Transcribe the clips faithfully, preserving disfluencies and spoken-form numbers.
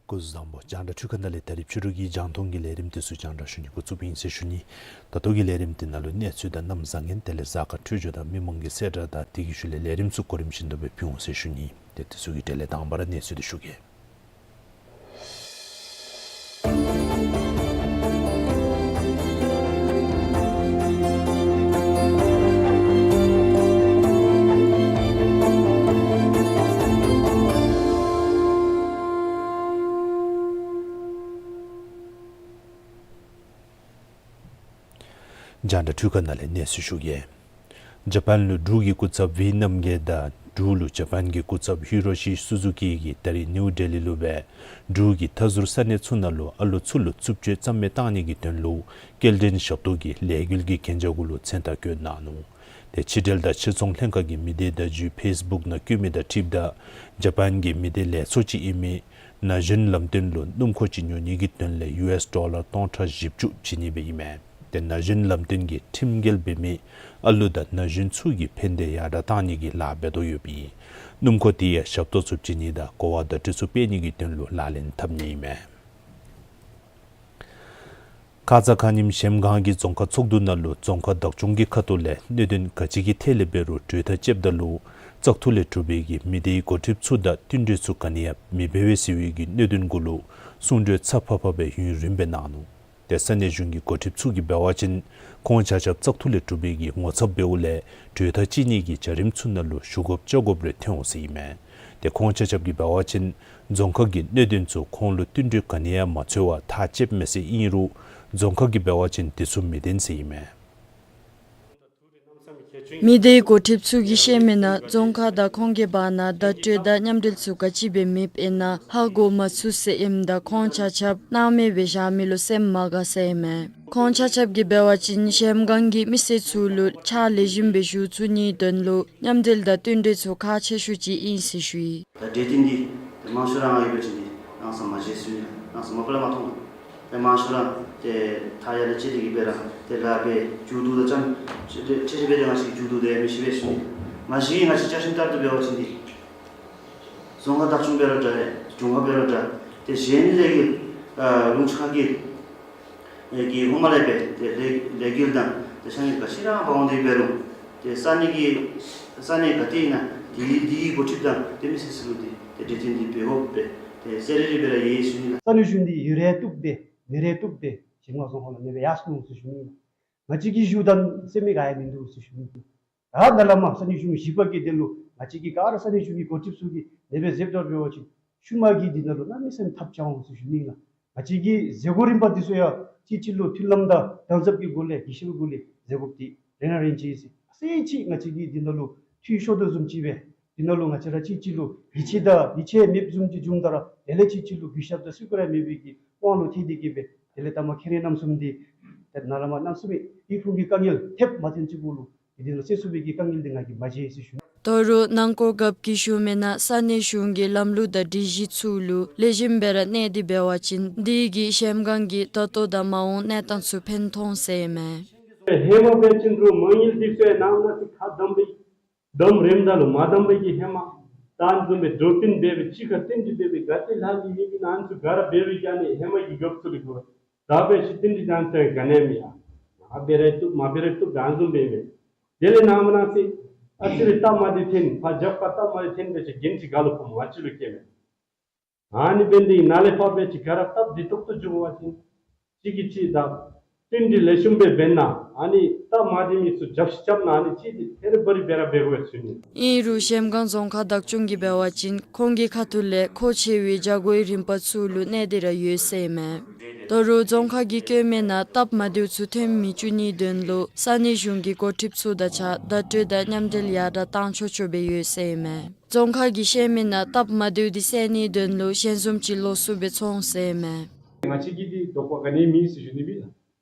སྐུ་གཟུགས་བཟང་པོ། རྒྱང་བསྒྲགས་འཕྲུལ་ཁང་ནང་ལས་ད་རིས་ཕྱི་རུ་གི་རྒྱང་མཐོང་གི་ལས་རིམ་དེ་ཚུ་རྒྱང་བསྒྲགས་ཞུ་ནི་འགོ་བཙུགསཔ་ཨིན་ཟེར་ཞུ་ནི། ད་ལྟོ་གི་ལས་རིམ་དེ་ནང་ལུ་གནས་ཚུལ་དང་གནམ་བཟང་ངན་དེ་ལས་གཟའ་སྐར་འཕྲོད་སྦྱོར་དང་མི་མང་གི་གསལ་བསྒྲགས་དང་དེ་གི་ཤུལ་ལས་ལས་རིམ་ཚུ་གོ་རིམ་བཞིན་དུ་སྦེ་ཕུལ་འོང་ཟེར་ཞུ་ནི། དེ་དེ་ཚུ་གི་གྲས་ལས་དང་པ་ར་གནས་ཚུལ་དེ་ཞུ་གེ། རྒྱང་བསྒྲགས་འཕྲུལ་ཁང་ནང་ལས་གནས་ཚུལ་ཞུ་གེ། ཇ་པཱན་ལུ་འབྲུག་གི་སྐུ་ཚབ་ཝི་རྣམ་རྒྱལ་དང་འབྲུག་ལུ་ཇ་པཱན་གྱི་སྐུ་ཚབ་ཧི་རོ་ཤི་སུ་ཛུ་ཀི་གིས་ད་རིས་ནིའུ་ཌེ་ལི་ལུ་སྦེ་འབྲུག་གི་མཐའ་ཟུར་ས་གནས་ཚུ་ནང་ལུ་ཨ་ལོ་ཚུ་ལུ་རྩུབ་སྤྱོད་རྩ་མེད་བཏང་ནི་གི་དོན་ལུ་སྐྱེལ་འདྲེན་ཞབས་ཏོག་གི་ལས་འགུལ་གྱི་གན་རྒྱ་གུ་ལུ་མཚན་རྟགས་བཀོད་གནང་ནུག། དེ་ཕྱི་འབྲེལ་དང་ཕྱི་ཚོང་ལྷན་ཁག་གི་མི་སྡེ་བརྡ་བརྒྱུད་ཕེསི་བུཀ་ནང་བཀོད་མི་དང་འཁྲིལཝ་ད་ཇ་པཱན་གྱི་མི་སྡེ་ལས་ཚོགས་ཅིག་ཨིན་མི་ན་གཞོན་ལམ་སྟོན་ལུ་སྣུམ་འཁོར་ཅིག་ཉོ་ནི་གི་དོན་ལས་ཡུ་ཨེསི་ཌོ་ལར་སྟོང་ཕྲག་བཞི་བཅུ་བྱིན་ནི་སྦེ་ཨིན་མས། དེ་ན་གཞོན་ལམ་སྟོན་གྱིས་ཁྲིམས་འགལ་འབད་མི་ཨ་ལུ་དང་ན་གཞོན་ཚུ་གི་ཕན་བདེ་ཡར་དྲག་བཏང་ནི་གི་ལཱ་འབད་དོ་ཡོདཔ་ཨིན། སྣུམ་འཁོར་དེ་ཡང་ཞབས་ཏོག་ཚུ་བྱིན་ནི་དང་གོ་བ་བརྡ་སྤྲོད་ཚུ་སྤེལ་ནི་གི་དོན་ལུ་ལག་ལེན་འཐབ་ནི་ཨིན་མས། ཁ་ཙ་ཁ་ཉིནམ་གཞལམ་སྒང་གི་རྫོང་ཁག་ཚོགས་འདུ་ནང་ལུ་རྫོང་ཁག་བདག་སྐྱོང་གི་ཁ་ཐུག་ལས་གནད་དོན་ག་ཅི་གི་ཐད་ལས་འབད་རུང་གྲོས་ཐག་བཅདཔ་ད་ལུ་བཙག་འཐུ་ལས་གྲུབ་པའི་གི་མི་སྡེའི་འགོ་ཁྲིདཔ་ཚུ་དང་བསྟུན་གྲོས་ཚུ་ག་ནི་ཡང་མི་འབད་བས་ཟེར་བའི་གི་གནད་དོན་གུ་ལུ་གསུང་གྲོས་ཚ་ཕབ་ཕབ་སྦེ་ཡུན་རིངམོ་སྦེ་གནང་ནུག། དེ་ས་གནས་གཞུང་གི་འགོ་ཁྲིདཔ་ཚུ་གིས་འབད་བ་ཅིན་ཁོང་ཆ་ཁྱབ་བཙག་འཐུ་ལས་གྲུབ་པའི་གི་ངོ་ཚབ་འབདཝ་ལས་གྲོས་ཐག་བཅད་ནི་གི་བྱ་རིམ་ཚུ་ནང་ལུ་ཞུ་དགོཔ་བཅར་དགོཔ་རེ་ཐོན་འོང་ཟེར་ཨིན་མས། དེ་ཁོང་ཆ་ཁྱབ་ཀྱིས་འབད་བ་ཅིན་རྫོང་ཁག་གི་གནད་དོན་ཚུ་ཁོང་ལུ་བསྟུན་གྲོས་ག་ནི་ཡང་མ་འཚོལ་བར་ཐག་བཅདཔ་མས་ཟེར་ཨིན་རུང་རྫོང་ཁག་གིས་འབད་བ་ཅིན་དེ་ཚུ་མི་བདེན་ཟེར་ཨིན་མས། མི་སྡེའི་འགོ་ཁྲིདཔ་ཚུ་གིས་བཤད་མི་ནང་རྫོང་ཁག་དང་ཁོང་གི་བར་ན་བརྡ་སྤྲོད་དང་མཉམ་འབྲེལ་ཚུ་ག་ཅི་འབད་མི་ཨིན་ན་ཧ་གོ་མ་ཚུགས་ཟེར་ཨིནམ་ད་ཁོང་ཆ་ཁྱབ་སྣང་མེད་སྦེ་བཞག་མི་ལུ་སེམས་མ་དགའ་ཟེར་ཨིན་མས། ཁོང་ཆ་ཁྱབ་ཀྱིས་འབད་བ་ཅིན་གཞལམ་སྒང་གི་མི་སེར་ཚུ་ལུ་ཕྱག་ལེགས་ཤོམ་སྦེ་ཞུ་ཚུགས་ནིའི་དོན་ལུ་མཉམ་འབྲེལ་དང་བསྟུན་གྲོས་ཚུ་ཁག་ཆེ་ཤོས་ཅིག་ཨིན་ཟེར་ཞུ་ཡི། ད་གྲོས་ཐེངས་འདི་ཏེ་མང་ཤོས་ར་ང་གིས་འབད་བ་ཅིན་འདི་ནང་སར་མ་མཇལ་ཚུགས་ནི་ལགས། ནང་སར་མ་པ་ལས་མ་མཐོང་ལགས། ཏེ་མང་ཤོས་ར་ཏེ་ཐག་ཡར་ལས་བཅད་དེ་གིས་སྦེ་ར་ཏེ་ལཱ་འབད་མཇུག་བསྡུ་ད་ཙམ་ཅིག་ཏེ་ཁྲིག་ཁྲི་སྦེ་ཏེ་ང་བཅས་མཇུག་བསྡུ་དེ་མི་ཤེས་པས་ཟེར་ཞུ་ནི། མ་གཞི་ང་བཅས་བཅའ་ཁྲིམས་ལྟར་དུ་འབད་བ་ཅིན་འདི་རྫོང་ཁག་བདག་སྐྱོང་འབད་རུང་འདྲ་ལས་རྫོང་ཁག་འབད་རུང་འདྲ་ཏེ་གཞན་ལས་ཀྱི་ཨ་ལུང་ཕྱོགས་ཁ་གི་ཨེ་གི་ཧོ་མ་ལས་སྦེ་ཏེ་ལས་ལས་འགུལ་དང་ཏེ་ཤ་ཉེ་ག་ཅི་ར་འབག་འོང་དེ་འབད་རུང་ཏེ་ས་གནས་ཀྱི་ས་གནས་ག་ཏེ་ཨིན་ན་དེ་དེའི་འགོ་ཁྲིདཔ་དང་ཏེ་མི་སེར་ཚུ་ལུ་འདི་ཏེ་གྲོས་ཐེངས་འདི་འབད་དགོཔ་སྦེ་ཏེ་གསལ་རི་རི་སྦེ་ར་ཡོད་ཟེར་ཞུ་ནི་ལགས། ས་གནས་གཞུང་འདི་ཡུན་རིང་བཏུབ་སྟེ་མི་རིང་བཏུབ་སྟེ་གཞལམ་སྒང་རྫོང་ཁག་ལུ་མེདཔ་སྦེ་ཡར་སོང་ནུག་ཟེར་ཞུ་ནི་ལགས། ང་བཅས་ཀྱི་ཞུཝ་ད་སེམས་མི་དགའ་ཡང་མིན་འདུག་ཟེར་ཞུ་ནི་ལགས། ད་ནཱ་ལས་མར་ས་གནས་གཞུང་བཞི་པ་གི་དོན་ལུ་ང་བཅས་ཀྱིས་ག་ར་ས་གནས་གཞུང་གི་འགོ་ཁྲིདཔ་ཚུ་གིས་ཨ་ནེ་སྦེ་མཛདཔ་ད་འབད་བ་ཅིན་ཤུལ་མ་གི་འདི་ནང་ལུ་གནམ་མེད་ས་མེད་ཐབས་ཆག་འོང་ཟེར་ཞུ་ནི་ལགས། ང་བཅས་ཀྱི་མཛད་སྒོ་རིམ་པ་འདི་ཚུ་ཡང་གཅིག་གཅིག་ལུ་མཐུན་ལམ་དང་དམ་ཟབ་ཀྱི་སྒོ་ལས་གུས་ཞབས་ཀྱི་སྒོ་ལས་མཛད་དགོཔ་འདི་རེ་ན་རེ་ཅིག་ཨིན་ཟེར། ཨ་ཙི་ཅིག་ང་བཅས་ཀྱིས་འདི་ནང་ལུ་འཐུས་ཤོར་དོ་བཟུམ་ཅིག་སྦེ་འདི་ནང་ལུ་ང་བཅས་ར་གཅིག་གཅིག་ལུ་ཡིད་ཆེས་དང་ཡིད་ཆེས་མེདཔ་བཟུམ་ཅིག་བྱུངམ་ད་ར་དེ་ལས་གཅིག་གཅིག་ལུ་གུས་ཞབས་དང་བརྩི་བཀུར་ཡང་མེད་པའི་གི་དབང་ལུ་ཐལ་ཏེ་གིས་སྦེ་དེ་ལས་ད་མ་ཁེ་རེ་རྣམ་གསུམ་འདི་ཏེ་ནཱ་ལས་མར་གནམ་མེད་ས་མེད་ཡིད་ཕུང་གི་དཀའ་ངལ་ཐེབས་མ་ཐོན་ཅིག་གུ་ལུ་ དེ་ལུ་སེལ་ཚུགས་པའི་གི་དཀའ་ངལ་འདི་ང་གིས་མ་མཇལ་ཟེར་ཞུ་ནི། ད་རུང་ནང་འཁོད་རྒཔོ་གིས་ཞུ་མི་ནང་ས་གནས་གཞུང་གི་ལམ་ལུགས་དང་སྒྲིག་གཞི་ཚུ་ལུ་ལེགས་ཤོམ་སྦེ་ར་གནས་ཏེ་འབད་བ་ཅིན་དེ་གིས་གཞལམ་སྒང་གི་ད་ལྟོ་དང་མ་འོངས་གནས་སྟངས་ཚུ་ཕན་ཐོགས་ཟེར་མས། ཧེ་མ་འབད་བ་ཅིན་རུང་མ་དངུལ་འདི་ཚུ་ཡང་ནང་ན་ཅིག་ཁ་བསྡམ་སྦེ་བསྡམ་རནམ་ད་ལུ་མ་བསྡམ་པའི་གི་ཧེ་མ་ད་ཨ་ནི་བཟུམ་སྦེ་འགྲོ་དོན་འབད་སྦེ་གཅིག་ཁར་བསྟུན་ཏེ་འབད་སྦེ་ག་ཏེ་ལྷག་ནི་ཡོད་མི་ཨ་ནི་ཚུ་ག་ར་འབད་སྦེ་ཨ་ནི་ཧེ་མ་གི་རྒཔོ་ཚུ་ལུ་གོ་ད་འབད་ཞིནམ་ཏེ་ཨ་ནི་ཚུ་ག་ནི་ཡང་མེད་ཡ། ཨ་འབད་ར་བཏུབ་མ་འབད་ར་བཏུབ་ད་ཨ་ནི་བཟུམ་སྦེ་མས། དེ་ལས་ནངས་པ་གནངས་ཚེ་ཨ་ཙི་རེ་སྟབས་མ་བདེཝ་ཐོན་ཕར་རྒྱབ་ཁར་སྟབས་མ་བདེཝ་ཐོན་འབད་ཞིནམ་འགན་འཁྲི་ག་ལུ་ཕོག་མ་ཅིག་ལུ་བཀལ་མས། ཨ་ནི་འབད་ནི་དེ་གིས་ནཱ་ལས་ཕར་འབད་ཞིནམ་ག་ར་སྟབས་བདེ་ཏོག་ཏོ་འགྱོ་བ་ཅིན་གཅིག་གིས་གཅིག་དང་བསྟུན་གྲོས་ལེགས་ཤོམ་སྦེ་འབད་ན་ཨ་ནི་སྟབས་མ་བདེ་མི་ཚུ་རྒྱབ་ཤིག་རྐྱབ་ན་ཨ་ནི་ཅིག་འདི་ཐད་རི་བ་རི་འབད་ར་འབད་དགོ་པས་ཟེར་ཞུ་ནི། ཨིན་རུང་གཞལམ་སྒང་རྫོང་ཁག་བདག་སྐྱོང་གིས་འབད་བ་ཅིན་ཁོང་གི་ཁ་ཐུག་ལས་མཁོ་ཆེ་བའི་བྱ་སྒོའི་རིམ་པ་ཚུ་ལུ་གནས་ཏེ་ར་ཡོད་ཟེར་མས། ད་རུང་རྫོང་ཁག་གིས་བཀོད་མི་ནང་སྟབས་མ་བདེཝ་ཚུ་ཐོན་མི་བཅུག་ནིའི་དོན་ལུ་ས་གནས་གཞུང་གི་འགོ་ཁྲིདཔ་ཚུ་དང་གཅིག་ཁར་བརྡ་སྤྲོད་དང་མཉམ་འབྲེལ་ཡར་དྲག་བཏང་ཆོག་ཆོ་སྦེ་ཡོད་ཟེར་མས། རྫོང་ཁག་གིས་བཤད་མི་ནང་སྟབས་མ་བདེཝ་འདི་སེལ་ནིའི་དོན་ལུ་ཞལ་འཛོམས་ཅིག་ལོགས་སུ་སྦེ་ཚོགས་ཟེར་མས། ང་བཅས་ཀྱིས་འདི་དོགས་པ་ག་ནི་ཡང་མེད་ཟེར་ཞུ་ནི་ཨིན་ལགས།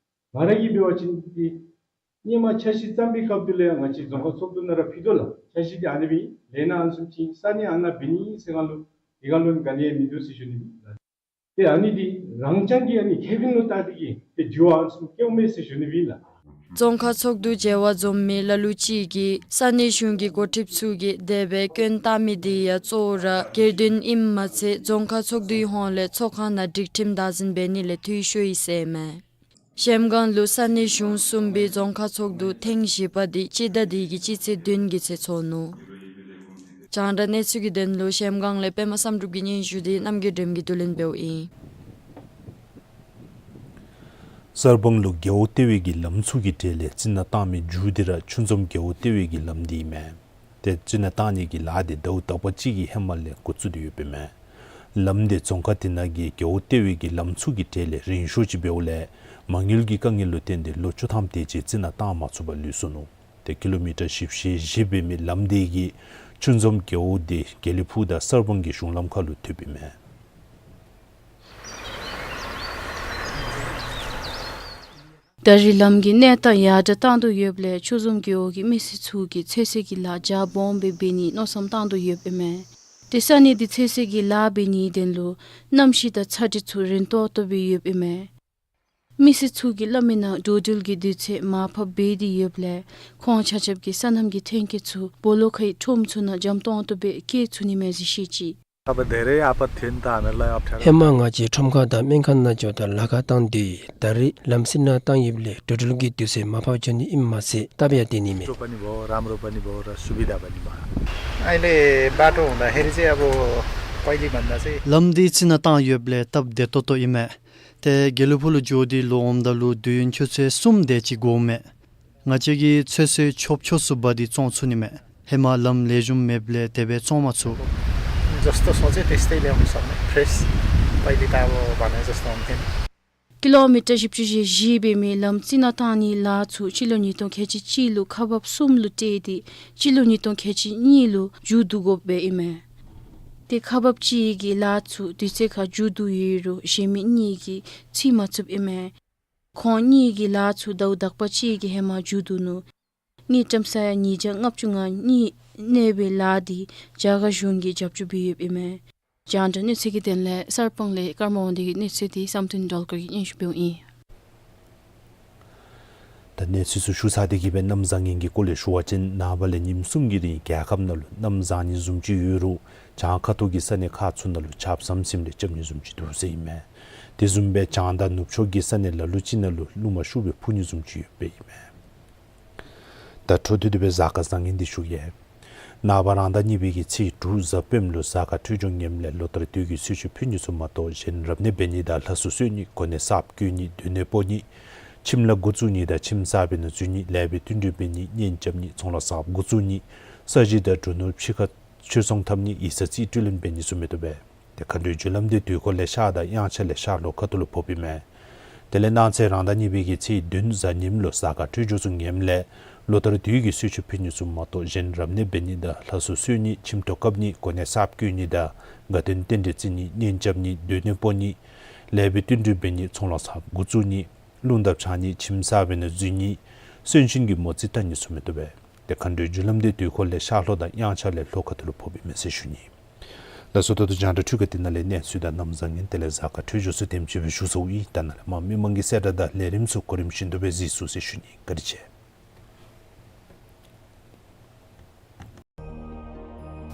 ང་ར་གིས་འབད་བ་ཅིན་འདི་སྔོན་མ་འཆར་གཞི་བརྩམ་པའི་སྐབས་དེ་ལས་ང་བཅས་རྫོང་ཁག་ཚོགས་འདུ་ནང་ར་ཕུལ་དོ་ལགས། འཆར་གཞི་འདི་ཨ་ནི་སྦེ་ཨིན། ལས་སྣ་ཨ་ནི་བཟུམ་ཅིག་ས་གནས་ཨ་ནཱ་འབད་ནི་ཟེར་སྒང་ལུ་དེ་སྒང་ལུ་ག་ནི་ཡང་མིན་འདུག་ཟེར་ཞུ་ནི་ཨིན་ལགས། ཏེ་ཨ་ནི་འདི་རང་རྐྱང་གི་ཨ་ནི་ཁེ་ཕན་ལུ་བལྟ་སྟེ་གིས་ཏེ་འགྱོ་བ་ཨ་ནི་བཟུམ་སྐྱེཝ་མས་ཟེར་ཞུ་ནི་ཨིན་ལགས། རྫོང་ཁག་ཚོགས་འདུ་མཇལ་བར་འཛོམས་མི་ལ་ལུ་ཅིག་གིས་ས་གནས་གཞུང་གི་འགོ་ཁྲིདཔ་ཚུ་གིས་དེ་སྦེ་སྐྱོན་བཏགས་མི་འདི་ཡང་གཙོ་བོ་ར་སྒེར་དོན་ཨིནམ་མ་ཚད་རྫོང་ཁག་ཚོགས་འདུའི་ཧོངས་ལས་ཚོགས་ཁང་ནང་སྒྲིག་ཁྲིམས་བདག་འཛིན་འབད་ནི་ལས་འཐུས་ཤོར་ཡི་ཟེར་མས། གཞལམ་སྒང་ལུ་ས་གནས་གཞུང་གསུམ་པའི་རྫོང་ཁག་ཚོགས་འདུ་ཐེངས་བཞི་པ་འདི་སྤྱི་ཟླ་འདི་གི་སྤྱི་ཚེས་བདུན་གྱི་ཚེ་ཚོགས་ནུག། རྒྱང་བསྒྲགས་གནས་ཚུལ་གྱི་དོན་ལུ་གཞལམ་སྒང་ལས་པདྨ་བསམ་གྲུབ་ཀྱི་སྙན་ཞུ་འདི་རྣམ་རྒྱལ་སྒྲོལམ་གྱིས་བསྡུ་ལེན་འབདཝ་ཨིན། གསར་སྤང་ལུ་རྒེད་འོག་ལྟེ་བའི་གི་ལམ་ཚུ་གི་གྲས་ལས་རྩི་ནག་བཏང་མི་མཇུག་འདི་ར་ཆུ་འཛོམས་རྒེད་འོག་ལྟེ་བའི་གི་ལམ་འདི་ཨིན་མས། ཏེ་རྩི་ནག་བཏང་ནི་གི་ལཱ་འདི་ཟླཝ་དག་པ་ཅིག་གི་ཧེ་མ་ལས་འགོ་བཙུགས་ཏེ་ཡོདཔ་ཨིན་མས། ལམ་འདི་རྫོང་ཁག་དེ་ནང་གི་རྒེད་འོག་ལྟེ་བའི་གི་ལམ་ཚུ་གི་གྲས་ལས་རིང་ཤོས་ཅིག་འབདཝ་ལས་མ་དངུལ་གྱི་དཀའ་ངལ་ལུ་བརྟེན་ཏེ་ལོ་བཅུ་ཐམ་དེ་ཅིག་རྩི་ནག་བཏང་མ་ཚུགས་པར་ལུས་སོ་ནུག། ཏེ་ཀི་ལོ་མི་ཊར་བཞི་བཅུ་ཞེ་བཞི་འབད་མི་ལམ་འདི་གིས་ཆུ་འཛོམས་རྒེད་འོག་འདི་དགེ་ལེགས་ཕུག་དང་གསར་སྤང་གི་གཞུང་ལམ་ཁ་ལུ་ཐུགཔ་ཨིན་མས། ད་རེས་ལམ་གྱི་གནས་སྟངས་ཡར་དྲག་བཏང་དོ་ཡོདཔ་ལས་ཆུ་འཛོམས་རྒེད་འོག་གི་མི་སེར་ཚུ་གིས་ཚོད་བསྲེ་གི་ལཱ་རྒྱ་སྦོམ་སྦེ་འབད་ནིའི་མནོ་བསམ་བཏང་དོ་ཡོདཔ་ཨིན་མས། ཏེ་ས་གནས་འདི་ཚོད་བསྲེ་གི་ལཱ་འབད་ནིའི་དོན་ལུ་གནམ་གཤིས་དང་ཚ་དྲོད་ཚུ་རན་ཏོག་ཏོ་སྦེ་ཡོདཔ་ཨིན་མས། མི་སེར་ཚུ་གིས་སླབ་མི་ནང་འགྲོ་འགྲུལ་གྱི་དུས་ཚོད་མར་ཕབ་འབད་དེ་ཡོདཔ་ལས་ཁོང་ཆ་ཁྱབ་ཀྱིས་སོ་ནམ་གྱི་ཐོན་སྐྱེད་ཚུ་སྦོ་ལོགས་ཁའི་ཁྲོམ་ཚུ་ནང་འཇམ་ཏོང་ཏོ་སྦེ་སྐྱེལ་ཚུགས་ནི་མས་ཟེར་བཤད་ཅི། अब धेरै आपत थियो नि त हामीहरूलाई अप्ठ्यारो। ཧེ་མ་ང་བཅས་ཁྲོམ་ཁ་དང་སྨན་ཁང་ནང་འགྱོཝ་ད་ལཱ་ཁག་བཏང་སྟེ་ཡོད། ད་རེས་ལམ་རྩི་ནག་བཏང་ཡོདཔ་ལས་འགྲོ་འགྲུལ་གྱི་དུས་ཚོད་མར་ཕབ་འགྱོ་ནི་ཨིནམ་མ་ཚད་སྟབས་ཡང་བདེ་ནི་མས། ཁོ་पनि भयो, राम्रो पनि भयो र सुविधा पनि भयो। अहिले बाटो हुँदाखेरि चाहिँ अब पहिले भन्दा चाहिँ ལམ་འདི་རྩི་ནག་བཏང་ཡོདཔ་ལས་སྟབས་བདེ་ཏོག་ཏོ་ཨིན་མས། ཏེ་དགེ་ལེགས་ཕུག་ལུ་འགྱོ་སྟེ་ལོག་འོངམ་ད་ལུ་དུས་ཡུན་ཆུ་ཚོད་གསུམ་དེ་ཅིག་འགོརཝ་མས། ང་བཅས་ཀྱིས་ཚོད་བསྲེ་ཆོབ་ཆོབ་སུ་འབག་སྟེ་བཙོང་ཚུགས་ནི་མས། ཧེ་མ་ལམ་ལེགས་ཤོམ་མེདཔ་ལས་དེ་སྦེ་བཙོང་མ་ཚུགས། जस्तो सोचे त्यस्तै ल्याउन सक्ने, फ्रेस। पहिले त अब भने जस्तो हुन्थेन। ཀི་ལོ་མི་ཊར་བཞི་བཅུ་ཞེ་བཞི་འབད་མི་ལམ་རྩི་ནག་བཏང་ནིའི་ལཱ་ཚུ་སྤྱི་ལོ་ཉིས་སྟོང་ཁལ་གཅིག་གཅིག་ལུ་ཁག་འབགཔ་གསུམ་ལུ་སྤྲོད་དེ་སྤྱི་ལོ་ཉིས་སྟོང་ཁལ་གཅིག་གཉིས་ལུ་མཇུག་བསྡུ་དགོཔ་སྦེ་ཨིན་མས། ཏེ་ཁག་འབགཔ་གཅིག་གི་ལཱ་ཚུ་དུས་ཚོད་ཁར་མཇུག་བསྡུ་ཡོད་རུང་གཞན་མི་གཉིས་ཀྱིས་ཚུད་མ་ཚུགསཔ་ཨིན་མས། ཁོང་གཉིས་ཀྱི་ལཱ་ཚུ་ཟླཝ་དག་པ་གཅིག་གི་ཧེ་མ་མཇུག་བསྡུ་ནུག། དངུལ་ཀྲམ་ས་ཡ་ཉིས་བརྒྱ་ལྔ་བཅུ་ང་གཉིས་གནས་པའི་ལཱ་འདི་རྒྱ་གར་གཞུང་གིས་རྒྱབ་སྐྱོར་འབད་ཡོདཔ་ཨིན་མས། རྒྱང་བསྒྲགས་གནས་ཚུལ་གྱི་དོན་ལས་གསར་སྤང་ལས་ཀརྨ་དབང་འདུས་ཀྱི་གནས་ཚུལ་འདི་བསམ་གཏན་སྒྲོལ་དཀར་གྱིས་སྙན་ཞུ་འབདཝ་ཨིན། ད་གནས་ཚུལ་ཚུ་ཞུ་ཚར་ཏེ་གི་སྦེ་གནམ་བཟང་ངན་གྱི་སྐོར་ལས་ཞུ་བ་ཅིན་ནངས་པ་ལས་ཉིནམ་གསུམ་གྱི་རིང་རྒྱལ་ཁབ་ནང་ལུ་གནམ་བཟང་ནི་བཟུམ་ཅིག་ཡོད་རུང་བྱང་ཁ་ཐུག་གི་ས་གནས་ཁག་ཚུ་ནང་ལུ་ཆརཔ་ཟམ་ཟིམ་རེ་རྐྱབ་ནི་བཟུམ་ཅིག་འདུག་ཟེར་ཨིན་མས། དེ་བཟུམ་སྦེ་བྱང་དང་ནུབ་ཕྱོགས་ཀྱི་ས་གནས་ལ་ལུ་ཅིག་ནང་ལུ་རླུང་མ་ཤུགས་སྦེ་འཕུ་ནི་བཟུམ་ཅིག་ཡོདཔ་ཨིན་མས། ད་འཕྲོ་མཐུད་དེ་སྦེ་གཟའ་སྐར་བཟང་ངན་འདི་ཞུ་གེ། ནངས་པ་རང་ཟླ་གཉིས་པའི་གི་ཚེས་དྲུག་གཟའ་སྤེནམ་ལུ་གཟའ་སྐར་འཕྲོད་སྦྱོར་ངནམ་ལས་ལོ་ལྟར་དུས་ཀྱི་གསོལ་མཆོད་ཕུལ་ནི་ཚུ་མ་གཏོགས་གཞན་རབ་གནས་འབད་ནི་དང་ལྷ་གསོལ་གསོལ་ནི་གོ་གནས་གསརཔ་བསྐོ་ནི་སྡོད་གནས་སྤོ་ནི་ཁྱིམ་ལཱ་འགོ་བཙུགས་ནི་དང་ཁྱིམ་གསར་པའི་ནང་འཛུལ་ནི་ལེགས་པའི་བསྟུན་གྲོས་འབད་ནི་གཉེན་རྐྱབ་ནི་ཚོང་ལཱ་གསརཔ་འགོ་བཙུགས་ནི་ས་གཞི་དང་འབྲུ་ནོར་ཕྱི་ཁར་ཆོས་ཚོང་འཐབ་ནི་ཡིག་ཚང་རྩིས་སྤྲོད་ལེན་འབད་ནི་ཚུ་མི་བཏུབ་པས། ཏེ་མཁའ་འགྲོའི་རྒྱུ་ལམ་འདི་དུས་འཁོར་ལས་ཤར་དང་དབྱངས་འཆར་ལས་ཤར་ལྷོ་ཁ་ཐུག་ལུ་ཕོགཔ་ཨིན་མས། དེ་ལས་གནངས་ཚེ་རང་ཟླ་གཉིས་པའི་གི་ཚེས་བདུན་གཟའ་ཉིམ་ལུ་གཟའ་སྐར་འཕྲོད་སྦྱོར་ཚུ་ངནམ་ལས་ལོ་ལྟར་དུས་ཀྱི་གསོལ་མཆོད་ཕུལ་ནི་ཚུ་མ་གཏོགས་གཞན་རབ་གནས་འབད་ནི་དང་ལྷ་གསོལ་གསོལ་ནི་ཁྱིམ་ཐོག་བཀབ་ནི་གོ་གནས་གསརཔ་བསྐོ་ནི་དང་དགའ་སྟོན་རྟེན་འབྲེལ་བརྩི་ནི་གཉེན་རྐྱབ་ནི་སྡོད་གནས་སྤོ་ནི་ལེགས་པའི་བསྟུན་གྲོས་འབད་ནི་ཚོང་ལཱ་གསརཔ་འགོ་བཙུགས་ནི་རླུང་ལྡབ་འཆང་ནི་ཁྱིམ་གསར་པའི་ནང་འཛུལ་ནི་གསོན་གཤིན་གྱི་མོ་རྩིས་བལྟ་ནི་ཚུ་མི་བཏུབ་པས། ཏེ་མཁའ་འགྲོའི་རྒྱུ་ལམ་འདི་དུས་འཁོར་ལས་ཤར་ལྷོ་དང་དབྱངས་འཆར་ལས་ལྷོ་ཁ་ཐུག་ལུ་ཕོགཔ་ཨིན་མས་ཟེར་ཞུ་ནི། ལགས་སོ། ད་ལྟོ་རྒྱང་བསྒྲགས་འཕྲུལ་ཁང་འདི་ནང་ལས་གནས་ཚུལ་དང་གནམ་བཟང་ངན་དེ་ལས་གཟའ་སྐར་འཕྲོད་སྦྱོར་ཚུ་དེམ་ཅིག་སྦེ་ཞུ་ཚརཝ་ཨིན། ད་ནཱ་ལས་མར་མི་མང་གི་གསལ་བསྒྲགས་དང་ལས་རིམ་ཚུ་གོ་རིམ་བཞིན་དུ་སྦེ་གཟིགས་ཚུགས་ཟེར་ཞུ་ནི། བཀའ་དྲིན་ཆེ།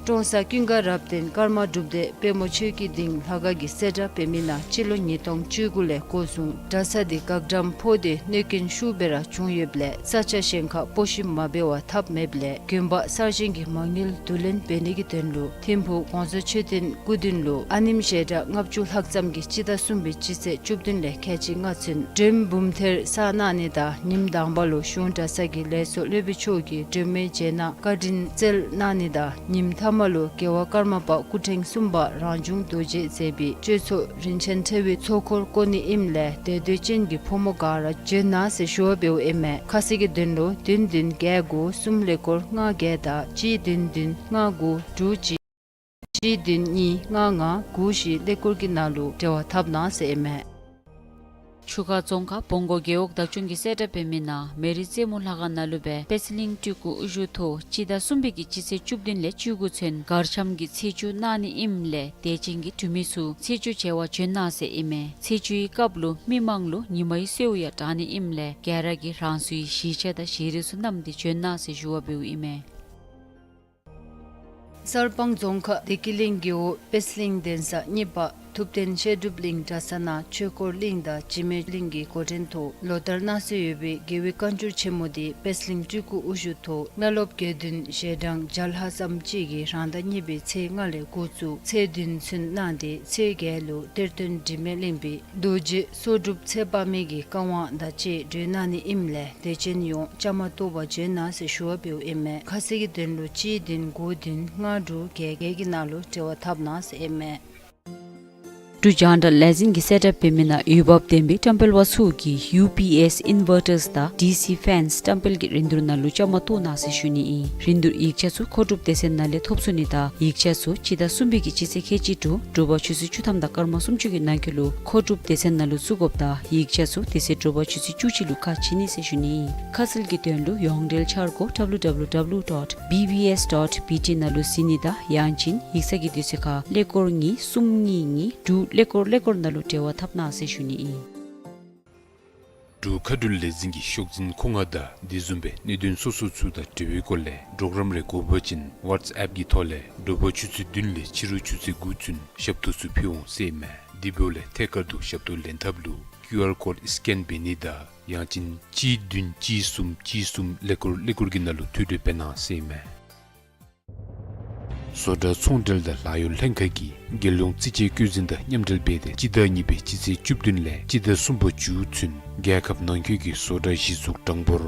ཀྲོང་གསར་ཀུན་དགའ་རབ་བརྟན་ཀརྨ་སྒྲུབ་སྡེ་དཔལ་མོ་ཆོས་ཀྱི་གླིང་ལྷ་ཁང་གི་གསལ་བསྒྲགས་འབད་མི་ནང་སྤྱི་ལོ་ཉིས་སྟོང་བཅུ་དགུ་ལས་འགོ་བཟུང་གྲྭ་ས་འདི་བཀག་དམ་ཕོག་སྟེ་གནོད་སྐྱོན་ཤུགས་སྦེ་ར་བྱུང་ཡོདཔ་ལས་ས་ཆ་གཞན་ཁར་སྤོ་བཤུད་མ་འབད་བར་ཐབས་མེདཔ་ལས་དགོན་པ་གསར་བཞེངས་ཀྱི་མ་དངུལ་བསྡུ་ལེན་འབད་ནི་གི་དོན་ལུ་ཐིམ་ཕུག་གོང་ས་མཆོད་རྟེན་སྐུ་མདུན་ལུ་ཨ་ནེམ་ཞལ་གྲངས་ལྔ་བཅུ་ལྷག་ཙམ་གྱིས་སྤྱི་ཟླ་གསུམ་པའི་སྤྱི་ཚེས་བཅུ་བདུན་ལས་ཁལ་གཅིག་ལྔ་ཚུན་མགྲོན་འབུམ་ཐེར་བསགས་གནང་ནི་དང་ཉིནམ་དང་པ་ལུ་གཞུང་གྲྭ་ཚང་གི་ལས་ཚོགས་སློབ་དཔོན་མཆོག་གིས་མགྲོན་མའི་རྗེས་གནང་བཀའ་དྲིན་སྩལ་གནང་ནི་དང་ཉིནམ་ཐ་མ་ལུ་རྒྱལ་བ་ཀརྨ་པ་སྐུ་ཕྲེང་གསུམ་པ་རང་བྱུང་རྡོ་རྗེ་མཛད་པའི་གཅོད་ཚོགས་རིན་ཆེན་ཕྲེང་བའི་ཚོགས་འཁོར་བསྐོར་ནི་ཨིནམ་ལས་དད་འདོད་ཅན་གྱི་ཕོ་མོ་ག་ར་བྱོན་གནང་ཟེར་ཞུ་བ་འབདཝ་ཨིན་མས། ཁ་གསལ་གྱི་དོན་ལུ་བདུན་བདུན་བརྒྱད་དགུ་གསུམ་ཀླད་ཀོར་ལྔ་བརྒྱད་དང་གཅིག་བདུན་བདུན་ལྔ་དགུ་དྲུག་གཅིག་གཅིག་བདུན་གཉིས་ལྔ་ལྔ་དགུ་བཞི་ཀླད་ཀོར་གྱི་ནང་ལུ་འབྲེལ་བ་འཐབ་གནང་ཟེར་ཨིན་མས། ཆུ་ཁ་རྫོང་ཁག་བོང་སྒོ་རྒེད་འོག་བདག་སྐྱོང་གིས་གསལ་བསྒྲགས་འབད་མི་ནང་མེ་རི་རྩེ་མོ་ལྷ་ཁང་ནང་ལུ་སྦེ་པད་ཚལ་གླིང་སྤྲུལ་སྐུ་དབུ་བཞུགས་ཐོག་སྤྱི་ཟླ་གསུམ་པའི་གི་སྤྱི་ཚེས་བཅུ་བདུན་ལས་བཅུ་དགུ་ཚུན་གར་འཆམ་གྱི་ཚེས་བཅུ་གནང་ནི་ཨིནམ་ལས་དད་ཅན་གྱི་འབྲུག་མི་ཚུ་ཚེས་བཅུ་བྱེ་བ་བྱོན་གནང་ཟེར་ཨིན་མས། ཚེས་བཅུའི་སྐབས་ལུ་མི་མང་ལུ་ཉི་མའི་གསོལཝ་ཡང་དྲང་ནི་ཨིནམ་ལས་ག་ར་གིས་རང་སོའི་གཞིས་ཆགས་དང་གཞིས་རིས་ཚུ་བསྣམས་ཏེ་བྱོན་གནང་ཟེར་ཞུ་བ་འབདཝ་ཨིན་མས། གསར་སྤང་རྫོང་ཁག་བདེ་སྐྱིད་གླིང་རྒེད་འོག་དཔལ་གླིང་གདན་ས་གཉིས་པ་ཐུབ་བསྟན་བཤད་སྒྲུབ་གླིང་གྲྭ་ཚང་ནང་ཆོས་འཁོར་གླིང་དང་འཇིགས་མེད་གླིང་གི་འགོ་འདྲེན་ཐོག་ལོ་ལྟར་གནང་སྲོལ་ཡོད་པའི་རྒྱལ་བའི་བཀའ་འགྱུར་ཆེན་མོ་འདི་དཔལ་གླིང་སྤྲུལ་སྐུ་དབུ་བཞུགས་ཐོག་བླ་སློབ་དགེ་འདུན་ཞལ་གྲངས་བརྒྱ་ལྷག་ཙམ་ཅིག་གིས་རང་ཟླ་གཉིས་པའི་ཚེས་ལྔ་ལས་འགོ་བཙུགས་ཚེས་བདུན་ཚུན་གནང་སྟེ་ཚེས་བརྒྱད་ལུ་གཏེར་སྟོན་དྲི་མེད་གླིང་པའི་རྡོ་རྗེ་སྲོག་སྒྲུབ་ཚེ་དཔག་མེད་ཀྱི་བཀའ་དབང་དང་བཅས་སྒྲོན་གནང་ནི་ཨིནམ་ལས་དད་ཅན་ཡོངས་བཅའ་མར་གཏོགས་པར་བྱོན་གནང་ཟེར་ཞུ་བ་འབདཝ་ཨིན་མས། ཁ་གསལ་གྱི་དོན་ལུ་གཅིག་བདུན་དགུ་བདུན་ལྔ་དྲུག་བརྒྱད་བརྒྱད་ཀྱི་ནང་ལུ་འབྲེལ་བ་འཐབ་གནང་ཟེར་ཨིན་མས། འབྲུག་རྒྱང་བསྒྲགས་ལས་འཛིན་གྱིས་གསལ་བསྒྲགས་འབད་མི་ནང་འོས་འབབ་ལྡན་པའི་བཀྲམ་སྤེལ་པ་ཚུ་གིས་ཡུ་པི་ཨེསི་ཨིན་ཝར་ཊརསི་དང་ཌི་སི་ཕེནསི་བཀྲམ་སྤེལ་གྱི་རིན་བསྡུར་ནང་ལུ་བཅའ་མར་གཏོགས་གནང་ཟེར་ཞུ་ནི་ཨིན། རིན་བསྡུར་ཡིག་ཆ་ཚུ་མཁོ་སྒྲུབ་སྡེ་ཚན་ནང་ལས་ཐོབ་ཚུགས་ནི་དང་ཡིག་ཆ་ཚུ་སྤྱི་ཟླ་གསུམ་པའི་གི་སྤྱི་ཚེས་ཁལ་གཅིག་དྲུག་དྲོ་པ་ཆུ་ཚོད་བཅུ་ཐམ་དང་སྐར་མ་སུམ་ཅུ་གི་ནང་འཁོད་ལུ་མཁོ་སྒྲུབ་སྡེ་ཚན་ནང་ལུ་བཙུགས་དགོཔ་དང་ཡིག་ཆ་ཚུ་དེ་ཚེ་དྲོ་པ་ཆུ་ཚོད་བཅུ་གཅིག་ལུ་ཁ་ཕྱེ་ནི་ཟེར་ཞུ་ནི་ཨིན། ཁ་གསལ་གྱི་དོན་ལུ་ཡོངས་འབྲེལ་འཆར་སྒོ་ཌབ་ལིའུ་ཌབ་ལིའུ་ཌོཊ་བི་བི་ཨེསི་ཌོཊ་བི་ཊི་ནང་ལུ་གཟིགས་ནི་དང་ཡང་ཅིན་ཡིག་ཚང་གི་དུས་ཚོད་ཁར་ཀླད་ཀོར་གཉིས་གསུམ་གཉིས་གཉིས་དྲུག་ཀླད་ཀོར་ཀླད་ཀོར་ནང་ལུ་འབྲེལ་བ་འཐབ་གནང་ཟེར་ཞུ་ནི་ཨིན། འབྲུག་མཁའ་འགྲུལ་ལས་འཛིན་གྱི་ཤོག་འཛིན་ཁོ་ང་དང་དེ་བཟུམ་སྦེ་གནད་དོན་སོ་སོ་ཚུ་དང་འབྲེལ་བའི་སྐོར་ལས་གྲོགས་རམ་རེ་དགོ་པ་ཅིན་ཝཊས་ཨེཔ་གི་ཐོག་ལས་དྲོ་པ་ཆུ་ཚོད་བདུན་ལས་ཕྱི་རུ་ཆུ་ཚོད་དགུ་ཚུན་ཞབས་ཏོག་ཚུ་ཕུལ་འོང་ཟེར་ཨིན་མས། དེ་འབདཝ་ལས་ཐད་ཀར་དུ་ཞབས་ཏོག་ལེན་ཐབས་ལུ་ཀིའུ་ཨར་ཀོཌ་སི་ཀེན་འབད་ནི་དང་ཡང་ཅིན་གཅིག་བདུན་གཅིག་གསུམ་གཅིག་གསུམ་ཀླད་ཀོར་ཀླད་ཀོར་གྱི་ནང་ལུ་ཐོ་འགོད་འབད་གནང་ཟེར་ཨིན་མས། བཟོ་གྲྭ་ཚོང་འབྲེལ་དང་ལཱ་གཡོག་ལྷན་ཁག་གིས་རྒྱལ་ཡོངས་རྩིས་དཔྱད་བཀོད་འཛིན་དང་མཉམ་འབྲེལ་འབད་དེ་སྤྱི་ཟླ་གཉིས་པའི་སྤྱི་ཚེས་བཅུ་བདུན་ལས་སྤྱི་ཟླ་གསུམ་པ་མཇུག་ཚུན་རྒྱལ་ཁབ་ནང་འཁོད་ཀྱི་བཟོ་གྲྭ་གཞི་བཙུགས་གྲངས་འབོར་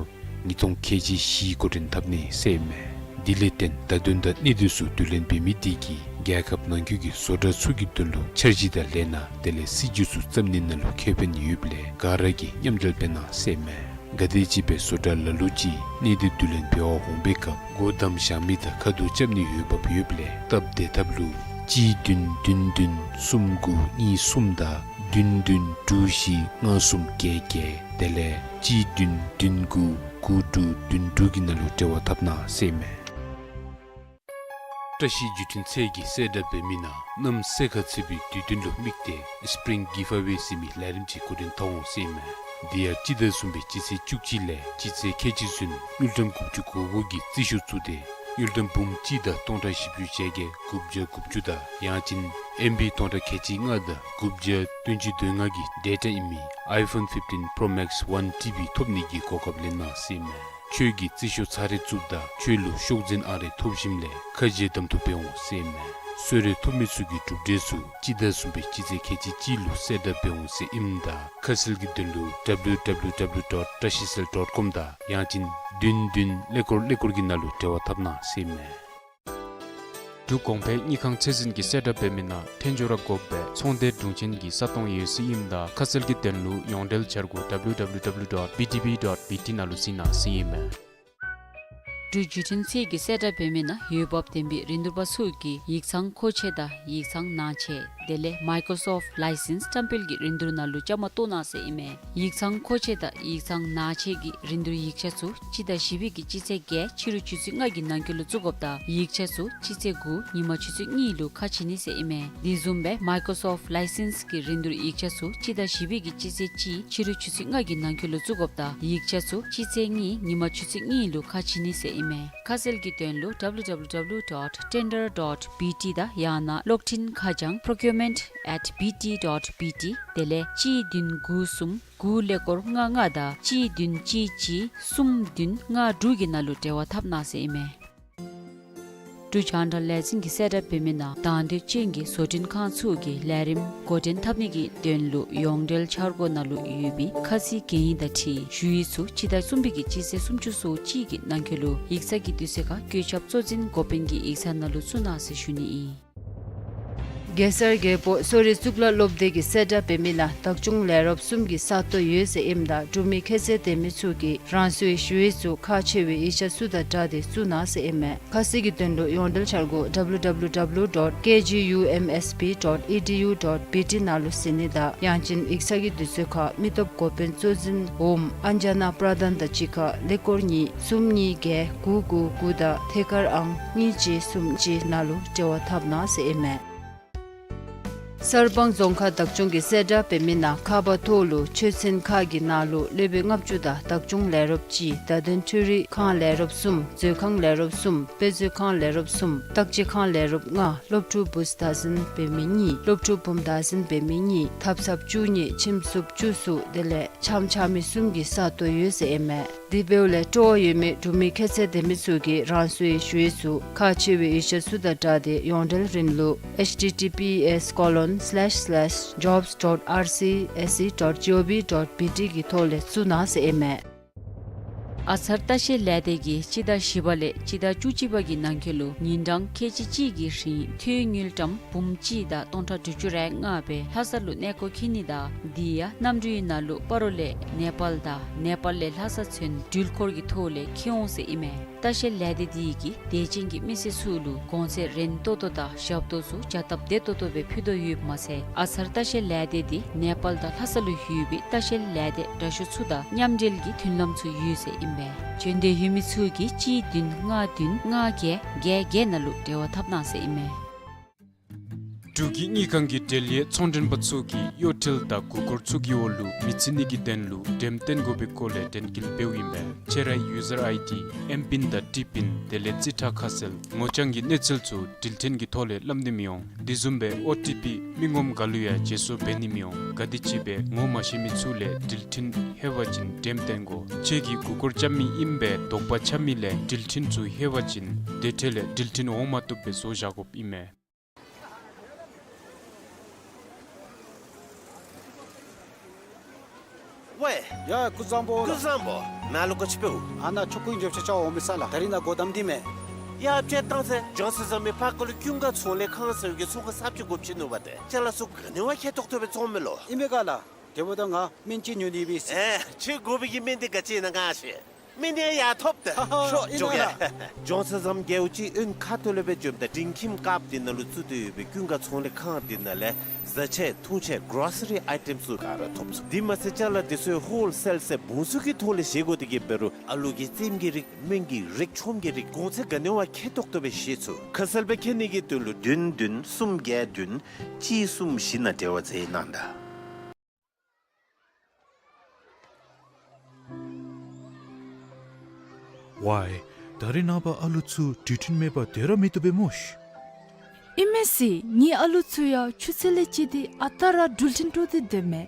ཉིས་སྟོང་ཁལ་གཅིག་བཞི་འགོ་འདྲེན་འཐབ་ནི་ཟེར་ཨིན་མས། དེ་ལས་བརྟེན་བརྡ་དོན་དང་གནད་དོན་ཚུ་བསྡུ་ལེན་འབད་མི་དེ་གིས་རྒྱལ་ཁབ་ནང་འཁོད་ཀྱི་བཟོ་གྲྭ་ཚུ་གི་དོན་ལུ་འཆར་གཞི་དང་ལས་སྣ་དེ་ལས་སྲིད་ཇུས་ཚུ་བརྩམ་ནི་ནང་ལུ་ཁེ་ཕན་ཡོདཔ་ལས་ག་ར་གིས་མཉམ་འབྲེལ་འབད་གནང་ཟེར་ཨིན་མས། ག་དེམ་ཅིག་སྦེ་བཟོ་གྲྭ་ལ་ལུ་ཅིག་གནས་སྡུད་བསྡུ་ལེན་འབད་བར་འོང་པའི་སྐབས་སྒོ་བསྡམ་བཞག་མི་དང་ཁ་ཐུག་རྐྱབ་ནི་འོས་འབབ་ཡོདཔ་ལས་སྟབས་བདེ་ཐབས་ལུ་གཅིག་བདུན་བདུན་བདུན་གསུམ་དགུ་གཉིས་གསུམ་དང་བདུན་བདུན་དྲུག་བཞི་ལྔ་གསུམ་བརྒྱད་བརྒྱད་དེ་ལས་གཅིག་བདུན་བདུན་དགུ་དགུ་དྲུག་བདུན་དྲུག་གི་ནང་ལུ་འབྲེལ་བ་འཐབ་གནང་ཟེར་ཨིན་མས། བཀྲ་ཤིས་བརྒྱུད་འཕྲིན་ཚད་ཀྱིས་གསལ་བསྒྲགས་འབད་མི་ནང་གནམ་སེར་ཁ་ཚ་བའི་དུས་སྟོན་ལུ་དམིགས་ཏེ་སི་པི་རིང་གིབ་ཨ་ཝེ་ཟེར་མི་ལས་རིམ་ཅིག་འགོ་འདྲེན་འཐབ་འོང་ཟེར་ཨིན་མས། དེ་ཡང་སྤྱི་ཟླ་གསུམ་པའི་སྤྱི་ཚེས་བཅུ་གཅིག་ལས་སྤྱི་ཚེས་ཁལ་གཅིག་ཚུན་དངུལ་ཀྲམ་དགུ་བཅུ་གོ་གོ་གི་རྩིས་ཤོག་བཙུགས་ཏེ་དངུལ་ཀྲམ་འབུམ་གཅིག་དང་སྟོང་ཕྲག་བཞི་བཅུ་ཞེ་བརྒྱད་དགུ་བརྒྱ་དགུ་བཅུ་དང་ཡང་ཅིན་ཨེམ་བི་སྟོང་ཕྲག་ཁལ་གཅིག་ལྔ་དང་དགུ་བརྒྱ་བདུན་ཅུ་དོན་ལྔ་གི་ཌེ་ཊ་ཨིན་མི་ཨའི་ཕོན་ཕིཕ་ཊིན་པྲོ་མེགསི་ཝན་ཊི་བི་ཐོབ་ནི་གི་གོ་སྐབས་ལེན་གནང་ཟེར་ཨིན་མས། ཁྱོད་ཀྱིས་རྩིས་ཤོག་ཚར་རེ་བཙུགསཔ་ད་ཁྱོད་ལུ་ཤོག་འཛིན་ཨང་རེ་ཐོབ་ཞིནམ་ལས་ཁ་རྗེ་གདམ་འཐུ་འབད་འོང་ཟེར་ཨིན་མས། གསོལ་རས་ཐོབ་མི་ཚུ་གི་གྲུབ་འབྲས་ཚུ་སྤྱི་ཟླ་གསུམ་པའི་སྤྱི་ཚེས་ཁལ་གཅིག་གཅིག་ལུ་གསལ་བསྒྲགས་འབད་འོང་ཟེར་ཨིནམ་ད་ཁ་གསལ་གྱི་དོན་ལུ་ཌབ་ལིའུ་ཌབ་ལིའུ་ཌབ་ལིའུ་ཌོཊ་བཀྲ་ཤིས་སེལ་ཌོཊ་ཀོམ་དང་ཡང་ཅིན་བདུན་བདུན་ཀླད་ཀོར་ཀླད་ཀོར་གྱི་ནང་ལུ་འབྲེལ་བ་འཐབ་གནང་ཟེར་ཨིན་མས། འབྲུག་གོང་འཕེལ་དངུལ་ཁང་ཚད་འཛིན་གྱིས་གསལ་བསྒྲགས་འབད་མི་ནང་ཐེན་ཇོ་ར་དགོ་པའི་ཚོང་སྡེ་དྲུང་ཆེན་གྱི་ས་སྟོང་ཡོད་ཟེར་ཨིནམ་ད་ཁ་གསལ་གྱི་དོན་ལུ་ཡོངས་འབྲེལ་འཆར་སྒོ་ཌབ་ལིའུ་ཌབ་ལིའུ་ཌབ་ལིའུ་ཌོཊ་བི་ཊི་བི་ཌོཊ་བི་ཊི་ནང་ལུ་གཟིགས་གནང་ཟེར་ཨིན་མས། འབྲུག་བརྒྱུད་འཕྲིན་ཚད་ཀྱིས་གསལ་བསྒྲགས་འབད་མི་ནང་འོས་འབབ་ལྡན་པའི་རིན་བསྡུར་པ་ཚུ་གིས་ཡིག་ཚང་མཁོ་ཆས་དང་ཡིག་ཚང་ནང་ཆས་ དེ་ལས་མའི་ཀོརོ་སོཕཊ་ལའི་སེནསི་བཀྲམ་སྤེལ་གྱི་རིན་བསྡུར་ནང་ལུ་བཅའ་མར་གཏོགས་གནང་ཟེར་ཨིན་མས། ཡིག་ཚང་མཁོ་ཆས་དང་ཡིག་ཚང་ནང་ཆས་ཀྱི་རིན་བསྡུར་ཡིག་ཆ་ཚུ་སྤྱི་ཟླ་བཞི་པའི་གི་སྤྱི་ཚེས་བརྒྱད་ཕྱི་རུ་ཆུ་ཚོད་ལྔ་གི་ནང་འཁོད་ལུ་བཙུགས་དགོཔ་དང་ཡིག་ཆ་ཚུ་སྤྱི་ཚེས་དགུ་ཉིན་མ་ཆུ་ཚོད་གཉིས་ལུ་ཁ་ཕྱེ་ནི་ཟེར་ཨིན་མས། དེ་བཟུམ་སྦེ་མའི་ཀོརོ་སོཕཊ་ལའི་སེནསི་གི་རིན་བསྡུར་ཡིག་ཆ་ཚུ་སྤྱི་ཟླ་བཞི་པའི་གི་སྤྱི་ཚེས་གཅིག་ཕྱི་རུ་ཆུ་ཚོད་ལྔ་གི་ནང་འཁོད་ལུ་བཙུགས་དགོཔ་དང་ཡིག་ཆ་ཚུ་སྤྱི་ཚེས་གཉིས་ཉིན་མ་ཆུ་ཚོད་གཉིས་ལུ་ཁ་ཕྱེ་ནི་ཟེར་ཨིན་མས། ཁ་གསལ་གྱི་དོན་ལུ་W W W dot tender dot B T དང་ཡང་ན་གློག་འཕྲིན་ཁ་བྱང་procurement at B T dot B T དེ་ལས་གཅིག་བདུན་དགུ་གསུམ་དགུ་ཀླད་ཀོར་ལྔ་ལྔ་དང་གཅིག་བདུན་གཅིག་གཅིག་གསུམ་བདུན་ལྔ་དྲུག་གི་ནང་ལུ་འབྲེལ་བ་འཐབ་གནང་ཟེར་ཨིན་མས། འབྲུག་རྒྱང་བསྒྲགས་ལས་འཛིན་གྱིས་གསལ་བསྒྲགས་འབད་མི་ནང་དང་འདོད་ཅན་གྱི་བཟོ་སྐྲུན་ཁང་ཚུ་གིས་ལས་རིམ་འགོ་འདྲེན་འཐབ་ནི་གི་དོན་ལུ་ཡོངས་འབྲེལ་འཆར་སྒོ་ནང་ལུ་ཡོད་པའི་ཁ་ཚིག་གན་ཡིག་དང་འཁྲིལ་ཞུ་ཡིག་ཚུ་སྤྱི་ཟླ་གསུམ་པའི་གི་སྤྱི་ཚེས་སུམ་ཅུ་སོ་གཅིག་གི་ནང་འཁོད་ལུ་ཡིག་ཚང་གི་དུས་ཚོད་ཁར་བཀོད་ཁྱབ་གཙོ་འཛིན་འགོ་དཔོན་གྱི་ཡིག་ཚང་ནང་ལུ་བཙུགས་གནང་ཟེར་ཞུ་ནི་ཨིན། གེ་སར་རྒྱལ་པོ་གསོ་རིག་གཙུག་ལག་སློབ་སྡེ་གིས་གསལ་བསྒྲགས་འབད་མི་ནང་བདག་སྐྱོང་ལས་རོགསཔ་གསུམ་གྱི་ས་སྟོང་ཡོད་ཟེར་ཨིནམ་ད་འབྲུག་མི་ཁྱད་ཚད་ལྡན་མི་ཚུ་གིས་རང་སོའི་ཞུ་ཡིག་ཚུ་ཁག་ཆེ་བའི་ཡིག་ཆ་ཚུ་དང་སྦྲགས་ཏེ་བཙུགས་གནང་ཟེར་ཨིན་མས། ཁ་གསལ་གྱི་དོན་ལུ་ཡོངས་འབྲེལ་འཆར་སྒོ་W W W dot K G U M S P dot E D U dot B T ནང་ལུ་གཟིགས་ནི་དང་ཡང་ཅིན་ཡིག་ཚང་གི་དུས་ཚོད་ཁར་མི་སྟོབས་འགོ་དཔོན་གཙོ་འཛིན་འོགམ་ཨན་ཇ་ན་པྲ་དཱན་དང་གཅིག་ཁར་ཀླད་ཀོར་གཉིས་གསུམ་གཉིས་བརྒྱད་དགུ་དགུ་དགུ་དང་ཐད་ཀར་ཨང་གཉིས་གཅིག་གསུམ་གཅིག་ནང་ལུ་འབྲེལ་བ་འཐབ་གནང་ཟེར་ཨིན་མས། གསར་སྤང་རྫོང་ཁག་བདག་སྐྱོང་གིས་གསལ་བསྒྲགས་འབད་མི་ནང་ཁ་པར་ཐོག་ལུ་ཆོས་ཚན་ཁག་གི་ནང་ལུ་སློབ་དཔོན་ལྔ་བཅུ་དང་བདག་སྐྱོང་ལས་རོགསཔ་གཅིག་བརྡ་དོན་འཕྲུལ་རིག་ཁང་ལས་རོགསཔ་གསུམ་མཛོད་ཁང་ལས་རོགསཔ་གསུམ་དཔེ་མཛོད་ཁང་ལས་རོགསཔ་གསུམ་བརྟག་དཔྱད་ཁང་ལས་རོགསཔ་ལྔ་སློབ་ཕྲུག་བུཚ་བདག་འཛིན་འབད་མི་གཉིས་སློབ་ཕྲུག་བུམོ་བདག་འཛིན་འབད་མི་གཉིས་ཐབ་ཚངཔ་བཅུ་གཉིས་ཁྱིམ་སྲུབ་བཅུ་གསུམ་དེ་ལས་ཕྱགམ་འཕྱག་མི་གསུམ་གྱི་ས་སྟོང་ཡོད་ཟེར་ཨིན་མས། དེ་འབདཝ་ལས་སྤྲོ་བ་ཡོད་མི་འབྲུག་མི་ཁྱད་ཚད་ལྡན་མི་ཚུ་གིས་རང་སོའི་ཞུ་ཡིག་ཚུ་ཁག་ཆེ་བའི་ཡིག་ཆ་ཚུ་དང་སྦྲགས་ཏེ་ཡོངས་འབྲེལ་རིན་ལུ་H T T P S colon slash slash jobs dot R C S E dot G O V dot B T གི་ཐོག་ལས་བཙུགས་གནང་ཟེར་ཨིན་མས། ཨ་ཚར་ལྟ་བཤལ་ལས་སྡེ་གིས་སྤྱི་ཟླ་བཞི་པ་ལས་སྤྱི་ཟླ་བཅུ་གཅིག་པ་གི་ནང་འཁོད་ལུ་ཉིན་གྲངས་ཁལ་གཅིག་གཅིག་གི་རིང་ཐོན་དངུལ་ཀྲམ་འབུམ་གཅིག་དང་སྟོང་ཕྲག་དྲུག་ཅུ་རེ་ལྔ་སྦེ་ལྷ་ས་ལུ་གནས་སྐོར་འཁྱིད་ནི་དང་དེ་ཡང་གནམ་གྲུའི་ནང་ལུ་སྤ་རོ་ལས་ནེ་པཱལ་དང་ནེ་པཱལ་ལས་ལྷ་ས་ཚུན་འགྲུལ་འཁོར་གྱི་ཐོག་ལས་འཁྱིད་འོང་ཟེར་ཨིན་མས། ལྟ་བཤལ་ལས་སྡེ་དེ་གིས་དད་ཅན་གྱི་མི་སེར་ཚུ་ལུ་གོང་ཚད་རན་ཏོག་ཏོ་དང་ཞབས་ཏོག་ཚུ་བྱ་སྟབས་བདེ་ཏོག་ཏོ་སྦེ་ཕུལ་དོ་ཡོདཔ་མ་ཚད་ཨ་ཚར་ལྟ་བཤལ་ལས་སྡེ་དེ་ནེ་པཱལ་དང་ལྷ་ས་ལུ་ཡོད་པའི་ལྟ་བཤལ་ལས་སྡེ་དྲག་ཤོས་ཚུ་དང་མཉམ་འབྲེལ་གྱི་མཐུན་ལམ་ཚུ་ཡོད་ཟེར་ཨིན་པས། འབྱོན་འདོད་ཡོད་མི་ཚུ་གིས་གཅིག་བདུན་ལྔ་བདུན་ལྔ་བརྒྱད་བརྒྱད་བརྒྱད་ནང་ལུ་འབྲེལ་བ་འཐབ་གནང་ཟེར་ཨིན་མས། འབྲུག་གི་དངུལ་ཁང་གི་འབྲེལ་ཡོད་ཚོང་མགྲོན་པ་ཚུ་གིས་གཡོ་འཕྲུལ་དང་མགུ་སྐོར་ཚུ་གི་འོག་ལུ་མི་རྩི་ནི་གི་དོན་ལུ་འགྲེམས་སྟོན་དགོ་པའི་སྐོར་ལས་དྲན་སྐུལ་འབདཝ་ཨིན་པས། ཁྱེད་རའི་ཡུ་ཟར་ཨའི་ཌི་ཨེམ་པིན་དང་ཊི་པིན་དེ་ལས་རྩིས་ཁྲ་ཁ་གསལ་ངོ་རྐྱང་གི་གནས་ཚུལ་ཚུ་འགྲུལ་འཕྲིན་གྱི་ཐོག་ལས་སླབ་ནི་མི་འོང་། དེ་བཟུམ་སྦེ་ཨོ་ཊི་པི་མི་ངོམ་ག་ལུ་ཡང་བརྗེ་སོར་འབད་ནི་མི་འོང་། ག་དེམ་ཅིག་སྦེ་ངོ་མ་ཤེས་མི་ཚུ་ལས་འགྲུལ་འཕྲིན་ལྷོད་པ་ཅིན་འགྲེམས་སྟོན་དགོ། ཁྱེད་ཀྱིས་མགུ་སྐོར་རྐྱབ་མི་ཨིན་པས་དོགས་པ་ཆགས་མི་ལས་འགྲུལ་འཕྲིན་ཚུ་ལྷོད་པ་ཅིན་དེ་འཕྲོ་ལས་འགྲུལ་འཕྲིན་འོང་མ་བཏུབ་སྦེ་བཟོ་བཞག་དགོཔ་ཨིན་མས། ཝའེ། ཡ་སྐུ་གཟུགས་བཟང་པོ། སྐུ་གཟུགས་བཟང་པོ། ནཱ་ལུ་ག་ཅི་འབདཝ། ཨ་ནཱ་ཆོ་ག་གི་འགྱོ་བཅར་འོང་མི་ས་ལགས། ད་རིས་ནཱ་སྒོ་བསྡམས་ཏེ་མས། ཡ་ཕྱི་ཏང་ཟེར་ཇོན་སན་ཟེར་མི་ཕར་ཁ་ལུ་ཀུན་དགའ་ཚོང་ལས་ཁང་ཟེར་བའི་གི་ཚོང་ཁང་གསརཔ་ཅིག་དགོཔ་ཅིག་ནུག་པ་ཏེ། ཅ་ལ་ཚུ་ག་ནི་བ་ཁེ་ཏོག་ཏོ་སྦེ་བཙོང་མས་ལོ། ཨིན་མས་ག་ལགས། དེ་འབདཝ་ད་ང་སྨན་ཅིག་ཉོ་ནི་ཡོད་པས། ཨེ་ཁྱོད་དགོ་པའི་གི་སྨན་འདི་ག་ཅི་ཨིན་ན་ང་ཤེས། སྨན་འདི་ཡང་ཐོབ་ད། ཨ་ཧ་ཤོག་ཨིན་ན་ལགས། ཇོན་སན་ཟེར་མི་རྒེད་འོག་ཅིག་ཨོན་ཁ་ཐུག་ལས་སྦེ་འགྱོཝ་ད་འབྲིང་ཁྱིམ་ཀརཔ་འདི་ནང་ལུ་བཙུགས་ཏེ་ཡོད་པའི་ཀུན་དགའ་ཚོང་ལས་ཁང་འདི་ནང་ལས་བཟའ་ཆས་འཐུང་ཆས་གོ་རོ་སི་རི་ཨའི་ཊེམ་ཚུ་ག་ར་ཐོབ་ཚུགས། དེ་མ་ཚད་ཅ་ལ་འདི་ཚུ་ཧོལ་སེལ་ཟེར་བུན་ཚུགས་ཀྱི་ཐོག་ལས་བཞེས་དགོ་དེ་གིས་འབད་རུང་ཨ་ལུ་གི་རྩེདམོ་གི་རིགས་སྨན་གྱི་རིགས་ཆོམ་གྱི་རིགས་གོང་ཚད་ག་ནི་བ་ཁེ་ཏོག་ཏོ་སྦེ་བཞེས་ཚུགས། ཁ་གསལ་སྦེ་མཁྱེན་ནི་གི་དོན་ལུ་བདུན་བདུན་གསུམ་བརྒྱད་བདུན་གཅིག་གསུམ་བཞི་ནང་འབྲེལ་བ་མཛད་གནང་ད། ཝའེ། ད་རིས་ནངས་པ་ཨ་ལུ་ཚུ་འགྲུལ་འཕྲིན་མེད་པར་སྡོད་ར་མི་བཏུབ་པས་སྨོ་ཤིག། ཨིན་མས་ཟེར། ངེའི་ཨ་ལུ་ཚུ་ཡང་ཆུ་ཚོད་ལས་བཅད་དེ་ཨ་རྟག་ར་འགྲུལ་འཕྲིན་སྤྲོད་དེ་སྡོདཔ་མས།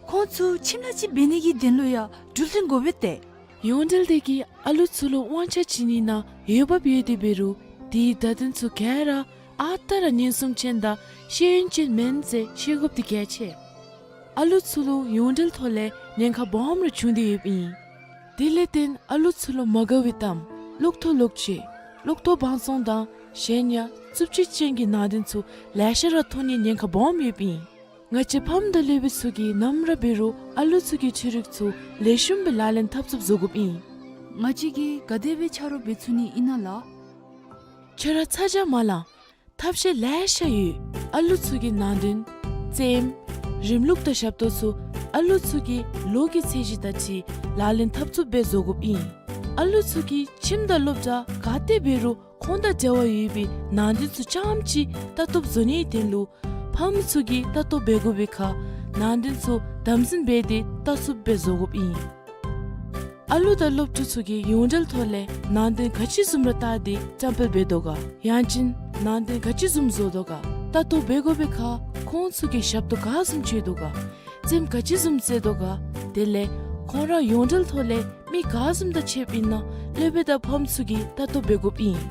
ཁོང་ཚུ་ཁྱིམ་ལས་ཅིག་འབད་ནི་གི་དོན་ལུ་ཡང་འགྲུལ་འཕྲིན་དགོ་པས་ཏེ། ཡོངས་འབྲེལ་དེ་གིས་ཨ་ལུ་ཚུ་ལུ་དབང་ཆ་བྱིན་ནི་ནང་འོས་འབབ་ཡོད་དེ་འབད་རུང་དེའི་བརྡ་དོན་ཚུ་ག་ར་ཨ་རྟག་ར་ཉན་སྲུང་ཅན་དང་ཤེས་ཡོན་ཅན་མེན་ཟེར་ཤེས་དགོཔ་འདི་གལ་ཆེ། ཨ་ལུ་ཚུ་ལུ་ཡོངས་འབྲེལ་ཐོག་ལས་ཉེན་ཁ་སྦོམ་ར་བྱུང་སྟེ་ཡོདཔ་ཨིན། དེ་ལས་བརྟེན་ཨ་ལུ་ཚུ་ལུ་མ་དགའ་བའི་གཏམ་ལོག་ཐོ་ལོག་ཅིག་ལོག་ཐོ་བང་བཙོང་དང་གཞན་ཡང་རྩུབ་སྤྱོད་ཅན་གྱི་ནང་དོན་ཚུ་ལེ་ཤ་ར་མཐོང་ནིའི་ཉེན་ཁ་སྦོམ་ཡོདཔ་ཨིན། ང་བཅས་ཕམ་དང་སློབ་དཔོན་ཚུ་གིས་ནམ་ར་འབད་རུང་ཨ་ལུ་ཚུ་གི་འཕྲུལ་རིག་ཚུ་ལེགས་ཤོམ་སྦེ་ལག་ལེན་འཐབ་ཚུགསཔ་བཟོ་དགོཔ་ཨིན། ང་བཅས་ཀྱིས་ག་དེ་སྦེ་ཆ་རོགས་འབད་ཚུགས་ནི་ཨིན་ན་ལགས། ཁྱོད་ར་ཚ་གྱང་མ་ལང་། ཐབས་ཤེས་ལེ་ཤ་ཡོད། ཨ་ལུ་ཚུ་གི་ནང་དོན་རྩེདམོ་རིམ་ལུགས་དང་ཞབས་ཏོག་ཚུ་ཨ་ལུ་ཚུ་གི་ལོ་གི་ཚད་གཞི་དང་འཁྲིལ་ལག་ལེན་འཐབ་ཚུགསཔ་སྦེ་བཟོ་དགོཔ་ཨིན། ཨ་ལུ་ཚུ་གིས་ཁྱིམ་དང་སློབ་གྲྭ་ག་ཏེ་འབད་རུང་ཁོང་དང་འབྲེལ་བ་ཡོད་པའི་ནང་དོན་ཚུ་རྐྱངམ་ཅིག་ལྟ་རྟོགཔ་བཟོ་ནིའི་དོན་ལུ་ཕམ་ཚུ་གིས་ལྟ་རྟོགཔ་འབད་དགོ་པའི་ཁར་ནང་དོན་ཚུ་དམ་འཛིན་འབད་དེ་ལྟ་ཚུགསཔ་སྦེ་བཟོ་དགོཔ་ཨིན། ཨ་ལུ་དང་སློབ་ཕྲུག་ཚུ་གིས་ཡོངས་འབྲེལ་ཐོག་ལས་ནང་དོན་ག་ཅི་བཟུམ་ར་བལྟ་སྟེ་བཀྲམ་སྤེལ་འབད་དོ་ག། ཡང་ཅིན་ནང་དོན་ག་ཅི་བཟུམ་བཟོ་དོ་ག། ལྟ་རྟོག་འབད་དགོ་པའི་ཁར་ཁོང་ཚུ་གིས་ཞབས་ཏོག་ག་བཟུམ་སྤྱོད་དོ་ག། རྩེདམོ་ག་ཅི་བཟུམ་རྩེ་དོ་ག། དེ་ལས་ཁོང་ར་ཡོངས་འབྲེལ་ཐོག་ལས་མི་ག་བཟུམ་དང་ཕྱདཔ་ཨིན་ན་སློབ་དཔོན་དང་ཕམ་ཚུ་གིས་ལྟ་རྟོག་འབད་དགོཔ་ཨིན།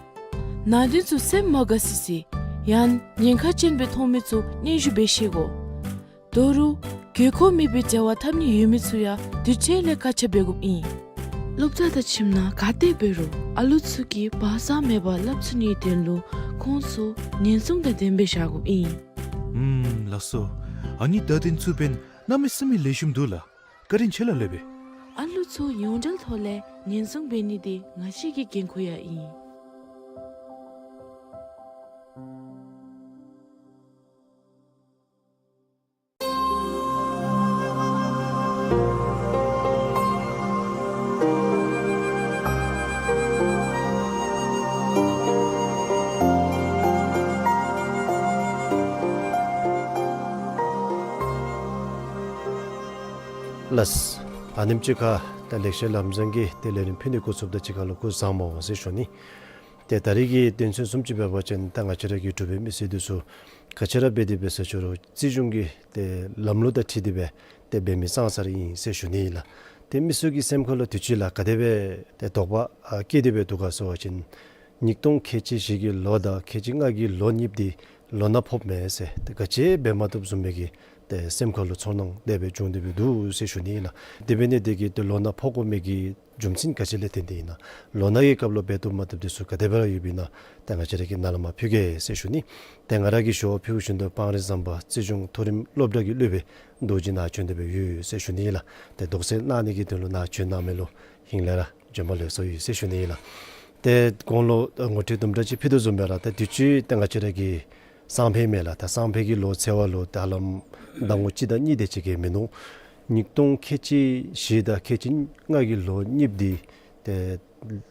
ནང་དོན་ཚུ་སེམས་མ་དགའ་སི་སི་ཡང་ཉེན་ཁ་ཅན་སྦེ་མཐོང་མི་ཚུ་སྙན་ཞུ་འབད་ཤེས་དགོ། དོ་རུང་དགོས་མཁོ་མེད་པའི་འབྲེལ་བ་འཐབ་ནི་ཡོད་མི་ཚུ་ཡང་དུས་ཚོད་ལས་བཀག་ཆ་འབད་དགོཔ་ཨིན། སློབ་གྲྭ་དང་ཁྱིམ་ནང་ག་ཏེ་འབད་རུང་ཨ་ལུ་ཚུ་གིས་བག་གཙང་མེད་པར་ལྷབ་ཚུགས་ནིའི་དོན་ལུ་ཁོང་ཚུ་ཉེན་སྲུང་དང་ལྡནམ་སྦེ་བཞག་དགོཔ་ཨིན། ཨུམ་ལགས་སོ། ཨ་ནི་བརྡ་དོན་ཚུ་འབདན་གནམ་མེད་ས་མེད་ལེགས་ཤོམ་འདུག་ལགས། བཀའ་དྲིན་ཆེ་ལགས་སློབ་དཔོན། ཨ་ལུ་ཚུ་ཡོངས་འབྲེལ་ཐོག་ལས་ཉེན་སྲུང་འབད་ནི་འདི་ང་བཅས་ཀྱི་འགན་ཁུར་ཡང་ཨིན། ལགས། ཨ་ནེམ་ཅིག་ཁར་ད་ལེགས་བཤད་ལམ་བཟང་གི་ཏེ་ལས་རིམ་ཕུལ་ནི་འགོ་བཙུགསཔ་ད་གཅིག་ཁར་ལུ་སྐུ་གཟུགས་བཟང་པོ་ཟེར་ཞུ་ནི། ཏེ་ད་རིས་ཀྱི་དོན་ཚན་བཟུམ་ཅིག་འབད་བ་ཅིན་ད་ང་བཅས་ར་གི་འབྲུག་པའི་མི་སེར་འདི་ཚུ་ག་ཅི་ར་འབད་དེ་འབད་ཟེར་ཞུ་རུང་རྩིས་གཞུང་གི་ཏེ་ལམ་ལུགས་དང་འཁྲིལ་ཏེ་སྦེ་ཏེ་འབད་མི་ཙང་ཙ་ར་ཨིན་ཟེར་ཞུ་ནི་ཨིན་ལགས། ཏེ་མི་ཚུ་གི་སེམས་ཁར་ལུ་དུས་ཅི་ལགས་ག་དེ་སྦེ་ཏེ་དོགས་པ་ཨ་སྐྱེས་ཏེ་སྦེ་འདུག་ག་ཟེར་བ་ཅིན་ཉིས་སྟོང་ཁལ་གཅིག་བཞི་གི་ལོ་དང་ཁལ་གཅིག་ལྔ་གི་ལོ་གཉིསཔ་འདི་ལོ་ན་ཕོགཔ་མས་ཟེར་ཏེ་ག་ཅི་འབད་མ་བཏུབ་བཟུམ་མའི་གི་ཏེ་སེམས་ཁར་ལུ་ཚོར་སྣང་དེ་སྦེ་བྱུང་སྟེ་སྦེ་འདུག་ཟེར་ཞུ་ནི་ཨིན་ལགས། དེ་འབད་ནི་དེ་གིས་ཏེ་ལོ་ན་ཕོག་དགོ་མི་གི་རྒྱུ་མཚན་ག་ཅི་ལས་བརྟེན་ཏེ་ཨིན་ན། ལོ་ན་གི་སྐབས་ལུ་འབད་བཏུབ་མ་བཏུབ་འདི་ཚུ་ག་དེ་སྦེ་ར་ཡོདཔ་ཨིན་ན་ཏེ་ང་བཅས་ར་གིས་ནཱ་ལས་མར་ཕུལ་གེ་ཟེར་ཞུ་ནི། ཏེ་ང་ར་གིས་ཞུ་བ་ཕུལ་བཞིན་དུ་སྤང་རི་ཟམ་པ་རྩིས་གཞུང་མཐོ་རིམ་སློབ་གྲྭ་གི་སློབ་དཔོན་རྡོ་རྗེ་ནཱ་བྱོན་ཏེ་སྦེ་ཡོད་ཟེར་ཞུ་ནི་ཨིན་ལགས། ཏེ་དོགས་སེལ་གནང་ནི་གི་དོན་ལུ་ནཱ་བྱོན་གནང་མི་ལུ་ཧིང་ལས་ར་བྱོན་པ་ལེགས་སོ་ཡོད་ཟེར་ཞུ་ནི་ཨིན་ལགས། ཏེ་གོང་ལུ་ངོ་སྤྲོད་དུམ་གྲ་ཅིག་ཕུལ་དོ་བཟུམ་སྦེ་ར་ཏེ་དུས་ཅི་ཏེ་ང་བཅས་ར་གི་སང་ཕོད་མས་ལགས། ད་སང་ཕོད་ཀྱི་ལོ་ཚེས་པ་ལུ་ད་ཧ་ལམ་ཟླ་ངོ་གཅིག་དང་གཉིས་དེ་ཅིག་གི་མིན་འདུག། ཉིས་སྟོང་ཁལ་གཅིག་བཞི་དང་ཁལ་གཅིག་ལྔ་གི་ལོ་གཉིསཔ་འདི་ཏེ་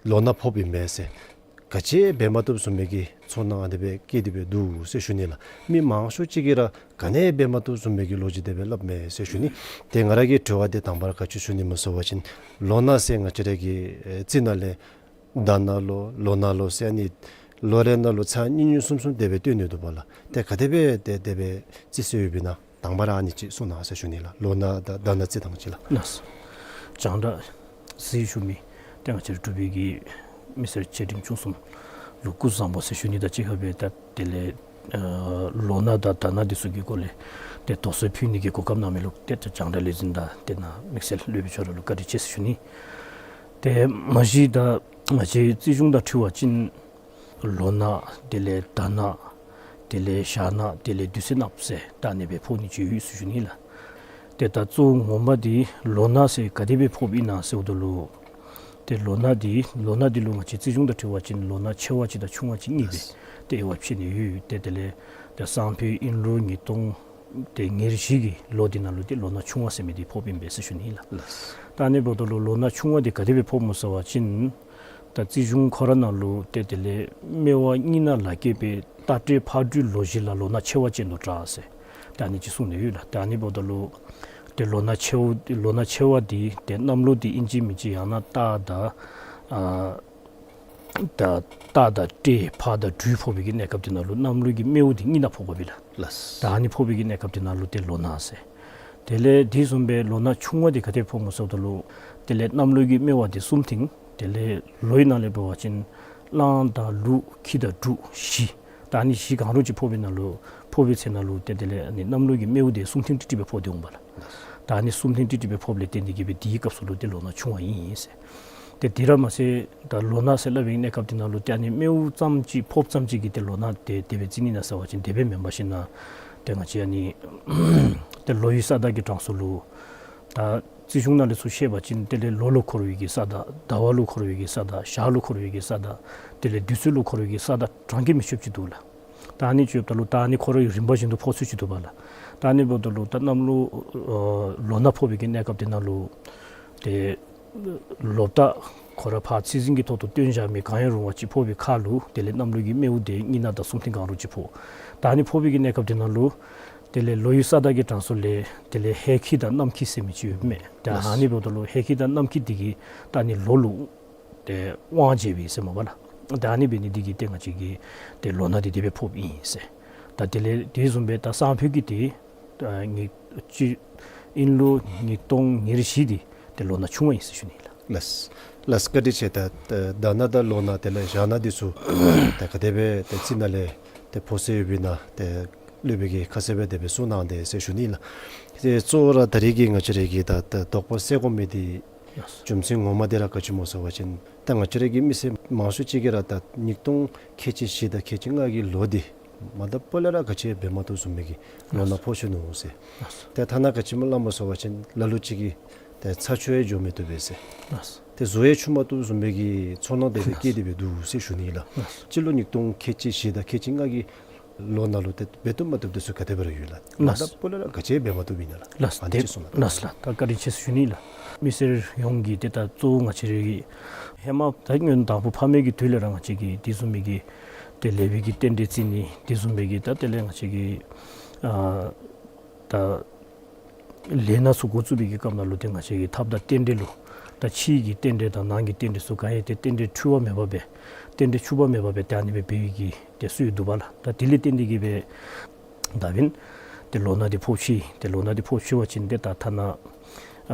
ལོ་ན་ཕོགཔ་ཨིན་མས་ཟེར་ག་ཅི་འབད་མ་བཏུབ་བཟུམ་མའི་གི་ཚོར་སྣང་ཨ་ནི་སྦེ་སྐྱེས་ཏེ་སྦེ་འདུག་ཟེར་ཞུ་ནི་ལགས། མི་མང་ཤོས་ཅིག་གིས་ར་ག་ནི་འབད་མ་བཏུབ་བཟུམ་མའི་གི་ལོ་རྒྱུས་དེ་སྦེ་སླབ་མས་ཟེར་ཞུ་ནི། ཏེ་ང་ར་གི་དྲི་བ་འདི་དང་པ་ར་ག་ཅི་ཞུ་ནི་སྨོ་ཟེར་བ་ཅིན་ལོ་ན་ཟེར་ང་བཅས་ར་གི་ཨེ་རྩིས་ནང་ལས་ཟླ་ན་ལོ་ལོ་ན་ལོ་ཟེར་ཨ་ནི་ལོ་རེ་ནང་ལུ་ཚར་གཉིས་གཉིས་གསུམ་གསུམ་དེ་སྦེ་སྟོན་ནི་འདུག་པ་ལགས། ཏེ་ག་དེ་སྦེ་ཏེ་དེ་སྦེ་རྩིས་སྲོལ་ཡོདཔ་ཨིན་ན་དང་པ་ར་ཨ་ནི་ཅིག་གསུང་གནང་ཟེར་ཞུ་ནི་ལགས། ལོ་ན་དང་ཟླ་ན་རྩིས་ཐངས་ཅིག་ལགས། ལགས་སོ། རྒྱང་བསྒྲགས་གཟིགས་བཞུགས་མི་ཏེ་ང་བཅས་ར་འབྲུག་པའི་གི་མི་སེར་ཆེ་འབྲིང་ཆུང་གསུམ་ལུ་སྐུ་གཟུགས་བཟང་པོ་ཟེར་ཞུ་ནི་དང་གཅིག་ཁར་སྦེ་ད་དེ་ལས་ཨ་ལོ་ན་དང་ཟླ་ན་འདི་ཚུ་གི་སྐོར་ལས་ཏེ་དོགས་སེལ་ཕུལ་ནི་གི་གོ་སྐབས་གནང་མི་ལུ་ཏེ་ད་རྒྱང་བསྒྲགས་ལས་འཛིན་དང་ཏེ་ནཱ་དམིགས་བསལ་སློབ་དཔོན་ཁྱོད་ར་ལུ་བཀའ་དྲིན་ཆེ་ཟེར་ཞུ་ནི། ཏེ་མ་གཞི་ད་ང་བཅས་རྩིས་གཞུང་དང་འཁྲིལ་བ་ཅིན་ལོ་ན་དེ་ལས་ཟླ་ན་དེ་ལས་ཞག་ན་དེ་ལས་དུས་ཚོད་ནངམ་ཟེར་ད་ཨ་ནི་སྦེ་ཕོག་ནི་ཅིག་ཡོད་ཟེར་ཞུ་ནི་ལགས། ཏེ་ད་གཙོ་བོ་ངོ་མ་འདི་ལོ་ན་ཟེར་ག་དེ་སྦེ་ཕོགཔ་ཨིན་ན་ཟེརཝ་ད་ལུ་ཏེ་ལོ་ན་འདི་ལོ་ན་འདི་ལུ་ང་བཅས་རྩིས་གཞུང་དང་འཁྲིལ་བ་ཅིན་ལོ་ན་ཆེ་བ་ཅིག་དང་ཆུང་བ་ཅིག་གཉིས་སྦེ་ཏེ་དབྱེ་བ་ཕྱེ་ནི་ཡོད། ཏེ་དེ་ལས་ཏེ་སང་ཕོད་ཨིན་རུང་ཉིས་སྟོང་ཏེ་ཉེར་བཞི་གི་ལོ་འདི་ནང་ལུ་ཏེ་ལོ་ན་ཆུང་བ་ཟེར་མི་འདི་ཕོགཔ་ཨིན་པས་ཟེར་ཞུ་ནི་ཨིན་ལགས། ལགས། ད་ཨ་ནི་འབདཝ་ད་ལུ་ལོ་ན་ཆུང་བ་འདི་ག་དེ་སྦེ་ཕོགཔ་སྨོ་ཟེར་བ་ཅིན་ད་རྩིས་གཞུང་ཁོ་ར་ནང་ལུ་ཏེ་དེ་ལས་སྨེ་བ་གཉིས་ནང་ལ་སྐྱེས་པའི་རྟ་དྲེལ་ཕག་སྦྲུལ་ལོ་བཞི་ལ་ལོ་ན་ཆེ་བ་ཅན་དུ་གྲགས་ཟེར་ད་ཨ་ནི་ཅིག་གསུངས་ནི་ཡོད་ལགས། ད་ཨ་ནི་འབདཝ་ད་ལུ་ཏེ་ལོ་ན་ཆེ་བ་ལོ་ན་ཆེ་བ་འདི་ཏེ་གནམ་ལོ་འདི་ཨིན་ཅི་མིན་ཅི་ཡང་ན་རྟ་དང་ཨ་ད་རྟ་དང་སྤྲེལ་ཕག་དང་སྦྲུལ་ཕོག་པའི་གི་གནས་སྐབས་འདི་ནང་ལུ་གནམ་ལོ་གི་སྨེ་བ་འདི་གཉིས་ནང་ཕོག་དགོ་པས་ལགས། ལགས། ད་ཨ་ནི་ཕོག་པའི་གི་གནས་སྐབས་འདི་ནང་ལུ་ཏེ་ལོ་ན་ཟེར། དེ་ལས་དེ་བཟུམ་སྦེ་ལོ་ན་ཆུང་བ་འདི་ག་དེ་ཕོགཔ་སྨོ་ཟེརཝ་ད་ལུ་དེ་ལས་གནམ་ལོ་གི་སྨེ་བ་འདི་གསུམ་ཐེངས་དེ་ལས་ལོའི་ནང་ལས་འབད་བ་ཅིན་གླང་དང་ལུག་ཁྱི་དང་འབྲུག་བཞི། ད་ཨ་ནི་བཞི་གང་རུང་ཅིག་ཕོག་པའི་ནང་ལུ་ཕོག་པའི་ཚེ་ནང་ལུ་ཏེ་དེ་ལས་ཨ་ནི་གནམ་ལོ་གི་སྨེ་བ་འདི་གསུམ་ཐེངས་ཏིག་ཏིག་སྦེ་ཕོག་སྟེ་འོང་པས་ལགས། ད་ཨ་ནི་གསུམ་ཐེངས་ཏིག་ཏིག་སྦེ་ཕོགཔ་ལས་བརྟེན་ཏེ་གིས་སྦེ་དེའི་སྐབས་སུ་ལུ་ཏེ་ལོ་ན་ཆུང་བ་ཨིན་ཟེར། ཏེ་དེ་ར་མ་ཚད་ད་ལོ་ན་ཟེར་སླབ་པའི་གནས་སྐབས་འདི་ནང་ལུ་ཏེ་ཨ་ནི་སྨེ་བ་ཙམ་ཅིག་ཕོགཔ་ཙམ་ཅིག་གིས་ཏེ་ལོ་ན་དེ་དེ་སྦེ་རྩི་ནི་ཨིན་ན་ཟེར་བ་ཅིན་དེ་སྦེ་མེན་པར་ཞིན་ན་ཏེ་ང་བཅས་ཨ་ནི་ཏེ་ལོའི་ས་བདག་གི་གྲངས་སུ་ལུ་ད་རྩིས་གཞུང་ནང་ལས་ཚུར་བཤད་པ་ཅིན་དེ་ལས་ལོ་ལུ་འཁོར་བའི་གི་ས་བདག་ཟླ་བ་ལུ་འཁོར་བའི་གི་ས་བདག་ཞག་ལུ་འཁོར་བའི་གི་ས་བདག་དེ་ལས་དུས་ཚོད་ལུ་འཁོར་བའི་གི་ས་བདག་གྲངས་ཀྱིས་མི་ཆོདཔ་ཅིག་འདུག་ལགས། ད་ཨ་ནི་ཅིག་འབདཝ་ད་ལུ་ད་ཨ་ནི་ཁོ་ར་རིམ་པ་བཞིན་དུ་ཕོག་ཚུལ་ཅིག་འདུག་པ་ལགས། ད་ཨ་ནི་འབདཝ་ད་ལུ་ད་གནམ་ལོ་ཨ་ལོ་ན་ཕོག་པའི་གི་གནས་སྐབས་དེ་ནང་ལུ་ཏེ་ལོ་བདའ་ཁོ་ར་ཕར་ཚེས་བཟང་གི་ཐོག་ཏུ་བཏོན་བཞག་མི་གང་ཡང་རུང་བ་ཅིག་ཕོག་པའི་ཁར་ལུ་དེ་ལས་གནམ་ལོ་གི་སྨེ་བོ་དེ་གཉིས་ནག་དང་གསུམ་ཐིག་གང་རུང་ཅིག་ཕོག། ད་ཨ་ནི་ཕོག་པའི་གི་གནས་སྐབས་དེ་ནང་ལུ་དེ་ལས་ལོ་ཡུན་ས་བདག་གི་གྲངས་སུ་ལས་དེ་ལས་ཧེ་ཁྱི་དང་གནམ་ཁྱི་ཟེར་མི་ཅིག་ཡོདཔ་མས། ད་ཨ་ནི་འབདཝ་ད་ལུ་ཧེ་ཁྱི་དང་གནམ་ཁྱི་དེ་གིས་ད་ཨ་ནི་ལོ་ལུ་ཏེ་དབང་བྱེད་པས་ཟེར་མས་པ་ལགས། ད་ཨ་ནི་འབད་ནི་དེ་གིས་ཏེ་ང་བཅས་ཀྱི་ཏེ་ལོ་ན་དེ་དེ་སྦེ་ཕོགཔ་ཨིན་ཟེར། ད་དེ་ལས་དེ་བཟུམ་སྦེ་ད་སང་ཕོད་ཀྱི་ཏེ་ཨ་ཉིས་སྤྱི་དབྱིན་ལོ་ཉིས་སྟོང་ཉེར་བཞི་དེ་ཏེ་ལོ་ན་ཆུང་བ་ཨིན་ཟེར་ཞུ་ནི་ལགས། ལགས་ལགས། བཀའ་དྲིན་ཆེ། ད་ད་ཟླ་ན་དང་ལོ་ན་དེ་ལས་ཞག་ན་དེ་ཚུ་ད་ག་དེ་སྦེ་ཏེ་རྩིས་ནང་ལས་ཏེ་ཕོག་སྲོལ་ཡོདཔ་ཨིན་ན་ཏེ་སློབ་དཔོན་གྱིས་ཁ་གསལ་སྦེ་དེ་སྦེ་གསུངས་གནང་དེས་ཟེར་ཞུ་ནི་ལགས། ཏེ་གཙོ་བོ་ར་ད་རེས་ཀྱི་ང་བཅས་ར་གི་ད་ད་དོགས་པ་སེལ་དགོ་མི་དེ་རྒྱུ་མཚན་ངོ་མ་དེ་ར་ག་ཅི་སྨོ་ཟེར་བ་ཅིན་ད་ང་བཅས་ར་གི་མི་སེར་མང་ཤོས་ཅིག་གིས་ར་ད་ཉིས་སྟོང་ཁལ་གཅིག་བཞི་དང་ཁལ་གཅིག་ལྔ་གི་ལོ་དེ་མ་ད་སྤོ་ལས་ར་ག་ཅི་འབད་མ་བཏུབ་བཟུམ་མའི་གི་ལོ་ན་ཕོག་ཆི་ནུག་ཟེར། ཏེ་ཐ་ན་ག་ཅི་སྨོ་སླབ་སྨོ་ཟེར་བ་ཅིན་ལ་ལུ་ཅིག་གིས་ཏེ་ཚ་ཆུ་ཡང་འགྱོ་མི་བཏུབ་པས་ཟེར། ཏེ་གཟུགས་ཡང་འཁྱུ་མ་བཏུབ་བཟུམ་མའི་གི་ཚོར་སྣང་དེ་སྦེ་སྐྱེས་ཏེ་སྦེ་འདུག་ཟེར་ཞུ་ནི་ལགས། སྤྱི་ལོ་ཉིས་སྟོང་ཁལ་གཅིག་བཞི་དང་ཁལ་གཅིག་ལྔ་གི་ལོ་ནང་ལུ་ཏེ་འབད་བཏུབ་མ་བཏུབ་དེ་ཚུ་ག་དེ་སྦེ་ར་ཡོད་ལགས། ལགས། མ་ད་སྤོ་ལས་ར་ག་ཅི་འབད་མ་བཏུབ་ཨིན་ན་ལགས། ལགས། ཨ་ནི་ཅིག་གསུངས་གནང་། ལགས་ལགས། ད་བཀའ་དྲིན་ཆེ་ཟེར་ཞུ་ནི་ལགས། མི་སེར་ཡོངས་ཀྱིས་ཏེ་ད་གཙོ་བོ་ང་བཅས་ར་གི་ཧེ་མ་ད་སྔོན་དང་ཕུ་ཕ་མེས་ཀྱི་དུས་ལས་ར་ང་བཅས་ཀྱིས་དེ་བཟུམ་མའི་གི་ཏེ་ལེགས་པའི་གི་རྟེན་འབྲེལ་བརྩི་ནི་དེ་བཟུམ་མའི་གི་ད་དེ་ལས་ང་བཅས་ཀྱིས་ཨ་ད་ལས་སྣ་ཚུ་འགོ་བཙུགས་པའི་གི་སྐབས་ནང་ལུ་ཏེ་ང་བཅས་ཀྱིས་ཐབས་དང་རྟེན་འབྲེལ་ལུ་ད་ཕྱི་གི་རྟེན་འབྲེལ་དང་ནང་གི་རྟེན་འབྲེལ་ཚུ་ག་ཡང་ཏེ་རྟེན་འབྲེལ་འཁྲུལ་བ་མེད་པར་སྦེ་རྟེན་འབྲེལ་འཁྲུལ་བ་མེད་པར་སྦེ་ཏེ་ཨ་ནི་སྦེ་འབད་བའི་གི་ཏེ་སྲོལ་འདུག་པ་ལགས། ད་དེ་ལས་བརྟེན་ཏེ་གིས་སྦེ་ད་འབདན་ཏེ་ལོ་ན་དེ་ཕོག་ཆི། ཏེ་ལོ་ན་དེ་ཕོག་ཆི་བ་ཅིན་ཏེ་ད་ཐ་ན་ཨ་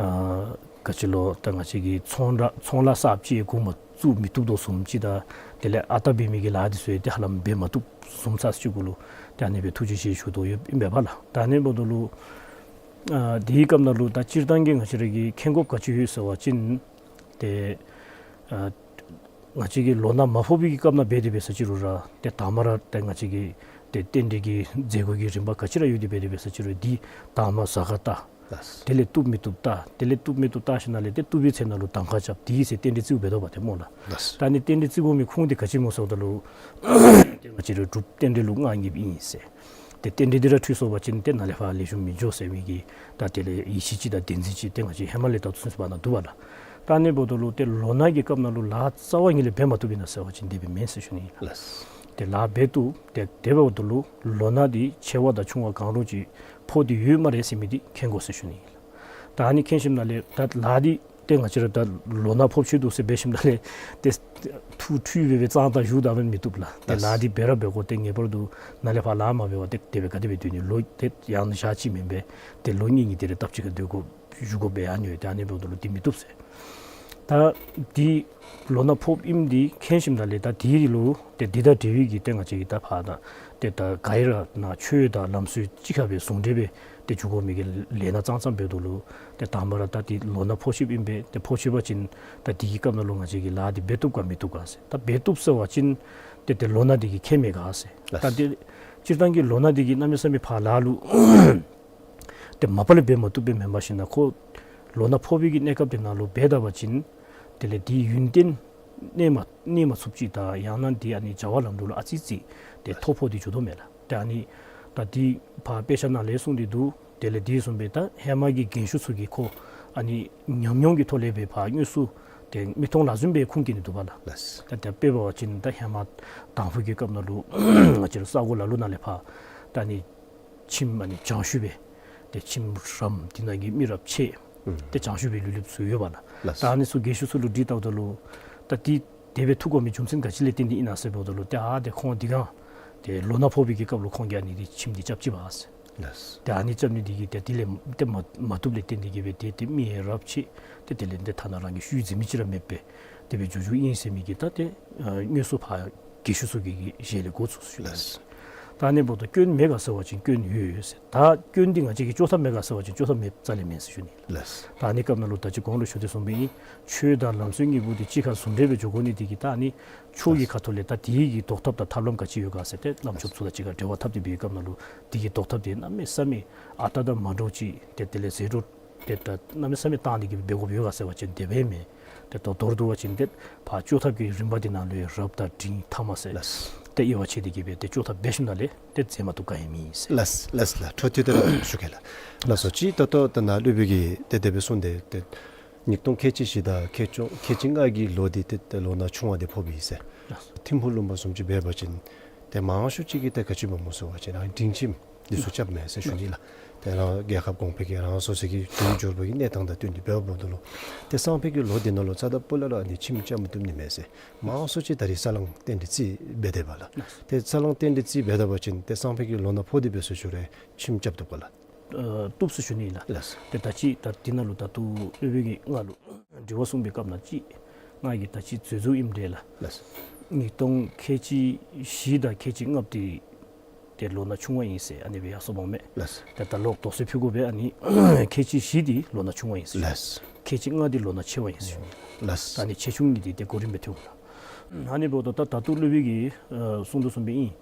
ག་ཅི་ལོ་ད་ང་བཅས་ཀྱི་ཚོང་ར་ཚོང་ལཱ་གསརཔ་ཅིག་འགོ་མ་བཙུགས་མི་བཏུབ་དོ་བཟུམ་ཅིག་དང་དེ་ལས་ཨ་རྟག་འབད་མི་གི་ལཱ་དེ་ཚུ་ཡང་ཏེ་ཧ་ལམ་འབད་མ་བཏུབ་བཟུམ་ཚར་ཅིག་གུ་ལུ་ཏེ་ཨ་ནི་སྦེ་ཐུགས་རྗེ་ཆེ་ཞུ་དོ་ཡོདཔ་ཨིན་པས་པ་ལགས། ད་ཨ་ནི་འབདཝ་ད་ལུ་ཨ་དེའི་སྐབས་ནང་ལུ་ད་སྤྱིར་བཏང་གི་ང་བཅས་ར་གིས་མཁྱེན་དགོཔ་ག་ཅི་ཡོད་ཟེར་བ་ཅིན་ཏེ་ཨ་ང་བཅས་ཀྱིས་ལོ་ན་མ་ཕོག་པའི་གི་སྐབས་ནང་འབད་དེ་འབད་ས་ཅིག་རུང་ར་ཏེ་དང་པ་ར་ཏེ་ང་བཅས་ཀྱི་ཏེ་རྟེན་འབྲེལ་གྱི་མཛད་སྒོ་གི་རིམ་པ་ག་ཅི་ར་ཡོད་དེ་འབད་དེ་འབད་ས་ཅིག་རུང་འདི་དང་པ་གཟའ་སྐར་བལྟ། ལགས། དེ་ལས་བཏུབ་མི་བཏུབ་བལྟ། དེ་ལས་བཏུབ་མི་བཏུབ་བལྟ་ཞིནམ་ལས་ཏེ་བཏུབ་པའི་ཚེ་ནང་ལུ་གདམ་ཁ་རྐྱབ། དེའི་ཚེ་རྟེན་འབྲེལ་བརྩིཝ་འབད་དོ་བ་ཏེ་སྨོ་ལགས། ལགས། ད་ཨ་ནི་རྟེན་འབྲེལ་བརྩི་དགོ་མི་ཁུངས་དེ་ག་ཅི་སྨོ་ཟེརཝ་ད་ལུ་ཏེ་ང་བཅས་ར་སྒྲུབ་རྟེན་འབྲེལ་ལུ་མངའ་བརྙེས་པ་ཨིན་ཟེར། ཏེ་རྟེན་འབྲེལ་འདི་ར་འཁྲུལ་སོང་བ་ཅིན་ཏེ་ནཱ་ལས་ཕར་ལེགས་ཤོམ་མི་འགྱོ་ཟེར་མི་གི་ད་དེ་ལས་ཡིད་ཆེས་ཅིག་དང་བདེན་འཛིན་ཅིག་ཏེ་ང་བཅས་ཧེ་མ་ལས་ད་ཚུན་ཚོད་བར་ན་འདུག་པ་ལགས། ད་ཨ་ནི་འབདཝ་ད་ལུ་ཏེ་ལོ་ན་གི་སྐབས་ནང་ལུ་ལཱ་རྩ་བ་ཉིད་ལས་འབད་མ་བཏུབ་ཨིན་ན་ཟེར་བ་ཅིན་དེ་སྦེ་མེན་ཟེར་ཞུ་ནི་ལགས། ལགས། ཏེ་ལཱ་འབད་བཏུབ། ཏེ་དེ་འབདཝ་ད་ལུ་ལོ་ན་འདི་ཆེ་བ་དང་ཆུང་བ་གང་རུང་ཅིག་ཕོག་སྟེ་ཡོད་སྨ་རེ་ཟེར་མི་འདི་མཁྱེན་དགོ་ཟེར་ཞུ་ནི་ལགས། ད་ཨ་ནི་མཁྱེན་ཞིནམ་ལས་ད་ལཱ་འདི་ཏེ་ང་བཅས་ར་ད་ལོ་ན་ཕོག་ཆི་འདུག་ཟེར་འབད་ཞིནམ་ལས་ཏེ་ཐུགས་འཁྲུལ་སྦེ་སྦེ་ཙང་ཙང་བཞུགས་ད་འབདན་མི་བཏུབ་ལགས། ཏེ་ལགས། ལཱ་འདི་འབད་ར་འབད་དགོ། ཏེ་ངེས་པར་དུ་ནཱ་ལས་ཕར་ལཱ་མ་འབད་བར་ཏེ་དེ་སྦེ་ག་དེ་སྦེ་སྡོད་ནི། ལོ་ཏེ་ཡང་ན་ཞག་གཅིག་མེན་པས། ཏེ་ལོ་གཉིས་གཉིས་དེ་རེ་སྟབས་གཅིག་ཁར་སྡོད་དགོ་བཞུགས་དགོ་པས། ཨ་ནི་ཡོད། ཏེ་ཨ་ནི་འབདཝ་ད་ལུ་འདི་མི་བཏུབ་ཟེར། ད་འདི་ལོ་ན་ཕོགཔ་ཨིནམ་འདི་མཁྱེན་ཞིནམ་ལས་ད་འདི་ལུ་ཏེ་འདི་དང་འབྲེལ་བའི་གི་ཏེ་ང་བཅས་ཀྱིས་ད་ཕར་ད་ཏེ་ད་ག་ཡི་ར་ནང་ཆོས་དང་ལམ་སྲོལ་གཅིག་ཁར་སྦེ་ཟུང་འབྲེལ་སྦེ་ཏེ་འགྱོ་དགོ་མི་གི་ལས་སྣ་ཙང་ཙང་འབདཝ་ད་ལུ་ཏེ་དང་པ་ར་ད་འདི་ལོ་ན་ཕོག་ཆི་ཨིན་པས། ཏེ་ཕོག་ཆི་བ་ཅིན་ད་འདི་གི་སྐབས་ནང་ལུ་ང་བཅས་ཀྱིས་ལཱ་འདི་འབད་བཏུབ་ག་མི་བཏུབ་ག་ཟེར། ད་འབད་བཏུབ་ཟེར་བ་ཅིན་ཏེ་ཏེ་ལོ་ན་འདི་གིས་ཁྱད་མེད་ག་ཟེར། ལགས། ད་ཏེ་སྤྱིར་བཏང་གི་ལོ་ན་འདི་གིས་གནམ་མེད་ས་མེད་ཕར་ལཱ་ལུ་ཏེ་མ་པ་ལས་འབད་མ་བཏུབ་པས། མེན་པར་ཞིན་ན་ཁོ་ལོ་ན་ཕོག་པའི་གི་གནས་སྐབས་དེ་ནང་ལུ་འབད་ད་པ་ཅིན་དེ་ལས་དེའི་ཡུན་བརྟན་གནས་མ་གནས་མ་ཚུགསཔ་ཅིག་དང་ཡང་ན་དེ་ཨ་ནི་བྱ་བ་ལམ་འགྲོ་ལུ་ཨ་ཙི་ཙི་ཏེ་ཐོ་ཕོག་སྟེ་འགྱོ་དོ་མས་ལགས། ཏེ་ཨ་ནི་ད་དེ་ཕར་དཔེ་ཆ་ནང་ལས་གསུངས་ཏེ་འདུག། དེ་ལས་དེ་བཟུམ་སྦེ་ད་ཧེ་མ་གི་རྒན་ཤོས་ཚུ་གིས་ཁོ་ཨ་ནི་ཉམས་མྱོང་གི་ཐོག་ལས་སྦེ་ཕར་དངོས་སུ་ཏེ་མིག་མཐོང་ལག་ཟུན་སྦེ་ཁུངས་བཀལ་ནི་འདུག་པ་ལགས། ལགས། ད་ད་དཔེ་འབད་བ་ཅིན་ད་ཧེ་མ་དང་ཕུ་གི་སྐབས་ནང་ལུ་ང་བཅས་ར་ས་གོ་ལ་ལུ་ནང་ལས་ཕར་ད་ཨ་ནི་ཁྱིམ་ཨ་ནི་བྱང་ཤུལ་སྦེ་ཏེ་ཁྱིམ་རམ་དེ་ནང་གི་མི་རབས་ཆེ་ཨུམ་ཏེ་བྱང་ཤུལ་སྦེ་ལུས་ལུསཔ་ཚུ་ཡོད་པ་ལགས། ལགས། ད་ཨ་ནི་ཚུ་རྒས་ཤོས་ཚུ་ལུ་དྲི་བལྟཝ་ད་ལུ་ད་དེ་དེ་སྦེ་ཐུག་དགོ་མི་རྒྱུ་མཚན་ག་ཅི་ལས་བརྟེན་ཏེ་ཨིན་ན་ཟེར་འབདཝ་ད་ལུ་ཏེ་ཨ་ཏེ་ཁོང་འདི་གང་ཏེ་ལོ་ན་ཕོག་པའི་གི་སྐབས་ལུ་ཁོང་གིས་ཨ་ནི་འདི་ཁྱིམ་འདི་རྐྱབ་ཅི་པ་ཟེར། ལགས། ཏེ་ཨ་ནི་རྐྱབ་ནི་འདི་གིས་ཏེ་དེ་ལས་ཏེ་མ་མ་བཏུབ་ལས་བརྟེན་ཏེ་གིས་སྦེ་ཏེ་ཏེ་མི་ཡང་རབས་ཆེ་ཏེ་དེ་ལས་ཏེ་ཐ་ན་རང་གི་ཤུལ་འཛིན་མི་ཅིག་ར་མེདཔ་སྦེ་དེ་སྦེ་འགྱོ་འགྱོཝ་ཨིན་ཟེར་མི་གི་ད་ཏེ་ཨ་དངོས་སུ་ཕར་རྒས་ཤོས་ཚུ་གི་གི་ཞལ་ལས་གོ་ཚུགས་ཚུགས་ཡོད། ལགས། ད་ཨ་ནི་འབདཝ་ད་སྐྱོན་མེད་ག་ཟེར་བ་ཅིན་སྐྱོན་ཡོད་ཡོད་ཟེར། ད་སྐྱོན་འདི་ང་བཅས་ཀྱིས་བཅོ་ཐབས་མེད་ག་ཟེར་བ་ཅིན་བཅོ་ཐབས་མེད་རྩ་ལས་མེན་ཟེར་ཞུ་ནི། ལགས། ད་ཨ་ནི་སྐབས་ནང་ལུ་ད་ཅི་གོང་ལུ་ཞུ་དོ་བཟུམ་སྦེ་ཨིན། ཆོས་དང་ལམ་སྲོལ་གཉིས་པོ་འདི་གཅིག་ཁར་ཟུང་འབྲེལ་སྦེ་འགྱོ་དགོ་ནི་འདི་གིས་ད་ཨ་ནི་ཆོས་ཀྱི་ཁ་ཐུག་ལས་ད་དེ་གི་ཟློག་ཐབས་དང་ཐབས་ལམ་ག་ཅི་ཡོད་ག་ཟེར་ཏེ་བླམ་ཆོསཔ་ཚུ་དང་གཅིག་ཁར་འབྲེལ་བ་འཐབ་སྟེ་འབད་བའི་སྐབས་ནང་ལུ་དེ་གི་ཟློག་ཐབས་དེ་གནམ་མེད་ས་མེད་ཨ་རྟག་དང་མ་འདྲཝ་ཅིག་ཏེ་དེ་ལས་ཟད་འགྲོ་ཏེ་ད་གནམ་མེད་ས་མེད་བཏང་སྟེ་གིས་འབད་དགོཔ་ཡོད་ག་ཟེར་བ་ཅིན་དེ་སྦེ་མེན། ཏེ་ད་མདོར་བསྡུ་བ་ཅིན་ཏེ་ཕར་བཅོ་ཐབས་ཀྱི་རིམ་པ་འདི་ནང་ལུ་ཡང་རབ་དང་འབྲིང་ཐ་མ་ཟེར། ལགས། ཏེ་དབྱེ་བ་ཕྱེ་སྟེ་གི་སྦེ་ཏེ་བཅོས་ཐབས་འབད་ཞིནམ་ལས་ཏེ་འཛེམ་མ་བཏུབ་ག་ཡང་མེད་ཟེར། ལགས་ལགས་ལགས། འཕྲོ་མཐུད་དེ་ར་ཞུ་གེ་ལགས། ལགས་སོ། ཅིག་ད་ལྟོ་ད་ནཱ་སློབ་དཔོན་གྱིས་ཏེ་དེ་སྦེ་གསུངས་ཏེ་ཏེ་ཉིས་སྟོང་ཁལ་གཅིག་བཞི་དང་ཁལ་གཅིག་ཁལ་གཅིག་ལྔ་གི་ལོ་འདི་ཏེ་ཏེ་ལོ་ན་ཆུང་བ་འདི་ཕོགཔ་ཨིན་ཟེར། ལགས་སོ། ཐིམ་ཕུག་ལུང་པ་བཟུམ་ཅིག་འབད་བ་ཅིན་ཏེ་མང་ཤོས་ཅིག་གིས་ཏེ་ག་ཅི་འབད་སྨོ་ཟེར་བ་ཅིན་རང་སྤྲིན་ཁྱིམ་འདི་ཚུ་རྐྱབ་མས་ཟེར་ཞུ་ནི་ལགས། ཏེ་རང་རྒྱལ་ཁབ་གོང་འཕེལ་གྱི་རང་སོ་སོ་གི་དུས་འགྱུར་བའི་གནས་སྟངས་དང་བསྟུན་ཏེ་འབདཝ་ད་ལུ་ཏེ་སང་ཕོད་ཀྱི་ལོ་འདི་ནང་ལུ་རྩ་དང་སྤུ་ལས་ར་ཨ་ནི་ཁྱིམ་རྐྱབ་མ་བཏུབ་ནི་མས་ཟེར། མང་ཤོས་ཅིག་ད་རིས་ས་ལང་རྟེན་འབྲེལ་རྩིས་འབད་དེ་འབདཝ་ལགས། ཏེ་ས་ལང་རྟེན་འབྲེལ་རྩིས་འབད་ད་པ་ཅིན་ཏེ་སང་ཕོད་ཀྱི་ལོ་ན་ཕོག་སྟེ་འབད་ཟེར་ཞུ་རུང་ཁྱིམ་རྐྱབ་བཏུབ་ག་ལགས། ཨ་བཏུབ་ཟེར་ཞུ་ནི་ལགས། ལགས། ཏེ་ད་ཅི་ད་འདི་ནང་ལུ་ད་ལྟོ་སློབ་དཔོན་གྱིས་ང་ལུ་དྲི་བ་གསུངས་པའི་སྐབས་ནང་ཅིག་ང་གིས་ད་ཅི་འཛོལ་འཛོལཝ་ཨིནམ་འདྲས་ལགས། ལགས། ཉིས་སྟོང་ཁལ་གཅིག་བཞི་དང་ཁལ་གཅིག་ལྔ་འདི་ཏེ་ལོ་ན་ཆུང་བ་ཨིན་ཟེར་ཨ་ནི་སྦེ་ཡར་སོང་འོང་མས། ལགས། ཏེ་ད་ལོག་དོགས་སེལ་ཕུལ་དགོ་པས། ཨ་ནི་ཁལ་གཅིག་བཞི་འདི་ལོ་ན་ཆུང་བ་ཨིན་ཟེར། ལགས། ཁལ་གཅིག་ལྔ་འདི་ལོ་ན་ཆེ་བ་ཨིན་ཟེར། ལགས། ཨ་ནི་ཆེ་ཆུང་གཉིས་འདི་ཏེ་གོ་རིམ་སྦེ་ཐོན་འོང་ལགས། ཨ་ནི་འབདཝ་ད་ད་ད་ལྟོ་སློབ་དཔོན་གྱིས་ཨ་གསུངས་དོ་བཟུམ་སྦེ་ཨིན།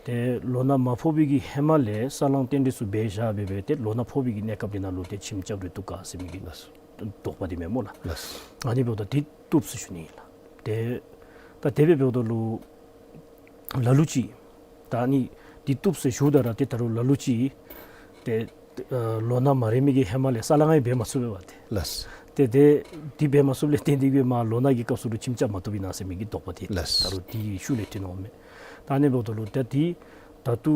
ཏེ་ལོ་ན་མ་ཕོག་པའི་གི་ཧེ་མ་ལས་ས་ལང་རྟེན་འབྲེལ་ཚུ་འབད་བཞག་སྦེ་སྦེ་ཏེ་ལོ་ན་ཕོག་པའི་གི་གནས་སྐབས་འདི་ནང་ལུ་ཏེ་ཁྱིམ་རྐྱབ་རུང་བཏུབ་ག་ཟེར་མི་གི་ལགས། དོགས་པ་འདི་མེན་སྨོ་ལགས། ལགས། ཨ་ནི་འབདཝ་ད་འདི་བཏུབ་ཟེར་ཞུ་ནི་ལགས། ཏེ་ད་དེ་སྦེ་འབདཝ་ད་ལུ་ལ་ལུ་ཅིག་ད་ཨ་ནི་འདི་བཏུབ་ཟེར་ཞུཝ་ད་ར་ཏེ་ད་རུང་ལ་ལུ་ཅིག་ཏེ་ཨ་ལོ་ན་མ་རན་མི་གི་ཧེ་མ་ལས་ས་ལང་ཡང་འབད་མ་ཚུགས་པས་པ་ཏེ། ལགས། ཏེ་ཏེ་འདི་འབད་མ་ཚུགསཔ་ལས་བརྟེན་ཏེ་གི་མར་ལོ་ན་གི་སྐབས་སུ་ལུ་ཁྱིམ་རྐྱབ་མ་བཏུབ་ཨིན་ན་ཟེར་མི་གི་དོགས་པ་འདི། ལགས། ད་རུང་འདི་ཤུལ་ལས་ཐོན་འོང་མས། ད་ཨ་ནི་འབདཝ་ད་ལུ་ད་འདི་ད་ལྟོ་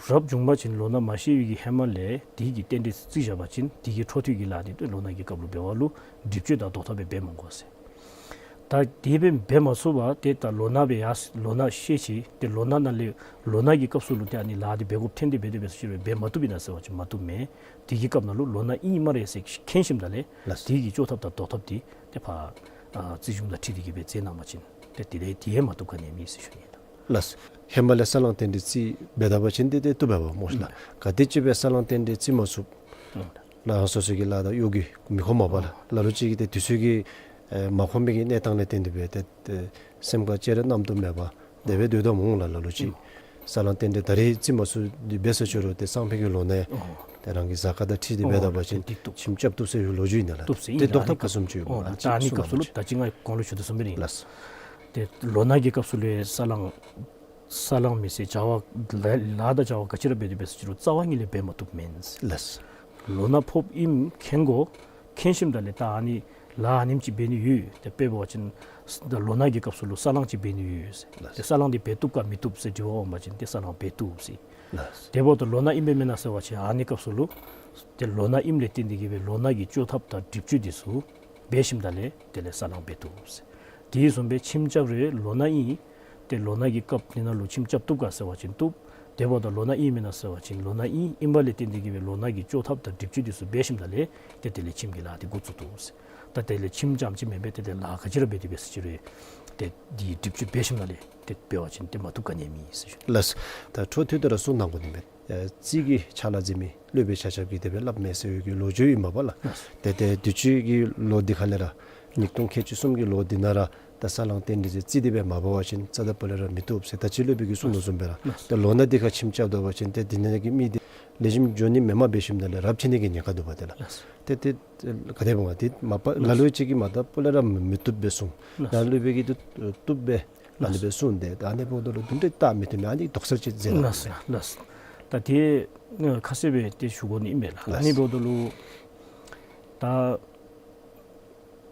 རབ་བྱུང་པ་ཅིན་ལོ་ན་མ་ཤེས་པའི་གི་ཧེ་མ་ལས་འདི་གི་རྟེན་འབྲེལ་རྩིས་བཞག་པ་ཅིན་འདི་གི་འཕྲོ་མཐུད་ཀྱི་ལཱ་འདི་ལོ་ན་གི་སྐབས་ལུ་འབད་བ་ལུ་སྒྲིབ་བཅོས་དང་ལྡོག་ཐབས་སྦེ་འབད་མི་དགོ་ཟེར། ད་དེ་སྦེ་འབད་མ་ཚུགས་པར་ཏེ་ད་ལོ་ན་སྦེ་ཡར་ལོ་ན་ཤེས་ཅི། ཏེ་ལོ་ན་ནང་ལས་ལོ་ན་གི་སྐབས་སུ་ལུ་ཏེ་ཨ་ནི་ལཱ་འདི་འབད་དགོཔ་ཐོན་ཏེ་འབད་དེ་འབད་ཟེར་ཞུ་རུང་འབད་མ་བཏུབ་ཨིན་ན་ཟེར་བ་ཅིན་མ་བཏུབ་མས། དེ་གི་སྐབས་ནང་ལུ་ལོ་ན་ཨིན་སྨ་རེ་ཟེར་མཁྱེན་ཞིནམ་ད་ལས། ལགས། དེ་གི་བཅོས་ཐབས་དང་ལྡོག་ཐབས་འདི་ཏེ་ཕར་ཨ་རྩིས་གཞུང་དང་འཁྲིལ་ཏེ་གི་སྦེ་མཛད་གནང་པ་ཅིན་ཏེ་དེ་ལས་དེ་ཡང་མ་བཏུབ་ག་ནི་མེད་ཟེར་ཞུ་ནི་ལགས། ལགས། ཧེ་མ་ལས་ས་ལང་རྟེན་འབྲེལ་རྩིས་འབད་ད་པ་ཅིན་ཏེ་ཏེ་བཏུབ་པས་པ་སྨོ་ལགས། ཨུམ། ག་དེམ་ཅིག་སྦེ་ས་ལང་རྟེན་འབྲེལ་རྩིས་མ་ཚུགས། ཨུམ། ལགས། རང་སོ་སོ་གི་ལཱ་དང་གཡོག་གི་མི་ཁོམ་པས་པ་ལགས། ཨུམ། ལ་ལུ་ཅིག་གིས་ཏེ་དུས་ཚོད་ཀྱིས་ཨེ་མ་ཁོམ་པའི་གི་གནས་སྟངས་ལས་བརྟེན་ཏེ་སྦེ་ཏེ་ཏེ་སེམས་ཁར་ཅི་ར་རྣམ་རྟོག་མེད་པར་དེ་སྦེ་སྡོད་དོ་སྨོ་ལགས། ལ་ལུ་ཅིག་ཨུམ། ས་ལང་རྟེན་འབྲེལ་ད་རིས་རྩིས་མ་ཚུགས་འདི་འབད་ཟེར་ཞུ་རུང་ཏེ་སང་ཕོད་ཀྱི་ལོ་ནའི་ཨོ་ཏེ་རང་གི་གཟའ་སྐར་དང་འཁྲིལ་ཏེ་འབད་ད་པ་ཅིན་ཨོ་ཏེ་འདི་བཏུབ། ཁྱིམ་རྐྱབ་བཏུབ་ཟེར་ལོ་རྒྱུས་ཨིན་ན་ལགས། བཏུབ་ཟེར་ཏེ་ཨིན་ལགས། ལྡོག་ཐབས་ག་བཟུམ་ཅིག་ཡོད་སྨོ་ཨོ་ལགས། ད་ཨ་ནི་སྐབས་སུ་ལུ་ད་ཅི་ང་གོང་ལུ་ཞུ་དོ་བཟུམ་སྦེ་ཨིན། ལགས། ཏེ་ལོ་ན་གི་སྐབས་སུ་ལུ་ཡང་ས་ལང་ས་ལང་མི་ཟེར་བྱ་བ་ལཱ་ལཱ་དང་བྱ་བ་ག་ཅི་ར་འབད་དེ་འབད་ཟེར་ཞུ་རུང་རྩ་བ་ཉིད་ལས་འབད་མ་བཏུབ་མེན་ཟེར། ལགས། ལོ་ན་ཕོགཔ་ཨིནམ་མཁྱེན་དགོ། མཁྱེན་ཞིནམ་ད་ལས་ད་ཨ་ནི་ལཱ་ཨ་ནེམ་ཅིག་འབད་ནི་ཡོད། ཏེ་དཔེ་འབད་བ་ཅིན་ད་ལོ་ན་གི་སྐབས་སུ་ལུ་ས་ལང་ཅིག་འབད་ནི་ཡོད་ཟེར། ལགས། ཏེ་ས་ལང་འདི་འབད་བཏུབ་ག་མི་བཏུབ་ཟེར་དྲི་བ་འོང་པ་ཅིན་ཏེ་ས་ལང་འབད་བཏུབ་ཟེར། ལགས། དེ་འབདཝ་ད་ལོ་ན་ཨིནམ་སྦེ་མེན་ན་ཟེར་བ་ཅིན་ཨ་ནི་སྐབས་སུ་ལུ་ཏེ་ལོ་ན་ཨིནམ་ལས་བརྟེན་ཏེ་གི་སྦེ་ལོ་ན་གི་བཅོས་ཐབས་དང་སྒྲིབ་བཅོས་འདི་ཚུ་འབད་ཞིནམ་ད་ལས་དེ་ལས་ས་ལང་འབད་བཏུབ་ཟེར། དེ་བཟུམ་སྦེ་ཁྱིམ་རྐྱབ་རུང་ལོ་ན་ཨིན། ཏེ་ལོ་ན་གི་སྐབས་འདི་ནང་ལུ་ཁྱིམ་རྐྱབ་བཏུབ་ག་ཟེར་བ་ཅིན་བཏུབ། དེ་འབདཝ་ད་ལོ་ན་ཨིན་མེན་ན་ཟེར་བ་ཅིན་ལོ་ན་ཨིན། ཨིན་པ་ལས་བརྟེན་ཏེ་གི་སྦེ་ལོ་ན་གི་བཅོས་ཐབས་དང་སྒྲིབ་བཅོས་འདི་ཚུ་འབད་ཞིནམ་ད་ལས་ཏེ་དེ་ལས་ཁྱིམ་གྱི་ལཱ་འདི་འགོ་བཙུགས་བཏུབ་ཟེར། ད་དེ་ལས་ཁྱིམ་རྐྱངམ་ཅིག་མེན་པར་ཏེ་དེ་ལཱ་ག་ཅི་ར་འབད་དེ་འབད་ཟེར་ཞུ་རུང་ཏེ་འདི་སྒྲིབ་བཅོས་འབད་ཞིནམ་ད་ལས་ཏེ་འབད་བ་ཅིན་ཏེ་མ་བཏུབ་ག་ནི་མེད་ཟེར་ཞུ། ལགས། ད་འཕྲོ་མཐུད་དེ་ར་གསུང་གནང་དགོ་ནི་མས། ཨེ་རྩིས་ཀྱི་ཕྱག་ལཱ་མཛད་མི་སློབ་དཔོན་ཆ་ཁྱབ་ཀྱིས་དེ་སྦེ་སླབ་མས་ཟེར་བའི་གི་ལོ་རྒྱུས་ཨིན་པས་པ་ལགས། ལགས། ཏེ་ཏེ་དུས་ཅི་གི་ལོ་འདི་ཁ་ལས་ར་ཉིས་སྟོང་ཁལ་གཅིག་གསུམ་གྱི་ལོ་འདི་ནང་ར་ད་ས་ལང་རྟེན་འབྲེལ་རྩིས་འདི་སྦེ་མ་འབད་བ་ཅིན་རྩ་དང་སྤུ་ལས་ར་མི་བཏུབ་ཟེར་ད་ཅི་སློབ་དཔོན་གྱིས་གསུངས་དོ་བཟུམ་སྦེ་ར། ལགས། ད་ལོ་ན་འདི་ཁར་ཁྱིམ་རྐྱབ་ད་པ་ཅིན་ཏེ་འདི་ནང་གི་མི་འདི་ལེགས་ཤོམ་འགྱོ་ནི་མེནམ་འབད་ཞིནམ་ད་ལས་རབ་ཆད་ནི་གི་ཉེན་ཁ་འདུག་པ་ཏེ་ལགས། ལགས། ཏེ་ཏེ་ག་དེ་འབད་འོང་འདི་མ་པ་ལ་ལུ་ཅིག་གིས་མ་ད་སྤུ་ལས་ར་མི་བཏུབ་སྦེ་གསུངས། ལགས། ད་སློབ་དཔོན་གྱིས་ཏེ་བཏུབ་སྦེ་ཨ་ནི་སྦེ་གསུངས་ཏེ་ད་ཨ་ནི་འབདཝ་ད་ལུ་དུམ་གྲ་བལྟ་མི་བཏུབ་མས། ཨ་ནི་དོགས་སེལ་ཅིག་མཛད་གནང་། ལགས་ལགས། ད་དེ་ཁ་གསལ་སྦེ་ཏེ་ཞུ་དགོ་ནི་ཨིན་མས་ལགས། ལགས། ཨ་ནི་འབདཝ་ད་ལུ་ད་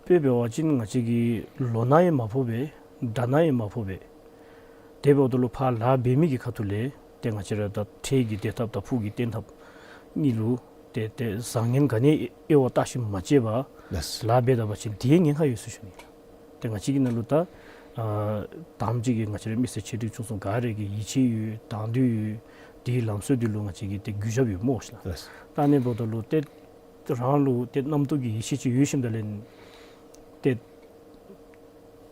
དཔེ་འབད་བ་ཅིན་ང་བཅས་ཀྱི་ལོ་ན་ཡང་མ་ཕོག་པས། ཟླ་ན་ཡང་མ་ཕོག་པས། དེ་འབདཝ་ད་ལུ་ཕར་ལཱ་འབད་མི་གི་ཁ་ཐུག་ལས་ཏེ་ང་བཅས་ར་ད་འཕྲལ་གྱི་བདེ་ཐབས་དང་ཕུགས་ཀྱི་བརྟན་ཐབས་གཉིས་ལུ་ཏེ་ཏེ་བཟང་ངན་ག་ནི་དབྱེ་བ་བལྟ་ཞིནམ་མ་དཔྱད་པར་ལགས། ལཱ་འབད་ད་པ་ཅིན་དེ་ཉེན་ཁ་ཡོད་ཟེར་ཞུ་ནི། ཏེ་ང་བཅས་ཀྱི་ནང་ལུ་ད་ཨ་དང་པ་ཅིག་གིས་ང་བཅས་ར་མི་སེར་ཆེ་འབྲིང་ཆུང་གསུམ་ག་ར་གི་ཡིད་ཆེས་ཡོད། དང་འདོད་ཡོད། དེའི་ལམ་སྲོལ་འདི་ལུ་ང་བཅས་ཀྱིས་ཏེ་གུས་ཞབས་ཡོད་སྨོ་ཤེ་ལགས། ལགས། ད་ཨ་ནི་འབདཝ་ད་ལུ་ཏེ་རང་ལུ་ཏེ་རྣམ་རྟོག་གི་ཡིད་ཆེས་ཅིག་ཡོད་ཞིནམ་ད་ལས་ཏེ་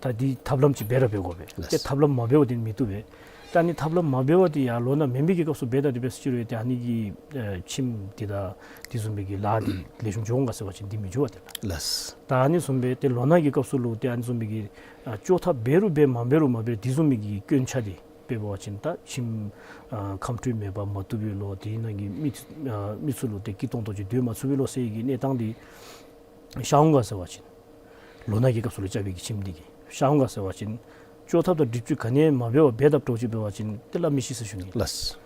ད་འདི་ཐབས་ལམ་ཅིག་འབད་ར་འབད་དགོ་པས། ལགས། ཏེ་ཐབས་ལམ་མ་འབདཝ་འདི་མི་བཏུབ་པས། ད་ཨ་ནི་ཐབས་ལམ་མ་འབདཝ་འདི་ཡང་ལོ་ན་མེན་པའི་གི་སྐབས་སུ་འབད་ད་འདི་འབད་ཟེར་ཞུ་རུང་ཏེ་ཨ་ནི་གི་ཨེ་ཁྱིམ་འདི་དང་འདི་བཟུམ་མའི་གི་ལཱ་འདི་ལེགས་ཤོམ་འགྱོ་འོང་ག་ཟེར་བ་ཅིན་འདི་མི་འགྱོ་བ་ཏེ་ལགས། ལགས། ད་ཨ་ནི་བཟུམ་སྦེ་ཏེ་ལོ་ན་གི་སྐབས་སུ་ལུ་ཏེ་ཨ་ནི་བཟུམ་མའི་གི་ཨ་བཅོས་ཐབས་འབད་རུང་འབད་མ་འབད་རུང་མ་འབད་འདི་བཟུམ་མའི་གི་སྐྱོན་ཆ་འདི་དཔེ་འབད་བ་ཅིན་ད་ཁྱིམ་ཨ་ཁམས་སྤྲོད་མེད་པར་མ་བཏུབ་པའི་ལོ། དེ་ནང་གི་མི་ཨ་མི་ཚུ་ལུ་ཏེ་སྐྱིད་ཏོང་ཏོ་ཅིག་སྡོད་མ་ཚུགས་པའི་ལོ་ཟེར་གྱི་གནས་སྟངས་འདི་ཤར་འོང་ག་ཟེར་བ་ཅིན་ལོ་ན་གི་སྐབས་སུ་ལུ་རྐྱབ་པའི་གི་ཁྱིམ་འདི་གིས་ཤར་འོང་ག་ཟེར་བ་ཅིན་ བཅོས་ཐབས་དང་སྒྲིབ་བཅོས་ག་ནི་ཡང་མ་འབད་བར་འབད་དཔ་འདྲཝ་ཅིག་འབད་བ་ཅིན་ཏེ་སླབ་མི་ཤེས་ཟེར་ཞུ་ནི། ལགས།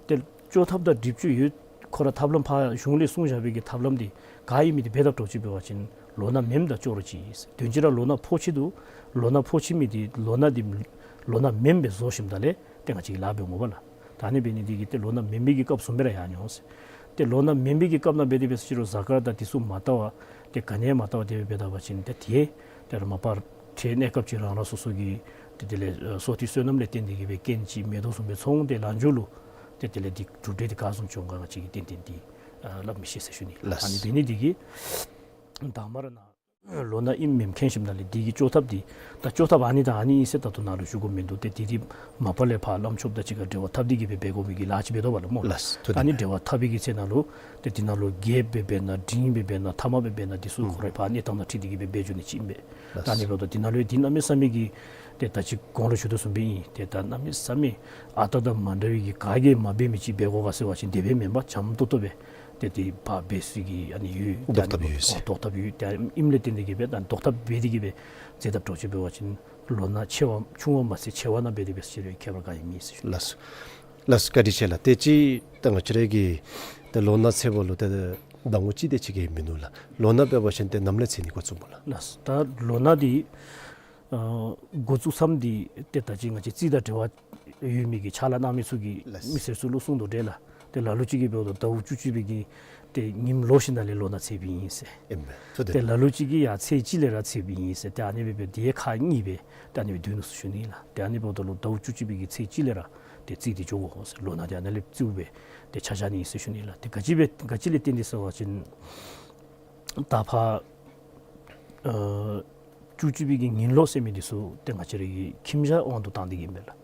ཏེ་བཅོས་ཐབས་དང་སྒྲིབ་བཅོས་ཡོད། ཁོ་ར་ཐབས་ལམ་ཕར་གཞུང་ལས་གསུངས་བཞག་པའི་གི་ཐབས་ལམ་འདི་ག་ཨིན་མི་འདི་འབད་དཔ་འདྲཝ་ཅིག་འབད་བ་ཅིན་ལོ་ན་མེནམ་དང་ཅོག་ར་ཅིག་ཨིན་ཟེར། དོན་གཅིག་ར་ལོ་ན་ཕོག་ཅི་འདུག། ལོ་ན་ཕོག་ཅི་མི་འདི་ལོ་ན་འདི་ལོ་ན་མེནམ་སྦེ་བཟོ་ཞིནམ་ད་ལས་ཏེ་ང་བཅས་ལཱ་འབད་འོང་པ་ལགས། ད་ཨ་ནི་འབད་ནི་འདི་གིས་ཏེ་ལོ་ན་མེན་པའི་གི་སྐབས་བཟུམ་སྦེ་ར་ཡར་འགྱོ་འོང་ཟེར། ཏེ་ལོ་ན་མེན་པའི་གི་སྐབས་ནང་འབད་དེ་འབད་ས་ཅིག་རུང་གཟའ་སྐར་དང་དེ་ཚུ་མ་བལྟ་བར་ཏེ་ག་ནི་ཡང་མ་བལྟ་བར་དེ་སྦེ་འབད་ད་པ་ཅིན་ཏེ་དེ་ཏེ་ར་མ་པ་ར་ཁྲེ་གནས་སྐབས་ཅིག་རང་རང་སོ་སོ་གི་ཏེ་དེ་ལས་ཨ་སོ་ཐར་བསོད་ནམས་ལས་བརྟེན་ཏེ་གི་སྦེ་རྐྱེན་ཅིག་མེ་ཏོག་བཟུམ་སྦེ་ཚོང་སྟེ་ལངས་འགྱོ་ལུ་ཏེ་དེ་ལས་འདི་གྲུབ་འབྲས་འདི་ག་བཟུམ་བྱུང་ག་ང་བཅས་ཀྱིས་ཏན་ཏན་འདི་ཨ་སླབ་མི་ཤེས་ཟེར་ཞུ་ནི། ལགས། ཨ་ནི་འབད་ནི་འདི་གིས་དང་པ་ར་ནཱ་ལོ་ན་ཨིནམ་མེནམ་མཁྱེན་ཞིནམ་ད་ལས་འདི་གི་བཅོས་ཐབས་འདི་ད་བཅོས་ཐབས་ཨ་ནི་དང་ཨ་ནི་ཨིན་ཟེར་ད་ལྟོ་ནཱ་ལུ་ཞུ་དགོཔ་མིན་འདུག། ཏེ་འདི་འདི་མ་པ་ལས་ཕར་བླམ་ཆོསཔ་དང་གཅིག་ཁར་འབྲེལ་བ་འཐབ་སྟེ་གི་སྦེ་འབད་དགོ་མི་གི་ལཱ་ཅིག་འབད་དོ་བ་ལགས་སྨོ། ལགས། ད་ཨ་ནི་འབྲེལ་བ་འཐབ་པའི་གི་ཚེ་ནང་ལུ་ཏེ་འདི་ནང་ལུ་རྒྱས་སྦེ་འབད་ན་འབྲིང་སྦེ་འབད་ན་ཐ་མ་སྦེ་འབད་ན་འདི་ཚུ་ཁོ་རའི་ཕར་གནས་སྟངས་དང་འཁྲིལ་ཏེ་གི་སྦེ་འབད་འགྱོ་ནི་ཅིག་ཨིན་པས། ལགས། ད་ཨ་ནི་འབདཝ་ད་འདི་ནང་ལུ་འདི་གནམ་མེད་ས་མེད་ཀྱི་ཏེ་ད་ཅི་གོང་ལུ་ཞུ་དོ་བཟུམ་སྦེ་ཨིན། ཏེ་ད་གནམ་མེད་ས་མེད་ཨ་རྟག་དང་མ་འདྲ་བའི་གི་ག་གིས་མ་འབད་མི་ཅིག་འབད་དགོ་ག་ཟེར་བ་ཅིན་དེ་སྦེ་མེན་པར་འཇམ་ཏོག་ཏོ་སྦེ་ཏེ་དེ་ཕར་འབད་ཚུགས་ཀྱི་ཨ་ནི་ཡོད། ལྡོག་ཐབས་ཡོད་ཟེར། ལྡོག་ཐབས་ཡོད་ཟེར། ཨོ་ལྡོག་ཐབས་ཡོད། ཏེ་ཨིནམ་ལས་བརྟེན་ཏེ་གི་སྦེ་ད་ལྡོག་ཐབས་འབད་དེ་གི་སྦེ་མཛད་དཔ་འདྲཝ་ཅིག་འབད་བ་ཅིན་ལོ་ན་ཆེ་བ་ཆུང་བ་མ་ཚད་ཆེ་བ་ནང་འབད་དེ་འབད་ཟེར་ཁྱད་པར་ག་ཡང་མེད་ཟེར་ཞུ། ལགས། ལགས་བཀའ་དྲིན་ཆེ་ལགས། ཏེ་ཅིག་ད་ང་བཅས་ར་གི་ཏེ་ལོ་ན་ཚེས་པ་ལུ་ཏེ་ཟླ་ངོ་གཅིག་དེ་ཅིག་གིས་མི་ནུས་ལགས། ལོ་ན་འབད་བ་ཅིན་ཏེ་ནམ་ལས་ཚེས་ནི་འགོ་བཙུགས་སྨོ་ལགས། ལགས། ད་ལོ་ན་འདི་ཨ་འགོ་བཙུགས་མཚམས་འདི་ཏེ་ད་ཅི་ང་བཅས་རྩིས་དང་འབྲེལ་བ་ཡོད་མི་གི་ཕྱག་ལཱ་གནང་མི་ཚུ་གིས་ལགས། མི་སེར་ཚུ་ལུ་གསུང་དོ་འདྲ་ལགས། ཏེ་ལ་ལུ་ཅིག་གིས་འབདཝ་ད་ཟླཝ་བཅུ་གཅིག་པའི་གི་ཏེ་ཉིནམ་ལོག་ཞིནམ་ལས་ལོ་ན་ཚེས་པའི་ཨིན་ཟེར། ཨིན་པས། ཏེ་ལ་ལུ་ཅིག་གིས་ཡང་ཚེས་གཅིག་ལས་ར་ཚེས་པའི་ཨིན་ཟེར། ཏེ་ཨ་ནི་སྦེ་སྦེ་འདི་ཡང་ཁག་གཉིས་སྦེ་ཏེ་ཨ་ནི་སྦེ་སྡོད་ནུག་ཟེར་ཞུ་ནི་ལགས། ཏེ་ཨ་ནི་འབདཝ་ད་ལུ་ཟླཝ་བཅུ་གཅིག་པའི་གི་ཚེས་གཅིག་ལས་ར་ཏེ་རྩིས་འདི་འགྱོ་དགོ་ཟེར། ལོ་ན་འདི་ཨ་ནཱ་ལས་བརྩིཝ་སྦེ་ཏེ་ཆ་བཞག་ནི་ཨིན་ཟེར་ཞུ་ནི་ལགས། ཏེ་ག་ཅི་སྦེ་ག་ཅི་ལས་བརྟེན་ཏེ་ཟེར་བ་ཅིན་ད་ཕར་ཨ་བཅུ་གཅིག་པའི་གི་ཉིན་ལོག་ཟེར་མི་འདི་ཚུ་ཏེ་ང་བཅས་ར་གི་ཁྱིམ་བྱ་དབང་དུ་བཏང་སྟེ་གི་ཨིན་པས་ལགས།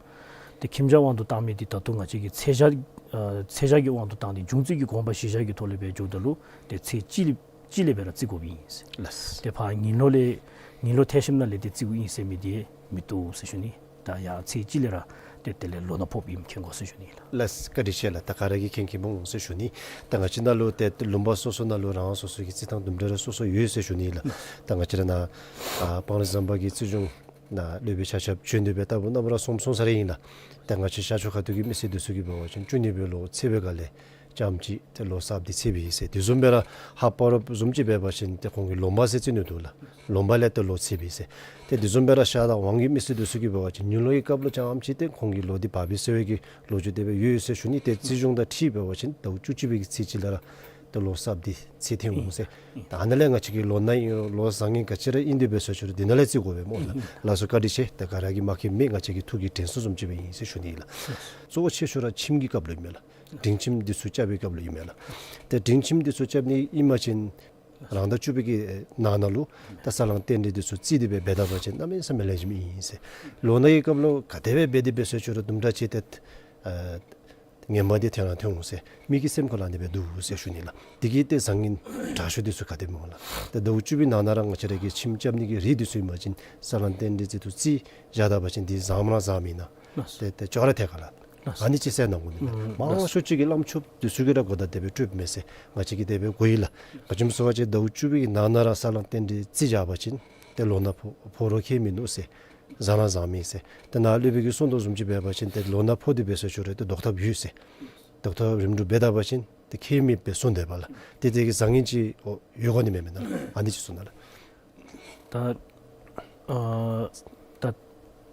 ཏེ་ཁྱིམ་བྱ་དབང་དུ་བཏང་མི་འདི་ད་ལྟོ་ང་བཅས་ཀྱི་ཚེས་བྱ་ཨ་ཚེས་བྱ་གི་དབང་དུ་བཏང་སྟེ་འབྱུང་རྩིས་ཀྱི་དགོངས་པ་གཞི་བཞག་གི་ཐོག་ལས་སྦེ་འགྱོཝ་ད་ལུ་ཏེ་ཚེས་གཅིག་ལས་གཅིག་ལས་སྦེ་ར་རྩི་དགོཔ་ཨིན་ཟེར། ལགས། ཏེ་ཕར་ཉིན་ལོག་ལས་ཉིན་ལོག་ཐལ་ཞིནམ་ལས་ཏེ་རྩིཝ་ཨིན་ཟེར་མི་འདི་མི་བཏུབ་ཟེར་ཞུ་ནི། ད་ཡང་ཚེས་གཅིག་ལས་ར་ཏེ་དེ་ལས་ལོ་ན་ཕོགཔ་ཨིནམ་མཁྱེན་དགོ་ཟེར་ཞུ་ནི་ལགས། ལགས་བཀའ་དྲིན་ཆེ་ལགས། ད་ག་ར་གིས་མཁྱེན་མཁྱེནམ་འོང་ཟེར་ཞུ་ནི། ད་ང་བཅས་ནང་ལུ་ཏེ་ལུང་པ་སོ་སོ་ནང་ལུ་རང་སོ་སོ་གི་རྩིས་ཐངས་དུམ་གྲ་ར་སོ་སོ་ཡོད་ཟེར་ཞུ་ནི་ལགས། ད་ང་བཅས་ར་ནཱ་ཨ་སྤང་རི་ཟམ་པ་གི་རྩིས་གཞུང་ནང་སློབ་དཔོན་ཆ་ཁྱབ་བྱོན་ཏེ་སྦེ་ལྟ་བུ་ནམ་ར་གསུངས་གསུངས་ས་ར་ཨིན་ལགས། ཏེ་ང་བཅས་ཤར་ཕྱོགས་ཁ་ཐུག་གི་མི་སེར་འདི་ཚུ་གིས་འབད་བ་ཅིན་བཅུ་གཉིས་པའི་ལོ་ཚེས་པའི་སྒང་ལས་ཙམ་ཅིག་ཏེ་ལོ་གསརཔ་འདི་ཚེས་པའི་ཨིན་ཟེར། དེ་བཟུམ་སྦེ་ར་ཧཱཔ་རོཔ་བཟུམ་ཅིག་འབད་བ་ཅིན་ཏེ་ཁོང་གིས་ལོ་མ་ཟེར་རྩི་ནི་འདུག་ལགས། ལོ་མ་ལས་ཏེ་ལོ་ཚེས་པའི་ཨིན་ཟེར། ཏེ་དེ་བཟུམ་སྦེ་ར་ཤར་དང་ཝང་གི་མི་སེར་འདི་ཚུ་གིས་འབད་བ་ཅིན་ཉིན་ལོ་གི་སྐབས་ལུ་ཙམ་ཅིག་ཏེ་ཁོང་གི་ལོ་འདི་བབས་པས་ཟེར་བའི་གི་ལོ་རྒྱུས་དེ་སྦེ་ཡོད་ཟེར་ཞུ་ནི། ཏེ་རྩིས་གཞུང་དང་འཁྲིལ་འབད་བ་ཅིན་ཟླཝ་བཅུ་གཅིག་པའི་གི་ཚེས་གཅིག་ལས་ར་ཏེ་ལོ་གསརཔ་འདི་ཚེས་ཐོན་འོང་ཟེར། ད་ཨ་ནཱ་ལས་ང་བཅས་ཀྱི་ལོ་ན་ཨིན་རུང་ལོ་བཟང་ངན་ག་ཅི་ར་ཨིན་དེ་འབད་ཟེར་ཞུ་རུང་འདི་ནང་ལས་རྩི་དགོ་པས་སྨོ་ལགས། ལགས་སོ་བཀའ་དྲིན་ཆེ། ད་ག་ར་གིས་མ་མཁྱེན་མི་ང་བཅས་ཀྱིས་ཐུགས་ཀྱིས་དྲན་གསོ་བཟུམ་ཅིག་སྦེ་ཨིན་ཟེར་ཞུ་ནི་ལགས། གཙོ་བོ་ཆེ་ཤོས་ར་ཁྱིམ་གྱི་སྐབས་ལུ་ཨིན་མས་ལགས། འབྲིང་ཁྱིམ་འདི་ཚུ་རྐྱབ་པའི་སྐབས་ལུ་ཨིན་མས་ལགས། ཏེ་འབྲིང་ཁྱིམ་འདི་ཚུ་རྐྱབ་ནི་ཨིན་པ་ཅིན་རང་ཟླ་བཅུ་པའི་གི་ནང་ན་ལུ་ད་ས་བསླང་རྟེན་འབྲེལ་འདི་ཚུ་རྩིས་ཏེ་སྦེ་འབད་ད་པ་ཅིན་གནམ་མེད་ས་མེད་ལེགས་ཤོམ་ཨིན་ཟེར། ལོ་ན་གི་སྐབས་ལུ་ག་དེ་སྦེ་འབད་དེ་འབད་ཟེར་ཞུ་རུང་དུམ་གྲ་ཅིག་ཏེ་ཨ་ངན་པ་འདི་ཐོན་ར་ཐོན་འོང་ཟེར། མི་གི་སེམས་ཁ་ལུ་ཨ་ནི་སྦེ་འདུག་ཟེར་ཞུ་ནི་ལགས། དེ་གིས་ཏེ་བཟང་ངན་དྲག་ཤོས་འདི་ཚུ་ག་དེ་སྨོ་ལགས། ཏེ་ཟླཝ་བཅུ་པའི་ནང་ན་ར་ང་བཅས་ར་གི་ཁྱིམ་རྐྱབ་ནི་གི་རིགས་འདི་ཚུ་ཨིན་པ་ཅིན་ས་བསླང་རྟེན་འབྲེལ་རྩིས་ཏེ་བཞག་ད་པ་ཅིན་འདི་བཟངམ་ར་བཟང་མེན་ན། ལགས། ཏེ་ཏེ་ཅོག་ར་ཐད་ཀ་ལགས། ལགས། ཨ་ནི་ཅིག་གསན་གནང་དགོ་ནི་མས། ཨུམ། མང་ཤོས་ཅིག་གིས་བླམ་ཆོསཔ་འདི་ཚུ་གིས་ར་གོ་བརྡ་དེ་སྦེ་སྤྲོདཔ་མས་ཟེར། ང་བཅས་ཀྱིས་དེ་སྦེ་གོ་ཡི་ལགས། ག་ཅི་སྨོ་ཟེར་བ་ཅིན་ཟླཝ་བཅུ་པའི་གི་ནང་ན་ར་ས་བསླང་རྟེན་འབྲེལ་རྩིས་བཞག་པ་ཅིན་ཏེ་ལོ་ན་ཕོག་ཕོག་རུང་ཁྱད་མིན་འདུག་ཟེར། བཟང་ར་བཟང་མེན་ཟེར། ཏེ་ནཱ་སློབ་དཔོན་གྱིས་གསུངས་དོ་བཟུམ་ཅིག་འབད་བ་ཅིན་ཏེ་ལོ་ན་ཕོག་སྟེ་འབད་ཟེར་ཞུ་རུང་ཏེ་ལྡོག་ཐབས་ཡོད་ཟེར། ལྡོག་ཐབས་རིམ་གྲོ་འབད་ད་པ་ཅིན་ཏེ་ཁྱད་མེདཔ་སྦེ་གསུངས་དེས་པ་ལགས། ཏེ་དེ་གི་བཟང་ངན་ཅིག་ཨོ་ཡོད་གོ་ནི་མས་མེན་ན་ལགས། ཨ་ནི་ཅིག་གསུངས་ད་ལགས། ད་ཨ་ད་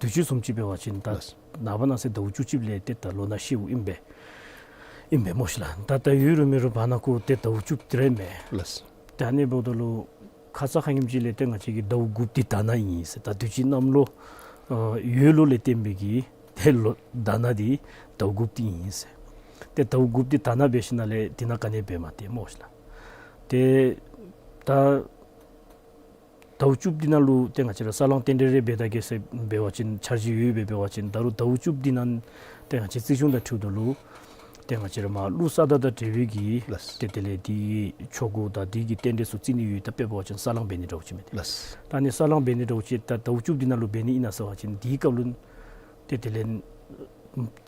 དུས་ཅི་བཟུམ་ཅིག་འབད་བ་ཅིན་ད་ལགས། ནངས་པ་གནངས་ཚེ་ཟླཝ་བཅུ་གཅིག་ལས་ཏེ་ད་ལོ་ན་ཤིཝ་ཨིན་པས། ཨིན་པས་སྨོ་ཤིག་ལགས། ད་ད་ཡོད་རུང་མེད་རུང་བར་ན་ཁོ་ཏེ་ཟླཝ་བཅུ་གཅིག་ར་ཨིན་མས། ལགས། ད་ཨ་ནི་འབདཝ་ད་ལུ་ཁ་ཙ་ཁ་ཉིནམ་ཅིག་ལས་ཏེ་ང་བཅས་ཀྱི་ཟླཝ་དགུཔ་འདི་དྷ་ན་ཨིན་ཟེར། ད་དུས་ཅི་གནམ་ལོ་ཨ་ཡོས་ལོ་ལས་བརྟེན་པའི་གི་ཏེ་ལོ་དྷ་ན་འདི་ཟླཝ་དགུཔ་འདི་ཨིན་ཟེར། ཏེ་ཟླཝ་དགུཔ་འདི་དྷ་ན་འབད་ཞིནམ་ལས་འདི་ནང་ག་ནི་འབད་མ་སྟེར་སྨོ་ཤིག་ལགས། ཏེ་ད་ཟླཝ་བཅུཔ་འདི་ནང་ལུ་ཏེ་ང་བཅས་ར་ས་བསླང་རྟེན་འབྲེལ་རེ་འབད་ད་གེ་ཟེར་འབད་བ་ཅིན་འཆར་གཞི་ཡོད་པའི་འབད་བ་ཅིན་ད་རུང་ཟླཝ་བཅུཔ་འདི་ནང་ཏེ་ང་བཅས་རྩིས་གཞུང་དང་འཁྲིལཝ་ད་ལུ་ཏེ་ང་བཅས་ར་མར་ཀླུ་ས་བདག་དང་འབྲེལ་བའི་གི་ལགས། ཏེ་དེ་ལས་འདི་ཆོ་ག་དང་འདི་གི་རྟེན་འབྲེལ་ཚུ་རྩི་ནི་ཡོད། ད་དཔེ་འབད་བ་ཅིན་ས་བསླང་འབད་ནི་འདྲཝ་ཅིག་མས་ཏེ། ལགས། ད་ཨ་ནི་ས་བསླང་འབད་ནི་འདྲཝ་ཅིག་ད་ཟླཝ་བཅུཔ་འདི་ནང་ལུ་འབད་ནི་ཨིན་ན་ཟེར་བ་ཅིན་འདི་སྐབས་ལུ་ཏེ་དེ་ལས་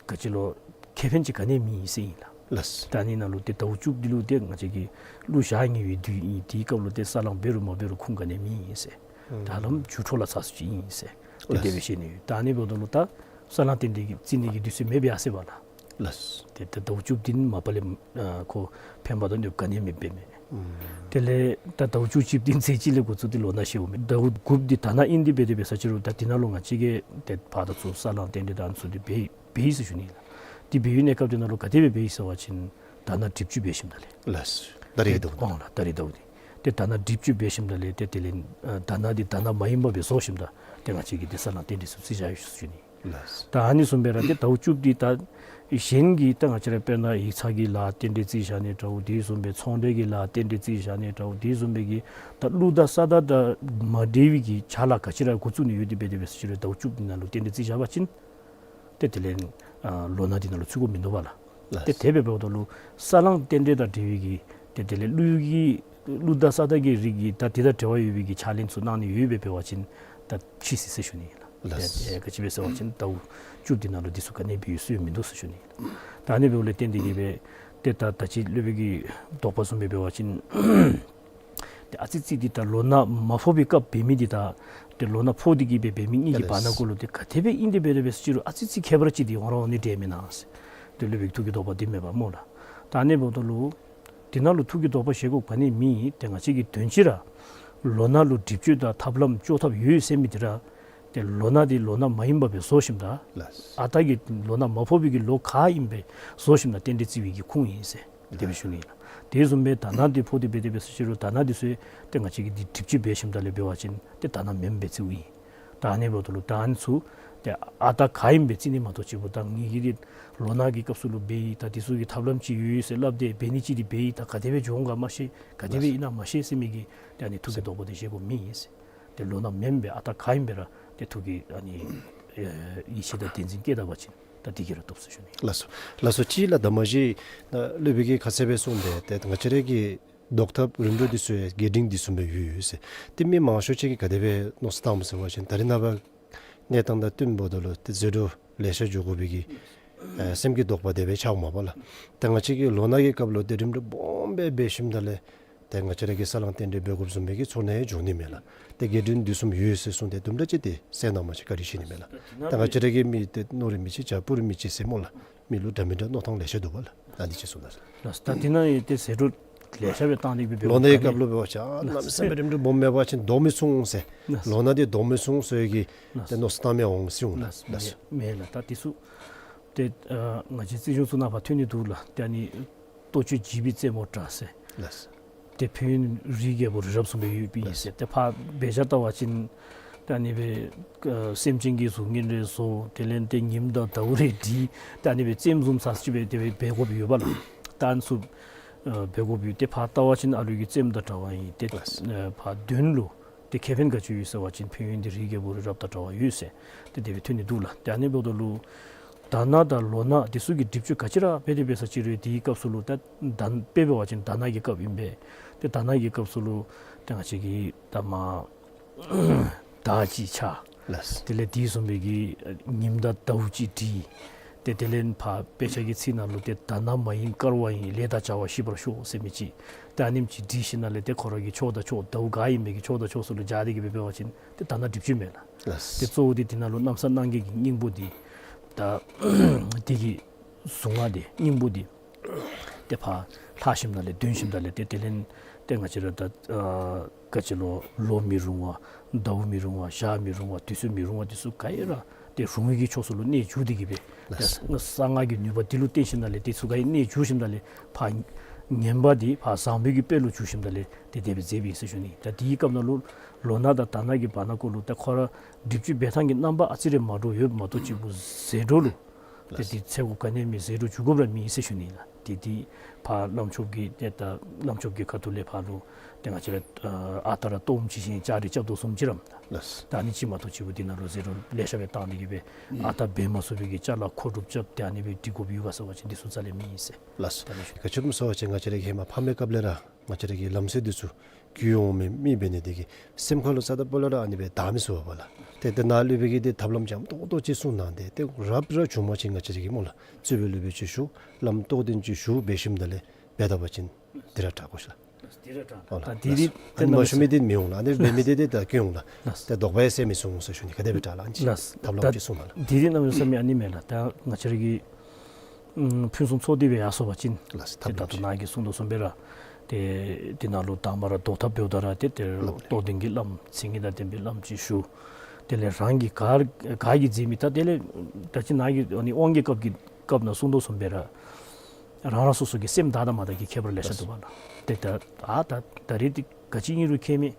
ག་ཅི་ལོ་ཁེ་ཕན་ཅིག་ག་ནི་ཡང་མེད་ཟེར་ཨིན་ལགས། ལགས། ད་ཨ་ནི་ནང་ལུ་ཏེ་ཟླཝ་བཅུཔ་འདི་ལུ་ཏེ་ང་བཅས་ཀྱི་ཀླུ་ཞག་ཉེ་བའི་དུས་ཨིན། དེའི་སྐབས་ལུ་ཏེ་ས་བསླང་འབད་རུང་མ་འབད་རུང་ཁུངས་ག་ནི་ཡང་མེད་ཟེར། ཨུམ། ད་ལམ་རྒྱུ་འཕྲོ་ལ་ཚ་སུ་ཅིག་ཨིན་ཟེར། ཏེ་ལགས། དེ་སྦེ་བཤད་ནི་ཡོད། ད་ཨ་ནི་འབདཝ་ད་ལུ་ད་ས་བསླང་རྟེན་འབྲེལ་གྱི་བརྩི་ནི་གི་དུས་ཚོད་མེདཔ་ཡར་སོ་ཡི་པ་ལགས། ལགས། ཏེ་ད་ཟླཝ་བཅུ་བདུན་མ་པ་ལས་ཨ་ཁོ་ཕན་པ་དང་གནོདཔ་ག་ནི་ཡང་མེདཔ་འབད་མས། ཨུམ། དེ་ལས་ད་ཟླཝ་བཅུ་གཅིག་བདུན་ཚེས་གཅིག་ལས་འགོ་བཙུགས་ཏེ་ལོ་ན་བཞེས་འོང་མས། ཟླཝ་དགུཔ་འདི་དྷ་ན་ཨིན། དེ་འབད་དེ་འབད་ས་ཅིག་རུང་ད་འདི་ནང་ལུ་ང་བཅས་ཀྱིས་ཏེ་ཕར་དང་ཚུར་ས་བསླང་རྟེན་འབྲེལ་དང་ཚུ་འདི་འབད་འབད་ཡི་ཟེར་ཞུ་ནི་ལགས། དེ་འབད་བའི་གནས་སྐབས་འདི་ནང་ལུ་ག་དེ་སྦེ་འབད་ཡི་ཟེར་བ་ཅིན་དྷ་ན་དྲིལབུ་ཅུ་འབད་ཞིནམ་ད་ལས། ལགས། ད་རིས་ཏེ་ཟླཝ་འདི། ཨོང་ལགས། ད་རིས་ཟླཝ་འདི། ཏེ་དྷ་ན་དྲིལབུ་ཅུ་འབད་ཞིནམ་ད་ལས་ཏེ་དེ་ལས་ཨ་དྷ་ན་འདི་དྷ་ན་མ་ཡིན་པ་སྦེ་བཟོ་ཞིནམ་ད་ཏེ་ང་བཅས་ཀྱིས་ཏེ་ས་བསླང་རྟེན་འབྲེལ་ཚུ་བརྩི་བཞག་ཡི་ཟེར་ཞུ་ནི། ལགས། ད་ཨ་ནི་བཟུམ་སྦེ་ར་ཏེ་ཟླཝ་བཅུ་འདི་ད་གཞན་གྱི་ད་ང་བཅས་ར་དཔེར་ན་ཡིག་ཚང་གི་ལཱ་རྟེན་འབྲེལ་བརྩི་བཞག་ནི་འདྲཝ་དེ་བཟུམ་སྦེ་ཚོང་འབྲེལ་གྱི་ལཱ་རྟེན་འབྲེལ་བརྩི་བཞག་ནི་འདྲཝ་དེ་བཟུམ་སྦེ་གི་ད་གླུ་དང་ས་བདག་དང་མ་འབྲེལ་བའི་གི་ཕྱག་ལཱ་ག་ཅི་ར་འགོ་བཙུགས་ནི་ཡོད་དེ་འབད་དེ་འབད་ས་ཅིག་རུང་ཟླཝ་བཅུ་འདི་ནང་ལུ་རྟེན་འབྲེལ་བརྩི་བཞག་པ་ཅིན་ཏེ་དེ་ལས་ཨ་ལོ་ན་འདི་ནང་ལུ་ཚུད་དགོཔ་མིན་འདུག་པ་ལགས། ལགས། ཏེ་དེ་སྦེ་འབདཝ་ད་ལུ་ས་བསླང་རྟེན་འབྲེལ་དང་འབྲེལ་བའི་གི་ཏེ་དེ་ལས་གླུ་གི་གླུ་དང་ས་བདག་གི་རིགས་ཀྱི་ད་དེ་དང་འབྲེལ་བ་ཡོད་པའི་གི་ཕྱག་ལེན་ཚུ་གནང་ནི་ཡོདཔ་སྦེ་འབད་བ་ཅིན་ད་ཕྱིས་སོ་ཡི་ཟེར་ཞུ་ནི་ལགས། ལགས། ཏེ་ཏེ་ག་ཅི་སྦེ་ཟེར་བ་ཅིན་ཟླཝ་བཅུ་འདི་ནང་ལུ་འདི་ཚུ་ག་ནི་འབད་ཡོད་སྲོལ་མིན་འདུག་ཟེར་ཞུ་ནི་ལགས། ད་ཨ་ནི་འབདཝ་ལས་བརྟེན་ཏེ་གི་སྦེ་ཏེ་ད་ད་ཅི་སློབ་དཔོན་གྱི་དོགས་པ་བཟུམ་སྦེ་འབད་བ་ཅིན་ཏེ་ཨ་ཙི་ཙི་འདི་ད་ལོ་ན་མ་ཕོག་པའི་སྐབས་འབད་མི་འདི་དང་ཏེ་ལོ་ན་ཕོག་སྟེ་གི་སྦེ་འབད་མི་གཉིས་ཀྱི་བར་ན་ཀོ་ལུ་ཏེ་ག་དེ་སྦེ་ཨིན་དེ་འབད་དེ་འབད་ས་ཅིག་རུང་ཨ་ཙི་ཙི་ཁྱད་པར་ཅིག་འདི་འོང་ར་འོང་ནི་འདྲས་མེན་ན་ཟེར། ཏེ་སློབ་དཔོན་གྱི་ཐུགས་ཀྱི་དོགས་པ་འདི་མེན་པ་སྨོ་ལགས། ད་ཨ་ནི་འབདཝ་ད་ལུ་འདི་ནང་ལུ་ཐུགས་ཀྱི་དོགས་པ་བཞེས་དགོཔ་ག་ནི་མེད། ཏེ་ང་བཅས་ཀྱིས་དོན་སྤྱི་ར་ལོ་ན་ལུ་སྒྲིབ་གཅོད་དང་ཐབས་ལམ་བཅོ་ཐབས་ཡོད་ཟེར་མི་འདི་ར་ཏེ་ལོ་ན་འདི་ལོ་ན་མ་ཡིན་པ་སྦེ་བཟོ་ཞིནམ་ད་ལགས། ཨ་རྟག་གི་ལོ་ན་མ་ཕོག་པའི་གི་ལོ་ག་ཨིནམ་སྦེ་བཟོ་ཞིནམ་ད་རྟེན་འབྲེལ་བརྩི་བའི་གི་ཁུངས་ཨིན་ཟེར་དེ་སྦེ་ཞུ་ནི་ལགས། དེ་བཟུམ་སྦེ་དྷ་ན་འདི་ཕོག་སྟེ་འབད་དེ་འབད་ས་ཅིག་རུང་དྷ་ན་འདི་ཚུ་ཏེ་ང་བཅས་ཀྱིས་འདི་སྒྲིབ་གཅོད་འབད་ཞིནམ་ད་ལས་འབད་བ་ཅིན་ཏེ་དྷ་ན་མེནམ་སྦེ་བརྩིཝ་ཨིན། ད་ཨ་ནི་འབདཝ་ད་ལུ་ད་ཨ་ནི་ཚུ་ཏེ་ཨ་རྟག་ག་ཨིནམ་སྦེ་བརྩི་ནི་མ་གཏོགས་ཅིག་པོ་ད་ངེ་གི་འདི་ལོ་ན་གི་སྐབས་སུ་ལུ་འབད་ཡི། ད་འདི་ཚུ་གི་ཐབས་ལམ་ཅིག་ཡོད་ཟེར་སླབ་སྟེ་འབད་ནི་ཅིག་འདི་འབད་ཡི། ད་ག་དེ་སྦེ་འགྱོ་འོང་ག་མ་ཤེས། ག་དེ་སྦེ་ཨིན་ན་མ་ཤེས་ཟེར་མི་གི་ཏེ་ཨ་ནི་ཐུགས་ཀྱི་དོགས་པ་འདི་བཞེས་དགོཔ་མེད་ཟེར། ཏེ་ལོ་ན་མེནམ་སྦེ་ཨ་རྟག་ག་ཨིནམ་སྦེ་ར་ཏེ་ཐུགས་ཀྱི་ཨ་ནི་ཨེ་ཡིད་ཆེས་དང་བདེན་འཛིན་བསྐྱེད་ད་པ་ཅིན་ད་འདི་གིས་ར་བཏུབ་ཟེར་ཞུ་ནི། ལགས་སོ། ལགས་སོ། ཅིག་ལགས། ད་མ་གཞི་ད་སློབ་དཔོན་གྱིས་ཁ་གསལ་སྦེ་གསུངས་པས། ཏེ་ང་བཅས་ར་གི་བཟློག་ཐབས་རིམ་གྲོ་འདི་ཚུ་ཡང་རྒྱས་འབྲིང་འདི་བཟུམ་སྦེ་ཡོད་ཡོད་ཟེར། ཏེ་མི་མང་ཤོས་ཅིག་གིས་ག་དེ་སྦེ་མནོ་བསམ་བཏངམ་ཟེར་བ་ཅིན་ད་རེས་ནངས་པ་གནས་སྟངས་དང་བསྟུན་འབདཝ་ད་ལུ་ཏེ་ཟད་འགྲོ་ལེ་ཤ་འགྱོ་དགོ་པའི་གི་ཨ་སེམས་ཀྱི་དོགས་པ་དེ་སྦེ་ཆགས་འོང་མས་པ་ལགས། ཏེ་ང་བཅས་ཀྱིས་ལོ་ན་གི་སྐབས་ལུ་ཏེ་རིམ་གྲོ་སྦོམ་སྦེ་འབད་ཞིནམ་ད་ལས་ཏེ་ང་བཅས་ར་གིས་ས་བསླང་རྟེན་འབྲེལ་འབད་དགོཔ་བཟུམ་མའི་གི་ཚོར་སྣང་ཡང་འབྱུང་ནི་མས་ལགས། ཏེ་རྒྱས་འབྲིང་འདི་བཟུམ་ཡོད་ཟེར་གསུངས་ཏེ་དུམ་གྲ་ཅིག་ཏེ་གསལ་སྣང་མ་ཅིག་བཀའ་དྲིན་ཆེ་ནི་མས་ལགས། ད་ང་བཅས་ར་གི་མི་ཏེ་ནོར་རིགས་མི་ཅིག་བྱ་སྤུ་རིས་མི་ཅིག་ཟེར་སྨོ་ལགས། མི་ལུ་འདྲ་མི་འདྲ་མནོ་ཐངས་ལེ་ཤ་འདུག་པ་ལགས། ད་འདི་ཅིག་གསུངས་ད་ཟེར། ལགས། ད་འདི་ནང་ཡང་ཏེ་ཟད་འགྲོ་ལེ་ཤ་སྦེ་བཏང་སྟེ་འབད་ལོ་ནའི་སྐབས་ལུ་འབད་བ་ཅིན་ཨ་གནམ་མེད་ས་མེད་རིམ་གྲོ་སྦོམ་འབད་བ་ཅིན་བཟློག་མི་ཚུགས་འོང་ཟེར། ལགས། ལོ་ན་འདི་བཟློག་མི་ཚུགས་འོང་ཟེར་གྱི་ཏེ་མནོ་བསམ་བཏངམ་ཡང་འོང་སྲིད་འོང་ལགས། ལགས། མེན་ལགས། ད་འདི་ཚུ་ཏེ་ཨ་ང་བཅས་རྩིས་གཞུང་ཚུ་ནང་ཕར་ཐོན་ནི་འདུག་ལགས། ཏེ་ཨ་ནི་ལྟོ་སྤྱོད་བྱིས་པའི་རྩེ་མོ་འདྲ་ཟེར། ལགས། ཏེ་ཕན་ཡོན་རིའི་རྒྱལ་པོ་རི་རབ་བཟུམ་སྦེ་ཡོདཔ་ཨིན་ཟེར། ཏེ་ཕར་འབད་བཞག་བལྟ་བ་ཅིན་ཏེ་ཨ་ནི་སྦེ་ཨ་སེམས་ཅན་གྱི་གཟུགས་བརྙན་རེ་བཟོ། དེ་ལས་ཏེ་ཉིམ་དང་ཟླཝ་རེ་བྲི། ཏེ་ཨ་ནི་སྦེ་རྩེདམོ་བཟུམ་ཟེར་ཅིག་སྦེ་དེ་སྦེ་འབད་དགོཔ་ཡོད་པ་ལགས། ད་ཨ་ནི་ཚུ་ཨ་འབད་དགོཔ་ཡོད། ཏེ་ཕར་བལྟ་བ་ཅིན་ཨ་ལུ་གི་རྩེདམོ་དང་འདྲ་བ་ཨིན། ཏེ་ལགས། ཨ་ཕར་དོན་ལུ་ཏེ་ཁེ་ཕན་ག་ཅི་ཡོད་ཟེར་བ་ཅིན་ཕན་ཡོན་འདི་རིའི་རྒྱལ་པོ་རི་རབ་དང་འདྲ་བ་ཡོད་ཟེར། ཏེ་དེ་སྦེ་ཐོན་ནི་འདུག་ལགས། ཏེ་ཨ་ནི་འབདཝ་ད་ལུ་དྷ་ན་དང་ལོ་ན་འདི་ཚུ་གི་སྒྲིབ་གཅོད་ག་ཅི་ར་འབད་དེ་འབད་ས་ཅིག་རུང་དེའི་སྐབས་སུ་ལུ་ད་དཔེ་འབད་བ་ཅིན་དྷ་ན་གི་སྐབས་ཨིན་པས། ཏེ་དྷ་ན་གི་སྐབས་སུ་ལུ་ཏེ་ང་བཅས་ཀྱི་ད་མ་དར་ཅིག་ཆགས། ལགས། དེ་ལས་དེ་བཟུམ་སྦེ་གི་ཉིམ་དང་ཟླཝ་ཅིག་བྲི། ཏེ་དེ་ལས་ཕར་དཔེ་ཆ་གི་ཚིག་ནང་ལུ་ཏེ་དྷ་ན་མ་ཡིན་དཀར་བ་ཡིན། ལས་དང་བྱ་བ་ཞི་བར་ཤོག་ཟེར་མི་ཅིག། ཏེ་ཨ་ནེམ་ཅིག་བྲི་ཞིནམ་ལས་ཏེ་ཁོ་ར་གི་ཕྱོགས་དང་ཕྱོགས་ཟླཝ་ག་ཨིན་མི་གི་ཕྱོགས་དང་ཕྱོགས་ཚུ་ལུ་སྦྱར་ཏེ་གི་སྦེ་འབད་བ་ཅིན་ཏེ་དྷ་ན་སྒྲིབ་གཅོད་མས་ལགས། ལགས། ཏེ་གཙོ་བོ་འདི་དེ་ནང་ལུ་གནམ་ས་སྣང་བརྒྱད་ཀྱི་སྙིང་པོ་འདི་ད་དེ་གི་གཟུངས་སྔགས་འདི་སྙིང་པོ་འདི་ཏེ་ཕར་ལྷག་ཞིནམ་ལས་འདོན་ཞིནམ་ལས་ཏེ་དེ་ལས་ཏེ་ང་བཅས་ར་ད་ཨ་ག་ཅི་ལོ་ལོ་མི་རུང་བ་ཟླཝ་མི་རུང་བ་ཞག་མི་རུང་བ་དུས་ཚོད་མི་རུང་བ་འདི་ཚུ་ག་ཡང་ར་ཏེ་རུང་བའི་གི་ཕྱོགས་ཚུ་ལུ་གནད་འགྱུར་ཏེ་གི་སྦེ་ཏེ་གསང་སྔགས་ཀྱི་ནུས་པ་འདི་ལུ་བརྟེན་ཞིནམ་ལས་འདི་ཚུ་ག་ཡང་གནད་འགྱུར་ཞིནམ་ལས་ཕར་ངན་པ་འདི་ཕར་བཟང་པོའི་གི་དཔེ་ལུ་འགྱུར་ཞིནམ་ལས་ཏེ་དེ་སྦེ་མཛདཔ་ཨིན་ཟེར་ཞུ་ནི། ད་དེའི་སྐབས་ནང་ལུ་ལོ་ན་དང་དྷ་ན་གི་བར་ན་ཀོ་ལུ་ད་ཁོ་ར་སྒྲིབ་གཅོད་འབད་ཐངས་ཀྱི་རྣམ་པ་ཨ་ཙི་རེ་མ་འདྲཝ་ཡོདཔ་མ་གཏོགས་ཅིག་པོ་ཟད་འགྲོ་ལུ་ཏེ་འདི་འཚེར་དགོཔ་ག་ནི་ཡང་མེད། ཟད་འགྲོ་འགྱོ་དགོཔ་ར་མེད་ཟེར་ཞུ་ནི་ལགས། ཏེ་འདི་ཕར་བླམ་ཆོསཔ་གི་ཏེ་ད་བླམ་ཆོསཔ་གི་ཁ་ཐུག་ལས་ཕར་ལུ་ཏེ་ང་བཅས་ར་ཨ་ཨ་རྟག་ར་སྟོངམ་ཅིག་ཤེས་ཅ་རི་རྐྱབ་དོ་བཟུམ་ཅིག་ར་མེན་ན། ལགས། ད་ཨ་ནི་ཅིག་མ་གཏོགས་ཅིག་པོ་འདི་ནང་ལུ་ཟད་འགྲོ་ལེ་ཤ་སྦེ་བཏང་སྟེ་གི་སྦེ་ཨ་རྟག་འབད་མ་ཚུགས་པའི་གི་ཅ་ལ་མཁོ་སྒྲུབ་རྐྱབ་སྟེ་ཨ་ནི་སྦེ་འདི་དགོཔ་ཡོད་ག་ཟེར་བ་ཅིན་འདི་ཚུ་རྩ་ལས་མེད་ཟེར། ལགས། ད་ཨ་ནི་ཞུ། ག་ཅི་སྨོ་ཟེར་བ་ཅིན་ང་བཅས་ར་གི་ཧེ་མ་ཕ་མའི་སྐབས་ལས་ར་ང་བཅས་ར་གི་ལམ་སྲོལ་འདི་ཚུ་བརྒྱུད་འོང་མི་མི་འབད་ནི་དེ་གིས་སེམས་ཁ་ལུ་རྩ་དང་སྤུ་ལས་ར་ཨ་ནི་སྦེ་དག་མི་ཚུགས་པས་ལགས། ཏེ་ཏེ་ནཱ་སློབ་དཔོན་གྱིས་ཏེ་ཐབས་ལམ་འཇམ་ཏོག་ཏོ་ཅིག་གསུངས་གནང་སྟེ་ཏེ་རབ་ར་བྱུང་མ་ཅིག་ང་བཅས་ར་གིས་སྨོ་ལགས། རྩོད་པའི་སློབ་དཔོན་ཅིག་ཞུ་བླམ་རྟོགས་ལྡན་ཅིག་ཞུ་འབད་ཞིནམ་ད་ལས་འབད་ད་པ་ཅིན་འདི་ར་དྲག་གོ་ཤེས་ལགས། འདི་ར་དྲག་ཨོ་ལགས། ད་འདི་འདི་ལགས། ཨ་ནི་མ་ཞུ་མི་འདི་མི་འོང་ལགས། ཨ་ནི་འབད་མི་འདི་འདི་ད་སྐྱོན་འོང་ལགས། ལགས། ད་དོགས་པ་ཡང་སེལ་མི་སོང་ཟེར་ཞུ་ནི། ག་དེ་སྦེ་དྲག་ལགས། ཨ་ནི་ལགས། ཐབས་ལམ་ད་ཅིག་གསུངས་གནང་ལགས། འདི་འདི་གནམ་མེད་ས་མེད་ཨ་ནི་མེན་ལགས། ད་ང་བཅས་ར་གི་ཨམ་ཕུན་སུམ་ཚོགས་ཏེ་སྦེ་ཡར་སོང་པ་ཅིན་ལགས། ཏེ་ད་ལྟོ་ནཱ་གིས་གསུངས་དོ་བཟུམ་སྦེ་ར་ཏེ་འདི་ནང་ལུ་དང་པ་ར་བཟློག་ཐབས་འབདཝ་ད་ར་ཏེ་ཏེ་ལགས། རྟོགས་ལྡན་གྱི་བླམ་མཚན་ཉིད་དང་ལྡན་པའི་བླམ་ཅིག་ཞུ། དེ་ལས་རང་གིས་ག་ག་གིས་མཛད་མི་ད་དེ་ལས་ད་ཅི་ནཱ་གིས་ཨ་ནི་དབང་གི་སྐབས་ཀྱི་སྐབས་ནང་གསུངས་དོ་བཟུམ་སྦེ་ར་རང་རང་སོ་སོ་གི་སེམས་དག་དང་མ་དག་གི་ཁྱད་པར་ལེ་ཤ་འདུག་པ་ལགས། ཏེ་ད་ཨ་ད་ད་རེས་འདི་ག་ཅི་ཨིན་རུང་ཁྱད་མེད།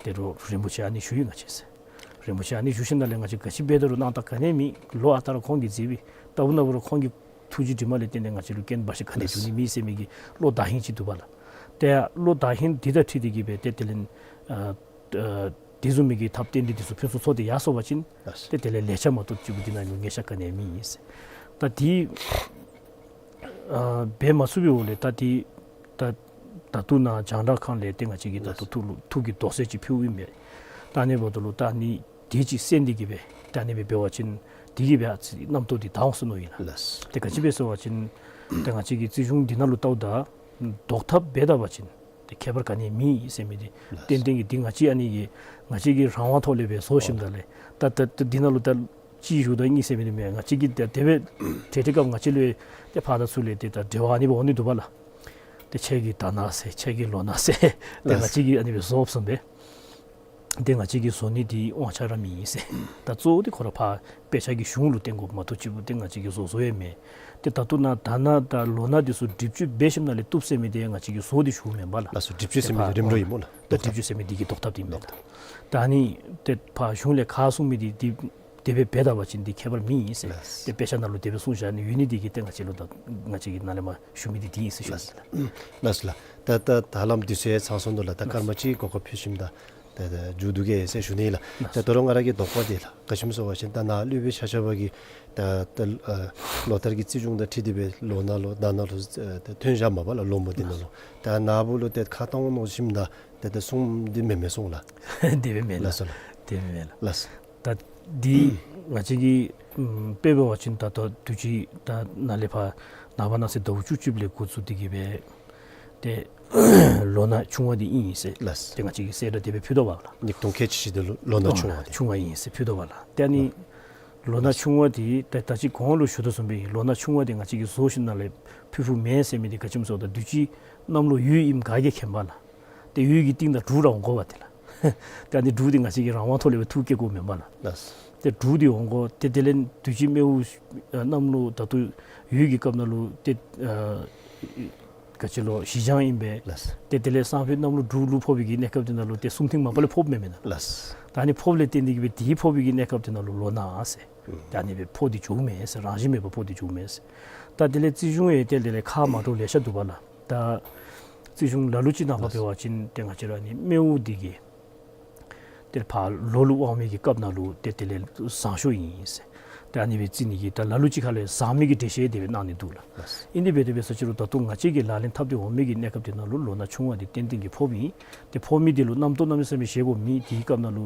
ཏེ་རུང་རིན་པོ་ཆེ་ཨ་ནི་ཞུ་ཡི་ང་བཅས་ཟེར། རིན་པོ་ཆེ་ཨ་ནི་ཞུ་ཞིནམ་ལས་ང་བཅས་ག་ཅི་འབད་དོ་རུང་སྣང་དག་ག་ནི་ཡང་མེད། ལོ་ཨ་རྟག་ར་ཁོང་གིས་མཛད་པའི་ལྟ་བུ་ན་བུ་ར་ཁོང་གི་ཐུགས་རྗེ་དྲི་མ་ལས་བརྟེན་ཏེ་ང་བཅས་ལུ་རྐྱེན་འབའ་ཞིག་ག་ནི་ཡང་འབྱུང་ནི་མེད་ཟེར་མི་གི་བློ་དག་ཧིང་ཅིག་འདུག་པ་ལགས། ཏེ་བློ་དག་ཧིང་འདི་དང་འཁྲིལ་ཏེ་གིས་སྦེ་ཏེ་དེ་ལས་ཨ་ཨ་དེ་བཟུམ་མའི་གི་ཐབས་བསྟེན་ཏེ་དེ་ཚུ་ཕུན་སུམ་ཚོགས་ཏེ་ཡར་སོང་པ་ཅིན་ལགས། ཏེ་དེ་ལས་ལེགས་ཆ་མ་གཏོགས་ཅིག་པུ་འདི་ནང་ལུ་ཉེས་ཆ་ག་ནི་ཡང་མེད་ཟེར། ད་དེ་ཨ་འབད་མ་ཚུགས་པའི་འོག་ལས་ད་དེ་ད་ད་ལྟོ་ནཱ་རྒྱང་བསྒྲགས་ཁང་ལས་ཏེ་ང་བཅས་ཀྱིས་ད་ལྟོ་ལགས། ཐུགས་ལུ་ཐུགས་ཀྱི་དོགས་སེལ་ཅིག་ཕུལཝ་ཨིན་པས། ད་ཨ་ནི་འབདཝ་ད་ལུ་ད་ཨ་ནི་དེ་ཅིག་གསན་ཏེ་གིས་སྦེ་ད་ཨ་ནི་སྦེ་འབད་བ་ཅིན་དེ་གིས་སྦེ་ཨ་ཙི་རྣམ་རྟོག་འདི་དྭངས་སོང་ནུག་ཨིན་ལགས། ལགས། ཏེ་ག་ཅི་སྦེ་ཟེར་བ་ཅིན་ཏེ་ང་བཅས་ཀྱི་རྩིས་གཞུང་འདི་ནང་ལུ་བལྟཝ་ད་བཟློག་ཐབས་འབད་ད་པ་ཅིན་ཏེ་ཁྱད་པར་ག་ནི་ཡང་མེད་ཟེར་མི་འདི་ལགས། ཏན་ཏན་གྱིས་འདི་ང་བཅས་ཨ་ནི་གི་ང་བཅས་ཀྱི་རང་དབང་ཐོག་ལས་སྦེ་བཟོ་ཞིནམ་ད་ལས་ད་ད་ད་འདི་ནང་ལུ་ད་གཅིག་བཞུགས་དང་གཉིས་ཟེར་མི་འདི་མེན། ང་བཅས་ཀྱིས་ད་དེ་སྦེ་ཏེ་ཏེ་སྐབས་ང་བཅས་ལུ་ཏེ་ཕར་དང་ཚུར་ལས་ཏེ་ད་འབྲེལ་བ་ཨ་ནི་སྦེ་འོང་ནི་འདུག་པ་ལགས། ཏེ་ཁྱེད་ཀྱིས་ད་ནཱ་ཟེར། ཁྱེད་ཀྱིས་ལོ་ན་ཟེར། ཏེ་ལགས། ང་བཅས་ཀྱིས་ཨ་ནི་སྦེ་བཟོ་བཟུམ་སྦེ་ཏེ་ང་བཅས་ཀྱིས་བཟོ་ནི་འདི་དབང་ཆ་ར་མེད་ཟེར། ད་གཙོ་བོ་འདི་ཁོ་ར་ཕར་དཔེ་ཆ་གི་གཞུང་ལུ་བརྟེན་དགོཔ་མ་གཏོགས་ཅིག་པུ་ཏེ་ང་བཅས་ཀྱིས་བཟོ་བཟོཝ་ཡང་མེད། ཏེ་ད་ལྟོ་ནཱ་ད་ནཱ་ད་ལོ་ན་འདི་ཚུ་སྒྲིབ་བཅོས་འབད་ཞིནམ་ལས་བཏུབ་ཟེར་མི་འདི་ང་བཅས་ཀྱིས་བཟོ་སྟེ་ཞུཝ་མེན་པ་ལགས། ལགས་སོ། སྒྲིབ་བཅོས་ཟེར་མི་འདི་རིམ་གྲོ་ཨིན་སྨོ་ལགས། ད་སྒྲིབ་བཅོས་ཟེར་མི་འདི་གི་བཟློག་ཐབས་འདི་མེན་ལགས། ད་ཨ་ནི་ཏེ་ཕར་གཞུང་ལས་ཁ་གསུང་མི་འདི་འདི་དེ་སྦེ་འབད་ད་པ་ཅིན་འདི་ཁྱད་པར་མེད་ཟེར། ལགས། ཏེ་དཔེ་ཆ་ནང་ལུ་དེ་སྦེ་གསུངས་བཞག་ནི་ཡོད་ནི་འདི་གིས་ཏེ་ང་བཅས་ལུ་ད་ང་བཅས་ཀྱིས་ནཱ་ལས་མར་ཞུ་མི་འདི་འདི་ཨིན་ཟེར་ཞུ་ནི་ལགས། ལགས་ལགས། ད་ད་ད་ལམ་འདི་ཚུ་ཡང་ཚང་སོང་ནུག་ལགས། ད་སྐར་མ་གཅིག་གོ་སྐབས་ཕུལ་ཞིནམ་ད་ད་ད་མཇུག་བསྡུ་གེ་ཟེར་ཞུ་ནི་ལགས། ལགས། ད་ད་རུང་ང་ར་གི་དོགས་པ་འདི་ལགས། ག་ཅི་སྨོ་ཟེར་བ་ཅིན་ད་ནཱ་སློབ་དཔོན་ཆ་ཁྱབ་ཀྱིས་ད་ད་ཨ་ལོ་ལྟར་གྱི་རྩིས་གཞུང་དང་འཁྲིལ་ཏེ་སྦེ་ལོ་ན་ལུ་ཟླ་ན་ལུ་ད་ཐོན་བཞག་མས་པ་ལགས། ལོ་མོ་འདི་ནང་ལུ། ད་ནཱ་བུ་ལུ་ཏེ་ཁ་གཏང་མནོ་ཞིནམ་ད་ཏེ་ད་གསུངམ་འདི་མེན་མས་གསུངས་ལགས། དེ་སྦེ་མེན་ལགས། ལགས་སོ་ལགས། དེ་སྦེ་མེན་ལགས། ལགས། ད་འདི་ང་བཅས་ཀྱིས་ཨམ་དཔེ་འབད་བ་ཅིན་ད་ལྟོ་དུས་ཅི་ད་ནཱ་ལས་ཕར་ནངས་པ་གནངས་ཚེ་ཟླཝ་བཅུ་གཅིག་ལས་འགོ་བཙུགས་ཏེ་གིས་སྦེ་ཏེ་ལོ་ན་ཆུང་བ་འདི་ཨིན་ཟེར། ལགས། ཏེ་ང་བཅས་ཀྱིས་གསལ་བསྒྲགས་དེ་སྦེ་ཕུལ་དོ་བ་ལགས། ཉིས་སྟོང་ཁལ་གཅིག་བཞི་འདི་ལོ་ལོ་ན་ཆུང་བ་འདི། ཆུང་བ་ཨིན་ཟེར་ཕུལ་དོ་བ་ལགས། ཏེ་ཨ་ནི་ལོ་ན་ཆུང་བ་འདི་ད་ད་ཅི་གོང་ལུ་ཞུ་དོ་བཟུམ་སྦེ་ཨིན། ལོ་ན་ཆུང་བ་འདི་ང་བཅས་ཀྱིས་བཟོ་ཞིནམ་ལས་ཕུལ་ཕུལཝ་མེན་ཟེར་མི་འདི་ག་ཅི་སྨོ་ཟེར་བ་ཅིན་དུས་ཅི་གནམ་ལོ་ཡོས་ཨིནམ་ག་གིས་མཁྱེན་པ་ལགས། ཏེ་ཡོས་ཀྱི་རྟིང་དང་འབྲུག་ར་འོང་དགོ་པ་ཏེ་ལགས། ཏེ་ཨ་ནི་འབྲུག་འདི་ང་བཅས་ཀྱིས་རང་དབང་ཐོག་ལས་སྦེ་འཐུ་བསྐྱལ་དགོཔ་མེན་པ་ལགས། ལགས། ཏེ་འབྲུག་འདི་འོང་དགོ། ཏེ་དེ་ལས་དུས་ཅི་མེ་འུ་ཨ་གནམ་ལོ་ད་ལྟོ་ཡོས་ཀྱི་སྐབས་ནང་ལུ་ཏེ་ཨ་ག་ཅི་ལོ་བཞི་བྱང་ཨིན་པས། ལགས། ཏེ་དེ་ལས་སང་ཕོད་གནམ་ལོ་འབྲུག་ལུ་ཕོག་པའི་གི་གནས་སྐབས་འདི་ནང་ལུ་ཏེ་གསུམ་ཐེངས་མ་པ་ལས་ཕོགཔ་མེན་མེན་ན། ལགས། ད་ཨ་ནི་ཕོགཔ་ལས་བརྟེན་ཏེ་གིས་སྦེ་དེ་ཕོག་པའི་གི་གནས་སྐབས་འདི་ནང་ལུ་ལོ་ན་ཟེར། ཨུམ། ད་ཨ་ནི་སྦེ་ཕོག་སྟེ་འགྱོཝ་མས་ཟེར། རང་བཞིན་མེད་པར་ཕོག་སྟེ་འགྱོཝ་མས་ཟེར། ད་དེ་ལས་རྩིས་གཞུང་ཡང་ཏེ་དེ་ལས་ཁ་མ་འདྲཝ་ལེ་ཤ་འདུག་པ་ལགས། ད་རྩིས་གཞུང་ལ་ལུ་ཅིག་ནང་ཕར་འབད་བ་ཅིན་ཏེ་ང་བཅས་ར་ཨ་ནི་མེ་འུ་འདི་གིས་ཏེ་ཕར་ལོ་ལུ་དབང་མི་གི་སྐབས་ནང་ལུ་ཏེ་དེ་ལས་བཟང་ཤོས་ཨིན་ཟེར། ཏེ་ཨ་ནི་སྦེ་རྩི་ནི་གི་ད་ལ་ལུ་ཅིག་ཁ་ལས་བཟང་མི་གི་འགྲེལ་བཤད་དེ་སྦེ་གནང་ནི་འདུག་ལགས། ལགས། ཨིན་དེ་སྦེ་དེ་སྦེ་ཟེར་ཅི་རུང་ད་ལྟོ་ང་བཅས་ཀྱིས་ལག་ལེན་འཐབ་སྟེ་འོང་མི་གི་གནས་སྐབས་དེ་ནང་ལུ་ལོ་ན་ཆུང་བ་འདི་ཏན་ཏན་གྱིས་ཕོགཔ་ཨིན། ཏེ་ཕོག་མི་འདི་ལུ་རྣམ་རྟོག་གནམ་མེད་ས་མེད་བཞེས་དགོཔ་མེད། དེའི་སྐབས་ནང་ལུ་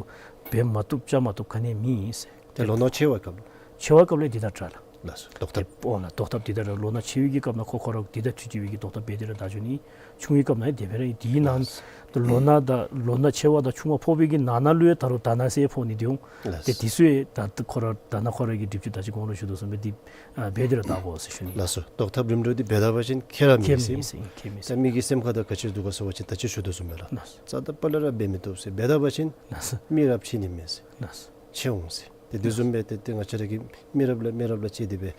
འབད་མ་བཏུབ་བཅའ་མ་བཏུབ་ག་ནི་ཡང་མེད་ཟེར། ཏེ་ལོ་ན་ཆེ་བའི་སྐབས་ལུ། ཆེ་བའི་སྐབས་ལས་འདི་དང་འདྲ་ལགས། ལགས་སོ། བཟློག་ཐབས། ཨོ་ལགས། བཟློག་ཐབས་འདི་དང་འདྲ། ལོ་ན་ཆེ་བའི་གི་སྐབས་ནང་ཁོ་ཁོ་ར་འདི་དང་འཁྲིལ་ཅི་བའི་གི་བཟློག་ཐབས་འབད་དེ་ར་ད་འགྱོ་ནི། ཆུང་བའི་སྐབས་ནང་ཡང་དེ་སྦེ་ར་ཨིན། དེའི་ནང་ལགས་སོ། ལོ་ན་དང་ལོ་ན་ཆེ་བ་དང་ཆུང་བ་ཕོག་པའི་གི་ནང་ན་ལུ་ཡང་ད་རུང་ད་ན་ཟེར་ཕོག་ནི་འདི་འོང་། ལགས་སོ། ཏེ་འདི་ཚུ་ཡང་ད་ཁོ་ར་ད་ན་ཁོ་ར་གི་སྒྲིབ་བཅོས་ད་ཅི་གོང་ལུ་ཞུ་དོ་བཟུམ་སྦེ་འདི་ཨ་འབད་དེ་ར་ད་དགོ་ཟེར་ཞུ་ནི། ལགས་སོ། བཟློག་ཐབས་རིམ་གྲོ་འདི་འབད་ད་པ་ཅིན་ཁྱད་ར་མེད་ཟེར། ཁྱད་མེད་ཟེར། ཁྱད་མེད་ཟེར། ད་མི་གི་སེམས་ཁ་ད་ག་ཅི་འདུག་ག་ཟེར་བ་ཅིན་ད་ཅི་ཞུ་དོ་བཟུམ་སྦེ་ལགས། ལགས་སོ། རྩ་དང་པ་ལས་ར་འབད་མི་བཏུབ་ཟེར། འབད་ད་པ་ཅིན་ལགས་སོ། མི་རབས་ཕྱེ་ནི་མེད་ཟེར། ལགས་སོ། ཕྱེ་འོང་ཟེར། ཏེ་དེ་བཟུམ་སྦེ་ཏེ་ཏེ་ང་བཅས་ར་གིས་མི་རབས་ལས་མི་རབས་ལས་ཕྱེ་སྟེ་སྦེ་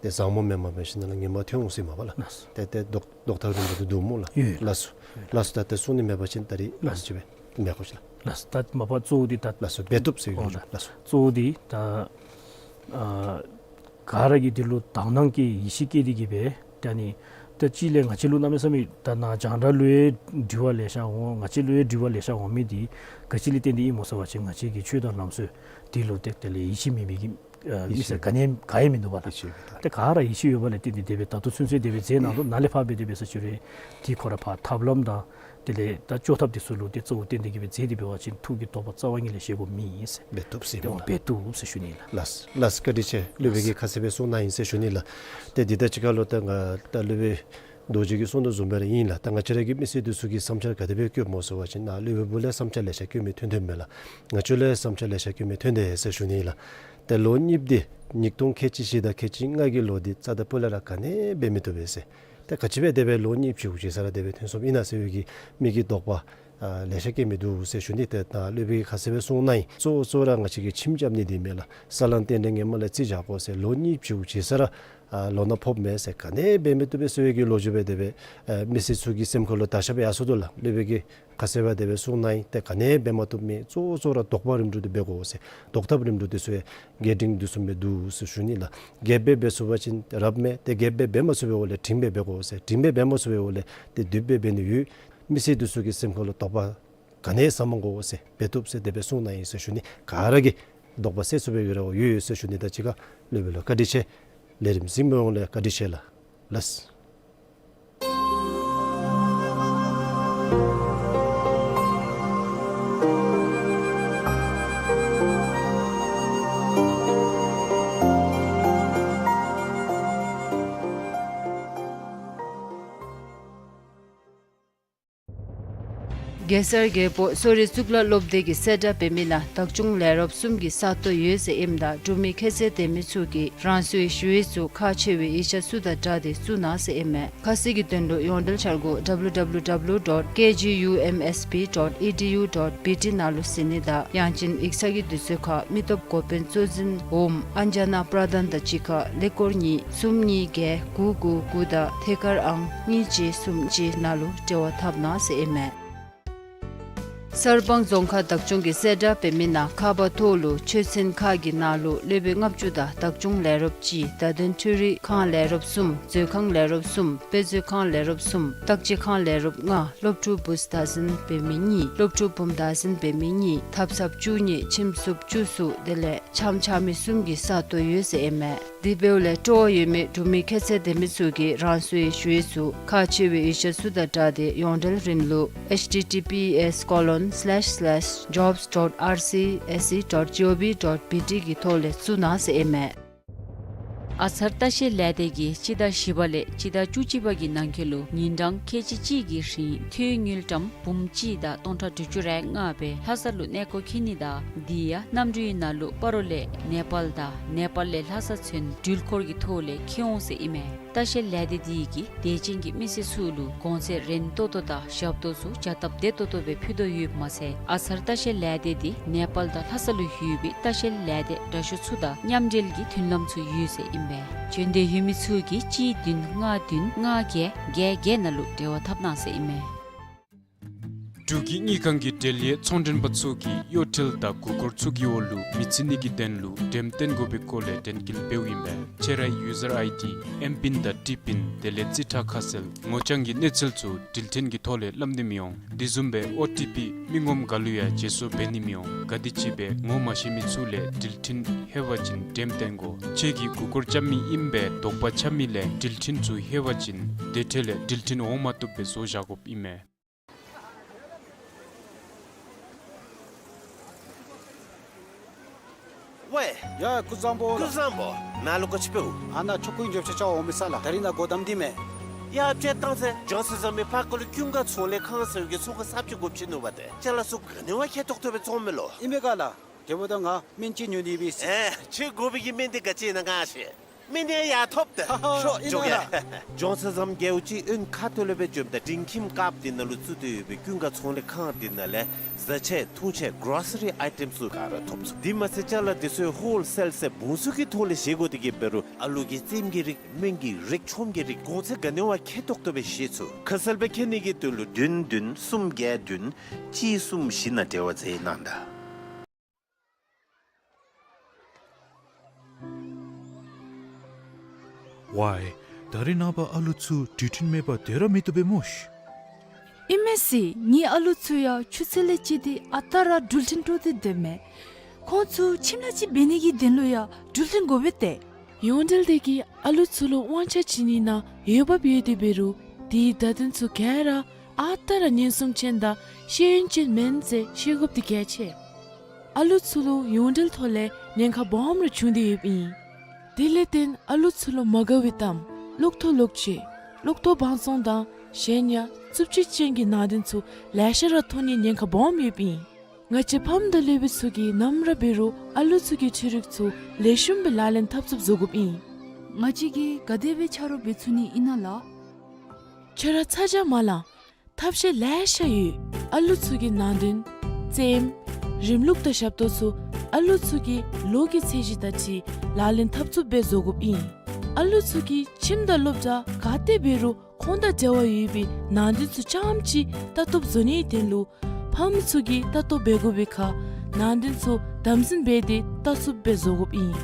ཏེ་བཟང་མོ་མེན་མ་འབད་ཞིནམ་ལས་ངན་མ་ཐོན་འོང་ཟེར་མས་པ་ལགས། ལགས་སོ། ཏེ་ཏེ་བཟློག་བཟློག་ཐབས་རིམ་པ་འདི་འདུག་སྨོ་ལགས། ཡོད་ཡོད། ལགས་སོ། ཡོད། ལགས་སོ། ད་ཏེ་གསུང་ནི་མེད་པ་ཅིན་ད་རིས་ལགས་སོ། ཅིག་སྦེ་མེད་དགོ་ཤིག་ལགས། ལགས་སོ། ད་མ་པ་གཙོ་བོ་འདི་ད་ལགས་སོ། འབད་བཏུབ་ཟེར་ཞུ་ནི། ལགས་སོ། གཙོ་བོ་འདི་ད་ཨ་ག་ར་གིས་འདི་ལུ་དག་སྣང་བསྐྱེད་ཡིད་ཆེས་བསྐྱེད་དེ་གིས་སྦེ་ད་ནི་ད་ཅི་ལས་ང་བཅས་ལུ་གནམ་མེད་ས་མེད་ད་ནཱ་རྒྱང་བསྒྲགས་ལུ་ཡང་དྲི་བ་ལེ་ཤ་འོང་། ང་བཅས་ལུ་ཡང་དྲི་བ་ལེ་ཤ་འོང་མི་འདི་ག་ཅི་ལས་བརྟེན་ཏེ་ཨིན་སྨོ་ཟེར་བ་ཅིན་ང་བཅས་ཀྱི་ཆོས་དང་ལམ་སྲོལ་འདི་ལུ་ཏེ་དེ་ལས་ཡིད་ཆེས་མེད་མི་གི་ཨ་མི་ཡིད་ཆེས་སེར་ག་ནི་ཡང་ག་ཡང་མིན་འདུག་པ་ལགས། ཡིད་ཆེས་མེད་ད། ཏེ་ག་ར་ཡིད་ཆེས་ཡོད་པ་ལས་བརྟེན་ཏེ་དེ་སྦེ་ད་ལྟོ་ཚུན་ཚོད་དེ་སྦེ་མཛད་གནང་དོ། ནཱ་ལས་ཕར་འབད་དེ་འབད་ས་ཅིག་རུང་དེ་ཁོ་ར་ཕར་ཐབས་ལམ་དང་དེ་ལས་ད་བཅོས་ཐབས་དེ་ཚུ་ལུ་ཏེ་གཙོ་བོ་བརྟེན་ཏེ་གིས་སྦེ་མཛད་དེ་འབད་བ་ཅིན་ཐུགས་ཀྱི་དོགས་པ་རྩ་བ་ཉིད་ལས་བཞེས་དགོཔ་མེད་ཟེར། འབད་བཏུབ་ཟེར་ཏེ་ཨོ་ལགས། འབད་བཏུབ་ཟེར་ཞུ་ནི་ལགས། ལགས་ལགས། བཀའ་དྲིན་ཆེ། སློབ་དཔོན་གྱིས་ཁ་གསལ་སྦེ་གསུངས་གནང་ཡི་ཟེར་ཞུ་ནི་ལགས། ཏེ་འདི་ད་ཅི་ཁ་ལུ་ད་ང་ད་སློབ་དཔོན་ རྡོ་རྗེ་གིས་གསུངས་དོ་བཟུམ་སྦེ་ར་ཨིན་ལགས། ད་ང་བཅས་ར་གི་མི་སེར་འདི་ཚུ་གི་བསམ་འཆར་ག་དེ་སྦེ་བཀོདཔ་སྨོ་ཟེར་བ་ཅིན་ནཱ་སློབ་དཔོན་པོ་ལས་བསམ་འཆར་ལེ་ཤ་བཀོད་མི་ཐོན་ཐོནམ་མས་ལགས། ང་བཅས་ལས་བསམ་འཆར་ལེ་ཤ་བཀོད་མི་ཐོན་ཏེ་ཟེར་ཞུ་ནི་ལགས། ཏེ་ལོ་གཉིསཔོ་འདི་ཉིས་སྟོང་ཁལ་གཅིག་བཞི་དང་ཁལ་གཅིག་ལྔ་གི་ལོ་འདི་རྩ་དང་སྤུ་ལས་ར་ག་ནི་འབད་མི་བཏུབ་པས་ཟེར། ཏེ་ག་ཅི་སྦེ་དེ་སྦེ་ལོ་གཉིས་ཕྱེད་ཅིག་ས་ར་དེ་སྦེ་ཐོན་སོངམ་ཨིན་ན་ཟེར་བའི་གི་མི་གི་དོགས་པ་ཨ་ལེ་ཤ་བསྐྱེད་མི་འདུག་ཟེར་ཞུ་ནི། ཏེ་ད་སློབ་དཔོན་གྱིས་ཁ་གསལ་སྦེ་གསུངས་གནང་ཡི། གཙོ་གཙོ་ར་ང་བཅས་ཀྱིས་ཁྱིམ་རྐྱབ་ནི་འདི་མས་ལགས། ས་ལམ་རྟེན་འབྲེལ་ངོ་མ་ལས་རྩིས་བཞག་དགོ་ཟེར། ལོ་གཉིས་ཕྱེད་ཅིག་ས་ར་ཨ་ལོ་ན་ཕོགཔ་མས་ཟེར། ག་ནི་འབད་མི་བཏུབ་པས་ཟེར་བའི་གི་ལོ་རྒྱུས་སྦེ་དེ་སྦེ་ཨ་མི་སེར་ཚུ་གི་སེམས་ཁར་ལུ་དར་ཤ་སྦེ་ཡར་སོ་དོ་ལགས། སློབ་དཔོན་གྱིས་ཁ་གསལ་སྦེ་དེ་སྦེ་གསུངས་གནང་ཡི། ཏེ་ག་ནི་འབད་མ་བཏུབ་མི་གཙོ་གཙོ་ར་དོགས་པ་རིམ་གྲོ་འདི་འབད་དགོ་ཟེར། དོགས་ཐབས་རིམ་གྲོ་འདི་ཚུ་ཡང་རྒྱས་འབྲིང་འདི་ཚུ་སྦེ་འདུག་ཟེར་ཞུ་ནི་ལགས། རྒྱས་སྦེ་འབད་ཚུགས་པ་ཅིན་རབ་མས། ཏེ་རྒྱས་སྦེ་འབད་མ་ཚུགས་པའི་འོག་ལས་འབྲིང་སྦེ་འབད་དགོ་ཟེར། འབྲིང་སྦེ་འབད་མ་ཚུགས་པའི་འོག་ལས་ཏེ་བསྡུས་སྦེ་འབད་ནི་ཡོད། མི་སེར་འདི་ཚུ་གི་སེམས་ཁར་ལུ་དོགས་པ་ག་ནི་ཟ་མ་དགོ་ཟེར་འབད་བཏུབ་ཟེར་དེ་སྦེ་གསུངས་གནང་ཡི་ཟེར་ཞུ་ནི། ག་ར་གིས་དོགས་པ་སེལ་ཚུགས་པའི་གི་རེ་བ་ཡོད་ཡོད་ཟེར་ཞུ་ནི། ད་ཅི་ཁར་སློབ་དཔོན་ལུ་བཀའ་དྲིན་ཆེ། ལས་རིམ་གཟིགས་མི་ཡོངས་ལུ་བཀའ་དྲིན་ཆེ་ལགས། ལགས། གེ་སར་རྒྱལ་པོ་སོ་རི་གཙུག་ལག་སློབ་སྡེ་གི་གསལ་བསྒྲགས་འབད་མི་ནང་བདག་སྐྱོང་ལས་རོགསཔ་གསུམ་གྱི་ས་སྟོང་ཡོད་ཟེར་ཨིནམ་ད་འབྲུག་མི་ཁྱད་ཚད་ལྡན་མི་ཚུ་གིས་རང་སོའི་ཞུ་ཡིག་ཚུ་ཁག་ཆེ་བའི་ཡིག་ཆ་ཚུ་དང་སྦྲགས་ཏེ་བཙུགས་གནང་ཟེར་ཨིན་མས། ཁ་གསལ་གྱི་དོན་ལུ་ཡོངས་འབྲེལ་འཆར་སྒོ་W W W dot K G U M S P dot E D U dot B T ནང་ལུ་གཟིགས་ནི་དང་ཡང་ཅིན་ཡིག་ཚང་གི་དུས་ཚོད་ཁར་མི་སྟོབས་འགོ་དཔོན་གཙོ་འཛིན་འོགམ་ཨན་ཇ་ན་པྲ་དྷན་དང་གཅིག་ཁར་ཀླད་ཀོར་གཉིས་གསུམ་གཉིས་བརྒྱད་དགུ་དགུ་དགུ་དང་ཐད་ཀར་ཨང་གཉིས་གཅིག་གསུམ་གཅིག་ནང་ལུ་འབྲེལ་བ་འཐབ་གནང་ཟེར་ཨིན་མས། གསར་སྤང་རྫོང་ཁག་བདག་སྐྱོང་གི་གསལ་བསྒྲགས་འབད་མི་ནང་ཁ་པར་ཐོག་ལུ་ཆོས་ཚན་ཁག་གི་ནང་ལུ་སློབ་དཔོན་ལྔ་བཅུ་དང་བདག་སྐྱོང་ལས་རོགསཔ་གཅིག། བརྡ་དོན་འཕྲུལ་རིག་ཁང་ལས་རོགསཔ་གསུམ། མཛོད་ཁང་ལས་རོགསཔ་གསུམ། དཔེ་མཛོད་ཁང་ལས་རོགསཔ་གསུམ། བརྟག་དཔྱད་ཁང་ལས་རོགསཔ་ལྔ། སློབ་ཕྲུག་བུཚ་བདག་འཛིན་འབད་མི་གཉིས། སློབ་ཕྲུག་བུམོ་བདག་འཛིན་འབད་མི་གཉིས། ཐབ་ཚངཔ་བཅུ་གཉིས། ཁྱིམ་སྲུང་བཅུ་གསུམ། དེ་ལས་འཆམ་འཆམ་མི་གསུམ་གྱི་ས་སྟོང་ཡོད་ཟེར་ཨིན་མས། དེ་འབདཝ་ལས་སྤྲོ་བ་ཡོད་མི་འབྲུག་མི་ཁྱད་ཚད་ལྡན་མི་ཚུ་གིས་རང་སོའི་ཞུ་ཡིག་ཚུ་ཁག་ཆེ་བའི་ཡིག་ཆ་ཚུ་དང་སྦྲགས་ཏེ་ཡོངས་འབྲེལ་རིན་ལུ་H T T P S colon slash slash jobs dot R C S E dot G O V dot B T གི་ཐོག་ལས་བཙུགས་གནང་ཟེར་ཨིན་མས། ཨ་ཚར་ལྟ་བཤལ་ལས་སྡེ་གིས་སྤྱི་ཟླ་བཞི་པ་ལས་སྤྱི་ཟླ་བཅུ་གཅིག་པ་གི་ནང་འཁོད་ལུ་ཉིན་གྲངས་ཁལ་གཅིག་གཅིག་གི་རིང་ཐོན་དངུལ་ཀྲམ་འབུམ་གཅིག་དང་སྟོང་ཕྲག་དྲུག་ཅུ་རེ་ལྔ་སྦེ་ལྷ་ས་ལུ་གནས་སྐོར་འཁྱིད་ནི་དང་དེ་ཡང་གནམ་གྲུའི་ནང་ལུ་སྤ་རོ་ལས་ནེ་པཱལ་དང་ནེ་པཱལ་ལས་ལྷ་ས་ཚུན་འགྲུལ་འཁོར་གྱི་ཐོག་ལས་འཁྱིད་འོང་ཟེར་ཨིན་མས། ལྟ་བཤལ་ལས་སྡེ་དེ་གིས་དད་ཅན་གྱི་མི་སེར་ཚུ་ལུ་གོང་ཚད་རན་ཏོག་ཏོ་དང་ཞབས་ཏོག་ཚུ་བྱ་སྟབས་བདེ་ཏོག་ཏོ་སྦེ་ཕུལ་དོ་ཡོདཔ་མ་ཚད་ཨ་ཚར་ལྟ་བཤལ་ལས་སྡེ་དེ་ནེ་པཱལ་དང་ལྷ་ས་ལུ་ཡོད་པའི་ལྟ་བཤལ་ལས་སྡེ་འདྲ་ཤོས་ཚུ་དང་མཉམ་འབྲེལ་གྱི་མཐུན་ལམ་ཚུ་ཡོད་ཟེར་ཨིན་པས། འབྱོན་འདོད་ཡོད་མི་ཚུ་གིས་གཅིག་བདུན་ལྔ་བདུན་ལྔ་བརྒྱད་བརྒྱད་བརྒྱད་ནང་ལུ་འབྲེལ་བ་འཐབ་གནང་ཟེར་ཨིན་མས། འབྲུག་གི་དངུལ་ཁང་གི་འབྲེལ་ཡོད་ཚོང་མགྲོན་པ་ཚུ་གིས་གཡོ་ཐེལ་དང་མགུ་སྐོར་ཚུ་གི་འོག་ལུ་མི་རྩི་ནི་གི་དོན་ལུ་འགྲེམས་སྟོན་དགོ་པའི་སྐོར་ལས་དྲན་སྐུལ་འབདཝ་ཨིན་པས། ཁྱེད་རའི་ཡུ་ཟར་ཨའི་ཌི་ཨེམ་པིན་དང་ཊི་པིན་དེ་ལས་རྩིས་ཁྲ་ཁ་གསལ་ངོ་རྐྱང་གི་གནས་ཚུལ་ཚུ་འགྲུལ་འཕྲིན་གྱི་ཐོག་ལས་སླབ་ནི་མི་འོང་། དེ་བཟུམ་སྦེ་ཨོ་ཊི་པི་མི་ངོམ་ག་ལུ་ཡང་བརྗེ་སོར་འབད་ནི་མི་འོང་། ག་དེམ་ཅིག་སྦེ་ངོ་མ་ཤེས་མི་ཚུ་ལས་འགྲུལ་འཕྲིན་ལྷོད་པ་ཅིན་འགྲེམས་སྟོན་དགོ། ཁྱེད་ཀྱིས་མགུ་སྐོར་རྐྱབ་མི་ཨིན་པས་དོགས་པ་ཆགས་མི་ལས་འགྲུལ་འཕྲིན་ཚུ་ལྷོད་པ་ཅིན་དེ་འཕྲལ་ལས་འགྲུལ་འཕྲིན་འོང་མ་བཏུབ་སྦེ་བཟོ་བཞག་དགོཔ་ཨིན་མས། ཝའེ། ཡ་སྐུ་གཟུགས་བཟང་པོ། སྐུ་གཟུགས་བཟང་པོ། ནཱ་ལུ་ག་ཅི་འབདཝ། ཨ་ནཱ་ཆོ་ག་གི་མགྱོགས་ཆ་རྐྱབ་འོང་མི་ས་ལགས། ད་རིས་ནཱ་སྒོ་བསྡམས་ཏེ་མས། ཡ་དཔྱེ་བཏང་ཟེར། ལྗོངས་གསར་རྩ་མེད་ཕར་ཁ་ལུ་ཀུན་དགའ་ཚོང་ལས་ཁང་ཟེར་བའི་གི་ཚོང་ཁང་གསརཔ་ཅིག་དགོཔ་ཅིག་ནུག་པ། ཏེ་ཅ་ལ་ཚུ་ག་ནི་བ་ཁེ་ཏོག་ཏོ་སྦེ་བཙོང་མས་ལོ། ཨིན་པས་ག་ལགས། དེ་འབདཝ་ད་ང་སྨན་ཅིག་ཉོ་ནི་ཡོད་པས། ཨེ་ཁྱོད་དགོ་པའི་གི་སྨན་འདི་ག་ཅི་ཨིན་ན་ང་ཤེས། སྨན་འདི་ཡར་ཐོབ་སྟེ། ཧ་ཧ། ཤོག་ཨིན་ན་འགྱོ་གེ། ལགས། ལྗོངས་གསར་རྩ་མེད་རྒེད་འོག་གཅིག་དབོན་ཁ་ཐུག་ལས་སྦེ་འབྱོནམ་ད་འབྲིང་ཁྱིམ་དཀརཔོ་འདི་ནང་ལུ་བཙུགས་ཏེ་ཡོད་པའི་ཀུན་དགའ་ཚོང་ལས་ཁང་འདི་ནང་ལས་བཟའ་ཆས་འཐུང་ཆས་གོ་རོ་སི་རི་ཨའི་ཊེམ་ཚུ་ག་ར་ཐོབ་ཚུགས། དེ་མ་ཚད་ཅ་ལ་འདི་ཚུ་ཡང་ཧོལ་སེལ་ཟེར་བུམ་སུ་གི་ཐོག་ལས་བཞེས་དགོ་དེ་གིས་འབད་རུང་ཨ་ལུ་གི་རྩེདམོ་གི་རིགས་སྨན་གྱི་རིགས་ཆོམ་གྱི་རིགས་གོང་ཚད་ག་ནི་བ་ཁེ་ཏོག་ཏོ་སྦེ་བཞེས་ཚུགས། ཁ་གསལ་སྦེ་མཁྱེན་ནི་གི་དོན་ལུ་བདུན་བདུན་གསུམ་བརྒྱད་བདུན་གཅིག་གསུམ་བཞི་ནང་འབྲེལ་བ་མཛད་གནང་ད། ཝའེ། ད་རིས་ནངས་པ་ཨ་ལུ་ཚུ་འགྲུལ་འཕྲིན་མེད་པར་སྡོད་ར་མི་བཏུབ་པས་སྨོ་ཤིག། ཨིན་མས་ཟེར། ངེའི་ཨ་ལུ་ཚུ་ཡང་ཆུ་ཚོད་ལས་བརྩིས་ཏེ་ཨ་རྟག་ར་འགྲུལ་འཕྲིན་དཀྲོགས་ཏེ་སྡོདཔ་མས། ཁོང་ཚུ་ཁྱིམ་ལས་ཅིག་འབད་ནི་གི་དོན་ལུ་ཡང་འགྲུལ་འཕྲིན་དགོ་པས་ཏེ། ཡོངས་འབྲེལ་དེ་གིས་ཨ་ལུ་ཚུ་ལུ་དབང་ཆ་བྱིན་ནི་ནང་འོས་འབབ་ཡོད་དེ་འབད་རུང་དེའི་བརྡ་དོན་ཚུ་ག་ར་ཨ་རྟག་ར་ཉེན་སྲུང་ཅན་དང་ཤེས་ཡོན་ཅན་མེན་ཟེར་ཤེས་དགོཔ་འདི་གལ་ཆེ། ཨ་ལུ་ཚུ་ལུ་ཡོངས་འབྲེལ་ཐོག་ལས་ཉེན་ཁ་སྦོམ་རེ་བྱུང་སྟེ་ཡོདཔ་ཨིན། དེ་ལས་བརྟེན་ཨ་ལུ་ཚུ་ལུ་མ་དགའ་བའི་གཏམ་ལོག་ཐོག་ལོག་སྤྱོད་ གློག་ཐོག་བང་བཙོང་དང་གཞན་ཡང་རྩུབ་སྤྱོད་ཅན་གྱི་ནང་དོན་ཚུ་ལེ་ཤ་ར་མཐོང་ནིའི་ཉེན་ཁ་སྦོམ་ཡོདཔ་ཨིན། ང་བཅས་ཕམ་དང་སློབ་དཔོན་ཚུ་གིས་ནམ་ར་འབད་རུང་ཨ་ལུ་ཚུ་གི་འཕྲུལ་རིག་ཚུ་ལེགས་ཤོམ་སྦེ་ལག་ལེན་འཐབ་ཚུགསཔ་བཟོ་དགོཔ་ཨིན། ང་བཅས་ཀྱིས་ག་དེ་སྦེ་ཆ་རོགས་འབད་ཚུགས་ནི་ཨིན་ན་ལགས། ཁྱོད་ར་ཚ་གྱང་མ་ལང་། ཐབས་ཤེས་ལེ་ཤ་ཡོད། ཨ་ལུ་ཚུ་གི་ནང་དོན་རྩེདམོ་རིམ་ལུགས་དང་ཞབས་ཏོག་ཚུ་ཨ་ལུ་ཚུ་གི་ལོ་གི་ཚད་གཞི་དང་འཁྲིལ་ལག་ལེན་འཐབ་ཚུགསཔ་སྦེ་བཟོ་དགོཔ་ཨིན། ཨ་ལུ་ཚུ་གིས་ཁྱིམ་དང་སློབ་གྲྭ་ག་ཏེ་འབད་རུང་ཁོང་དང་འབྲེལ་བ་ཡོད་པའི་ནང་དོན་ཚུ་རྐྱངམ་ཅིག་ལྟ་རྟོགཔ་བཟོ་ནིའི་དོན་ལུ་ཕམ་ཚུ་གིས་ལྟ་རྟོགཔ་འབད་དགོ་པའི་ཁར་ནང་དོན་ཚུ་དམ་འཛིན་འབད་དེ་ལྟ་ཚུགསཔ་སྦེ་བཟོ་དགོཔ་ཨིན།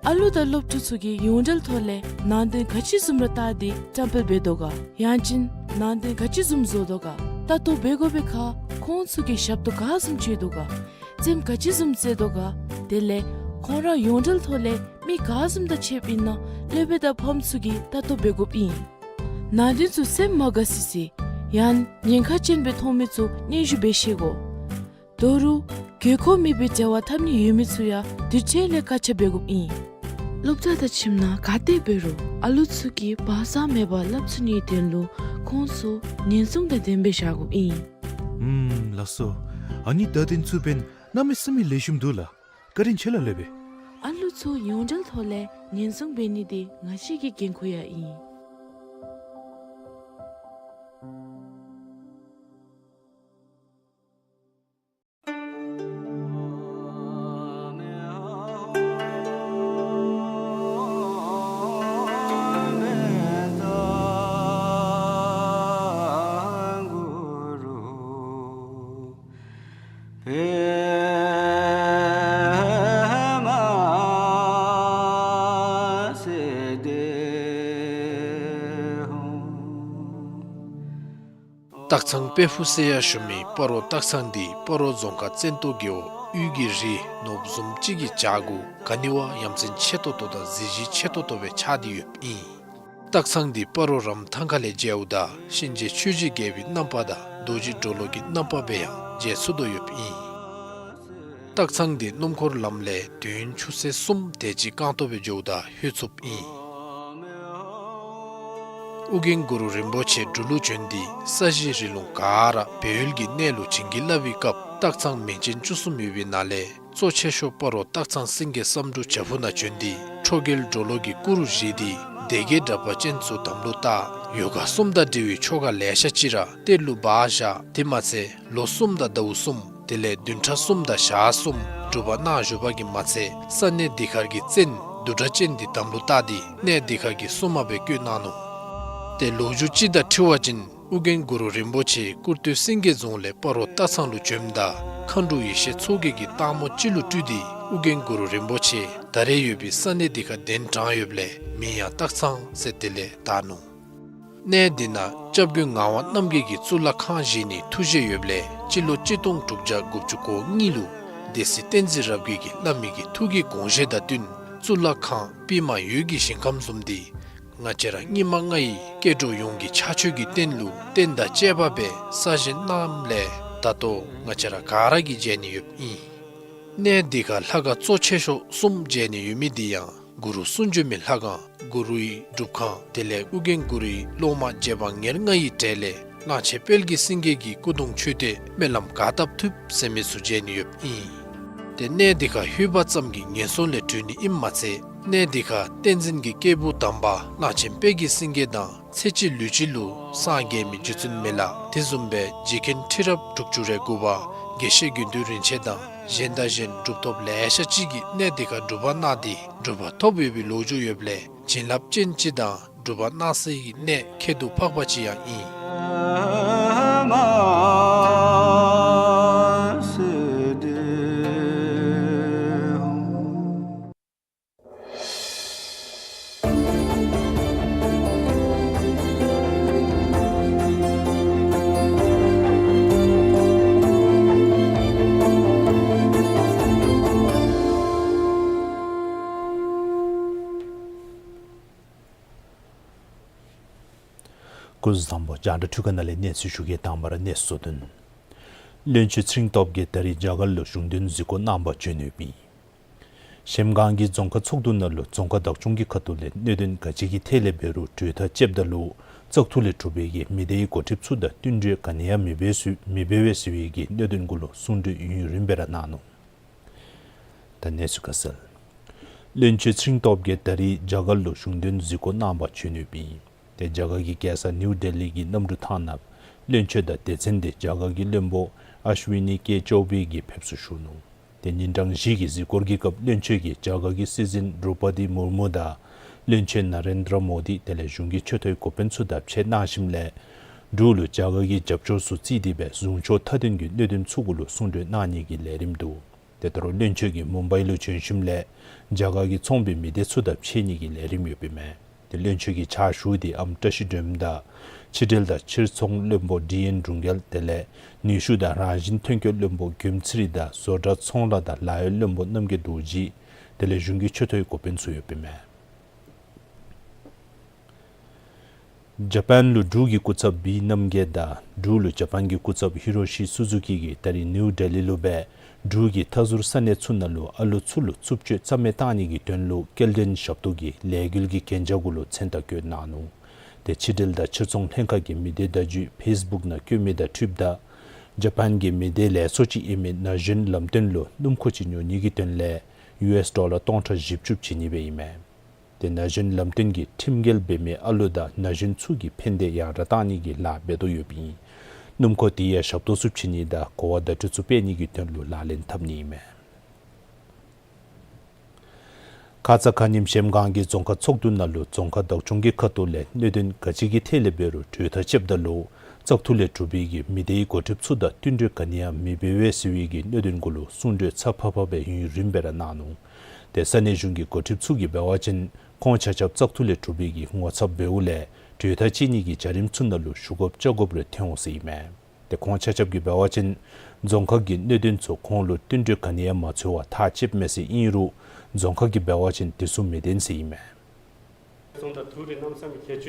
ཨ་ལུ་དང་སློབ་ཕྲུག་ཚུ་གིས་ཡོངས་འབྲེལ་ཐོག་ལས་ནང་དོན་ག་ཅི་བཟུམ་ར་བལྟ་སྟེ་བཀྲམ་སྤེལ་འབད་དོ་ག། ཡང་ཅིན་ནང་དོན་ག་ཅི་བཟུམ་བཟོ་དོ་ག། ལྟ་རྟོགཔ་འབད་དགོ་པའི་ཁར་ཁོང་ཚུ་གིས་ཞབས་ཏོག་ག་བཟུམ་སྤྱོད་དོ་ག། རྩེདམོ་ག་ཅི་བཟུམ་རྩེ་དོ་ག། དེ་ལས་ཁོང་ར་ཡོངས་འབྲེལ་ཐོག་ལས་མི་ག་བཟུམ་དང་ཕྱདཔ་ཨིན་ན་སློབ་དཔོན་དང་ཕམ་ཚུ་གིས་ལྟ་རྟོགཔ་འབད་དགོཔ་ཨིན། ནང་དོན་ཚུ་སེམས་མ་དགའ་སི་སི་ཡང་ཉེན་ཁ་ཅན་སྦེ་མཐོང་མི་ཚུ་སྙན་ཞུ་འབད་ཤེས་དགོ། ད་རུང་དགོས་མཁོ་མེད་པའི་འབྲེལ་བ་འཐབ་ནི་ཡོད་མི་ཚུ་ཡང་དུས་ཚོད་ལས་བཀག་ཆ་འབད་དགོཔ་ཨིན། སློབ་གྲྭ་དང་ཁྱིམ་ནང་ག་ཏེ་འབད་རུང་ཨ་ལུ་ཚུ་གིས་བག་ཆགས་མེད་པར་སླབ་ཚུགས་ནིའི་དོན་ལུ་ཁོང་ཚུ་ཉེན་སྲུང་དང་ལྡནམ་སྦེ་བཞག་དགོཔ་ཨིན། ཨུམ་ལགས་སོ། ཨ་ནི་བརྡ་དོན་ཚུ་འབདན་གནམ་མེད་ས་མེད་ལེགས་ཤོམ་འདུག་ལགས། བཀའ་དྲིན་ཆེ་ལགས་སློབ་དཔོན། ཨ་ལུ་ཚུ་ཡོངས་འབྲེལ་ཐོག་ལས་ཉེན་སྲུང་འབད་ནི་འདི་ང་བཅས་ཀྱི་འགན་ཁུར་ཡང་ཨིན། སྟག་ཚང་དཔལ་ཕུག་ཟེར་ཡང་ཞུ་མི་སྤ་རོ་སྟག་ཚང་འདི་སྤ་རོ་རྫོང་ཁག་བཙན་ཏོ་རྒེད་འོག་དབུས་ཀྱི་རི་ནོར་བུ་བཟུམ་ཅིག་གི་བྱག་གུ་ག་ནི་བ་ཡ་མཚན་ཆེ་ཏོག་ཏོ་དང་གཟི་བརྗིད་ཆེ་ཏོག་ཏོ་སྦེ་ཆགས་ཏེ་ཡོདཔ་ཨིན། སྟག་ཚང་འདི་སྤ་རོ་རམ་ཐང་ཁ་ལས་མཇལཝ་ད་གཤིན་རྗེ་ཆོས་ཀྱི་རྒྱལ་པོའི་རྣམ་པ་དང་རྡོ་རྗེ་གྲོ་ལོད་ཀྱི་རྣམ་པ་སྦེ་ཡང་མཇལ་ཚུགས་དོ་ཡོདཔ་ཨིན། སྟག་ཚང་འདི་སྣུམ་འཁོར་ལམ་ལས་དུས་ཡུན་ཆུ་ཚོད་གསུམ་དེ་ཅིག་རྐང་ཐང་སྦེ་འགྱོཝ་ད་ལྷོད་ཚུགསཔ་ཨིན། ཨོ་རྒྱན་གུ་རུ་རིན་པོ་ཆེ་འབྲུག་ལུ་བྱོན་ཏེ་ས་གཞི་རི་ལུང་ག་ར་སྦས་ཡུལ་གྱི་གནས་ལུ་བྱིན་གྱིས་བརླབས་པའི་སྐབས་སྟག་ཚང་མིང་ཅན་བཅུ་གསུམ་ཡོད་པའི་ནང་ལས་གཙོ་ཆེ་ཤོས་སྤ་རོ་སྟག་ཚང་སེང་གེ་བསམ་འགྲུབ་བྱག་ཕུག་ནང་བྱོན་ཏེ་ཁྲོ་རྒྱལ་གྲོ་ལོད་ཀྱི་སྐུ་རུ་བཞེངས་ཏེ་སྡེ་བརྒྱད་དྲེགས་པ་ཅན་ཚུ་དམ་ལུ་བཏགས། ཡོ་ག་གསུམ་དང་འབྲེལ་བའི་ཆོ་ག་ལེ་ཤ་ཅིག་ར་གཏེར་ལུ་སྦ་བཞག། དེ་མ་ཚད་ལོ་གསུམ་དང་ཟླཝ་གསུམ་དེ་ལས་བདུན་ཕྲག་གསུམ་དང་ཞག་གསུམ་སྒྲུབ་པ་གནང་བཞུགས་པ་གིས་མ་ཚད་ས་གནས་འདི་ཁར་གྱི་བཙན་བདུད་དྲེགས་ཅན་འདི་དམ་ལུ་བཏགས་ཏེ་གནས་འདི་ཁར་གྱི་སྲུང་མ་སྦེ་བསྐོས་གནང་ནུག། ཏེ་ལོ་རྒྱུས་ཅིག་དང་འཁྲིལ་བ་ཅིན་ཨོ་རྒྱན་གུ་རུ་རིན་པོ་ཆེ་སྐུར་སྟོད་སེང་གེ་རྫོང་ལས་སྤ་རོ་སྟག་ཚང་ལུ་བྱོནམ་ད་མཁའ་འགྲོ་ཡེ་ཤེས་མཚོ་རྒྱལ་གྱིས་སྟག་མོ་ཅིག་ལུ་སྤྲུལ་ཏེ་ཨོ་རྒྱན་གུ་རུ་རིན་པོ་ཆེ་ད་རེས་ཡོད་པའི་ས་གནས་འདི་ཁར་གདན་དྲངས་ཡོདཔ་ལས་མིང་ཡང་སྟག་ཚང་ཟེར་དེ་ལས་བཏགས་ནུག། གནས་འདི་ནང་སྐྱབས་མགོན་ངག་དབང་རྣམ་རྒྱལ་གྱིས་གཙུག་ལག་ཁང་བཞེངས་ནིའི་ཐུགས་བཞེད་ཡོདཔ་ལས་སྤྱི་ལོ་གཅིག་སྟོང་དྲུག་བརྒྱ་དགུ་བཅུ་གོ་གཉིས་ལུ་སྡེ་སྲིད་བསྟན་འཛིན་རབ་རྒྱས་ཀྱིས་བླ་མའི་གི་ཐུགས་ཀྱི་དགོངས་བཞེད་དང་བསྟུན་གཙུག་ལག་ཁང་པདྨ་འོད་ཀྱི་ཞིང་ཁམས་བཟུམ་འདི་ང་བཅས་ར་སྙིགས་མ་ལྔའི་སྐྱེ་འགྲོ་ཡོངས་ཀྱི་ཕྱག་མཆོད་ཀྱི་རྟེན་ལུ་རྟེན་དང་བཅས་པ་སྦེ་གསར་བཞེངས་གནངམ་ལས་ད་ལྟོ་ང་བཅས་ར་ག་ར་གིས་མཇལ་ནི་ཡོདཔ་ཨིན། གནས་འདི་ཁར་ལྷ་ཁང་གཙོ་ཆེ་ཤོས་གསུམ་མཇལ་ནི་ཡོད་མི་འདི་ཡང་གུ་རུ་གསུང་བྱོན་མའི་ལྷ་ཁང་། གུ་རུའི་སྒྲུབ་ཁང་། དེ་ལས་ཨོ་རྒྱན་གུ་རུའི་སློབ་མ་རྗེ་འབངས་ཉེར་ལྔ་ཡི་གྲས་ལས་གླང་ཆེན་དཔལ་གྱི་སེང་གེ་གི་སྐུ་གདུང་མཆོད་རྟེན་སྨོན་ལམ་ག་བཏབ་ཐུབ་ཟེར་མི་ཚུ་མཇལ་ནི་ཡོདཔ་ཨིན། ཏེ་གནས་འདི་ཁར་ལྷོད་པ་ཙམ་གྱིས་ངན་སོང་ལས་གྲོལ་ནི་ཨིནམ་མ་ཚད་གནས་འདི་ཁར་བསྟན་འཛིན་གྱི་སྐྱེས་བུ་དམ་པ་གླང་ཆེན་དཔལ་གྱི་སེང་གེ་དང་ཚེ་གཅིག་ལུས་གཅིག་ལུ་སངས་རྒྱས་མི་རྗེ་བཙུན་མི་ལ་དེ་བཟུམ་སྦེ་རྗེ་མཁན་ཁྲི་རབས་དྲུག་ཅུ་རེ་དགུ་པ་དགེ་བཤེས་དགེ་འདུན་རིན་ཆེན་དང་གཞན་དང་གཞན་གྲུབ་ཐོབ་ལེ་ཤ་ཅིག་གིས་གནས་འདི་ཁར་སྒྲུབ་པ་གནང་སྟེ་གྲུབ་པ་ཐོབ་ཡོད་པའི་ལོ་རྒྱུས་ཡོདཔ་ལས་བྱིན་རླབས་ཅན་ཅིག་དང་སྒྲུབ་པ་གནང་སའི་གནས་ཁྱད་དུ་འཕགས་པ་ཅིག་ཡང་ཨིན། སྐུ་གཟུགས་བཟང་པོ། རྒྱང་བསྒྲགས་འཕྲུལ་ཁང་ནང་ལས་གནས་ཚུལ་ཞུ་གེ། དང་པ་ར་གནས་ཚུལ་གཙོ་དོན། བློན་ཆེན་ཚེ་རིང་སྟོབས་རྒྱས་ད་རིས་རྒྱ་གར་ལུ་གཞུང་དོན་གཟིགས་སྐོར་གནང་པར་བྱོན་ཡོདཔ་ཨིན། གཞལམ་སྒང་གི་རྫོང་ཁག་ཚོགས་འདུ་ནང་ལུ་རྫོང་ཁག་བདག་སྐྱོང་གི་ཁ་ཐུག་ལས་གནད་དོན་ག་ཅི་གི་ཐད་ལས་འབད་རུང་གྲོས་ཐག་བཅདཔ་ད་ལུ་བཙག་འཐུ་ལས་གྲུབ་པའི་གི་མི་སྡེའི་འགོ་ཁྲིདཔ་ཚུ་དང་བསྟུན་གྲོས་ག་ནི་ཡང་མི་འབད་ཟེར་མི་འབད་བས་ཟེར་བའི་གི་གནད་དོན་གུ་ལུ་གསུང་གྲོས་ཡུན་རིངམོ་སྦེ་ར་གནང་ནུག། ད་གནས་ཚུལ་ཁ་གསལ། བློན་ཆེན་ཚེ་རིང་སྟོབས་རྒྱས་ད་རིས་རྒྱ་གར་ལུ་གཞུང་དོན་གཟིགས་སྐོར་གནང་པར་བྱོན་ནུག་པས། ཏེ་རྒྱ་གར་གྱི་རྒྱལ་ས་ནིའུ་ཌེ་ལི་གི་གནམ་གྲུ་ཐང་ནང་བློན་ཆེན་དང་སྡེ་ཚན་དེ་རྒྱ་གར་གྱི་བློན་པོ་ཨཤ་ཝི་ནི་ཀེ་ཅོ་བྷེ་གིས་ཕེབས་བསུ་ཞུ་ནུག། ཏེ་ཉིན་གྲངས་བཞི་གི་གཟིགས་སྐོར་གྱི་སྐབས་བློན་ཆེན་གྱིས་རྒྱ་གར་གྱི་སྲིད་འཛིན་དྲོ་པ་དི་མུར་མུ་དང་བློན་ཆེན་ན་རེན་དྲ་མོ་དི་དེ་ལས་གཞུང་གི་ཆེ་མཐོའི་འགོ་དཔོན་ཚུ་དང་ཕྱད་གནང་ཞིནམ་ལས་འབྲུག་ལུ་རྒྱ་གར་གྱི་རྒྱབ་སྐྱོར་ཚུ་བརྩིས་ཏེ་སྦེ་གཟུངས་ཆོག་མཐའ་དོན་གྱི་གནད་དོན་ཚུ་གུ་ལུ་གསུང་གྲོས་གནང་ནི་གི་ལས་རིམ་འདུག། ཏེ་ད་རུང་བློན་ཆེན་གྱིས་མུམ་བའི་ལུ་བྱོན་ཞིནམ་ལས་རྒྱ་གར་གྱི་ཚོང་པའི་མི་སྡེ་ཚུ་དང་ཕྱད་ནི་གི་ལས་རིམ་ཡོདཔ་ཨིན་མས། ཏེ་བློན་ཆེན་གྱི་ཕྱག་ཞུ་དེ་ཨམ་བཀྲ་ཤིས་སྒྲོལམ་དང་ཕྱི་འབྲེལ་དང་ཕྱིར་ཚོང་བློན་པོ་ཌི་ཨེན་སྒྲོན་རྒྱལ་དེ་ལས་ནུས་ཤུགས་དང་རང་བཞིན་ཐོན་སྐྱེད་བློན་པོ་དགེ་ཚེ་རིང་དང་བཟོ་གྲྭ་ཚོང་ལཱ་དང་ལཱ་གཡོག་བློན་པོ་རྣམ་རྒྱལ་རྡོ་རྗེ་དེ་ལས་གཞུང་གི་ཆེ་མཐོའི་འགོ་དཔོན་ཚུ་ཡོདཔ་ཨིན་མས། ཇ་པཱན་ལུ་འབྲུག་གི་སྐུ་ཚབ་བི་རྣམ་རྒྱལ་དང་འབྲུག་ལུ་ཇ་པཱན་གྱི་སྐུ་ཚབ་ཧི་རོ་ཤི་སུ་ཛུ་ཀི་གིས་ད་རིས་ནིའུ་ཌེ་ལི་ལུ་སྦེ་འབྲུག་གི་མཐའ་ཟུར་ས་གནས་ཚུ་ནང་ལུ་ཨ་ལུ་ཚུ་ལུ་རྩུབ་སྤྱོད་རྩ་མེད་བཏང་ནི་གི་དོན་ལུ་སྐྱེལ་འདྲེན་ཞབས་ཏོག་གི་ལས་འགུལ་གྱི་གན་རྒྱ་གུ་ལུ་མཚན་རྟགས་བཀོད་གནང་ནུག། ཏེ་ཕྱི་འབྲེལ་དང་ཕྱིར་ཚོང་ལྷན་ཁག་གི་མི་སྡེ་བརྡ་བརྒྱུད་ཕེསི་བུཀ་ནང་བཀོད་མི་དང་འཁྲིལཝ་ད་ཇ་པཱན་གྱི་མི་སྡེ་ལས་ཚོགས་ཅིག་ཨིན་མི་ན་གཞོན་ལམ་སྟོན་ལུ་སྣུམ་འཁོར་ཅིག་ཉོ་ནི་གི་དོན་ལས་ཡུ་ཨེསི་ཌོ་ལར་སྟོང་ཕྲག་བཞི་བཅུ་བྱིན་ནི་སྦེ་ཨིན་མས། ཏེ་ན་གཞོན་ལམ་སྟོན་གྱིས་ཁྲིམས་འགལ་འབད་མི་ཨ་ལུ་དང་ན་གཞོན་ཚུ་གི་ཕན་བདེ་ཡང་ར་བཏང་ནི་གི་ལཱ་འབད་དོ་ཡོདཔ་ཨིན། སྣུམ་འཁོར་དེ་ཡང་ཞབས་ཏོག་ཚུ་བྱིན་ནི་དང་གོ་བ་བརྡ་སྤྲོད་ཚུ་སྤེལ་ནི་གི་དོན་ལུ་ལག་ལེན་འཐབ་ནི་ཨིན་མས། ཁ་ཙ་ཁ་ཉིནམ་གཞལམ་སྒང་གི་རྫོང་ཁག་ཚོགས་འདུ་ནང་ལུ་རྫོང་ཁག་བདག་སྐྱོང་གི་ཁ་ཐུག་ལས་གནད་དོན་ག་ཅི་གི་ཐད་ལས་འབད་རུང་གྲོས་ཐག་བཅདཔ་ད་ལུ་བཙག་འཐུ་ལས་གྲུབ་པའི་གི་མི་སྡེའི་འགོ་ཁྲིདཔ་ཚུ་དང་བསྟུན་གྲོས་ག་ནི་ཡང་མི་འབད་བས་ཟེར་བའི་གི་གནད་དོན་གུ་ལུ་གསུང་གྲོས་ཚ་ཕག་ཕག་སྦེ་ཡུན་རིངམོ་སྦེ་ར་གནང་ནུག། ཏེ་ས་གནས་གཞུང་གི་འགོ་ཁྲིདཔ་ཚུ་གིས་འབད་བ་ཅིན་ཁོང་ཆ་ཁྱབ་བཙག་འཐུ་ལས་གྲུབ་པའི་གི་ངོ་ཚབ་འབདཝ་ལས་གྲོས་ཐག་བཅད་ནི་གི་བྱ་རིམ་ཚུ་ནང་ལུ་ཞུ་དགོཔ་བཅར་དགོཔ་རེ་ཐོན་འོང་ཟེར་ཨིན་མས། ཏེ་ཁོང་ཆ་ཁྱབ་ཀྱིས་འབད་བ་ཅིན་རྫོང་ཁག་གི་གནད་དོན་ཚུ་ཁོང་ལུ་བསྟུན་གྲོས་ག་ནི་ཡང་མ་འཚོལ་བར་ཐག་བཅདཔ་མས་ཟེར་ཨིན་རུང་རྫོང་ཁག་གིས་འབད་བ་ཅིན་དེ་ཚུ་མི་བདེན་ཟེར་ཨིན་མས།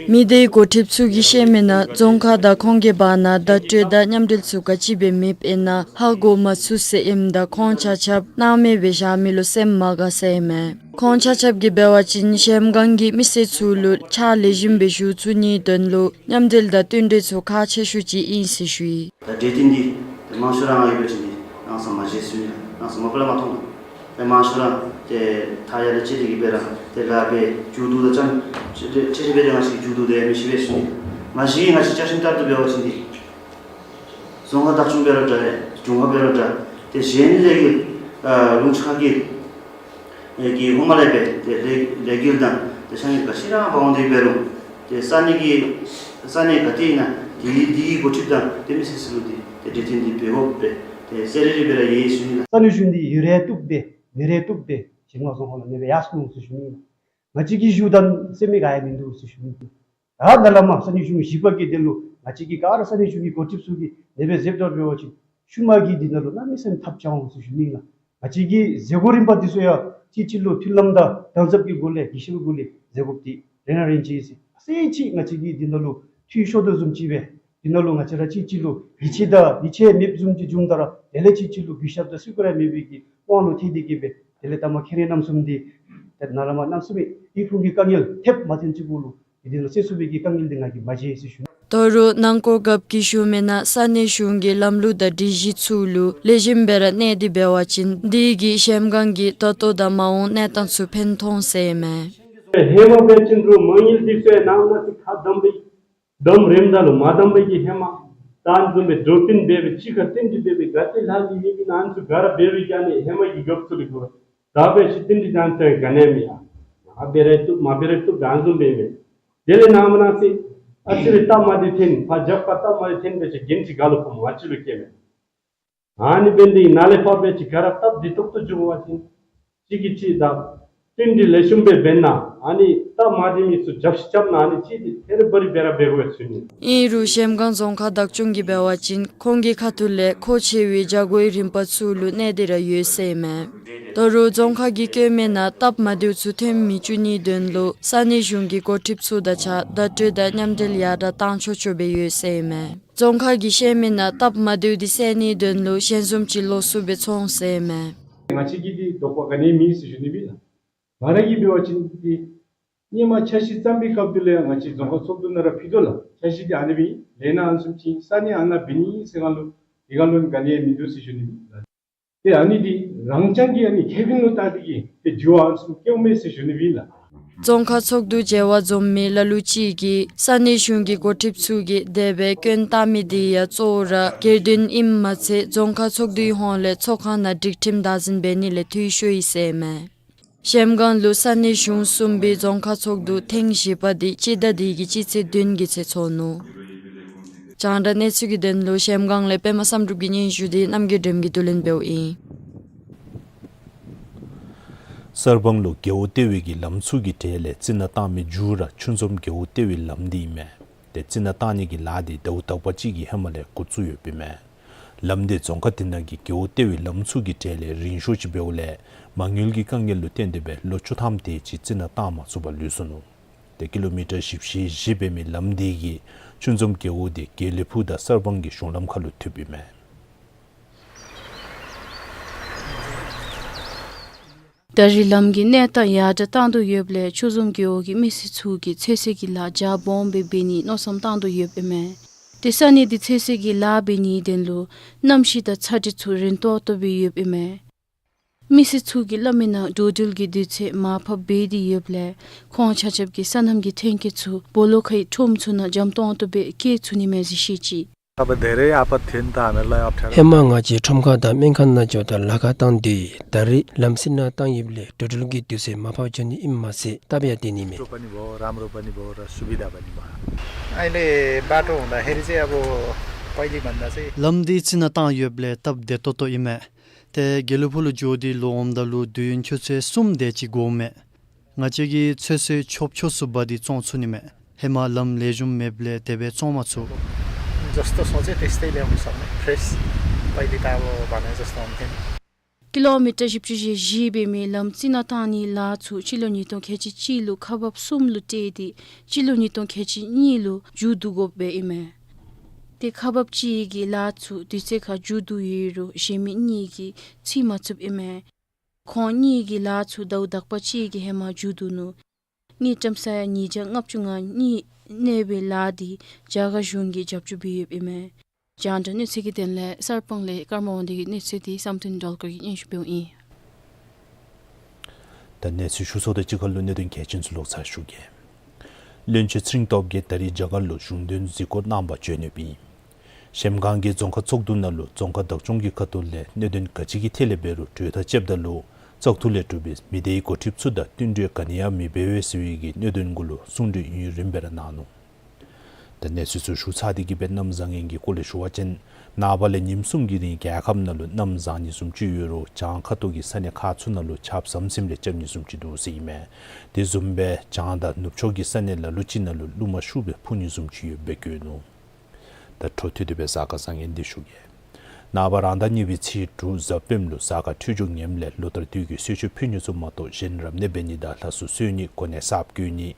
མི་སྡེའི་འགོ་ཁྲིདཔ་ཚུ་གིས་བཤད་མི་ནང་རྫོང་ཁག་དང་ཁོང་གི་བར་ན་བརྡ་སྤྲོད་དང་མཉམ་འབྲེལ་ཚུ་ག་ཅི་འབད་མི་འབད་ན་ཧ་གོ་མ་ཚུགས་ཟེར་ཨིནམ་ད་ཁོང་ཆ་ཁྱབ་སྣང་མེད་སྦེ་བཞག་མི་ལུ་སེམས་མ་དགའ་ཟེར་ཨིན་མས། ཁོང་ཆ་ཁྱབ་ཀྱིས་འབད་བ་ཅིན་གཞལམ་སྒང་གི་མི་སེར་ཚུ་ལུ་ཕྱག་ལེགས་ཤོམ་སྦེ་ཞུ་ཚུགས་ནིའི་དོན་ལུ་མཉམ་འབྲེལ་དང་བསྟུན་གྲོས་ཚུ་ཁག་ཆེ་ཤོས་ཅིག་ཨིན་ཟེར་ཞུ་ཡི། ད་གྲོས་མཐུན་འདི་མང་ཤོས་ར་ང་ཡོད་པ་ཅིན་འདི་རང་སམ་མ་བཞེས་ཚུགས་ནི་ལགས། རང་སམ་མ་པ་ལས་མ་མཐོང་ལགས། ད་མང་ཤོས་ར་ཏེ་ཐག་ཡར་ལས་བཅད་དེ་གིས་སྦེ་ར་ཏེ་ལཱ་འབད་མཇུག་བསྡུ་ད་ཙམ་ཅིག་ཏེ་ཅིག་སྦེ་ར་ང་བཅས་མཇུག་བསྡུ་དེ་མི་ཤེས་པས་ཟེར་ཞུ་ནི། ང་བཅས་ང་བཅས་བཅའ་ཁྲིམས་ལྟར་དུ་འབད་བ་ཅིན་འདི་རྫོང་ཁག་བདག་སྐྱོང་འབད་རུང་འདྲ་ལས་ལྗོངས་ཁག་འབད་རུང་འདྲ་ཏེ་གཞན་ལས་ཀྱི་ཨ་ལུང་ཕྱོགས་ཁག་གི་ཨེ་གི་ཧོངས་མ་ལས་སྦེ་ཏེ་ལས་ལས་འགུལ་དང་ཏེ་ཕྱག་ལཱ་ག་ཅི་ར་འབད་འོང་དེ་འབད་རུང་ཏེ་ས་གནས་ཀྱི་ས་གནས་ག་ཏེ་ཨིན་ན་དེ་དེ་གི་འགོ་ཁྲིདཔ་དང་ཏེ་མི་སེར་ཚུ་ལུ་ཏེ་ཏེ་གྲོས་མཐུན་འདི་འབད་དགོ་པས། ཏེ་གསལ་རི་རི་སྦེ་ར་ཡོད་ཟེར་ཞུ་ནི་ལགས། ས་གནས་གཞུང་འདི་ཡོད་ར་བཏུབ་སྦེ་མེད་ར་བཏུབ་སྦེ་གཞལམ་སྒང་རྫོང་ཁག་ལུ་གནས་སྦེ་ཡར་སོང་ཟེར་ཞུ་ནི་ལགས། ང་བཅས་ཀྱི་གཞུང་དང་སེམས་མི་དགའ་ཡང་མིན་འདུག་ཟེར་ཞུ་ནི། ད་ནཱ་ལས་མར་ས་གནས་གཞུང་བཞི་པ་གི་དོན་ལུ་ང་བཅས་ཀྱིས་ག་ར་ས་གནས་གཞུང་གི་འགོ་ཁྲིདཔ་ཚུ་གིས་གནས་སྦེ་མཛདཔ་འདྲཝ་འབད་བ་ཅིན་ཤུལ་མ་གི་འདི་ནང་ལུ་གནམ་མེད་ས་མེད་ཐབས་ཆག་འོང་ཟེར་ཞུ་ནི་ལགས། ང་བཅས་ཀྱི་མཛད་སྒོ་རིམ་པ་འདི་ཚུ་ཡང་གཅིག་གཅིག་ལུ་མཐུན་ལམ་དང་དམ་ཟབ་ཀྱི་སྒོ་ལས་གུས་ཞབས་སྒོ་ལས་མཛད་དགོཔ་འདི་རེ་ན་རེ་བཞིན་ཟེར་ཨ་ཙི་ཅིག་ང་བཅས་ཀྱིས་འདི་ནང་ལུ་འཐུས་ཤོར་དོ་བཟུམ་ཅིག་སྦེ་འདི་ནང་ལུ་ང་བཅས་ར་གཅིག་གཅིག་ལུ་ཡིད་ཆེས་དང་ཡིད་ཆེས་མེདཔ་བཟུམ་ཅིག་བྱུངམ་ད་ར་དེ་ལས་གཅིག་གཅིག་ལུ་གུས་ཞབས་དང་བརྩི་བཀུར་ཡང་མེད་པའི་གི་དབང་ལུ་ཐལ་ཏེ་གིས་སྦེ་དེ་ལས་ད་མར་ཁེ་རིང་རྣམ་གསུམ་འདི་ཏེ་ནཱ་ལས་མར་གནམ་མེད་ས་མེད་ཡིད་ཕུང་གི་དཀའ་ངལ་ཐེབས་མ་ཐོན་ཅིག་གུ་ལུ་འདི་ནང་ལུ་སེལ་ཚུགས་པའི་གི་དཀའ་ངལ་འདི་ང་གིས་མ་མཇལ་ཟེར་ཞུ་ནི། ད་རུང་ནང་འཁོད་རྒཔོ་གིས་ཞུ་མི་ནང་ས་གནས་གཞུང་གི་ལམ་ལུགས་དང་སྒྲིག་གཞི་ཚུ་ལུ་ལེགས་ཤོམ་སྦེ་ར་གནས་ཏེ་འབད་བ་ཅིན་འདི་གིས་གཞལམ་སྒང་གི་ད་ལྟོ་དང་མ་འོངས་གནས་སྟངས་ཚུ་ཕན་ཐོགས་ཟེར་ཨིན་མས། ཧེ་མ་འབད་བ་ཅིན་རུང་མ་དངུལ་འདི་ཚུ་ཡང་ནང་ན་ཅིག་ཁ་བསྡམས་སྦེ་བསྡམས་རནམ་ད་ལུ་མ་བསྡམས་པའི་གི་ཧེ་མ་ད་ཨ་ནི་བཟུམ་སྦེ་འགྲོ་དོན་འབད་སྦེ་གཅིག་ཁར་བསྟུན་ཏེ་འབད་སྦེ་ག་ཏེ་ལྷག་ལུས་ཡོད་པའི་ནང་ཨ་ནི་ཚུ་ག་ར་འབད་རུང་ཨ་ནི་ཧེ་མ་གི་རྒཔོ་ཚུ་ལུ་དགོ། ད་འབད་ཞིནམ་ཏེ་འདི་ད་ཚུ་ག་ནི་མེད་ཡ། ཨ་འབད་རུང་བཏུབ་མ་འབད་རུང་བཏུབ་ད་ཨ་ནི་བཟུམ་སྦེ་མས། དེ་ལས་ནངས་པ་གནངས་ཚེ་ཨ་ཙི་རེ་སྟབས་མ་བདེཝ་ཐོན་ཕར་རྒྱབ་ཁར་སྟབས་མ་བདེཝ་ཐོན་འབད་ཞིནམ་འགན་ཅིག་ག་ལུ་ཕོགཔ་སྨོ། ང་བཅས་ལུ་ཁེལ་མས། ཨ་ནི་འབདཝ་ད་ནཱ་ལས་ཕར་འབད་ཞིནམ་ག་ར་སྟབས་བདེ་ཏོག་ཏོ་འགྱོ་བ་ཅིན་གཅིག་གིས་གཅིག་དང་བསྟུན་གྲོས་ལེགས་ཤོམ་སྦེ་འབད་ན་ཨ་ནི་སྟབས་མ་བདེ་མི་ཚུ་རྒྱབ་ཤིག་རྐྱབ་ན་ཨ་ནི་གཅིག་འདི་ཐེ་རི་བ་རི་སྦེ་ར་འབད་དགོ་ཟེར་ཞུ་ནི། ཨིན་རུང་གཞལམ་སྒང་རྫོང་ཁག་བདག་སྐྱོང་གིས་འབད་བ་ཅིན་ཁོང་གི་ཁ་ཐུག་ལས་མཁོ་ཆེ་བའི་བྱ་སྒོའི་རིམ་པ་ཚུ་ལུ་གནས་ཏེ་ར་ཡོད་ཟེར་ཨིན་མས། ད་རུང་རྫོང་ཁག་གིས་བཀོད་མི་ནང་སྟབས་མ་བདེཝ་ཚུ་ཐོན་མི་བཅུག་ནིའི་དོན་ལུ་ས་གནས་གཞུང་གི་འགོ་ཁྲིདཔ་ཚུ་དང་གཅིག་ཁར་བརྡ་སྤྲོད་དང་མཉམ་འབྲེལ་ཡར་དྲག་བཏང་ཆོག་ཆོག་སྦེ་ཡོད་ཟེར་ཨིན་མས། རྫོང་ཁག་གིས་བཤད་མི་ནང་སྟབས་མ་བདེཝ་འདི་སེལ་ནིའི་དོན་ལུ་ཞལ་འཛོམས་ཅིག་ལོགས་སུ་སྦེ་ཚོགས་འོང་ཟེར་ཨིན་མས། ང་བཅས་ཀྱིས་འདི་དོགས་པ་ག་ནི་ཡང་མེད་ཟེར་ཞུ་ནི་ཨིན་ལགས། ང་ར་གིས་འབད་བ་ཅིན་འདི་སྔོན་མ་འཆར་གཞི་བརྩམ་པའི་སྐབས་དེ་ལས་ང་བཅས་རྫོང་ཁག་ཚོགས་འདུ་ནང་ར་ཕུལ་དོ་ལགས། འཆར་གཞི་འདི་ཨ་ནི་སྦེ་ཨིན། ལས་སྣ་ཨ་ནི་བཟུམ་ཅིག་ས་གནས་ཨ་ནཱ་འབད་ནི་ཟེར་སྒང་ལུ་དེ་སྒང་ལུ་ག་ནི་ཡང་མིན་འདུག་ཟེར་ཞུ་ནི་ཨིན་ལགས། ཏེ་ཨ་ནི་འདི་རང་རྐྱང་གི་ཨ་ནི་ཁེ་ཕན་ལུ་བལྟ་སྟེ་གིས་ཏེ་འགྱུར་བ་ཨ་ནི་བཟུམ་བཀལཝ་མས་ཟེར་ཞུ་ནི་ཨིན་ལགས། རྫོང་ཁག་ཚོགས་འདུ་མཇལ་བར་འཛོམས་མི་ལ་ལུ་ཅིག་གིས་ས་གནས་གཞུང་གི་འགོ་ཁྲིདཔ་ཚུ་གིས་དེ་སྦེ་སྐྱོན་བཏགས་མི་འདི་ཡང་གཙོ་བོ་ར་སྒེར་དོན་ཨིནམ་མ་ཚད་རྫོང་ཁག་ཚོགས་འདུའི་ཧོངས་ལས་ཚོགས་ཁང་ནང་སྒྲིག་ཁྲིམས་བདག་འཛིན་འབད་ནི་ལས་འཐུས་ཤོར་ཡི་ཟེར་མས། གཞལམ་སྒང་ལུ་ས་གནས་གཞུང་གསུམ་པའི་རྫོང་ཁག་ཚོགས་འདུ་ཐེངས་བཞི་པ་འདི་སྤྱི་ཟླ་འདི་གི་སྤྱི་ཚེས་བདུན་གྱི་ཚེ་ཚོགས་ནུག། རྒྱང་བསྒྲགས་གནས་ཚུལ་གྱི་དོན་ལུ་གཞལམ་སྒང་ལས་པདྨ་བསམ་གྲུབ་ཀྱི་སྙན་ཞུ་འདི་རྣམ་རྒྱལ་སྒྲོལམ་གྱིས་བསྡུ་ལེན་འབདཝ་ཨིན། གསར་སྤང་ལུ་རྒེད་འོག་ལྟེ་བའི་གི་ལམ་ཚུ་གི་གྲས་ལས་རྩི་ནག་བཏང་མི་མཇུག་ར་ཆུ་འཛོམས་རྒེད་འོག་ལྟེ་བའི་ལམ་འདི་ཨིན་མས། ཏེ་རྩི་ནག་བཏང་ནི་གི་ལཱ་འདི་ཟླཝ་དག་པ་ཅིག་གི་ཧེ་མ་ལས་འགོ་བཙུགས་ཡོདཔ་ཨིན་མས། ལམ་འདི་རྫོང་ཁག་དེ་ནང་གི་རྒེད་འོག་ལྟེ་བའི་ལམ་ཚུ་གི་གྲས་ལས་རིང་ཤོས་ཅིག་འབདཝ་ལས་མ་དངུལ་གྱི་དཀའ་ངལ་ལུ་བརྟེན་ཏེ་སྦེ་ལོ་བཅུ་ཐམ་དེ་ཅིག་རྩི་ནག་བཏང་མ་ཚུགས་པར་ལུས་སོ་ནུག། ཏེ་ཀི་ལོ་མི་ཊར་བཞི་བཅུ་ཞེ་བཞི་འབད་མི་ལམ་འདི་གིས་ཆུ་འཛོམས་རྒེད་འོག་འདི་དགེ་ལེགས་ཕུག་དང་གསར་སྤང་གི་གཞུང་ལམ་ཁར་ལུ་ཐུགཔ་ཨིན་མས། ད་རེས་ལམ་གྱི་གནས་སྟངས་ཡར་དྲག་བཏང་དོ་ཡོདཔ་ལས་ཆུ་འཛོམས་རྒེད་འོག་གི་མི་སེར་ཚུ་གིས་ཚོད་བསྲེ་གི་ལཱ་རྒྱ་སྦོམ་སྦེ་འབད་ནིའི་མནོ་བསམ་བཏང་དོ་ཡོདཔ་ཨིན་མས། ཏེ་ས་གནས་འདི་ཚོད་བསྲེ་གི་ལཱ་འབད་ནིའི་དོན་ལུ་གནམ་གཤིས་དང་ཚ་དྲོད་ཚུ་རན་ཏོག་ཏོ་སྦེ་ཡོདཔ་ཨིན་མས། མི་སེར་ཚུ་གིས་སླབ་མིའི་ནང་འགྲོ་འགྲུལ་གྱི་དུས་ཚོད་མར་ཕབ་འབད་དེ་ཡོདཔ་ལས་ཁོང་ཆ་ཁྱབ་ཀྱིས་སོ་ནམ་གྱི་ཐོན་སྐྱེད་ཚུ་སྦོ་ལོགས་ཁའི་ཁྲོམ་ཚུ་ནང་འཇམ་ཏོང་ཏོ་སྦེ་སྐྱེལ་ཚུགས་ནི་མས་ཟེར་བཤད་ཅི། अब धेरै आपत थियो नि त हामीहरूलाई अप्ठ्यारो। ཧེ་མ་ང་བཅས་ཁྲོམ་ཁ་དང་སྨན་ཁང་ནང་འགྱོཝ་ད་ལཱ་ཁག་བཏང་སྟེ་ཡོད། ད་རེས་ལམ་རྩི་ནག་བཏང་ཡོདཔ་ལས་འགྲོ་འགྲུལ་གྱི་དུས་ཚོད་མར་ཕབ་འགྱོ་ནི་ཨིནམ་མ་ཚད་སྟབས་ཡང་བདེ་ནི་མས། बाटो पनि भयो, राम्रो पनि भयो र सुविधा पनि भयो। अहिले बाटो हुँदाखेरि चाहिँ अब पहिले भन्दा चाहिँ ལམ་འདི་རྩི་ནག་བཏང་ཡོདཔ་ལས་སྟབས་བདེ་ཏོག་ཏོ་ཨིན་མས། ཏེ་དགེ་ལེགས་ཕུག་ལུ་འགྱོ་སྟེ་ལོག་འོངམ་ད་ལུ་དུས་ཡུན་ཆུ་ཚོད་གསུམ་དེ་ཅིག་འགོརཝ་མས། ང་བཅས་ཀྱིས་ཚོད་བསྲེ་ཆོབ་ཆོབ་སུ་འབག་སྟེ་བཙོང་ཚུགས་ནི་མས། ཧེ་མ་ལམ་ལེགས་ཤོམ་མེདཔ་ལས་དེ་སྦེ་བཙོང་མ་ཚུགས། जस्तो सोचे त्यस्तै ल्याउन सक्ने, फ्रेस, पहिले त अब भने जस्तो हुन्थेन। ཀི་ལོ་མི་ཊར་བཞི་བཅུ་ཞེ་བཞི་འབད་མི་ལམ་རྩི་ནག་བཏང་ནིའི་ལཱ་ཚུ་སྤྱི་ལོ་ཉིས་སྟོང་ཁལ་གཅིག་གཅིག་ལུ་ཁག་འབགཔ་གསུམ་ལུ་སྤྲོད་དེ་སྤྱི་ལོ་ཉིས་སྟོང་ཁལ་གཅིག་གཉིས་ལུ་མཇུག་བསྡུ་དགོཔ་སྦེ་ཨིན་མས། ཏེ་ཁག་འབགཔ་གཅིག་གི་ལཱ་ཚུ་དུས་ཚོད་ཁར་མཇུག་བསྡུ་ཡོད་རུང་གཞན་མི་གཉིས་ཀྱིས་ཚུད་མ་ཚུགསཔ་ཨིན་མས། ཁོང་གཉིས་ཀྱི་ལཱ་ཚུ་ཟླཝ་དག་པ་ཅིག་གི་ཧེ་མ་མཇུག་བསྡུ་ནུག། དངུལ་ཀྲམ་ས་ཡ་ཉིས་བརྒྱ་ལྔ་བཅུ་ང་གཉིས་གནས་པའི་ལཱ་འདི་རྒྱ་གར་གཞུང་གིས་རྒྱབ་སྐྱོར་འབད་ཡོདཔ་ཨིན་མས། རྒྱང་བསྒྲགས་གནས་ཚུལ་གྱི་དོན་ལས་གསར་སྤང་ལས་ཀརྨ་དབང་འདུས་ཀྱི་གནས་ཚུལ་འདི་བསམ་གཏན་སྒྲོལ་དཀར་གྱིས་སྙན་ཞུ་འབདཝ་ཨིན། ད་གནས་ཚུལ་ཞུ་ཚརཝ་དང་གཅིག་ཁར་ལུ་གནད་དོན་གལ་ཆེན་ཚུ་ལོག་ཚར་ཞུ་གེ། བློན་ཆེན་ཚེ་རིང་སྟོབས་རྒྱས་ད་རིས་རྒྱ་གར་ལུ་གཞུང་དོན་གཟིགས་སྐོར་གནང་པར་བྱོན་ཡོདཔ་ཨིན། གཞལམ་སྒང་གི་རྫོང་ཁག་ཚོགས་འདུ་ནང་ལུ་རྫོང་ཁག་བདག་སྐྱོང་གི་ཁ་ཐུག་ལས་གནད་དོན་ག་ཅི་གི་ཐད་ལས་འབད་རུང་གྲོས་ཐག་བཅདཔ་ད་ལུ་བཙག་འཐུ་ལས་གྲུབ་པའི་མི་སྡེའི་འགོ་ཁྲིདཔ་ཚུ་དང་བསྟུན་གྲོས་ག་ནི་ཡང་མི་འབད་བས་ཟེར་བའི་གི་གནད་དོན་གུ་ལུ་གསུང་གྲོས་ཡུན་རིངམོ་སྦེ་ར་གནང་ནུག། ད་གནས་ཚུལ་ཚུ་ཞུ་ཚར་ཏེ་གི་སྦེ་གནམ་བཟང་ངན་གྱི་སྐོར་ལས་ཞུ་བ་ཅིན་ནངས་པ་ལས་ཉིནམ་གསུམ་གྱི་རིང་རྒྱལ་ཁབ་ནང་ལུ་གནམ་བཟང་ནི་བཟུམ་ཅིག་ཡོད་རུང་བྱང་ཁ་ཐུག་གི་ས་གནས་ཁག་ཚུ་ནང་ལུ་ཆརཔ་ཟམ་ཟིམ་རེ་རྐྱབ་ནི་བཟུམ་ཅིག་འདུག་ཟེར་ཨིན་མས། དེ་བཟུམ་སྦེ་བྱང་དང་ནུབ་ཕྱོགས་ཀྱི་ས་གནས་ལ་ལུ་ཅིག་ནང་ལུ་རླུང་མ་ཤུགས་སྦེ་འཕུ་ནི་བཟུམ་ཅིག་ཡོདཔ་སྦེ་བཀོད་ནུག། ད་འཕྲོ་མཐུད་དེ་སྦེ་གཟའ་སྐར་བཟང་ངན་འདི་ཞུ་གེ། ནངས་པ་རང་ཟླ་གཉིས་པའི་ཚེས་དྲུག་གཟའ་སྤེནམ་ལུ་གཟའ་སྐར་འཕྲོད་སྦྱོར་ངནམ་ལས་ལོ་ལྟར་དུས་ཀྱི་གསོལ་མཆོད་ཕུལ་ནི་ཚུ་མ་གཏོགས་གཞན་རབ་གནས་འབད་ནི་དང་ལྷ་གསོལ་གསོལ་ནི་གོ་གནས་གསརཔ་བསྐོ་ནི་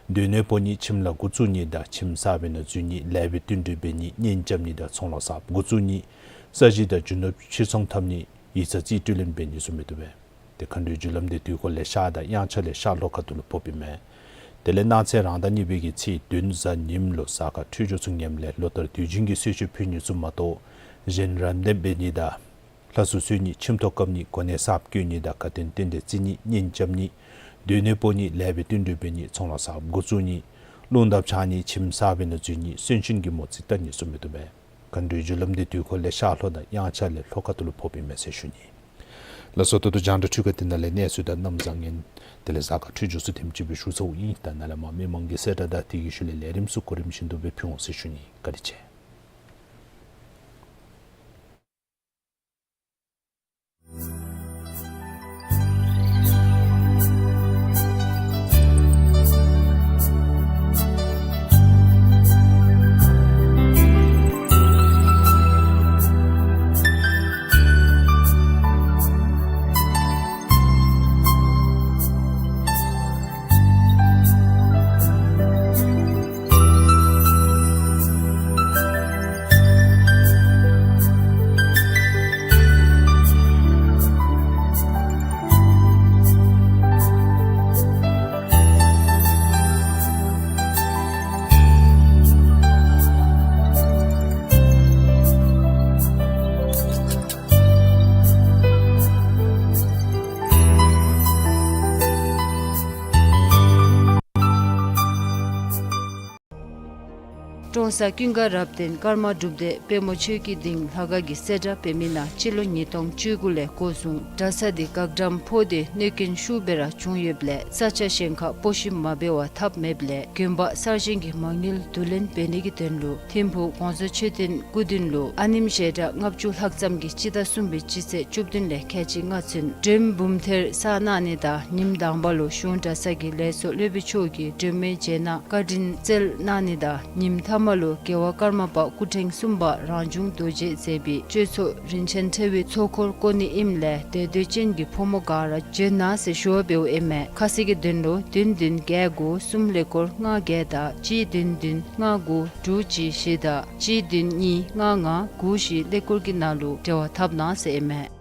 སྡོད་གནས་སྤོ་ནི་ཁྱིམ་ལཱ་འགོ་བཙུགས་ནི་དང་ཁྱིམ་གསར་པའི་ནང་འཛུལ་ནི་ལེགས་པའི་བསྟུན་གྲོས་འབད་ནི་གཉེན་རྐྱབ་ནི་དང་ཚོང་ལཱ་གསརཔ་འགོ་བཙུགས་ནི་ས་གཞི་དང་རྒྱུ་ནོར་ཕྱིར་ཚོང་འཐབ་ནི་ཡིག་ཚང་རྩིས་སྤྲོད་ལེན་འབད་ནི་ཚུ་མི་བཏུབ་པས། ཏེ་མཁའ་འགྲོའི་རྒྱུ་ལམ་འདི་དུས་འཁོར་ལས་ཤར་དང་དབྱངས་འཆར་ལས་ཤར་ལྷོ་ཁ་ཐུག་ལུ་ཕོགཔ་ཨིན་མས། དེ་ལས་གནངས་ཚེ་རང་ཟླ་གཉིས་པའི་གི་ཚེས་བདུན་གཟའ་ཉིམ་ལུ་གཟའ་སྐར་འཕྲོད་སྦྱོར་ཚུ་ངནམ་ལས་ལོ་ལྟར་དུས་རྒྱུན་གྱི་གསོལ་མཆོད་ཕུལ་ནི་ཚུ་མ་གཏོགས་གཞན་རབ་གནས་འབད་ནི་དང་ལྷ་གསོལ་གསོལ་ནི་ཁྱིམ་ཐོག་བཀབ་ནི་གོ་གནས་གསརཔ་བསྐོ་ནི་དང་དགའ་སྟོན་རྟེན་འབྲེལ་བརྩི་ནི་གཉེན་རྐྱབ་ནི་སྡོད་གནས་སྤོ་ནི་ལེགས་པའི་བསྟུན་གྲོས་འབད་ནི་ཚོང་ལཱ་གསརཔ་འགོ་བཙུགས་ནི་རླུང་ལྡབ་འཆང་ནི་ཁྱིམ་གསར་པའི་ནང་འཛུལ་ནི་གསོན་གཤིན་གྱི་མོ་རྩིས་བལྟ་ནི་ཚུ་མི་བཏུབ་པས། མཁའ་འགྲོའི་རྒྱུ་ལམ་འདི་དུས་འཁོར་ལས་ཤར་ལྷོ་དང་དབྱངས་འཆར་ལས་ལྷོ་ཁ་ཐུག་ལུ་ཕོགཔ་ཨིན་མས་ཟེར་ཞུ་ནི། ལགས་སོ། ད་ལྟོ་རྒྱང་བསྒྲགས་འཕྲུལ་ཁང་འདི་ནང་ལས་གནས་ཚུལ་དང་གནམ་བཟང་ངན་དེ་ལས་གཟའ་སྐར་འཕྲོད་སྦྱོར་ཚུ་དེམ་ཅིག་སྦེ་ཞུ་ཚརཝ་ཨིན། ད་ནཱ་ལས་མར་མི་མང་གི་གསལ་བསྒྲགས་དང་དེ་གི་ཤུལ་ལས་ལས་རིམ་ཚུ་གོ་རིམ་བཞིན་དུ་སྦེ་ཕུལ་འོང་ཟེར་ཞུ་ནི། བཀའ་དྲིན་ཆེ། ཀྲོང་གསར་ཀུན་དགའ་རབ་བརྟན་ཀརྨ་སྒྲུབ་སྡེ་དཔལ་མོ་ཆོས་ཀྱི་གླིང་ལྷ་ཁང་གི་གསལ་བསྒྲགས་འབད་མི་ནང་སྤྱི་ལོ་ཉིས་སྟོང་བཅུ་དགུ་ལས་འགོ་བཟུང་གྲྭ་ས་འདི་འགག་འགྲམ་ཕོག་སྟེ་གནོད་སྐྱོན་ཤུགས་སྦེ་ར་བྱུང་ཡོདཔ་ལས་ས་ཆ་གཞན་ཁར་སྤོ་བཤུད་མ་འབད་བར་ཐབས་མེདཔ་ལས་དགོན་པ་གསར་བཞེངས་ཀྱི་མ་དངུལ་བསྡུ་ལེན་འབད་ནི་གི་དོན་ལུ་ཐིམ་ཕུག་གོང་ས་མཆོད་རྟེན་སྐུ་མདུན་ལུ་ཨ་ནེམ་ཞལ་གྲངས་ལྔ་བཅུ་ལྷག་ཙམ་གྱིས་སྤྱི་ཟླ་གསུམ་པའི་སྤྱི་ཚེས་བཅུ་བདུན་ལས་ཁལ་གཅིག་ལྔ་ཚུན་མགྲོན་འབུམ་ཐེར་བསགས་གནང་ནི་དང་ཉིནམ་དང་པ་ལུ་གཞུང་གྲྭ་ཚང་གི་ལས་ཚོགས་སློབ་དཔོན་མཆོག་གིས་མགྲོན་མའི་རྗེས་གནང་བཀའ་དྲིན་སྩལ་གནང་ནི་དང་ཉིནམ་ཐ་མ་ལུ་རྒྱལ་བ་ཀརྨ་པ་སྐུ་ཕྲེང་གསུམ་པ་རང་བྱུང་རྡོ་རྗེ་མཛད་པའི་གཅོད་ཚོགས་རིན་ཆེན་ཕྲེང་བའི་ཚོགས་འཁོར་བསྐོར་ནི་ཨིནམ་ལས་དད་འདོད་ཅན་གྱི་ཕོ་མོ་ག་ར་བྱོན་གནང་ཟེར་ཞུ་བ་འབདཝ་ཨིན་མས། ཁ་གསལ་གྱི་དོན་ལུ་བདུན་བདུན་བརྒྱད་དགུ་གསུམ་ཀླད་ཀོར་ལྔ་བརྒྱད་དང་གཅིག་བདུན་བདུན་ལྔ་དགུ་དྲུག་གཅིག་བཞི་དང་གཅིག་བདུན་གཉིས་ལྔ་ལྔ་དགུ་བཞི་ཀླད་ཀོར་གྱི་ནང་ལུ་འབྲེལ་བ་འཐབ་གནང་ཟེར་ཨིན་མས།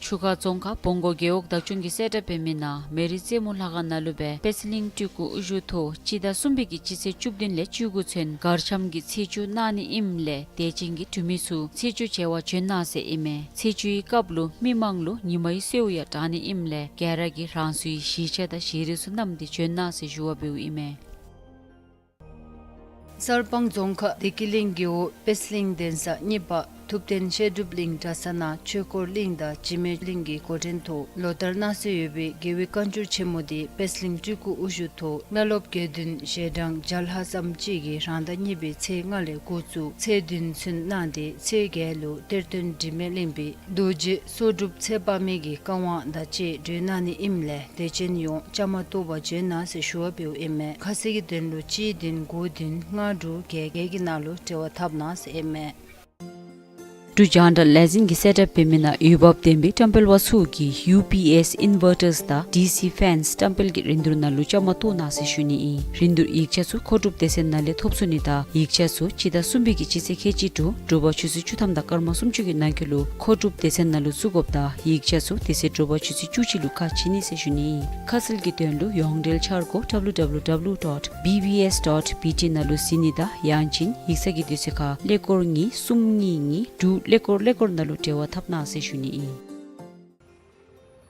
ཆུ་ཁ་རྫོང་ཁག་བོང་སྒོར་རྒེད་འོག་བདག་སྐྱོང་གིས་གསལ་བསྒྲགས་འབད་མི་ནང་མེ་རི་རྩེ་མོ་ལྷ་ཁང་ནང་ལུ་སྦེ་པད་གླིང་སྤྲུལ་སྐུ་དབུ་བཞུགས་ཐོག་སྤྱི་ཟླ་གསུམ་པའི་གི་སྤྱི་ཚེས་བཅུ་བདུན་ལས་བཅུ་དགུ་ཚུན་གར་འཆམ་གྱི་ཚེས་བཅུ་གནང་ནི་ཨིནམ་ལས་དད་ཅན་གྱི་འབྲུག་མི་ཚུ་ཚེས་བཅུ་མཇལ་བར་བྱོན་གནང་ཟེར་ཨིན་མས། ཚེས་བཅུའི་སྐབས་ལུ་མི་མང་ལུ་ཉི་མའི་གསོལཝ་ཡང་དྲང་ནི་ཨིནམ་ལས་ག་ར་གིས་རང་སོའི་གཞིས་ཆགས་དང་ཞལ་རས་ཚུ་བསྣམས་ཏེ་བྱོན་གནང་ཟེར་ཞུ་བ་འབདཝ་ཨིན་མས། གསར་སྤང་རྫོང་ཁག་བདེ་སྐྱིད་གླིང་རྒེད་འོག་པད་གླིང་གདན་ས་གཉིས་པ་ཐུབ་བསྟན་བཤད་སྒྲུབ་གླིང་གྲྭ་ཚང་ནང་ཆོས་འཁོར་གླིང་དང་འཇིགས་མེད་གླིང་གི་འགོ་འདྲེན་ཐོག་ལོ་ལྟར་གནང་སྲོལ་ཡོད་པའི་རྒྱལ་བའི་བཀའ་འགྱུར་ཆེན་མོ་འདི་པད་གླིང་སྤྲུལ་སྐུ་དབུ་བཞུགས་ཐོག་བླ་སློབ་དགེ་འདུན་ཞལ་གྲངས་བརྒྱ་ལྷག་ཙམ་ཅིག་གིས་རང་ཟླ་གཉིས་པའི་ཚེས་ལྔ་ལས་འགོ་བཙུགས་ཚེས་བདུན་ཚུན་གནང་སྟེ་ཚེས་བརྒྱད་ལུ་གཏེར་སྟོན་དྲི་མེད་གླིང་པའི་རྡོ་རྗེ་སོ་འབྲུག་ཚེ་དཔག་མེད་ཀྱི་བཀའ་དབང་དང་བཅས་གྲོལ་གནང་ནི་ཨིནམ་ལས་དད་ཅན་ཡོངས་བཅའ་མར་གཏོགས་པར་བྱོན་གནང་ཟེར་ཞུ་བ་འབདཝ་ཨིན་མས། ཁ་གསལ་གྱི་དོན་ལུ་གཅིག་བདུན་དགུ་བདུན་ལྔ་དྲུག་བརྒྱད་བརྒྱད་ཀྱི་ནང་ལུ་འབྲེལ་བ་འཐབ་གནང་ཟེར་ཨིན་མས། འབྲུག་རྒྱང་བསྒྲགས་ལས་འཛིན་གྱིས་གསལ་བསྒྲགས་འབད་མི་ནང་འོས་འབབ་ལྡན་པའི་བཀྲམ་སྤེལ་པ་ཚུ་གིས་ཡུ་པི་ཨེསི་ཨིན་ཝར་ཊརསི་དང་ཌི་སི་ཕེནསི་བཀྲམ་སྤེལ་གྱི་རིན་བསྡུར་ནང་ལུ་བཅའ་མར་གཏོགས་གནང་ཟེར་ཞུ་ནི་ཨིན། རིན་བསྡུར་ཡིག་ཆ་ཚུ་མཁོ་སྒྲུབ་སྡེ་ཚན་ནང་ལས་ཐོབ་ཚུགས་ནི་དང་ཡིག་ཆ་ཚུ་སྤྱི་ཟླ་གསུམ་པའི་གི་སྤྱི་ཚེས་ཁལ་གཅིག་དྲུག་དྲོ་པ་ཆུ་ཚོད་བཅུ་ཐམ་དང་སྐར་མ་སུམ་ཅུ་གི་ནང་འཁོད་ལུ་མཁོ་སྒྲུབ་སྡེ་ཚན་ནང་ལུ་བཙུགས་དགོཔ་དང་ཡིག་ཆ་ཚུ་དེ་ཚེ་དྲོ་པ་ཆུ་ཚོད་བཅུ་གཅིག་ལུ་ཁ་ཕྱེ་ནི་ཟེར་ཞུ་ནི་ཨིན། ཁ་གསལ་གྱི་དོན་ལུ་ཡོངས་འབྲེལ་འཆར་སྒོ་W W W dot B B S dot B T ནང་ལུ་གཟིགས་ནི་དང་ཡང་ཅིན་ཡིག་ཚང་གི་དུས་ཚོད་ཁར་ཀླད་ཀོར་གཉིས་གསུམ་གཉིས་གཉིས་དྲུག་ཀླད་ཀོར་ཀླད་ཀོར་ནང་ལུ་འབྲེལ་བ་འཐབ་གནང་ཟེར་ཞུ་ནི་ཨིན།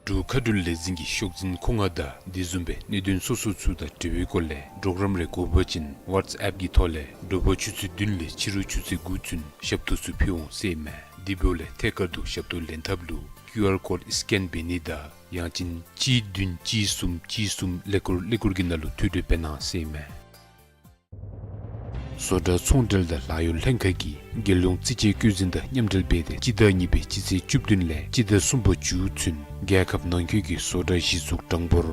འབྲུག་མཁའ་འགྲུལ་ལས་འཛིན་གྱི་ཤོག་འཛིན་མཁོ་མངགས་དང་དེ་བཟུམ་སྦེ་གནད་དོན་སོ་སོ་ཚུ་དང་འབྲེལ་བའི་སྐོར་ལས་གྲོགས་རམ་རེ་དགོ་པ་ཅིན་ཝཊས་ཨེཔ་གི་ཐོག་ལས་དྲོ་པ་ཆུ་ཚོད་བདུན་ལས་ཕྱི་རུ་ཆུ་ཚོད་དགུ་ཚུན་ཞབས་ཏོག་ཚུ་ཕུལ་འོང་ཟེར་ཨིན་མས། དེ་འབདཝ་ལས་ཐད་ཀར་དུ་ཞབས་ཏོག་ལེན་ཐབས་ལུ་ཀིའུ་ཨར་ཀོཌ་སི་ཀེན་འབད་ནི་དང་ཡང་ཅིན་གཅིག་བདུན་གཅིག་གསུམ་གཅིག་གསུམ་ཀླད་ཀོར་ཀླད་ཀོར་གྱི་ནང་ལུ་ཐོ་འགོད་འབད་གནང་ཟེར་ཨིན་མས། བཟོ་གྲྭ་ཚོང་འབྲེལ་དང་ལཱ་གཡོག་ལྷན་ཁག་གིས་རྒྱལ་ཡོངས་རྩིས་དཔྱད་བཀོད་འཛིན་དང་མཉམ་འབྲེལ་འབད་དེ་སྤྱི་ཟླ་གཉིས་པའི་སྤྱི་ཚེས་བཅུ་བདུན་ལས་སྤྱི་ཟླ་གསུམ་པ་མཇུག་ཚུན་རྒྱལ་ཁབ་ནང་འཁོད་ཀྱི་བཟོ་གྲྭ་གཞི་བཙུགས་གྲངས་འབོར་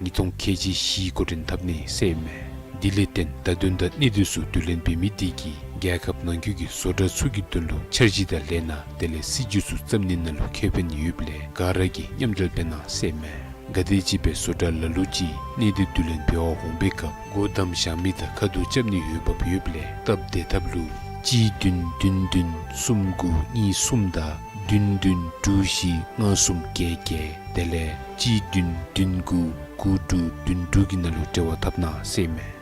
ཉིས་སྟོང་ཁལ་གཅིག་བཞི་འགོ་འདྲེན་འཐབ་ནི་ཟེར་ཨིན་མས། དེ་ལས་བརྟེན་བརྡ་དོན་དང་གནས་སྡུད་ཚུ་བསྡུ་ལེན་འབད་མི་དེ་གིས་རྒྱལ་ཁབ་ནང་འཁོད་ཀྱི་བཟོ་གྲྭ་ཚུ་གི་དོན་ལུ་འཆར་གཞི་དང་ལས་སྣ་དེ་ལས་སྲིད་ཇུས་ཚུ་བརྩམ་ནི་ནང་ལུ་ཁེ་ཕན་ཡོདཔ་ལས་ག་ར་གིས་མཉམ་འབྲེལ་འབད་གནང་ཟེར་ཨིན་མས། ག་དེམ་ཅིག་སྦེ་བཟོ་གྲྭ་ལ་ལུ་ཅིག་གནས་སྡུད་བསྡུ་ལེན་འབད་བར་འོང་པའི་སྐབས་སྒོ་བསྡམ་བཞག་མི་དང་ཁ་ཐུག་རྐྱབ་ནི་འོས་འབབ་ཡོདཔ་ལས་སྟབས་བདེ་ཐབས་ལུ་གཅིག་བདུན་བདུན་བདུན་གསུམ་དགུ་གཉིས་གསུམ་དང་བདུན་བདུན་དྲུག་བཞི་ལྔ་གསུམ་བརྒྱད་བརྒྱད་དེ་ལས་གཅིག་བདུན་བདུན་དགུ་དགུ་དྲུག་བདུན་དྲུག་གི་ནང་ལུ་འབྲེལ་བ་འཐབ་གནང་ཟེར་ཨིན་མས།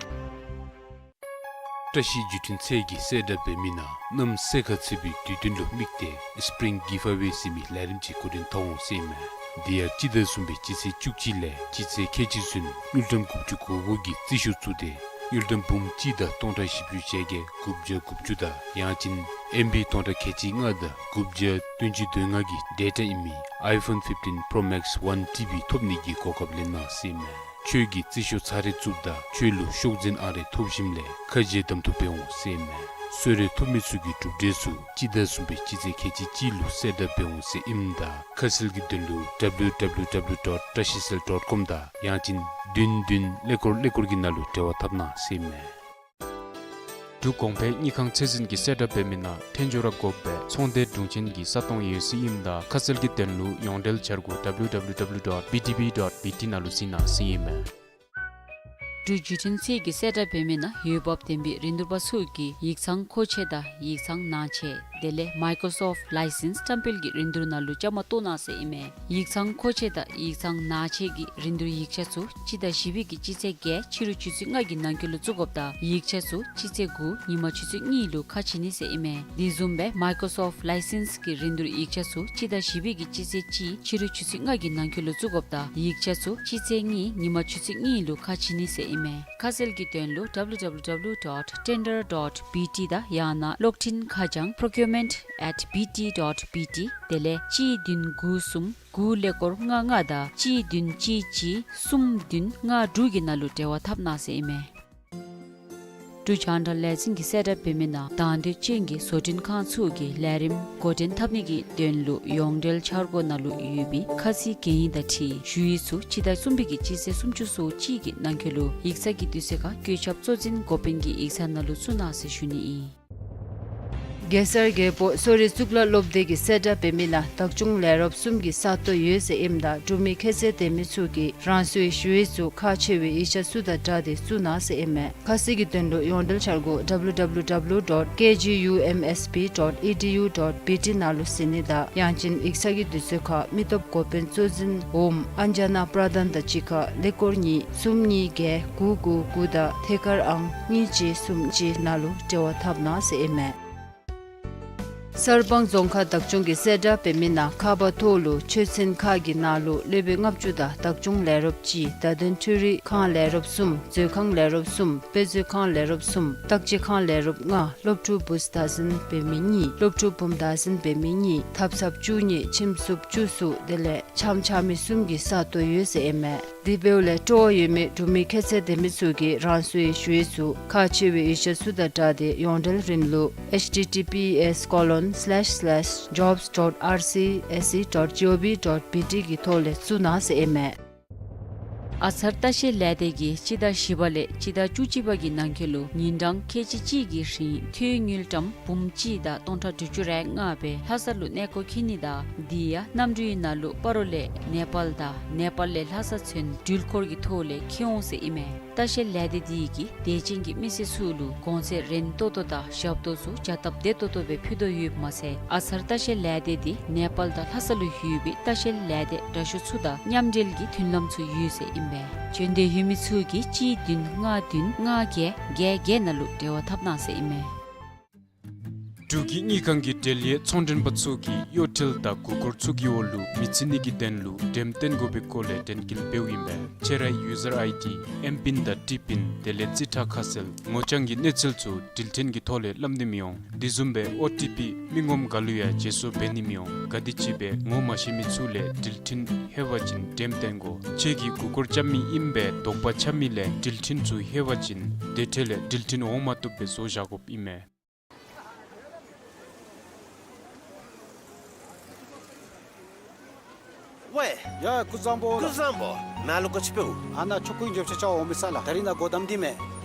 བཀྲ་ཤིས་བརྒྱུད་འཕྲིན་ཚད་ཀྱིས་གསལ་བསྒྲགས་འབད་མི་ནང་གནམ་སེར་ཁ་ཚ་བའི་དུས་སྟོན་ལུ་དམིགས་ཏེ་སི་པི་རིང་གིབ་ཨ་ཝེ་ཟེར་མི་ལས་རིམ་ཅིག་འགོ་འདྲེན་འཐབ་འོང་ཟེར་ཨིན་མས། དེ་ཡང་སྤྱི་ཟླ་གསུམ་པའི་སྤྱི་ཚེས་བཅུ་གཅིག་ལས་སྤྱི་ཚེས་ཁལ་གཅིག་ཚུན་དངུལ་ཀྲམ་དགུ་བཅུ་གོ་དགུ་གི་རྩིས་ཤོག་བཙུགས་ཏེ་དངུལ་ཀྲམ་འབུམ་གཅིག་དང་སྟོང་ཕྲག་བཞི་བཅུ་ཞེ་བརྒྱད་དགུ་བརྒྱ་དགུ་བཅུ་དང་ཡང་ཅིན་ཨེམ་བི་སྟོང་ཕྲག་ཁལ་གཅིག་ལྔ་དང་དགུ་བརྒྱ་བདུན་ཅུ་དོན་ལྔ་གི་ཌེ་ཊ་ཨིན་མི་ཨའི་ཕོན་ཕིཕ་ཊིན་པྲོ་མེགསི་ཝན་ཊི་བི་ཐོབ་ནི་གི་གོ་སྐབས་ལེན་གནང་ཟེར་ཨིན་མས། ཁྱོད་ཀྱིས་རྩིས་ཤོག་ཚར་རེ་བཙུགསཔ་ད་ཁྱོད་ལུ་ཤོག་འཛིན་ཨང་རེ་ཐོབ་ཞིནམ་ལས་ཁ་རྗེ་གདམ་འཐུ་འབད་འོང་ཟེར་ཨིན་མས། གསོལ་རས་ཐོབ་མི་ཚུ་གི་གྲུབ་འབྲས་ཚུ་སྤྱི་ཟླ་གསུམ་པའི་སྤྱི་ཚེས་ཁལ་གཅིག་གཅིག་ལུ་གསལ་བསྒྲགས་འབད་འོང་ཟེར་ཨིནམ་ད་ཁ་གསལ་གྱི་དོན་ལུ་W W W dot trashicell dot com དང་ཡང་ཅིན་བདུན་བདུན་ཀླད་ཀོར་ཀླད་ཀོར་གྱི་ནང་ལུ་འབྲེལ་བ་འཐབ་གནང་ཟེར་ཨིན་མས། འབྲུག་གོང་འཕེལ་དངུལ་ཁང་ཚད་འཛིན་གྱིས་གསལ་བསྒྲགས་འབད་མི་ནང་ཐོན་འབྱོར་ར་དགོ་པའི་ཚོང་སྡེ་དྲུང་ཆེན་གྱི་ས་སྟོང་ཡོད་ཟེར་ཨིནམ་ད་ཁ་གསལ་གྱི་དོན་ལུ་ཡོངས་འབྲེལ་འཆར་སྒོ་W W W dot B T B dot B T ནང་ལུ་གཟིགས་གནང་ཟེར་ཨིན་མས། འབྲུག་བརྒྱུད་འཕྲིན་ཚད་ཀྱིས་གསལ་བསྒྲགས་འབད་མི་ནང་འོས་འབབ་ལྡན་པའི་རིན་བསྡུར་པ་ཚུ་གིས་ཡིག་ཚང་ཁོག་ཆས་དང་ཡིག་ཚང་ནང་ཆས། དེ་ལས་མའི་ཀོརོ་སོཕཊ་ལའི་སེནསི་བཀྲམ་སྤེལ་གྱི་རིན་བསྡུར་ནང་ལུ་བཅའ་མར་གཏོགས་གནང་ཟེར་ཨིན་མས། ཡིག་ཚང་མཁོ་ཆས་དང་ཡིག་ཚང་ནང་ཆས་ཀྱི་རིན་བསྡུར་ཡིག་ཆ་ཚུ་སྤྱི་ཟླ་བཞི་པའི་གི་སྤྱི་ཚེས་བརྒྱད་ཕྱི་རུ་ཆུ་ཚོད་ལྔ་གི་ནང་འཁོད་ལུ་བཙུགས་དགོཔ་དང་ཡིག་ཆ་ཚུ་སྤྱི་ཚེས་དགུ་ཉིན་མ་ཆུ་ཚོད་གཉིས་ལུ་ཁ་ཕྱེ་ནི་ཟེར་ཨིན་མས། དེ་བཟུམ་སྦེ་མའི་ཀོརོ་སོཕཊ་ལའི་སེནསི་གི་རིན་བསྡུར་ཡིག་ཆ་ཚུ་སྤྱི་ཟླ་བཞི་པའི་གི་སྤྱི་ཚེས་གཅིག་ཕྱི་རུ་ཆུ་ཚོད་ལྔ་གི་ནང་འཁོད་ལུ་བཙུགས་དགོཔ་དང་ཡིག་ཆ་ཚུ་སྤྱི་ཚེས་གཉིས་ཉིན་མ་ཆུ་ཚོད་གཉིས་ལུ་ཁ་ཕྱེ་ནི་ཟེར་ཨིན་མས། ཁ་གསལ་གྱི་དོན་ལུ་W W W dot tender dot B T དང་ཡང་ན་གློག་འཕྲིན་ཁ་བྱང་procurement at B T dot B T དེ་ལས་གཅིག་བདུན་དགུ་གསུམ་དགུ་ཀླད་ཀོར་ལྔ་ལྔ་དང་གཅིག་བདུན་གཅིག་གཅིག་གསུམ་བདུན་ལྔ་དྲུག་གི་ནང་ལུ་འབྲེལ་བ་འཐབ་གནང་ཟེར་ཨིན་མས། འབྲུག་རྒྱང་བསྒྲགས་ལས་འཛིན་གྱིས་གསལ་བསྒྲགས་འབད་མི་ནང་དང་འདོད་ཅན་གྱི་བཟོ་སྐྲུན་ཁང་ཚུ་གིས་ལས་རིམ་འགོ་འདྲེན་འཐབ་ནི་གི་དོན་ལུ་ཡོངས་འབྲེལ་འཆར་སྒོ་ནང་ལུ་ཡོད་པའི་ཁ་ཚིག་གན་ཡིག་དང་འཁྲིལ་ཞུ་ཡིག་ཚུ་སྤྱི་ཟླ་གསུམ་པའི་གི་སྤྱི་ཚེས་སུམ་ཅུ་སོ་གཅིག་གི་ནང་འཁོད་ལུ་ཡིག་ཚང་གི་དུས་ཚོད་ཁར་བཀོད་ཁྱབ་གཙོ་འཛིན་འགོ་དཔོན་གྱི་ཡིག་ཚང་ནང་ལུ་བཙུགས་གནང་ཟེར་ཞུ་ནི་ཨིན། གེ་སར་རྒྱལ་པོ་གསོ་རིག་གཙུག་ལག་སློབ་སྡེ་གིས་གསལ་བསྒྲགས་འབད་མི་ནང་བདག་སྐྱོང་ལས་རོགསཔ་གསུམ་གྱི་ས་སྟོང་ཡོད་ཟེར་ཨིནམ་ད་འབྲུག་མི་ཁྱད་ཚད་ལྡན་མི་ཚུ་གིས་རང་སོའི་ཞུ་ཡིག་ཚུ་ཁག་ཆེ་བའི་ཡིག་ཆ་ཚུ་དང་སྦྲགས་ཏེ་བཙུགས་གནང་ཟེར་ཨིན་མས། ཁ་གསལ་གྱི་དོན་ལུ་ཡོངས་འབྲེལ་འཆར་སྒོ་W W W dot K G U M S P dot E D U dot B T ནང་ལུ་གཟིགས་ནི་དང་ཡང་ཅིན་ཡིག་ཚང་གི་དུས་ཚོད་ཁར་མི་སྟོབས་འགོ་དཔོན་གཙོ་འཛིན་འོགམ་ཨན་ཇ་ན་པྲ་དྷན་དང་གཅིག་ཁར་ཀླད་ཀོར་གཉིས་གསུམ་གཉིས་བརྒྱད་དགུ་དགུ་དགུ་དང་ཐད་ཀར་ཨང་གཉིས་གཅིག་གསུམ་གཅིག་ནང་ལུ་འབྲེལ་བ་འཐབ་གནང་ཟེར་ཨིན་མས། གསར་སྤང་རྫོང་ཁག་བདག་སྐྱོང་གིས་གསལ་བསྒྲགས་འབད་མི་ནང་ཁ་པར་ཐོག་ལུ་ཆོས་ཚན་ཁག་གི་ནང་ལུ་སློབ་དཔོན་ལྔ་བཅུ་དང་བདག་སྐྱོང་ལས་རོགསཔ་གཅིག་བརྡ་དོན་འཕྲུལ་རིག་ཁང་ལས་རོགསཔ་གསུམ་མཛོད་ཁང་ལས་རོགསཔ་གསུམ་དཔེ་མཛོད་ཁང་ལས་རོགསཔ་གསུམ་བརྟག་དཔྱད་ཁང་ལས་རོགསཔ་ལྔ་སློབ་ཕྲུག་བུཚ་བདག་འཛིན་འབད་མི་གཉིས་སློབ་ཕྲུག་བུམོ་བདག་འཛིན་འབད་མི་གཉིས་ཐབ་ཚངཔ་བཅུ་གཉིས་ཁྱིམ་སྲུབ་བཅུ་གསུམ་དེ་ལས་འཆམ་འཆམ་མི་གསུམ་གྱི་ས་སྟོང་ཡོད་ཟེར་ཨིན་མས། དེ་འབདཝ་ལས་སྤྲོ་བ་ཡོད་མི་འབྲུག་མི་ཁྱད་ཚད་ལྡན་མི་ཚུ་གིས་རང་སོའི་ཞུ་ཡིག་ཚུ་ཁག་ཆེ་བའི་ཡིག་ཆ་ཚུ་དང་སྦྲགས་ཏེ་ཡོངས་འབྲེལ་རིམ་ལུགས H T T P S colon slash slash jobs dot R C S E dot G O V dot B T གི་ཐོག་ལས་བཙུགས་གནང་ཟེར་ཨིན་མས། ཨ་ཚར་ལྟ་བཤལ་ལས་སྡེ་གིས་སྤྱི་ཟླ་བཞི་པ་ལས་སྤྱི་ཟླ་བཅུ་གཅིག་པ་གི་ནང་འཁོད་ལུ་ཉིན་གྲངས་ཁལ་གཅིག་གཅིག་གི་རིང་ཐོན་དངུལ་ཀྲམ་འབུམ་གཅིག་དང་སྟོང་ཕྲག་དྲུག་ཅུ་རེ་ལྔ་སྦེ་ལྷ་ས་ལུ་གནས་སྐོར་འཁྱིད་ནི་དང་དེ་ཡང་གནམ་གྲུའི་ནང་ལུ་སྤ་རོ་ལས་ནེ་པཱལ་དང་ནེ་པཱལ་ལས་ལྷ་ས་ཚུན་འགྲུལ་འཁོར་གྱི་ཐོག་ལས་འཁྱིད་འོང་ཟེར་ཨིན་མས། ལྟ་བཤལ་ལས་སྡེ་དེ་གིས་དད་ཅན་གྱི་མི་སེར་ཚུ་ལུ་གོང་ཚད་རན་ཏོག་ཏོ་དང་ཞབས་ཏོག་ཚུ་བྱ་སྟབས་བདེ་ཏོག་ཏོ་སྦེ་ཕུལ་དོ་ཡོདཔ་མ་ཚད་ཨ་ཚར་ལྟ་བཤལ་ལས་སྡེ་དེ་ནེ་པཱལ་དང་ལྷ་ས་ལུ་ཡོད་པའི་ལྟ་བཤལ་ལས་སྡེ་དྲག་ཤོས་ཚུ་དང་མཉམ་འབྲེལ་གྱི་མཐུན་ལམ་ཚུ་ཡོད་ཟེར་ཨིན་པས། འབྱོན་འདོད་ཡོད་མི་ཚུ་གིས་གཅིག་བདུན་ལྔ་བདུན་ལྔ་བརྒྱད་བརྒྱད་བརྒྱད་ནང་ལུ་འབྲེལ་བ་འཐབ་གནང་ཟེར་ཨིན་མས། འབྲུག་གི་དངུལ་ཁང་གི་འབྲེལ་ཡོད་ཚོང་མགྲོན་པ་ཚུ་གིས་གཡོ་ཐེལ་དང་མགུ་སྐོར་ཚུ་གི་འོག་ལུ་མི་རྩི་ནི་གི་དོན་ལུ་འགྲེམས་སྟོན་དགོ་པའི་སྐོར་ལས་དྲན་སྐུལ་འབདཝ་ཨིན་པས། ཁྱེད་རའི་ཡུ་ཟར་ཨའི་ཌི་ཨེམ་པིན་དང་ཊི་པིན་དེ་ལས་རྩིས་ཁྲ་ཁ་གསལ་ངོ་རྐྱང་གི་གནས་ཚུལ་ཚུ་འགྲུལ་འཕྲིན་གྱི་ཐོག་ལས་སླབ་ནི་མི་འོང་། དེ་བཟུམ་སྦེ་ཨོ་ཊི་པི་མི་ངོམ་ག་ལུ་ཡང་བརྗེ་སོར་འབད་ནི་མི་འོང་། ག་དེམ་ཅིག་སྦེ་ངོ་མ་ཤེས་མི་ཚུ་ལས་འགྲུལ་འཕྲིན་ལྷོད་པ་ཅིན་འགྲེམས་སྟོན་དགོ། ཁྱེད་ཀྱིས་མགུ་སྐོར་རྐྱབ་མི་ཨིན་པས་དོགས་པ་ཆགས་མི་ལས་འགྲུལ་འཕྲིན་ཚུ་ལྷོད་པ་ཅིན་དེ་འཕྲོ་ལས་འགྲུལ་འཕྲིན་འོང་མ་བཏུབ་སྦེ་བཟོ་བཞག་དགོཔ་ཨིན་མས། ཝའེ། ཡ་ཀུན་བཟང་པོ་ལགས། ཀུན་བཟང་པོ། ནཱ་ལུ་ག་ཅི་འབདཝ། ཨ་ནཱ་ཆོ་ག་ཨིན་འགྱོ་ཆ་ཆ་འོང་མི་ས་ལགས། ད་རིས་ནཱ་སྒོ་བསྡམས་ཏེ་མས།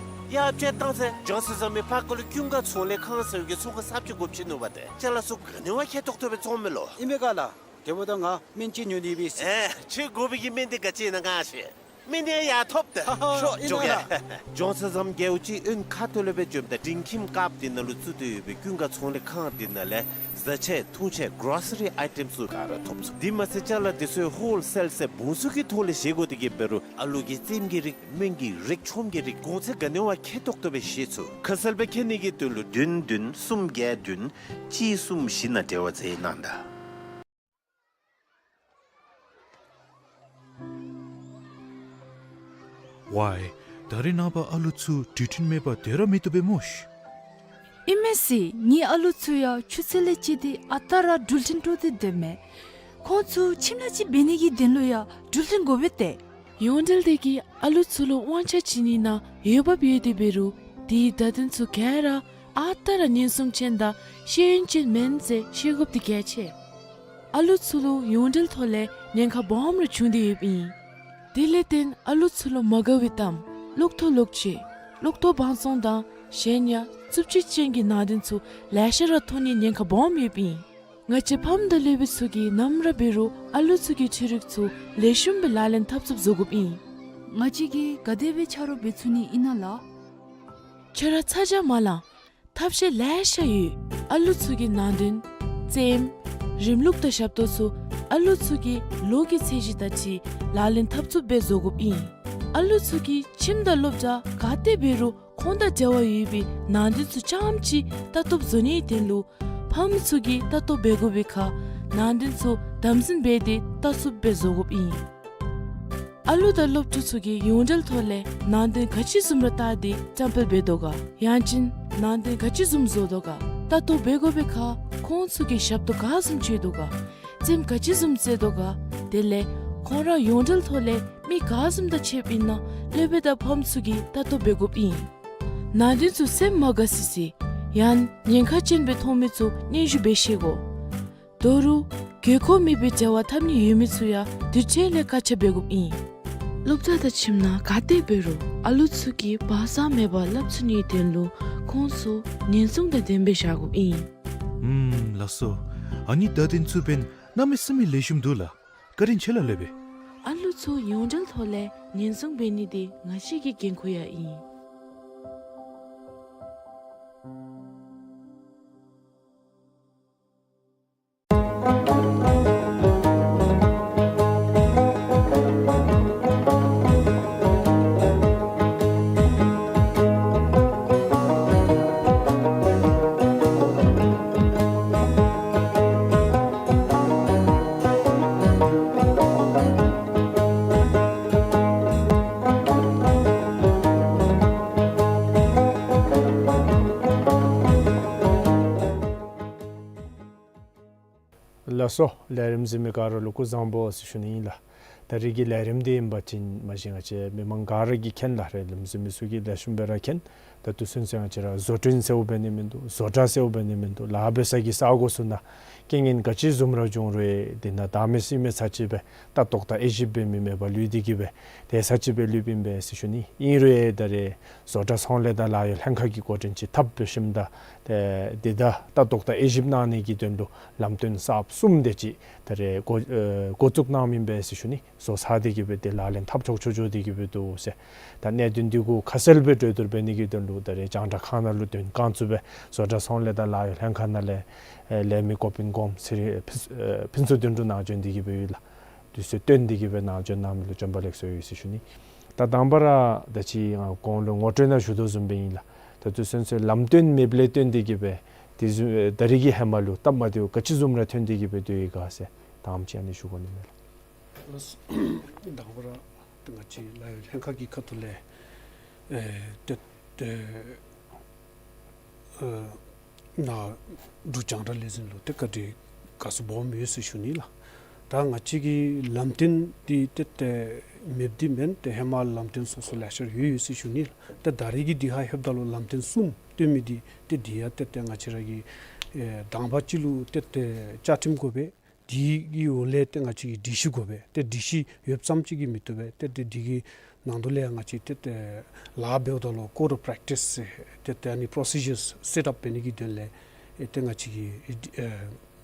ཡ་དཔྱེ་བཏང་ཟེར། ཇོན་སན་ཟམ་མི་ཕར་ཁ་ལུ་ཀུན་དགའ་ཚོང་ལས་ཁང་ཟེར་བའི་གི་ཚོང་ཁང་གསརཔ་ཅིག་དགོཔ་ཅིག་ནུག་པ་ཏེ། ཅ་ལ་ཚུ་ག་ནི་བ་ཁེ་ཐོག་ཐོག་སྦེ་བཙོང་མི་ལོ། ཨིན་མས་ག་ལགས། དེ་འབདཝ་ད་ང་སྨན་ཅིག་ཉོ་ནི་ཡོད་པས། ཨེ་ཁྱོད་དགོ་པའི་གི་སྨན་འདི་ག་ཅི་ཨིན་ན་ང་ཤེས། སྨན་འདི་ཡང་ཐོབ་ཏེ། ཧ་ཧ། ཤོག་ཨིན་ན་ལགས། ཇོན་སན་ཟམ་རྒེད་འོག་གཅིག་གཡོན་ཁ་ཐུག་ལས་སྦེ་འབྱོནམ་ད་འབྲིང་ཁྱིམ་དཀརཔོ་འདི་ནང་ལུ་བཙུགས་ཏེ་ཡོད་པའི་ཀུན་དགའ་ཚོང་ལས་ཁང་འདི་ནང་ལས་བཟའ་ཆས་འཐུང་ཆས་གོ་རོ་སི་རི་ཨའི་ཊེམ་ཚུ་ག་ར་ཐོབ་ཚུགས། དེ་མ་ཚད་ཅ་ལ་འདི་ཚུ་ཧོལ་སེལ་ཟེར་བུན་ཚུགས་ཀྱི་ཐོག་ལས་བཞེས་དགོ་དེ་གིས་འབད་རུང་ཨ་ལུ་གི་རྩེདམོ་གི་རིགས་སྨན་གྱི་རིགས་ཆོམ་གྱི་རིགས་གོང་ཚད་ག་ནི་བ་ཁེ་ཐོག་ཐོག་སྦེ་བཞེས་ཚུགས། ཁ་གསལ་སྦེ་མཁྱེན་ནི་གི་དོན་ལུ་བདུན་བདུན་གསུམ་བརྒྱད་བདུན་གཅིག་གསུམ་བཞི་ནང་འབྲེལ་བ་མཛད་གནང་ད། ཝའེ། ད་རིས་ནངས་པ་ཨ་ལུ་ཚུ་འགྲུལ་འཕྲིན་མེད་པར་སྡོད་ར་མི་བཏུབ་པས་སྨོ་ཤི། ཨིན་མས་ཟེར། ངེའི་ཨ་ལུ་ཚུ་ཡང་ཆུ་ཚོད་ལས་བཅད་དེ་ཨ་རྟག་ར་འགྲུལ་འཕྲིན་དཀྲོགས་ཏེ་སྡོདཔ་མས། ཁོང་ཚུ་ཁྱིམ་ལས་ཅིག་འབད་ནི་གི་དོན་ལུ་ཡང་འགྲུལ་འཕྲིན་དགོ་པས་ཏེ། ཡོངས་འབྲེལ་སྡེ་གིས་ཨ་ལུ་ཚུ་ལུ་དབང་ཆ་བྱིན་ནི་ནང་འོས་འབབ་ཡོད་དེ་འབད་རུང་དེའི་བརྡ་དོན་ཚུ་ག་ར་ཨ་རྟག་ར་ཉེན་སྲུང་ཅན་དང་ཤེས་ཡོན་ཅན་མེན་ཟེར་ཤེས་དགོཔ་འདི་གལ་ཆེ། ཨ་ལུ་ཚུ་ལུ་ཡོངས་འབྲེལ་ཐོག་ལས་ཉེན་ཁ་སྦོམ་ར་བྱུང་སྟེ་ཡོདཔ་ཨིན། དེ་ལས་བརྟེན་ཨ་ལུ་ཚུ་ལུ་མ་དགའ་བའི་གཏམ་ལོག་ཐོ་ལོག་བརྗོད་ལོག་ཐོ་བང་བཙོང་དང་གཞན་ཡང་རྩུབ་སྤྱོད་ཅན་གྱི་ནང་དོན་ཚུ་ལེ་ཤ་ར་མཐོང་ནིའི་ཉེན་ཁ་སྦོམ་ཡོདཔ་ཨིན། ང་བཅས་ཕམ་དང་སློབ་དཔོན་ཚུ་གིས་ནམ་ར་འབད་རུང་ཨ་ལུ་ཚུ་གི་འཕྲུལ་རིག་ཚུ་ལེགས་ཤོམ་སྦེ་ལག་ལེན་འཐབ་ཚུགསཔ་བཟོ་དགོཔ་ཨིན། ང་བཅས་ཀྱིས་ག་དེ་སྦེ་ཆ་རོགས་འབད་ཚུགས་ནི་ཨིན་ན་ལགས། ཁྱོད་ར་ཚ་གྱང་མ་ལང་། ཐབས་ཤེས་ལེ་ཤ་ཡོད། ཨ་ལུ་ཚུ་གི་ནང་དོན་རྩེདམོ་རིམ་ལུགས་དང་ཞབས་ཏོག་ཚུ་ཨ་ལུ་ཚུ་གི་ལོ་གི་ཚད་གཞི་དང་འཁྲིལ་ལག་ལེན་འཐབ་ཚུགསཔ་སྦེ་བཟོ་དགོཔ་ཨིན། ཨ་ལུ་ཚུ་གིས་ཁྱིམ་དང་སློབ་གྲྭ་ག་ཏེ་འབད་རུང་ཁོང་དང་འབྲེལ་བ་ཡོད་པའི་ནང་དོན་ཚུ་རྐྱངམ་ཅིག་ལྟ་རྟོགཔ་བཟོ་ནིའི་དོན་ལུ་ཕམ་ཚུ་གིས་ལྟ་རྟོགཔ་འབད་དགོ་པའི་ཁར་ནང་དོན་ཚུ་དམ་འཛིན་འབད་དེ་ལྟ་ཚུགསཔ་སྦེ་བཟོ་དགོཔ་ཨིན། ཨ་ལུ་དང་སློབ་ཕྲུག་ཚུ་གིས་ཡོངས་འབྲེལ་ཐོག་ལས་ནང་དོན་ག་ཅི་བཟུམ་ར་བལྟ་སྟེ་བཀྲམ་སྤེལ་འབད་དོ་ག། ཡང་ཅིན་ནང་དོན་ག་ཅི་བཟུམ་བཟོ་དོ་ག། ལྟ་རྟོག་འབད་དགོ་པའི་ཁར་ཁོང་ཚུ་གིས་ཞབས་ཏོག་ག་བཟུམ་སྤྱོད་དོ་ག། རྩེདམོ་ག་ཅི་བཟུམ་རྩེ་དོ་ག། དེ་ལས་ཁོང་ར་ཡོངས་འབྲེལ་ཐོག་ལས་མི་ག་བཟུམ་དང་ཕྱདཔ་ཨིན་ན་སློབ་དཔོན་དང་ཕམ་ཚུ་གིས་ལྟ་རྟོག་འབད་དགོཔ་ཨིན། ནང་དོན་ཚུ་སེམས་མ་དགའ་སི་སི་ཡང་ཉེན་ཁ་ཅན་སྦེ་མཐོང་མི་ཚུ་སྙན་ཞུ་འབད་ཤེས་དགོ། ད་རུང་དགོས་མཁོ་མེད་པའི་འབྲེལ་བ་འཐབ་ནི་ཡོད་མི་ཚུ་ཡང་དུས་ཅི་ལས་བཀག་ཆ་འབད་དགོཔ་ཨིན། སློབ་གྲྭ་དང་ཁྱིམ་ནང་ག་ཏེ་འབད་རུང་ཨ་ལུ་ཚུ་གིས་བག་ཚ་མེད་པར་སླབ་ཚུགས་ནིའི་དོན་ལུ་ཁོང་ཚུ་ཉེན་སྲུང་དང་ལྡནམ་སྦེ་བཞག་དགོཔ་ཨིན། ཨུམ་ལགས་སོ། ཨ་ནི་བརྡ་དོན་ཚུ་འབདན་གནམ་མེད་ས་མེད་ལེགས་ཤོམ་འདུག་ལགས། བཀའ་དྲིན་ཆེ་ལགས་སློབ་དཔོན། ཨ་ལུ་ཚུ་ཡོངས་འབྲེལ་ཐོག་ལས་ཉེན་སྲུང་འབད་ནི་འདི་ང་བཅས་ཀྱི་འགན་ཁུར་ཡང་ཨིན། ལགས་སོ། ལས་རིམ་གཟིགས་མི་ག་ར་ལུ་སྐུ་གཟུགས་བཟང་པོ་ཟེར་ཞུ་ནི་ཨིན་ལགས། ད་རིས་ཀྱི་ལས་རིམ་འདི་ཨིན་པ་ཅིན་མ་གཞི་ང་བཅས་མི་མང་ག་ར་གིས་མཁྱེན་ལགས། ལས་རིམ་གཟིགས་མི་ཚུ་གིས་ལེགས་ཤོམ་སྦེ་ར་མཁྱེན། ད་ལྟོ་ཚུན་ཚོད་ང་བཅས་ར་བཟོ་སྐྲུན་ཟེརཝ་འབད་ནི་མིན་འདུག། བཟོ་གྲྭ་ཟེརཝ་འབད་ནི་མིན་འདུག། ལཱ་འབད་ས་གི་ས་གོ་ཚུ་ནང་རྐྱེན་ངན་ག་ཅི་བཟུམ་ར་བྱུང་རུང་འདི་ནང་བདག་མེད་སྲིད་མེད་ཚར་གཅིག་སྦེ་ལྟ་རྟོག་དང་དབྱེ་ཞིབ་འབད་མི་མེད་པར་ལུས་ཏེ་གི་སྦེ་ཏེ་ཚར་གཅིག་སྦེ་ལུསཔ་ཨིན་པས་ཟེར་ཞུ་ནི། ཨིན་རུང་ད་རེས་བཟོ་གྲྭ་ཚོང་ལས་དང་ལཱ་གཡོག་ལྷན་ཁག་གིས་འགོ་འདྲེན་ཅིག་འཐབ་འབད་ཞིནམ་ད་ཏེ་འདི་ད་ལྟ་རྟོག་དང་དབྱེ་ཞིབ་གནང་ནི་གི་དོན་ལུ་ལམ་སྟོན་གསརཔ་གསུམ་དེ་ཅིག་ད་རེས་འགོ་ཨེ་འགོ་བཙུགས་གནངམ་ཨིན་པས་ཟེར་ཞུ་ནི། བཟོ་ཚར་ཏེ་གི་སྦེ་ཏེ་ལག་ལེན་འཐབ་ཆོག་ཆོག་འགྱོ་སྟེ་གི་སྦེ་འདུག་ཟེར། ད་གནད་དོན་འདི་གུ་ཁ་གསལ་སྦེ་གྲོས་བསྡུར་འབད་ནི་གི་དོན་ལུ་ད་རེས་རྒྱང་བསྒྲགས་ཁང་ནང་ལུ་དོན་རྐྱང་བཙུགས་སྦེ་བཟོ་གྲྭ་ཚོང་ལས་དང་ལཱ་གཡོག་ལྷན་ཁག་ནང་ལས་ཨེ་ལས་མི་འགོ་དཔོན་གོངམ་ཚེ་རིང་ཨེ་ཕུན་ཨེ་ཕུན་ཚོགས་དོན་གྲུབ་ནཱ་བྱོན་ཏེ་གི་སྦེ་ཡོད་ལགས། དུས་ཚོད་བཏོན་ཏེ་གི་སྦེ་ནཱ་བྱོན་གནང་མི་ལུ་བྱོན་པ་ལེགས་སོ་ཡོད་ཟེར་ཞུ་ནི། ད་དང་པ་ར་ད་ཅི་ང་གོང་ལུ་ངོ་སྤྲོད་ནང་ཞུ་དོ་བཟུམ་སྦེ་ཨིན་ལགས། ད་ལྟོ་ཚུན་ཚོད་ལམ་སྟོན་མེདཔ་ལས་བརྟེན་ཏེ་གི་སྦེ་དེ་བཟུམ་ཨེ་ད་རིས་ཀྱི་ཧེ་མ་ལུ་སྟབས་མ་བདེཝ་ག་ཅི་བཟུམ་ར་ཐོན་ཏེ་གི་སྦེ་འདུག་ཡོད་ག་ཟེར་དང་པ་ཅིག་ཨ་ནི་ཞུ་དགོ་ནི་མས་ལགས། ལགས། དང་པ་ར་ང་བཅས་ལཱ་གཡོག་ལྷན་ཁག་གི་ཁ་ཐུག་ལས་ཨེ་ཏེ་ཏེ་ཨེ་ནཱ་འབྲུག་རྒྱང་བསྒྲགས་ལས་འཛིན་ལུ་ཏེ་བཀའ་དྲིན་དགའ་ཚོར་སྦོམ་ཡོད་ཟེར་ཞུ་ནི་ལགས། ད་ང་བཅས་ཀྱི་ལམ་སྟོན་འདི་ཏེ་ཏེ་མེདཔ་འདི་མེན། ཏེ་ཧེ་མ་ལམ་སྟོན་སོ་སོ་ལེ་ཤ་ཡོད་ཡོད་ཟེར་ཞུ་ནི་ལགས། ཏེ་ད་རིས་ཀྱི་འདི་ཧ་ལྷོདཔ་ད་ལུ་ལམ་སྟོན་གསུམ་སྟོན་མི་འདི་ཏེ་འདི་ཡང་ཏེ་ཏེ་ང་བཅས་ར་གི་ཨེ་དང་པ་ཅིག་ལུ་ཏེ་ཏེ་བཅའ་ཁྲིམས་དགོ་པས། དེ་གི་འོག་ལས་ཏེ་ང་བཅས་ཀྱི་སྒྲིག་གཞི་དགོ་པས། ཏེ་སྒྲིག་གཞི་ཡོདཔ་ཙམ་ཅིག་གིས་མི་བཏུབ་པས། ཏེ་ཏེ་འདི་གི་ནང་དོ་ལས་ང་བཅས་ཏེ་ཏེ་ལཱ་འབདཝ་ད་ལུ་code of practice ཟེར་ཏེ་ཏེ་ཨ་ནི་procedures set up འབད་ནི་གི་དོན་ལས་ཨེ་ཏེ་ང་བཅས་ཀྱི་ཨེ་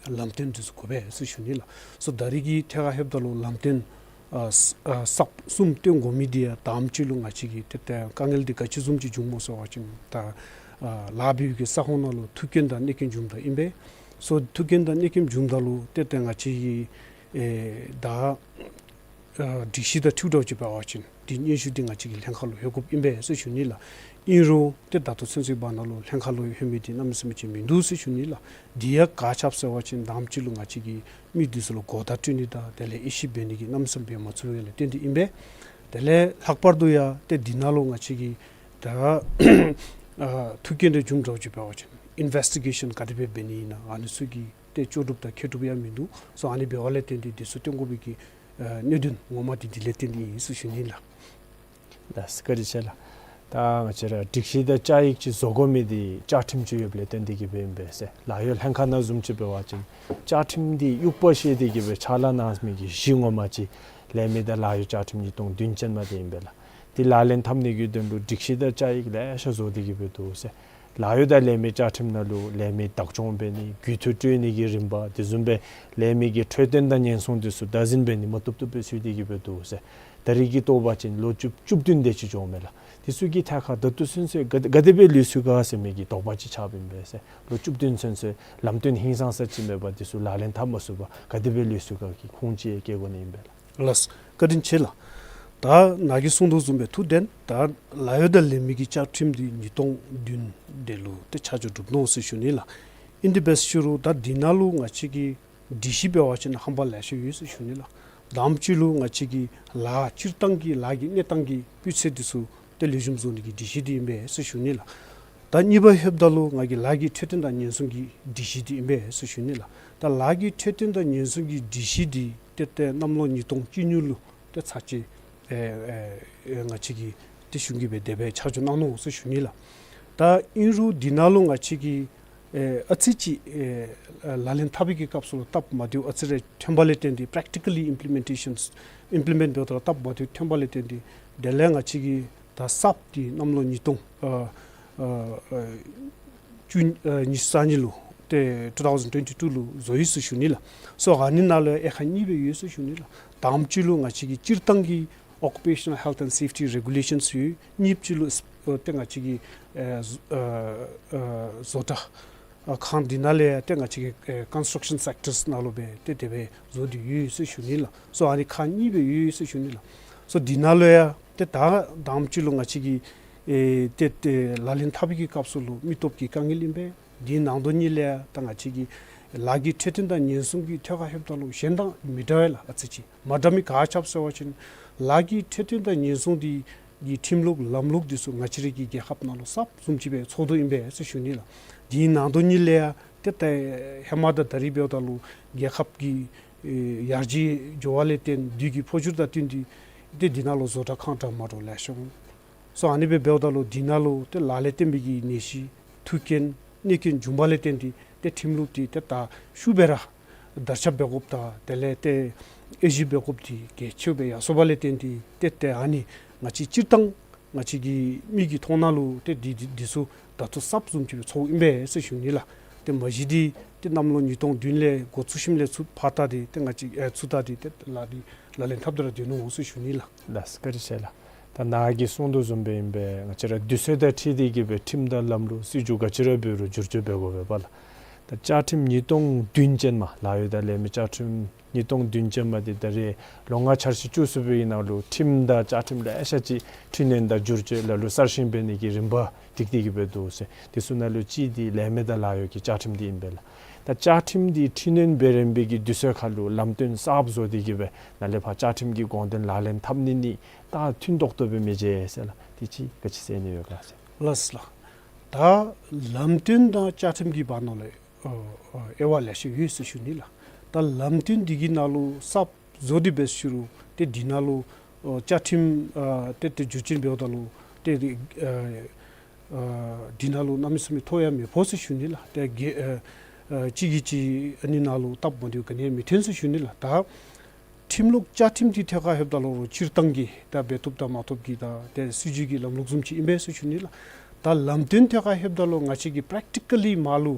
ལམ་སྟོན་འདི་ཚུ་དགོ་པས་ཟེར་ཞུ་ནི་ལགས། སོ་ད་རིས་ཀྱི་ཐད་ཁར་ལྷོདཔ་ད་ལུ་ལམ་སྟོན་ཨ་ས་ཨ་གསརཔ་གསུམ་སྟོན་དགོ་མི་འདི་ཡང་དང་པ་ཅིག་ལུ་ང་བཅས་ཀྱི་ཏེ་ཏེ་དཀའ་ངལ་འདི་ག་ཅི་བཟུམ་ཅིག་བྱུངམ་སྨོ་ཟེར་བ་ཅིན་ད་ཨ་ལཱ་འབད་བའི་གི་ས་ཁོངས་ནང་ལུ་ཐུགས་སྐྱོན་དང་གནོད་སྐྱོན་བྱུངམ་ད་ཨིན་པས། སོ་ཐུགས་སྐྱོན་དང་གནོད་སྐྱོན་བྱུངམ་ད་ལུ་ཏེ་ཏེ་ང་བཅས་ཀྱི་ཨེ་ད་ཨ་སྒྲིག་གཞི་དང་འཁྲིལཝ་ད་ཅིག་འབད་བ་ཅིན་འདི་སྙན་ཞུ་འདི་ང་བཅས་ཀྱིས་ལྷན་ཁག་ལུ་ལྷོད་དགོཔ་ཨིན་པས་ཟེར་ཞུ་ནི་ལགས། ཨིན་རུང་ཏེ་ད་ལྟོ་ཚུན་ཚོད་བར་ན་ལུ་ལྷན་ཁག་ལུ་ལྷོད་མི་འདི་གནམ་མེད་ས་མེད་ཅིག་མིན་འདུག་ཟེར་ཞུ་ནི་ལགས། འདི་ཡང་ག་ཅི་སྦེ་ཟེར་བ་ཅིན་དང་པ་ཅིག་ལུ་ང་བཅས་ཀྱིས་མི་འདི་ཚུ་ལུ་གོ་བརྡ་སྤྲོད་ནི་དང་དེ་ལས་དབྱེ་ཞིབ་འབད་ནི་གི་གནམ་མེད་ས་མེད་འབད་མ་ཚུགས་པ་ལས་བརྟེན་ཏེ་ཨིན་པས། དེ་ལས་ལྷག་པར་དུ་ཡང་ཏེ་འདི་ནང་ལུ་ང་བཅས་ཀྱིས་ད་ཨ་ཐུགས་སྐྱོན་འདི་བྱུངམ་ད་ཅིག་འབད་བ་ཅིན་ཨིན་ཝེསི་ཊི་གེ་ཤཱན་ག་དེ་སྦེ་འབད་ནི་ཨིན་ན་ཨ་ནི་ཚུ་གི་ཏེ་ལྕོགས་གྲུབ་དང་མཁས་གྲུབ་ཡང་མིན་འདུག། སོ་ཨ་ནི་འབདཝ་ལས་བརྟེན་ཏེ་འདི་ཚུ་སྟོན་དགོ་པའི་གི་ཨ་གནད་དོན་ངོ་མ་འདི་འདི་ལས་བརྟེན་ཏེ་ཨིན་ཟེར་ཞུ་ནི་ལགས། ལགས་སོ་བཀའ་དྲིན་ཆེ་ལགས། ད་ང་བཅས་ར་སྒྲིག་གཞི་དང་བཅའ་ཡིག་ཅིག་བཟོ་དགོ་མི་འདི་བཅའ་ཁྲིམས་ཅིག་ཡོདཔ་ལས་བརྟེན་ཏེ་གི་སྦེ་ཨིན་པས་ཟེར། ལཱ་གཡོག་ལྷན་ཁག་ནང་བཟུམ་ཅིག་འབད་བ་ཅིན་བཅའ་ཁྲིམས་འདི་དབྱུག་པ་བཤེད་དེ་གི་སྦེ་ཕྱག་ལཱ་གནང་མི་གི་གཞི་ངོ་མ་ཅིག་ལས་མི་དང་ལཱ་གཡོག་བཅའ་ཁྲིམས་གཉིས་སྟོང་བདུན་ཅན་མ་འདི་ཨིན་པས་ལགས། འདི་ལག་ལེན་འཐབ་ནི་གི་དོན་ལུ་སྒྲིག་གཞི་དང་བཅའ་ཡིག་ལེ་ཤ་བཟོ་སྟེ་གི་སྦེ་འདུག་ཟེར། ལཱ་གཡོག་དང་ལས་མི་བཅའ་ཁྲིམས་ནང་ལུ་ལས་མི་བདག་སྐྱོང་འབད་ནི་རྒུད་འཐུས་སྤྲོད་ནི་གི་རིམ་པ་དེ་བཟུམ་སྦེ་ལས་མི་གི་འཕྲོད་བསྟེན་དང་ཉེན་སྲུང་འདི་ཚུ་བདག་འཛིན་འབད་ནི་མ་བཏུབ་བཏུབ་སྦེ་ཚུད་དེ་གི་སྦེ་འདུག་ཟེར། ད་རེས་ཀྱི་བཏོག་པ་ཅིན་ལོ་བཅུ་བཅུ་བདུན་དེ་ཅིག་འགྱོཝ་མས་ལགས། དེ་ཚུ་གི་ཐད་ཁར་ད་ལྟོ་ཚུན་ཚོད་ག་ག་དེ་སྦེ་ལུས་སོ་ག་ཟེར་མི་གི་དོགས་པ་ཅིག་ཆགསཔ་ཨིན་པས་ཟེར། ལོ་བཅུ་བདུན་ཚུན་ཚོད་ལམ་སྟོན་ཧིང་སངས་ས་ཅིག་མེད་པར་དེ་ཚུ་ལག་ལེན་འཐབ་མ་ཚུགས་པར་ག་དེ་སྦེ་ལུས་སོ་ག་གི་ཁུངས་ཅིག་བཀལ་དགོ་ནི་ཨིན་པས་ལགས། ལགས། བཀའ་དྲིན་ཆེ་ལགས། ད་ནཱ་གིས་གསུངས་དོ་བཟུམ་སྦེ་ཐུགས་བདེན། ད་ལཱ་གཡོག་དང་ལས་མི་གི་བཅའ་ཁྲིམས་འདི་ཉིས་སྟོང་བདུན་དེ་ལུ་ཏེ་ཆ་འཇོག་གྲུབ་ནུག་ཟེར་ཞུ་ནི་ལགས། ཨིན་དེ་འབད་ཞུ་རུང་ད་འདི་ནང་ལུ་ང་བཅས་ཀྱི་སྒྲིག་གཞི་འབད་བ་ཅིན་ཧམ་པ་ལེ་ཤ་ཡོད་ཟེར་ཞུ་ནི་ལགས། དང་པ་ཅིག་ལུ་ང་བཅས་ཀྱི་ལཱ་སྤྱིར་བཏང་གི་ལཱ་གི་གནས་སྟངས་ཀྱི་སྤུས་ཚད་འདི་ཚུ་ཏེ་ལེགས་ཤོམ་བཟོ་ནི་གི་སྒྲིག་གཞི་འདི་ཨིན་པས་ཟེར་ཞུ་ནི་ལགས། ད་གཉིས་པ་ལྷོདཔ་ད་ལུ་ང་གིས་ལཱ་གི་འཕྲོད་བསྟེན་དང་ཉེན་སྲུང་གི་སྒྲིག་གཞི་འདི་ཨིན་པས་ཟེར་ཞུ་ནི་ལགས། ད་ལཱ་གི་འཕྲོད་བསྟེན་དང་ཉེན་སྲུང་གི་སྒྲིག་གཞི་འདི་ཏེ་ཏེ་གནམ་ལོ་ཉིས་སྟོང་བཅུ་གཉིས་ལུ་ཏེ་ཚར་གཅིག་ཨེ་ཨེ་ཨེ་ང་བཅས་ཀྱི་ཏེ་གཞུང་གིས་སྦེ་དེ་སྦེ་ཆ་འཇོག་གནང་ནུག་ཟེར་ཞུ་ནི་ལགས། ད་ཨིན་རུང་འདི་ནང་ལུ་ང་བཅས་ཀྱིས་ཨེ་ཨ་ཙི་ཅིག་ཨེ་ལག་ལེན་འཐབ་པའི་གི་སྐབས་སུ་ལུ་སྟབས་མ་བདེཝ་ཨ་ཙི་རེ་ཐོན་པ་ལས་བརྟེན་ཏེ་པེ་རེག་ཊི་ཀལ་ལི་ཨིམ་པི་ལི་མེན་ཊེ་ཤཱན་ཨིམ་པི་ལི་མེནཊ་འབདཝ་ད་ལུ་སྟབས་མ་བདེཝ་ཐོན་པ་ལས་བརྟེན་ཏེ་དེ་ལས་ང་བཅས་ཀྱིས་ད་གསརཔ་འདི་གནམ་ལོ་ཉིས་སྟོང་ཨ་ཨ་ཨ་བཅུ་ཨ་ཉི་ཤུ་རྩ་གཉིས་ལུ་ཏེ་ཊུ་ཐའུ་ཟེན་ཊ་ཊུ་ཝེན་ཊི་ཊུ་ལུ་བཟོ་ཡི་ཟེར་ཞུ་ནི་ལགས། སོ་ཨ་ནི་ནང་ལུ་དབྱེ་ཁག་གཉིས་སྦེ་ཡོད་ཟེར་ཞུ་ནི་ལགས། དང་པ་ཅིག་ལུ་ང་བཅས་ཀྱི་སྤྱིར་བཏང་གི་Occupational Health and Safety Regulations ཡོད། གཉིས་པ་ཅིག་ལུ་ཨ་ཏེ་ང་བཅས་ཀྱི་ཨ་བཟོ་ཨ་ཨ་བཟོ་གྲྭ་ཨ་ཁང་འདི་ནང་ལས་ཡང་ཏེ་ང་བཅས་ཀྱི་ཨ་ཀོན་སི་ཊྲག་ཤཱན་སེག་ཊར་ནང་ལུ་སྦེ་ཏེ་དེ་སྦེ་བཟོ་སྟེ་ཡོད་ཟེར་ཞུ་ནི་ལགས། སོ་ཨ་ནི་ཁག་གཉིས་སྦེ་ཡོད་ཟེར་ཞུ་ནི་ལགས། སོ་འདི་ནང་ལུ་ཡང་ཏེ་ད་དང་པ་ཅིག་ལུ་ང་བཅས་ཀྱི་ཨེ་ཏེ་ཏེ་ལག་ལེན་འཐབ་པའི་གི་སྐབས་སུ་ལུ་མི་སྟོབས་ཀྱི་དཀའ་ངལ་ཨིན་པས། འདི་ནང་དོན་ཉིད་ལས་ཡང་ད་ང་བཅས་ཀྱི་ལཱ་གི་འཕྲོད་བསྟེན་དང་ཉེན་སྲུང་གི་ཐད་ཁར་ལྷོདཔ་ད་ལུ་གཞན་དང་མི་འདྲ་བས་ལགས། ཨ་ཙི་ཅིག་མ་འདྲ་མི་ག་ཅི་འབད་ཟེར་བ་ཅིན་ལཱ་གི་འཕྲོད་བསྟེན་དང་ཉེན་སྲུང་འདི་གི་ཁྲིམས་ལུགས་ལམ་ལུགས་འདི་ཚུ་ང་བཅས་རའི་གི་རྒྱལ་ཁབ་ནང་ལུ་གསརཔ་བཟུམ་ཅིག་སྦེ་ཚོར་དོ་ཨིན་པས་ཟེར་ཞུ་ནི་ལགས། འདི་ནང་དོན་ཉིད་ལས་ཡང་ཏེ་ད་ཧེ་མ་དང་ད་རིས་འབདཝ་ད་ལུ་རྒྱལ་ཁབ་ཀྱི་ཨེ་ཡར་རྒྱས་འགྱོ་བ་ལས་བརྟེན་དུས་ཀྱི་འཕོ་འགྱུར་དང་བསྟུན་ཏེ་ཏེ་འདི་ནང་ལུ་བཟོ་གྲྭ་ཁང་འདྲ་མ་འདྲཝ་ལེ་ཤ་འོང་། སོ་ཨ་ནི་སྦེ་འབདཝ་ད་ལུ་འདི་ནང་ལུ་ཏེ་ལག་ལེན་འཐབ་པའི་གི་ནད་གཞི་མཐུན་རྐྱེན་གནོད་རྐྱེན་འབྱུང་བ་ལས་བརྟེན་ཏེ་ཏེ་ཁྲིམས་ལུགས་འདི་ཏེ་ད་ཤུགས་སྦེ་ར་དར་ཁྱབ་འབད་དགོཔ་དང་དེ་ལས་ཏེ་དབྱེ་ཞིབ་འབད་དགོཔ་འདི་གལ་ཆེཝ་སྦེ་ཡར་སོང་བ་ལས་བརྟེན་ཏེ་ཏེ་ཏེ་ཨ་ནི་ང་བཅས་སྤྱིར་བཏང་ང་བཅས་ཀྱི་མི་གི་མཐོང་སྣང་ལུ་ཏེ་འདི་འདི་འདི་ཚུ་ད་ལྟོ་གསརཔ་བཟུམ་ཅིག་སྦེ་ཚོརཝ་ཨིན་པས་ཟེར་ཞུ་ནི་ལགས། ཏེ་མ་གཞི་འདི་ཏེ་གནམ་ལོ་ཉིས་སྟོང་བདུན་ལས་འགོ་བཙུགས་ཞིནམ་ལས་ཚུར་ཕར་ད་འདི་ཏེ་ང་བཅས་ཨེ་ཚུར་ད་འདི་ཏེ་ལཱ་འདི་ལག་ལེན་འཐབ་སྟེ་ར་སྡོད་ནུག་ཟེར་ཞུ་ནི་ལགས། ལགས་སོ། བཀའ་དྲིན་ཆེ་ལགས། ད་ནཱ་གིས་གསུངས་དོ་བཟུམ་སྦེ་ཨིན་པས། ང་བཅས་ར་དུས་ཚོད་དང་འཁྲིལ་ཏེ་གི་སྦེ་ཁྲིམས་དང་ལམ་ལུགས་སྲིད་བྱུས་ག་ཅི་ར་འབད་རུང་བསྒྱུར་བཅོས་འབད་དགོ་པས་པ་ལགས། ད་བཅའ་ཁྲིམས་ཉིས་སྟོང་བདུན་ཅན་མ་ལཱ་གཡོག་དང་ལས་མི་བཅའ་ཁྲིམས་ཉིས་སྟོང་བདུན་ཅན་མ་འདི་ད་རེས་ལོ་ལྔ་འཆར་གཞི་བཅུ་གསུམ་པའི་ནང་ལུ་ཁྲིམས་དང་བཅའ་ཁྲིམས་ལེ་ཤ་ཅིག་འཕྲི་སྣོན་དང་བསྒྱུར་བཅོས་ལ་ལུ་གསར་བཞེངས་འབད་ནི་གི་རིམ་པ་བསྒྲིགས་ཏེ་གི་སྦེ་འདུག་ཟེར། དེ་ཚུ་ནང་ལུ་གཅིག་འདི་ལས་མི་དང་ལཱ་གཡོག་གི་བཅའ་ཁྲིམས་འདི་ཨིན་པས་ལགས། ད་བཅའ་ཁྲིམས་འདི་འཕྲི་སྣོན་འབད་རན་པའི་གི་དུས་ཚོད་ཁར་ལུ་ལམ་སྟོན་གསརཔ་བཟོ་སྟེ་གི་སྦེ་ནཱ་ལས་ཕར་བཅའ་ཁྲིམས་ཀྱི་དགོངས་དོན་ལག་ལེན་འཐབ་ནི་ནི་ད་མཐུན་ཏོག་ཏོ་སྦེ་མི་མཇལ་ཟེར་ལགས། དེ་ཅིག་ག་ཅི་ཟེར་ནི་ཡོད་ག་ཟེར། ལགས་སོ་ལགས། ད་ལམ་སྟོན་དང་བཅའ་ཁྲིམས་ཀྱི་བར་ན་ལས་ཨ་ཨ་དབྱེ་བ་ལེ་ཤ་ཡོད་ཟེར་ཞུ་ནི་ལགས། ད་ལམ་སྟོན་འདི་གི་ནང་ལུ་གསརཔ་བཟོ་སྟེ་འབད་ཞུ་རུང་ཏེ་འདི་ནང་ལུ་ཨ་བཅའ་ཁྲིམས་ཨ་ཏེ་ཏེ་བསྒྱུར་བཅོས་འབདཝ་ད་ལུ་ཏེ་ཨ་ཨ་འདི་ནང་ལུ་གནམ་མེད་ས་མེད་ཐོ་ཡང་མི་ཕོག་ཟེར་ཞུ་ནི་ལགས། ཏེ་གེ་ཨ་ཨ་གཅིག་གིས་གཅིག་ཨ་ནི་ནང་ལུ་སྟབས་མ་བདེཝ་ག་ནི་ཡང་མི་ཐོན་ཟེར་ཞུ་ནི་ལགས། ད་ཁྲིམས་ལུགས་བཅའ་ཁྲིམས་འདི་ཐད་ཁར་ལྷོདཔ་ད་ལུ་སྤྱིར་བཏང་གི་ད་འབད་བཏུབ་དང་མ་བཏུབ་ཀྱི་ད་ཏེ་སྲིད་བྱུས་ཀྱི་ལམ་ལུགས་བཟུམ་ཅིག་ཨིན་པས་ཟེར་ཞུ་ནི་ལགས། ད་ལམ་སྟོན་ཐད་ཁར་ལྷོདཔ་ད་ལུ་ང་བཅས་ཀྱིས་པེ་རེག་ཊི་ཀལ་ལི་མར་ལུ་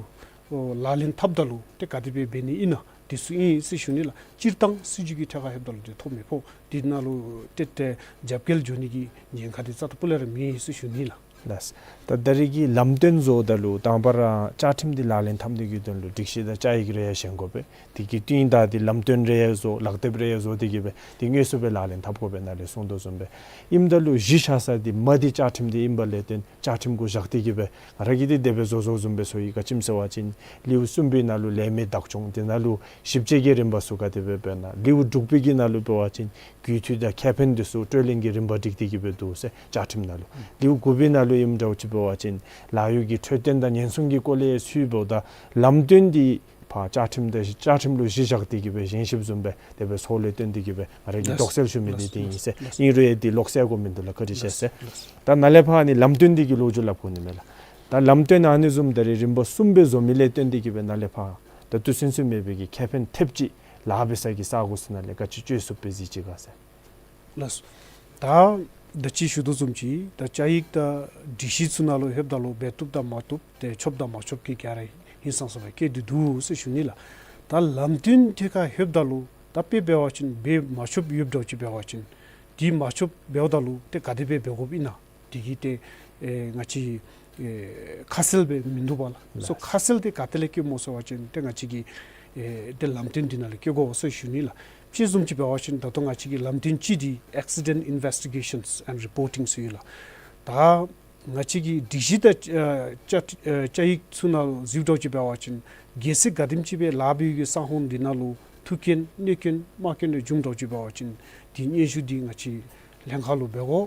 ཨོ་ལག་ལེན་འཐབ་ད་ལུ་ཏེ་ག་དེ་སྦེ་འབད་ནི་ཨིན་ན་འདི་ཚུ་ཨིན་ཟེར་ཞུ་ནི་ལགས། སྤྱིར་བཏང་སྲིད་བྱུས་ཀྱི་ཐད་ཁར་ལྷོདཔ་ད་ལུ་ཏེ་ཐོ་མི་ཕོག། འདི་ནང་ལུ་ཏེ་ཏེ་རྒྱབ་འགལ་འགྱོ་ནི་གི་ཉེན་ཁ་འདི་རྩ་དང་སྤུ་ལས་ར་མེད་ཟེར་ཞུ་ནི་ལགས། ལགས། ད་ད་རེས་ཀྱི་ལམ་སྟོན་བཟོཝ་ད་ལུ་དང་པ་ར་བཅའ་ཁྲིམས་འདི་ལག་ལེན་འཐབ་ནི་གི་དོན་ལུ་སྒྲིག་གཞི་དང་བཅའ་ཡིག་རེ་ཡང་བཞེངས་དགོ་པས། དེ་གི་བསྟུན་ད་འདི་ལམ་སྟོན་རེ་ཡང་བཟོ་ལག་དེབ་རེ་ཡང་བཟོ་སྟེ་གི་སྦེ་འདི་དངོས་སུ་སྦེ་ལག་ལེན་འཐབ་དགོ་པས་ནཱ་ལས་གསུངས་དོ་བཟུམ་སྦེ། ཨིནམ་ད་ལུ་གཞི་བཞག་ས་འདི་མ་འདི་བཅའ་ཁྲིམས་འདི་ཨིན་པ་ལས་བརྟེན་བཅའ་ཁྲིམས་གུ་བཞག་སྟེ་གི་སྦེ་ང་ར་གིས་འདི་དེ་སྦེ་བཟོ་བཟོཝ་བཟུམ་སྦེ་བཟོ་ཡི། ག་ཅི་སྨོ་ཟེར་བ་ཅིན་ལེའུ་གསུམ་པའི་ནང་ལུ་ལས་མི་བདག་སྐྱོང་འདི་ནང་ལུ་ཞིབ་དཔྱད་ཀྱི་རིམ་པ་ཚུ་ག་དེ་སྦེ་འབད་ན། ལེའུ་དྲུག་པའི་གི་ནང་ལུ་འབད་བ་ཅིན་རྒུད་འཐུས་དང་ཁེ་ཕན་འདི་ཚུ་སྤྲོད་ལེན་གྱི་རིམ་པ་སྒྲིག་སྟེ་གི་སྦེ་འདུག་ཟེར་བཅའ་ཁྲིམས་ནང་ལུ། ལེའུ་དགུ་པའི་ནང་ལུ་ཨིནམ་འདྲཝ་ཅིག་འབད་བ་ཅིན་ལཱ་གཡོག་གི་འཕྲོད་བསྟེན་དང་ཉེན་སྲུང་གི་སྐོར་ལས་ཚུ་འབདཝ་ད་ལམ་སྟོན་འདི་ཕར་བཅའ་ཁྲིམས་དང་བཅའ་ཁྲིམས་ལུ་གཞི་བཞག་སྟེ་གི་སྦེ་བཞེངས་ཞིནམ་བཟུམ་སྦེ་དེ་སྦེ་ཚོགས་ལས་བཏོན་ཏེ་གི་སྦེ་ང་ར་གིས་ལགས། དོགས་སེལ་ཞུ་མི་འདི་ལགས། དེ་ཨིན་ཟེར། ལགས། ཨིན་རུང་ཡང་འདི་ལོག་སྟེ་དགོ་མི་འདུག་ལགས། བཀའ་དྲིན་ཆེ་ཟེར། ལགས། ད་ནཱ་ལས་ཕར་ཨ་ནི་ལམ་སྟོན་འདི་གི་ལོ་རྒྱུས་སླབ་དགོ་ནི་མས་ལགས། ད་ལམ་སྟོན་ཨ་ནི་བཟུམ་ད་རེས་རིམ་པ་གསུམ་སྦེ་བཟོ་མི་ལས་བརྟེན་ཏེ་གི་སྦེ་ནཱ་ལས་ཕར་ད་ལྟོ་ཚུན་ཚོད་མེད་པའི་གི་ཁེ་ཕན་ཐེབས་ཅིག་ལཱ་འབད་ས་གི་ས་གོ་ཚུ་ནང་ལས་ག་ཅི་སྤྱོད་ཚུགསཔ་སྦེ་གཟིགས་ཅི་ག་ཟེར། ལགས། ད་ད་ཅི་ཞུ་དོ་བཟུམ་ཅིག་ད་བཅའ་ཡིག་དང་སྒྲིག་གཞི་ཚུ་ནང་ལུ་ལྷོདཔ་ད་ལུ་འབད་བཏུབ་དང་མ་བཏུབ་ཏེ་ཆོགཔ་དང་མ་ཆོགཔ་ཀྱི་ག་ར་ཧིང་སངས་ས་སྦེ་བཀལ་ཏེ་འདུག་ཟེར་ཞུ་ནི་ལགས། ད་ལམ་སྟོན་ཐད་ཁར་ལྷོདཔ་ད་ལུ་ད་དཔེ་འབད་བ་ཅིན་འབད་མ་ཆོགཔ་ཡོདཔ་འདྲཝ་ཅིག་འབད་བ་ཅིན་ འདི་མ་ཆོགཔ་འབདཝ་ད་ལུ་ཏེ་ག་དེ་སྦེ་འབད་དགོཔ་ཨིན་ན། འདི་གིས་ཏེ་ཨེ་ང་བཅས་ཨེ་ཁ་གསལ་སྦེ་མིན་འདུག་པ་ལགས། སོ་ལགས། ཁ་གསལ་འདི་ག་ཏེ་ལས་སྐྱེཝ་སྨོ་ཟེར་བ་ཅིན་ཏེ་ང་བཅས་ཀྱི་ཨེ་ཏེ་ལམ་སྟོན་འདི་ནང་ལས་སྐྱེ་དགོ་ཟེར་ཞུ་ནི་ལགས། དཔྱེ་བཟུམ་ཅིག་འབད་བ་ཅིན་ད་ལྟོ་ང་བཅས་ཀྱི་ལམ་སྟོན་གཅིག་འདི་Accident Investigations and Reporting ཟེར་ཡོད་ལགས། ད་ང་བཅས་ཀྱི་སྒྲིག་གཞི་དང་ཨ་བཅའ་ཨ་བཅའ་ཡིག་ཚུ་ནང་གཟིགས་འགྱོ་ཅིག་འབད་བ་ཅིན་གལ་སྲིད་ག་དེམ་ཅིག་སྦེ་ལཱ་འབད་བའི་གི་ས་ཁོངས་འདི་ནང་ལུ་ཐུག་རྐྱེན་གནོད་རྐྱེན་རྨ་རྐྱེན་རེ་བྱུང་འགྱོ་ཅིག་འབད་བ་ཅིན་འདི་སྙན་ཞུ་འདི་ང་བཅས་ལྷན་ཁག་ལུ་འབད་དགོ།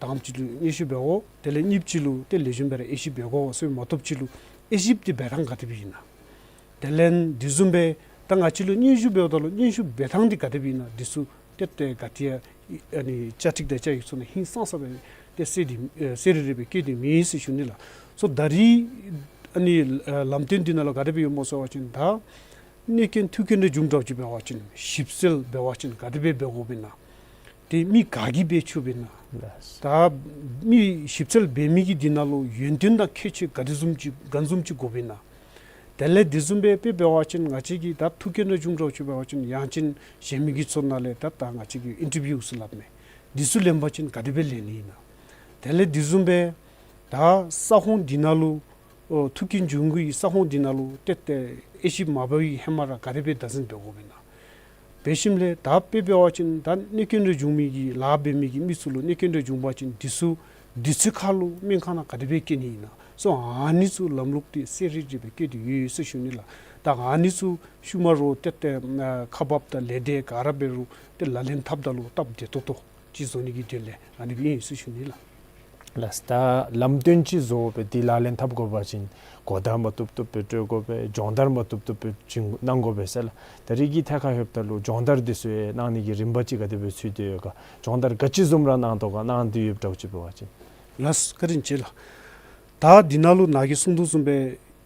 དང་པ་ཅིག་ལུ་སྙན་ཞུ་འབད་དགོ། དེ་ལས་གཉིས་པ་ཅིག་ལུ་ཏེ་ལེགས་ཤོམ་སྦེ་ར་དབྱེ་ཞིབ་འབད་དགོ་ཟེར། མ་བཏུབ་ཅིག་ལུ་དབྱེ་ཞིབ་འདི་འབད་ཐངས་ག་དེ་སྦེ་ཨིན་ན། དེ་ལས་འདི་བཟུམ་སྦེ་ད་ང་བཅས་ལུ་སྙན་ཞུ་འབདཝ་ད་ལུ་སྙན་ཞུ་འབད་ཐངས་འདི་ག་དེ་སྦེ་ཨིན་ན། འདི་ཚུ་ཏེ་ཏེ་ག་ཏེ་ཡང་ཨ་ནི་བཅའ་ཁྲིམས་དང་བཅའ་ཡིག་ཚུ་ནང་ཧིང་སངས་ས་སྦེ་ཏེ་གསལ་ཏེ་ཨེ་གསལ་རི་རི་སྦེ་བཀོད་དེ་མེད་ཟེར་ཞུ་ནི་ལགས། སོ་ད་རིས་ཨ་ནི་ཨ་ལམ་སྟོན་འདི་ནང་ལུ་ག་དེ་སྦེ་ཡོདཔ་སྨོ་ཟེར་བ་ཅིན་ད་གནོད་རྐྱེན་ཐུག་རྐྱེན་རེ་བྱུང་འགྱོ་ཅིག་འབད་བ་ཅིན་ཞིབ་འཚོལ་འབད་བ་ཅིན་ག་དེ་སྦེ་འབད་དགོཔ་ཨིན་ན། ཏེ་མི་ག་གིས་འབད་ཚུགསཔ་ཨིན་ན། ལགས། ད་མི་ཞིབ་འཚོལ་འབད་མི་གི་འདི་ནང་ལུ་ཡོན་ཏན་དང་ཁྱད་ཆོས་ག་དེ་བཟུམ་ཅིག་ག་བཟུམ་ཅིག་དགོཔ་ཨིན་ན། དེ་ལས་འདི་བཟུམ་སྦེ་དཔེ་འབད་བ་ཅིན་ང་བཅས་ཀྱིས་ད་ཐུག་རྐྱེན་རེ་བྱུང་འགྱོ་ཅིག་འབད་བ་ཅིན་ཡང་ཅིན་གཞན་མི་གི་ཚུ་ནང་ལས་ད་ད་ང་བཅས་ཀྱིས་ཨིན་ཊར་བིའུ་ཟེར་སླབ་མས། འདི་ཚུ་ལེན་པ་ཅིན་ག་དེ་སྦེ་ལེན་ནི་ཨིན་ན། དེ་ལས་འདི་བཟུམ་སྦེ་ད་ས་ཁོངས་འདི་ནང་ལུ་ཨོ་ཐུག་རྐྱེན་བྱུང་གི་ས་ཁོངས་འདི་ནང་ལུ་ཏེ་ཏེ་དབྱེ་ཞིབ་མ་འབད་བའི་ཧེ་མ་ར་ག་དེ་སྦེ་བདག་འཛིན་འབད་དགོཔ་ཨིན་ན། འབད་ཞིནམ་ལས་ད་དཔེ་འབད་བ་ཅིན་ད་གནོད་རྐྱེན་རེ་བྱུང་མི་གི་ལཱ་འབད་མི་གི་མི་ཚུ་ལུ་གནོད་རྐྱེན་རེ་བྱུང་པ་ཅིན་འདི་ཚུ་དུས་ཚོད་ཁར་ལུ་སྨན་ཁང་ནང་ག་དེ་སྦེ་བསྐྱལ་ནི་ཨིན་ན། སོ་ཨ་ནི་ཚུ་ལམ་ལུགས་འདི་གསལ་རི་རི་སྦེ་བཀོད་དེ་ཡོད་ཟེར་ཞུ་ནི་ལགས། ད་ཨ་ནི་ཚུ་ཤུལ་མ་ར་ཏེ་ཏེ་ཨ་ཁག་འབགཔ་དང་ལས་སྡེ་ག་ར་འབད་རུང་ཏེ་ལག་ལེན་འཐབ་ད་ལུ་སྟབས་བདེ་ཏོག་ཏོ་ཅིག་བཟོ་ནི་གི་དོན་ལས་ཨ་ནི་སྦེ་ཨིན་ཟེར་ཞུ་ནི་ལགས། ལགས། ད་ལམ་སྟོན་ཅིག་བཟོ་སྦེ་འདི་ལག་ལེན་འཐབ་དགོ་པ་ཅིན་གོ་བརྡ་མ་བཏུབ་བཏུབ་སྦེ་སྤྲོད་དགོ་པས། སྦྱོང་བརྡར་མ་བཏུབ་བཏུབ་སྦེ་བྱིན་གནང་དགོ་པས་ཟེར་ལགས། ད་རིས་ཀྱི་ཐད་ཁར་ལྷོདཔ་ད་ལུ་སྦྱོང་བརྡར་འདི་ཚུ་ཡང་གནང་ནི་གི་རིམ་པ་ཅིག་ག་དེ་སྦེ་ཚུད་དེ་ཡོད་ག། སྦྱོང་བརྡར་ག་ཅི་བཟུམ་ར་གནང་དོ་ག་གནང་སྟེ་ཡོདཔ་འདྲཝ་ཅིག་འབད་བ་ཅིན། ལགས་བཀའ་དྲིན་ཆེ་ལགས། ད་འདི་ནང་ལུ་ནཱ་གིས་གསུངས་དོ་བཟུམ་སྦེ་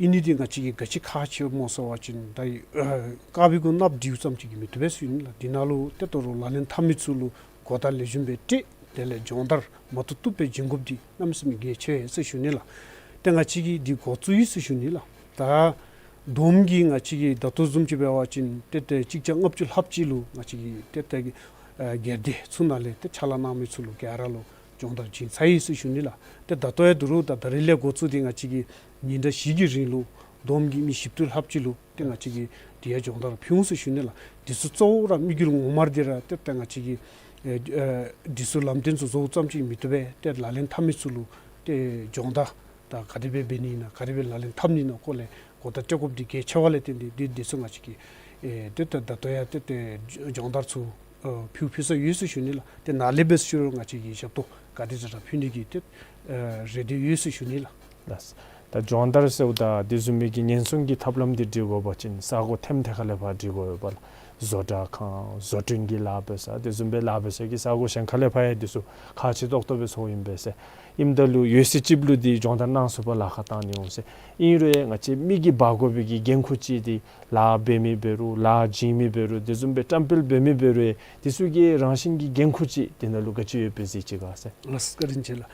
ཨིན་ནི་འདི་ང་བཅས་ཀྱིས་ག་ཅི་ཁག་ཆེཝ་སྨོ་ཟེར་བ་ཅིན་ད་ཨ་དཀར་པོའི་གུ་གནགཔོ་འདྲིཝ་ཙམ་ཅིག་གིས་མི་བཏུབ་པས་ཟེར་ཞུ་ནི་ལགས། འདི་ནང་ལུ་ཏེ་ད་རུང་ལག་ལེན་འཐབ་མི་ཚུ་ལུ་གོ་བརྡ་ལེགས་ཤོམ་སྦེ་སྤྲོད། དེ་ལས་སྦྱོང་བརྡར་མ་བཏུབ་བཏུབ་སྦེ་བྱིན་དགོཔ་འདི་གནམ་མེད་ས་མེད་གལ་ཆེ་ཟེར་ཞུ་ནི་ལགས། ཏེ་ང་བཅས་ཀྱིས་འདི་འགོ་བཙུགས་ཡི་ཟེར་ཞུ་ནི་ལགས། ད་བསྡོམས་ཀྱིས་ང་བཅས་ཀྱིས་ད་ལྟོ་བཟུམ་ཅིག་འབད་བ་ཅིན་ཏེ་ཏེ་གཅིག་བརྒྱ་ལྔ་བཅུ་ལྷགཔ་ཅིག་ལུ་ང་བཅས་ཀྱིས་ཏེ་ཏེ་ཨ་སྒེར་སྡེ་ཚུ་ནང་ལས་ཏེ་ཕྱག་ལཱ་གནང་མི་ཚུ་ལུ་ག་ར་ལུ་སྦྱོང་བརྡར་བྱིན་ཚར་ཡི་ཟེར་ཞུ་ནི་ལགས། ཏེ་ད་ལྟོ་ཡང་འདི་རུང་ད་ད་རིས་ལས་འགོ་བཙུགས་ཏེ་ང་བཅས་ཀྱིས་ཉིན་གྲངས་བཞི་གི་རིང་ལུ་བསྡོམས་ཀྱིས་མི་བཞི་བཅུ་ལྷགཔ་ཅིག་ལུ་ཏེ་ང་བཅས་ཀྱིས་འདི་ཡང་སྦྱོང་བརྡར་ཕུལ་འོང་ཟེར་ཞུ་ནི་ལགས། འདི་ཚུ་གཙོ་བོ་ར་དམིགས་ཡུལ་ངོ་མ་འདི་ར་ཏེ་ད་ང་བཅས་ཀྱིས་ཨེ་ཨེ་འདི་ཚུ་ལམ་སྟོན་ཚུ་བཟོཝ་ཙམ་ཅིག་མི་བཏུབ་པས། ཏེ་ལག་ལེན་འཐབ་མི་ཚུ་ལུ་ཏེ་སྦྱོང་བརྡར་ད་ག་དེ་སྦེ་འབད་ནི་ཨིན་ན་ག་དེ་སྦེ་ལག་ལེན་འཐབ་ནི་ཨིན་ན་སྐོར་ལས་གོ་བརྡ་སྤྲོད་དགོཔ་འདི་གལ་ཆེ་བ་ལས་བརྟེན་ཏེ་འདི་འདི་ཚུ་ང་བཅས་ཀྱིས་ཨེ་ཏེ་ད་ད་ལྟོ་ཡང་ཏེ་ཏེ་སྦྱོང་བརྡར་ཚུ་ཨ་ཕུལ་ཕུལ་སོ་ཡོད་ཟེར་ཞུ་ནི་ལགས། ཏེ་ནཱ་ལས་འབད་ཞུ་རུང་ང་བཅས་ཀྱིས་ཞབས་ཏོག་ག་དེ་དྲག་དྲག་ཕུལ་ནི་གི་ཏེ་ཨ་རེ་འདུན་ཡོད་ཟེར་ཞུ་ནི་ལགས། ལགས། ད་སྦྱོང་བརྡར་ཟེརཝ་ད་དེ་བཟུམ་མའི་གི་ཉེན་སྲུང་གི་ཐབས་ལམ་འདི་སྒྲིག་དགོ་པ་ཅིན་ས་གོ་ཐེམ་ཐད་ཁ་ལས་ཕར་སྒྲིག་དགོ་ཡོད་པ་ལགས། བཟོ་གྲྭ་ཁང་བཟོ་སྐྲུན་གྱི་ལཱ་འབད་ས་དེ་བཟུམ་སྦེ་ལཱ་འབད་ས་གི་ས་གོ་གཞན་ཁ་ལས་ཕར་ཡང་འདི་ཚུ་ཁག་ཆེ་ཏོག་ཏོ་སྦེ་ཚོརཝ་ཨིན་པས་ཟེར། ཨིནམ་ད་ལུ་ཡོད་ཚད་ཅིག་ལུ་འདི་སྦྱོང་བརྡར་གནང་ཚུགས་པར་ལཱ་ཁག་བཏང་ནི་འོང་ཟེར། ཨིན་རུང་ཡང་ང་བཅས་མི་གིས་འབག་དགོ་པའི་གི་འགན་ཁུར་ཅིག་འདི་ལཱ་འབད་མི་འབད་རུང་ལཱ་བྱིན་མི་འབད་རུང་དེ་བཟུམ་སྦེ་བཀྲམ་སྤེལ་འབད་མི་འབད་རུང་ཡང་འདི་ཚུ་གི་རང་བཞིན་གྱི་འགན་ཁུར་ཅིག་འདི་ནང་ལུ་ག་ཅི་ཡོདཔ་སྦེ་གཟིགས་ཅི་ག་ཟེར། ལགས་བཀའ་དྲིན་ཆེ་ལགས།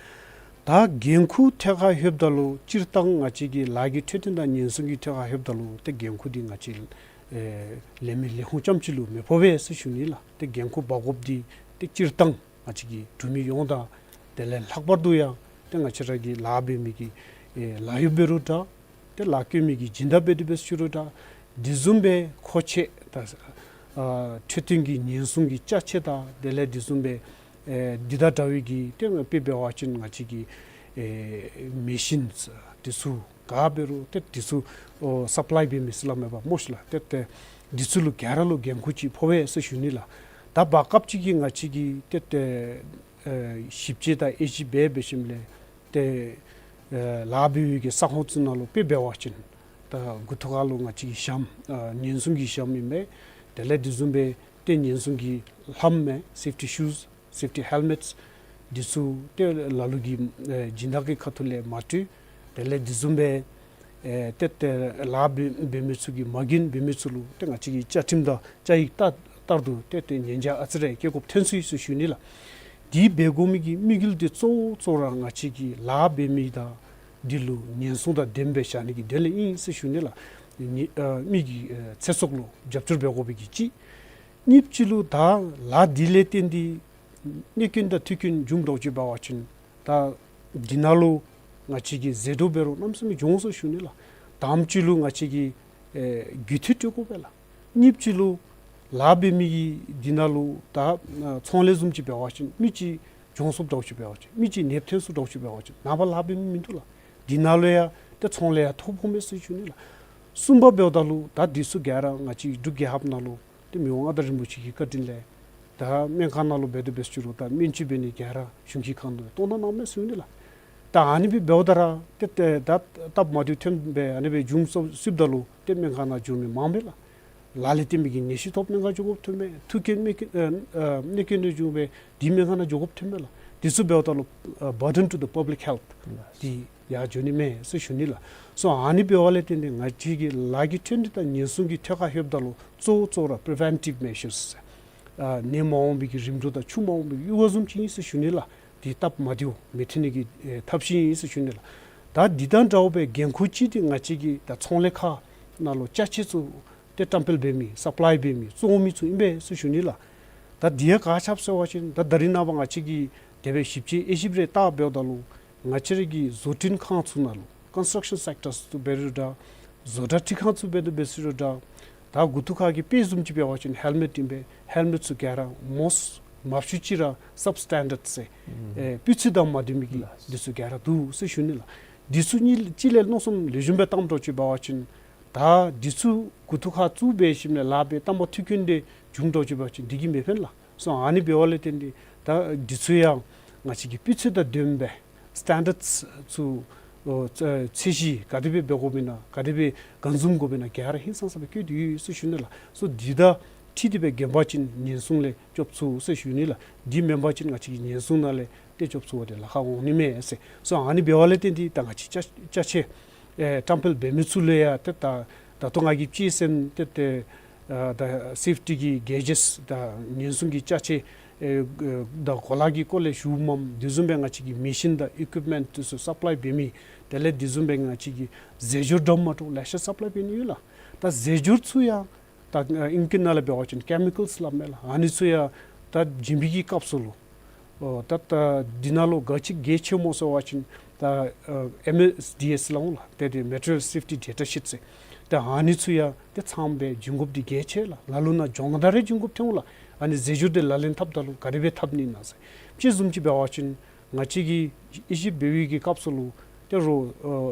ད་འགན་ཁུར་ཐད་ཁར་ལྷོདཔ་ད་ལུ་སྤྱིར་བཏང་ང་བཅས་ཀྱི་ལཱ་གི་འཕྲོད་བསྟེན་དང་ཉེན་སྲུང་གི་ཐད་ཁར་ལྷོདཔ་ད་ལུ་ཏེ་འགན་ཁུར་འདི་ང་བཅས་ཨེ་ལས་མི་ལས་ཁུངས་རྐྱངམ་ཅིག་ལུ་མི་ཕོག་པས་ཟེར་ཞུ་ནི་ལགས། ཏེ་འགན་ཁུར་འབག་དགོཔ་འདི་ཏེ་སྤྱིར་བཏང་ང་བཅས་ཀྱི་འབྲུག་མི་ཡོངས་དང་དེ་ལས་ལྷག་པར་དུ་ཡང་ཏེ་ང་བཅས་ར་གི་ལཱ་འབད་མི་གི་ཨེ་ལཱ་གཡོགཔ་འབད་རུང་འདྲ། ཏེ་ལཱ་བཀོལ་མི་གི་སྦྱིན་བདག་འབད་དེ་འབད་ཞུ་རུང་འདྲ། དེ་བཟུམ་སྦེ་མཁོ་ཆས་དང་ཨ་འཕྲོད་བསྟེན་གྱི་ཉེན་སྲུང་གི་ཅ་ཆས་དང་དེ་ལས་དེ་བཟུམ་སྦེ་ཨེ་འདི་དང་འདྲ་བའི་གི་ཏེ་དཔེ་འབད་བ་ཅིན་ང་བཅས་ཀྱི་ཨེ་མེ་ཤིནསི་དེ་ཚུ་ག་འབད་རུང་ཏེ་དེ་ཚུ་ཨོ་སབ་ལའི་འབད་མི་ཟེར་སླབ་མས་པ་སྨོ་ཤིག་ལགས། ཏེ་ཏེ་དེ་ཚུ་ལུ་ག་ར་ལུ་འགན་ཁུར་ཅིག་ཕོག་པས་ཟེར་ཞུ་ནི་ལགས། ད་བར་སྐབས་ཅིག་གི་ང་བཅས་ཀྱིས་ཏེ་ཏེ་ཨེ་ཞིབ་དཔྱད་དང་དབྱེ་ཞིབ་འབད་འབད་ཞིནམ་ལས་ཏེ་ཨེ་ལཱ་འབད་བའི་གི་ས་ཁོངས་ཚུ་ནང་ལུ་དཔེ་འབད་བ་ཅིན་ད་མགུ་ཏོ་ཁ་ལུ་ང་བཅས་ཀྱི་ཞྭམོ་ཨ་ཉེན་སྲུང་གི་ཞྭམོ་ཨིན་པས། དེ་ལས་དེ་བཟུམ་སྦེ་ཏེ་ཉེན་སྲུང་གི་ལྷམ་མས། སེཕ་ཊི་ཤུསི་སེཕ་ཊི་ཧེལ་མེཊསི་འདི་ཚུ་ཏེ་ལ་ལུ་གིས་ཨེ་སྦྱིན་བདག་གི་ཁ་ཐུག་ལས་མ་སྤྲོད། དེ་ལས་དེ་བཟུམ་སྦེ་ཨེ་ཏེ་ཏེ་ལཱ་འབད་འབད་མི་ཚུ་གིས་མ་གྱོན་འབད་མི་ཚུ་ལུ་ཏེ་ང་བཅས་ཀྱི་བཅའ་ཁྲིམས་དང་བཅའ་ཡིག་ལྟར་ལྟར་དུ་ཏེ་ཏེ་ཉེན་བྱ་ཨ་ཙི་རེ་བཀལ་དགོཔ་ཐོན་སོ་ཡི་ཟེར་ཞུ་ནི་ལགས། འདི་འབད་དགོ་མི་གི་དམིགས་ཡུལ་འདི་གཙོ་བོ་གཙོ་བོ་ར་ང་བཅས་ཀྱི་ལཱ་འབད་མི་དང་འདི་ལུ་ཉེན་སྲུང་དང་ལྡནམ་སྦེ་བཞག་ནི་གི་དོན་ལས་ཨིན་ཟེར་ཞུ་ནི་ལགས། ནི་ཨ་མི་གི་ཨེ་ཚེ་སྲོག་ལུ་རྒྱབ་སྐྱོར་འབད་དགོ་པའི་གི་གཅིག། གཉིས་པ་ཅིག་ལུ་ད་ལཱ་འདི་ལས་བརྟེན་ཏེ་ གནོད་སྐྱོན་དང་འཐུས་སྐྱོན་འབྱུང་འགྱོ་ཅི་འབད་བ་ཅིན་ད་འདི་ནང་ལུ་ང་བཅས་ཀྱིས་ཟད་འགྲོ་འབད་རུང་གནམ་མེད་ས་མེད་འབྱུང་ཟེར་ཞུ་ནི་ལགས། དང་པ་ཅིག་ལུ་ང་བཅས་ཀྱིས་ཨེ་རྒུད་འཐུས་སྤྲོད་དགོ་པས་ལགས། གཉིས་པ་ཅིག་ལུ་ལཱ་འབད་མི་གི་འདི་ནང་ལུ་ད་ཨ་ཚོང་ལས་བཟུམ་ཅིག་འབད་བ་ཅིན་མི་ཅིག་གྱོང་སོངམ་འདྲཝ་ཅིག་འབད་བ་ཅིན་མི་ཅིག་ནདཔ་ཐོན་སོངམ་འདྲཝ་ཅིག་འབད་བ་ཅིན་ནངས་པ་ལཱ་འབད་མི་མིན་འདུག་ལགས། འདི་ནང་ལུ་ཡང་ཏེ་ཚོང་ལས་ཡང་ཐོ་ཕོགཔ་མས་ཟེར་ཞུ་ནི་ལགས། གསུམ་པ་འབདཝ་ད་ལུ་ད་འདི་ཚུ་ག་ར་ང་བཅས་འབྲུག་རྒྱལ་ཁབ་ནང་ལུ་ཏེ་མི་དབང་མངའ་བདག་རིན་པོ་ཆེ་གི་བཀའ་དྲིན་ལས་ད་སྨན་ཁང་ནང་ལུ་འབད་དེ་འབད་ཞུ་རུང་ད་སྨན་བཅོས་འབད་ནི་ག་ར་གཞུང་གི་ཁ་ཐུག་ལས་གཏོང་ད་གནངམ་མས་ཟེར་ཞུ་ནི་ལགས། ད་ཨ་ནི་སྦེ་འབདཝ་ད་ར་ཏེ་ཏེ་ད་སྟབས་མ་བདེཝ་ཐོན་སྦེ་ཨ་ནི་སྦེ་འབྱུང་སོངམ་ཅིག་འབདཝ་ད་ལུ་ཏེ་སྨན་ཁང་ནང་འགྱོ་མི་མང་པས་ལགས། ལག་ལེན་འཐབ་མི་གིས་ནད་གཞི་ཐོབ་སྨན་ཁང་འགྱོ་དགོཔ་ཐོནམ་མས། འཐུས་སྐྱོན་མི་ཨ་ཨ་གནོད་སྐྱོན་འདི་འབྱུང་སྦེ་འདི་སྨན་ཁང་ནང་འགྱོ་དགོཔ་ཐོནམ་མས་ལགས། འདི་ཚུ་འབདཝ་ད་ལུ་ཨ་burden to the public health འདི་ཡར་འགྱོ་ནི་མས་ཟེར་ཞུ་ནི་ལགས། སོ་ཨ་ནི་འབདཝ་ལས་བརྟེན་ཏེ་ང་བཅས་ཀྱིས་ལཱ་གི་ཐོན་འབྲས་དང་ཉེན་སྲུང་གི་ཐད་ཁར་ལྷོདཔ་ད་ལུ་གཙོ་བོ་གཙོ་བོ་ར་preventive measures ཨ་ནད་མ་འོང་བའི་གི་རིམ་གྲོ་དང་ཆུ་མ་འོང་བའི་གི་ཡུར་བ་བཟུམ་ཅིག་ཨིན་ཟེར་ཞུ་ནི་ལགས། འདི་སྟབས་མ་བདེཝ་མི་ཐོན་ནི་གི་ཨེ་ཐབས་ཤེས་ཨིན་ཟེར་ཞུ་ནི་ལགས། ད་འདི་དང་འདྲཝ་སྦེ་འགན་ཁུར་ཅིག་འདི་ང་བཅས་ཀྱི་ད་ཚོང་ལས་ཁང་ནང་ལུ་ཅ་ཆས་ཚུ་ཏེ་བཀྲམ་སྤེལ་འབད་མི་supply འབད་མི་བཙོང་མི་ཚུ་ཨིན་པས་ཟེར་ཞུ་ནི་ལགས། ད་འདི་ཡང་ག་ཅི་སྦེ་ཟེར་བ་ཅིན་ད་ད་རིས་ནངས་པ་ང་བཅས་ཀྱིས་དེ་སྦེ་ཞིབ་དཔྱད་དབྱེ་ཞིབ་རེ་བལྟ་འབདཝ་ད་ལུ་ང་བཅས་ར་གི་བཟོ་སྐྲུན་ཁང་ཚུ་ནང་ལུ་construction sectors ཚུ་འབད་རུང་འདྲ་བཟོ་གྲྭ་སྒྲིག་ཁང་ཚུ་འབད་དེ་འབད་ཞུ་རུང་འདྲ་ད་མགུ་ཏོ་ཁར་གྱི་དཔེ་བཟུམ་ཅིག་འབད་བ་ཅིན་helmet ཨིན་པས། helmet ཚུ་ག་ར་མོ་མང་ཤོས་ཅིག་ར་substandard ཟེར་ཨེ་སྤུས་ཚད་དང་མ་ལྡན་མི་གི་འདི་ཚུ་ག་ར་འདུག་ཟེར་ཞུ་ནི་ལགས། འདི་ཚུ་གཉིས་གཅིག་ལས་མནོ་བསམ་ལེགས་ཤོམ་སྦེ་བཏངམ་འདྲཝ་ཅིག་འབད་བ་ཅིན་ད་འདི་ཚུ་མགུ་ཏོ་ཁར་བཙུགས་འབད་ཞིནམ་ལས་ལཱ་འབད་བཏངམ་འཐུས་སྐྱོན་འདི་འབྱུང་འདྲཝ་ཅིག་འབད་བ་ཅིན་འདི་གིས་མི་ཕན་ལགས། སོ་ཨ་ནི་འབདཝ་ལས་བརྟེན་ཏེ་ད་འདི་ཚུ་ཡང་ང་བཅས་ཀྱི་སྤུས་ཚད་དང་ལྡནམ་སྦེ་standards ཚུ་ཨོ་ཚད་ཚད་གཞི་ག་དེ་སྦེ་འབད་དགོཔ་ཨིན་ན་ག་དེ་སྦེ་སྒང་འཛུམ་དགོཔ་ཨིན་ན་ག་ར་ཧིང་སངས་ས་སྦེ་བཀོད་དེ་ཡོད་ཟེར་ཞུ་ནི་ལགས། སོ་འདི་དང་འཁྲིལ་ཏེ་སྦེ་འགན་འབག་ཅིན་ཉེན་སྲུང་ལས་སྐྱོབ་ཚུགས་ཟེར་ཞུ་ནི་ལགས། འདི་མེན་པ་ཅིན་ང་བཅས་ཀྱི་ཉེན་སྲུང་ནང་ལས་ཏེ་སྐྱོབ་ཚུགས་པ་འདི་ལཱ་ཁག་འོང་ནི་མས་ཟེར། སོ་ཨ་ནི་འབདཝ་ལས་བརྟེན་ཏེ་ད་ང་བཅས་ཅ་ཅ་ཆས་ཨེ་བཀྲམ་སྤེལ་འབད་མི་ཚུ་ལུ་ཡང་ཏེ་ད་ད་ལྟོ་ང་གིས་ཅིག་ཟེར་ཏེ་ཏེ་ཨ་ད་safety གི་gauges དང་ཉེན་སྲུང་གི་ཅ་ཆས་ཨེ་དང་གོ་ལ་གི་སྐོར་ལས་ཞུཝ་མས། དེ་བཟུམ་སྦེ་ང་བཅས་ཀྱི་machine དང་equipment དེ་ཚུ་supply འབད་མི་དེ་ལས་དེ་བཟུམ་སྦེ་ང་བཅས་ཀྱི་རྫས་སྦྱོར་འདྲཝ་མ་འདྲཝ་ལེ་ཤ་supply འབད་ནི་ཡོད་ལགས། ད་རྫས་སྦྱོར་ཚུ་ཡང་ད་ཨིང་སྐད་ནང་ལས་འབད་བ་ཅིན་chemicals སླབ་མས་ལགས། ཨ་ནི་ཚུ་ཡང་ད་བྱིན་པའི་གི་སྐབས་སུ་ལུ་ཨོ་ད་ད་འདི་ནང་ལུ་ག་ཅི་གལ་ཆེ་སྨོ་ཟེར་བ་ཅིན་ད་ཨ་ཨེམ་ཨེས་ཌི་ཨེས་སླབ་འོང་ལགས། ཏེ་དེ་Material Safety Data Sheet ཟེར། ད་ཨ་ནི་ཚུ་ཡང་ཏེ་ཚངམ་སྦེ་བྱིན་དགོཔ་འདི་གལ་ཆེ་ལགས། ལ་ལུ་ནང་སྦྱོང་བརྡར་རེ་བྱིན་དགོཔ་ཐོན་འོང་ལགས། ཨ་ནི་རྫས་སྦྱོར་འདི་ལག་ལེན་འཐབ་ད་ལུ་ག་དེ་སྦེ་འཐབ་ནི་ཨིན་ན་ཟེར། དཔྱེ་བཟུམ་ཅིག་འབད་བ་ཅིན་ང་བཅས་ཀྱིས་དབྱེ་ཞིབ་འབད་བའི་གི་སྐབས་སུ་ལུ་ཏེ་རོགས་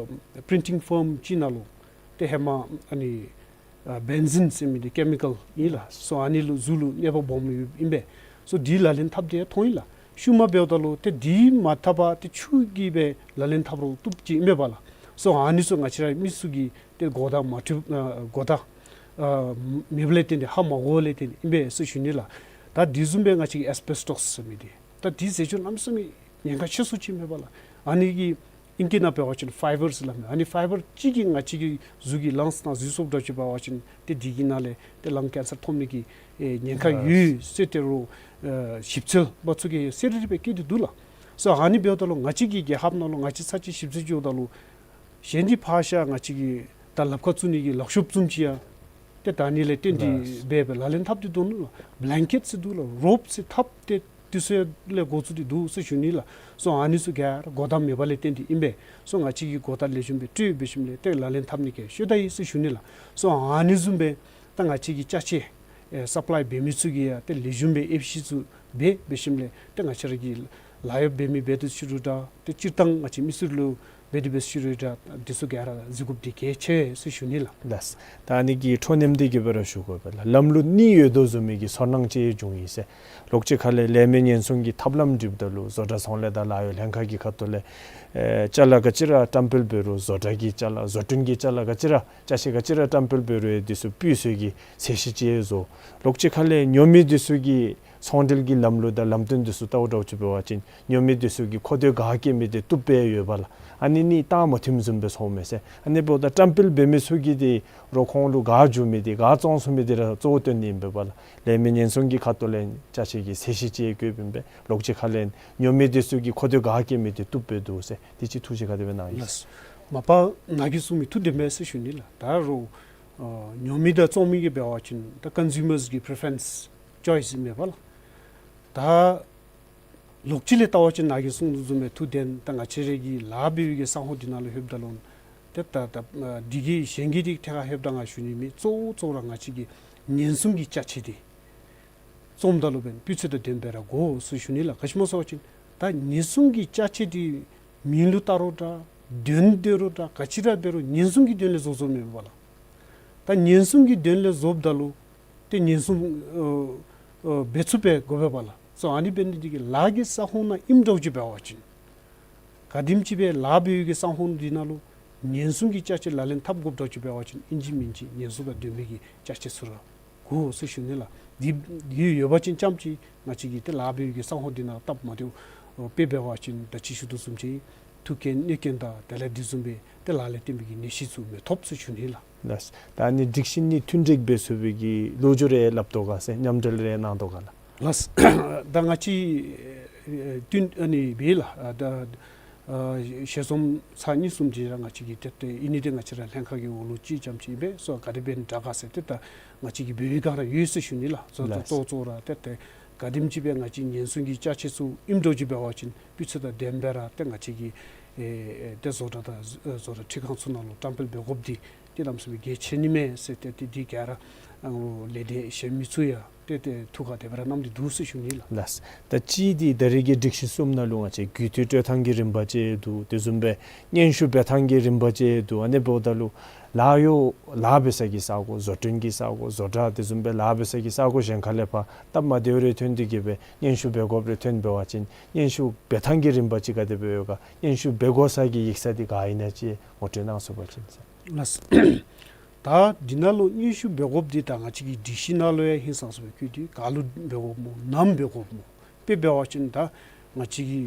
ཨ་printing firm ཅིག་ནང་ལུ་ཏེ་ཧེ་མ་ཨ་ནི་ཨ་བེན་ཟིན་ཟེར་མི་འདི་ཀེ་མི་ཀལ་ཨིན་ལགས། སོ་ཨ་ནི་ལུ་གཟུགས་ལུ་གནོད་པ་སྦོམ་ཡོདཔ་ཨིན་པས། སོ་འདི་ལག་ལེན་འཐབ་སྟེ་ཡང་མཐོང་ཡི་ལགས། ཤུལ་མ་འབདཝ་ད་ལུ་ཏེ་འདི་མ་འཐབ་པར་ཏེ་ཆུ་གིས་སྦེ་ལག་ལེན་འཐབ་རུང་བཏུབ་ཅིག་ཨིན་པས་པ་ལགས། སོ་ཨ་ནི་ཚུ་ང་བཅས་ར་མི་ཚུ་གིས་ཏེ་གོ་བརྡ་མ་འཕྲོད་ཨ་གོ་བརྡ་ཨ་མེདཔ་ལས་བརྟེན་ཏེ་ཧ་མ་གོཝ་ལས་བརྟེན་ཏེ་ཨིན་པས་ཟེར་ཞུ་ནི་ལགས། ད་འདི་བཟུམ་སྦེ་ང་བཅས་ཀྱི་ཨེས་བེསི་ཊོསི་ཟེར་མི་འདི་ད་འདི་རྫས་སྦྱོར་གནམ་མེད་ས་མེད་ཉེན་ཁ་ཆེ་སུ་ཅིག་ཨིན་པས་པ་ལགས། ཨ་ནི་གི་ཨིང་སྐད་ནང་འབད་བ་ཅིན་ཕའི་བར་ཟེར་སླབ་མས། ཨ་ནི་ཕའི་བར་གཅིག་གིས་ང་བཅས་ཀྱི་གཟུགས་ཀྱི་ལངས་ནང་འཛུལ་སོངམ་འདྲཝ་ཅིག་འབད་བ་ཅིན་ཏེ་འདི་གི་ནང་ལས་ཏེ་ལངས་ཀེན་སར་ཐོབ་ནི་གི་ཨེ་ཉེན་ཁ་ཡོད་ཟེར་ཏེ་རོགས་ཨེ་ཞིབ་འཚོལ་པ་ཚུ་གིས་གསལ་རི་རི་སྦེ་བཀོད་དེ་འདུག་ལགས། སོ་ཨ་ནི་འབདཝ་ད་ལུ་ང་བཅས་ཀྱི་རྒྱལ་ཁབ་ནང་ལུ་ང་བཅས་ཚར་གཅིག་ཞིབ་འཚོལ་འགྱོཝ་ད་ལུ་གཞན་གྱིས་ཕར་བཞག་ང་བཅས་ཀྱི་ད་ལགཔ་ཁར་བཙུགས་ནི་གི་ལག་ཤོབ་བཟུམ་ཅིག་ཡང་ཏེ་ད་ཨ་ནི་ལས་བརྟེན་ཏེ་ལགས། འབད་སྦེ་ལག་ལེན་འཐབ་སྟེ་འདུག་ལགས། བླེང་ཀེཊ་ཟེར་འདུག་ལགས། རོབ་ཟེར་འཐབ་སྟེ་འདི་ཚུ་ལས་འགོ་བཙུགས་ཏེ་འདུག་ཟེར་ཞུ་ནི་ལགས། སོ་ཨ་ནི་ཚུ་ག་ར་གོ་བརྡ་མེདཔ་ལས་བརྟེན་ཏེ་ཨིན་པས། སོ་ང་བཅས་ཀྱིས་གོ་བརྡ་ལེགས་ཤོམ་སྦེ་སྤྲོད་འབད་ཞིནམ་ལས་ཏེ་ལག་ལེན་འཐབ་ནི་གི་ཤོད་ད་ཡི་ཟེར་ཞུ་ནི་ལགས། སོ་ཨ་ནི་བཟུམ་སྦེ་ད་ང་བཅས་ཀྱི་ཅ་ཆས་ཨེ་སབ་ལའི་འབད་མི་ཚུ་གིས་ཡང་ཏེ་ལེགས་ཤོམ་སྦེ་དབྱེ་ཞིབ་ཚུ་འབད་འབད་ཞིནམ་ལས་ཏེ་ང་བཅས་ར་གི་ལཱ་གཡོག་འབད་མི་འབད་དེ་འབད་ཞུ་རུང་འདྲ་ཏེ་སྤྱིར་བཏང་ང་བཅས་མི་སེར་ལུ་འབད་དེ་འབད་ཞུ་རུང་འདྲ་འདི་ཚུ་ག་ར་གཟིགས་དགོཔ་འདི་གལ་ཆེ་ཟེར་ཞུ་ནི་ལགས། ལགས། ད་ཨ་ནི་གི་འཕྲོ་མཉམ་འདི་གི་སྦེ་ར་ཞུ་དགོ་པས་ལགས། ལམ་ལུགས་གཉིས་ཡོད་དོ་བཟུམ་མའི་གི་ཚོར་སྣང་ཅིག་བྱུང་ཡི་ཟེར། ལོགས་ཅིག་ཁ་ལས་ལས་མི་ཉེན་སྲུང་གི་ཐབས་ལམ་སྒྲིགཔ་ད་ལུ་བཟོ་གྲྭ་ཚོང་ལས་དང་ལཱ་གཡོག་ལྷན་ཁག་གི་ཁ་ཐུག་ལས་ཨེ་ཅ་ལ་ག་ཅི་ར་བཀྲམ་སྤེལ་འབད་རུང་བཟོ་གྲྭ་གི་ཅ་ལ་བཟོ་སྐྲུན་གྱི་ཅ་ལ་ག་ཅི་ར་ཅ་ཆས་ག་ཅི་ར་བཀྲམ་སྤེལ་འབད་རུང་འདི་ཚུ་སྤུས་ཚད་ཀྱི་ཚད་གཞི་ཅིག་བཟོ། ལོགས་ཅིག་ཁ་ལས་ཉོ་མི་འདི་ཚུ་གིས་ཚོང་འབྲེལ་གྱི་ལམ་ལུགས་དང་ལམ་སྟོན་འདི་ཚུ་བལྟཝ་འདྲཝ་ཅིག་འབད་བ་ཅིན་ཉོ་མི་འདི་ཚུ་གིས་མཁོ་འདོད་ག་བསྐྱེད་མི་འདི་བཏུབ་སྦེ་ཡོད་པས་ལགས། ཨ་ནི་གཉིས་ད་མ་མཐུནམ་བཟུམ་སྦེ་ཚོརཝ་མས་ཟེར། ཨ་ནི་འབདཝ་ད་བཀྲམ་སྤེལ་འབད་མི་ཚུ་གིས་འདི་རོགས་ཁོང་ལུ་ག་འགྱོ་མི་འདི་ག་བཙོང་ཚུགས་མི་འདི་ར་གཙོ་བོ་བཏོན་ནི་ཨིན་པས་ལགས། ལས་མི་ཉེན་སྲུང་གི་ཁ་ཐུག་ལས་ཅ་ཆས་ཀྱི་ཚད་གཞི་ཅིག་བཀོདཔ་ཨིན་པས། ལོགས་ཅིག་ཁ་ལས་ཉོ་མི་འདི་ཚུ་གིས་མཁོ་འདོད་ག་བསྐྱེད་མི་འདི་བཏུབ་སྦེ་འདུག་ཟེར། འདི་ཅིག་ཐུགས་བཞེད་ག་དེ་སྦེ་གནང་ཡི། ལགས། མ་པ་ནཱ་གིས་གསུངས་མི་ཐུགས་བདེན་མས་ཟེར་ཞུ་ནི་ལགས། ད་རོགས་ཨ་ཉོ་མི་དང་བཙོང་མི་གི་འབད་བ་ཅིན་ད་ཀོན་སིའུ་མརསི་གི་པི་རི་ཕེ་རེནསི་ཅོའིསི་ཨིན་མས་པ་ལགས། ད་ ལོགས་གཅིག་ལས་བལྟ་བ་ཅིན་ནཱ་གིས་གསུངས་དོ་བཟུམ་སྦེ་ཐུགས་བདེན། ད་ང་བཅས་ར་གི་ལཱ་འབད་བའི་གི་ས་ཁོངས་འདི་ནང་ལུ་ལྷོདཔ་ད་ལུ་ཏེ་ད་ད་ཨ་འདི་གི་གཞན་གྱི་འདི་ཐད་ཁར་ལྷོདཔ་ད་ང་ཞུ་ནི་མེད། གཙོ་བོ་གཙོ་བོ་ར་ང་བཅས་ཀྱི་ཉེན་སྲུང་གི་ཅ་ཆས་འདི་བཙུགསམ་ད་ལུ་འབདན་སྤུས་ཚད་དང་ལྡནམ་སྦེ་ར་དགོ་ཟེར་ཞུ་ནི་ལགས། ག་ཅི་སྨོ་ཟེར་བ་ཅིན་ད་ཉེན་སྲུང་གི་ཅ་ཆས་འདི་མིང་ལུ་བཏགས་རུང་འདྲ། དོན་འདི་རུང་འདྲ། ག་ཅི་ར་འབད་རུང་ཉེན་སྲུང་གི་དོན་ལས་བཟོ་བཟོཝ་མེན་པ་ལགས། ད་ཉེན་སྲུང་གི་དོན་ལས་བཟོཝ་ད་ལུ་ཏེ་ཉེན་སྲུང་ཨ་ཨ་འབད་ཚུགསཔ་སྦེ་དགོ་པས་པ་ལགས། སོ་ཨ་ནི་འབད་ནི་འདི་གིས་ལཱ་གི་ས་ཁོངས་ནང་ཨིནམ་འདྲཝ་ཅིག་འབད་བ་ཅིན་ག་དེམ་ཅིག་སྦེ་ལཱ་འབད་བའི་གི་ས་ཁོངས་འདི་ནང་ལུ་ཉེན་སྲུང་གི་ཅ་ཆས་ལག་ལེན་འཐབ་དགོཔ་འདྲཝ་ཅིག་འབད་བ་ཅིན་ཨིན་ཅི་མིན་ཅི་ཉེན་སྲུང་དང་ལྡན་པའི་གི་ཅ་ཆས་ཚུ་ར་དགོ་ཟེར་ཞུ་ནི་ལགས། འདི་འདི་ཡོད་པ་ཅིན་ཙམ་ཅིག་ང་བཅས་ཀྱིས་ཏེ་ལཱ་འབད་བའི་གི་ས་ཁོངས་འདི་ནང་སྟབས་མ་བདེཝ་ཨ་དཔེ་འབད་བ་ཅིན་ད་ཅི་ཞུ་དོ་བཟུམ་ཅིག་ཐུག་རྐྱེན་གནོད་རྐྱེན་དང་དེ་ལས་དེ་བཟུམ་སྦེ་ཏེ་ལཱ་ལས་བརྟེན་པའི་གི་ནད་གཞི་ཚུ་མི་ཐོབ་ཟེར་ཞུ་ནི་ལགས། ལགས། ད་ཨ་ནི་སྒྲིག་གཞི་གཉིས་མཐུན་འགྲིག་འབད་ཚུགས་པའི་གི་ལོ་རྒྱུས་རེ་སླབ་དོ་ག་ཟེར་མཉམ་འབྲེལ་རེ་གནང་དོ་ག་ལགས། ལགས། ད་ང་བཅས་ཨེ་བསྟུན་ཨ་ནི་སྦེ་ལགས། ཨ་ད་ཨ་ཞལ་འཛོམས་ཚར་གཉིས་གསུམ་ཅིག་ར་ང་བཅས་ཀྱིས་ཏེ་ཏེ་ཨིན་ནི་འདི་ང་བཅས་ར་ལྷན་ཁག་གི་འོག་ལུ་ཅིག་ཙམ་ཅིག་ཨིན་པས། སོ་ག་དེ་སྦེ་ཨིན་དྲག་ག་ཟེར་ཏེ་ད་ང་བཅས་ཀྱིས་འབད་བའི་སྒང་ར་ཡོད་ཟེར་ཞུ་ནི་ལགས། གཙོ་ལགས། གཙོ་གཙོ་ར་ཏེ་ཏེ་ག་དེམ་ཅིག་སྦེ་ང་བཅས་ཉེན་སྲུང་གི་ཅ་ཆས་ཚུ་ཨིནམ་འདྲཝ་ཅིག་འབད་བ་ཅིན་སྤུས་ཚད་དང་ལྡནམ་སྦེ་ར་ཏེ་ང་བཅས་ཀྱིས་ཨེ་ཨེ་ཏེ་བཟོ་གྲྭ་དང་བཟོ་གྲྭ་འཕྲུལ་ཁང་ཚུ་ནང་ལུ་བཀྲམ་སྤེལ་འབད་དགོཔ་འདི་ཏེ་གནམ་མེད་ས་མེད་གལ་ཆེ་ནི་མས་ཟེར་ཏེ་ཏེ་འདི་ག་ར་ཨ་ལས་སྡེ་གཞན་མི་ཚུ་ཡང་ཏེ་ཏེ་ཐུགས་ཁར་དེ་སྦེ་ར་བསྣམས་ཏེ་འདུག་ཟེར་ཞུ་ནི་ལགས། ལགས། ད་ཅི་འདི་ད་རེས་ཀྱི་སྒྲིག་གཞི་གསུམ་ནང་ལུ་ང་བཅས་རྒུད་འཐུས་སྤྲོད་ཐངས་ཀྱི་རིམ་པ་ཅིག་འདུག། དེ་བཟུམ་སྦེ་སྙན་ཞུ་འབད་ཐངས་ཀྱི་རིམ་པ་ཅིག་འདུག། ཨ་ནི་འབདཝ་ད་ལུ་ལཱ་གཡོག་ལཱ་འབད་ས་གི་ས་གོ་བཟོ་སྐྲུན་གྱི་ས་གོ་བཟོ་གྲྭ་དེ་བཟུམ་སྦེ་ལཱ་འབད་ས་གི་ས་གོ་གཞན་ཁ་ལས་ཕར་སྟབས་མ་བདེཝ་རེ་ཐོན་ཏེ་གི་སྦེ་སྙན་ཞུ་འབད་དགོཔ་རེ་ཐོན་འབད་བ་ཅིན་སྙན་ཞུ་འབད་ཐངས་ཀྱི་རིམ་པ་ཅིག་ག་དེ་སྦེ་ཡོད་ག། སྙན་ཞུ་འབད་དགོ་ས་གི་ཡིག་ཚང་འདི་ག་ཨིན་ན་ཅིག་ངོ་སྤྲོད་གནང་ཚུགས་པ་ཅིན་ཟེར། ལགས། ད་འདི་ནང་ལུ་སྙན་ཞུ་འབད་དགོཔ་འདི་ད་ང་བཅས་ཀྱི་སྒྲིག་གཞི་ནང་ལུ་ཡང་ཧིང་སངས་ས་སྦེ་བཀོད་དེ་ག་ལུ་འབད་དགོཔ་སྨོ་ནམ་འབད་དགོཔ་སྨོ། དཔེ་འབད་བ་ཅིན་ད་ང་བཅས་ཀྱི་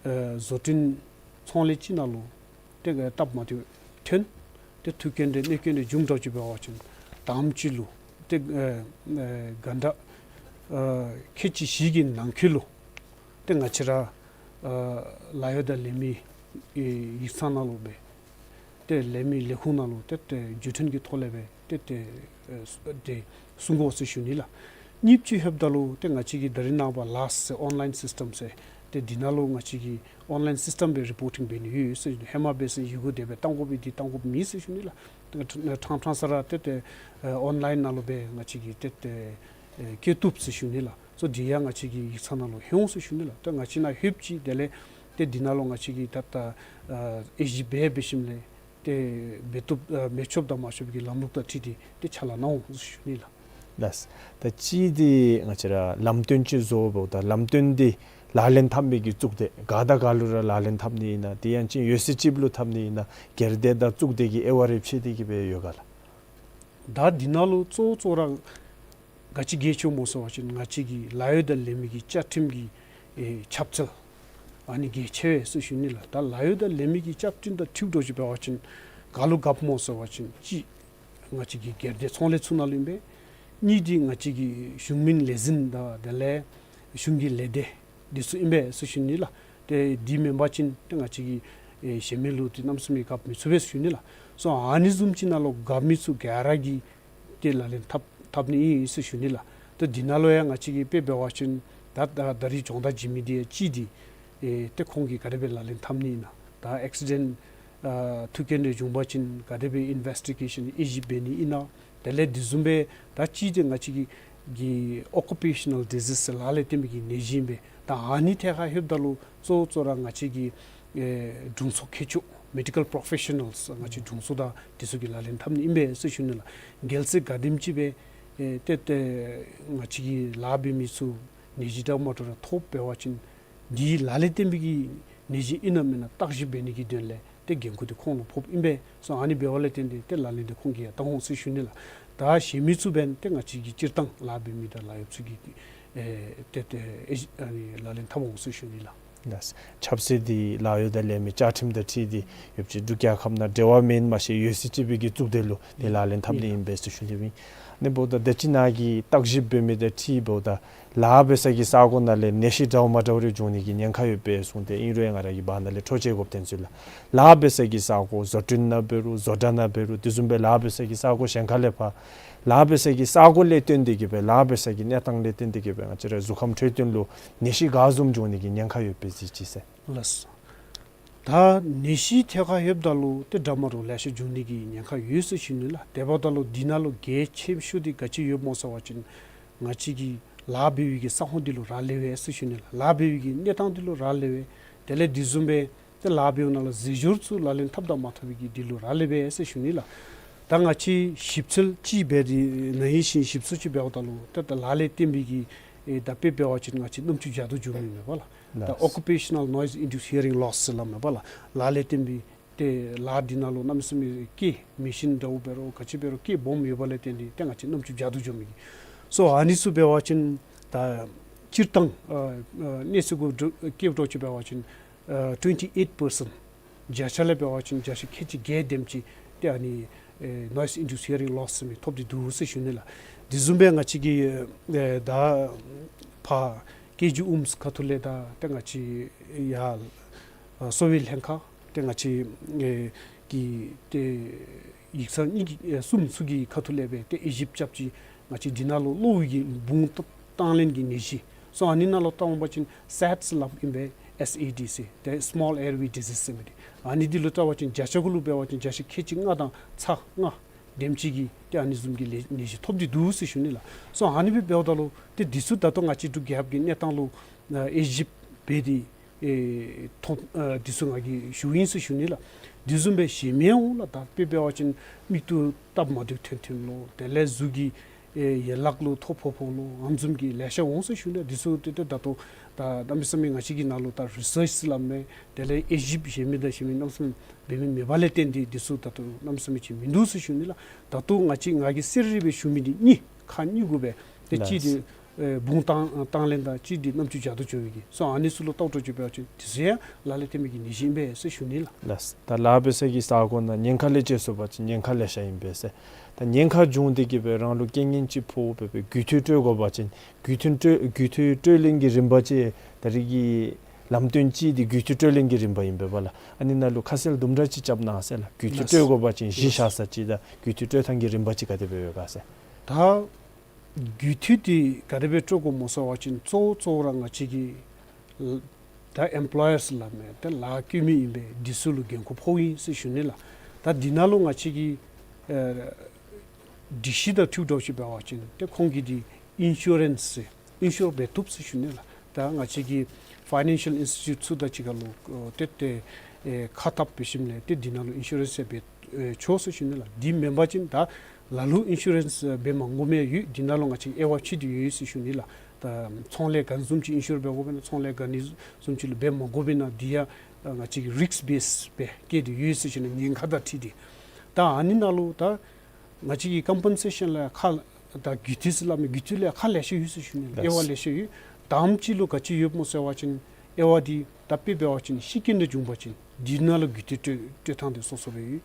ཨེ་བཟོ་སྐྲུན་ཚོང་ལས་ཅིག་ནང་ལུ་ཏེ་ག་སྟབས་མ་བདེཝ་ཐོན་ཏེ་ཐུག་རྐྱེན་རེ་གནོད་རྐྱེན་རེ་བྱུངམ་འདྲཝ་ཅིག་འབད་བ་ཅིན་དང་པ་ཅིག་ལུ་ཏེ་ཨེ་ཨེ་ག་འདྲ་ཨེ་ཁལ་གཅིག་བཞི་གི་ནང་འཁོད་ལུ་ཏེ་ང་བཅས་ར་ཨ་ལཱ་གཡོག་དང་ལས་མི་ཨེ་ཡིག་ཚང་ནང་ལུ་སྦེ་ཏེ་ལས་མི་ལས་ཁུངས་ནང་ལུ་ཏེ་ཏེ་བརྒྱུད་འཕྲིན་གྱི་ཐོག་ལས་སྦེ་ཏེ་ཏེ་ཨེ་ཏེ་གསུང་དགོ་ཟེར་ཞུ་ནི་ལགས། གཉིས་པ་ཅིག་ལྷོདཔ་ད་ལུ་ཏེ་ང་བཅས་ཀྱི་ད་རིས་ནངས་པ་ལཱསི་ཟེར་ཨོན་ལའིན་སིསི་ཊམ་ཟེར་ཏེ་འདི་ནང་ལུ་ང་བཅས་ཀྱིས་ཨོན་ལའིན་སིསི་ཊམ་སྦེ་རི་པོར་ཊིང་འབད་ནི་ཡོད་ཟེར་ཞུ་ནི། ཧེ་མ་འབད་ས་ཡི་གུ་དེ་སྦེ་བཏང་དགོ་པས། འདི་བཏང་དགོཔ་མེད་ཟེར་ཞུ་ནི་ལགས། ཏེ་ཕྲང་ཕྲང་ས་ར་ཏེ་ཏེ་ཨེ་ཨོན་ལའིན་ནང་ལུ་སྦེ་ང་བཅས་ཀྱིས་ཏེ་ཏེ་ཨེ་བཀོད་བཏུབ་ཟེར་ཞུ་ནི་ལགས། སོ་འདི་ཡང་ང་བཅས་ཀྱི་ཡིག་ཚང་ནང་ལུ་ལྷོད་འོང་ཟེར་ཞུ་ནི་ལགས། ཏེ་ང་བཅས་ནཱ་ལྷོདཔ་ཅིག་དེ་ལས་ཏེ་འདི་ནང་ལུ་ང་བཅས་ཀྱིས་ད་ལྟོ་ཨེ་ཨེ་ཞིབ་འབད་འབད་ཞིནམ་ལས་ཏེ་འབད་བཏུབ་ཨེ་འབད་ཆོགཔ་དང་མ་ཆོགཔ་ཀྱི་ལམ་ལུགས་དང་འཁྲིལ་ཏེ་ཏེ་ཕྱག་ལཱ་གནང་འོང་ཟེར་ཞུ་ནི་ལགས། ལགས། ད་ཅི་འདི་ང་བཅས་ར་ལམ་སྟོན་ཅིག་བཟོ་འབདཝ་ད་ལམ་སྟོན་འདི་ལག་ལེན་འཐབ་མི་གི་གཙུག་སྡེ་ག་དང་ག་ལུ་ར་ལག་ལེན་འཐབ་ནི་ཨིན་ན། དེ་ཡང་ཅིན་ཡོད་ཚད་ཅིག་ལུ་འཐབ་ནི་ཨིན་ན། སྒེར་སྡེ་དང་གཙུག་སྡེ་གི་དབྱེ་བ་རེ་ཕྱེ་སྟེ་གི་སྦེ་ཡོད་ག་ལགས། ད་འདི་ནང་ལུ་གཙོ་གཙོ་ར་ག་ཅི་གལ་ཆེཝ་སྨོ་ཟེར་བ་ཅིན་ང་བཅས་ཀྱི་ལཱ་གཡོག་དང་ལས་མི་གི་བཅའ་ཁྲིམས་ཀྱི་ཨེ་ཁྱབ་ཚད་ཨ་ནི་གལ་ཆེ་བས་ཟེར་ཞུ་ནི་ལགས། ད་ལཱ་གཡོག་དང་ལས་མི་གི་བཅའ་ཁྲིམས་དང་འཁྲིལཝ་འདྲཝ་ཅིག་འབད་བ་ཅིན་ག་ལུ་དགའཝ་སྨོ་ཟེར་བ་ཅིན་གཅིག་ང་བཅས་ཀྱི་སྒེར་སྡེ་ཚོང་ལས་ཚུ་ནང་ལུ་ཨིན་པས། གཉིས་འདི་ང་བཅས་ཀྱི་གཞུང་མིན་ལས་འཛིན་དང་དེ་ལས་གཞུང་གི་ལས་སྡེ་འདི་ཚུ་ཨིན་པས་ཟེར་ཞུ་ནི་ལགས། ཏེ་འདི་མེན་པ་ཅིན་ཏེ་ང་བཅས་ཀྱི་ཨེ་གཞན་མི་ལུ་ཏེ་གནམ་མེད་ས་མེད་དགའ་མི་ཚུགས་པས་ཟེར་ཞུ་ནི་ལགས། སོ་ཨ་ནི་བཟུམ་ཅིག་ནང་ལུ་དགའ་མི་ཚུ་ག་ར་གིས་ཏེ་ལག་ལེན་འཐབ་འཐབ་ནི་ཨིན་ཟེར་ཞུ་ནི་ལགས། ཏེ་འདི་ནང་ལུ་ཡང་ང་བཅས་ཀྱིས་དཔེ་འབད་བ་ཅིན་ད་ད་ད་རིས་སྦྱོང་བརྡར་བྱིན་མི་འདི་ཡང་གཅིག་འདི་ཨེ་ཏེ་ཁོང་གིས་ག་དེ་སྦེ་ལག་ལེན་འཐབ་ནི་ཨིན་ན། ད་ཨེག་སི་ཌེནཊ་ཨ་ཐུག་རྐྱེན་རེ་བྱུང་པ་ཅིན་ག་དེ་སྦེ་ཨིན་ཝེསི་ཊི་གེ་ཤཱན་དབྱེ་ཞིབ་འབད་ནི་ཨིན་ན། དེ་ལས་དེ་བཟུམ་སྦེ་ད་གཅིག་འདི་ང་བཅས་ཀྱི་ཀྱི་ཨོ་ཀུ་པེ་ཤ་ནཱལ་ཌི་ཟིསི་ལཱ་ལས་བརྟེན་པའི་གི་ནད་གཞི་ཨིན་པས། ད་ཨ་ནི་ཐད་ཁར་ལྷོདཔ་ད་ལུ་གཙོ་གཙོ་ར་ང་བཅས་ཀྱི་ཨེ་དྲུང་འཚོ་མཁས་མཆོག་མེ་ཌི་ཀལ་པོརོ་ཕེ་ཤ་ནཱལསི་ང་བཅས་དྲུང་འཚོ་དང་དེ་ཚུ་གིས་ལག་ལེན་འཐབ་ནི་ཨིན་པས་ཟེར་ཞུ་ནི་ལགས། གལ་སྲིད་ག་དེམ་ཅིག་སྦེ་ཨེ་ཏེ་ཏེ་ང་བཅས་ཀྱི་ལཱ་འབད་མི་ཚུ་ནད་གཞི་འདྲ་མ་འདྲཝ་ར་ཐོབ་འབད་བ་ཅིན་འདི་ལཱ་ལས་བརྟེན་པའི་གི་ནད་གཞི་ཨིན་ན་མེན་ན་བརྟག་ཞིབ་འབད་ནི་གི་དོན་ལས་ཏེ་འགན་ཁུར་འདི་ཁོང་ལུ་ཕོགཔ་ཨིན་པས། སོ་ཨ་ནི་འབདཝ་ལས་བརྟེན་ཏེ་ཏེ་ལག་ལེན་འདི་ཁོང་གིས་ཡང་བཏང་འོང་ཟེར་ཞུ་ནི་ལགས། ད་གཞན་མི་ཚུ་འབདན་ཏེ་ང་བཅས་ཀྱི་སྤྱིར་བཏང་ལཱ་འབད་མི་དང་ལཱ་གཡོགཔ་ཚུ་གིས་ཨེ་ཏེ་ཏེ་ཨེ་ཨ་ནི་ལག་ལེན་འཐབ་འོང་ཟེར་ཞུ་ནི་ལགས། ལགས། ཆབ་སྲིད་འདི་ལཱ་གཡོག་དང་ལས་མི་བཅའ་ཁྲིམས་དང་འཁྲིལ་ཏེ་ཡོདཔ་ཅིག་འབྲུག་རྒྱལ་ཁབ་ནང་འབྲེལ་བ་མེད་མ་ཤེས་ཡོད་ཚད་ཅིག་སྦེ་གི་གཙུག་སྡེ་ལུ་ཏེ་ལག་ལེན་འཐབ་ནི་ཨིན་པས་ཟེར་ཞུ་ནི་ཨིན། ཨ་ནི་འབདཝ་ད་ད་ཅི་ནཱ་གིས་བརྟག་ཞིབ་འབད་མི་དང་འཁྲིལ་འབདཝ་ད་ལཱ་འབད་ས་གི་ས་གོ་ནང་ལས་ནད་གཞི་འདྲཝ་མ་འདྲཝ་རེ་འབྱུང་ནི་གི་ཉེན་ཁ་ཡོདཔ་སྦེ་གསུངས་ཏེ་ཨིན་རུང་ཡང་ང་ར་གིས་བར་ན་ལས་འཕྲོ་བཅད་དགོཔ་ཐོན་ཅི་ལགས། ལཱ་འབད་ས་གི་ས་གོ་བཟོ་སྐྲུན་ནང་འབད་རུང་བཟོ་གྲྭ་ནང་འབད་རུང་དེ་བཟུམ་སྦེ་ལཱ་འབད་ས་གི་ས་གོ་གཞན་ཁ་ལས་ཕར་ལཱ་འབད་ས་གི་ས་གོ་ལས་བརྟེན་ཏེ་གིས་སྦེ་ལཱ་འབད་ས་གི་གནས་སྟངས་ལས་བརྟེན་ཏེ་གིས་སྦེ་ང་བཅས་ར་གཟུགས་ཁམས་འཕྲོད་བསྟེན་ལུ་ནད་གཞི་ག་བཟུམ་འབྱུང་ནི་གི་ཉེན་ཁ་ཡོདཔ་སྦེ་གཟིགས་ཅི་ཟེར། ལགས། ད་ནད་གཞི་ཐད་ཁར་ཡོདཔ་ད་ལུ་ཏེ་འདྲ་མ་འདྲཝ་ལེ་ཤ་འབྱུང་ནི་གི་ཉེན་ཁ་ཡོད་ཟེར་ཞུ་ནི་ལགས། དེ་འབདཝ་ད་ལུ་འདི་ནང་ལུ་གལ་ཆེ་ཤོས་འདི་ག་ཅི་ཡོདཔ་སྨོ་ཟེར་བ་ཅིན་ང་བཅས་ཀྱི་ལཱ་འབད་བའི་གི་ས་ཁོངས་འདི་ལུ་རག་ལས་པས་ཟེར་ཞུ་ནི་ལགས། ལཱ་འབད་བའི་གི་གནས་སྟངས་འདི་ལུ་རག་ལས་པས། དེ་ལས་དེ་བཟུམ་སྦེ་ཏེ་ལཱ་འབདཝ་ནང་ལུ་རྫས་སྦྱོར་ཚུ་ལག་ལེན་འཐབ་དང་མ་འཐབ་པའི་གི་འདི་ལུ་རག་ལས་པས་ཟེར་ཞུ་ནི་ལགས། ད་ང་བཅས་ཞིབ་འཚོལ་ཅིག་འབད་དེ་ན་ཧིང་ཞིབ་འཚོལ་ཅིག་འབདཝ་ད་ལུ་ཏེ་ད་ལཱ་ལས་བརྟེན་པའི་གི་ཨེ་ད་དཔེ་འབད་བ་ཅིན་ང་བཅས་རྣམ་ཅུང་རྒྱ་སྡུག་འགྱོ་མི་མེན་པ་ལགས། ད་ལགས། Occupational noise induced hearing loss ཟེར་སླབ་མས་པ་ལགས། ལཱ་ལས་བརྟེན་པའི་ཏེ་ལཱ་འདི་ནང་ལུ་གནམ་མེད་ས་མེད་སྐད་མེ་ཤིན་འདྲཝ་འབད་རུང་ག་ཅི་འབད་རུང་སྐད་སྦོམ་ཡོདཔ་ལས་བརྟེན་ཏེ་ཏེ་ང་བཅས་རྣམ་ཅུང་རྒྱ་སྡུག་འགྱོ་མི་གི་སོ་ཨ་ནི་ཚུ་འབད་བ་ཅིན་ད་སྤྱིར་བཏང་ཨ་ཨ་གནས་ཚུལ་གུ་འགྲོ་བཀོད་འགྲོ་ཅིག་འབད་བ་ཅིན་ཨ་twenty eight percent བརྒྱ་ཆ་ལས་འབད་བ་ཅིན་བརྒྱ་ཆ་ཁལ་གཅིག་བརྒྱད་དེམ་ཅིག་ཏེ་ཨ་ནི་ཨེ་noise induced hearing loss ཟེར་མི་ཐོབ་སྟེ་འདུག་ཟེར་ཞུ་ནི་ལགས། དེ་བཟུམ་སྦེ་ང་བཅས་ཀྱི་ཨེ་ད་ཕར་ཀེ་ཇི་ཨུམ་སི་ཁ་ཐུག་ལས་ད་ཏེ་ང་བཅས་ཡར་ཨ་གསོ་བའི་ལྷན་ཁག་ཏེ་ང་བཅས་ཨེ་གི་ཏེ་ཡིག་ཚང་གཉིས་ཀྱི་ཨེ་གསུམ་ཚུ་གི་ཁ་ཐུག་ལས་སྦེ་ཏེ་དབྱེ་ཞིབ་རྐྱབ་ཅི། ང་བཅས་འདི་ནང་ལུ་གློ་བའི་གི་བུང་བཏང་ལེན་གྱི་ནད་གཞི་སོ་ཨ་ནི་ནང་ལུ་བལྟ་འོང་པ་ཅིན་སེཌ་ཟེར་སླབ་ཨིན་པས། S A D ཟེར་ཏེ་small airway disease ཟེར་མི་འདི་ཨ་ནི་འདི་ལུ་བལྟ་བ་ཅིན་བརྒྱ་ཆ་གུ་ལུ་འབད་བ་ཅིན་བརྒྱ་ཆ་ཁལ་གཅིག་ལྔ་དང་ཚག་ལྔ་དེམ་ཅིག་གིས་ཏེ་ཨ་ནི་བཟུམ་གྱི་ལས་ནད་གཞི་ཐོབ་སྟེ་འདུག་ཟེར་ཞུ་ནི་ལགས། སོ་ཨ་ནི་སྦེ་འབདཝ་ད་ལུ་ཏེ་འདི་ཚུ་ད་ལྟོ་ང་བཅས་འབྲུག་རྒྱལ་ཁབ་ཀྱི་གནས་སྟངས་ལུ་ཨ་དབྱེ་ཞིབ་འབད་དེ་ཨེ་ཐོབ་ཨ་འདི་ཚུ་ང་གིས་ཞུཝ་ཨིན་ཟེར་ཞུ་ནི་ལགས། དེ་བཟུམ་སྦེ་ཞེ་མེད་འོང་ལགས། ད་དཔེ་འབད་བ་ཅིན་མིག་ཏོ་སྟབས་མ་བདེཝ་ཐོན་ཐོནམ་ལོ། དེ་ལས་གཟུགས་ཀྱི་ཨེ་ཡན་ལག་ལུ་ཐོ་ཕོག་ཕོགཔ་ལོ། ཨ་ནི་བཟུམ་གྱི་ལེ་ཤ་འོང་ཟེར་ཞུ་ནི་ལགས། འདི་ཚུ་ཏེ་ཏེ་ད་ལྟོ་ད་གནམ་མེད་ས་མེད་ང་བཅས་ཀྱི་ནང་ལུ་ད་རི་སརཆ་ཟེར་སླབ་མས། དེ་ལས་དབྱེ་ཞིབ་ཞེ་མེད་དང་ཞེ་མེད་གནམ་མེད་ས་མེད་འབད་མི་མེདཔ་ལས་བརྟེན་ཏེ་འདི་ཚུ་ད་ལྟོ་གནམ་མེད་ས་མེད་ཅིག་མིན་འདུག་ཟེར་ཞུ་ནི་ལགས། ད་ལྟོ་ང་བཅས་ང་གིས་གསལ་རི་རི་སྦེ་ཞུ་མི་འདི་གཉིས་ཁག་གཉིས་གུ་སྦེ་ཏེ་གཅིག་འདི་ལགས། ཨེ་བུང་བཏང་བཏང་ལེན་དང་གཅིག་འདི་རྣམ་ཅུང་རྒྱ་སྡུག་འགྱོ་བའི་གི་སོ་ཨ་ནི་ཚུ་ལུ་བལྟཝ་ད་ཅིག་འབད་བ་ཅིན་དེ་ཚུ་ཡང་ལཱ་ལས་བརྟེན་པའི་གི་ནད་གཞི་ཨིན་པས་ཟེར་ཞུ་ནི་ལགས། ལགས། ད་ལཱ་འབད་ས་གི་ས་གོ་ནང་ཉེན་ཁ་ལས་བཅད་སོང་པ་ཅིན་ཉེན་ཁ་ལེ་ཤ་ཨིན་པས་ཟེར། ད་ཉེན་ཁ་བྱུང་སྟེ་གིས་སྦེ་རང་ལུ་རྐྱེན་ངན་ཅིག་ཕོག་སྦེ་སྦེ་རྒུད་འཐུས་སྤྲོད་དགོ་པ་ཅིན་རྒུད་འཐུས་སྤྲོད་རྒུད་འཐུས་སྤྲོད་ལེན་གྱི་རིམ་པ་ཅིག་ད་རེས་ཀྱི་ལམ་སྟོན་ཅིག་འདི་རྒུད་འཐུས་སྤྲོད་ལེན་གྱི་རིམ་པ་ཨིན་པས་པ་ལགས། ཨ་ནི་ནང་ལུ་ཁ་གསལ་དུམ་གྲ་ཅིག་རྐྱབ་གནང་ཟེར་ལགས། རྒུད་འཐུས་ལགས། སྤྲོད་དགོ་པ་ཅིན་གཞི་ལགས། བཞག་ས་ཅིག་དང་རྒུད་འཐུས་སྤྲོད་ཐངས་ཀྱི་རིམ་པ་ཅིག་ག་དེ་སྦེ་ཡོད་ག་ཟེར། ད་རྒུད་འཐུས་འདི་ག་དེ་སྦེ་སྤྲོད་དགོཔ་སྨོ་ཟེར་བ་ཅིན་གཙོ་བོ་གཙོ་བོ་ར་ང་བཅས་ཀྱི་ད་ཨེམ་པ་ལོ་ཡར་ཟེར་སླབ་མས། ཏེ་ལཱ་བཀོལ་མི་ཨིན་པས། འདི་ཚུ་ལུ་འགན་ཁུར་ཕོགཔ་ཨིན་ཟེར་ཞུ་ནི་ལགས། ད་འདི་ནང་ལུ་ང་བཅས་ཀྱི་ཨེ་སྒྲིག་གཞི་དང་འཁྲིལཝ་ད་ཅིག་འབད་བ་ཅིན་ཏེ་ཁོང་གིས་འདི་ཨིན་ཤུ་རེནསི་ཟེར་ཨིན་ཤུར་འབད་བཏུབ་ཟེར་ཞུ་ནི་ལགས། ད་ང་བཅས་ཀྱི་ཕའི་ནན་ཤལ་ཨིནསི་ཊི་ཊུཊ་ཚུ་དང་གཅིག་ཁར་ལུ་ཨེ་ཏེ་ཏེ་ཨེ་ཁ་འཐབ་འབད་ཞིནམ་ལས་ཏེ་འདི་ནང་ལུ་ཨིན་ཤུ་རེནསི་ཡང་འབད་ཨེ་ཆོག་ཟེར་ཞུ་ནི་ལགས། འདི་མེན་པ་ཅིན་ད་ལ་ལུ་ཨིན་ཤུ་རེནསི་འབད་མ་དགོ་མི་ཡོད། འདི་ནང་ལུ་ང་བཅས་དབྱེ་བ་ཕྱེ་སྟེ་ཡོད་ཟེར་ཞུ་ནི་ལགས། ད་ཚོང་ལས་ཁང་བཟུམ་ཅིག་ཨིན་ཤུར་འབད་དགོ་པས་ན་ཚོང་ལས་ཁང་ནི་བཟུམ་ཅིག་ལུ་འབད་མ་དགོ་པས་ན་འདི་ཡང་ང་བཅས་ཀྱིས་རིསཀ་བེསི་སྦེ་བཀལ་ཏེ་ཡོད་ཟེར་ཞུ་ནི། ཉེན་ཁ་དང་འཁྲིལ་ཏེ་ད་ཨ་ནི་ནང་ལུ་ད་ང་བཅས་ཀྱི་ཀམ་པེན་སེ་ཤཱན་ལུ་ཁག་ད་རྒུད་འཐུས་ཟེར་སླབ་མི་རྒུད་འཐུས་ལུ་ཁག་ལེ་ཤ་ཡོད་ཟེར་ཞུ་ནི། ལགས། དབྱེ་བ་ལེ་ཤ་ཡོད། དང་པ་ཅིག་ལུ་ག་ཅི་ཡོདཔ་སྨོ་ཟེར་བ་ཅིན་དབྱེ་བ་འདི་ད་དཔེ་འབད་བ་ཅིན་ཤི་རྐྱེན་འདྲ་བྱུང་པ་ཅིན་འདི་ནང་ལུ་རྒུད་འཐུས་སྤྲོད་སྤྲོད་ཐངས་འདི་སོ་སོ་སྦེ་ཡོད།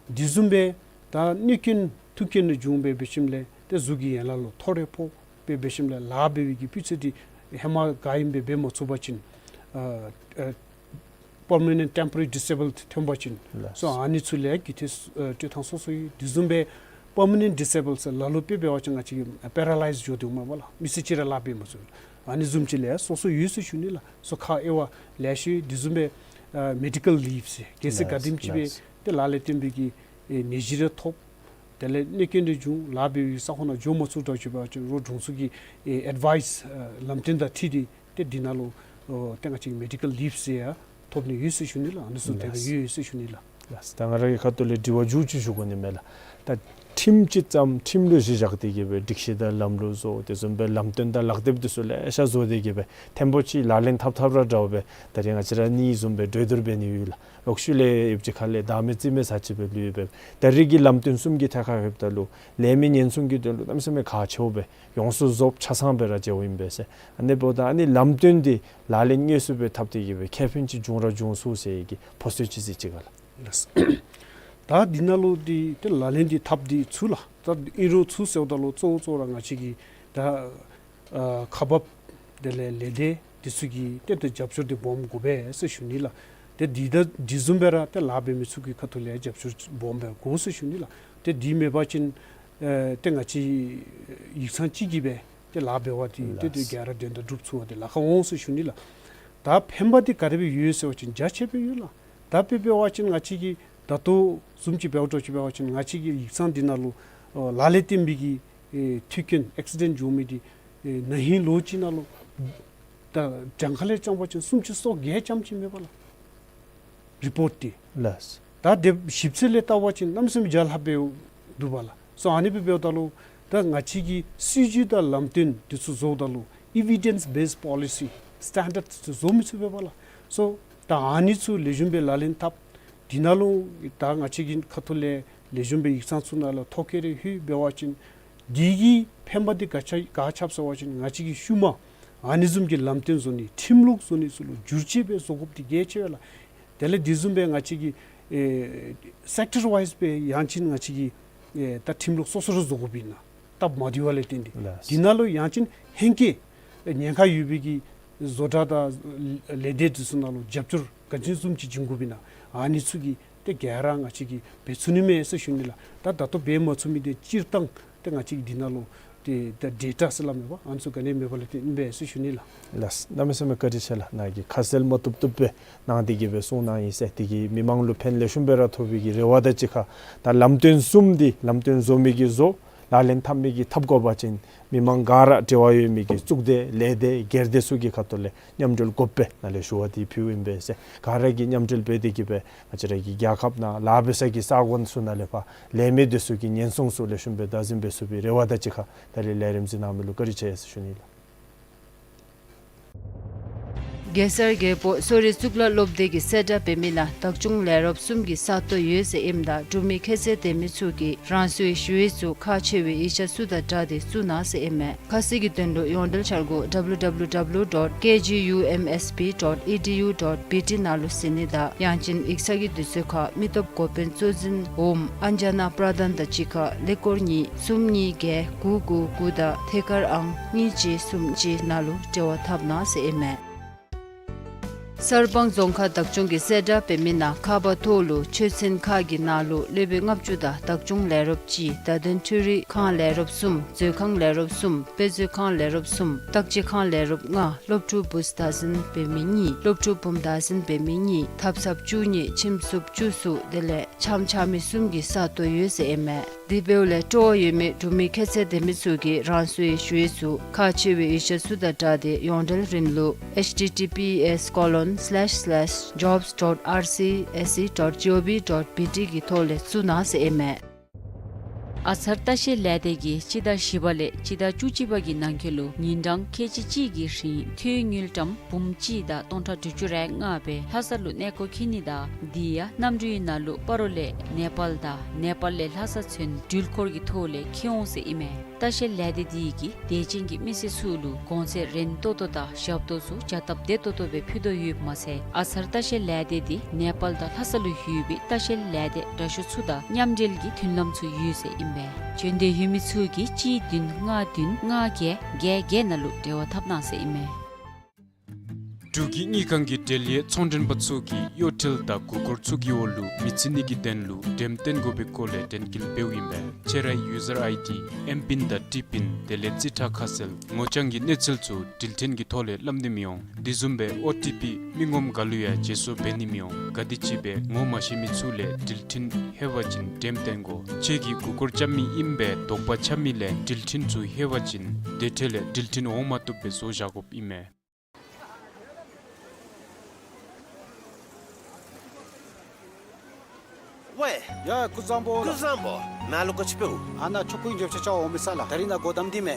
འདི་བཟུམ་སྦེ་ད་གནོད་རྐྱེན་ཐུག་རྐྱེན་འདྲ་བྱུང་སྦེ་འབད་ཞིནམ་ལས་ཏེ་གཟུགས་ཀྱི་ཡན་ལག་ལུ་ཐོ་རེ་ཕོག་སྦེ་འབད་ཞིནམ་ལས་ལཱ་འབད་བའི་གི་སྤུས་ཚད་འདི་ཧེ་མ་ག་ཨིནམ་སྦེ་འབད་མ་ཚུགས་པ་ཅིན་ཨ་ཨ་པར་མ་ནེནཊ་ཊེམ་པོ་ར་རི་ཌིས་ཨེ་བཱལཌ་ཐོན་པ་ཅིན། ལགས། སོ་ཨ་ནི་ཚུ་ལུ་ཡང་རྒུད་འཐུས་ཨ་སྤྲོད་ཐངས་སོ་སོ་ཡོད། དེ་བཟུམ་སྦེ་པར་མ་ནེནཊ་ཌིས་ཨེ་བཱལཌ་ཟེར་ལ་ལུ་དཔེ་འབད་བ་ཅིན་ང་བཅས་ཀྱི་པེ་ར་ལའིཛ་འགྱོ་སྟེ་འོང་མས་པ་ལགས། མི་ཚེ་གཅིག་ར་ལཱ་འབད་མ་ཚུགས། ཨ་ནི་བཟུམ་ཅིག་ལུ་ཡང་སོ་སོ་ཡོད་ཟེར་ཞུ་ནི་ལགས། སོ་ཁག་དབྱེ་བ་ལེ་ཤ་ཡོད། དེ་བཟུམ་སྦེ་ཨ་མེ་ཌི་ཀལ་ལིབ་ཟེར་གལ་སྲིད་ག་ལགས། དེམ་ཅིག་སྦེ་ལགས། ཏེ་ལཱ་ལས་བརྟེན་པའི་གི་ཨེ་ནད་གཞི་རེ་ཐོབ། དེ་ལས་གནོད་རྐྱེན་རེ་བྱུང་ལཱ་འབད་བའི་ས་ཁོངས་ནང་འགྱོ་མ་ཚུགས་དྲགས་ཅིག་འབད་བ་ཅིན་རོགས་དྲུང་འཚོ་གི་ཨེ་ཨེཌ་ཝའིསི་ཨ་ལམ་སྟོན་དང་འཁྲིལ་ཏེ་ཏེ་འདི་ནང་ལུ་ཨོ་ཏེ་ང་བཅས་ཀྱི་མེ་ཌི་ཀལ་ལིབ་ཟེར་ཡང་ཐོབ་ནི་ཡོད་ཟེར་ཞུ་ནི་ལགས། ཨ་ནི་ཚུ་དེ་སྦེ་ལགས། ཡོད་ཟེར་ཞུ་ནི་ལགས། ལགས། ད་ང་ར་གི་ཁ་ཐུག་ལས་དྲི་བ་མཇུག་ཅིག་ཞུ་དགོ་ནི་མས་ལགས། ད་ཁྲིམས་ཅིག་བརྩམས་ཁྲིམས་ལུ་གཞི་བཞག་སྟེ་གིས་སྦེ་སྒྲིག་གཞི་དང་ལམ་ལུགས་བཟོ། དེ་བཟུམ་སྦེ་ལམ་སྟོན་དང་ལག་དེབ་འདི་ཚུ་ལེ་ཤ་བཟོ་སྟེ་གིས་སྦེ་ཐེངས་པོ་ཅིག་ལག་ལེན་འཐབ་འཐབ་ར་འདྲཝ་སྦེ་ད་རེས་ང་བཅས་ར་གཉིས་བཟུམ་སྦེ་གྲོས་བསྡུར་འབད་ནི་ཡོད་ལགས། ལོག་ཤུལ་ལས་ཡུདཔ་ཅིག་ཁ་ལས་བདག་མེད་རྩིས་མེད་ཟེར་ཅིག་སྦེ་ལུས་སྦེ་ད་རེས་ཀྱི་ལམ་སྟོན་གསུམ་གྱི་ཐད་ཁར་ལྷོདཔ་ད་ལུ་ལས་མི་ཉེན་སྲུང་གི་དོན་ལུ་གནམ་མེད་ས་མེད་ཁག་ཆེཝ་སྦེ་ཡོངས་སུ་རྫོགསཔ་ཆ་ཚང་སྦེ་ར་མཇལཝ་ཨིན་པས་ཟེར། ཨ་ནི་འབདཝ་ད་ཨ་ནི་ལམ་སྟོན་འདི་ལག་ལེན་དངོས་སུ་སྦེ་འཐབ་སྟེ་གིས་སྦེ་ཁེ་ཕན་ཅིག་བྱུང་ར་བྱུང་ཚུགས་ཟེར་གྱི་ཕོ་སོད་ཅིག་གཟིགས་ཅི་ག་ལགས། ལགས། ད་འདི་ནང་ལུ་འདི་ཏེ་ལག་ལེན་འདི་འཐབ་སྟེ་ཚུགས་ལགས། ད་ཨིན་རུང་ཚུ་ཟེརཝ་ད་ལུ་གཙོ་བོ་གཙོ་བོ་ར་ང་བཅས་ཀྱི་ད་ཨ་ཁག་འབགཔ་དེ་ལས་ལས་སྡེ་འདི་ཚུ་གིས་ཏེ་ད་རྒྱབ་སྐྱོར་འདི་སྦོམ་དགོ་པས་ཟེར་ཞུ་ནི་ལགས། ཏེ་འདི་ད་འདི་བཟུམ་སྦེ་ར་ཏེ་ལཱ་འབད་མི་ཚུ་གི་ཁ་ཐུག་ལས་རྒྱབ་སྐྱོར་སྦོམ་སྦེ་དགོ་ཟེར་ཞུ་ནི་ལགས། ཏེ་འདི་མེད་པ་ཅིན་ཨེ་ཏེ་ང་བཅས་ཡིག་ཚང་གཅིག་གིས་སྦེ་ཏེ་ལཱ་འབད་བ་འདི་ཏེ་ཏེ་ལགས། ག་ར་དོན་དག་སྒྲུབ་ཚུགས་པ་འདི་ལཱ་ཁག་འོང་ཟེར་ཞུ་ནི་ལགས། ད་ཕན་པ་འདི་ག་དེ་སྦེ་ཡོད་ཟེར་བ་ཅིན་རྒྱ་ཆེ་སྦེ་ཡོད་ལགས། ད་དཔེ་འབད་བ་ཅིན་ང་བཅས་ཀྱི་ད་ལྟོ་བཟུམ་ཅིག་འབདཝ་འདྲཝ་ཅིག་འབད་བ་ཅིན་ང་བཅས་ཀྱི་ཡིག་ཚང་འདི་ནང་ལུ་ཨ་ལག་ལེན་བསྟེན་པའི་གི་ཨེ་མཐུན་རྐྱེན་ཨེག་སི་ཌེནཊ་འགྱོ་མི་འདི་ཨེ་ན་ཧིང་ལོ་གཅིག་ནང་ལུ་ད་གྲངས་ཀ་ལས་རྐྱངམ་ཅིག་སུམ་ཅུ་སོ་བརྒྱད་ཙམ་ཅིག་མེད་པ་ལགས། རི་པོཊ་འདི། ལགས། ད་དེ་ཞིབ་འཚོལ་ལས་བལྟ་བ་ཅིན་གནམ་མེད་ས་མེད་བརྒྱ་ལྷགཔ་སྦེ་འདུག་པ་ལགས། སོ་ཨ་ནི་སྦེ་འབདཝ་ད་ལུ་ད་ང་བཅས་ཀྱི་སྲིད་བྱུས་དང་ལམ་སྟོན་འདི་ཚུ་བཟོཝ་ད་ལུ་ཨི་བི་ཌེནསི་བེསཌ་པོ་ལི་སི་སི་ཊེན་ཌརཌ་འདི་ཚུ་བཟོ་མི་ཚུགས་པས་པ་ལགས། སོ་ད་ཨ་ནི་ཚུ་ལེགས་ཤོམ་སྦེ་ལག་ལེན་འཐབ། འདི་ནང་ལུ་ད་ང་བཅས་ཀྱི་ཁ་ཐུག་ལས་ལེགས་ཤོམ་སྦེ་ཡིག་ཚང་ཚུ་ནང་ལུ་ཐོ་བཀོད་རེ་ལྷོད་འབད་བ་ཅིན་འདི་གི་ཕན་པ་འདི་ག་ཅི་ག་ཅི་ཡོདཔ་ཟེར་བ་ཅིན་ང་བཅས་ཀྱི་ཤུལ་མ་ཨ་ནི་བཟུམ་གྱི་ལམ་སྟོན་བཟོ་ནི་ཁྲིམས་ལུགས་བཟོ་ནི་ཚུ་ལུ་བསྒྱུར་བཅོས་འབད་བཟོ་དགོཔ་འདི་གལ་ཆེ་བས་ལགས། དེ་ལས་འདི་བཟུམ་སྦེ་ང་བཅས་ཀྱི་ཨེ་སེཀ་ཊར་ཝའིསི་སྦེ་ཡང་ཅིན་ང་བཅས་ཀྱི་ཨེ་ད་ཁྲིམས་ལུགས་སོ་སོ་ར་བཟོ་དགོཔ་ཨིན་ན། སྟབས་མ་བདེཝ་ལས་བརྟེན་ཏེ། ལགས། འདི་ནང་ལུ་ཡང་ཅིན་ཧེང་སྐལ་ཨེ་ཉེན་ཁ་ཡོད་པའི་གི་བཟོ་གྲྭ་དང་ལས་སྡེ་འདི་ཚུ་ནང་ལུ་རྒྱབ་སྐྱོར་ག་ཅི་བཟུམ་ཅིག་བྱིན་དགོཔ་ཨིན་ན། ཨ་ནི་ཚུ་གི་ཏེ་ག་ར་ང་བཅས་ཀྱིས་འབད་ཚུགས་ནི་མས་ཟེར་ཞུ་ནི་ལགས། ད་ད་ལྟོ་འབད་མ་ཚུགས་མི་འདི་སྤྱིར་བཏང་ཏེ་ང་བཅས་ཀྱི་འདི་ནང་ལུ་ཏེ་ད་ཌེ་ཊ་ཟེར་སླབ་མས་པ། ཨ་ནི་ཚུ་ག་ནི་མེད་པ་ལས་བརྟེན་ཨིན་པས་ཟེར་ཞུ་ནི་ལགས། ལགས། གནམ་མེད་ས་མེད་བཀའ་དྲིན་ཆེ་ལགས། ནཱ་གིས་ཁ་གསལ་མ་བཏུབ་བཏུབ་སྦེ་གནང་སྟེ་གིས་སྦེ་གསུང་གནང་ཡི་ཟེར། དེ་གིས་མི་མང་ལུ་ཕན་ལེགས་ཤོམ་སྦེ་ར་ཐོགས་པའི་གི་རེ་བ་དང་གཅིག་ཁར་ད་ལམ་སྟོན་གསུམ་འདི་ལམ་སྟོན་བཟོ་མི་གིས་བཟོ། ལག་ལེན་འཐབ་མི་གིས་འཐབ་དགོ་པ་ཅིན་མི་མང་ག་ར་འབྲེལ་བ་ཡོད་མི་གི་གཙུག་སྡེ་ལས་སྡེ་སྒེར་སྡེ་ཚུ་གི་ཁ་ཐུག་ལས་མཉམ་འབྲེལ་དགོ་པས་ནཱ་ལས་ཞུ་བ་འདི་ཕུལཝ་ཨིན་པས་ཟེར། ག་ར་གིས་མཉམ་འབྲེལ་འབད་དེ་གིས་སྦེ་ང་བཅས་ར་གི་རྒྱལ་ཁབ་ནང་ལཱ་འབད་ས་གི་ས་གོ་ཚུ་ནང་ལས་ཕར་ལས་མི་འདི་ཚུ་གི་ཉེན་སྲུང་ཚུ་ལེགས་ཤོམ་སྦེ་བདག་འཛིན་འབད་ཚུགས་པའི་རེ་བ་དང་གཅིག་ཁར་ད་རིས་ལས་རིམ་གཟིགས་གནང་མི་ལུ་བཀའ་དྲིན་ཆེ་ཟེར་ཞུ་ནི་ལགས། གེ་སར་རྒྱལ་པོ་གསོ་རིག་གཙུག་ལག་སློབ་སྡེ་གིས་གསལ་བསྒྲགས་འབད་མི་ནང་བདག་སྐྱོང་ལས་རོགསཔ་གསུམ་གྱི་ས་སྟོང་ཡོད་ཟེར་ཨིནམ་ད་འབྲུག་མི་ཁྱད་ཚད་ལྡན་མི་ཚུ་གིས་རང་སོའི་ཞུ་ཡིག་ཚུ་ཁག་ཆེ་བའི་ཡིག་ཆ་ཚུ་དང་སྦྲགས་ཏེ་བཙུགས་གནང་ཟེར་ཨིན་མས། ཁ་གསལ་གྱི་དོན་ལུ་ཡོངས་འབྲེལ་འཆར་སྒོ་W W W dot K G U M S P dot E D U dot B T ནང་ལུ་གཟིགས་ནི་དང་ཡང་ཅིན་ཡིག་ཚང་གི་དུས་ཚོད་ཁར་མི་སྟོབས་འགོ་དཔོན་གཙོ་འཛིན་འོགམ་ཨན་ཇ་ན་པྲ་དྷན་དང་གཅིག་ཁར་ཀླད་ཀོར་གཉིས་གསུམ་གཉིས་བརྒྱད་དགུ་དགུ་དགུ་དང་ཐད་ཀར་ཨང་གཉིས་གཅིག་གསུམ་གཅིག་ནང་ལུ་འབྲེལ་བ་འཐབ་གནང་ཟེར་ཨིན་མས། གསར་སྤང་རྫོང་ཁག་བདག་སྐྱོང་གིས་གསལ་བསྒྲགས་འབད་མི་ནང་ཁ་པར་ཐོག་ལུ་ཆོས་ཚན་ཁག་གི་ནང་ལུ་སློབ་དཔོན་ལྔ་བཅུ་དང་བདག་སྐྱོང་ལས་རོགསཔ་གཅིག། བརྡ་དོན་འཕྲུལ་རིག་ཁང་ལས་རོགསཔ་གསུམ། མཛོད་ཁང་ལས་རོགསཔ་གསུམ། དཔེ་མཛོད་ཁང་ལས་རོགསཔ་གསུམ། བརྟག་དཔྱད་ཁང་ལས་རོགསཔ་ལྔ། སློབ་ཕྲུག་བུཚ་བདག་འཛིན་འབད་མི་གཉིས། སློབ་ཕྲུག་བུམོ་བདག་འཛིན་འབད་མི་གཉིས། ཐབ་ཚངཔ་བཅུ་གཉིས། ཁྱིམ་སྲུང་བཅུ་གསུམ། དེ་ལས་འཆམ་འཆམ་མི་གསུམ་གྱི་ས་སྟོང་ཡོད་ཟེར་ཨིན་མས། དེ་འབདཝ་ལས་སྤྲོ་བ་ཡོད་མི་འབྲུག་མི་ཁྱད་ཚད་ལྡན་མི་ཚུ་གིས་རང་སོའི་ཞུ་ཡིག་ཚུ་ཁག་ཆེ་བའི་ཡིག་ཆ་ཚུ་དང་སྦྲགས་ཏེ་ཡོངས་འབྲེལ་རིམ་ལུགས H T T P S colon slash slash jobs dot R C S E dot G O V dot B T གི་ཐོག་ལས་བཙུགས་གནང་ཟེར་ཨིན་མས། ཨ་ཚར་ལྟ་བཤལ་ལས་སྡེ་གིས་སྤྱི་ཟླ་བཞི་པ་ལས་སྤྱི་ཟླ་བཅུ་གཅིག་པ་གི་ནང་འཁོད་ལུ་ཉིན་གྲངས་ཁལ་གཅིག་གཅིག་གི་རིང་ཐོན་དངུལ་ཀྲམ་འབུམ་གཅིག་དང་སྟོང་ཕྲག་དྲུག་ཅུ་རེ་ལྔ་སྦེ་ལྷ་ས་ལུ་གནས་སྐོར་འཁྱིད་ནི་དང་དེ་ཡང་གནམ་གྲུའི་ནང་ལུ་སྤ་རོ་ལས་ནེ་པཱལ་དང་ནེ་པཱལ་ལས་ལྷ་ས་ཚུན་འགྲུལ་འཁོར་གྱི་ཐོག་ལས་འཁྱིད་འོང་ཟེར་ཨིན་མས། ལྟ་བཤལ་ལས་སྡེ་དེ་གིས་དད་ཅན་གྱི་མི་སེར་ཚུ་ལུ་གོང་ཚད་རན་ཏོག་ཏོ་དང་ཞབས་ཏོག་ཚུ་བྱ་སྟབས་བདེ་ཏོག་ཏོ་སྦེ་ཕུལ་དོ་ཡོདཔ་མ་ཚད་ཨ་ཚར་ལྟ་བཤལ་ལས་སྡེ་དེ་ནེ་པཱལ་དང་ལྷ་ས་ལུ་ཡོད་པའི་ལྟ་བཤལ་ལས་སྡེ་འདྲ་ཤོས་ཚུ་དང་མཉམ་འབྲེལ་གྱི་མཐུན་ལམ་ཚུ་ཡོད་ཟེར་ཨིན་པས། འབྱོན་འདོད་ཡོད་མི་ཚུ་གིས་གཅིག་བདུན་ལྔ་བདུན་ལྔ་བརྒྱད་བརྒྱད་བརྒྱད་ནང་ལུ་འབྲེལ་བ་འཐབ་གནང་ཟེར་ཨིན་མས། འབྲུག་གི་དངུལ་ཁང་གི་འབྲེལ་ཡོད་ཚོང་མགྲོན་པ་ཚུ་གིས་གཡོ་ཁྲལ་དང་མགུ་སྐོར་ཚུ་གི་འོག་ལུ་མི་རྩི་ནི་གི་དོན་ལུ་འགྲེམས་སྟོན་དགོ་པའི་སྐོར་ལས་དྲན་སྐུལ་འབདཝ་ཨིན་པས། ཁྱེད་རའི་ཡུ་ཟར་ཨའི་ཌི་ཨེམ་པིན་དང་ཊི་པིན་དེ་ལས་རྩིས་ཁྲ་ཁ་གསལ་ངོ་རྐྱང་གི་གནས་ཚུལ་ཚུ་འགྲུལ་འཕྲིན་གྱི་ཐོག་ལས་སླབ་ནི་མི་འོང་། དེ་བཟུམ་སྦེ་ཨོ་ཊི་པི་མི་ངོམ་ག་ལུ་ཡང་བརྗེ་སོར་འབད་ནི་མི་འོང་། ག་དེ་ཅིག་སྦེ་ངོ་མ་ཤེས་མི་ཚུ་ལས་འགྲུལ་འཕྲིན་ལྷོད་པ་ཅིན་འགྲེམས་སྟོན་དགོ། ཁྱེད་ཀྱིས་མགུ་སྐོར་རྐྱབ་མི་ཨིན་པས་དོགས་པ་ཆགས་མི་ལས་འགྲུལ་འཕྲིན་ཚུ་ལྷོད་པ་ཅིན་དེ་འཕྲོ་ལས་འགྲུལ་འཕྲིན་འོང་མ་བཏུབ་སྦེ་བཟོ་བཞག་དགོཔ་ཨིན་མས། ཝའེ། ཡ་ཀུན་བཟང་པོ་ལགས། ཀུན་བཟང་པོ། ནཱ་ལུ་ག་ཅི་འབདཝ། ཨ་ནཱ་ཆོ་ག་གི་མགྱོགས་ཆ་རྐྱབ་འོང་མི་ས་ལགས། ད་རིས་ནཱ་སྒོ་བསྡམས་ཏེ་མས།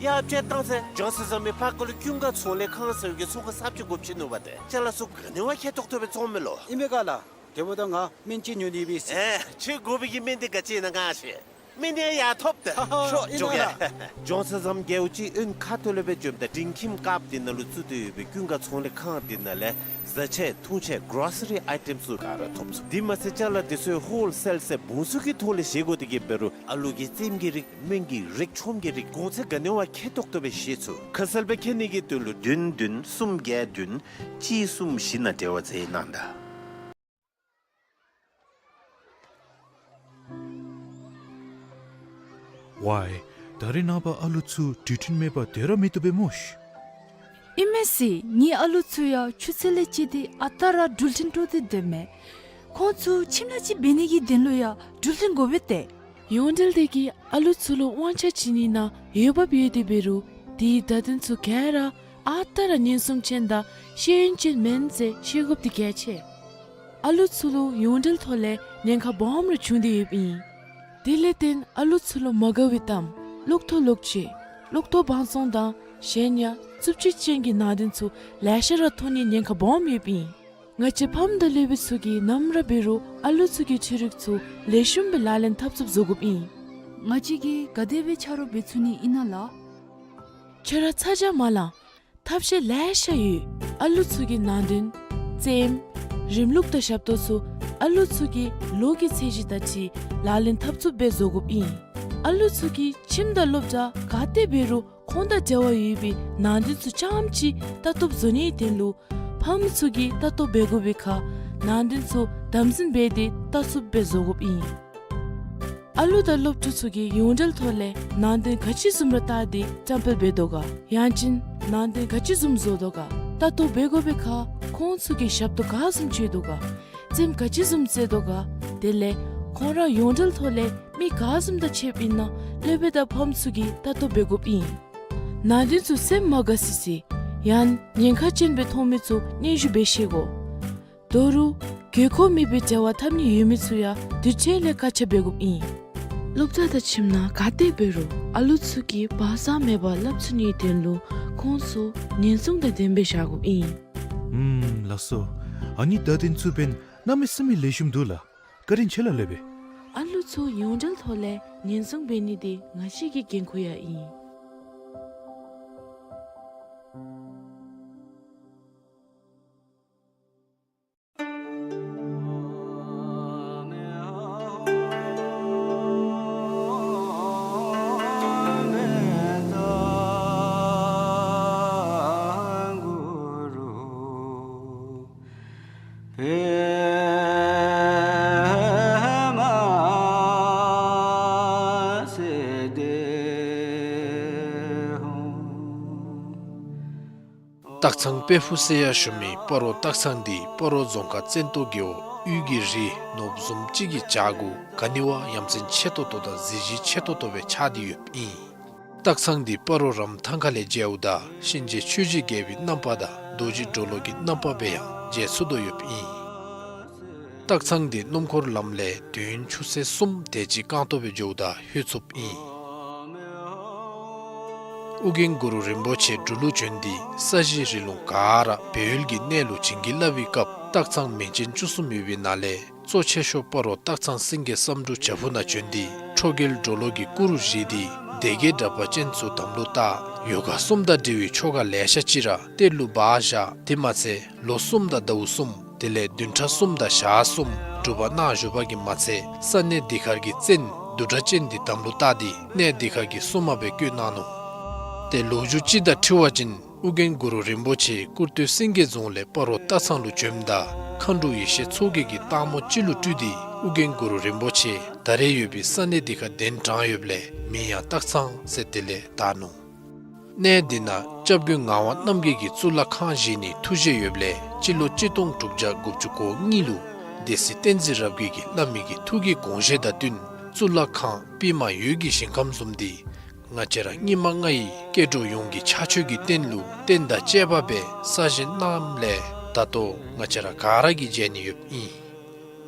ཡ་དཔྱེ་བཏང་ཟེར། ལྗོངས་སུ་བཟང་མི་ཕར་ཁ་ལུ་ཀུན་དགའ་ཚོང་ལས་ཁང་ཟེར་བའི་གི་ཚོང་ཁང་གསརཔ་ཅིག་དགོཔ་ཅིག་ནུག་པ་ཏེ། ཅ་ལ་ཚུ་ག་ནི་བ་ཁྱད་ཏོག་ཏོ་སྦེ་བཙོང་མི་ལོ། ཨིན་མས་ག་ལགས། དེ་འབདཝ་ད་ང་སྨན་ཅིག་ཉོ་ནི་ཡོད་པས། ཨེ་ཁྱོད་དགོ་པའི་གི་སྨན་འདི་ག་ཅི་ཨིན་ན་ང་ཤེས། མི་ནི་ཡར་ཐོབ་སྟེ་ཤོག་ཨིན་ན་ལགས། འགྱོ་ས་ཙམ་རྒྱལ་པོ་ཅིག་དབོན་ཁ་ཐུག་ལས་སྦེ་འབྱོནམ་ད་འབྲིང་ཁྱིམ་དཀརཔོ་འདི་ནང་ལུ་བཙུགས་ཏེ་ཡོད་པའི་ཀུན་དགའ་ཚོང་ལས་ཁང་འདི་ནང་ལས་བཟའ་ཆས་འཐུང་ཆས་གྷ་རོ་སི་རི་ཨའི་ཊེམ་ཚུ་ག་ར་ཐོབ་ཚུགས། དེ་མ་ཚད་ཅ་ལ་འདི་ཚུ་ཧོལ་སེལ་ཟེར་བུང་ཚུགས་ཀྱི་ཐོག་ལས་བཞེས་དགོ། དེ་གིས་འབད་རུང་ཨ་ལུ་གི་རྩེདམོ་གི་རིགས་སྨན་གྱི་རིགས་ཆོམ་གྱི་རིགས་གོང་ཚད་ག་ནི་བ་ཁེ་ཏོག་ཏོ་སྦེ་བཞེས་ཚུགས། ཁ་གསལ་སྦེ་མཁྱེན་ནི་གི་དོན་ལུ་བདུན་བདུན་གསུམ་བརྒྱད་བདུན་གཅིག་གསུམ་བཞི་ནང་འབྲེལ་བ་མཛད་གནང་ད། ཝའི། ད་རེས་ནངས་པ་ཨ་ལུ་ཚུ་འགྲུལ་འཕྲིན་མེད་པར་སྡོད་ར་མི་བཏུབ་པས་སྨོ་ཤིག། ཨིན་མས་ཟེར། ངེའི་ཨ་ལུ་ཚུ་ཡང་ཆུ་ཚོད་ལས་བཅད་དེ་ཨ་རྟག་ར་འགྲུལ་འཕྲིན་དཀྲོགས་ཏེ་སྡོདཔ་མས། ཁོང་ཚུ་ཁྱིམ་ལས་ཅིག་འབད་ནི་གི་དོན་ལུ་ཡང་འགྲུལ་འཕྲིན་དགོ་པས་ཏེ། ཡོངས་འབྲེལ་དེ་གིས་ཨ་ལུ་ཚུ་ལུ་དབང་ཆ་བྱིན་ནི་ནང་འོས་འབབ་ཡོད་དེ་འབད་རུང་དེའི་བརྡ་དོན་ཚུ་ག་ར་ཨ་རྟག་ར་ཉེན་སྲུང་ཅན་དང་ཤེས་ཡོན་ཅན་མེན་ཟེར་ཤེས་དགོཔ་འདི་གལ་ཆེ། ཨ་ལུ་ཚུ་ལུ་ཡོངས་འབྲེལ་ཐོག་ལས་ཉེན་ཁ་སྦོམ་ར་བྱུང་སྟེ་ཡོདཔ་ཨིན། དེ་ལས་བརྟེན་ཨ་ལུ་ཚུ་ལུ་མ་དགའ་བའི་གཏམ་གློག་ཐོག་ལོག་སྤྱོད་གློག་ཐོག་བང་བཙོང་དང་གཞན་ཡང་རྩུབ་སྤྱོད་ཅན་གྱི་ནང་དོན་ཚུ་ལེ་ཤ་ར་ཐོན་ནིའི་ཉེན་ཁ་སྦོམ་ཡོདཔ་ཨིན། ང་བཅས་ཕམ་དང་སློབ་དཔོན་ཚུ་གིས་ནམ་ར་འབད་རུང་ཨ་ལུ་ཚུ་གི་འཕྲུལ་རིག་ཚུ་ལེགས་ཤོམ་སྦེ་ལག་ལེན་འཐབ་ཚུགསཔ་བཟོ་དགོཔ་ཨིན། ང་བཅས་ཀྱིས་ག་དེ་སྦེ་ཆ་རོགས་འབད་ཚུགས་ནི་ཨིན་ན་ལགས། ཁྱོད་ར་ཚ་གྱང་མ་ལང་། ཐབས་ཤེས་ལེ་ཤ་ཡོད། ཨ་ལུ་ཚུ་གི་ནང་དོན་རྩེདམོ་རིམ་ལུགས་དང་ཞབས་ཏོག་ཚུ་ཨ་ལུ་ཚུ་གི་ལོ་གི་ཚད་གཞི་དང་འཁྲིལ་ལག་ལེན་འཐབ་ཚུགསཔ་སྦེ་བཟོ་དགོཔ་ཨིན། ཨ་ལུ་ཚུ་གིས་ཁྱིམ་དང་སློབ་གྲྭ་ག་ཏེ་འབད་རུང་ཁོང་དང་འབྲེལ་བ་ཡོད་པའི་ནང་དོན་ཚུ་རྐྱངམ་ཅིག་ལྟ་རྟོགཔ་བཟོ་ནིའི་དོན་ལུ་ཕམ་ཚུ་གིས་ལྟ་རྟོགཔ་འབད་དགོ་པའི་ཁར་ནང་དོན་ཚུ་དམ་འཛིན་འབད་དེ་ལྟ་ཚུགསཔ་སྦེ་བཟོ་དགོཔ་ཨིན། ཨ་ལུ་དང་སློབ་ཕྲུག་ཚུ་གིས་ཡོངས་འབྲེལ་ཐོག་ལས་ནང་དོན་ག་ཅི་བཟུམ་ར་བལྟ་སྟེ་བཀྲམ་སྤེལ་འབད་དོ་ག། ཡང་ཅིན་ནང་དོན་ག་ཅི་བཟུམ་བཟོ་དོ་ག་ལྟ་རྟོགཔ་འབད་དགོ་པའི་ཁར་ཁོང་ཚུ་གིས་ཞབས་ཏོག་ག་བཟུམ་སྤྱོད་དོ་ག། རྩེདམོ་ག་ཅི་བཟུམ་རྩེ་དོ་ག། དེ་ལས་ཁོང་ར་ཡོངས་འབྲེལ་ཐོག་ལས་མི་ག་བཟུམ་དང་ཕྱདཔ་ཨིན་ན་སློབ་དཔོན་དང་ཕམ་ཚུ་གིས་ལྟ་རྟོགཔ་འབད་དགོཔ་ཨིན། ནང་དོན་ཚུ་སེམས་མ་དགའ་སི་སི་ཡང་ཉེན་ཁ་ཅན་སྦེ་མཐོང་མི་ཚུ་སྙན་ཞུ་འབད་ཤེས་དགོ། དོ་རུང་དགོས་མཁོ་མེད་པའི་འབྲེལ་བ་འཐབ་ནི་ཡོད་མི་ཚུ་ཡང་དུས་ཅི་ལས་བཀག་ཆ་འབད་དགོཔ་ཨིན། སློབ་གྲྭ་དང་ཁྱིམ་ནང་ག་ཏེ་འབད་རུང་ཨ་ལུ་ཚུ་གིས་བག་ཚ་མེད་པར་སླབ་ཚུགས་ནིའི་དོན་ལུ་ཁོང་ཚུ་ཉེན་སྲུང་དང་ལྡནམ་སྦེ་བཞག་དགོཔ་ཨིན། ཨུམ་ལགས་སོ། ཨ་ནི་བརྡ་དོན་ཚུ་འབདན་གནམ་མེད་ས་མེད་ལེགས་ཤོམ་འདུག་ལགས། བཀའ་དྲིན་ཆེ་ལགས་སློབ་དཔོན། ཨ་ལུ་ཚུ་ཡོངས་འབྲེལ་ཐོག་ལས་ཉེན་སྲུང་འབད་ནི་འདི་ང་བཅས་ཀྱི་འགན་ཁུར་ཡང་ཨིན། སྟག་ཚང་དཔལ་ཕུག་ཟེར་ཡང་ཞུ་མི་སྤ་རོ་སྟག་ཚང་འདི་སྤ་རོ་རྫོང་ཁག་བཙན་ཏོ་རྒེད་འོག་དབུས་ཀྱི་རི་ནོར་བུ་བཟུམ་ཅིག་གི་བྱག་གུ་ག་ནི་བ་ཡ་མཚན་ཆེ་ཏོག་ཏོ་དང་གཟི་བརྗིད་ཆེ་ཏོག་ཏོ་སྦེ་ཆགས་ཏེ་ཡོདཔ་ཨིན། སྟག་ཚང་འདི་སྤ་རོ་རམ་ཐང་ཁ་ལས་མཇལཝ་ད་གཤིན་རྗེ་ཆོས་ཀྱི་རྒྱལ་པོའི་རྣམ་པ་དང་རྡོ་རྗེ་གྲོ་ལོད་ཀྱི་རྣམ་པ་སྦེ་ཡང་མཇལ་ཚུགས་དོ་ཡོདཔ་ཨིན། སྟག་ཚང་འདི་སྣུམ་འཁོར་ལམ་ལས་དུས་ཡུན་ཆུ་ཚོད་གསུམ་དེ་ཅིག་རྐང་ཐང་སྦེ་འགྱོཝ་ད་ལྷོད་ཚུགསཔ་ཨིན། ཨོ་རྒྱན་གུ་རུ་རིན་པོ་ཆེ་འབྲུག་ལུ་བྱོན་ཏེ་ས་གཞི་རི་ལུང་ག་ར་སྦས་ཡུལ་གྱི་གནས་ལུ་བྱིན་གྱིས་བརླབས་པའི་སྐབས་སྟག་ཚང་མིང་ཅན་བཅུ་གསུམ་ཡོད་པའི་ནང་ལས་གཙོ་ཆེ་ཤོས་སྤ་རོ་སྟག་ཚང་སེང་གེ་བསམ་འགྲུབ་བྱག་ཕུག་ནང་བྱོན་ཏེ་ཁྲོ་རྒྱལ་གྲོ་ལོད་ཀྱི་སྐུ་རུ་བཞེངས་ཏེ་སྡེ་བརྒྱད་དྲེགས་པ་ཅན་ཚུ་དམ་ལུ་བཏགས། ཡོ་ག་གསུམ་དང་འབྲེལ་བའི་ཆོ་ག་ལེ་ཤ་ཅིག་ར་གཏེར་ལུ་སྦ་བཞག། དེ་མ་ཚད་ལོ་གསུམ་དང་ཟླཝ་གསུམ་དེ་ལས་བདུན་ཕྲག་གསུམ་དང་ཞག་གསུམ་སྒྲུབ་པ་གནང་བཞུགས་པ་གིས་མ་ཚད་ས་གནས་འདི་ཁར་གྱི་བཙན་བདུད་དྲེགས་ཅན་འདི་དམ་ལུ་བཏགས་ཏེ་གནས་འདི་ཁར་གྱི་སྲུང་མ་སྦེ་བསྐོས་གནང་ནུག། ཏེ་ལོ་རྒྱུས་ཅིག་དང་འཁྲིལ་བ་ཅིན་ཨོ་རྒྱན་གུ་རུ་རིན་པོ་ཆེ་སྐུར་སྟོད་སེང་གེ་རྫོང་ལས་སྤ་རོ་སྟག་ཚང་ལུ་བྱོནམ་ད་མཁའ་འགྲོ་ཡེ་ཤེས་མཚོ་རྒྱལ་གྱིས་སྟག་མོ་ཅིག་ལུ་སྤྲུལ་ཏེ་ཨོ་རྒྱན་གུ་རུ་རིན་པོ་ཆེ་ད་རེས་ཡོད་པའི་ས་གནས་འདི་ཁར་གདན་དྲངས་ཡོདཔ་ལས་མིང་ཡང་སྟག་ཚང་ཟེར་དེ་ལས་བཏགས་ནུག། གནས་འདི་ནང་སྐྱབས་མགོན་ངག་དབང་རྣམ་རྒྱལ་གྱིས་གཙུག་ལག་ཁང་བཞེངས་ནིའི་ཐུགས་བཞེད་ཡོདཔ་ལས་སྤྱི་ལོ་གཅིག་སྟོང་དྲུག་བརྒྱ་དགུ་བཅུ་གོ་གཉིས་ལུ་སྡེ་སྲིད་བསྟན་འཛིན་རབ་རྒྱས་ཀྱིས་བླ་མའི་གི་ཐུགས་ཀྱི་དགོངས་བཞེད་དང་བསྟུན་གཙུག་ལག་ཁང་པདྨ་འོད་ཀྱི་ཞིང་ཁམས་བཟུམ་འདི་ང་བཅས་ར་སྙིགས་མ་ལྔ་ཡི་སྐྱེ་འགྲོ་ཡོངས་ཀྱི་ཕྱག་མཆོད་ཀྱི་རྟེན་ལུ་རྟེན་དང་བཅས་པ་སྦེ་གསར་བཞེངས་གནངམ་ལས་ད་ལྟོ་ང་བཅས་ར་ག་ར་གིས་མཇལ་ནི་ཡོདཔ་ཨིན།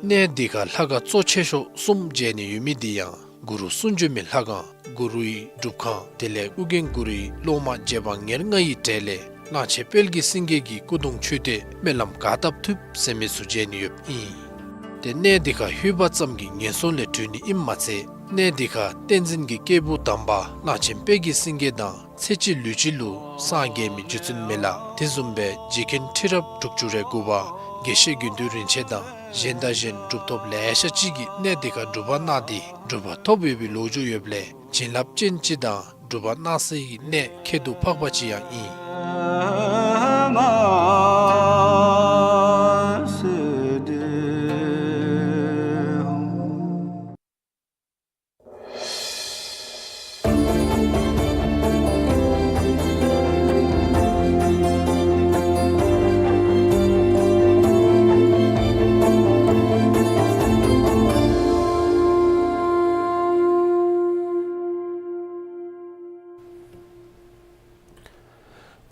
གནས་འདི་ཁར་ལྷ་ཁང་གཙོ་ཆེ་ཤོས་གསུམ་མཇལ་ནི་ཡོད་མི་འདི་ཡང་གུ་རུ་གསུང་བྱོན་མའི་ལྷ་ཁང་གུ་རུའི་སྒྲུབ་ཁང་དེ་ལས་ཨོ་རྒྱན་གུ་རུའི་སློབ་མ་རྗེ་འབངས་ཉེར་ལྔ་ཡི་གྲས་ལས་གླང་ཆེན་དཔལ་གྱི་སེང་གེ་གི་སྐུ་གདུང་མཆོད་རྟེན་སྨོན་ལམ་ག་བཏབ་ཐུབ་ཟེར་མི་ཚུ་མཇལ་ནི་ཡོདཔ་ཨིན། ཏེ་གནས་འདི་ཁར་ལྷོད་པ་ཙམ་གྱིས་ངན་སོང་ལས་གྲོལ་ནི་ཨིནམ་མ་ཚད་ གནས་འདི་ཁར་བསྟན་འཛིན་གྱི་སྐྱེས་བུ་དམ་པ་གླང་ཆེན་དཔལ་གྱི་སེང་གེ་དང་ཚེ་གཅིག་ལུས་གཅིག་ལུ་སངས་རྒྱས་མི་རྗེ་བཙུན་མི་ལ་དེ་བཟུམ་སྦེ་རྗེ་མཁན་ཁྲི་རབས་དྲུག་ཅུ་རེ་དགུ་པ་དགེ་བཤེས་དགེ་འདུན་རིན་ཆེན་དང་གཞན་དང་གཞན་གྲུབ་ཐོབ་ལེ་ཤ་ཅིག་གིས་གནས་འདི་ཁར་སྒྲུབ་པ་གནང་སྟེ་གྲུབ་པ་ཐོབ་ཡོད་པའི་ལོ་རྒྱུས་ཡོདཔ་ལས་བྱིན་རླབས་ཅན་ཅིག་དང་སྒྲུབ་པ་གནང་སའི་གནས་ཁྱད་དུ་འཕགས་པ་ཅིག་ཡང་ཨིན།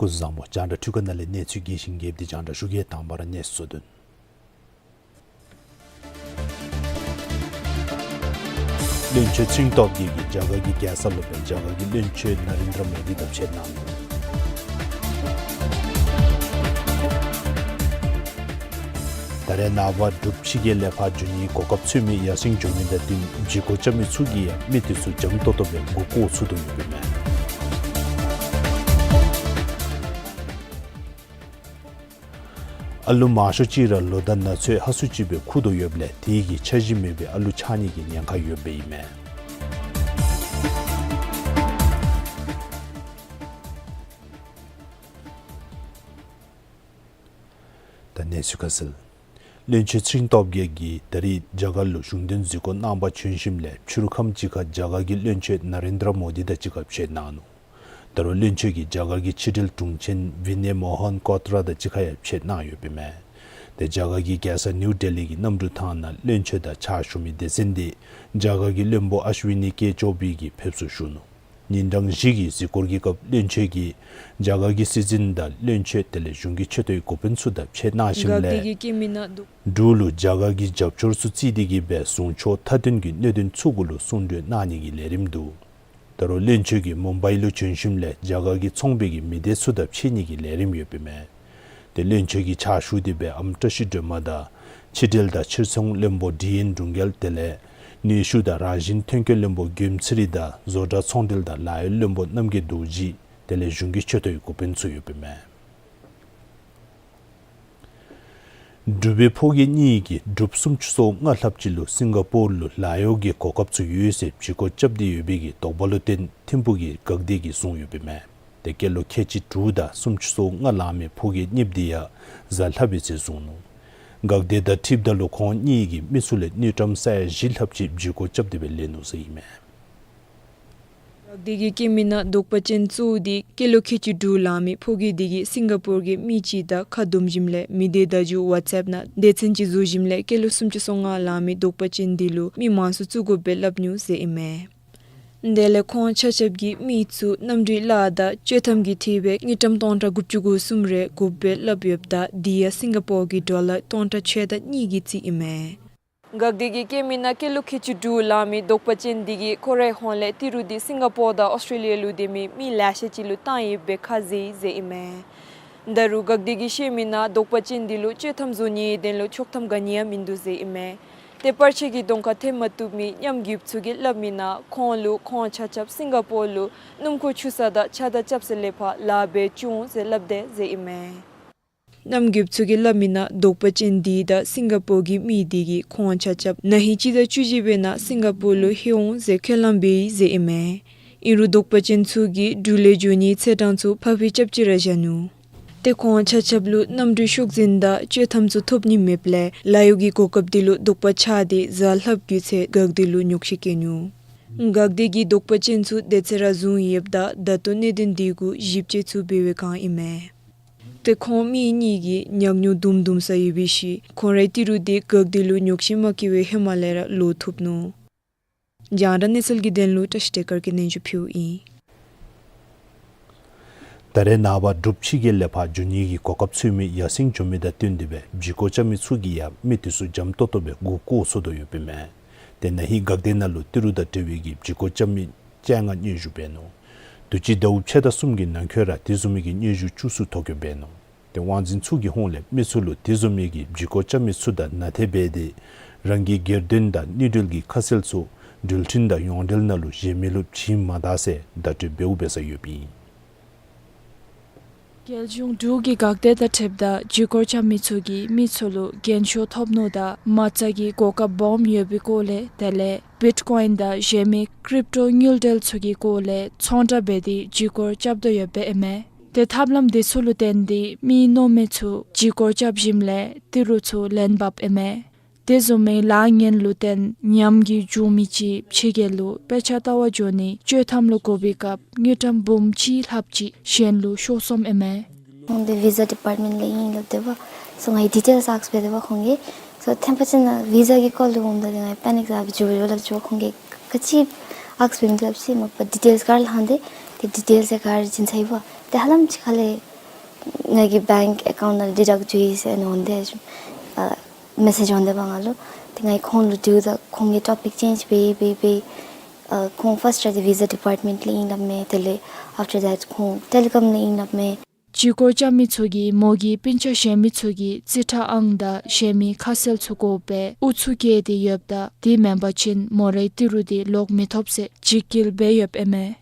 སྐུ་གཟུགས་བཟང་པོ། རྒྱང་བསྒྲགས་འཕྲུལ་ཁང་ནང་ལས་གནས་ཚུལ་རྒྱས་ཤིང་རྒྱསཔ་འདི་རྒྱང་བསྒྲགས་ཞུ་གེ། དང་པ་ར་གནས་ཚུལ་དོན། བློན་ཆེན་ཚེ་རིང་སྟོབས་རྒྱས་ཀྱིས་རྒྱ་གར་གྱི་རྒྱལ་ས་ལུ་སྦེ་རྒྱ་གར་གྱི་བློན་ཆེན་ནཱ་རེནྡྲ་མོ་དི་དང་ཕྱད་གནང་ནུག། ད་རེས་ནངས་པ་འབྲུག་ཕྱི་རྒྱལ་ལས་ཕར་འབྱོན་ནིའི་གོ་སྐབས་ཚུ་མི་ཡར་སེང་འགྱོ་མི་དང་བསྟུན་བརྒྱུད་སྐུར་བཅར་མི་ཚུ་གིས་ཡང་མི་དེ་ཚུ་འཇམ་ཏོང་ཏོ་སྦེ་མགུ་སྐོར་ཚུགས་དོ་ཡོདཔ་ཨིན་མས། ཨ་ལུ་མང་ཤོས་ཅིག་ར་ལོ་དང་ན་ཚོད་ཧ་སུ་ཅིག་སྦེ་ཁུག་དོ་ཡོདཔ་ལས་དེ་གིས་འཆར་གཞི་མེད་པའི་ཨ་ལུ་ཆགས་ནིའི་ཉེན་ཁ་ཡོདཔ་ཨིན་མས། ད་གནས་ཚུལ་ཁ་གསལ། བློན་ཆེན་ཚེ་རིང་སྟོབས་རྒྱས་ཀྱིས་ད་རིས་རྒྱ་གར་ལུ་གཞུང་དོན་གཟིགས་སྐོར་གནང་པར་བྱོན་ཞིནམ་ལས་ཕྱི་རུ་ཁམས་ཅིག་ཁར་རྒྱ་གར་གྱི་བློན་ཆེན་ནཱ་རེནྡྲ་མོ་དི་དང་གཅིག་ཁར་ཕྱད་གནང་ནུག། ད་རུང་བློན་ཆེན་གྱིས་རྒྱ་གར་གྱི་ཕྱི་འབྲེལ་དྲུང་ཆེན་བི་ནེ་མོ་ཧན་ཀོ་ཏྲ་དང་གཅིག་ཁར་ཡང་ཕྱད་གནང་ཡོདཔ་ཨིན་མས། དེ་རྒྱ་གར་གྱི་རྒྱལ་ས་ནིའུ་ཌེ་ལི་གི་གནམ་གྲུ་ཐང་ནང་བློན་ཆེན་དང་ཕྱག་ཞུ་མི་སྡེ་ཚན་དེ་རྒྱ་གར་གྱི་བློན་པོ་ཨཤ་ཝི་ནི་ཀེ་ཅོ་བྷི་གིས་ཕེབས་བསུ་ཞུ་ནུག། ཉིན་གྲངས་བཞི་གི་གཟིགས་སྐོར་གྱི་སྐབས་བློན་ཆེན་གྱིས་རྒྱ་གར་གྱི་སྲིད་འཛིན་དང་བློན་ཆེན་དེ་ལས་གཞུང་གི་ཆེ་མཐོའི་འགོ་དཔོན་ཚུ་དང་ཕྱད་གནང་ཞིནམ་ལས་འགག་སྡེ་གི་སྐྱེལ་མ་ནང་འདུག། འབྲུག་ལུ་རྒྱ་གར་གྱི་རྒྱབ་སྐྱོར་ཚུ་བརྩིས་ཏེ་གིས་སྦེ་ཟུང་ཕྱོགས་མཐའ་དོན་གྱི་གནད་དོན་ཚུ་གུ་ལུ་གསུང་གྲོས་གནང་ནིའི་ལས་རིམ་འདུག། ད་རུང་བློན་ཆེན་གྱིས་མུམ་བྷའི་ལུ་བྱོན་ཞིནམ་ལས་རྒྱ་གར་གྱི་ཚོང་པའི་གི་མི་སྡེ་ཚུ་དང་ཕྱད་ནིའི་ལས་རིམ་ཡོདཔ་ཨིན་མས། དེ་བློན་ཆེན་གྱི་ཕྱག་ཞུ་སྟེ་སྦེ་ཨམ་བཀྲ་ཤིས་སྒྲོལ་མ་དང་ཕྱི་འབྲེལ་དང་ཕྱིར་ཚོང་བློན་པོ་ཌི་ཨེན་སྒྲོན་རྒྱལ་དེ་ལས་ནུས་ཤུགས་དང་རང་བཞིན་ཐོན་སྐྱེད་བློན་པོ་མགོནམ་ཚེ་རིང་དང་བཟོ་གྲྭ་ཚོང་འབྲེལ་དང་ལཱ་གཡོག་བློན་པོ་རྣམ་རྒྱལ་རྡོ་རྗེ་དེ་ལས་གཞུང་གི་ཆེ་མཐོའི་འགོ་དཔོན་ཚུ་ཡོདཔ་ཨིན་མས། འབྲུག་པའི་ཕོ་སྐྱེས་གཉིས་ཀྱིས་འབྲུགཔ་སུམ་ཅུ་སོ་ལྔ་ལྷགཔ་ཅིག་ལུ་སིང་ག་པོར་ལུ་ལཱ་གཡོག་གི་གོ་སྐབས་ཚུ་ཡོད་ཟེར་བརྒྱུད་སྐུར་རྐྱབ་སྟེ་ཡོད་པའི་གི་དོགས་པ་ལུ་བརྟེན་ཐིམ་ཕུག་གི་འགག་སྡེ་གིས་བཟུང་ཡོདཔ་ཨིན་མས། དེ་སྐྱེས་ལོ་ཁལ་གཅིག་དྲུག་དང་སུམ་ཅུ་སོ་ལྔ་ལང་མི་ཕོ་སྐྱེས་གཉིསཔོ་དེ་ཡང་གཟའ་ལྷག་པའི་ཚེ་བཟུང་ནུག། འགག་སྡེ་དང་འཁྲིལཝ་ད་ལུ་ཁོང་གཉིས་ཀྱིས་མི་ཚུ་ལས་དངུལ་ཀྲམ་ས་ཡ་བཞི་ལྷགཔ་ཅིག་བརྒྱུད་སྐུར་རྐྱབ་སྟེ་སྦེ་ལེན་ནུག་ཟེར་ཨིན་མས། འགག་སྡེ་གི་སྐྱེལ་མའི་ནང་དོགས་པ་ཅན་གཙོ་བོ་དེ་སྐྱེས་ལོ་ཁལ་གཅིག་དྲུག་ལང་མི་ཕོ་སྐྱེས་དེ་གིས་སིང་ག་པོར་གྱི་མི་ཅིག་དང་ཁ་བསྡོམས་ཞིནམ་ལས་མི་སྡེ་བརྡ་བརྒྱུད་ཝཊས་ཨེཔ་ནང་སྡེ་ཚན་ཅིག་བཟོ་ཞིནམ་ལས་སྐྱེས་ལོ་སུམ་ཅུ་སོ་ལྔ་ལང་མི་དོགས་པ་ཅན་དེ་ལུ་མི་མང་སུ་བཙུགས་དགོཔ་སྦེ་སླབ་ནུག་ཟེར་ཨིན་མས། དེ་ལས་ཁོང་ཆ་ཁྱབ་ཀྱིས་མི་ཚུ་གནམ་གྲུའི་གླ་དང་སྤྱོད་ཐམ་གྱི་ཁྲལ་སྦེ་དངུལ་ཀྲམ་སྟོང་ཕྲག་དགུ་བཅུ་གོ་གསུམ་རེ་དགོཔ་སྦེ་སླབ་ཡོདཔ་ད་དེ་ཡང་སིང་ག་པོར་གྱི་ཌོ་ལར་སྟོང་ཕྲག་ཕྱེད་དང་གཉིས་ཀྱི་རྩིས་ཨིན་མས། འགག་སྡེ་གི་སྐྱེལ་མའི་ནང་སྐྱེས་ལོ་ཁལ་གཅིག་དྲུག་ལང་མི་དོགས་པ་ཅན་དེ་གིས་ཁོ་རའི་ཧོངས་ལས་ཏི་རུ་དེ་སིང་ག་པོར་དང་ཨོསི་ཊྲེ་ལི་ཡ་ལུ་སྡོད་མི་མི་ལེ་ཤ་ཅིག་ལུ་བཏང་ཡོདཔ་སྦེ་ཁ་བཟེད་ཡི་ཟེར་ཨིན་མས། ད་རུང་འགག་སྡེ་གིས་བཤད་མིའི་ནང་དོགས་པ་ཅན་དེ་ལུ་སྤྱོད་ཐམ་བཟོ་ནིའི་དོན་ལུ་ཆོག་ཐམ་ག་ནི་ཡང་མིན་འདུག་ཟེར་ཨིན་མས། ཏེ་པར་ཆས་ཀྱི་གདོང་ཁར་འཐོན་མ་བཏུབ་མི་མཉམ་རྒོལཔ་ཚུ་གིས་སླབ་མིའི་ནང་ཁོང་ལུ་ཁོང་ཆ་ཁྱབ་སིང་ག་པོར་ལུ་སྣུམ་འཁོར་འཁྱུ་ས་དང་ཕྱགས་བདར་རྐྱབ་ས་ལས་ཕར་ལཱ་འབད་བཅུག་འོང་ཟེར་སླབ་དེས་ཟེར་ཨིན་མས། མཉམ་རྒོལཔ་ཚུ་གིས་སླབ་མིའི་ནང་དོགས་པ་ཅན་དེ་དང་སིང་ག་པོར་གྱི་མི་དེ་གིས་ཁོང་ཆ་ཁྱབ་ན་ཧིང་སྤྱི་ཟླ་བཅུ་གཅིག་པའི་ནང་སིང་ག་པོར་ལུ་ལྷོད་འོང་ཟེར་ཁས་བླངས་འབད་ཡི་ཟེར་ཨིན་མས། ཨིན་རུང་དོགས་པ་ཅན་ཚུ་གིས་འབྲུག་ལས་འགྱོ་ནིའི་ཚེས་གྲངས་ཚུ་ཕར་འགྱངས་རྐྱབ་ཅི་ར་བཞག་ནུག། ཏེ་ཁོང་ཆ་ཁྱབ་ལུ་གནམ་གྲུའི་ཤོག་འཛིན་དང་སྤྱོད་ཐམ་ཚུ་ཐོབ་ནི་མེདཔ་ལས་ལཱ་གཡོག་གི་གོ་སྐབས་དེ་ལུ་དོགས་པ་ཆགས་ཏེ་གཟའ་ལྷགཔ་གི་ཚེ་འགག་སྡེ་ལུ་ཉོགས་བཤད་བཀོད་ནུག། འགག་སྡེ་གིས་དོགས་པ་ཅན་ཚུ་དེ་ཚེ་ར་བཟུང་ཡོདཔ་ད་ད་ལྟོ་གནད་དོན་དེ་གུ་ཞིབ་དཔྱད་ཚུ་འབད་བའི་བསྒང་ཨིན་མས། ཏེ་ཁོང་མི་གཉིས་ཀྱིས་ཉག་ཉོག་དུམ་དུམ་ས་ཡོད་པའི་ཤུལ་ཁོང་རའི་ཏི་རུ་དེ་འགག་སྡེ་ལུ་ཉོགས་བཤད་མ་བཀོད་པའི་ཧེ་མ་ལས་ར་ལོག་ཐུབ་ནུག། རྒྱང་བསྒྲགས་གནས་ཚུལ་གྱི་དོན་ལུ་བཀྲ་ཤིས་བདེ་སྐར་གྱིས་སྙན་ཞུ་ཕུལཝ་ཨིན། ད་རེས་ནངས་པ་འབྲུག་ཕྱི་རྒྱལ་ལས་ཕར་འབྱོན་ནིའི་གོ་སྐབས་ཚུ་མི་ཡར་སེང་འགྱོ་མི་དང་བསྟུན་ཏེ་སྦེ་བརྒྱུད་སྐུར་རྐྱབ་མི་ཚུ་གིས་ཡང་མི་དེ་ཚུ་འཇམ་ཏོང་ཏོ་སྦེ་མགུ་སྐོར་ཚུགས་དོ་ཡོདཔ་ཨིན་མས། ཏེ་ན་ཧིང་འགག་སྡེ་ནང་ལུ་ཏི་རུ་དང་འབྲེལ་བའི་གི་བརྒྱུད་སྐུར་རྐྱབ་མི་བཅོ་ལྔ་སྙན་ཞུ་འབད་ནུག། དུས་ཅི་ཟླཝ་ཕྱེད་དང་གསུམ་གྱི་ནང་འཁོད་ར་དེ་བཟུམ་མའི་གི་སྙན་ཞུ་བཅུ་གསུམ་ཐོ་བཀོད་འབད་ནུག། ཏེ་དབང་འཛིན་ཚུ་གི་ཧོངས་ལས་མི་ཚུ་ལུ་དེ་བཟུམ་མའི་གི་བརྒྱུད་སྐུར་རྐྱབ་མི་ཚུ་དང་ནང་འཐད་འབད་དེ་རང་གི་སྒེར་དོན་དང་དངུལ་འབྲེལ་གྱི་ཁ་གསལ་ཚུ་ འགྲུལ་འཕྲིན་དང་ཡོངས་འབྲེལ་ནང་ལུ་གཞན་མི་ལུ་བྱིན་མ་ད་ཟེར་བརྡ་སྤྲོད་འབདཝ་འབད་ས་ཡོདཔ་ཨིན། རྒྱལ་གཞུང་འབྲུག་གི་འགག་སྡེ་དང་འཁྲིལཝ་ད་བརྒྱུད་སྐོར་རྐྱབ་མི་ཚུ་གིས་མི་ཚུ་ལུ་རྒན་ཤོས་ཐོབ་ནུག་དང་མ་རྩ་གི་གོ་སྐབས་སྦོམ་ཡོད་པའི་སྐོར་ལས་དེ་ལས་བིཊ་ཀོ་ཡིན་དང་གཞན་མི་ཀྲིབ་ཊོ་དངུལ་འབྲེལ་ཚུ་གི་སྐོར་ལས་ཚོང་བསྒྲགས་འབད་དེ་བརྒྱུད་སྐོར་རྐྱབ་དོ་ཡོདཔ་ཨིན་མས། ཏེ་ཐབས་ལམ་དེ་ཚུ་ལུ་བརྟེན་ཏེ་མི་མནོ་མེད་ཚུ་བརྒྱུད་སྐོར་རྐྱབ་ཞིནམ་ལས་ཏི་རུ་ཚུ་ལེན་འབགཔ་ཨིན་མས། དེ་བཟུམ་མའི་ལཱ་ངན་ལུ་བརྟེན་ཉམས་ཀྱིས་བྱུང་མི་ཅིག་ཕྱི་རྒྱལ་ལུ་དཔེ་ཆ་ལྟ་བར་འགྱོ་ནི་བཅོས་ཐམ་ལུ་དགོ་པའི་སྐབས་དངུལ་ཀྲམ་འབུམ་གཅིག་ལྷགཔ་ཅིག་གཞན་ལུ་ཤོར་སོངམ་ཨིན་མས། ཁོང་འདི་བི་ཟ་ཌི་པརཊ་མེནཊ་ལས་ཨིན་སླབ་སྟེ་འབད་སོང་། ངེའི་ཌི་ཊེལསི་ཨསཀ་འབད་དེ་འབད་ཁོང་གིས། སོ་ཐེངས་པ་ཅིག་ནང་བི་ཟ་གི་སྐོར་ལུ་འོངམ་ད་འདི་ང་པེ་ནིཀ་ཟ་སྦེ་འགྱོ་ཡོད་སླབ་ཅི། ཁོང་གིས་ག་ཅི་ཨསཀ་འབད་མི་འདུག་སླབ་ཅི། མ་པ་ཌི་ཊེལསི་ག་ར་ལྷང་སྟེ་ཏེ་ཌི་ཊེལསི་ཡང་ག་ར་བྱིན་ཚར་ཡི་འབད། ཏེ་ཧ་ལམ་ཅིག་ཁ་ལས་ངེའི་གི་བེངཀ་ཨེ་ཀའུནཊ་ནང་ཌི་ཌགཊ་འགྱོ་ཡི་ཟེར་ཨ་ནི་འོང་སྟེ་ཨ་མེ་སེཇ་འོང་སྟེ་འབད་ང་ལུ། ཏེ་ངེའི་ཁོང་ལུ་དྲིཝ་ད་ཁོང་གིས་ཊོ་པིཀ་ཅེནཇ་འབད་འབད་འབད། ཨ་ཁོང་ཕརསཊ་ར་འདི་བི་ཟ་ཌི་པརཊ་མེནཊ་ལས་ཨིན་སླབ་མས། དེ་ལས་ཨཕ་ཊར་དེཊ་ཁོང་ཊེ་ལི་ཀོམ་ལས་ཨིན་སླབ་མས། བརྒྱུད་སྐོར་རྐྱབ་མི་ཚུ་གིས་མོ་གི་སྤུན་ཆ་གཞན་མི་ཚུ་གི་རྩིས་ཁྲ་ཨང་དང་གཞན་མི་ཁ་གསལ་ཚུ་དགོ་པའི་ཨུ་ཚུགས་བསྐྱེད་དེ་ཡོདཔ་ད་དེ་མེན་པ་ཅིན་མོ་རའི་ཏི་རུ་དེ་ལོག་མི་ཐོབ་ཟེར་འཇིགས་སྐུལ་འབད་ཡོདཔ་ཨིན་མས།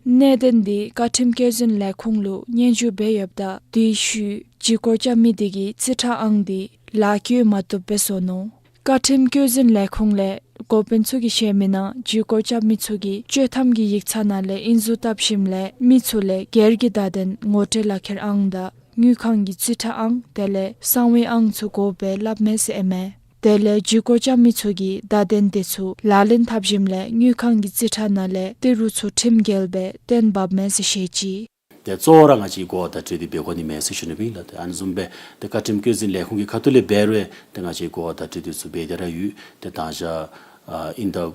གནད་དོན་འདི་བཀའ་ཁྲིམས་བཀོད་འཛིན་ལས་ཁུངས་ལུ་སྙན་ཞུ་འབད་ཡོདཔ་ད་དེའི་ཤུལ་བརྒྱུད་སྐོར་རྐྱབ་མི་དེ་གི་རྩིས་ཁྲ་ཨང་དེ་ལཱ་བཀོད་མ་བཏུབ་སྦེ་སོང་ནུག། བཀའ་ཁྲིམས་བཀོད་འཛིན་ལས་ཁུངས་ལས་འགོ་དཔོན་ཚུ་གིས་བཤད་མི་ནང་བརྒྱུད་སྐོར་རྐྱབ་མི་ཚུ་གིས་བཅོས་ཐམ་གྱི་ཡིག་ཚང་ནང་ལས་ཨིན་ཟུར་བཏབ་ཞིནམ་ལས་མི་ཚུ་ལས་སྒེར་གྱི་བརྡ་དོན་ངོ་སྤྲོད་ལག་ཁྱེར་ཨང་དང་དངུལ་ཁང་གི་རྩིས་ཁྲ་ཨང་དེ་ལས་གསང་བའི་ཨང་ཚུ་དགོ་པས་སླབ་མས་ཟེར་ཨིན་མས། དེ་ལས་བརྒྱུད་སྐོར་རྐྱབ་མི་ཚུ་གིས་བརྡ་དོན་དེ་ཚུ་ལག་ལེན་འཐབ་ཞིནམ་ལས་དངུལ་ཁང་གི་རྩིས་ཁྲ་ནང་ལས་ཏི་རུ་ཚུ་ཁྲིམས་འགལ་སྦེ་བཏོན་འབགཔ་མས་ཟེར་བཤད་ཅི། ཏེ་གཙོ་བོ་ར་ང་བཅས་གོ་བརྡ་སྤྲོད་འདི་འབད་དགོ་ནི་མས་ཟེར་ཞུ་ནི་སྦེ་ཨིན་ལགས། ཏེ་ཨ་ནི་བཟུམ་སྦེ་ཏེ་བཀའ་ཁྲིམས་བཀོད་འཛིན་ལས་ཁུངས་ཀྱི་ཁ་ཐུག་ལས་འབད་རུང་ཏེ་ང་བཅས་གོ་བརྡ་སྤྲོད་འདི་ཚུ་འབད་དེ་ར་ཡོད། ཏེ་ད་ཞག་ཨ་ཨིན་ཟླ་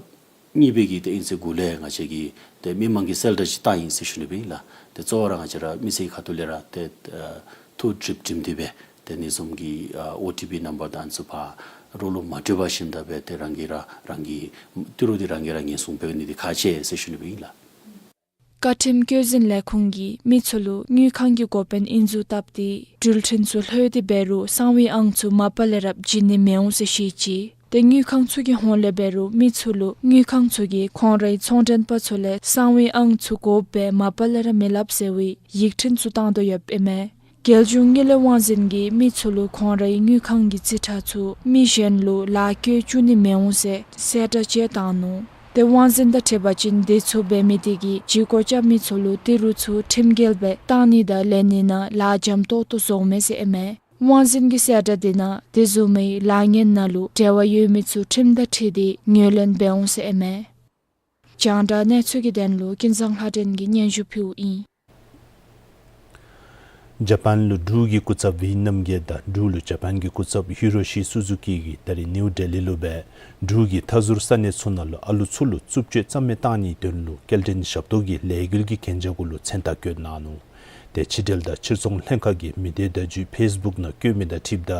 གཉིས་པའི་གི་ཏེ་དབྱིན་ཚེས་དགུ་ལས་ང་བཅས་ཀྱིས་ཏེ་མི་མང་གི་གསལ་བསྒྲགས་ཅིག་བཏང་ཡི་ཟེར་ཞུ་ནི་སྦེ་ཨིན་ལགས། ཏེ་གཙོ་བོ་ར་ང་བཅས་ར་མི་སེར་གྱི་ཁ་ཐུག་ལས་ར་ཏེ་ཨ་ཐུགས་དྲན་དྲནམ་དེ་སྦེ་ཏེ་ཨ་ནི་བཟུམ་གྱི་ཨ་ཨོ་ཊི་པི་ནམ་བར་དང་ཨ་ནི་ཚུ་ཕར་རོགས་ལུ་མ་སྤྲོད་པར་ཞིནམ་ད་སྦེ་ཏེ་རང་གིས་ར་རང་གི་ཏི་རུ་འདི་རང་གིས་ར་ཉེན་སྲུང་འབད་ནི་འདི་ཁག་ཆེ་ཟེར་ཞུ་ནི་སྦེ་ཨིན་ལགས། བཀའ་ཁྲིམས་བཀོད་འཛིན་ལས་ཁུངས་ཀྱིས་མི་ཚུ་ལུ་དངུལ་ཁང་གི་འགོ་དཔོན་ཨིན་ཟུར་བཏབ་སྟེ་འགྲུལ་འཕྲིན་ཚུ་ལྷོད་དེ་འབད་རུང་གསང་བའི་ཨང་ཚུ་མ་པ་ལས་ར་བྱིན་ནི་མི་འོང་ཟེར་བཤད་ཅི། ཏེ་དངུལ་ཁང་ཚུ་གི་ཧོངས་ལས་འབད་རུང་མི་ཚུ་ལུ་དངུལ་ཁང་ཚུ་གིས་ཁོང་རའི་ཚོང་མགྲོན་པ་ཚུ་ལས་གསང་བའི་ཨང་ཚུ་དགོ་པས་མ་པ་ལས་ར་མི་སླབ་ཟེར་བའི་ཡིག་འཕྲིན་ཚུ་བཏང་དོ་ཡོདཔ་ཨིན་མས། རྒྱལ་གཞུང་དངུལ་ལས་དབང་འཛིན་གྱིས་མི་ཚུ་ལུ་ཁོང་རའི་དངུལ་ཁང་གི་རྩིས་ཁྲ་ཚུ་མི་གཞན་ལུ་ལཱ་བཀོད་བཅུག་ནི་མི་འོང་ཟེར་གསལ་བསྒྲགས་ཅིག་བཏང་ནུག། ཏེ་དབང་འཛིན་དང་འཁྲིལ་བ་ཅིན་དེ་ཚུ་འབད་མི་དེ་གིས་བརྒྱུད་སྐོར་རྐྱབ་མི་ཚུ་ལུ་ཏི་རུ་ཚུ་ཁྲིམས་འགལ་སྦེ་བཏང་ནི་དང་ལེན་ནི་ནང་ལཱ་འཇམ་ཏོག་ཏོ་བཟོཝ་མས་ཟེར་ཨིན་མས། དབང་འཛིན་གྱི་གསལ་བསྒྲགས་དེ་ནང་དེ་བཟུམ་མའི་ལཱ་ངན་ནང་ལུ་འབྲེལ་བ་ཡོད་མི་ཚུ་ཁྲིམས་དང་འཁྲིལ་ཏེ་ངོས་ལེན་འབད་འོང་ཟེར་ཨིན་མས། རྒྱང་བསྒྲགས་གནས་ཚུལ་གྱི་དོན་ལུ་ཀུན་བཟང་ལྷ་སྒྲོན་གྱིས་སྙན་ཞུ་ཕུལཝ་ཨིན། ཇ་པཱན་ལུ་འབྲུག་གི་སྐུ་ཚབ་ཝི་རྣམ་རྒྱལ་དང་འབྲུག་ལུ་ཇ་པཱན་གྱི་སྐུ་ཚབ་ཧི་རོ་ཤི་སུ་ཛུ་ཀི་གིས་ད་རིས་ནིའུ་ཌེ་ལི་ལུ་སྦེ་འབྲུག་གི་མཐའ་ཟུར་ས་གནས་ཚུ་ནང་ལུ་ཨ་ལུ་ཚུ་ལུ་རྩུབ་སྤྱོད་རྩ་མེད་བཏང་ནིའི་དོན་ལུ་སྐྱེལ་འདྲེན་ཞབས་ཏོག་གི་ལས་འགུལ་གྱི་གན་རྒྱ་གུ་ལུ་མཚན་རྟགས་བཀོད་གནང་ནུག། ཏེ་ཕྱི་འབྲེལ་དང་ཕྱིར་ཚོང་ལྷན་ཁག་གིས་མི་སྡེ་བརྡ་བརྒྱུད་ཕེསི་བུཀ་ནང་བཀོད་མི་དང་འཁྲིལཝ་ད་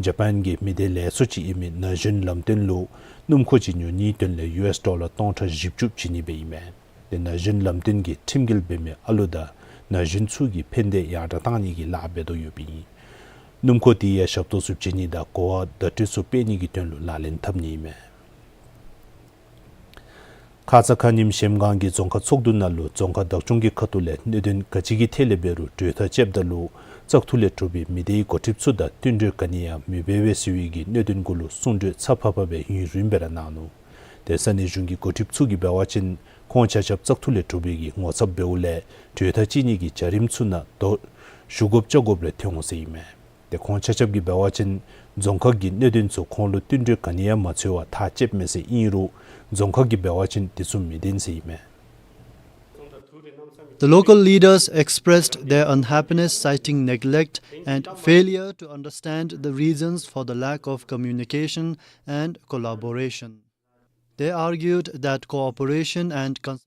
ཇ་པཱན་གྱི་མི་སྡེ་ལས་ཚོགས་ཅིག་ཨིན་མི་ན་གཞོན་ལམ་སྟོན་ལུ་སྣུམ་འཁོར་ཅིག་ཉོ་ནིའི་དོན་ལས་ཡུ་ཨེསི་ཌོ་ལར་སྟོང་ཕྲག་བཞི་བཅུ་བྱིན་ནི་སྦེ་ཨིན་མས། ཏེ་ན་གཞོན་ལམ་སྟོན་གྱིས་ཁྲིམས་འགལ་འབད་མི་ཨ་ལུ་དང་ན་གཞོན་ཚུ་གི་ཕན་བདེ་ཡར་དྲག་བཏང་ནི་གི་ལཱ་འབད་དོ་ཡོདཔ་ཨིན། སྣུམ་འཁོར་དེ་ཡང་ཞབས་ཏོག་ཚུ་བྱིན་ནི་དང་གོ་བ་བརྡ་སྤྲོད་ཚུ་སྤེལ་ནི་གི་དོན་ལུ་ལག་ལེན་འཐབ་ནི་ཨིན་མས། ཁ་ཙ་ཁ་ཉིནམ་གཞལམ་སྒང་གི་རྫོང་ཁག་ཚོགས་འདུ་ནང་ལུ་རྫོང་ཁག་བདག་སྐྱོང་གི་ཁ་ཐུག་ལས་གནད་དོན་ག་ཅི་གི་ཐད་ལས་འབད་རུང་གྲོས་ཐག་བཅདཔ་ད་ལུ་བཙག་འཐུ་ལས་གྲུབ་པའི་མི་སྡེའི་འགོ་ཁྲིདཔ་ཚུ་དང་བསྟུན་གྲོས་ག་ནི་ཡང་མི་འབད་བས་ཟེར་བའི་གི་གནད་དོན་གུ་ལུ་གསུང་གྲོས་ཚ་ཕབ་ཕབ་སྦེ་ཡུན་རིངམོ་སྦེ་ར་གནང་ནུག། ཏེ་ས་གནས་གཞུང་གི་འགོ་ཁྲིདཔ་ཚུ་གིས་འབད་བ་ཅིན་ཁོང་ཆ་ཁྱབ་བཙག་འཐུ་ལས་གྲུབ་པའི་གི་ངོ་ཚབ་འབདཝ་ལས་གྲོས་ཐག་བཅད་ནི་གི་བྱ་རིམ་ཚུ་ནང་དོ་ཞུ་དགོཔ་བཅར་དགོཔ་རེ་ཐོན་འོང་ཟེར་ཨིན་མས། ཏེ་ཁོང་ཆ་ཁྱབ་ཀྱིས་འབད་བ་ཅིན་རྫོང་ཁག་གི་གནད་དོན་ཚུ་ཁོང་ལུ་བསྟུན་གྲོས་ག་ནི་ཡང་མ་འཚོལ་བར་ཐག་བཅདཔ་མས་ཟེར་ཨིན་རུང་རྫོང་ཁག་གིས་འབད་བ་ཅིན་དེ་ཚུ་མི་བདེན་ཟེར་ཨིན་མས། The local leaders expressed their unhappiness, citing neglect and failure to understand the reasons for the lack of communication and collaboration. They argued that cooperation and cons-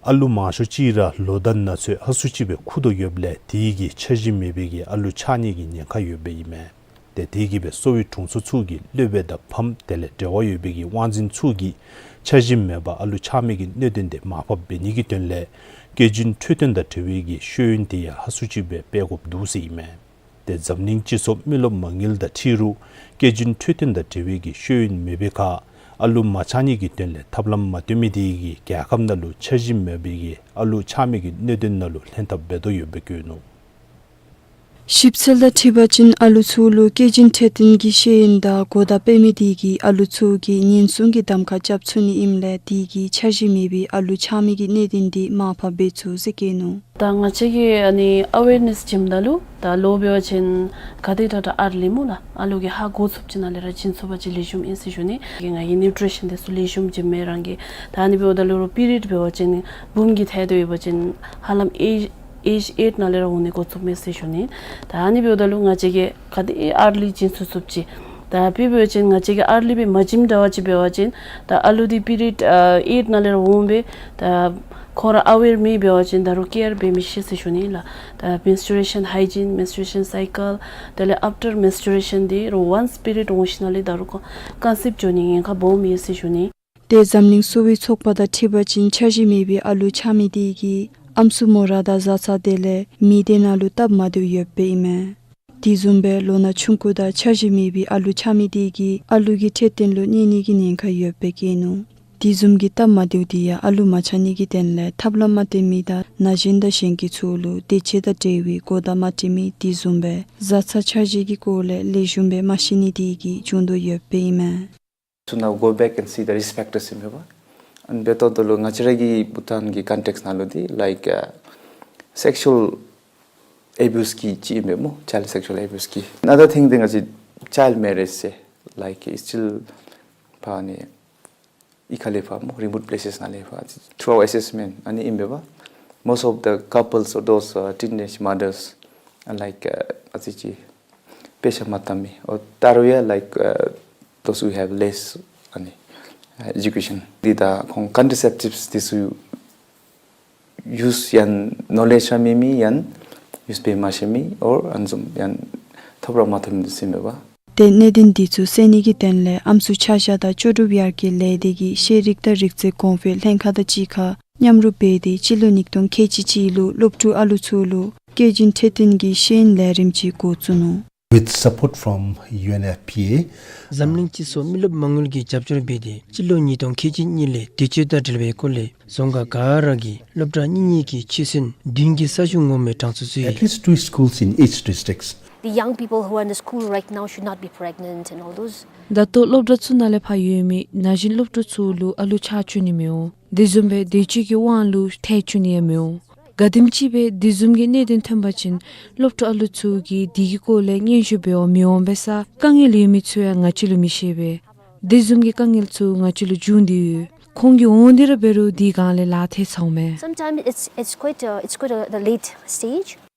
ཨ་ལུ་མང་ཤོས་ཅིག་ར་ལོ་དང་ན་ཚོད་ཧ་སུ་ཅིག་སྦེ་ཁུག་དོ་ཡོདཔ་ལས་དེ་གིས་འཆར་གཞི་མེད་པའི་གི་ཨ་ལུ་ཆགས་ནི་གི་ཉེན་ཁ་ཡོདཔ་ཨིན་མས། ཏེ་དེ་གིས་སྦེ་གསོ་བའི་དྲུང་འཚོ་ཚུ་གིས་སློབ་དཔོན་དང་ཕམ་དེ་ལས་འབྲེལ་བ་ཡོད་པའི་གི་དབང་འཛིན་ཚུ་གིས་འཆར་གཞི་མེད་པར་ཨ་ལུ་ཆགས་མི་གི་གནད་དོན་དེ་མར་ཕབ་འབད་ནི་གི་དོན་ལས་ སྐྱེས་ཆེན་འཕྲོད་བསྟེན་དང་འབྲེལ་བའི་གི་ཤེས་ཡོན་དེ་ཡང་ཧ་སུ་ཅིག་སྦེ་སྤེལ་དགོཔ་འདུག་ཟེར་ཨིན་མས། ཏེ་འཛམ་གླིང་སྤྱི་ཚོགས་མི་རློབས་མ་དངུལ་དང་འཁྲིལ་རུང་སྐྱེས་ཆེན་འཕྲོད་བསྟེན་དང་འབྲེལ་བའི་གི་ཤེས་ཡོན་མེད་པའི་ཁར་ཨ་ལུ་མ་ཆགས་ནི་གི་དོན་ལས་ཐབས་ལམ་མ་སྟོན་མི་དེ་གིས་རྒྱལ་ཁབ་ནང་ལུ་འཆར་གཞི་མེད་པའི་གི་ཨ་ལུ་ཆགས་མི་གི་གནད་དོན་ནང་ལུ་ལྷན་ཐབས་འབད་དོ་ཡོདཔ་སྦེ་བཀོད་ནུག། ཞིབ་འཚོལ་དང་འཁྲིལ་བ་ཅིན་ཨ་ལུ་ཚུ་ལུ་སྐྱེས་ཆེན་འཕྲོད་བསྟེན་གྱི་ཤེས་ཡོན་དང་གོ་བརྡ་སྤེལ་མི་དེ་གིས་ཨ་ལུ་ཚུ་གི་ཉེན་སྲུང་གི་གདམ་ཁ་རྐྱབ་ཚུགས་ནི་ཨིནམ་ལས་དེ་གིས་འཆར་གཞི་མེད་པའི་ཨ་ལུ་ཆགས་མི་གི་གནད་དོན་དེ་མར་ཕབ་འབད་ཚུགས་ཟེར་བཀོད་ནུག། ད་ང་བཅས་ཀྱིས་ཨ་ནི་ཨ་ཝེར་ནེསི་བྱིནམ་ད་ལུ་ད་ལོ་འབད་བ་ཅིན་ག་དེ་དྲག་དྲག་ཨར་ལི་སྨོ་ལགས། ཨ་ལུ་གིས་ཧ་གོ་ཚུགསཔ་ཅིག་ནང་ལས་ར་བྱིན་ཚུགས་པ་ཅིན་ལེགས་ཤོམ་ཨིན་ཟེར་ཞུ་ནི། ང་གིས་ནིའུ་ཊི་རི་ཤཱན་དེ་ཚུ་ལེགས་ཤོམ་བྱིནམ་མས་རང་གིས། ད་ཨ་ནི་འབདཝ་ད་ལུ་པི་རི་ཡོཌ་འབད་བ་ཅིན་བུམོ་གི་ཐད་དུ་འབད་བ་ཅིན་ཧ་ལམ་ཨེཇ་ཨེཇ་ཨེཊ་ནང་ལས་ར་འོང་ནི་འགོ་བཙུགསཔ་མས་ཟེར་ཞུ་ནི། ད་ཨ་ནི་འབདཝ་ད་ལུ་ང་བཅས་ཀྱིས་ག་དེ་ཨར་ལི་བྱིན་ཚུགས་ཚུགསཔ་ཅིག། ད་དཔེ་འབད་བ་ཅིན་ང་བཅས་ཀྱིས་ཨར་ལི་སྦེ་མ་བྱིནམ་འདྲ་བ་ཅིག་འབད་བ་ཅིན་ད་ཨ་ལུ་དེ་པི་རི་ཡོཌ་ཨ་ཨེཊ་ནང་ལས་ར་འོང་སྦེ་ད་ཁོང་ར་ཨ་ཝེར་མེད་འབད་བ་ཅིན་ད་རུང་ཀེར་འབད་མི་ཤེས་ཟེར་ཞུ་ནི་ལགས། ད་མེན་སི་ཊུ་རེ་ཤཱན་ཧའི་ཇིན་མེན་སི་ཊུ་རེ་ཤཱན་སའི་ཀལ་དེ་ལས་ཨཕ་ཊར་མེན་སི་ཊུ་རེ་ཤཱན་དེ་རུང་ཝནསི་པི་རི་ཡོཌ་འོང་ཞིནམ་ལས་ད་རུང་ཁོང་ཀོན་སིབ་འགྱོ་ནི་ཉེན་ཁ་སྦོམ་ཡོད་ཟེར་ཞུ་ནི། ཏེ་འཛམ་གླིང་གསོ་བའི་ཚོགས་པ་དང་འཁྲིལ་བ་ཅིན་འཆར་གཞི་མེད་པའི་ཨ་ལུ་ཆགས་མི་དེ་གིས་ཨམ་སྲུ་མོ་ར་དང་བཟའ་ཚང་དེ་ལས་མི་སྡེ་ནང་ལུ་སྟབས་མ་བདེཝ་ཡོདཔ་སྦེ་ཨིན་མས། དེ་བཟུམ་སྦེ་ལོ་ན་ཆུང་ཀུ་དང་འཆར་གཞི་མེད་པའི་ཨ་ལུ་ཆགས་མི་དེ་གིས་ཨ་ལུ་གི་འཕྲོད་བསྟེན་ལུ་གནོད་ནི་གི་ཉེན་ཁ་ཡོདཔ་སྦེ་བཀོད་ནུག། དེ་བཟུམ་གྱི་སྟབས་མ་བདེཝ་དེ་ཡང་ཨ་ལུ་མ་ཆགས་ནི་གི་དོན་ལས་ཐབས་ལམ་མ་སྟོན་མི་དང་ན་གཞོན་དང་གཞོན་སྐྱེས་ཚུ་ལུ་བདེ་སྐྱིད་དང་འབྲེལ་བའི་གོ་བརྡ་མ་སྤྲོད་མི་དེ་བཟུམ་སྦེ་བཟའ་ཚང་འཆར་གཞི་གི་སྐོར་ལས་ལེགས་ཤོམ་སྦེ་མ་ཤེས་ནི་དེ་གིས་བྱུང་དོ་ཡོདཔ་སྦེ་ཨིན་མས། So now go back and see the risk factors ཨིན་མས་པ། ཨ་ནི་འབདཝ་ད་ལུ་ང་བཅས་ར་གི་བྷུ་ཊཱན་གྱི་ཀོན་ཊེགསཊ་ནང་ལུ་དེ་like uh, sexual abuse གི་ཅིག་ཨིན་མས་སྨོ། child sexual abuse གི། Another thing དེ་ང་བཅས་child marriage ཟེར་like it's still ཕར་ཨ་ནི་གཡུས་ཁ་ལས་ཕར་སྨོ་རི་མོཊ་པི་ལེ་སེསི་ནང་ལས་ཕར་through our assessment ཨ་ནི་ཨིན་མས་པ། Most of the couples or those uh, teenage mothers are like uh, ཨ་ཙི་ཅིག་དཔེ་ཆ་མ་བལྟ་མི་or ད་རུང་ཡང་like uh, those who have less ཨ་ནི་uh, education འདི་དང་ཁོང་ཀོན་ཊ་སེབ་ཊིབསི་འདི་ཚུ་ཡུསི་ཡང་ནོ་ལེཇ་ཡང་མེད་མི་ཡང་ཡུསི་འབད་མ་ཤེས་མི་or ཨ་ནི་བཟུམ་ཡང་ཐོབ་ར་མ་ཐོབ་མི་འདི་ཚུ་ཨིན་མས་པ། ཏེ་གནད་དོན་འདི་ཚུ་སེལ་ནི་གི་དོན་ལས་ཨམ་སྲུ་ཆ་བཞག་དང་ལྕོགས་གྲུབ་ཡར་རྒྱས་ལས་སྡེ་གིས་ཤེས་རིག་དང་རིག་རྩལ་གོང་འཕེལ་ལྷན་ཁག་དང་གཅིག་ཁར་མཉམ་རུབ་འབད་དེ་སྤྱི་ལོ་ཉིས་སྟོང་ཁལ་གཅིག་གཅིག་ལུ་སློབ་ཕྲུག་ཨ་ལུ་ཚུ་ལུ་སྐྱེས་ཆེན་འཕྲོད་བསྟེན་གྱི་ཤེས་ཡོན་ལས་རིམ་ཅིག་འགོ་བཙུགས་ནུག། With support from U N F P A འཛམ་གླིང་སྤྱི་ཚོགས་མི་རློབས་མ་དངུལ་གྱིས་རྒྱབ་སྐྱོར་འབད་དེ་སྤྱི་ལོ་ཉིས་སྟོང་ཁལ་གཅིག་གཉིས་ལས་བདེ་སྤྱོད་དང་འབྲེལ་བའི་སྐོར་ལས་རྫོང་ཁག་ག་ར་གི་སློབ་གྲྭ་གཉིས་གཉིས་ཀྱི་ཆོས་ཚན་བདུན་གྱི་ས་ཞིང་ངོ་མའི་གྲངས་སུ་ཚུད། At least two schools in each districts. The young people who are in the school right now should not be pregnant and all those. ད་ལྟོ་སློབ་གྲྭ་ཚུ་ནང་ལས་ཕར་ཡོད་མི་ན་གཞོན་སློབ་ཕྲུག་ཚུ་ལུ་ཨ་ལུ་ཆགས་བཅུག་ནི་མི་འོང་། དེ་བཟུམ་སྦེ་བདེ་སྤྱོད་ཀྱི་དབང་ལུ་ཐལ་བཅུག་ནི་ཡང་མི་འོང་། ག་དེམ་ཅིག་སྦེ་དེ་བཟུམ་གྱི་གནད་དོན་ཐོན་པ་ཅིན་སློབ་ཕྲུག་ཨ་ལུ་ཚུ་གིས་དེ་གི་སྐོར་ལས་སྙན་ཞུ་འབད་བར་མི་འོང་པས་ཟེར་དཀའ་ངལ་ཡོད་མི་ཚུ་ཡང་ང་བཅས་ལུ་མི་ཤེས་པས། དེ་བཟུམ་གྱི་དཀའ་ངལ་ཚུ་ང་བཅས་ལུ་བྱུང་སྟེ་ཡོད། ཁོང་གིས་འོང་སྟེ་ར་འབད་རུང་དེ་སྒང་ལས་ལཱ་ཐལ་ཚརཝ་མས། Sometimes it's, it's quite a, it's quite a, the late stage.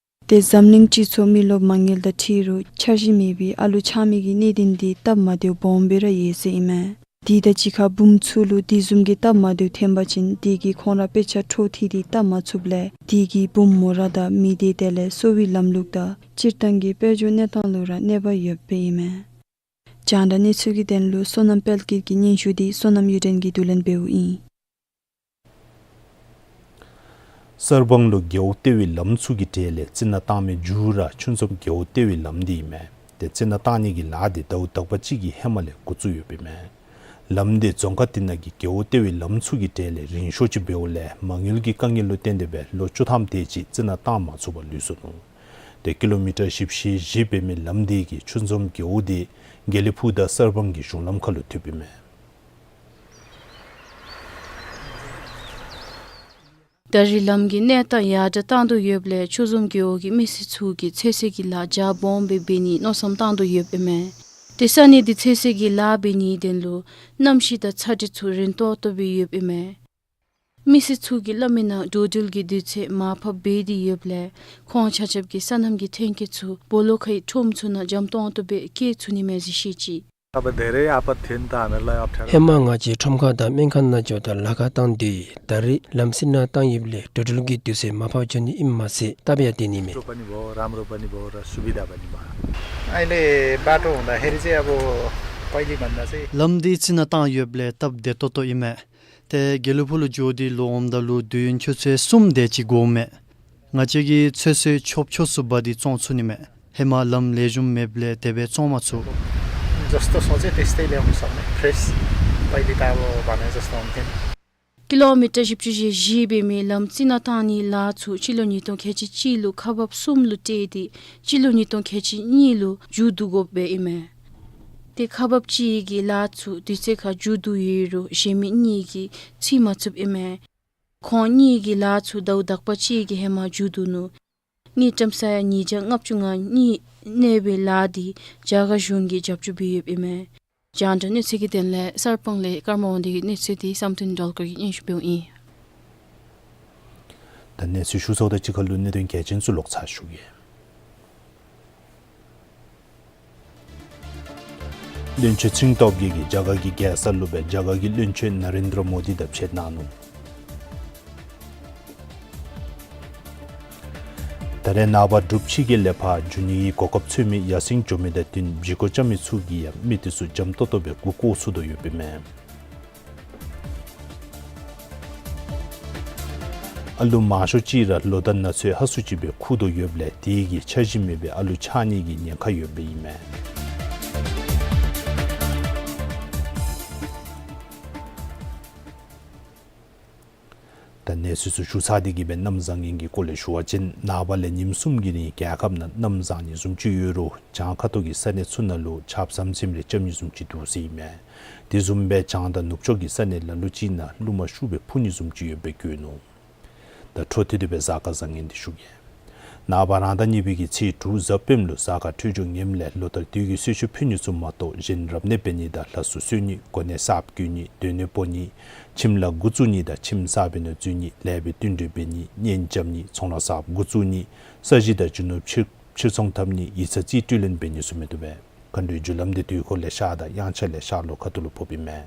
ཏེ་འཛམ་གླིང་སྤྱི་ཚོགས་མི་རློབས་མ་དངུལ་དང་འཁྲིལ་རུང་འཆར་གཞི་མེད་པའི་ཨ་ལུ་ཆགས་མི་གི་གནད་དོན་འདི་སྟབས་མ་བདེཝ་སྦོམ་སྦེ་ར་ཡོད་ཟེར་ཨིན་མས། དེ་དང་གཅིག་ཁར་བུམོ་ཚུ་ལུ་དེ་བཟུམ་གྱི་སྟབས་མ་བདེཝ་ཐོན་པ་ཅིན་དེ་གིས་ཁོང་ར་དཔེ་ཆ་འཕྲོ་མཐུད་དེ་བལྟ་མ་ཚུགསཔ་ལས་དེ་གིས་བུམོ་མོ་ར་དང་མི་སྡེ་དེ་ལས་གསོ་བའི་ལམ་ལུགས་དང་སྤྱིར་བཏང་གི་དཔལ་འབྱོར་གནས་སྟངས་ལུ་ར་གནོད་པ་ཡོདཔ་སྦེ་ཨིན་མས། རྒྱང་བསྒྲགས་གནས་ཚུལ་གྱི་དོན་ལུ་བསོད་ནམས་དཔལ་སྐྱིད་ཀྱི་སྙན་ཞུ་འདི་བསོད་ནམས་གཡུ་སྒྲོན་གྱིས་བསྡུ་ལེན་འབདཝ་ཨིན། གསར་སྤང་ལུ་རྒེད་འོག་ལྟེ་བའི་ལམ་ཚུ་གི་གྲས་ལས་རྩི་ནག་བཏང་མི་མཇུག་ར་ཆུ་འཛོམས་རྒེད་འོག་ལྟེ་བའི་ལམ་འདི་ཨིན་མས། ཏེ་རྩི་ནག་བཏང་ནི་གི་ལཱ་འདི་ཟླཝ་དག་པ་ཅིག་གི་ཧེ་མ་ལས་འགོ་བཙུགས་ཡོདཔ་ཨིན་མས། ལམ་འདི་རྫོང་ཁག་དེ་ནང་གི་རྒེད་འོག་ལྟེ་བའི་ལམ་ཚུ་གི་གྲས་ལས་རིང་ཤོས་ཅིག་འབདཝ་ལས་མ་དངུལ་གྱི་དཀའ་ངལ་ལུ་བརྟེན་ཏེ་སྦེ་ལོ་བཅུ་ཐམ་དེ་ཅིག་རྩི་ནག་བཏང་མ་ཚུགས་པར་ལུས་སོ་ནུག། ཏེ་ཀི་ལོ་མི་ཊར་བཞི་བཅུ་ཞེ་བཞི་འབད་མི་ལམ་འདི་གིས་ཆུ་འཛོམས་རྒེད་འོག་འདི་དགེ་ལེགས་ཕུག་དང་གསར་སྤང་གི་གཞུང་ལམ་ཁ་ལུ་ཐུགཔ་ཨིན་མས། ད་རེས་ལམ་གྱི་གནས་སྟངས་ཡར་དྲག་བཏང་དོ་ཡོདཔ་ལས་ཆུ་འཛོམས་རྒེད་འོག་གི་མི་སེར་ཚུ་གིས་ཚོད་བསྲེ་གི་ལཱ་རྒྱ་སྦོམ་སྦེ་འབད་ནི་མནོ་བསམ་བཏང་དོ་ཡོདཔ་ཨིན་མས། ཏེ་ས་གནས་འདི་ཚོད་བསྲེ་གི་ལཱ་འབད་ནིའི་དོན་ལུ་གནམ་གཤིས་དང་ཚ་དྲོད་ཚུ་རན་ཏོག་ཏོ་སྦེ་ཡོདཔ་ཨིན་མས། མི་སེར་ཚུ་གིས་སླབ་མིའི་ནང་འགྲོ་འགྲུལ་གྱི་དུས་ཚོད་མར་ཕབ་འབད་དེ་ཡོདཔ་ལས་ཁོང་ཆ་ཁྱབ་ཀྱིས་སོ་ནམ་གྱི་ཐོན་སྐྱེད་ཚུ་སྦོ་ལོགས་ཁའི་ཁྲོམ་ཚུ་ནང་འཇམ་ཏོང་ཏོ་སྦེ་སྐྱེལ་ཚུགས་ནི་མས་ཟེར་བཤད་ཅི། अब धेरै आपत थियो नि त हामीहरूलाई अप्ठ्यारो। ཧེ་མ་ང་བཅས་ཁྲོམ་ཁ་དང་སྨན་ཁང་ནང་འགྱོཝ་ད་ལཱ་ཁག་བཏང་དེས། ད་རེས་ལམ་རྩི་ནག་བཏང་ཡོདཔ་ལས་འགྲོ་འགྲུལ་གྱི་དུས་ཚོད་མར་ཕབ་འགྱོ་ནི་ཨིནམ་མ་ཚད་སྟབས་ཡང་བདེ་ནི་མས། मिठो पनि भयो, राम्रो पनि भयो र सुविधा पनि भयो। अहिले बाटो हुँदाखेरि चाहिँ अब पहिले भन्दा चाहिँ ལམ་འདི་རྩི་ནག་བཏང་ཡོདཔ་ལས་སྟབས་བདེ་ཏོག་ཏོ་ཨིན་མས། ཏེ་དགེ་ལུ་ཕུག་ལུ་འགྱོ་སྟེ་ལོག་འོངམ་ད་ལུ་དུས་ཡུན་ཆུ་ཚོད་གསུམ་དེ་ཅིག་འགོརཝ་མས། ང་བཅས་ཀྱིས་ཚོད་བསྲེ་ཆོབ་ཆོབ་ཚུ་འབག་སྟེ་བཙོང་ཚུགས་ནི་མས། ཧེ་མ་ལམ་ལེགས་ཤོམ་མེདཔ་ལས་དེ་སྦེ་བཙོང་མ་ཚུགས། जस्तो सोचे त्यस्तै ल्याउन सक्ने फ्रेस पहिले त अब भने जस्तो हुन्थेन। ཀི་ལོ་མི་ཊར་བཞི་བཅུ་ཞེ་བཞི་འབད་མི་ལམ་རྩི་ནག་ཐང་ནི་ལཱ་ཚུ་སྤྱི་ལོ་ཉིས་སྟོང་ཁལ་གཅིག་གཅིག་ལུ་ཁག་འབགཔ་གསུམ་ལུ་སྤྲོད་དེ་སྤྱི་ལོ་ཉིས་སྟོང་ཁལ་གཅིག་གཉིས་ལུ་མཇུག་བསྡུ་དགོཔ་སྦེ་ཨིན་མས། ཏེ་ཁག་འབགཔ་གཅིག་གི་ལཱ་ཚུ་དུས་ཚོད་ཁར་མཇུག་བསྡུ་ཡོད་རུང་གཞན་མི་གཉིས་ཀྱིས་རྩི་མ་ཚུགསཔ་ཨིན་མས། ཁོང་གཉིས་ཀྱི་ལཱ་ཚུ་ཟླཝ་དག་པ་གཅིག་གི་ཧེ་མ་མཇུག་བསྡུ་ནུག། དངུལ་ཀྲམ་ས་ཡ་ཉིས་བརྒྱ་ལྔ་བཅུ་ང་གཉིས་གནས་པའི་ལཱ་འདི་རྒྱ་གར་གཞུང་གིས་རྒྱབ་སྐྱོར་འབད་ཡོདཔ་ཨིན་མས། རྒྱང་བསྒྲགས་གནས་ཚུལ་གྱི་དོན་ལས་གསར་སྤང་ལས་ཀརྨ་དབང་འདུས་ཀྱི་གནས་ཚུལ་འདི་བསམ་གཏན་སྒྲོལ་དཀར་གྱིས་སྙན་ཞུ་འབདཝ་ཨིན། ད་གནས་ཚུལ་ཞུ་ཚརཝ་དང་གཅིག་ཁར་ལུ་གནད་དོན་གལ་ཆེན་ཚུ་ལོག་ཚར་ཞུ་གེ། བློན་ཆེན་ཚེ་རིང་སྟོབས་རྒྱས་ཀྱིས་རྒྱ་གར་གྱི་རྒྱལ་ས་ལུ་སྦེ་རྒྱ་གར་གྱི་བློན་ཆེན་ན་རེནྡྲ་མོ་དི་དང་ཕྱད་གནང་ནུག། ད་རེས་ནངས་པ་འབྲུག་ཕྱི་རྒྱལ་ལས་ཕར་འགྱོ་ནི་གི་གོ་སྐབས་འཚོལ་མི་ཡར་སེང་འགྱོ་མི་དང་བསྟུན་བཞེས་སྒོ་རྐྱབ་མི་ཚུ་གིས་ཡང་མི་དེ་ཚུ་འཇམ་ཏོང་ཏོ་སྦེ་མགུ་སྐོར་ཚུགས་དོ་ཡོདཔ་ཨིན་མས། ཨ་ལུ་མང་ཤོས་ཅིག་ར་ལོ་དང་ན་ཚོད་ཧ་སུ་ཅིག་སྦེ་ཁུག་དོ་ཡོདཔ་ལས་དེ་གིས་འཆར་གཞི་མེད་པའི་ཨ་ལུ་ཆགས་ནི་གི་ཉེན་ཁ་ཡོདཔ་ཨིན་མས། ད་གནས་ཚུལ་ཚུ་ཞུ་ཚར་ཏེ་གི་སྦེ་གནམ་བཟང་ངན་གྱི་སྐོར་ལས་ཞུ་བ་ཅིན་ནངས་པ་ལས་ཉིནམ་གསུམ་གྱི་རིང་རྒྱལ་ཁབ་ནང་གནམ་བཟང་ནི་བཟུམ་ཅིག་ཡོད་རུང་བྱང་ཁ་ཐུག་གི་ས་གནས་ཚུ་ནང་ལུ་ཆརཔ་ཟམ་ཟིམ་རེ་རྐྱབ་ནི་བཟུམ་ཅིག་འདུག་ཟེར་ཨིན་མས། དེ་བཟུམ་སྦེ་བྱང་དང་ནུབ་ཕྱོགས་ཀྱི་ས་གནས་ལ་ལུ་ཅིག་ནང་རླུང་མ་ཤུགས་སྦེ་འཕུ་ནི་བཟུམ་ཅིག་ཡོདཔ་སྦེ་བཀོད་ནུག། ད་འཕྲོ་མཐུད་དེ་སྦེ་གཟའ་སྐར་བཟང་ངན་འདི་ཞུ་གེ། ནངས་པ་རང་ཟླ་གཉིས་པའི་གི་ཚེས་དྲུག་གཟའ་སྤེནམ་ལུ་གཟའ་སྐར་འཕྲོད་སྦྱོར་ངནམ་ལས་ལོ་ལྟར་དུས་ཀྱི་གསོལ་མཆོད་ཕུལ་ནི་ཚུ་མ་གཏོགས་གཞན་རབ་གནས་འབད་ནི་དང་ལྷ་གསོལ་གསོལ་ནི་གོ་གནས་གསརཔ་བསྐོ་ནི་སྡོད་གནས་སྤོ་ནི་ཁྱིམ་ལཱ་འགོ་བཙུགས་ནི་དང་ཁྱིམ་གསར་པའི་ནང་འཛུལ་ནི་ལས་པའི་བསྟུན་གྲོས་འབད་ནི་གཉེན་རྐྱབ་ནི་ཚོང་ལཱ་གསརཔ་འགོ་བཙུགས་ནི་ས་གཞི་དང་རྒྱུ་ནོར་ཕྱིར་ཕྱིར་ཚོང་འཐབ་ནི་ཡིག་ཚང་རྩིས་སྤྲོད་ལེན་འབད་ནི་ཚུ་མི་བཏུབ་པས། མཁའ་འགྲོའི་རྒྱུ་ལམ་འདི་དུས་འཁོར་ལས་ཤར་དང་དབྱངས་འཆར་ལས་ཤར་ལྷོ་ཁ་ཐུག་ལུ་ཕོགཔ་ཨིན་མས།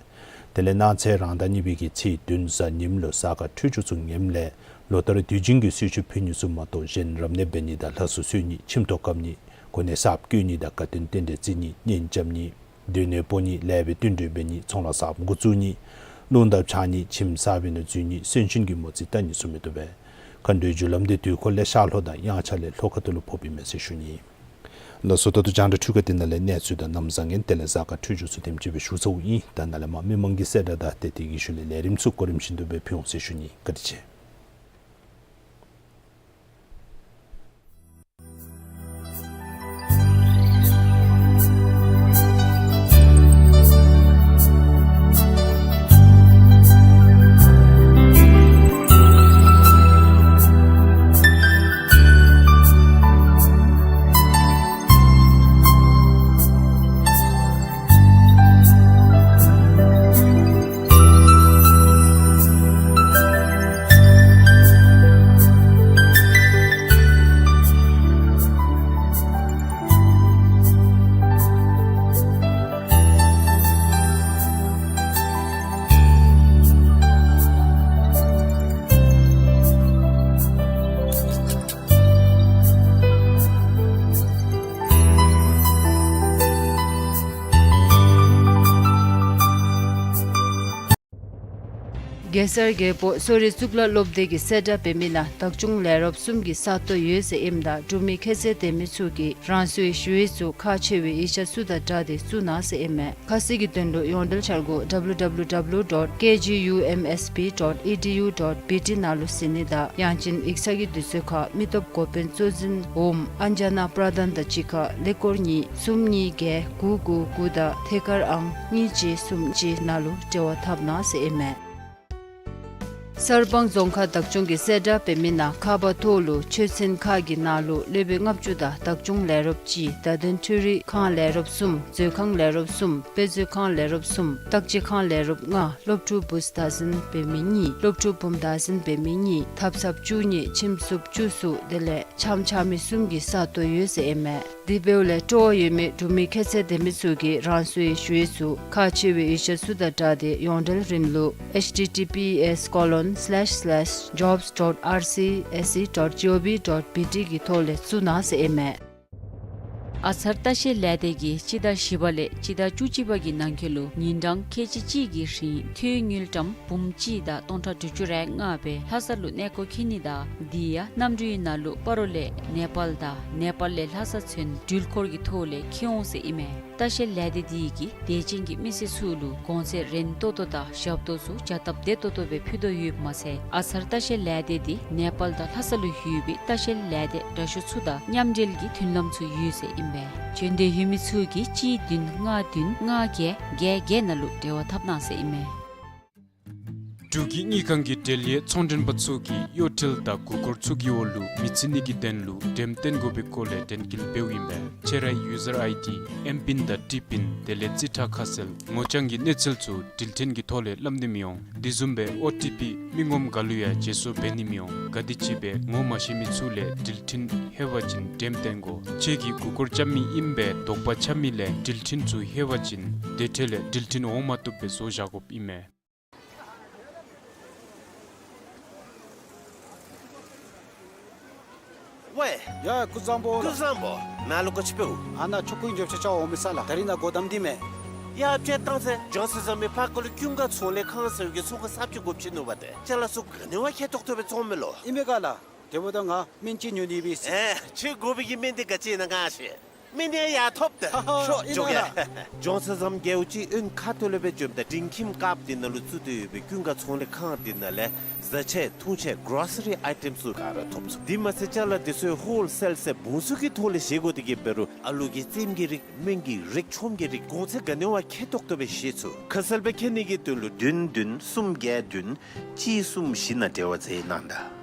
དེ་ལས་གནངས་ཚེ་རང་ཟླ་གཉིས་པའི་གི་ཚེས་བདུན་གཟའ་ཉིམ་ལུ་གཟའ་སྐར་འཕྲོད་སྦྱོར་ཚུ་ངནམ་ལས་ལོ་ལྟར་དུས་རྒྱུན་གྱི་གསོལ་མཆོད་ཕུལ་ནི་ཚུ་མ་གཏོགས་གཞན་རབ་གནས་འབད་ནི་དང་ལྷ་གསོལ་གསོལ་ནི་ཁྱིམ་ཐོག་བཀབ་ནི་གོ་གནས་གསརཔ་བསྐོ་ནི་དང་དགའ་སྟོན་རྟེན་འབྲེལ་བརྩི་ནི་གཉེན་རྐྱབ་ནི་སྡོད་གནས་སྤོ་ནི་ལས་པའི་བསྟུན་གྲོས་འབད་ནི་ཚོང་ལཱ་གསརཔ་འགོ་བཙུགས་ནི་རླུང་ལྟར་འཕྱར་ནི་ཁྱིམ་གསར་པའི་ནང་འཛུལ་ནི་གསོན་གཤིན་གྱི་མོ་རྩིས་བལྟ་ནི་ཚུ་མི་བཏུབ་པས། མཁའ་འགྲོའི་རྒྱུ་ལམ་འདི་དུས་འཁོར་ལས་ཤར་ལྷོ་དང་དབྱངས་འཆར་ལས་ལྷོ་ཁ་ཐུག་ལུ་ཕོགཔ་ཨིན་མས་ཟེར་ཞུ་ནི། ལགས་སོ། ད་ལྟོ་རྒྱང་བསྒྲགས་འཕྲུལ་ཁང་འདི་ནང་ལས་གནས་ཚུལ་དང་གནམ་བཟང་ངན་དེ་ལས་གཟའ་སྐར་འཕྲོད་སྦྱོར་ཚུ་དེམ་ཅིག་སྦེ་ཞུ་ཚརཝ་ཨིན། ད་ནཱ་ལས་མར་མི་མང་གི་གསལ་བསྒྲགས་དང་ཏེ་དེ་གི་ཤུལ་ལས་ལས་རིམ་ཚུ་གོ་རིམ་བཞིན་དུ་སྦེ་ཕུལ་འོང་ཟེར་ཞུ་ནི། བཀའ་དྲིན་ཆེ། གེ་སར་རྒྱལ་པོ་གསོ་རིག་གཙུག་ལག་སློབ་སྡེ་གི་གསལ་བསྒྲགས་འབད་མི་ནང་བདག་སྐྱོང་ལས་རོགསཔ་གསུམ་གྱི་ས་སྟོང་ཡོད་ཟེར་ཨིནམ་ད་འབྲུག་མི་ཁྱད་ཚད་ལྡན་མི་ཚུ་གིས་རང་སོའི་ཞུ་ཡིག་ཚུ་ཁག་ཆེ་བའི་ཡིག་ཆ་ཚུ་དང་སྦྲགས་ཏེ་བཙུགས་གནང་ཟེར་ཨིན་མས། ཁ་གསལ་གྱི་དོན་ལུ་ཡོངས་འབྲེལ་འཆར་སྒོ་W W W dot K G U M S P dot E D U dot B T ནང་ལུ་གཟིགས་ནི་དང་ཡང་ཅིན་ཡིག་ཚང་གི་དུས་ཚོད་ཁར་མི་སྟོབས་འགོ་དཔོན་གཙོ་འཛིན་འོགམ་ཨན་ཇ་ན་པྲ་དྷན་དང་གཅིག་ཁར་ཀླད་ཀོར་གཉིས་གསུམ་གཉིས་བརྒྱད་དགུ་དགུ་དགུ་དང་ཐད་ཀར་ཨང་གཉིས་གཅིག་གསུམ་གཅིག་ནང་ལུ་འབྲེལ་བ་འཐབ་གནང་ཟེར་ཨིན་མས། གསར་སྤང་རྫོང་ཁག་བདག་སྐྱོང་གི་གསལ་བསྒྲགས་འབད་མི་ནང་ཁ་བ་ཐོག་ལུ་ཆོས་ཚན་ཁག་གི་ནང་ལུ་སློབ་དཔོན་ལྔ་བཅུ་དང་བདག་སྐྱོང་ལས་རོགསཔ་གཅིག་བརྡ་དོན་འཕྲུལ་རིག་ཁང་ལས་རོགསཔ་གསུམ་མཛོད་ཁང་ལས་རོགསཔ་གསུམ་དཔེ་མཛོད་ཁང་ལས་རོགསཔ་གསུམ་བརྟག་དཔྱད་ཁང་ལས་རོགསཔ་ལྔ་སློབ་ཕྲུག་བུཚ་བདག་འཛིན་འབད་མི་གཉིས་སློབ་ཕྲུག་བུམོ་བདག་འཛིན་འབད་མི་གཉིས་ཐབ་ཚངཔ་བཅུ་གཉིས་ཁྱིམ་སྲུབ་བཅུ་གསུམ་དེ་ལས་འཆམ་འཆམ་མི་གསུམ་གྱི་ས་སྟོང་ཡོད་ཟེར་ཨིན་མས། དེ་འབདཝ་ལས་སྤྲོ་བ་ཡོད་མི་འབྲུག་མི་ཁྱད་ཚད་ལྡན་མི་ཚུ་གིས་རང་སོའི་ཞུ་ཡིག་ཚུ་ཁག་ཆེ་བའི་ཡིག་ཆ་ཚུ་དང་སྦྲགས་ཏེ་ཡོངས་འབྲེལ་རིམ་ལུགས་H T T P S colon slash slash jobs dot R C S E dot G O V dot B T གི་ཐོག་ལས་བཙུགས་གནང་ཟེར་ཨིན་མས། ཨ་ཚར་ལྟ་བཤལ་ལས་སྡེ་གིས་སྤྱི་ཟླ་བཞི་པ་ལས་སྤྱི་ཟླ་བཅུ་གཅིག་པ་གི་ནང་འཁོད་ལུ་ཉིན་གྲངས་ཁལ་གཅིག་གཅིག་གི་རིང་ཐོན་དངུལ་ཀྲམ་འབུམ་གཅིག་དང་སྟོང་ཕྲག་དྲུག་ཅུ་རེ་ལྔ་སྦེ་ལྷ་ས་ལུ་གནས་སྐོར་འཁྱིད་ནི་དང་དེ་ཡང་གནམ་གྲུའི་ནང་ལུ་སྤ་རོ་ལས་ནེ་པཱལ་དང་ནེ་པཱལ་ལས་ལྷ་ས་ཚུན་འགྲུལ་འཁོར་གྱི་ཐོག་ལས་འཁྱིད་འོང་ཟེར་ཨིན་མས། ལྟ་བཤལ་ལས་སྡེ་དེ་གིས་དད་ཅན་གྱི་མི་སེར་ཚུ་ལུ་གོང་ཚད་རན་ཏོག་ཏོ་དང་ཞབས་ཏོག་ཚུ་བྱ་སྟབས་བདེ་ཏོག་ཏོ་སྦེ་ཕུལ་དོ་ཡོདཔ་མ་ཚད་ཨ་ཚར་ལྟ་བཤལ་ལས་སྡེ་དེ་ནེ་པཱལ་དང་ལྷ་ས་ལུ་ཡོད་པའི་ལྟ་བཤལ་ལས་སྡེ་འདྲ་ཤོས་ཚུ་དང་མཉམ་འབྲེལ་གྱི་མཐུན་ལམ་ཚུ་ཡོད་ཟེར་ཨིན་པས། བྱོན་འདོད་ཡོད་མི་ཚུ་གིས་གཅིག་བདུན་ལྔ་བདུན་ལྔ་བརྒྱད་བརྒྱད་བརྒྱད་ནང་ལུ་འབྲེལ་བ་འཐབ་གནང་ཟེར་ཨིན་མས། འབྲུག་གི་དངུལ་ཁང་གི་འབྲེལ་ཡོད་ཚོང་མགྲོན་པ་ཚུ་གིས་གཡོག་ཁྲལ་དང་མགུ་སྐོར་ཚུ་གི་འོག་ལུ་མི་རྩི་ནི་གི་དོན་ལུ་འགྲེམས་སྟོན་དགོ་པའི་སྐོར་ལས་དྲན་སྐུལ་འབདཝ་ཨིན་པས། ཁྱེད་རའི་ཡུ་ཟར་ཨའི་ཌི་ཨེམ་པིན་དང་ཊི་པིན་དེ་ལས་རྩིས་ཁྲ་ཁ་གསལ་ངོ་རྐྱང་གི་གནས་ཚུལ་ཚུ་འགྲུལ་འཕྲིན་གྱི་ཐོག་ལས་སླབ་ནི་མི་འོང་། དེ་བཟུམ་སྦེ་ཨོ་ཊི་པི་མི་ངོམ་ག་ལུ་ཡང་བརྗེ་སོར་འབད་ནི་མི་འོང་། ག་དེམ་ཅིག་སྦེ་ངོ་མ་ཤེས་མི་ཚུ་ལས་འགྲུལ་འཕྲིན་ལྷོད་པ་ཅིན་འགྲེམས་སྟོན་དགོ། ཁྱེད་ཀྱིས་མགུ་སྐོར་རྐྱབ་མི་ཨིན་པས་དོགས་པ་ཆགས་མི་ལས་འགྲུལ་འཕྲིན་ཚུ་ལྷོད་པ་ཅིན་དེ་འཕྲོ་ལས་འགྲུལ་འཕྲིན་འོང་མ་བཏུབ་སྦེ་བཟོ་བཞག་དགོཔ་ཨིན་མས། ཝེ། ཡ་ཀུན་བཟང་པོ་ལགས། ཀུན་བཟང་པོ། ནཱ་ལུ་ག་ཅི་འབདཝ། ཨ་ནཱ་ཆོ་ག་གི་འགྱོ་ཆ་ཆ་འོང་མི་ས་ལགས། ད་རིས་ནཱ་སྒོ་བསྡམས་ཏེ་མས། ཡ་བྱས་བཏང་ཟེར། ཇོན་སན་བཟའ་མི་ཕར་ཁ་ལུ་ཀུན་དགའ་ཚོང་ལས་ཁང་ཟེར་བའི་གི་ཚོང་ཁང་གསརཔ་ཅིག་དགོཔ་ཅིག་ནུག་པ་ཏེ། ཅ་ལ་ཚུ་ག་ནི་བ་ཁེ་ཏོག་ཏོ་སྦེ་བཙོང་མས་ལོ། ཨིན་པས་ག་ལགས། དེ་འབདཝ་ད་ང་སྨན་ཅིག་ཉོ་ནི་ཡོད་པས་ཟེར། ཨེ་ཁྱོད་དགོ་པའི་གི་སྨན་འདི་ག་ཅི་ཨིན་ན་ང་ཤེས། སྨན་འདི་ཡར་ཐོབ་ད། ཧ་ཧ། ཤོག་ཨིན་ན་འགྱོ་གེ་ལགས། ཇོན་སན་བཟའ་མི་རྒེད་འོག་ཅིག་ཨོན་ཁ་ཐུག་ལས་སྦེ་འགྱོཝ་ད་འབྲིང་ཁྱིམ་ཁ་འདི་ནང་ལུ་བཙུགས་ཏེ་ཡོད་པའི་ཀུན་དགའ་ཚོང་ལས་ཁང་འདི་ནང་ལས་བཟའ་ཆས་འཐུང་ཆས་གོ་རོ་སི་རི་ཨའི་ཊེམ་ཚུ་ག་ར་ཐོབ་ཚུགས། དེ་མ་ཚད་ཅ་ལ་འདི་ཚུ་ཧོལ་སེལ་ཟེར་བུང་ཚུ་གི་ཐོག་ལས་བཞེས་དགོ། དེ་གིས་འབད་རུང་ཨ་ལུ་གི་རྩེདམོ་གི་རིགས་སྨན་གྱི་རིགས་ཆོམ་གྱི་རིགས་གོང་ཚད་ག་ནི་བ་ཁེ་ཏོག་ཏོ་སྦེ་བཞེས་ཚུགས། ཁ་གསལ་སྦེ་མཁྱེན་ནི་གི་དོན་ལུ་བདུན་བདུན་གསུམ་བརྒྱད་བདུན་གཅིག་གསུམ་བཞི་ནང་འབྲེལ་བ་མཛད་གནང་ད།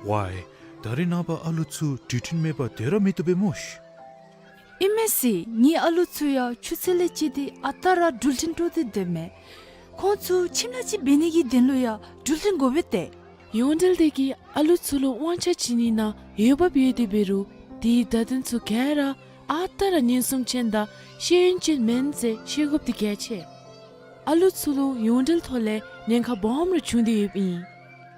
ཝའི། ད་རེས་ནངས་པ་ཨ་ལུ་ཚུ་འགྲུལ་འཕྲིན་མེད་པར་སྡོད་ར་མི་བཏུབ་པས་སྨོ་ཤིག། ཨིན་མས་ཟེར། ངེའི་ཨ་ལུ་ཚུ་ཡང་ཆུ་ཚོད་ལས་བརྩིས་ཏེ་ཨ་རྟག་ར་འགྲུལ་འཕྲིན་སྤྲོད་དེ་སྡོད་མས། ཁོང་ཚུ་ཁྱིམ་ལས་ཅིག་འབད་ནི་གི་དོན་ལུ་ཡང་འགྲུལ་འཕྲིན་དགོ་པས་ཏེ། ཡོངས་འབྲེལ་སྡེ་གིས་ཨ་ལུ་ཚུ་ལུ་དབང་ཆ་བྱིན་ནི་ནང་འོས་འབབ་ཡོད་དེ་འབད་རུང་དེའི་བརྡ་དོན་ཚུ་ག་ར་ཨ་རྟག་ར་ཉེན་སྲུང་ཅན་དང་ཤེས་ཡོན་ཅན་མེན་ཟེར་ཤེས་དགོཔ་འདི་གལ་ཆེ། ཨ་ལུ་ཚུ་ལུ་ཡོངས་འབྲེལ་ཐོག་ལས་ཉེན་ཁ་སྦོམ་རེ་བྱུང་སྟེ་ཡོདཔ་ཨིན།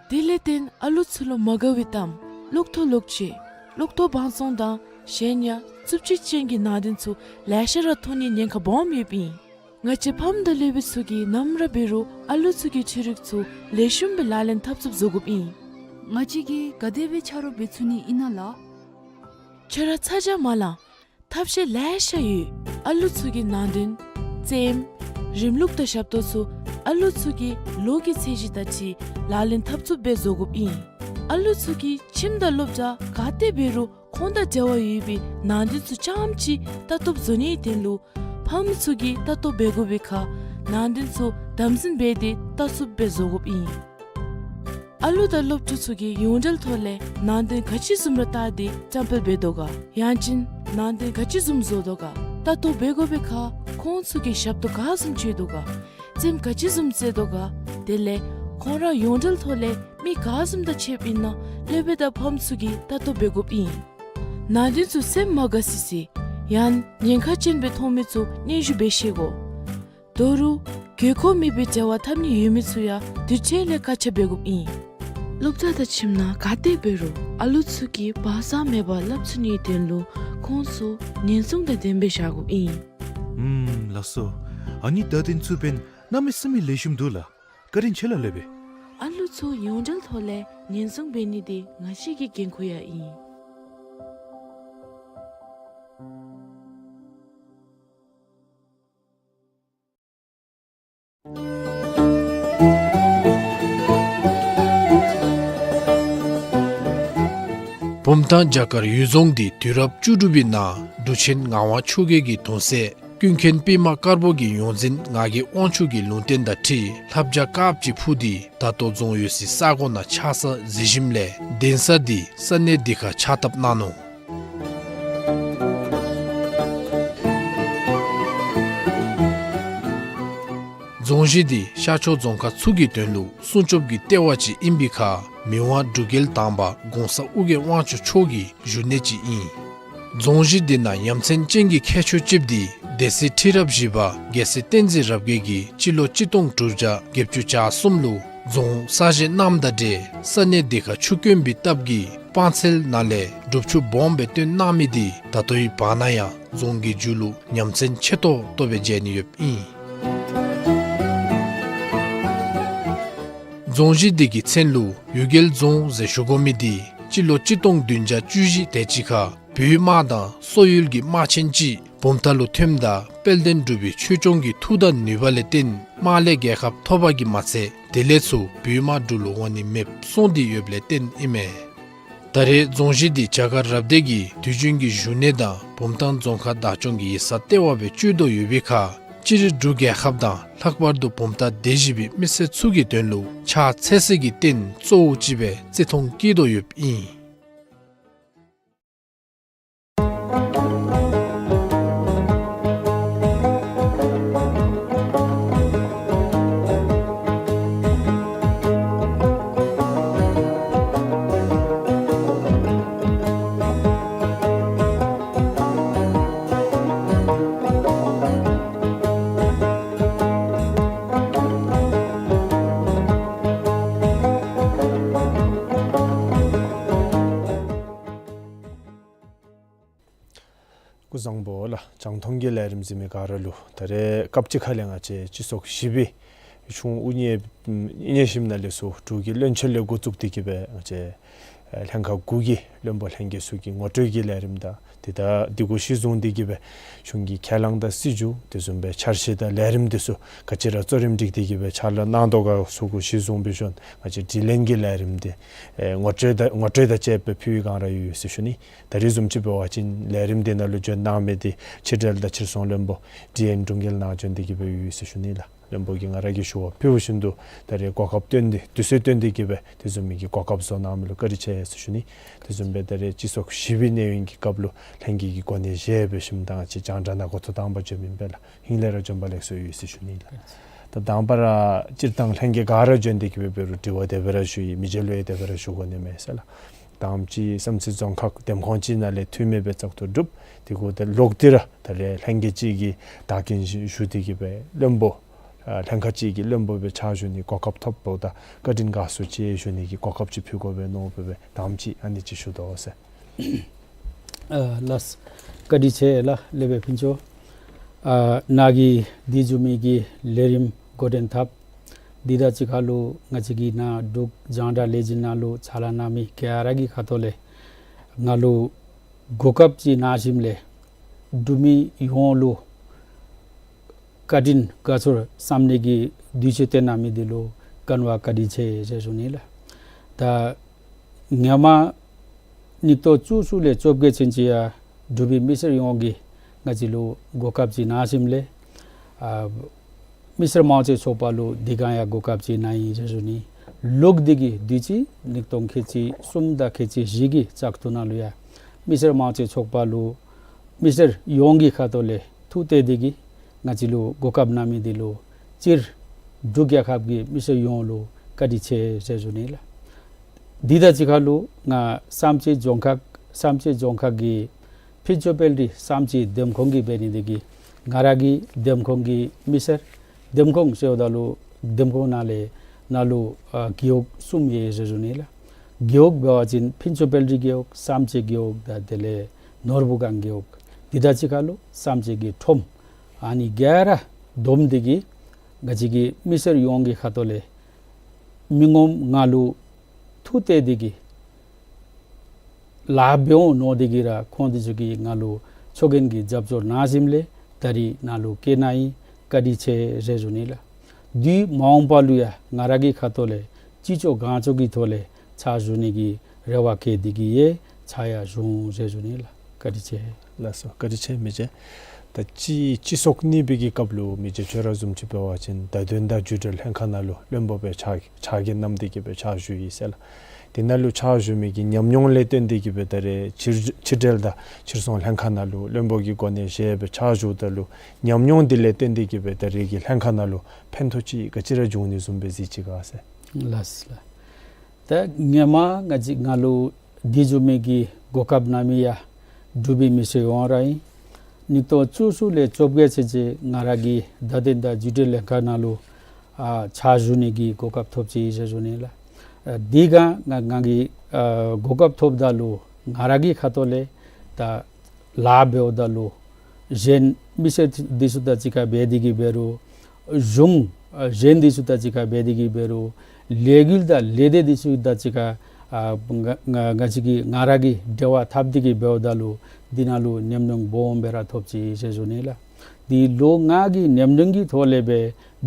དེ་ལས་བརྟེན་ཨ་ལུ་ཚུ་ལུ་མ་དགའ་བའི་གཏམ་གློག་ཐོག་ལོག་སྤྱོད་གློག་ཐོག་བང་བཙོང་དང་གཞན་ཡང་རྩུབ་སྤྱོད་ཅན་གྱི་ནང་དོན་ཚུ་ལེ་ཤ་ར་ཐོན་ནིའི་ཉེན་ཁ་སྦོམ་ཡོདཔ་ཨིན། ང་བཅས་ཕམ་དང་སློབ་དཔོན་ཚུ་གིས་ནམ་ར་འབད་རུང་ཨ་ལུ་ཚུ་གི་འཕྲུལ་རིག་ཚུ་ལེགས་ཤོམ་སྦེ་ལག་ལེན་འཐབ་ཚུགསཔ་བཟོ་དགོཔ་ཨིན། ང་བཅས་ཀྱིས་ག་དེ་སྦེ་ཆ་རོགས་འབད་ཚུགས་ནི་ཨིན་ན་ལགས། ཁྱོད་ར་ཚ་གྱང་མ་ལང་། ཐབས་ཤེས་ལེ་ཤ་ཡོད། ཨ་ལུ་ཚུ་གི་ནང་དོན་རྩེདམོ་རིམ་ལུགས་དང་ཞབས་ཏོག་ཚུ་ཨ་ལུ་ཚུ་གི་ལོ་གི་ཚད་གཞི་དང་འཁྲིལ་ལག་ལེན་འཐབ་ཚུགསཔ་སྦེ་བཟོ་དགོཔ་ཨིན། ཨ་ལུ་ཚུ་གིས་ཁྱིམ་དང་སློབ་གྲྭ་ག་ཏེ་འབད་རུང་ཁོང་དང་འབྲེལ་བ་ཡོད་པའི་ནང་དོན་ཚུ་རྐྱངམ་ཅིག་ལྟ་རྟོགཔ་བཟོ་ནིའི་དོན་ལུ་ཕམ་ཚུ་གིས་ལྟ་རྟོག་འབད་དགོ་པའི་ཁར་ནང་དོན་ཚུ་དམ་འཛིན་འབད་དེ་ལྟ་ཚུགསཔ་སྦེ་བཟོ་དགོཔ་ཨིན། ཨ་ལུ་དང་སློབ་ཕྲུག་ཚུ་གིས་ཡོངས་འབྲེལ་ཐོག་ལས་ནང་དོན་ག་ཅི་བཟུམ་ར་བལྟ་སྟེ་བཀྲམ་སྤེལ་འབད་དོ་ག། ཡང་ཅིན་ནང་དོན་ག་ཅི་བཟུམ་བཟོ་དོ་ག། ལྟ་རྟོག་འབད་དགོ་པའི་ཁར་ཁོང་ཚུ་གིས་ཞབས་ཏོག་ག་བཟུམ་བྱིན་དོ་ག། རྩེདམོ་ག་ཅི་བཟུམ་རྩེ་དོ་ག། དེ་ལས་ཁོང་ར་ཡོངས་འབྲེལ་ཐོག་ལས་མི་ག་བཟུམ་དང་ཕྱདཔ་ཨིན་ན་སློབ་དཔོན་དང་ཕམ་ཚུ་གིས་ལྟ་རྟོག་འབད་དགོཔ་ཨིན། ནང་དོན་ཚུ་སེམས་མ་དགའ་སི་སི་ཡང་ཉེན་ཁ་ཅན་སྦེ་མཐོང་མི་ཚུ་སྙན་ཞུ་འབད་ཤེས་དགོ། དོ་རུང་དགོས་མཁོ་མེད་པའི་འབྲེལ་བ་འཐབ་ནི་ཡོད་མི་ཚུ་ཡང་དུས་ཚོད་ལས་བཀག་ཆ་འབད་དགོཔ་ཨིན། སློབ་གྲྭ་དང་ཁྱིམ་ནང་ག་ཏེ་འབད་རུང་ཨ་ལུ་ཚུ་གིས་བག་ཚ་མེད་པར་སླབ་ཚུགས་ནིའི་དོན་ལུ་ཁོང་ཚུ་ཉེན་སྲུང་དང་ལྡནམ་སྦེ་བཞག་དགོཔ་ཨིན། ཨུམ་ལགས་སོ། ཨ་ནི་བརྡ་དོན་ཚུ་འབདན་གནམ་མེད་ས་མེད་ལེགས་ཤོམ་འདུག་ལགས། བཀའ་དྲིན་ཆེ་ལགས་སློབ་དཔོན། ཨ་ལུ་ཚུ་ཡོངས་འབྲེལ་ཐོག་ལས་ཉེན་སྲུང་འབད་ནི་འདི་ང་བཅས་ཀྱི་འགན་ཁུར་ཡང་ཨིན། བུམ་ཐང་བྱ་དཀར་གཡུལ་རྫོང་འདི་དུས་རབས་བཅུ་དྲུག་པའི་ནང་འབྲུག་ཆེན་ངག་དབང་ཆོས་རྒྱལ་གྱི་གདུང་སྲས་ཀུན་མཁྱེན་པདྨ་དཀར་པོ་གི་ཡོངས་འཛིན་ངག་གི་དབང་ཕྱུག་གི་ལུང་བསྟན་དང་འཁྲིལ་ལྷ་བྱ་དཀརཔོ་ཅིག་འཕུར་ཏེ་ད་ལྟོ་རྫོང་ཡོད་སའི་ས་གོ་ནང་ཆགས་ས་གཟིགས་ཞིནམ་ལས་གདན་ས་འདི་ས་གནས་འདི་ཁར་ཕྱག་བཏབ་གནང་ནུག། རྫོང་གཞི་འདི་ཤར་ཕྱོགས་རྫོང་ཁག་ཚུ་གི་དོན་ལུ་སྲུང་སྐྱོབ་ཀྱི་ལྟེ་བ་ཅིག་ཨིན་པའི་ཁར་མི་དབང་འབྲུག་རྒྱལ་དང་པ་གོང་ས་ཨོ་རྒྱན་དབང་ཕྱུག་མཆོག་གི་བཞུགས་གནས་ཅིག་ཨིན། རྫོང་གཞི་འདི་ནང་ཡ་མཚན་ཅན་གྱི་ཁྱད་ཆོས་ཅིག་འདི་སྡེ་སྲིད་ཁྲི་རབས་བཞི་པ་རྒྱལ་སྲས་བསྟན་འཛིན་རབ་རྒྱས་ཀྱིས་སྤྱི་ལོ་གཅིག་སྟོང་དྲུག་བརྒྱ་བརྒྱད་ཅུ་གྱ་གསུམ་ལུ་ རྫོང་གསར་བཞེངས་གནངམ་དང་འབྲེལ་ས་གནས་དེ་ཁར་ཆུ་དཀོན་པའི་སྟབས་ཀྱིས་སྤང་ཚལ་ནང་ལས་སྒྲུབ་ཆུ་སྦོམ་སྦེ་བཏོན་གནང་མི་དེ་ད་ལྟོའི་བར་ན་ཡང་རྫོང་གི་རྒྱུད་ལུ་ཉམས་ཚན་ཆེ་ཏོག་ཏོ་སྦེ་མཇལ་ནི་ཡོདཔ་ཨིན། རྫོང་གཞི་དེ་གི་མཚན་ལུ་གཡུལ་རྒྱལ་རྫོང་ཟེར་ཞུ་དགོ་མི་དེ་སྤྱི་ལོ་གཅིག་སྟོང་བདུན་བརྒྱ་བཅུ་བཞི་དེ་ཅིག་ཁར་བོད་དམག་དང་སོག་ཡུལ་གྱི་དམག་ཆེན་ཅིག་བུམ་ཐང་ལུ་ཐོནམ་ད་དཔལ་ལྡན་འབྲུག་པའི་ཆོས་སྐྱོང་གི་མཐུ་དང་ནུས་པ་ལས་བརྟེན་དམག་ལས་རྒྱལ་ཁ་ཐོབ་པ་གིས་མ་ཚད་དེ་ལས་ཚུར་བོད་དམག་འབྲུག་ལུ་འོང་ནི་མེདཔ་སོང་སྟེ་ཡོདཔ་ལས་བརྟེན་ཨིན་མས། ད་རེས་རྫོང་གཞི་འདི་རྒྱ་གར་རབ་སྡེ་གི་དུས་རྒྱུན་གྱི་བཞུགས་གནས་དང་བུམ་ཐང་རྫོང་ཁག་བདག་སྐྱོང་གི་ཡིག་ཚང་ལྟེ་བ་སྦེ་སྤྱོད་དོ་ཡོད་པའི་ཁར་སྤྱིར་འབྲུག་རྒྱལ་ཁབ་དང་ལྷག་པར་དུ་བུམ་ཐང་སྡེ་བཞི་པའི་མི་སེར་ཚུ་གི་དོན་ལུ་ཕྱག་འཚལ་སའི་གི་རྟེན་གཙོ་བོ་ཅིག་སྦེ་བརྩི་མཐོང་བསྐྱེད་དོ་ཡོདཔ་ཨིན། སྐུ་གཟུགས་བཟང་པོ་ལགས། རྒྱང་མཐོང་གི་ལས་རིམ་གཟིགས་མི་ག་ར་ལུ་ད་རེས་སྐབས་ཅིག་ཁ་ལས་ང་བཅས་སྤྱི་ཚོགས་བཞི་པའི་གཞུང་དབུ་བརྙེས་བརྙེས་ཞིནམ་ལས་ཚུར་འབྲུག་གི་བློན་ཆེན་ལས་འགོ་བཙུགས་ཏེ་གི་སྦེ་ང་བཅས་ལྷན་ཁག་དགུ་གི་བློན་པོ་ལྷན་རྒྱས་ཚུ་གི་ངོ་སྤྲོད་ཀྱི་ལས་རིམ་དང་དེ་དང་དེ་གུ་གཞི་བཟུང་སྟེ་གི་སྦེ་གཞུང་གི་ཁས་བླངས་དང་སྲིད་བྱུས་དེ་བཟུམ་སྦེ་འཆར་གཞི་དང་ལས་རིམ་དེ་ཚུ་ག་ཅི་ར་གཙོ་རིམ་སྒྲིག་སྟེ་གི་སྦེ་ཕྱག་ལཱ་གནང་དོ་ག་ཚུ་གུ་གཞི་བཟུང་སྦེ་ཞུ་ང་བཅས་དྲི་ལན་གྱི་ལས་རིམ་དེ་ཨེ་ངོ་སྤྲོད་དང་ངོ་སྤྲོད་དང་བཅས་པའི་ཕུལ་བའི་སྒང་ར་ཡོད་ཡོད་ཟེར་ཞུ་ནི། ད་རེས་བཟུམ་ཅིག་འབད་བ་ཅིན་ལས་རིམ་དེ་ནང་ལུ་བྱོན་གནང་མི་དེ་ཕྱི་འབྲེལ་དང་ཕྱིར་ཚོང་བློན་པོ་ཌི་ཨེན་དྲུང་རྒྱལ་ནཱ་བྱོན་ཏེ་གི་སྦེ་ཡོད་ཡོད་ཟེར་ཞུ་ནི་ལགས། བློན་པོ་གིས་ང་ར་གིས་ཞུ་བ་ཕུལ་བ་བཞིན་དུ་ད་རེས་གོ་སྐབས་བཏོན་ཏེ་དུས་ཚོད་བཏོན་ཏེ་གི་སྦེ་དེ་བཟུམ་མའི་གི་གོ་སྐབས་བཟོ་གནང་མི་ལུ་བཀའ་དྲིན་ཆེ་ཟེར་ཞུ་ནི། དེ་བཟུམ་སྦེ་ད་རེས་སྤྱི་ཚོགས་བཞི་པའི་གནས་ཡུན་གྱི་སྐབས་ལུ་ལྷན་རྒྱས་ཀྱི་གོ་གནས་བཞེས་སྦེ་ཞིནམ་ད་ང་བཅས་རྒྱང་བསྒྲགས་ནང་འགོ་ཐོག་དང་པ་བྱོན་མི་ཨིན་པས་ལགས། ཧིང་ལས་ར་བྱོན་པ་ལེགས་སོ་ཡོད་ཟེར་ཞུ་ནི་ལགས། ད་དང་པ་ར་སྤྱིར་བཏང་ལྷན་རྒྱས་ག་ར་བྱོན་ཏེ་གི་སྦེ་འབད་རུང་དྲི་བ་དེ་སྦེ་ར་ཞུ་ཡི། མི་རྗེ་ལུ་ཡང་དེ་སྦེ་ར་ཞུ་དགོ་ནི་མས་ཟེར་ལགས། དང་པ་ཅིག་བསམ་རྩེ་རྫོང་ཁག་འདེམས་ཁོངས་ཅིག་ནང་ལས་འཐུས་མི་སྦེ་བཙག་འཐུ་གྲུབ། དེ་གུ་ད་ལོག་སྟེ་ར་ད་རེས་ལྷན་རྒྱས་ཅིག་གི་བདག་རྐྱེན་ཞུ་སྟེ་གི་སྦེ་བློན་པོ་ཨ་ལྷན་ཁག་ཅིག་གི་བློན་པོ་སྦེ་ཕྱག་ཞུ་ནི་གོ་སྐབས་ཐོབ་པ་ད་བཀའ་དྲིན་དགའ་ཚོར་ཆེ་ཞུ་ནི་གི་གོ་སྐབས་ཅིག་ཕུལ་དགོ་པས་མནོ་སྦེ་སྦེ་དང་པ་ཅིག་ཨ་ནི་ཅིག་ཞུ་དོ་ཟེར། ཨ་ལགས། བཀའ་དྲིན་ཆེ་ལགས། ལེགས་པའི་ཕུན་ཚོགས། ཨ་ནཱ་གིས་དེ་བཟུམ་མའི་གི་ལས་རིམ་འགོ་འདྲེན་འཐབ། དེ་དང་གཅིག་ཁར་ལུ་ང་བཅས་ཀྱི་ནཱ་འབྲུག་རྒྱང་བསྒྲགས་ལས་འཛིན་ནང་ལུ་ཕྱག་ལཱ་གནང་མི་ག་ར་གི་ཁ་ཐུག་ལས་ང་ལུ་གོ་སྐབས་ཅིག་གནང་ཞིནམ་ལས་འབྲུག་མི་ཡོངས་ལུ་བཀའ་དྲིན་དགའ་ཚོར་བསམ་ནི་གི་དུས་ཚོད་བཏོན་གནང་མི་དེ་ལུ་ག་ར་བཀའ་དྲིན་ཆེ་ཟེར་ཞུ་ནི་ལགས། ད་སྔོན་མ་ཉིས་སྟོང་བཅུ་གསུམ་ལས་བཅོ་བརྒྱད་ཚུན་ཅིག་ཡང་འབྲུག་པའི་མི་སེར་ཡོངས་ཀྱིས་ང་བཅས་ལུ་གོ་སྐབས་ཅིག་གནང་ཞིནམ་ལས་ཨ་མི་སེར་དམངས་གཙོའི་ཚོགས་པ་ལུ་དེ་སྒང་ཡང་གོ་སྐབས་ཅིག་གནང་ཡི་ཟེར་ཞུ་ནི། ལོག་སྟེ་གི་དུས་ཅི་ཉིས་སྟོང་ཁལ་གཅིག་གསུམ་དང་ཁལ་གཅིག་བཞི་གི་བཙག་འཐུ་ནང་ལུ་ཡང་མི་སེར་དམངས་གཙོའི་ཚོགས་པ་ལུ་མི་སེར་ཡོངས་ཀྱི་ཁ་ཐུག་ལས་ཐུགས་གཏད་དེ་གིས་ང་བཅས་ལུ་གོ་སྐབས་གནང་མི་དེ་ལུ་སྤྱིར་འབྲུག་རྒྱལ་ཁབ་ཀྱི་མི་སེར་ཡོངས་ལུ་བཀའ་དྲིན་ཆེ་ཟེར་ཞུ་ནི་ལགས། དེ་དང་གཅིག་ཁར་ལུ་ང་བསམ་རྩེ་རྫོང་ཁག་བསམ་རྩེ་རྫོང་ཁག་གི་ཕུན་ཚོགས་དཔལ་རི་བསམ་རྩེ་འདེམས་ཁོངས་ཀྱི་འབད་ནི་དེ་གིས་ང་ར་གི་འདེམས་ཁོངས་ཀྱི་མི་སེར་འདེམས་ཁོངས་ཟེརཝ་ད་ལུ་འདེམས་ཁོངས་ནང་ལས་ནང་ལུ་ཨ་རྒེད་འོག་གསུམ་ཡོད་ཟེར་ཞུ་ནི་ལགས། རྒེད་འོག་འབད་བ་ཅིན་ཕུན་ཚོགས་དཔལ་རི་རྒེད་འོག་བསམ་རྩེ་རྒེད་འོག་དང་དེ་ལས་ནོར་བུ་སྒང་རྒེད་འོག། དེ་དང་གཅིག་ཁར་ལུ་བསམ་རྩེ་གི་ཁྲོམ། ཨ་ནི་ག་ར་བསྡོམས་ཏེ་གིས་ང་བཅས་ཀྱི་མི་སེར་ཡོངས་ཀྱི་ཁ་ཐུག་ལས་མི་ངོམ་ང་ལུ་ཐུགས་གཏད་དེ་གིས་ལཱ་འབད་འོང་མནོ་སྟེ་གིས་ར་ཁོང་དེ་ཚུ་གིས་ང་ལུ་ཚོགས་རྒྱན་གྱི་རྒྱབ་སྐྱོར་གནང་ཞིནམ་ལས་ད་རིས་ནཱ་ལུ་བསྐོས་གནང་ཡི། བཀའ་དྲིན་ཆེ་ཟེར་ཞུ་ནི་ལགས། དུས་མ་འོངས་པ་ལུ་ཡང་ང་ར་གི་ཁ་ཐུག་ལས་ཅི་ལྕོགས་གང་ལྕོགས་ཀྱི་ཐོག་ལས་ཕྱག་ཞུ་ནི་གི་རེ་བ་བསྐྱེད་དེ་གིས་ཡང་ཕྱག་ཡང་ཞུ་འོང་ཟེར་ཞུ་ནི་ལགས། བཀའ་དྲིན་ཆེ། ལགས་སོ། བཀའ་དྲིན་ཆེ་མི་རྗེ། ད་སྤྱི་སྤྱི་ཚོགས་གཉིས་པའི་གི་སྐབས་ལུ་མི་རྗེ་ཁྱོད་ར་བཟུམ་ཅིག་འབད་བ་ཅིན་བརྡ་དོན་དང་བརྒྱུད་འབྲེལ་ལྷན་ཁག་ནང་ལུ་བློན་པོ་སྦེ་ཕྱག་ཕྱག་འགན་བསྣམས་ཏེ་གིས་སྦེ་ཕྱག་ཞུ་ཡི་ཟེར་ལགས། དེ་ནང་ལུ་ཕྱག་ཞུ་མི་གི་ཉམས་མྱོང་ལས་བརྟེན་ཏེ་གིས་སྦེ་ད་རེས་ཕྱིར་ཕྱིར་འབྲེལ་དང་ཕྱིར་ཚོང་ལྷན་ཁག་ནང་ལུ་བློན་པོ་གི་གོ་གནས་བཞེས་སྦེ་ཕྱག་ཞུཝ་ད་ལུ་ཉམས་མྱོང་འདི་ལས་བརྟེན་ཏེ་གིས་སྦེ་ད་རེས་ཀྱི་ལྷན་ཁག་ནང་ལུ་ཕན་ཐོགས་ཅིག་ག་ཅི་ར་བྱུང་ནི་བཟུམ་སྦེ་གཟིགས་ཅི་ག་ཟེར། ལགས་ལགས། ད་སྔོན་མ་ང་བཅས་ང་ལུ་དེ་བཟུམ་མའི་གི་གོ་སྐབས་གནང་མི་ཡང་འབྲུག་པའི་མི་སེར་ཡོངས་ར་ཨིན། ཉིས་སྟོང་བཅུ་གསུམ་ལས་བཅོ་བརྒྱད་ཚུན་ཚོད་ང་ར་གི་བརྡ་དོན་དང་བརྒྱུད་འབྲེལ་ལྷན་ཁག་ནང་ལུ་ ཨ་ཕྱག་ཞུ་ནི་གི་གོ་སྐབས་ཐོབ་ཅི་ཟེར་ཞུ་ནི་ལགས། ཨ་དེ་སྒང་ང་ང་གིས་ཨ་གོ་སྐབས་ཐོབ་ད་ལུ་ང་ར་གི་ཁ་ཐུག་ལས་ད་ལཱ་འབདཝ་ད་ལུ་གཞན་མི་སེར་འདི་ཚུ་དང་གཅིག་ཁར་འབད་དེ་གིས་འབད་རུང་གཞུང་ཨ་གཞན་འདི་ཚུ་དང་གཅིག་ཁར་འབད་དེ་གིས་འབད་རུང་ལས་འགུལ་དང་ལས་སྡེ་འདི་ཚུ་དང་གཅིག་ཁར་ཨ་ང་ང་ང་བཅས་ཀྱིས་ང་ར་གིས་འབྲེལ་བ་འཐབ་སྟེ་གིས་འབདཝ་ད་ལུ་འདི་ནང་ལུ་ཉམས་མྱོང་སྦོམ་སྦེ་ར་ཐོབ་ཅི་ཟེར་ཞུ་ནི་ལགས། དེ་ལོ་ལྔ་གི་ཉམས་མྱོང་གི་ཐོག་ལས་སྦེ་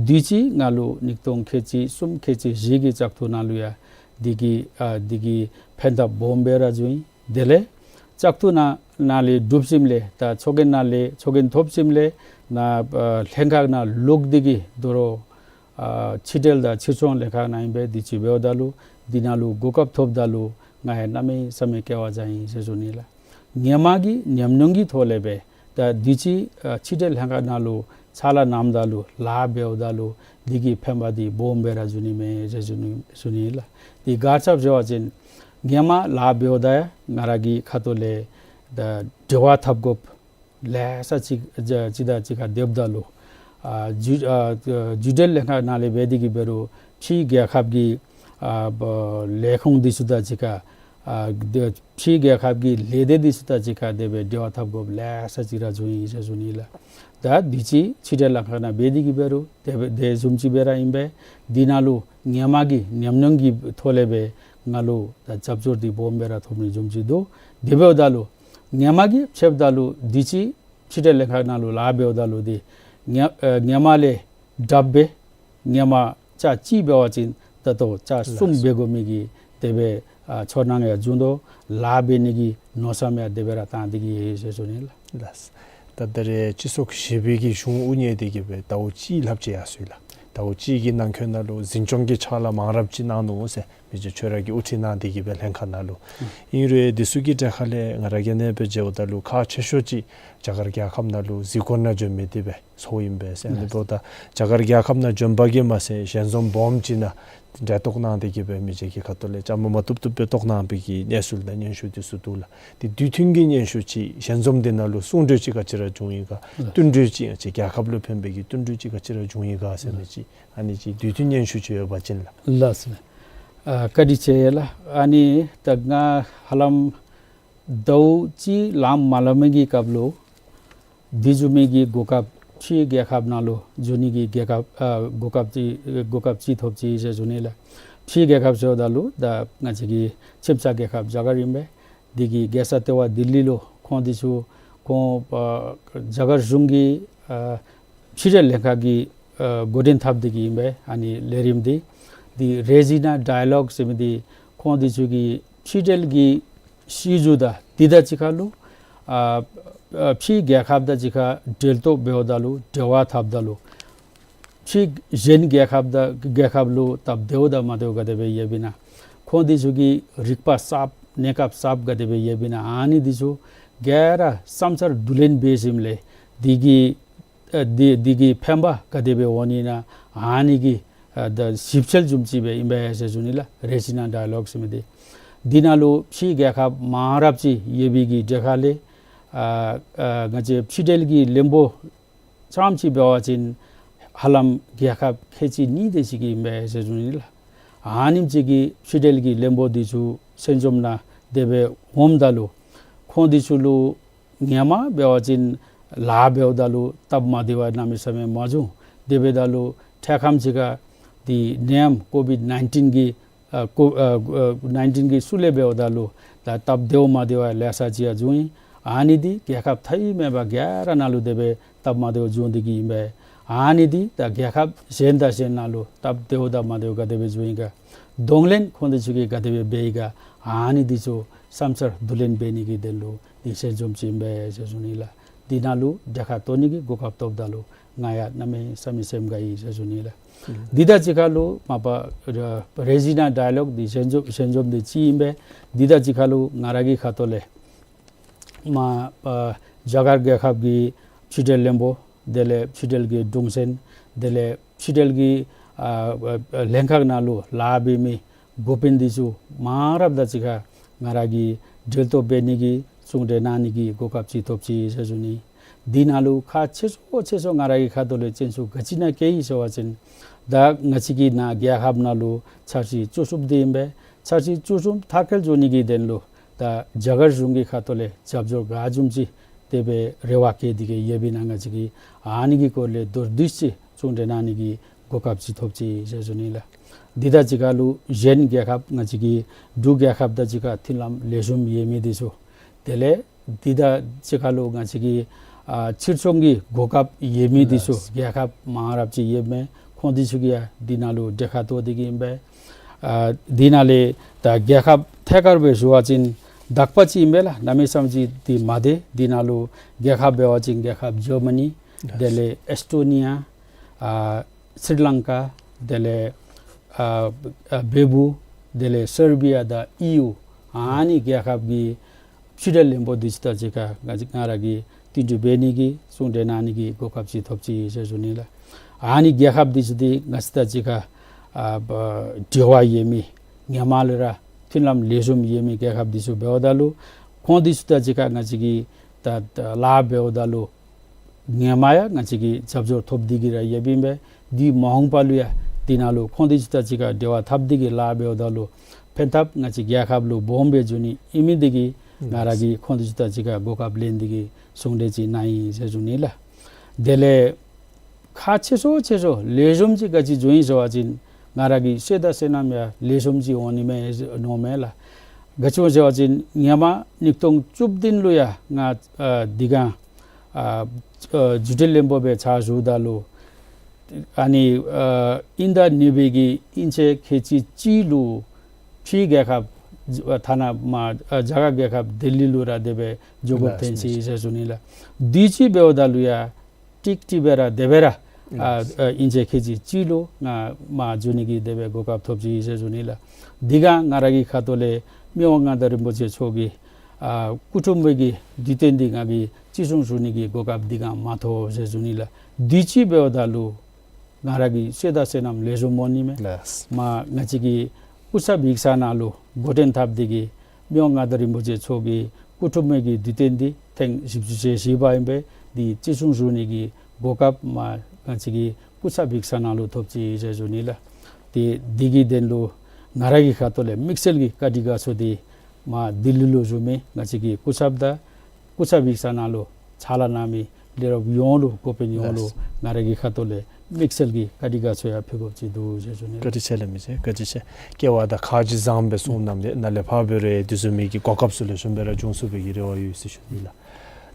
དུས་ཅི་ང་ལུ་ཉིས་སྟོང་ཁལ་གཅིག་གསུམ་ཁལ་གཅིག་བཞི་གི་བཙག་འཐུ་ནང་ལུ་ཡང་དེ་གི་ཨ་དེ་གི་ཕན་ཐབས་སྦོམ་སྦེ་ར་བྱུང་ཡི། དེ་ལས་བཙག་འཐུ་ནང་ནང་ལས་གྲུབ་ཞིནམ་ལས་ད་ཚོགས་རྒྱན་ནང་ལས་ཚོགས་རྒྱན་ཐོབ་ཞིནམ་ལས་ནཱ་ཨ་ལྷན་ཁག་ནང་ལོག་སྟེ་གིས་དོ་རུང་ཨ་ཕྱི་འབྲེལ་དང་ཕྱིར་ཚོང་ལྷན་ཁག་ནང་ཨིན་པས། དུས་ཅི་འབདཝ་ད་ལུ་འདི་ནང་ལུ་གོ་སྐབས་ཐོབ་ད་ལུ་ང་ཡང་གནམ་མེད་ས་མེད་སྐལ་བ་བཟང་ཡི་ཟེར་ཞུ་ནི་ལགས། ཧེ་མ་གི་ཉམས་མྱོང་གི་ཐོག་ལས་སྦེ་ད་དུས་ཅི་ཨ་ཕྱི་འབྲེལ་ལྷན་ཁག་ནང་ལུ་ཕྱག་ལཱ་གནངམ་ད་ལུ་ལཱ་འབདཝ་ད་ལུ་དེ་གི་ཕན་པ་འདི་སྦོམ་སྦེ་ར་བྱུང་ནི་མས་ཟེར་ཞུ་ནི་ཞུ་ནི་ལགས། དེ་ག་ཅི་སྦེ་ཟེར་བ་ཅིན་ཧེ་མ་ལཱ་འབདཝ་ད་ཡང་ང་ར་གི་ཁ་ཐུག་ལས་ད་འབྲེལ་བ་འཐབ་དགོཔ་ལེ་ཤ་ཅིག་ཅིག་དང་གཅིག་ཁར་སྡོདཔ་ད་ལུ་ཨ་འགྲུལ་ཨ་འགྲུལ་འབྲེལ་ལྷན་ཁག་ནང་ལས་འབད་དེ་གིས་འབད་རུང་ཕྱིའི་རྒྱལ་ཁབ་ཀྱི་ཨ་ལས་ཁུངས་འདི་ཚུ་དང་གཅིག་ཁར་ཨ་ཕྱིའི་རྒྱལ་ཁབ་ཀྱི་ལས་སྡེ་འདི་ཚུ་དང་གཅིག་ཁར་དེ་སྦེ་འབྲེལ་བ་འཐབ་དགོཔ་ལེ་ཤ་ཅིག་ར་བྱུང་ཡི་ཟེར་ཞུ་ནི་ལགས། ད་དུས་ཅི་ཕྱི་འབྲེལ་ལྷན་ཁག་ནང་འབད་དེ་གིས་འབད་རུང་དེ་སྦེ་དེ་བཟུམ་ཅིག་སྦེ་ར་ཨིན་པས། འདི་ནང་ལུ་ཧེ་མ་གི་ཉམས་མྱོང་གི་ཐོག་ལས་སྦེ་ང་ལུ་ད་རྒྱབ་སྐྱོར་འདི་སྦོམ་སྦེ་ར་ཐོབ་ནི་བཟུམ་ཅིག་འདུག། དེ་འབདཝ་ད་ལུ་ཧེ་མ་གི་ཕྱདཔ་ད་ལུ་དུས་ཅི་ཕྱི་འབྲེལ་ལྷན་ཁག་ནང་ལུ་ལཱ་འབདཝ་ད་ལུ་འདི་ཧེ་ཨ་ཧེ་མ་ལས་དྲགཔ་སྦེ་ཧེ་མ་ཚར་གཅིག་འབད་བ་ཅིན་ད་ལྟོ་ཚར་གསུམ་འབད་དགོ་མི་གི་དེ་སྦེ་ཨ་ཚོར་སྣང་ཡང་བྱུང་དོ། ལཱ་འབད་ནི་གི་མནོ་བསམ་ཡང་དེ་སྦེ་ར་བཏང་སྟེ་གིས་ཡོད་ཟེར་ཞུ་ནི་ལགས། ལགས། ད་ད་རེས་སྤྱི་ཚོགས་ཀྱི་བཞི་པའི་གི་གཞུང་དབུ་བརྙེས་ཏེ་གིས་སྦེ་ཟླཝ་གཅིག་ལྷགཔ་ཅིག་ཡར་སོ་ཡི་ལགས། ཟླཝ་གཅིག་གི་ནང་འཁོད་ནང་ལུ་འཛིན་སྐྱོང་གི་ཕྱག་ལཱ་མང་རབས་ཅིག་གནང་ནུག་ཟེར་མི་རྗེ་ཁྱོད་ར་གིས་དབུ་ཁྲིད་གནང་སྟེ་གིས་སྦེ་ལྷན་ཁག་ནང་ལུ། ཨིན་རུང་འདི་ཚུ་གི་གྲས་ཁ་ལས་ང་ར་གིས་ཨ་ནེ་སྦེ་མཇལཝ་ད་ལུ་ཁག་ཆེ་ཤོས་ཅིག་རྒྱ་གར་རྒྱལ་ཁབ་ནང་ལུ་གཟིགས་སྐོར་ནང་བྱོན་མི་འདི་སྦེ་ཚོརཝ་ཨིན་པས་ཟེར། ཨ་ནི་འབདཝ་ད་རྒྱ་གར་རྒྱལ་ཁབ་ནང་བྱོན་པ་གིས་མ་ཚད་ཞལ་འཛོམས་སྦོམ་ཅིག་ནང་འབྲེལ་གཏོགས་གནང་སྟེ་གིས་སྦེ་མི་རྗེ་གི་ཁ་ཐུག་ལས་བཅའ་མར་མ་བཏུབ་བཏུབ་སྦེ་གཏོགས་གནང་བའི་གི་གནས་ཚུལ་དང་སྙན་ཞུ་འདི་ཚུ་འདུག་ལགས། དེ་དུས་མཐུན་གྱི་སྙན་ཞུ་ཅིག་ཞལ་འཛོམས་འདི་ནང་ལུ་གསུང་གྲོས་ཅིག་ག་ཅི་ར་བྱུང་ཡི་ག། ལགས། བསྟུན་གྲོས་ཅིག་ང་བཅས་རྒྱལ་ཁབ་ལུ་ཕན་པའི་གི་བསྟུན་གྲོས་ཅིག་ག་ཅི་ར་བྱུང་ཡི་ག་ཟེར་མི་ཅིག་ཨ་ནི་ཅིག་དུས་མཐུན་སྙན་ཞུ་ཅིག་ཡོད་པ་ཅིན་ལགས། ལགས་སོ། ཨ་བཀའ་དྲིན་ཆེ་ཡོད་ལགས། ཨ་ནི་ད་ང་ཧ་ལམ་ཟླཝ་གཅིག་ལངམ་མ་ལངམ་གི་སྐབས་ལུ་དེ་བཟུམ་མའི་གི་གོ་སྐབས་ཕྱིའི་རྒྱལ་ཁབ་ནང་ལུ་འགྱོ་ནི་གི་རྒྱལ་ཁབ་ཨ་གོ་སྐབས་ཅིག་གོ་སྐབས་ཅིག་ཐོབ་ཅི་ཟེར་ཞུ་ནི་ལགས། ཕྱིའི་རྒྱལ་ཁབ་ཟེརཝ་ད་ལུ་ད་ང་བཅས་ཀྱི་ཁྱིམ་ཚང་རྒྱལ་ཁབ་རྒྱ་གར་ཨིན་པས། དེ་གི་རྒྱལ་ས་ལྟེ་བ་ལྡི་ལི་ལུ་ཁོང་འདི་ཚུ་ཁོང་ཨ་རྒྱ་གར་གཞུང་གི་ཨ་ཕྱི་འབྲེལ་ལྷན་ཁག་གི་ཨ་འགོ་འདྲེན་འཐབ་སྟེ་གིས་ཨིན་པས། ཨ་ནི་ལས་རིམ་འདི་འདི་རེ་ཇི་ན་ཌའི་ལོག་ཟེར་མི་འདི་ཁོང་འདི་ཚུ་གི་ཕྱི་འབྲེལ་གྱི་སྲིད་བྱུས་དང་འདི་དང་གཅིག་ཁར་ལུ་ཨ་ཨ་ཕྱིའི་རྒྱལ་ཁབ་དང་གཅིག་ཁར་འབྲེལ་གཏོགས་འབདཝ་ད་ལུ་འབྲེལ་བ་འཐབ་ད་ལུ་ཕྱི་གཞན་རྒྱལ་ཁབ་དང་རྒྱལ་ཁབ་ལུ་སྟབས་བདེཝ་དང་མ་བདེཝ་ག་དེ་སྦེ་ཡོདཔ་ཨིན་ན། ཁོང་འདི་ཚུ་གི་རིག་པ་གསརཔ་གནས་སྐབས་གསརཔ་ག་དེ་སྦེ་ཡོདཔ་ཨིན་ན། ཨ་ནི་འདི་ཚུ་ག་ར་བསམ་འཆར་བསྡུ་ལེན་འབད་ཞིནམ་ལས་འདི་གི་ཨ་འདི་འདི་གི་ཕན་པ་ག་དེ་སྦེ་འོང་ནི་ཨིན་ན། ཨ་ནི་གི་ཨ་ད་ཞིབ་འཚོལ་བཟུམ་ཅིག་སྦེ་ཨིན་པས་ཟེར་ཞུ་ནི་ལགས། རེ་ཇི་ན་ཌའི་ལོག་ཟེར་མི་འདི་འདི་ནང་ལུ་ཕྱིའི་རྒྱལ་ཁབ་མང་རབས་ཅིག་ཡོད་པའི་གི་གྲས་ཁ་ལས་ཨ་ཨ་ང་བཅས་ཕྱི་འབྲེལ་གྱི་བློན་པོ་ཙམ་ཅིག་འབད་བ་ཅིན་ཧ་ལམ་རྒྱལ་ཁབ་ཁལ་གཅིག་གཉིས་དེ་ཅིག་གི་ཨིན་པས་ཟེར་ཞུ་ནི་ལགས། ཨ་ནེམ་ཅིག་གི་ཕྱི་འབྲེལ་གྱི་བློན་པོ་འདི་ཚུ་ཞལ་འཛོམས་ནང་དེ་སྦེ་འོངམ་ད་ལུ་ཁོང་འདི་ཚུ་ལུ་ཧེ་མ་འབད་བ་ཅིན་ལཱ་འབདཝ་ད་ལུ་སྟབས་མ་བདེཝ་གནམ་མེད་ས་མེད་མ་བྱུང་། དེ་འབདཝ་ད་ལུ་འཕྲལ་ཁམས་ཅིག་ཁར་འདི་ནད་ཡམས་ཀོ་བིཌ་ནའིན་ཊིན་གྱི་ཨ་ཀོ་ཨ་ཨ་ནའིན་ཊིན་གྱི་སྲུང་ལས་འབདཝ་ད་ལུ་ད་སྟབས་བདེཝ་མ་བདེཝ་ལེ་ཤ་ཅིག་ཡང་བྱུང་ཡི། ཨ་ནི་འདི་རྒྱལ་ཁབ་མཐའ་དབུས་མེད་པར་ག་ར་ནང་ལུ་དེ་སྦེ་སྟབས་མ་བདེཝ་བྱུང་སྟེ་གིས་ཨིན་པས། ཨ་ནི་འདི་ད་རྒྱལ་ཁབ་གཞན་དང་གཞན་ནང་ལུ་སྟབས་བདེཝ་དང་མ་བདེཝ་ག་དེ་སྦེ་བྱུང་ཡི་ག། གདོང་ལེན་ཁོང་འདི་ཚུ་གིས་ག་དེ་སྦེ་འབད་ཡི་ག། ཨ་ནི་འདི་ཚུ་བསམ་འཆར་བསྡུ་ལེན་འབད་ནི་གི་དོན་ལུ་འདི་ཞལ་འཛོམས་ཅིག་ཨིན་པས་ཟེར་ཞུ་ནི་ལགས། འདི་ནང་ལུ་གྲལ་ཁར་གཏོགས་ནི་གི་གོ་སྐབས་ཐོབ་ད་ལུ་ང་ཡང་གནམ་མེད་ས་མེད་སེམས་དགའ་ཡི་ཟེར་ཞུ་ནི་ལགས། ཨུམ། འདི་དང་གཅིག་ཁར་ལུ་མ་པ་རེ་ཇི་ན་ཌའི་ལོག་འདི་ཞལ་འཛོམས་ཞལ་འཛོམས་འདི་གཅིག་ཨིན་པས། འདི་དང་གཅིག་ཁར་ལུ་ང་ར་གི་ཁ་ཐུག་ལས་མ་པ་རྒྱ་གར་རྒྱལ་ཁབ་ཀྱི་ཕྱི་འབྲེལ་བློན་པོ་དེ་ལས་ཕྱི་འབྲེལ་གྱི་དྲུང་ཆེན་དེ་ལས་ཕྱི་འབྲེལ་གྱི་ཨ་ཨ་ལྷན་ཁག་ནང་ལུ་ལཱ་འབད་མི་འགོ་དཔོན་འདི་ཚུ་མང་རབས་དང་གཅིག་ཁར་ང་ར་གིས་འབྲེལ་གཏོགས་འབད་ནི་གི་གསུང་གྲོས་གནང་ནི་གི་གོ་སྐབས་ཅིག་ཐོབ་ཅི་ཟེར་ཞུ་ནི། འདི་ནང་ལུ་ཁག་ཆེ་ཤོས་ཆེ་ཤོས་ང་ར་གི་ཁ་ཐུག་ལས་དྲན་གསོ་ག་ཅི་ཨིན་ན་བཀལ་ཡི་ཟེར་བ་ཅིན་ ད་ང་བཅས་ཀྱི་ནཱ་རྒྱལ་ཁབ་ནང་ལུ་འཆར་གཞི་བཅུ་གསུམ་འདི་ཨིན་པས། འཆར་གཞི་བཅུ་གསུམ་མཐར་འཁྱོལ་འགྱོ་ནི་གི་དོན་ལུ་ད་རྒྱ་གར་གཞུང་གི་ཁ་ཐུག་ལས་རྒྱབ་སྐྱོར་ག་བཟུམ་ཅིག་དེ་སྦེ་རེ་བ་བསྐྱེད་དེ་གི་ཡོདཔ་ཨིན་ན་ང་བཅས་ཀྱིས་ཨ་ནི་གི་སྐོར་ལས་མདོར་བསྡུས་ཅིག་གསུང་གྲོས་གནང་ནི་གི་གོ་སྐབས་ཅིག་ཐོབ་ཅི་ཟེར་ཞུ་ནི་ལགས། འདི་དང་གཅིག་ཁར་ལུ་གཞན་རྒྱལ་ཁབ་ང་བཅས་ཀྱི་འབྲུག་རྒྱལ་ཁབ་དང་གཅིག་ཁར་མཐུན་ལམ་ལེགས་ཤོམ་ཡོད་མི་འདི་ཚུ། དེ་ལས་འདི་དང་གཅིག་ཁར་ལུ་ང་བཅས་ཀྱི་ཨ་ཕྱིར་ཚོང་གི་གོ་སྐབས་ཡོད་མི་འདི་ཚུ་ལགས། རྒྱལ་ཁབ་མང་རབས་ཅིག་ཡོདཔ་མས། ཁོང་འདི་ཚུ་གིས་ཡང་འདི་ནང་ལུ་གྲལ་ཁར་གཏོགས་ཏེ་གི་ཨིན་པས། ཨ་འདི་ནང་ལས་ད་རྒྱལ་ཁབ་ཐད་ཀར་སྦེ་ཞུ་བ་ཅིན་དག་པ་ཅིག་ཨིན་པས་ལགས། གནམ་མེད་ས་མེད་ཅིག་འདི་མ་བདེ། འདི་ནང་ལུ་རྒྱལ་ཁབ་འབད་བ་ཅིན་རྒྱལ་ཁབ་ཇར་མ་ནི། ལགས། དེ་ལས་ཨེས་ཊོ་ནི་ཡ། ཨ་སི་རི་ལང་ཀ། དེ་ལས་ཨ་ཨ་བེ་བུ། དེ་ལས་སར་བི་ཡ་དང་ཨི་ཡུ། ཨ་ནི་རྒྱལ་ཁབ་ཀྱི་ཕྱི་འབྲེལ་བློན་པོ་འདི་ཚུ་དང་གཅིག་ཁར་ང་ང་ར་གིས་བསྟུན་གྲོས་འབད་ནི་གི་གསུང་གྲོས་གནང་ནི་གི་གོ་སྐབས་ཅིག་ཐོབ་ཅི་ཟེར་ཞུ་ནི་ལགས། ཨ་ནི་རྒྱལ་ཁབ་འདི་ཚུ་འདི་ང་བཅས་དང་གཅིག་ཁར་ཨ་འབྲེལ་བ་ཡོད་མི་སྔོན་མ་ལས་ར་མཐུན་ལམ་ལེགས་ཤོམ་ཡོད་མི་རྒྱལ་ཁབ་འདི་ཚུ་འབདཝ་ད་ལུ་ཁོང་འདི་ཚུ་དང་གཅིག་ཁར་ང་བཅས་ཀྱིས་ད་ད་ལཱ་འབདཝ་ད་ལུ་སྔོན་མ་ཡང་ང་བཅས་ཀྱིས་རྒྱབ་སྐྱོར་ཐོབ་སྟེ་གི་ར་ཡོདཔ་ཨིན་པས། དེ་མ་འོངས་པ་ལུ་ཡང་འདི་ནང་ལུ་ཁོང་འདི་ཚུ་དང་གཅིག་ཁར་འབྲེལ་བ་འཐབ་སྟེ་གི་ལཱ་འབདཝ་ད་ལུ་ཕན་ཐབས་ང་བཅས་རྒྱལ་ཁབ་ལུ་སྦོམ་སྦེ་འགྱོ་ནི་ཨིན་མི་འདི་གིས་ང་ར་གིས་ཁོང་འདི་ཚུ་དང་གཅིག་ཁར་གོ་སྐབས་ལེན་ཏེ་གི་གསུང་གྲོས་ཅིག་གནང་ཡི་ཟེར་ཞུ་ནི་ལགས། དེ་ལས་ཁག་ཆེ་ཤོས་ཆེ་ཤོས་ལེགས་ཤོམ་ཅིག་ག་ཅི་འགྱོ་ཡི་ཟེར་བ་ཅིན་ང་ར་གི་ཤེས་དང་བསོད་ནམས་ཡང་ལེགས་ཤོམ་ཅིག་འོང་ནི་མས་མནོཝ་མས་ལགས། ག་ཅི་སྨོ་ཟེར་བ་ཅིན་སྔོན་མ་ཉིས་སྟོང་བཅུ་བདུན་ལུ་ཡང་ང་ཨ་འདི་ག་ཨ་ཨ་རྒྱུན་ལས་བློན་པོ་སྦེ་ཕྱག་ཞུཝ་ད་ལུ་ཨ་ནི་ཨ་དབྱིན་ཟླ་གཉིས་པའི་གི་དབྱིན་ཚེས་ཁལ་གཅིག་གཅིག་ལུ་ཕྱི་རྒྱལ་ཁབ་ཨ་ཐ་ན་མར་ཨ་རྒྱ་གར་རྒྱལ་ཁབ་ལྡི་ལི་ལུ་ར་དེ་སྦེ་འགྱོ་དགོཔ་ཐོན་ཅི་ཟེར་ཞུ་ནི་ལགས། དུས་ཅི་འབདཝ་ད་ལུ་ཡང་ཀྲིག་ཀྲི་སྦེ་ར་དེ་སྦེ་ར་ཨ་ཨ་དབྱིན་ཚེས་ཁལ་གཅིག་གཅིག་ལུ་ང་མར་འགྱོ་ནི་གི་དེ་སྦེ་གོ་སྐབས་ཐོབ་ཅི་ཟེར་ཞུ་ནི་ལགས། འདི་ག་ང་ར་གི་ཁ་ཐུག་ལས་མི་དབང་མངའ་བདག་རིན་པོ་ཆེ་མཆོག་གི་ཨ་སྐུ་འཁྲུངས་པའི་གི་དུས་སྟོན་འདི་ང་གིས་ཅི་གསུང་ཞུ་ནི་གི་གོ་སྐབས་འདི་ག་མ་ཐོབ་ཟེར་ཞུ་ནི་ལགས། དུས་ཅི་འབདཝ་ད་ལུ་ང་ར་གི་ཤེས་དང་བསོད་ནམས་ལེགས་ཤོམ་འོང་ནི་མས། ལགས། མར་ང་བཅས་ཀྱི་སྐུ་ཚབ་ཡིག་ཚང་ནང་ལུ་འགོ་འདྲེན་འཐབ་སྟེ་གི་མི་དབང་མངའ་བདག་རིན་པོ་ཆེ་མཆོག་གི་སྐུ་འཁྲུངས་མའི་གི་དུས་སྟོན་འདི་ཐེངས་བཞི་བཅུ་ཞེ་བཞི་པ་ཨིན་པས། འདི་ཅི་གསུང་ཞུ་ནི་གི་གོ་སྐབས་མར་ང་བཅས་ཀྱི་སྐུ་ཚབ་ཡིག་ཚང་ནང་ལུ་ཐོབ་ཅི་ཟེར་ཞུ་ནི་ལགས། ཏེ་འདི་གི་དོན་ལུ་ང་ར་གི་ཁ་ཐུག་ལས་དམིགས་བསལ་གྱི་བཀའ་དྲིན་དགའ་ཚོར་འདི་མར་ལྡི་ལི་ལུ་བཞུགས་མི་ང་བཅས་ཀྱི་སྐུ་ཚབ་དང་སྐུ་ཚབ་ཡིག་ཚང་ནང་ལུ་ཕྱག་ལཱ་གནང་མི་ལས་རོགསཔ་ཡོངས་ལུ་འགོ་དཔོན་ཡོངས་ལུ་ལགས། ང་ར་གི་ཁ་ཐུག་ལས་དམིགས་བསལ་གྱི་བཀའ་དྲིན་དགའ་ཚོར་ཡང་ཕུལ་དགོཔ་ཅིག་འདུག་ཟེར་ཞུ་ནི་ལགས། བཀའ་དྲིན་ཆེ་ལགས་མི་རྗེ། བཀའ་དྲིན་ཆེ། སྐལ་བ་དང་ཁ་རྗེ་བཟང་པོ་སྦེ་གསུངས་གནངམ་དེ་ནཱ་ལས་ཕར་འབད་རུང་དེ་བཟུམ་མའི་གི་གོ་སྐབས་ཚུ་ལེགས་ཤོམ་སྦེ་ར་འབྱུང་ཚུགས་པའི་གི་རེ་བ་ཡོད་ཟེར་ཞུ་ནི་ལགས།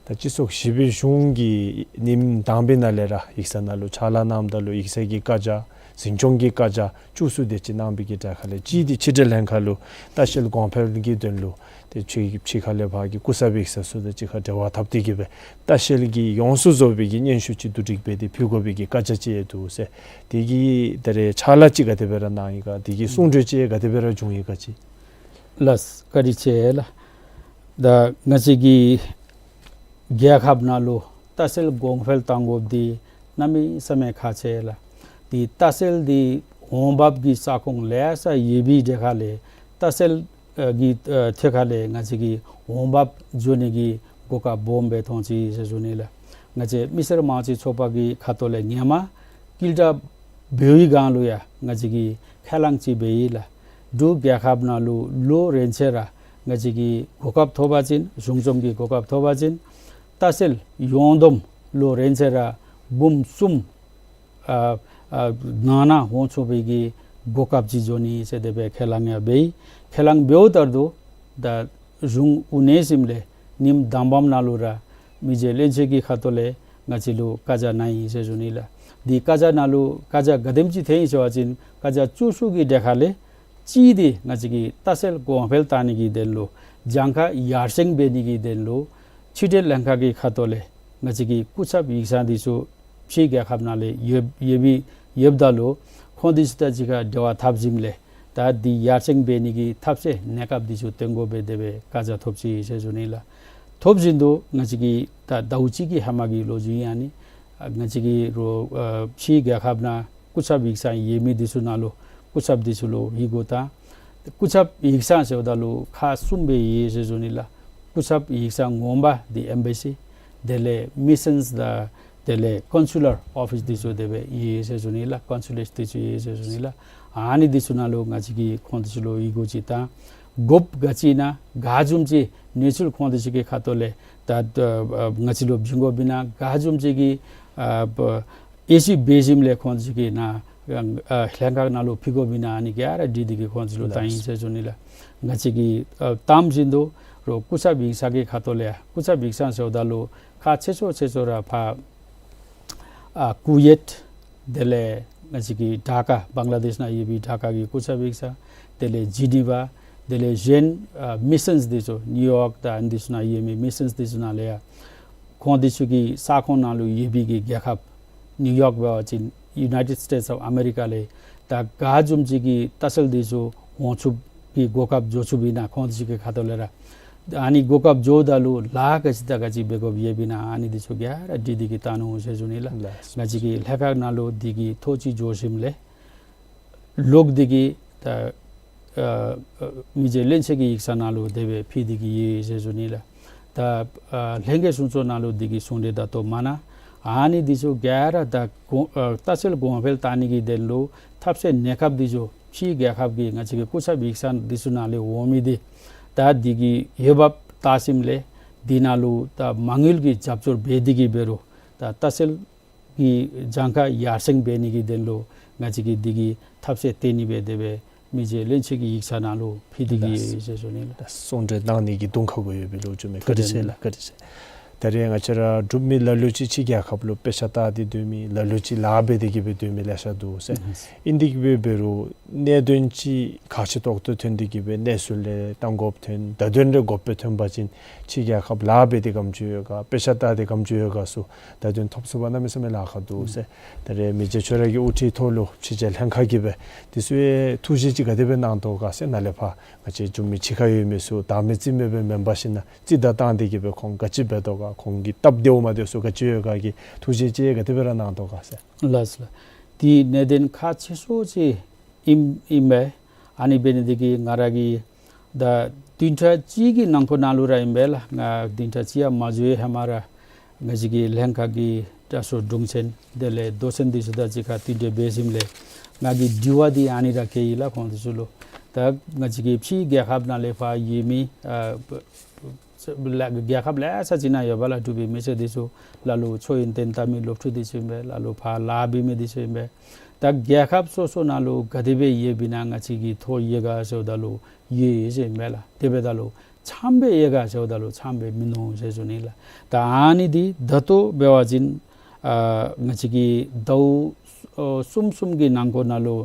ད་སྤྱི་ཚོགས་བཞི་པའི་གཞུང་གིས་ཉིནམ་དང་པའི་ནང་ལས་ར་ཡིག་ཚང་ནང་ལུ་ཕྱག་ལཱ་གནངམ་ད་ལུ་ཡིག་ཚང་གི་བཀའ་རྒྱ་འཛིན་སྐྱོང་གི་བཀའ་རྒྱ་བཅུ་གསུམ་དེ་ཅིག་གནང་བའི་གི་གྲས་ཁ་ལས་གཅིག་འདི་ཕྱི་འབྲེལ་ལྷན་ཁག་ལུ་ལྟ་བཤལ་གོང་འཕེལ་གྱི་དོན་ལུ་ཏེ་ཕྱི་ཕྱི་ཁ་ལས་ཕར་གྱི་སྐུ་ཚབ་ཡིག་ཚང་ཚུ་དང་གཅིག་ཁར་འབྲེལ་བ་འཐབ་སྟེ་གི་སྦེ་ལྟ་བཤལ་གྱི་ཡོངས་སུ་རྫོགས་པའི་གི་སྙན་ཞུ་ཅིག་བསྡུ་སྒྲིག་འབད་དེ་ཕུལ་དགོ་པའི་གི་བཀའ་རྒྱ་ཅིག་ཡང་འདུག་ཟེར། དེ་གི་ད་རེས་ཕྱག་ལཱ་ཅིག་ག་དེ་སྦེ་ར་གནང་ཡི་ག། དེ་གི་གསུང་གྲོས་ཅིག་ག་དེ་སྦེ་ར་བྱུང་ཡི་ག་ཅིག། ལགས། བཀའ་དྲིན་ཆེ་ལགས། ད་ང་བཅས་ཀྱི་རྒྱལ་ཁབ་ནང་ལུ་ལྟ་བཤལ་གོང་འཕེལ་གཏང་དགོཔ་འདི་གནམ་མེད་ས་མེད་ཁག་ཆེ་ལགས། འདི་ལྟ་བཤལ་འདི་འོང་འབབ་ཀྱི་ས་ཁོངས་ལེ་ཤ་ཡོད་པའི་གྲས་ཁ་ལས་ལྟ་བཤལ་ཨ་གི་ཨ་ཐད་ཁ་ལས་ང་བཅས་ཀྱི་འོང་འབབ་འགྱོ་ནི་གི་གོ་སྐབས་སྦོམ་སྦེ་མཐོང་ཅི་ཟེར་ཞུ་ནི་ལགས། ང་བཅས་མི་སེར་མང་སྤྱོད་ཚོགས་པ་གི་ཁ་ཐུག་ལས་སྔོན་མ་ཀིལ་ཏ་བོད་ཡིག་སྒང་ལུ་ཡང་ང་བཅས་ཀྱིས་ཁས་བླངས་ཅིག་འབད་ཡི་ལགས། འབྲུག་རྒྱལ་ཁབ་ནང་ལུ་ལོ་རེ་ཚེ་ར་ང་བཅས་ཀྱིས་གོ་སྐབས་ཐོབ་པ་ཅིན་གཞུང་བཙུགས་ཀྱི་གོ་སྐབས་ཐོབ་པ་ཅིན་ལྟ་བཤལ་ཡོངས་བསྡོམས་ལོ་རེ་ཚེ་ར་འབུམ་གསུམ་ཨ་ཨ་ནང་ན་འོང་ཚུགས་པའི་གི་གོ་སྐབས་ཅིག་འབྱུང་ནི་ཟེར་དེ་སྦེ་ཁས་བླངས་ཡང་འབད་ཡི། ཁས་བླངས་འབདཝ་ལྟར་དུ་ད་གཞུང་དབུ་བརྙེས་ཞིནམ་ལས་ཉིནམ་དང་པམ་ནང་ལུ་ར་མི་རྗེ་བློན་ཆེན་གྱི་ཁ་ཐུག་ལས་ང་བཅས་ལུ་བཀའ་རྒྱ་གནང་ཡི་ཟེར་ཞུ་ནི་ལགས། འདི་བཀའ་རྒྱ་ནང་ལུ་བཀའ་རྒྱ་ག་དེམ་ཅིག་ཐོན་ཡི་ཟེར་བ་ཅིན་བཀའ་རྒྱ་བཅུ་གསུམ་གྱི་གྲས་ཁ་ལས་གཅིག་འདི་ང་བཅས་ཀྱི་ལྟ་བཤལ་གོང་འཕེལ་གཏང་ནི་གི་དོན་ལུ་གྱངས་ཁ་ཡར་སེང་འབད་ནི་གི་དོན་ལུ་ཕྱི་འབྲེལ་ལྷན་ཁག་གི་ཁ་ཐུག་ལས་ང་བཅས་ཀྱི་སྐུ་ཚབ་ཡིག་ཚང་འདི་ཚུ་ཕྱི་རྒྱལ་ཁབ་ནང་ལས་ཡོད་ཡོད་པའི་ཡོདཔ་ད་ལུ་ཁོང་འདི་ཚུ་དང་གཅིག་ཁར་འབྲེལ་བ་འཐབ་ཞིནམ་ལས་ད་འདི་ཡར་སེང་འབད་ནི་གི་ཐབས་ཤེས་གནས་སྐབས་འདི་ཚུ་སྟོན་དགོ་པས་དེ་སྦེ་བཀའ་རྒྱ་ཐོབ་ཅི་ཟེར་ཞུ་ནི་ལགས། ཐོབ་བཞིན་དུ་ང་བཅས་ཀྱིས་ད་ཟླཝ་གཅིག་གི་ཧེ་མ་གི་ལོ་རྒྱུས་ཨིན་ཨ་ནི། ང་བཅས་ཀྱི་རོགས་ཨ་ཕྱི་རྒྱལ་ཁབ་ནང་སྐུ་ཚབ་ཡིག་ཚང་ཡོད་མི་འདི་ཚུ་ནང་ལུ་སྐུ་ཚབ་འདི་ཚུ་ལུ་ཡི་གུ་དང་སྐུ་ཚབ་ཡིག་ཚང་ཟེརཝ་ད་ལུ་ཁག་གསུམ་སྦེ་ཡོད་ཟེར་ཞུ་ནི་ལགས། སྐུ་ཚབ་ཡིག་ཚང་ངོ་མ་འདི་ཨེམ་བེ་སི། དེ་ལས་མི་སཱོནསི་དང་ དེ་ལས་ཀོན་སུ་ལར་ཨོ་ཕིས་འདི་ཚུ་དེ་སྦེ་ཡོད་ཟེར་ཞུ་ནི་ལགས། ཀོན་སུ་ལེཊ་འདི་ཚུ་ཡོད་ཟེར་ཞུ་ནི་ལགས། ཨ་ནི་འདི་ཚུ་ནང་ལུ་ང་བཅས་ཀྱིས་ཁོང་འདི་ཚུ་ལུ་ཡི་གུ་ཅིག་བཏང་དགོཔ་ག་ཅི་ཨིན་ན་ག་བཟུམ་ཅིག་གནས་ཚུལ་ཁོང་འདི་ཚུ་གི་ཁ་ཐུག་ལས་ད་ཨ་ང་བཅས་ལུ་བྱིན་དགོཔ་ཨིན་ན་ག་བཟུམ་ཅིག་གི་ཨ་ཨེ་ཤི་བེ་ཞིནམ་ལས་ཁོང་འདི་ཚུ་གི་ནཱ་ཨ་ལྷན་ཁག་ནང་ལུ་ཕུལ་དགོཔ་ཨིན་ན་ཨ་ནི་ག་ར་འདི་འདི་གིས་ཁོང་འདི་ཚུ་ལུ་བཏང་ཡི་ཟེར་ཞུ་ནི་ལགས། ང་བཅས་ཀྱིས་ཨ་བཏངམ་བཞིན་དུ་རོགས་སྐུ་ཚབ་ཡིག་ཚང་གི་ཁ་ཐུག་ལས་སྐུ་ཚབ་ཡིག་ཚང་ཟེརཝ་ད་ལུ་ཁག་ཆེ་ཤོས་ཆེ་ཤོས་ར་ཕར་ཨ་ཀུ་ཝེཊ། དེ་ལས་ང་བཅས་ཀྱི་ཌ་ཀ་བང་ལ་དེཤ་ནང་ཡོད་པའི་ཌ་ཀ་གི་སྐུ་ཚབ་ཡིག་ཚང་། དེ་ལས་ཇི་ནི་ཝ། དེ་ལས་གཞན་ཨ་མི་སཱོནསི་འདི་ཚུ་ནིའུ་ཡོག་དང་ཨ་ནི་འདི་ཚུ་ནང་ཡོད་མི་མི་སཱོནསི་འདི་ཚུ་ནང་ལས་ཡང་ཁོང་འདི་ཚུ་གི་ས་ཁོངས་ནང་ལུ་ཡོད་པའི་གི་རྒྱལ་ཁབ་ནིའུ་ཡོག་འབད་བ་ཅིན་ཡུ་ནའི་ཊེཌ་སི་ཊེཊསི་ཨོཕ་ཨ་མེ་རི་ཀ་ལས་ད་ག་བཟུམ་ཅིག་གི་ལྟ་བཤལ་འདི་ཚུ་འོང་ཚུགསཔ་གི་གོ་སྐབས་འགྱོ་ཚུགསཔ་ཨིན་ན་ཁོང་འདི་ཚུ་གི་ཁ་ཐུག་ལས་ར་ཨ་ནི་གོ་སྐབས་འགྱོཝ་ད་ལུ་ལཱ་ག་ཅི་དང་ག་ཅི་འབད་དགོཔ་ཡོདཔ་ཨིན་ན་ཨ་ནི་འདི་ཚུ་ག་ར་འདི་འདི་གིས་བཏང་ནུག་ཟེར་ཞུ་ནི་ལགས། ལགས། ང་བཅས་ཀྱི་ལྷན་ཁག་ནང་ལུ་འདི་གི་ཐོ་ཅིག་འགྱོ་ཞིནམ་ལས་ལོག་སྟེ་གིས་ད་ཨ་ཨ་མི་རྗེ་བློན་ཆེན་གྱི་ཡིག་ཚང་ནང་ལུ་དེ་སྦེ་ཕུལ་ཏེ་གིས་ཡོད་ཟེར་ཞུ་ནི་ལགས། ད་ཨ་ལྷན་རྒྱས་གསུང་ཆོས་ནང་ལུ་འདི་གི་གསུང་གྲོས་ད་ལྟོ་མ་གནང་། ཨ་ནི་འདི་ཚུ་ག་ར་ད་གོང་ཨ་ལྟ་བཤལ་གོང་འཕེལ་བཏང་ནི་གི་དོན་ལུ་ཐབས་ཤེས་གནས་སྐབས་འདི་ཚུ་ཕྱིའི་རྒྱལ་ཁབ་ཀྱི་ང་བཅས་ཀྱི་སྐུ་ཚབ་ཡིག་ཚང་འདི་ཚུ་ནང་ལས་འོང་མི་འདི་ད་འདི་གི་འོས་འབབ་བལྟ་ཞིནམ་ལས་འདི་ནང་ལུ་ད་མ་དངུལ་གྱི་རྒྱབ་སྐྱོར་འབད་དེ་གིས་འབད་རུང་ད་ལྟ་བཤལ་གྱི་གྱངས་ཁ་ཡར་སེང་འབད་ནི་གི་དོན་ལུ་ང་བཅས་ཀྱིས་འདི་གི་ཐབས་ཤེས་བཏོན་ནི་སྦེ་དེ་སྦེ་མི་རྗེ་བློན་ཆེན་གྱི་ཡིག་ཚང་ནང་ལུ་ཕུལ་ཏེ་གིས་ཡོད་ཟེར་ཞུ་ནི་ལགས། གསུང་གྲོས་གནང་ནི་གི་གདོང་ཁ་གུ་ཡོད་པའི་ལོ་རྒྱུས་མས། བཀའ་དྲིན་ཆེ་ལགས། བཀའ་དྲིན་ཆེ། ད་རེས་ང་བཅས་ར་འབྲུག་མི་ལ་ལུ་ཅིག་ཕྱི་རྒྱལ་ཁབ་ལུ་དཔེ་ཆ་ལྟ་སྟེ་སྡོད་མི་ལ་ལུ་ཅིག་ལཱ་འབད་དེ་གིས་སྦེ་སྡོད་མི་ལེ་ཤ་འདུག་ཟེར། ཨིན་དེ་གིས་སྦེ་འབད་རུང་གནད་དོན་ཅིག་ཁག་ཆེ་ཏོག་ཏོ་ཐོན་ཏེ་གིས་སྦེ་གནས་ཚུལ་ལས་བཏང་དགོཔ་ཐོན་ད་དོན་རེ་དགོཔ་སྦེ་ཐོན་པ་ཅིན་ཕྱི་རྒྱལ་ཁབ་ལཱ་འབད་དེ་གམ་ཅིག་ཡོད་ག་དཔེ་ཆ་ལྟ་སྟེ་གམ་ཅིག་ཡོད་ག་ཚུ་ད་དོན་ཐོབ་ཚུགས་པ་གནམ་མེད་ས་མེད་ལཱ་ཁག་འདུག་ཟེར། ད་རེས་མི་རྗེ་ཁྱོད་ར་གི་དབུ་ཁྲིད་ཐོག་ལུ་ཕྱི་རྒྱལ་ལྷན་ཁག་གིས་སྦེ་འདི་ཚུ་ཡང་ཐུགས་བཞེད་ཅིག་ག་དེ་སྦེ་གནང་དོ་ག་ཟེར། ནཱ་ལས་ཕར་ང་བཅས་འབྲུག་མི་ཕྱི་ཁར་ཡོད་མི་ཚུ་བདག་མེད་རྩིས་མེད་སྦེ་མེན་པར་ཞིན་ན་རྩིས་བདའ་བཏང་སྟེ་གིས་སྦེ་ཁོང་ག་ཅི་འབད་དོ་ག་ཁོང་གི་སྟབས་བདེཝ་མ་བདེཝ་ཚུ་ག་ཅི་ཡོད་ག་གི་ཐུགས་བཞེད་ཅིག་ག་དེ་སྦེ་ར་གནང་དོ་ག་ཟེར། ལགས་ལགས། འདི་གནད་དོན་ཁག་ཆེ་ཤོས་ཅིག་ཨིན་ཨིན་པས། ཨ་ནི་འབད་ནི་འདི་གིས་ང་ར་གིས་ད་བདུན་ཕྲག་གཅིག་གི་ནང་འཁོད་ནང་ལུ་ར་ཨིན་པས་ལགས། ང་བདུན་ཕྲག་གཅིག་ཡང་མ་འགྱོ་བའི་ཧེ་མ་ར་ང་བཅས་ཀྱི་ལྷན་ཁག་གི་དྲག་ཤོས་དྲུང་ཆེན་དེ་ལས་མདོ་ཆེན་འདི་ཚུ་དང་གཅིག་ཁར་བསྟུན་གྲོས་འབད་ཞིནམ་ལས་ང་གིས་དྲི་བ་འདི་ཨ་ནི་ར་བཀོད་ཡི་ལགས་ཁོང་འདི་ཚུ་ལུ། ད་ང་བཅས་ཀྱི་ཕྱིའི་རྒྱལ་ཁབ་ནང་ལས་ཕར་ཡོད་མི་ཨ་རྒྱལ་ཁབ་ལེ་ཤ་ཅིག་ནང་ཡོད་པ་ལགས། འབྲུག་པའི་མི་སེར་འདི་ཚུ་ལ་ལུ་ཆོས་ཡོན་ཏན་བལྟ་མི་སློབ་ཕྲུག་འདི་ཚུ་ཨིན་པས། ལ་ལུ་ཕར་ལཱ་འབད་མི་འདི་ཚུ་ཨིན་པས། ད་རྒྱལ་ཁབ་སོ་སོ་ནང་ལུ་ག་དེ་སྦེ་ཡོདཔ་ཨིན་ན་ང་བཅས་ཀྱིས་ཐོ་ཡོད་ག་ཟེརཝ་ད་ལུ་ཡོད་ཟེར་ཨིན་པས་ལགས། དེ་འབདཝ་ད་ལུ་ཚངམ་སྦེ་ཡོད་ག་ཟེརཝ་ད་ལུ་ཚངམ་སྦེ་མིན་ནུག་ཟེར་ཞུ་ནི་ལགས། ད་ཨ་ནི་འདི་ད་ལྟོ་འབད་བ་ཅིན་ཨ་ང་བཅས་ཀྱི་ཟླཝ་ཨ་གསུམ་གསུམ་གྱི་ནང་འཁོད་ནང་ལུ་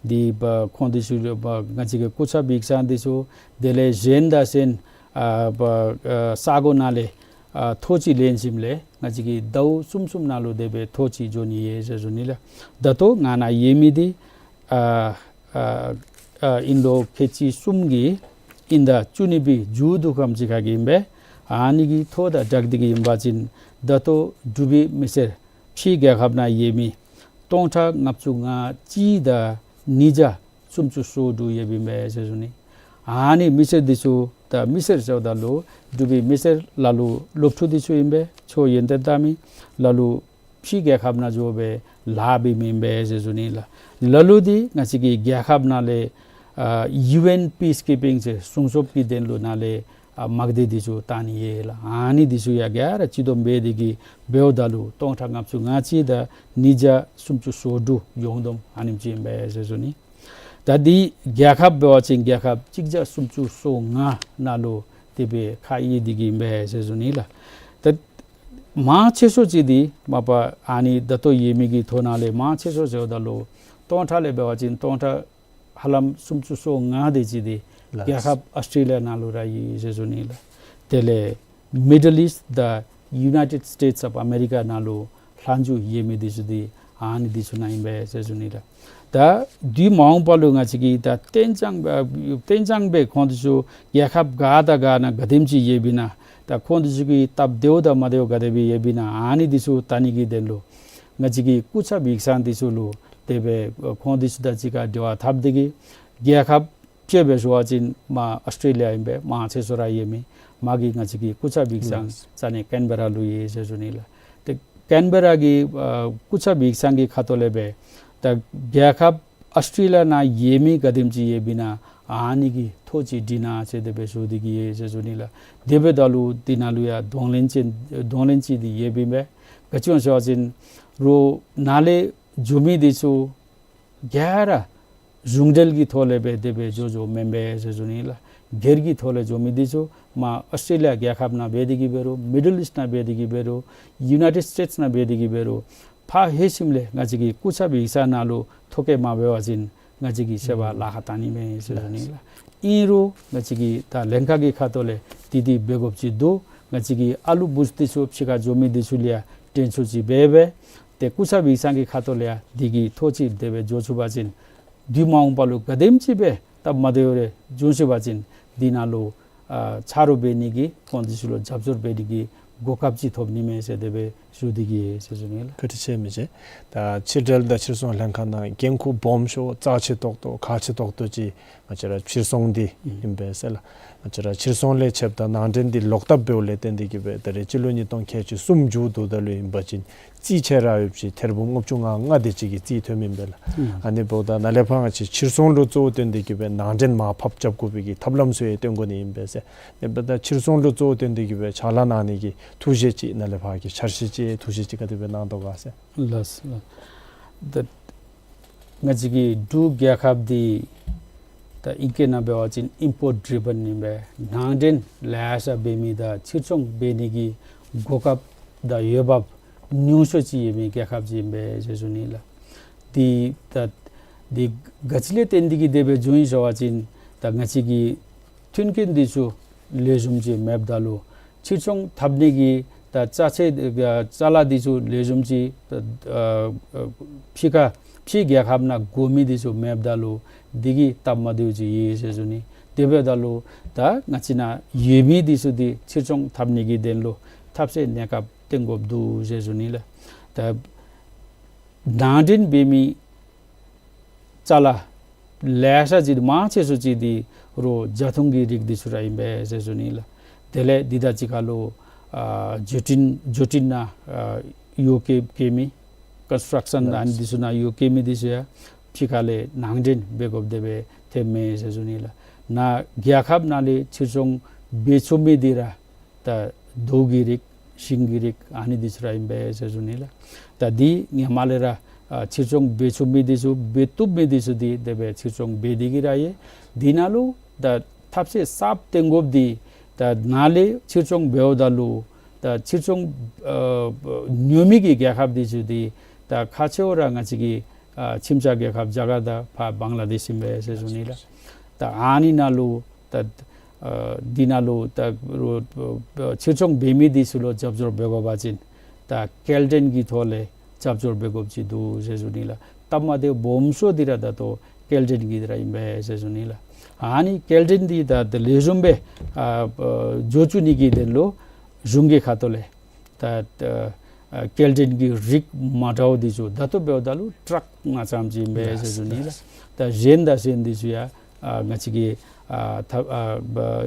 འདི་ཁོང་འདི་ཚུ་ལུ་ང་བཅས་ཀྱི་སྐུ་ཚབ་ཡིག་ཚང་འདི་ཚུ་དེ་ལས་གཞན་དང་གཞན་ཨ་ས་གོ་ནང་ལས་ཨ་ཐོ་ཅིག་ལེན་ཞིནམ་ལས་ང་བཅས་ཀྱི་ཟླཝ་གསུམ་གསུམ་ནང་ལུ་དེ་སྦེ་ཐོ་ཅིག་འགྱོ་ནི་ཡོད་ཟེར་ཞུ་ནི་ལགས། ད་ལྟོ་ང་ནཱ་ཡོད་མི་འདི་ཨ་ཨ་ཨིན་ལོ་ཁལ་གཅིག་གསུམ་གྱི་དབྱིན་ཟླ་བཅུ་གཉིས་པའི་མཇུག་བསྡུ་ཁམས་ཅིག་ཁར་གྱི་ཨིན་པས། ཨ་ནི་གི་ཐོ་དང་སྦྲགས་ཏེ་གིས་ཨིན་པ་ཅིན་ད་ལྟོ་འབྲུག་པའི་མི་སེར་ཕྱིའི་རྒྱལ་ཁབ་ནང་ཡོད་མི་སྟོང་ཕྲག་ལྔ་བཅུ་ང་གཅིག་དང་ཉིས་བརྒྱ་སུམ་ཅུ་སོ་དྲུག་ཡོདཔ་ཨིན་པས་ཟེར་ཞུ་ནི། ཨ་ནི་མི་སེར་འདི་ཚུ་ད་མི་སེར་ཟེརཝ་ད་ལུ་འབྲུག་པའི་མི་སེར་ལ་ལུ་སློབ་ཕྲུག་འདི་ཚུ་ཨིན་པས། ཆོས་ཡོན་ཏན་བལྟ་མི། ལ་ལུ་ཕྱི་རྒྱལ་ཁབ་ནང་འགྱོ་སྦེ་ལཱ་འབད་མི་ཨིན་པས་ཟེར་ཞུ་ནི་ལགས། ལ་ལུ་འདི་ང་བཅས་ཀྱི་རྒྱལ་ཁབ་ནང་ལས་ཨ་ཡུ་ཨེན་པིས་ཀིཔ་པིང་ཟེར་སྲུང་སྐྱོབ་ཀྱི་དོན་ལུ་ནང་ལས་ཨ་དམག་སྡེ་འདི་ཚུ་བཏང་ནི་ཡོད་ལགས། ཨ་ནི་འདི་ཚུ་ཡང་ག་ར་སྤྱི་བསྡོམས་འབད་དེ་གིས་འབདཝ་ད་ལུ་སྟོང་ཕྲག་ལྔ་བཅུ་ང་གཅིག་དང་ཉིས་བརྒྱ་སུམ་ཅུ་སོ་དྲུག་ཡོངས་བསྡོམས་ཨ་ནེམ་ཅིག་ཨིན་པས་ཟེར་ཞུ་ནི། ད་འདི་རྒྱལ་ཁབ་འབད་བ་ཅིན་རྒྱལ་ཁབ་གཅིག་བརྒྱ་སུམ་ཅུ་སོ་ལྔ་ནང་ལུ་དེ་སྦེ་ཁག་ཡོད་དེ་གིས་ཨིན་པས་ཟེར་ཞུ་ནི་ལགས། ད་མང་ཆེ་ཤོས་ཅིག་འདི་མ་པ་ཨ་ནི་ད་ལྟོ་ཡོད་མི་གི་ཐོ་ནང་ལས་མང་ཆེ་ཤོས་ཟེརཝ་ད་ལུ་སྟོང་ཕྲག་ལས་འབད་བ་ཅིན་སྟོང་ཕྲག་ཧ་ལམ་སུམ་ཅུ་སོ་ལྔ་དེ་ཅིག་འདི་ལགས། རྒྱལ་ཁབ་ཨོསི་ཊྲེ་ལི་ཡ་ནང་ལུ་ར་ཡོད་ཟེར་ཞུ་ནི་ལགས། དེ་ལས་མི་ཌལ་ཨིསཊ་དང་ཡུ་ནའི་ཊེཌ་སི་ཊེཊསི་ཨོཕ་ཨ་མེ་རི་ཀ་ནང་ལུ་ལྷག་འཇུག་ཡོད་མི་འདི་ཚུ་འདི་ཨ་ནི་འདི་ཚུ་ནང་ཨིན་པས་ཟེར་ཞུ་ནི་ལགས། ད་དུས་མ་འོངས་པ་ལུ་ང་བཅས་ཀྱིས་ད་གཏན་འཇགས་ཨ་གཏན་འཇགས་སྦེ་ཁོང་འདི་ཚུ་རྒྱལ་ཁབ་ག་དང་ག་ནང་ག་དེམ་ཅིག་ཡོདཔ་ཨིན་ན་ད་ཁོང་འདི་ཚུ་གི་སྟབས་བདེཝ་དང་མ་བདེཝ་ག་དེ་སྦེ་ཡོདཔ་ཨིན་ན་ཨ་ནི་འདི་ཚུ་བལྟ་ནི་གི་དོན་ལུ་ང་བཅས་ཀྱི་སྐུ་ཚབ་ཡིག་ཚང་འདི་ཚུ་ལུ་དེ་སྦེ་ཁོང་འདི་ཚུ་དང་གཅིག་ཁར་འབྲེལ་བ་འཐབ་སྟེ་གིས་རྒྱལ་ཁབ་དཔྱེ་སྦེ་ཞུ་བ་ཅིན་མར་ཨོསི་ཊྲེ་ལི་ཡ་ཨིན་པས། མང་ཆེ་ཤོས་ར་ཡོད་མི་མར་གྱི་ང་བཅས་ཀྱི་སྐུ་ཚབ་ཡིག་ཚང་ས་གནས་ཀེན་བེ་ར་ལུ་ཡོད་ཟེར་ཞུ་ནི་ལགས། ཏེ་ ཀེན་བེ་ར་གི་ཨ་སྐུ་ཚབ་ཡིག་ཚང་གི་ཁ་ཐུག་ལས་སྦེ་ད་རྒྱལ་ཁབ་ཨཱོས་ཊྲེ་ལི་ཡ་ནང་ཡོད་མི་ག་དེམ་ཅིག་ཡོདཔ་ཨིན་ན་ཨ་ནི་གི་ཐོ་ཅིག་བྲིས་གནང་ཟེར་དེ་སྦེ་ཞུ་སྟེ་གི་ཡོད་ཟེར་ཞུ་ནི་ལགས། དེ་འབདཝ་ད་ལུ་དེ་ནང་ལུ་ཡང་གདོང་ལེན་ཅན་གདོང་ལེན་ཅིག་འདི་ཡོདཔ་ཨིན་པས། ག་ཅི་སྨོ་ཟེར་བ་ཅིན་རོགས་ནཱ་ལས་འགྱོ་མི་འདི་ཚུ་ག་ར་གཞུང་འབྲེལ་གྱི་ཐོག་ལས་སྦེ་དེ་སྦེ་འགྱོ་འགྱོཝ་མེན་པས་ཟེར་ཞུ་ནི་ལགས། སྒེར་གྱི་ཐོག་ལས་འགྱོ་མི་འདི་ཚུ་མར་ཨཱོས་ཊྲེ་ལི་ཡ་རྒྱལ་ཁབ་ནང་འབད་དེ་གི་འབད་རུང་མི་ཌལ་ཨིསཊ་ནང་འབད་དེ་གི་འབད་རུང་ཡུ་ནའི་ཊེཌ་སི་ཊེཊ་སི་ནང་འབད་དེ་གི་འབད་རུང་ཕར་ལྷོད་ཞིནམ་ལས་ང་བཅས་ཀྱི་སྐུ་ཚབ་ཡིག་ཚང་ནང་ལུ་ཐོ་བཀོད་མ་འབད་བ་ཅིན་ང་བཅས་ཀྱིས་ཤེས་པར་ལཱ་ཁག་བཏང་ནི་མས་ཟེར་ཞུ་ནི་ལགས། ཨིན་རུང་ང་བཅས་ཀྱི་ད་ལྷན་ཁག་གི་ཁ་ཐུག་ལས་དེ་འདི་འབད་དགོཔ་ཅིག་འདུག། ང་བཅས་ཀྱི་ཨ་ལུ་བུཚ་འདི་ཚུ་ཕྱི་ཁར་འགྱོ་མི་འདི་ཚུ་ལུ་ཡང་དྲན་གསོ་ཅིག་འབད་སྦེ་ཏེ་སྐུ་ཚབ་ཡིག་ཚང་གི་ཁ་ཐུག་ལས་ཡང་འདི་གི་ཐོ་ཅིག་དེ་སྦེ་འགྱོ་ཚུགས་པ་ཅིན་དུས་མ་འོངས་པ་ལུ་ག་དེམ་ཅིག་སྦེ་སྟབས་མ་བདེཝ་རེ་བྱུང་ཞིན་པ་ཅིན་འདི་ནང་ལུ་ཨ་ཆ་རོགས་འབད་ནི་གི་ཁོང་འདི་ཚུ་ལུ་རྒྱབ་སྐྱོར་འབད་ནི་གི་གོ་སྐབས་ཅིག་ཐོབ་ནི་མས་ཟེར་དེ་སྦེ་ཞུ་སྟེ་གི་ཡོད་ཟེར་ཞུ་ནི་ལགས། བཀའ་དྲིན་ཆེ་མི་རྗེ། ད་ཕྱི་འབྲེལ་དང་ཕྱིར་ཚོང་ལྷན་ཁག་ནང་འགན་ཁུར་སྦོམ་ཤོས་རྩ་ཆེ་ཏོག་ཏོ་ཁག་ཆེ་ཏོག་ཏོ་ཅིག་ང་བཅས་ར་ཕྱིར་ཚོང་འདི་ཨིན་པས་ཟེར་ལགས། ང་བཅས་ར་ཕྱིར་ཚོང་ལས་ཕྱདཔ་ད་ནང་འདྲེན་འདི་ལོག་བཏབ་འབདཝ་ལས་བརྟེན་ཏེ་གི་སྦེ་ད་རེས་སྤྱི་ལོ་ཉིས་སྟོང་ཁལ་གཅིག་གསུམ་མཇུག་བསྡུཝ་ད་ལུ་ཨིན་པ་ཅིན་རྩིས་ཆེ་ར་ཡོདཔ་ཅིག་ཐེར་འབུམ་ལྔ་བཅུ་ང་ལྔ་དེ་ཅིག་གི་རྩིས་ཐོནམ་ཨིན་པས་ལགས། ཨ་ནི་འབདཝ་ད་ནཱ་ལས་ཕར་ང་བཅས་ཕྱིར་ཚོང་ལུ་གཙོ་བོ་བཏོན་ཏེ་གི་སྦེ་ནང་འདྲེན་མར་ཕབ་རྐྱབ་དགོ་པའི་གི་ཐབས་ལམ་ཚུ་ཡང་སྟོན་དགོ་ནི་ཨིན་པས་ཟེར། ཨ་ནི་འབདཝ་ད་ཕྱིར་ཚོང་ལུ་གཙོ་བོ་བཏོན་ཏེ་གི་སྦེ་ཕྱག་ལཱ་གནང་ནི་གི་ཐུགས་བཞེད་ཅིག་ནཱ་ལས་ཕར་གྱི་འཆར་གཞི་ཅིག་ཐུགས་བཞེད་ཅིག་ག་དེ་སྦེ་གནང་དོ་ག་ཟེར། ལགས་ལགས། ད་ང་བཅས་ཀྱི་འབྲུག་རྒྱལ་ཁབ་འདི་ད་ཨིང་སྐད་ནང་འབད་བ་ཅིན་ཨིམ་པོརཊ་ཌི་རི་བཱན་ཨིན་པས། ནང་འདྲེན་ལེ་ཤ་འབད་མི་དང་ཕྱིར་ཚོང་འབད་ནི་གི་གོ་སྐབས་དང་འོས་འབབ་ཉུང་ཤོས་ཅིག་ཡོད་མི་རྒྱལ་ཁབ་ཅིག་ཨིན་པས་ཟེར་ཞུ་ནི་ལགས། འདི་ད་འདི་ག་ཅི་ལས་བརྟེན་ཏེ་གི་དེ་སྦེ་བྱུང་ཡི་ཟེར་བ་ཅིན་ད་ང་བཅས་ཀྱི་མཐུན་རྐྱེན་འདི་ཚུ་ལེགས་ཤོམ་ཅིག་མེདཔ་ད་ལུ་ཕྱིར་ཚོང་འཐབ་ནི་གི་ད་ཅ་ཆས་ཨ་ཅ་ལ་འདི་ཚུ་ལེགས་ཤོམ་ཅིག་ད་ཨ་ཨ་ཕྱི་ཁ་ཕྱི་རྒྱལ་ཁབ་ནང་དགོ་མི་འདི་ཚུ་མེདཔ་ད་ལུ་འདི་གིས་སྟབས་མ་བདེཝ་ཅིག་ཡོད་ཟེར་ཞུ་ནི། དེ་འབདཝ་ད་ལུ་ད་ང་བཅས་ནང་ཡོད་མི་འདི་ཚུ་འདི་ཕྱིར་ཚོང་འཐབ་ནི་གི་དོན་ལུ་ཐབས་ཤེས་གནས་སྐབས་བཏོན་དགོཔ་འདུག་ཟེར་ཞུ་ནི་ལགས། ད་ནང་འདྲེན་འབད་མི་ཅ་ལ་ལེ་ཤ་ཅིག་མང་ཆེ་ཤོས་ཅིག་འདི་རོགས་བྱ་ཐུང་གི་རིགས་འདི་ཚུ་ར་ཨིན་པས་ཟེར་ཞུ་ནི་ལགས། དེ་ལས་འདི་དང་གཅིག་ཁར་ལུ་ཨ་བརྒྱུད་འཕྲིན་བརྒྱུད་འཕྲིན་ནང་ཨ་གཡོག་བཀོལ་བཀོལ་མི་ཀོན་སི་ཊྲག་ཤཱན་ཨ་ནི་འདི་ཚུ་ནང་གཡོག་བཀོལ་མི་འདི་ཚུ་ཡང་ཕྱི་ཁ་ལས་ནང་འདྲེན་འབད་དགོཔ་དེ་སྦེ་ཐོནམ་མས་ཟེར་ཞུ་ནི་ལགས། ནཱ་རྒྱལ་ཁབ་ནང་ལས་ཕྱིར་ཚོང་འབད་ཚུགས་མི་འདི་ར་ད་རྡོ་གི་རིགས་ཤིང་གི་རིགས་ཨ་ནི་འདི་ཚུ་ར་ཨིན་པས་ཟེར་ཞུ་ནི་ལགས། ད་འདི་ཧེ་མ་ལས་ར་ཨ་ཕྱིར་ཚོང་འབད་ཚུགས་མི་འདི་ཚུ་འབད་བཏུབ་མི་འདི་ཚུ་འདི་དེ་སྦེ་ཕྱིར་ཚོང་འབད་དེ་གི་ར་ཡོད། འདི་ནང་ལུ་ད་ཐབས་ཤེས་གསརཔ་བཏོན་དགོཔ་འདི་ད་ནཱ་ལས་ཕྱིར་ཚོང་འབདཝ་ད་ལུ་ད་ཕྱིར་ཚོང་ཨ་ཉོ་མི་གི་རྒྱལ་ཁབ་འདི་ཚུ་འདི་ད་ཁག་ཆེཝ་ར་ང་བཅས་ཀྱི་ཨ་ཁྱིམ་ཚང་རྒྱལ་ཁབ་རྒྱ་གར་དང་ཕར་བང་ལ་དེཤ་ཨིན་པས་ཟེར་ཞུ་ནི་ལགས། ད་ཨ་ནི་ནང་ལུ་ད་ཨ་འདི་ནང་ལུ་ད་རོགས་ཕྱིར་ཚོང་འབད་མི་འདི་ཚུ་ལུ་རྒྱབ་སྐྱོར་འབད་དགོ་པ་ཅིན་ད་སྐྱེལ་འདྲེན་གྱི་ཐོག་ལས་རྒྱབ་སྐྱོར་འབད་དགོཔ་ཅིག་འདུག་ཟེར་ཞུ་ནི་ལགས། སྟབས་མ་བདེཝ་སྦོམ་ཤོས་འདི་ར་ད་ལྟོ་སྐྱེལ་འདྲེན་གྱི་འདི་ར་ཨིན་པས་ཟེར་ཞུ་ནི་ལགས། ཨ་ནི་སྐྱེལ་འདྲེན་འདི་ད་ད་ལེགས་ཤོམ་སྦེ་ཨ་ཨ་འགྱོ་བཅུག་ནི་གི་དོན་ལུ་གཞུང་གི་ཁ་ཐུག་ལས་ད་ད་ཨ་སྐྱེལ་འདྲེན་གྱི་རིགས་མ་འདྲཝ་འདི་ཚུ་ད་ལྟོ་འབདཝ་ད་ལུ་ཊཱག་ནང་ཙམ་ཅིག་ཨིན་པས་ཟེར་ཞུ་ནི་ལགས། ད་གཞན་དང་གཞན་འདི་ཚུ་ཡང་ཨ་ང་བཅས་ཀྱིས་ཨ་ཐབས་ཨ་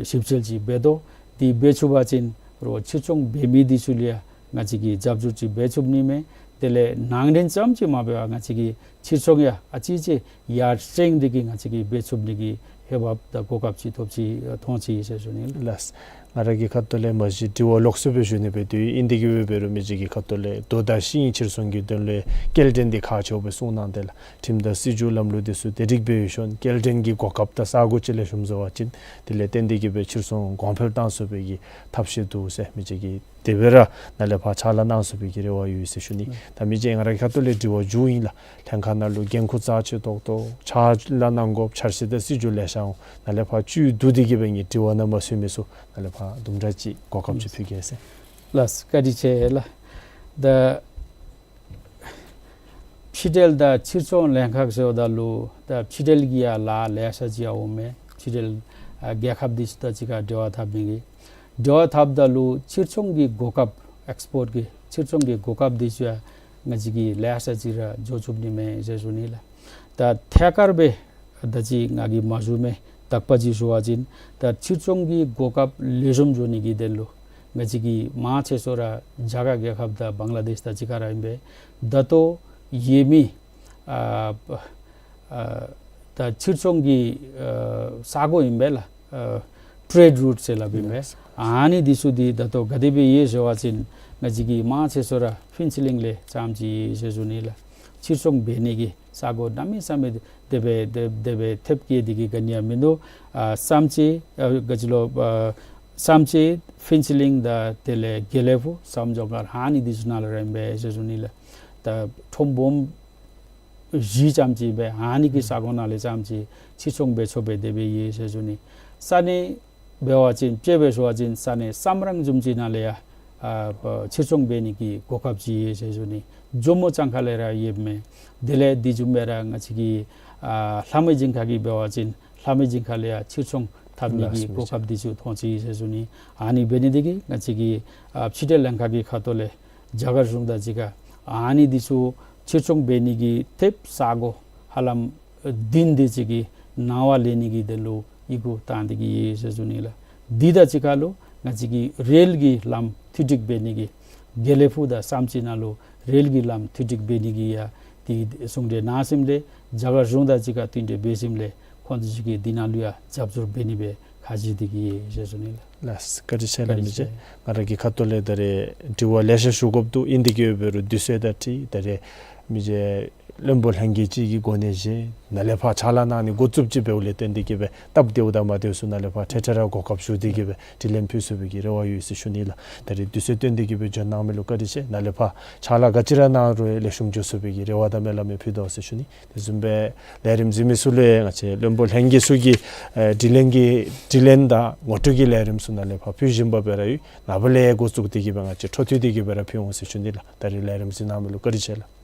ཞིབ་འཚོལ་ཅིག་འབད་དོ། འདི་འབད་ཚུགས་པ་ཅིན་རོགས་ཕྱིར་ཚོང་འབད་མི་འདི་ཚུ་ལུ་ཡང་ང་བཅས་ཀྱིས་རྒྱབ་སྐྱོར་ཅིག་འབད་ཚུགས་ནི་མས། དེ་ལས་ནང་འདྲེན་ཙམ་ཅིག་མ་འབད་བར་ང་བཅས་ཀྱི་ཕྱིར་ཚོང་ཡང་ཨ་ཙི་ཅིག་ཡར་སེང་སྟེ་གི་ང་བཅས་ཀྱིས་འབད་ཚུགས་ནི་གི་འོས་འབབ་དང་གོ་སྐབས་ཅིག་ཐོབ་ཅི་མཐོང་ཅི་ཟེར་ཞུ་ནི་ལགས། ལགས། ང་ར་གི་ཁ་ཐུག་ལས་མ་གཞི་དྲི་བ་ལོགས་སུ་སྦེ་ཞུ་ནི་སྦེ་འདུག། ཨིན་དེ་གི་འབད་རུང་མི་རྗེ་གི་ཁ་ཐུག་ལས་རྡོ་དང་ཤིང་ཕྱིར་ཚོང་གི་དོན་ལས་སྐྱེལ་འདྲེན་འདི་ཁག་ཆེཝ་སྦེ་གསུངས་གནང་དེས་ལགས། ཁྲིམས་དང་སྲིད་བྱུས་ལམ་ལུགས་འདི་ཚུ་དེ་རིགས་སྦེ་ཡོད་ཤོང་སྐྱེལ་འདྲེན་གྱི་གོ་སྐབས་དང་ས་གོ་ཅིག་ལེགས་ཤོམ་བཟོ་བ་ཅིན་དེ་ལས་བརྟེན་ཏེ་གི་སྦེ་ཕྱིར་ཚོང་གོང་འཕེལ་བཏང་ཚུགས་པའི་གི་ཐབས་ཤེས་འདུག་ཟེར་མི་རྗེ་གིས་དེ་སྦེ་ར་ནཱ་ལས་ཕར་ཕྱག་ལཱ་གནང་ཚུགས་པའི་གི་རེ་བ་ཡོད་ཟེར་ཞུ་ནི། ད་མི་རྗེ་ང་ར་གི་ཁ་ཐུག་ལས་དྲི་བ་མཇུག་ཨིན་ལགས། ལྷན་ཁག་ནང་ལུ་འགན་ཁུར་རྩ་ཆེ་ཏོག་ཏོ་ཕྱག་ལཱ་གནང་དགོཔ་འཆར་གཞི་དང་སྲིད་བྱུས་ལེ་ཤ་འོང་། ནཱ་ལས་ཕར་བཅུད་བསྡུ་སྟེ་གི་སྦེ་ངེའི་དྲི་བ་ནང་མ་ཚུད་མི་ཚུ་ནཱ་ལས་ཕར་དུམ་གྲ་ཅིག་གོ་སྐབས་ཅིག་ཕུལ་གེ་ཟེར། ལགས་བཀའ་དྲིན་ཆེ་ལགས། ད་ཕྱི་འབྲེལ་དང་ཕྱིར་ཚོང་ལྷན་ཁག་ཟེརཝ་ད་ལུ་ད་ཕྱི་འབྲེལ་གྱི་ཡང་ལཱ་ལེ་ཤ་ཅིག་ཡང་འོང་མས། ཕྱི་འབྲེལ་ཨ་རྒྱལ་ཁབ་འདི་ཚུ་དང་གཅིག་ཁར་འབྲེལ་བ་འཐབ་ནི་གི་འབྲེལ་བ་འཐབ་ད་ལུ་ཕྱིར་ཚོང་གི་གོ་སྐབས་ཨེགསི་པོརཊ་གི་ཕྱིར་ཚོང་གི་གོ་སྐབས་འདི་ཚུ་ཡང་ང་བཅས་ཀྱིས་ལེ་ཤ་ཅིག་ར་འཇོག་ཚུགས་ནི་མས་ཟེར་ཞུ་ནི་ལགས། ད་ཐད་ཀར་སྦེ་ད་ཅི་ང་གིས་མ་ཞུ་མི་དག་པ་ཅིག་ཞུ་བ་ཅིན་ད་ཕྱིར་ཚོང་གི་གོ་སྐབས་ལེགས་ཤོམ་འཇོག་ནི་གི་དོན་ལུ་ ང་བཅས་ཀྱི་མང་ཆེ་ཤོས་ར་རྒྱ་གར་རྒྱལ་ཁབ་དང་བང་ལ་དེཤ་དང་གཅིག་ཁར་ར་ཨིན་པས། ད་ལྟོ་ཡོད་མི་ཨ་ཨ་ད་ཕྱིར་ཚོང་གི་ཨ་ས་སྒོ་ཨིན་པས་ལགས། ཨ་ཊེཌ་རུཊ་ཟེར་སླབ་ཨིན་པས། ཨ་ནི་འདི་ཚུ་འདི་ད་ལྟོ་ག་དེ་སྦེ་ཡོད་ཟེར་བ་ཅིན་ང་བཅས་ཀྱི་མང་ཆེ་ཤོས་ར་ཕུན་ཚོགས་གླིང་ལས་རྐྱངམ་ཅིག་ཡོད་ཟེར་ཞུ་ནི་ལགས། ཕྱིར་ཚོང་འབད་ནི་གི་ས་སྒོ་གནམ་མེད་ས་མེད་དེ་སྦེ་དེ་དེ་སྦེ་ཐེབས་བཀལ་ཏེ་གི་ག་ནི་ཡང་མིན་འདུག། ཨ་བསམ་རྩེ་ཨ་ག་ཅི་ལོ་ཨ་བསམ་རྩེ་ཕུན་ཚོགས་གླིང་དང་དེ་ལས་དགེ་ལེགས་ཕུག་བསམ་སྦྱོར་སྒར་ཨ་ནི་འདི་ཚུ་ནང་ལས་ར་ཨིན་པས་ཟེར་ཞུ་ནི་ལགས། ད་ཁྲོམ་སྦོམ་བཞི་རྐྱངམ་ཅིག་སྦེ་ཨ་ནི་གི་ས་སྒོ་ནང་ལས་རྐྱངམ་ཅིག་ཕྱིར་ཚོང་འབད་ཚུགསཔ་སྦེ་དེ་སྦེ་ཡོད་ཟེར་ཞུ་ནི། ས་གནས་འབད་བ་ཅིན་དཔེ་སྦེ་ཞུ་བ་ཅིན་ས་གནས་སམ་རང་བཟུམ་ཅིག་ནང་ལས་ཡང་ཨ་ཕྱིར་ཚོང་འབད་ནི་གི་གོ་སྐབས་ཅིག་ཡོད་ཟེར་ཞུ་ནི། ཇོ་མོ་གཙང་ཁ་ལས་ར་ཡོདཔ་མས། དེ་ལས་དེ་བཟུམ་སྦེ་ར་ང་བཅས་ཀྱི་ཨ་ལྷ་མོའི་སྦྱིན་ཁ་གི་འབད་བ་ཅིན་ལྷ་མོའི་སྦྱིན་ཁ་ལས་ཡང་ཕྱིར་ཚོང་འཐབ་ནི་གི་གོ་སྐབས་འདི་ཚུ་ཐོན་ཅི་ཟེར་ཞུ་ནི། ཨ་ནི་འབད་ནི་འདི་གིས་ང་བཅས་ཀྱི་ཨ་ཕྱི་འབྲེལ་ལྷན་ཁག་གི་ཁ་ཐུག་ལས་རྒྱ་གར་གཞུང་དང་གཅིག་ཁར་ཨ་ནི་འདི་ཚུ་ཕྱིར་ཚོང་འབད་ནི་གི་ཐེབས་ས་སྒོ་ཧ་ལམ་བདུན་དེ་ཅིག་གི་ནང་ལས་ལེན་ནི་གི་དོན་ལུ་ཡི་གུ་བཏང་སྟེ་གི་ཡོད་ཟེར་ཞུ་ནི་ལགས། འདི་དང་གཅིག་ཁར་ལུ་ང་བཅས་ཀྱི་རེལ་གྱི་ལམ་མཐུད་སྒྲིག་འབད་ནི་གི་དགེ་ལེགས་ཕུག་དང་བསམ་རྩེ་ནང་ལུ་རེལ་གྱི་ལམ་མཐུད་སྒྲིག་འབད་ནི་གི་ཡང་འདི་ཟུང་འབྲེལ་གནང་ཞིནམ་ལས་རྒྱ་གར་གཞུང་དང་གཅིག་ཁར་མཐུན་འབྲེལ་འབད་ཞིནམ་ལས་ཁོང་ཚུ་གིས་འདི་ནང་ལུ་ཡང་རྒྱབ་སྐྱོར་འབད་ནི་སྦེ་ཁ་བཞེས་ཏེ་གི་ཡོད་ཟེར་ཞུ་ནི་ལགས། ལགས་བཀའ་དྲིན་ཆེ་ལགས། མི་རྗེ་ང་ར་གི་ཁ་ཐུག་ལས་ད་རེས་དྲི་བ་ལེ་ཤ་ཞུ་དགོཔ་འདུག། ཨིན་དེ་གིས་འབད་རུང་དུས་ཚོད་དང་འཁྲིལ་ད་རེས་མི་རྗེ་བློན་པོ་ལྷན་རྒྱས་ཅིག་གི་གོ་གནས་བཞེས་ནཱ་ལས་ཕར་ཕྱག་ལཱ་གནང་ནི་འགོ་བཙུགསཔ་ཅིག་འབདཝ་ལས་བརྟེན་ཏེ་གི་སྦེ་སྟབས་བདེཝ་དང་མ་བདེཝ་ཚུ་ནཱ་ལས་ཕར་འཕྲལ་འཕྲལ་ར་གོ་སྐབས་ཞུ་སྟེ་གི་སྦེ་དྲི་ལན་ཕུལ་ཚུགས་པའི་གི་རེ་བ་ཡོད་ཟེར་ཞུ་ནི་ལགས། ད་རེས་དུས་ཚོད་བཏོན་ཏེ་གི་སྦེ་འབྱོན་གནང་མི་ལུ་བཀའ་དྲིན་ཆེ། ནཱ་ལས་ཕར་ཕྱག་ལཱ་ག་ཅི་ར་གནང་རུང་ལེགས་ཤོམ་འགྱོ་ཚུགས་པའི་གི་རེ་བ་དང་སྨོན་ལམ་ཡང་ཕུལ་དོ་ཟེར་ཞུ་ནི། དེ་བཟུམ་སྦེ་ལས་རིམ་གཟིགས་མི་ཚུ་ལུ་ཡང་ང་བཅས་བློན་པོ་ལྷན་རྒྱས་ཚུ་གིས་ཨེ་དྲི་ལན་གྱི་དྲི་ལན་དང་ངོ་སྤྲོད་ཀྱི་ལས་རིམ་ཚུ་ནཱ་ལས་ཕར་ཕུལ་བཞིན་པ་སྦེ་ར་ཡོད། ནངས་པ་ལས་འགོ་བཙུགས་ཏེ་གི་སྦེ་ང་བཅས་འཕྲོ་མཐུད་དེ་གི་སྦེ་ར་ཕུལ་འོང་ཟེར་ཞུ་ནི་ལགས། ད་རེས་ལས་རིམ་གཟིགས་གནང་མི་ལུ་བཀའ་དྲིན་ཆེ་ལགས།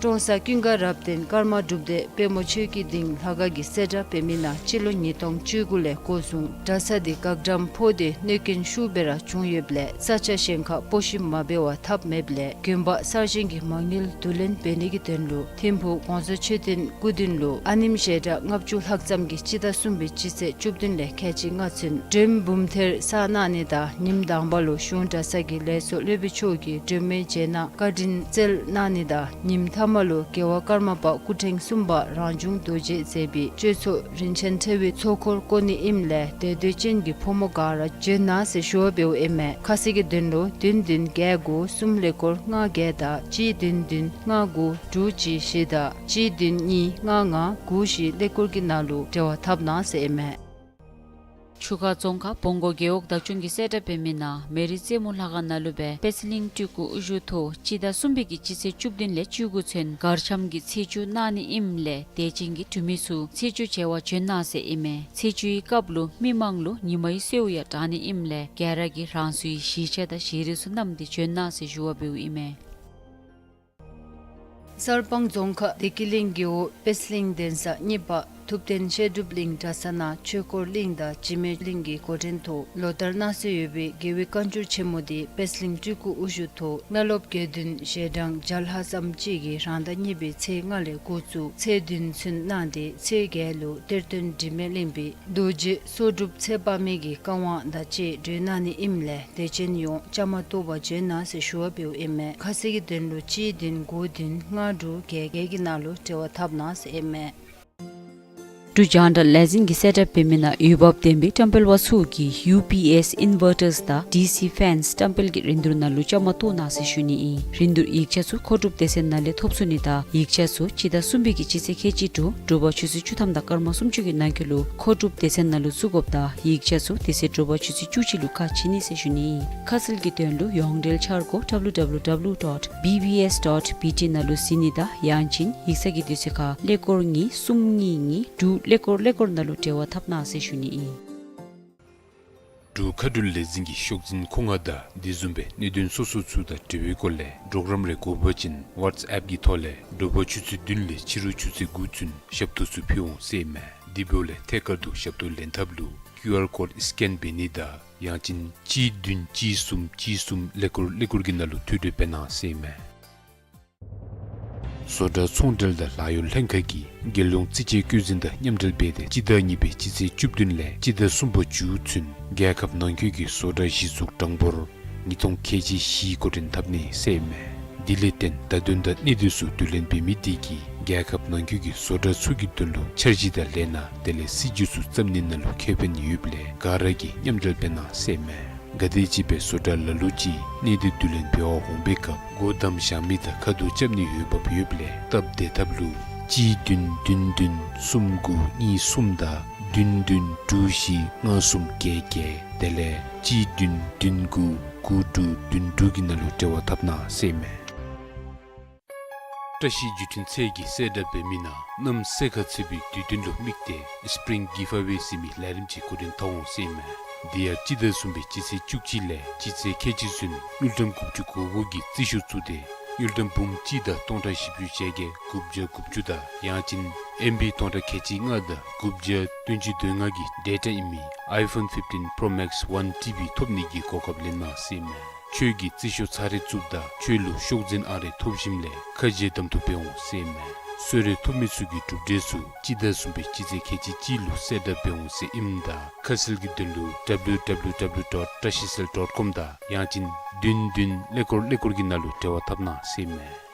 ཀྲོང་གསར་ཀུན་དགའ་རབ་བརྟན་ཀརྨ་སྒྲུབ་སྡེ་དཔལ་མོ་ཆོས་ཀྱི་གླིང་ལྷ་ཁང་གི་གསལ་བསྒྲགས་འབད་མི་ནང་སྤྱི་ལོ་ཉིས་སྟོང་བཅུ་དགུ་ལས་འགོ་བཟུང་གྲྭ་ས་འདི་བཀག་དམ་ཕོག་སྟེ་གནོད་སྐྱོན་ཤུགས་སྦེ་ར་བྱུང་ཡོདཔ་ལས་ས་ཆ་གཞན་ཁར་སྤོ་བཤུད་མ་འབད་བར་ཐབས་མེདཔ་ལས་དགོན་པ་གསར་བཞེངས་ཀྱི་མ་དངུལ་བསྡུ་ལེན་འབད་ནི་གི་དོན་ལུ་ཐིམ་ཕུག་གོང་ས་མཆོག་སྤྱི་དོན་སྐུ་མདུན་ལུ་ཨ་ནེམ་ཞལ་གྲངས་ལྔ་བཅུ་ལྷག་ཙམ་གྱིས་སྤྱི་ཟླ་གསུམ་པའི་སྤྱི་ཚེས་བཅུ་བདུན་ལས་ཁལ་གཅིག་ལྔ་ཚུན་མགྲོན་འབུམ་ཐེར་བསགས་གནང་ནི་དང་ཉིནམ་དང་པ་ལུ་གཞུང་གྲྭ་ཚང་གི་ལས་ཚོགས་སློབ་དཔོན་མཆོག་གིས་མགྲོན་མོའི་རྗེས་གནང་བཀའ་དྲིན་སྩལ་གནང་ནི་དང་ཉིནམ་ཐ་མ་ལུ་རྒྱལ་བ་ཀརྨ་པ་སྐུ་ཕྲེང་གསུམ་པ་རང་བྱུང་རྡོ་རྗེ་མཛད་པའི་གཅོད་ཚོགས་རིན་ཆེན་ཕྲེང་བའི་ཚོགས་འཁོར་བསྐོར་ནི་ཨིནམ་ལས་དད་འདུན་ཅན་གྱི་ཕོ་མོ་ག་ར་འབྱོན་གནང་ཟེར་ཞུ་བ་འབདཝ་ཨིན་མས། ཁ་གསལ་གྱི་དོན་ལུ་བདུན་བདུན་བརྒྱད་དགུ་གསུམ་ཀླད་ཀོར་ལྔ་བརྒྱད་དང་གཅིག་བདུན་བདུན་ལྔ་དགུ་དྲུག་གཅིག་བཞི་དང་གཅིག་བདུན་གཉིས་ལྔ་ལྔ་དགུ་བཞི་ཀླད་ཀོར་གྱི་ནང་ལུ་འབྲེལ་བ་འཐབ་གནང་ཟེར་ཨིན་མས། ཆུ་ཁ་རྫོང་ཁག་བོང་སྒོ་རྒེད་འོག་བདག་སྐྱོང་གི་གསལ་བསྒྲགས་འབད་མི་ནང་མེ་རི་རྩེ་མོ་ལྷ་ཁང་ནང་ལུ་སྦེ་པེ་སི་ལིང་སྤྲུལ་སྐུ་དབུ་བཞུགས་ཐོག་སྤྱི་ཟླ་གསུམ་པའི་གི་སྤྱི་ཚེས་བཅུ་བདུན་ལས་བཅུ་དགུ་ཚུན་གར་འཆམ་གྱི་ཚེས་བཅུ་གནང་ནི་ཨིནམ་ལས་དད་ཅན་གྱི་འབྲུག་མི་ཚུ་ཚེས་བཅུ་བྱེ་བ་འབྱོན་གནང་ཟེར་ཨིན་མས། ཚེས་བཅུའི་སྐབས་ལུ་མི་མང་ལུ་ཉི་མའི་གསོལཝ་ཡང་དྲང་ནི་ཨིནམ་ལས་ག་ར་གིས་རང་སོའི་གཞིས་ཆགས་དང་ཤེས་རིག་ཚུ་བསྣམས་ཏེ་འབྱོན་གནང་ཟེར་ཞུ་བ་འབདཝ་ཨིན་མས། གསར་སྤང་རྫོང་ཁག་བདེ་སྐྱིད་གླིང་རྒེད་འོག་པེ་སི་གླིང་གདན་ས་གཉིས་པ་ཐུབ་བསྟན་བཤད་སྒྲུབ་གླིང་གྲྭ་ཚང་ནང་ཆོས་འཁོར་གླིང་དང་འཇིགས་མེད་གླིང་གི་འགོ་འདྲེན་ཐོག་ལོ་ལྟར་གནང་སྲོལ་ཡོད་པའི་རྒྱལ་བའི་བཀའ་འགྱུར་ཆེན་མོ་འདི་པེ་སི་གླིང་སྤྲུལ་སྐུ་དབུ་བཞུགས་ཐོག་བླ་སློབ་དགེ་འདུན་ཞལ་གྲངས་བརྒྱ་ལྷག་ཙམ་ཅིག་གིས་རང་ཟླ་གཉིས་པའི་ཚེས་ལྔ་ལས་འགོ་བཙུགས་ཚེས་བདུན་ཚུན་གནང་སྟེ་ཚེས་བརྒྱད་ལུ་གཏེར་སྟོན་དྲི་མེད་གླིང་པའི་རྡོ་རྗེ་སྲོག་སྒྲུབ་ཚེ་དཔག་མེད་ཀྱི་བཀའ་དབང་དང་བཅས་གྲོལ་གནང་ནི་ཨིནམ་ལས་དད་ཅན་ཡོངས་བཅའ་མར་གཏོགས་པར་འབྱོན་གནང་ཟེར་ཞུ་བ་འབདཝ་ཨིན་མས། ཁ་གསལ་གྱི་དོན་ལུ་གཅིག་བདུན་དགུ་བདུན་ལྔ་དྲུག་བརྒྱད་བརྒྱད་ཀྱི་ནང་ལུ་འབྲེལ་བ་འཐབ་གནང་ཟེར་ཨིན་མས། འབྲུག་རྒྱང་བསྒྲགས་ལས་འཛིན་གྱི་གསལ་བསྒྲགས་འབད་མི་ནང་འོས་འབབ་ལྡན་པའི་བཀྲམ་སྤེལ་པ་ཚུ་གིས་ཡུ་པི་ཨེསི་ཨིན་ཝར་ཊརསི་དང་ཌི་སི་ཕེནསི་བཀྲམ་སྤེལ་གྱི་རིན་བསྡུར་ནང་ལུ་བཅའ་མར་གཏོགས་གནང་ཟེར་ཞུ་ནི་ཨིན། རིན་བསྡུར་ཡིག་ཆ་ཚུ་མཁོ་སྒྲུབ་སྡེ་ཚན་ནང་ལས་ཐོབ་ཚུགས་ནི་དང་ཡིག་ཆ་ཚུ་སྤྱི་ཟླ་གསུམ་པའི་གི་སྤྱི་ཚེས་ཁལ་གཅིག་དྲུག་དྲོ་པ་ཆུ་ཚོད་བཅུ་ཐམ་དང་སྐར་མ་སུམ་ཅུ་གི་ནང་འཁོད་ལུ་མཁོ་སྒྲུབ་སྡེ་ཚན་ནང་ལུ་བཙུགས་དགོཔ་དང་ཡིག་ཆ་ཚུ་དེ་ཚེ་དྲོ་པ་ཆུ་ཚོད་བཅུ་གཅིག་ལུ་ཁ་ཕྱེ་ནི་ཟེར་ཞུ་ནི་ཨིན། ཁ་གསལ་གྱི་དོན་ལུ་ཡོངས་འབྲེལ་འཆར་སྒོ་ཌབ་ལུ་ཌབ་ལུ་ཌབ་ལུ་ཌོཊ་བི་བི་ཨེསི་ཌོཊ་བི་ཊི་ནང་ལུ་གཟིགས་ནི་དང་ཡང་ཅིན་ཡིག་ཚང་གི་དུས་ཚོད་ཁར་ཀླད་ཀོར་གཉིས་གསུམ་གཉིས་གཉིས་དྲུག་ཀླད་ཀོར་ཀླད་ཀོར་ནང་ལུ་འབྲེལ་བ་འཐབ་གནང་ཟེར་ཞུ་ནི་ཨིན། འབྲུག་མཁའ་འགྲུལ་ལས་འཛིན་གྱི་ཤོག་འཛིན་ཁོ་ང་དང་དེ་བཟུམ་སྦེ་གནད་དོན་སོ་སོ་ཚུ་དང་འབྲེལ་བའི་སྐོར་ལས་གྲོགས་རམ་རེ་དགོ་པ་ཅིན་ཝཊས་ཨེཔ་གི་ཐོག་ལས་དྲོ་པ་ཆུ་ཚོད་བདུན་ལས་ཕྱི་རུ་ཆུ་ཚོད་དགུ་ཚུན་ཞབས་ཏོག་ཚུ་ཕུལ་འོང་ཟེར་ཨིན་མས། དེ་འབདཝ་ལས་ཐད་ཀར་དུ་ཞབས་ཏོག་ལེན་ཐབས་ལུ་ཀིའུ་ཨར་ཀོཌ་སི་ཀེན་འབད་ནི་དང་ཡང་ཅིན་གཅིག་བདུན་གཅིག་གསུམ་གཅིག་གསུམ་ཀླད་ཀོར་ཀླད་ཀོར་གྱི་ནང་ལུ་ཐོ་འགོད་འབད་གནང་ཟེར་ཨིན་མས། བཟོ་གྲྭ་ཚོང་འབྲེལ་དང་ལཱ་གཡོག་ལྷན་ཁག་གིས་རྒྱལ་ཡོངས་རྩིས་དཔྱད་བཀོད་འཛིན་དང་མཉམ་འབྲེལ་འབད་དེ་སྤྱི་ཟླ་གཉིས་པའི་སྤྱི་ཚེས་བཅུ་བདུན་ལས་སྤྱི་ཟླ་གསུམ་པའི་མཇུག་ཚུན་རྒྱལ་ཁབ་ནང་འཁོད་ཀྱི་བཟོ་གྲྭ་གཞི་བཙུགས་གྲངས་འབོར་ཉིས་སྟོང་ཁལ་གཅིག་བཞི་འགོ་འདྲེན་འཐབ་ནི་ཟེར་ཨིན་མས། དེ་ལས་བརྟེན་བརྡ་དོན་དང་གནད་དོན་ཚུ་བསྡུ་ལེན་འབད་མི་དེ་གིས་རྒྱལ་ཁབ་ནང་འཁོད་ཀྱི་བཟོ་གྲྭ་ཚུ་གི་དོན་ལུ་འཆར་གཞི་དང་ལས་སྣ་དེ་ལས་སྲིད་བྱུས་ཚུ་བརྩམ་ནི་ནང་ལུ་ཁེ་ཕན་ཡོདཔ་ལས་ག་ར་གིས་མཉམ་འབྲེལ་འབད་གནང་ཟེར་ཨིན་མས། ག་དེམ་ཅིག་སྦེ་བཟོ་གྲྭ་ལ་ལུ་ཅིག་གནས་སྡུད་བསྡུ་ལེན་འབད་བར་འོང་པའི་སྐབས་སྒོ་བསྡམ་བཞག་མི་དང་ཁ་ཐུག་རྐྱབ་ནི་ཡོད་འབབ་ཡོདཔ་ལས་སྟབས་བདེ་ཐབས་ལུ་གཅིག་བདུན་བདུན་བདུན་གསུམ་དགུ་གཉིས་གསུམ་དང་བདུན་བདུན་དྲུག་བཞི་ལྔ་གསུམ་བརྒྱད་བརྒྱད་དེ་ལས་གཅིག་བདུན་བདུན་དགུ་དགུ་དྲུག་བདུན་དྲུག་གི་ནང་ལུ་འབྲེལ་བ་འཐབ་གནང་ཟེར་ཨིན་མས། བཀྲ་ཤིས་བརྒྱུད་འཕྲིན་ཚད་ཀྱིས་གསལ་བསྒྲགས་འབད་མི་ནང་གནམ་སེར་ཁ་ཚ་བའི་དུས་སྟོན་ལུ་དམིགས་ཏེ་སི་པིརིང་གིབ་ཨ་ཝེ་ཟེར་མི་ལས་རིམ་ཅིག་འགོ་འདྲེན་འཐབ་འོང་ཟེར་ཨིན་མས། དེ་ཡང་སྤྱི་ཟླ་གསུམ་པའི་སྤྱི་ཚེས་བཅུ་གཅིག་ལས་སྤྱི་ཚེས་ཁལ་གཅིག་ཚུན་དངུལ་ཀྲམ་དགུ་བཅུ་གོ་གོ་གི་རྩིས་ཤོག་བཙུགས་ཏེ་དངུལ་ཀྲམ་འབུམ་གཅིག་དང་སྟོང་ཕྲག་བཞི་བཅུ་ཞེ་བརྒྱད་དགུ་བརྒྱ་དགུ་བཅུ་དང་ཡང་ཅིན་ཨེམ་བི་སྟོང་ཕྲག་ཁལ་གཅིག་ལྔ་དང་དགུ་བརྒྱ་བདུན་ཅུ་དོན་ལྔ་གི་ཌེ་ཊ་ཨིན་མི་ཨའི་ཕོན་ཕིཕ་ཊིན་པྲོ་མེགསི་ཝན་ཊི་བི་ཐོབ་ནི་གི་གོ་སྐབས་ལེན་གནང་ཟེར་ཨིན་མས། ཁྱོད་ཀྱིས་རྩིས་ཤོག་ཚར་རེ་བཙུགསཔ་ད་ཁྱོད་ལུ་ཤོག་འཛིན་ཨང་རེ་ཐོབ་ཞིནམ་ལས་ཁ་འབྱལ་གདམ་འཐུ་འབད་འོང་ཟེར་ཨིན་མས། གསོལ་རས་ཐོབ་མི་ཚུ་གི་གྲུབ་འབྲས་ཚུ་སྤྱི་ཟླ་གསུམ་པའི་སྤྱི་ཚེས་ཁལ་གཅིག་གཅིག་ལུ་གསལ་བསྒྲགས་འབད་འོང་ཟེར་ཨིནམ་ད་ཁ་གསལ་གྱི་དོན་ལུ་ཌབ་ལིའུ་ཌབ་ལིའུ་ཌབ་ལིའུ་ཌོཊ་བཀྲ་ཤིས་ཟེལ་ཌོཊ་ཀོམ་དང་ཡང་ཅིན་བདུན་བདུན་ཀླད་ཀོར་ཀླད་ཀོར་གྱི་ནང་ལུ་འབྲེལ་བ་འཐབ་གནང་ཟེར་ཨིན་མས།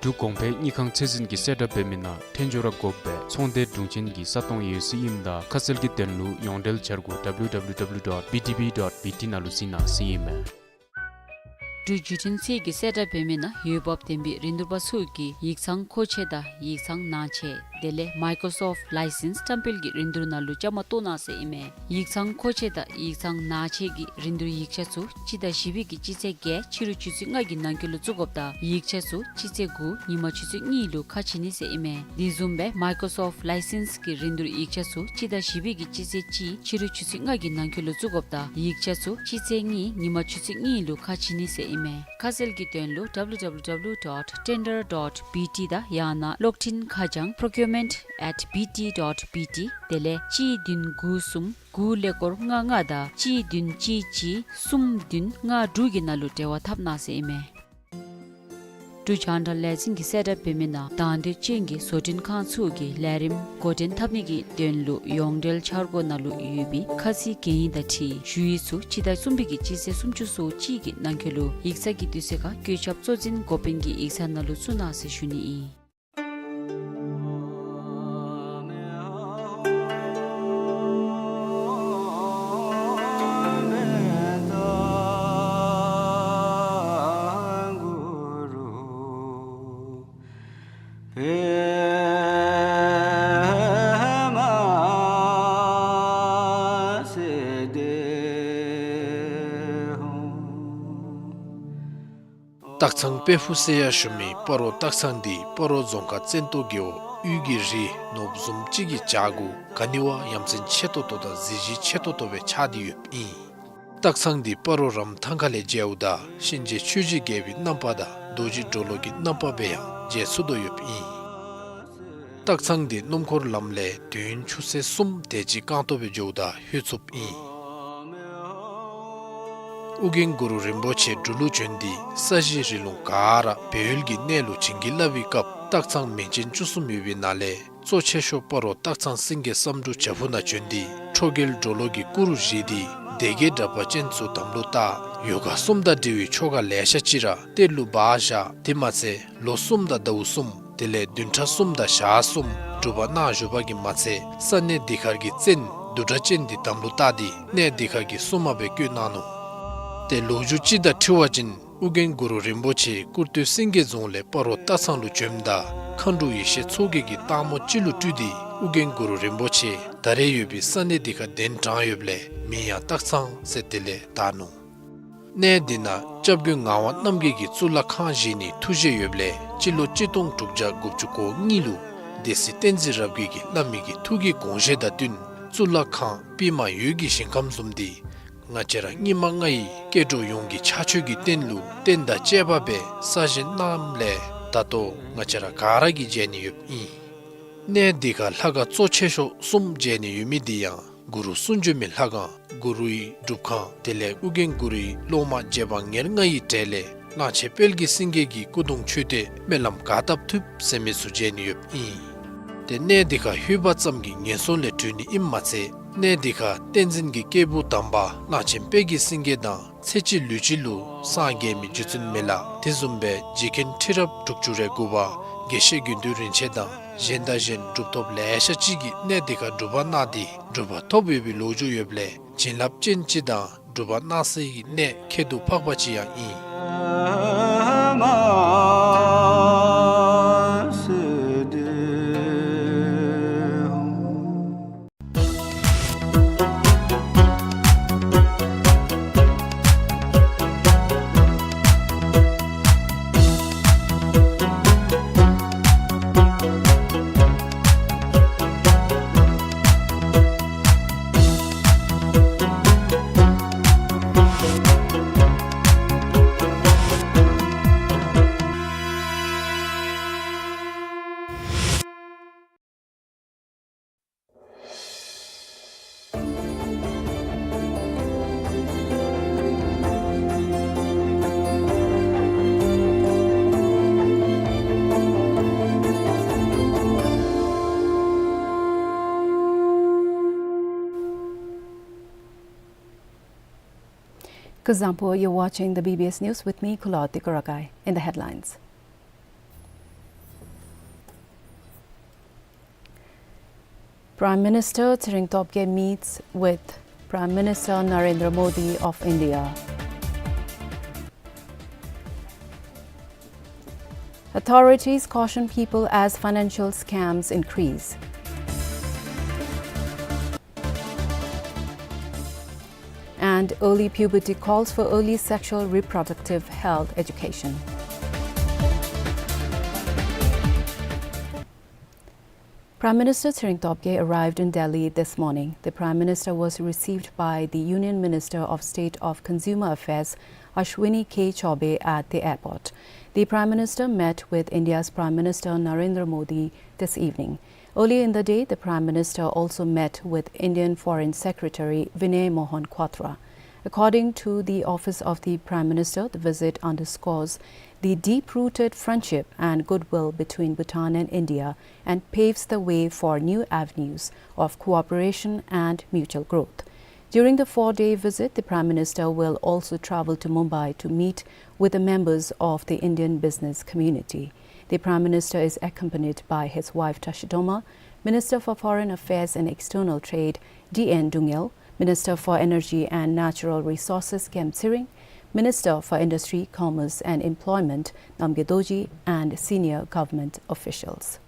འབྲུག་གོང་འཕེལ་དངུལ་ཁང་ཚད་འཛིན་གྱིས་གསལ་བསྒྲགས་འབད་མི་ནང་འཕྲལ་མགྱོགས་ར་དགོ་པའི་ཚོང་སྡེ་དྲུང་ཆེན་གྱི་ས་སྟོང་ཡོད་ཟེར་ཨིནམ་ད་ཁ་གསལ་གྱི་དོན་ལུ་ཡོངས་འབྲེལ་འཆར་སྒོ་ཌབ་ལིའུ་ཌབ་ལིའུ་ཌབ་ལིའུ་ཌོཊ་བི་ཌི་བི་ཌོཊ་བི་ཊི་ནང་ལུ་གཟིགས་གནང་ཟེར་ཨིན་མས། འབྲུག་བརྒྱུད་འཕྲིན་ཚད་ཀྱིས་གསལ་བསྒྲགས་འབད་མི་ནང་འོས་འབབ་ལྡན་པའི་རིན་བསྡུར་པ་ཚུ་གིས་ཡིག་ཚང་མཁོ་ཆས་དང་ཡིག་ཚང་ནང་ཆས་དེ་ལས་མའི་ཀོརོ་སོཕཊ་ལའི་སེནསི་བཀྲམ་སྤེལ་གྱི་རིན་བསྡུར་ནང་ལུ་བཅའ་མར་གཏོགས་གནང་ཟེར་ཨིན་མས། ཡིག་ཚང་མཁོ་ཆས་དང་ཡིག་ཚང་ནང་ཆས་ཀྱི་རིན་བསྡུར་ཡིག་ཆ་ཚུ་སྤྱི་ཟླ་བཞི་པའི་གི་སྤྱི་ཚེས་བརྒྱད་ཕྱི་རུ་ཆུ་ཚོད་ལྔ་གི་ནང་འཁོད་ལུ་བཙུགས་དགོཔ་དང་ཡིག་ཆ་ཚུ་སྤྱི་ཚེས་དགུ་ཉིན་མ་ཆུ་ཚོད་གཉིས་ལུ་ཁ་ཕྱེ་ནི་ཟེར་ཨིན་མས། དེ་བཟུམ་སྦེ་མའི་ཀོརོ་སོཕཊ་ལའི་སེནསི་གི་རིན་བསྡུར་ཡིག་ཆ་ཚུ་སྤྱི་ཟླ་བཞི་པའི་གི་སྤྱི་ཚེས་གཅིག་ཕྱི་རུ་ཆུ་ཚོད་ལྔ་གི་ནང་འཁོད་ལུ་བཙུགས་དགོཔ་དང་ཡིག་ཆ་ཚུ་སྤྱི་ཚེས་གཉིས་ཉིན་མ་ཆུ་ཚོད་གཉིས་ལུ་ཁ་ཕྱེ་ནི་ཟེར་ཨིན་མས། ཁ་གསལ་གྱི་དོན་ལུ་ཌབ་ལིའུ་ཌབ་ལིའུ་ཌབ་ལིའུ་ཌོཊ་ཊེན་ཌར་ཌོཊ་བི་ཊི་དང་ཡང་ན་གློག་འཕྲིན་ཁ་བྱང་པྲོ་ཀིའུར་མེནཊ་ཨེཊ་བི་ཊི་ཌོཊ་བི་ཊི་དེ་ལས་གཅིག་བདུན་དགུ་གསུམ་དགུ་ཀླད་ཀོར་ལྔ་ལྔ་དང་གཅིག་བདུན་གཅིག་གཅིག་གསུམ་བདུན་ལྔ་དྲུག་གི་ནང་ལུ་འབྲེལ་བ་འཐབ་གནང་ཟེར་ཨིན་མས། འབྲུག་རྒྱང་བསྒྲགས་ལས་འཛིན་གྱིས་གསལ་བསྒྲགས་འབད་མི་ནང་དང་འདོད་ཅན་གྱི་བཟོ་སྐྲུན་ཁང་ཚུ་གིས་ལས་རིམ་འགོ་འདྲེན་འཐབ་ནི་གི་དོན་ལུ་ཡོངས་འབྲེལ་འཆར་སྒོ་ནང་ལུ་ཡོད་པའི་ཁ་ཚིག་གན་ཡིག་དང་འཁྲིལ་ཞུ་ཡིག་ཚུ་སྤྱི་ཟླ་གསུམ་པའི་གི་སྤྱི་ཚེས་སུམ་ཅུ་སོ་གཅིག་གི་ནང་འཁོད་ལུ་ཡིག་ཚང་གི་དུས་ཚོད་ཁར་བཀོད་ཁྱབ་གཙོ་འཛིན་འགོ་དཔོན་གྱི་ཡིག་ཚང་ནང་ལུ་བཙུགས་གནང་ཟེར་ཞུ་ནི་ཨིན། སྟག་ཚང་དཔལ་ཕུག་ཟེར་ཡང་ཞུ་མི་སྤ་རོ་སྟག་ཚང་འདི་སྤ་རོ་རྫོང་ཁག་བཙན་ཏོ་རྒེད་འོག་དབུས་ཀྱི་རི་ནོར་བུ་བཟུམ་ཅིག་གི་བྱག་གུ་ག་ནི་བ་ཡ་མཚན་ཆེ་ཏོག་ཏོ་དང་གཟི་བརྗིད་ཆེ་ཏོག་ཏོ་སྦེ་ཆགས་ཏེ་ཡོདཔ་ཨིན། སྟག་ཚང་འདི་སྤ་རོ་རམ་ཐང་ཁ་ལས་མཇལཝ་ད་གཤིན་རྗེ་ཆོས་ཀྱི་རྒྱལ་པོའི་རྣམ་པ་དང་རྡོ་རྗེ་གྲོ་ལོད་ཀྱི་རྣམ་པ་སྦེ་ཡང་མཇལ་ཚུགས་དོ་ཡོདཔ་ཨིན། སྟག་ཚང་འདི་སྣུམ་འཁོར་ལམ་ལས་དུས་ཡུན་ཆུ་ཚོད་གསུམ་དེ་ཅིག་རྐང་སྟོང་སྦེ་འགྱོཝ་ད་ལྷོད་ཚུགསཔ་ཨིན། ཨོ་རྒྱན་གུ་རུ་རིན་པོ་ཆེ་འབྲུག་ལུ་བྱོན་ཏེ་ས་གཞི་རི་ལུང་ག་ར་སྦས་ཡུལ་གྱི་གནས་ལུ་བྱིན་གྱིས་བརླབས་པའི་སྐབས་སྟག་ཚང་མིང་ཅན་བཅུ་གསུམ་ཡོད་པའི་ནང་ལས་གཙོ་ཆེ་ཤོས་སྤ་རོ་སྟག་ཚང་སེང་གེ་བསམ་འགྲུབ་བྱག་ཕུག་ནང་བྱོན་ཏེ་ཁྲོ་རྒྱལ་གྲོ་ལོད་ཀྱི་སྐུ་རུ་བཞེངས་ཏེ་སྡེ་བརྒྱད་དྲེགས་པ་ཅན་ཚུ་དམ་ལུ་བཏགས། ཡོ་ག་གསུམ་དང་འབྲེལ་བའི་ཆོ་ག་ལེ་ཤ་ཅིག་ར་གཏེར་ལུ་སྦ་བཞག། དེ་མ་ཚད་ལོ་གསུམ་དང་ཟླཝ་གསུམ་དེ་ལས་བདུན་ཕྲག་གསུམ་དང་ཞག་གསུམ་སྒྲུབ་པ་གནང་བཞུགས་པ་གིས་མ་ཚད་ས་གནས་འདི་ཁར་གྱི་བཙན་བདུད་དྲེགས་ཅན་འདི་དམ་ལུ་བཏགས་ཏེ་གནས་འདི་ཁར་གྱི་སྲུང་མ་སྦེ་བསྐོས་གནང་ནུག། ཏེ་ལོ་རྒྱུས་ཅིག་དང་འཁྲིལ་བ་ཅིན་ཨོ་རྒྱན་གུ་རུ་རིན་པོ་ཆེ་ཀུར་སྟོད་སེང་གེ་རྫོང་ལས་སྤ་རོ་སྟག་ཚང་ལུ་བྱོནམ་ད་མཁའ་འགྲོ་ཡེ་ཤེས་མཚོ་རྒྱལ་གྱིས་སྟག་མོ་ཅིག་ལུ་སྤྲུལ་ཏེ་ཨོ་རྒྱན་གུ་རུ་རིན་པོ་ཆེ་ད་རེས་ཡོད་པའི་ས་གནས་འདི་ཁར་གདན་དྲངས་ཡོདཔ་ལས་མིང་ཡང་སྟག་ཚང་ཟེར་དེ་ལས་བཏགས་ནུག། གནས་འདི་ནང་སྐྱབས་མགོན་ངག་དབང་རྣམ་རྒྱལ་གྱིས་གཙུག་ལག་ཁང་བཞེངས་ནིའི་ཐུགས་བཞེད་ཡོདཔ་ལས་སྤྱི་ལོ་གཅིག་སྟོང་དྲུག་བརྒྱ་དགུ་བཅུ་གོ་གཉིས་ལུ་སྡེ་སྲིད་བསྟན་འཛིན་རབ་རྒྱས་ཀྱིས་བླ་མའི་གི་ཐུགས་ཀྱི་དགོངས་བཞེད་དང་བསྟུན་གཙུག་ལག་ཁང་པདྨ་འོད་ཀྱི་ཞིང་ཁམས་བཟུམ་འདི་ང་བཅས་ར་སྙིགས་མ་ལྔ་ཡི་སྐྱེ་འགྲོ་ཡོངས་ཀྱི་ཕྱག་མཆོད་ཀྱི་རྟེན་ལུ་རྟེན་དང་བཅས་པ་སྦེ་གསར་བཞེངས་གནངམ་ལས་ད་ལྟོ་ང་བཅས་ར་ག་ར་གིས་མཇལ་ནི་ཡོདཔ་ཨིན། གནས་འདི་ཁར་ལྷ་ཁང་གཙོ་ཆེ་ཤོས་གསུམ་མཇལ་ནི་ཡོད་མི་འདི་ཡང་གུ་རུ་གསུང་བྱོན་མའི་ལྷ་ཁང་གུ་རུའི་སྒྲུབ་ཁང་དེ་ལས་ཨོ་རྒྱན་གུ་རུའི་སློབ་མ་རྗེ་འབངས་ཉེར་ལྔ་ཡི་གྲས་ལས་ གླང་ཆེན་དཔལ་གྱི་སེང་གེ་གི་སྐུ་གདུང་མཆོད་རྟེན་སྨོན་ལམ་ག་བཏབ་ཐུབ་ཟེར་མི་ཚུ་མཇལ་ནི་ཡོདཔ་ཨིན། ཏེ་གནས་འདི་ཁར་ལྷོད་པ་ཙམ་གྱིས་ངན་སོང་ལས་གྲོལ་ནི་ཨིནམ་མ་ཚད་གནས་འདི་ཁར་བསྟན་འཛིན་གྱི་སྐྱེས་བུ་དམ་པ་གླང་ཆེན་དཔལ་གྱི་སེང་གེ་དང་ཚེ་གཅིག་ལུས་གཅིག་ལུ་སངས་རྒྱས་མི་རྗེ་བཙུན་མི་ལ་དེ་བཟུམ་སྦེ་རྗེ་མཁན་ཁྲི་རབས་དྲུག་ཅུ་རེ་དགུ་པ་དགེ་བཤེས་དགེ་འདུན་རིན་ཆེན་དང་གཞན་དང་གཞན་གྲུབ་ཐོབ་ལེ་ཤ་ཅིག་གིས་གནས་འདི་ཁར་སྒྲུབ་པ་གནང་སྟེ་གྲུབ་པ་ཐོབ་ཡོད་པའི་ལོ་རྒྱུས་ཡོདཔ་ལས་བྱིན་རླབས་ཅན་ཅིག་དང་སྒྲུབ་པ་གནང་སའི་གནས་ཁྱད་དུ་འཕགས་པ་ཅིག་ཡང་ཨིན། Kuzuzangpo, you're watching the B B S News with me, Khulote Kurakai. In the headlines. Prime Minister Tshering Tobgay meets with Prime Minister Narendra Modi of India. Authorities caution people as financial scams increase. And early puberty calls for early sexual reproductive health education. Prime Minister Tshering Tobgay arrived in Delhi this morning. The Prime Minister was received by the Union Minister of State of Consumer Affairs, Ashwini K Choubey, at the airport. The Prime Minister met with India's Prime Minister Narendra Modi this evening. Early in the day, the Prime Minister also met with Indian Foreign Secretary Vinay Mohan Kwatra. According to the Office of the Prime Minister, the visit underscores the deep-rooted friendship and goodwill between Bhutan and India and paves the way for new avenues of cooperation and mutual growth. During the four-day visit, the Prime Minister will also travel to Mumbai to meet with the members of the Indian business community. The Prime Minister is accompanied by his wife Tashidoma, Minister for Foreign Affairs and External Trade D N Dungel, Minister for Energy and Natural Resources Khem Tsering, Minister for Industry, Commerce and Employment Namgay Dorji, and senior government officials.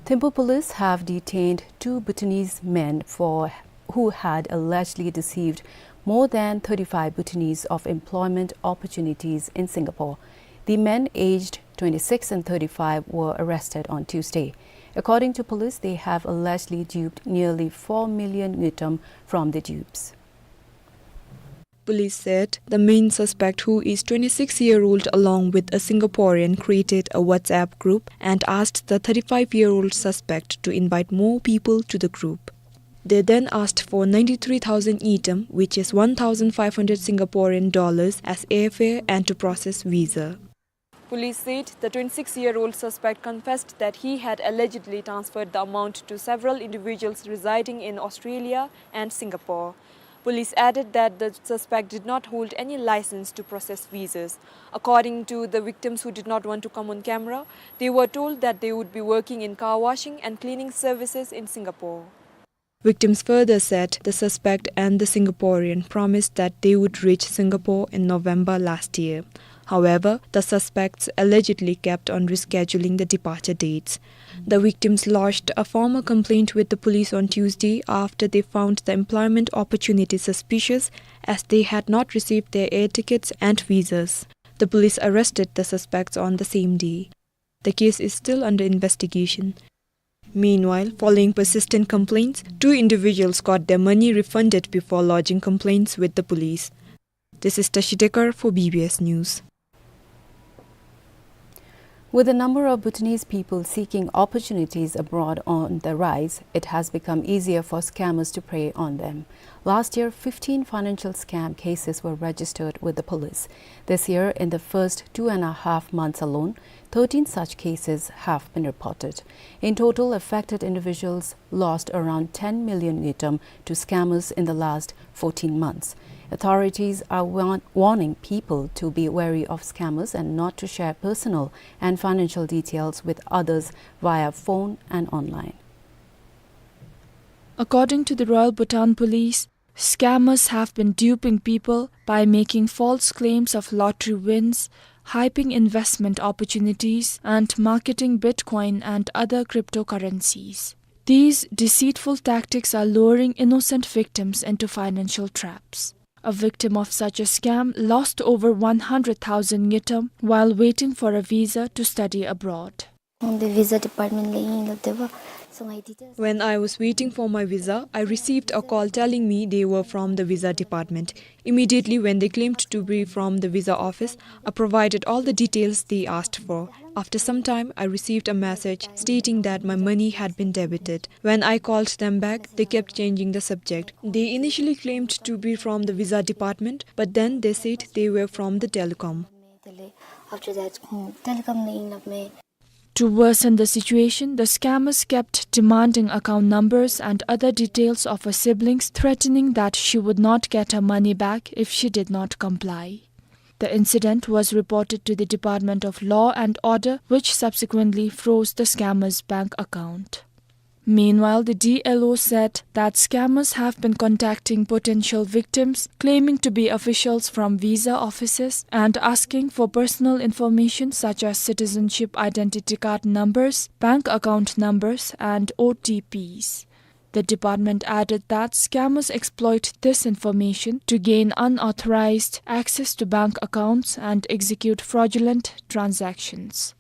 Thimphu police have detained two Bhutanese men for, who had allegedly deceived more than thirty-five Bhutanese of employment opportunities in Singapore. The men, aged twenty-six and thirty-five, were arrested on Tuesday. According to police, they have allegedly duped nearly four million ngultrum from the dupes. Police said the main suspect, who is twenty-six-year-old, along with a Singaporean, created a WhatsApp group and asked the thirty-five-year-old suspect to invite more people to the group. They then asked for ninety-three thousand ngultrum, which is one thousand five hundred Singaporean dollars, as airfare and to process visa. Police said the twenty-six-year-old suspect confessed that he had allegedly transferred the amount to several individuals residing in Australia and Singapore. Police added that the suspect did not hold any license to process visas. According to the victims, who did not want to come on camera, they were told that they would be working in car washing and cleaning services in Singapore. Victims further said the suspect and the Singaporean promised that they would reach Singapore in November last year. However, the suspects allegedly kept on rescheduling the departure dates. The victims lodged a formal complaint with the police on Tuesday after they found the employment opportunity suspicious, as they had not received their air tickets and visas. The police arrested the suspects on the same day. The case is still under investigation. Meanwhile, following persistent complaints, two individuals got their money refunded before lodging complaints with the police. This is Tashi Dekar for B B S News. With the number of Bhutanese people seeking opportunities abroad on the rise, it has become easier for scammers to prey on them. Last year, fifteen financial scam cases were registered with the police. This year, in the first two and a half months alone, thirteen such cases have been reported. In total, affected individuals lost around ten million ngultrum to scammers in the last fourteen months. Authorities are warn-, warning people to be wary of scammers and not to share personal and financial details with others via phone and online. According to the Royal Bhutan Police, scammers have been duping people by making false claims of lottery wins, hyping investment opportunities, and marketing Bitcoin and other cryptocurrencies. These deceitful tactics are luring innocent victims into financial traps. A victim of such a scam lost over one hundred thousand ngultrum while waiting for a visa to study abroad. When I was waiting for my visa, I received a call telling me they were from the visa department. Immediately when they claimed to be from the visa office, I provided all the details they asked for. After some time, I received a message stating that my money had been debited. When I called them back, they kept changing the subject. They initially claimed to be from the visa department, but then they said they were from the telecom. To worsen the situation, the scammers kept demanding account numbers and other details of her siblings, threatening that she would not get her money back if she did not comply. The incident was reported to the Department of Law and Order, which subsequently froze the scammer's bank account. Meanwhile, the D L O said that scammers have been contacting potential victims, claiming to be officials from visa offices and asking for personal information such as citizenship identity card numbers, bank account numbers, and O T Ps. The department added that scammers exploit this information to gain unauthorized access to bank accounts and execute fraudulent transactions.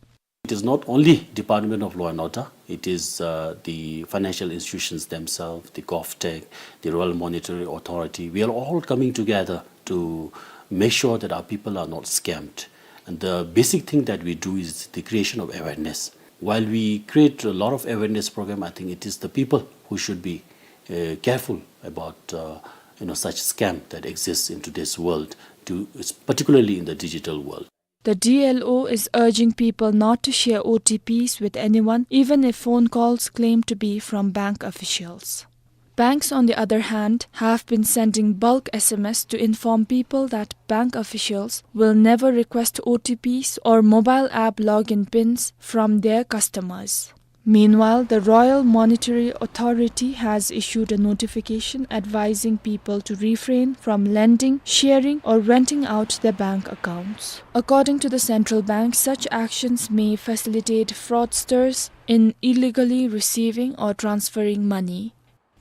It is not only Department of Law and Order, it is, uh, the financial institutions themselves, the GovTech, the Royal Monetary Authority. We are all coming together to make sure that our people are not scammed. And the basic thing that we do is the creation of awareness. While we create a lot of awareness program, I think it is the people who should be, uh, careful about, uh, you know, such scam that exists in today's world, to, particularly in the digital world. The D L O is urging people not to share O T Ps with anyone, even if phone calls claim to be from bank officials. Banks, on the other hand, have been sending bulk S M S to inform people that bank officials will never request O T Ps or mobile app login pins from their customers. Meanwhile, the Royal Monetary Authority has issued a notification advising people to refrain from lending, sharing, or renting out their bank accounts. According to the central bank, such actions may facilitate fraudsters in illegally receiving or transferring money.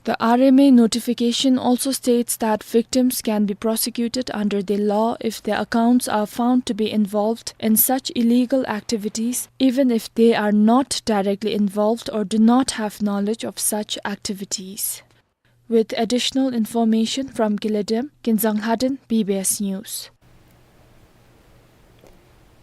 The R M A notification also states that victims can be prosecuted under the law if their accounts are found to be involved in such illegal activities, even if they are not directly involved or do not have knowledge of such activities. With additional information from Gilidem, Kinzang Lhaden, B B S News.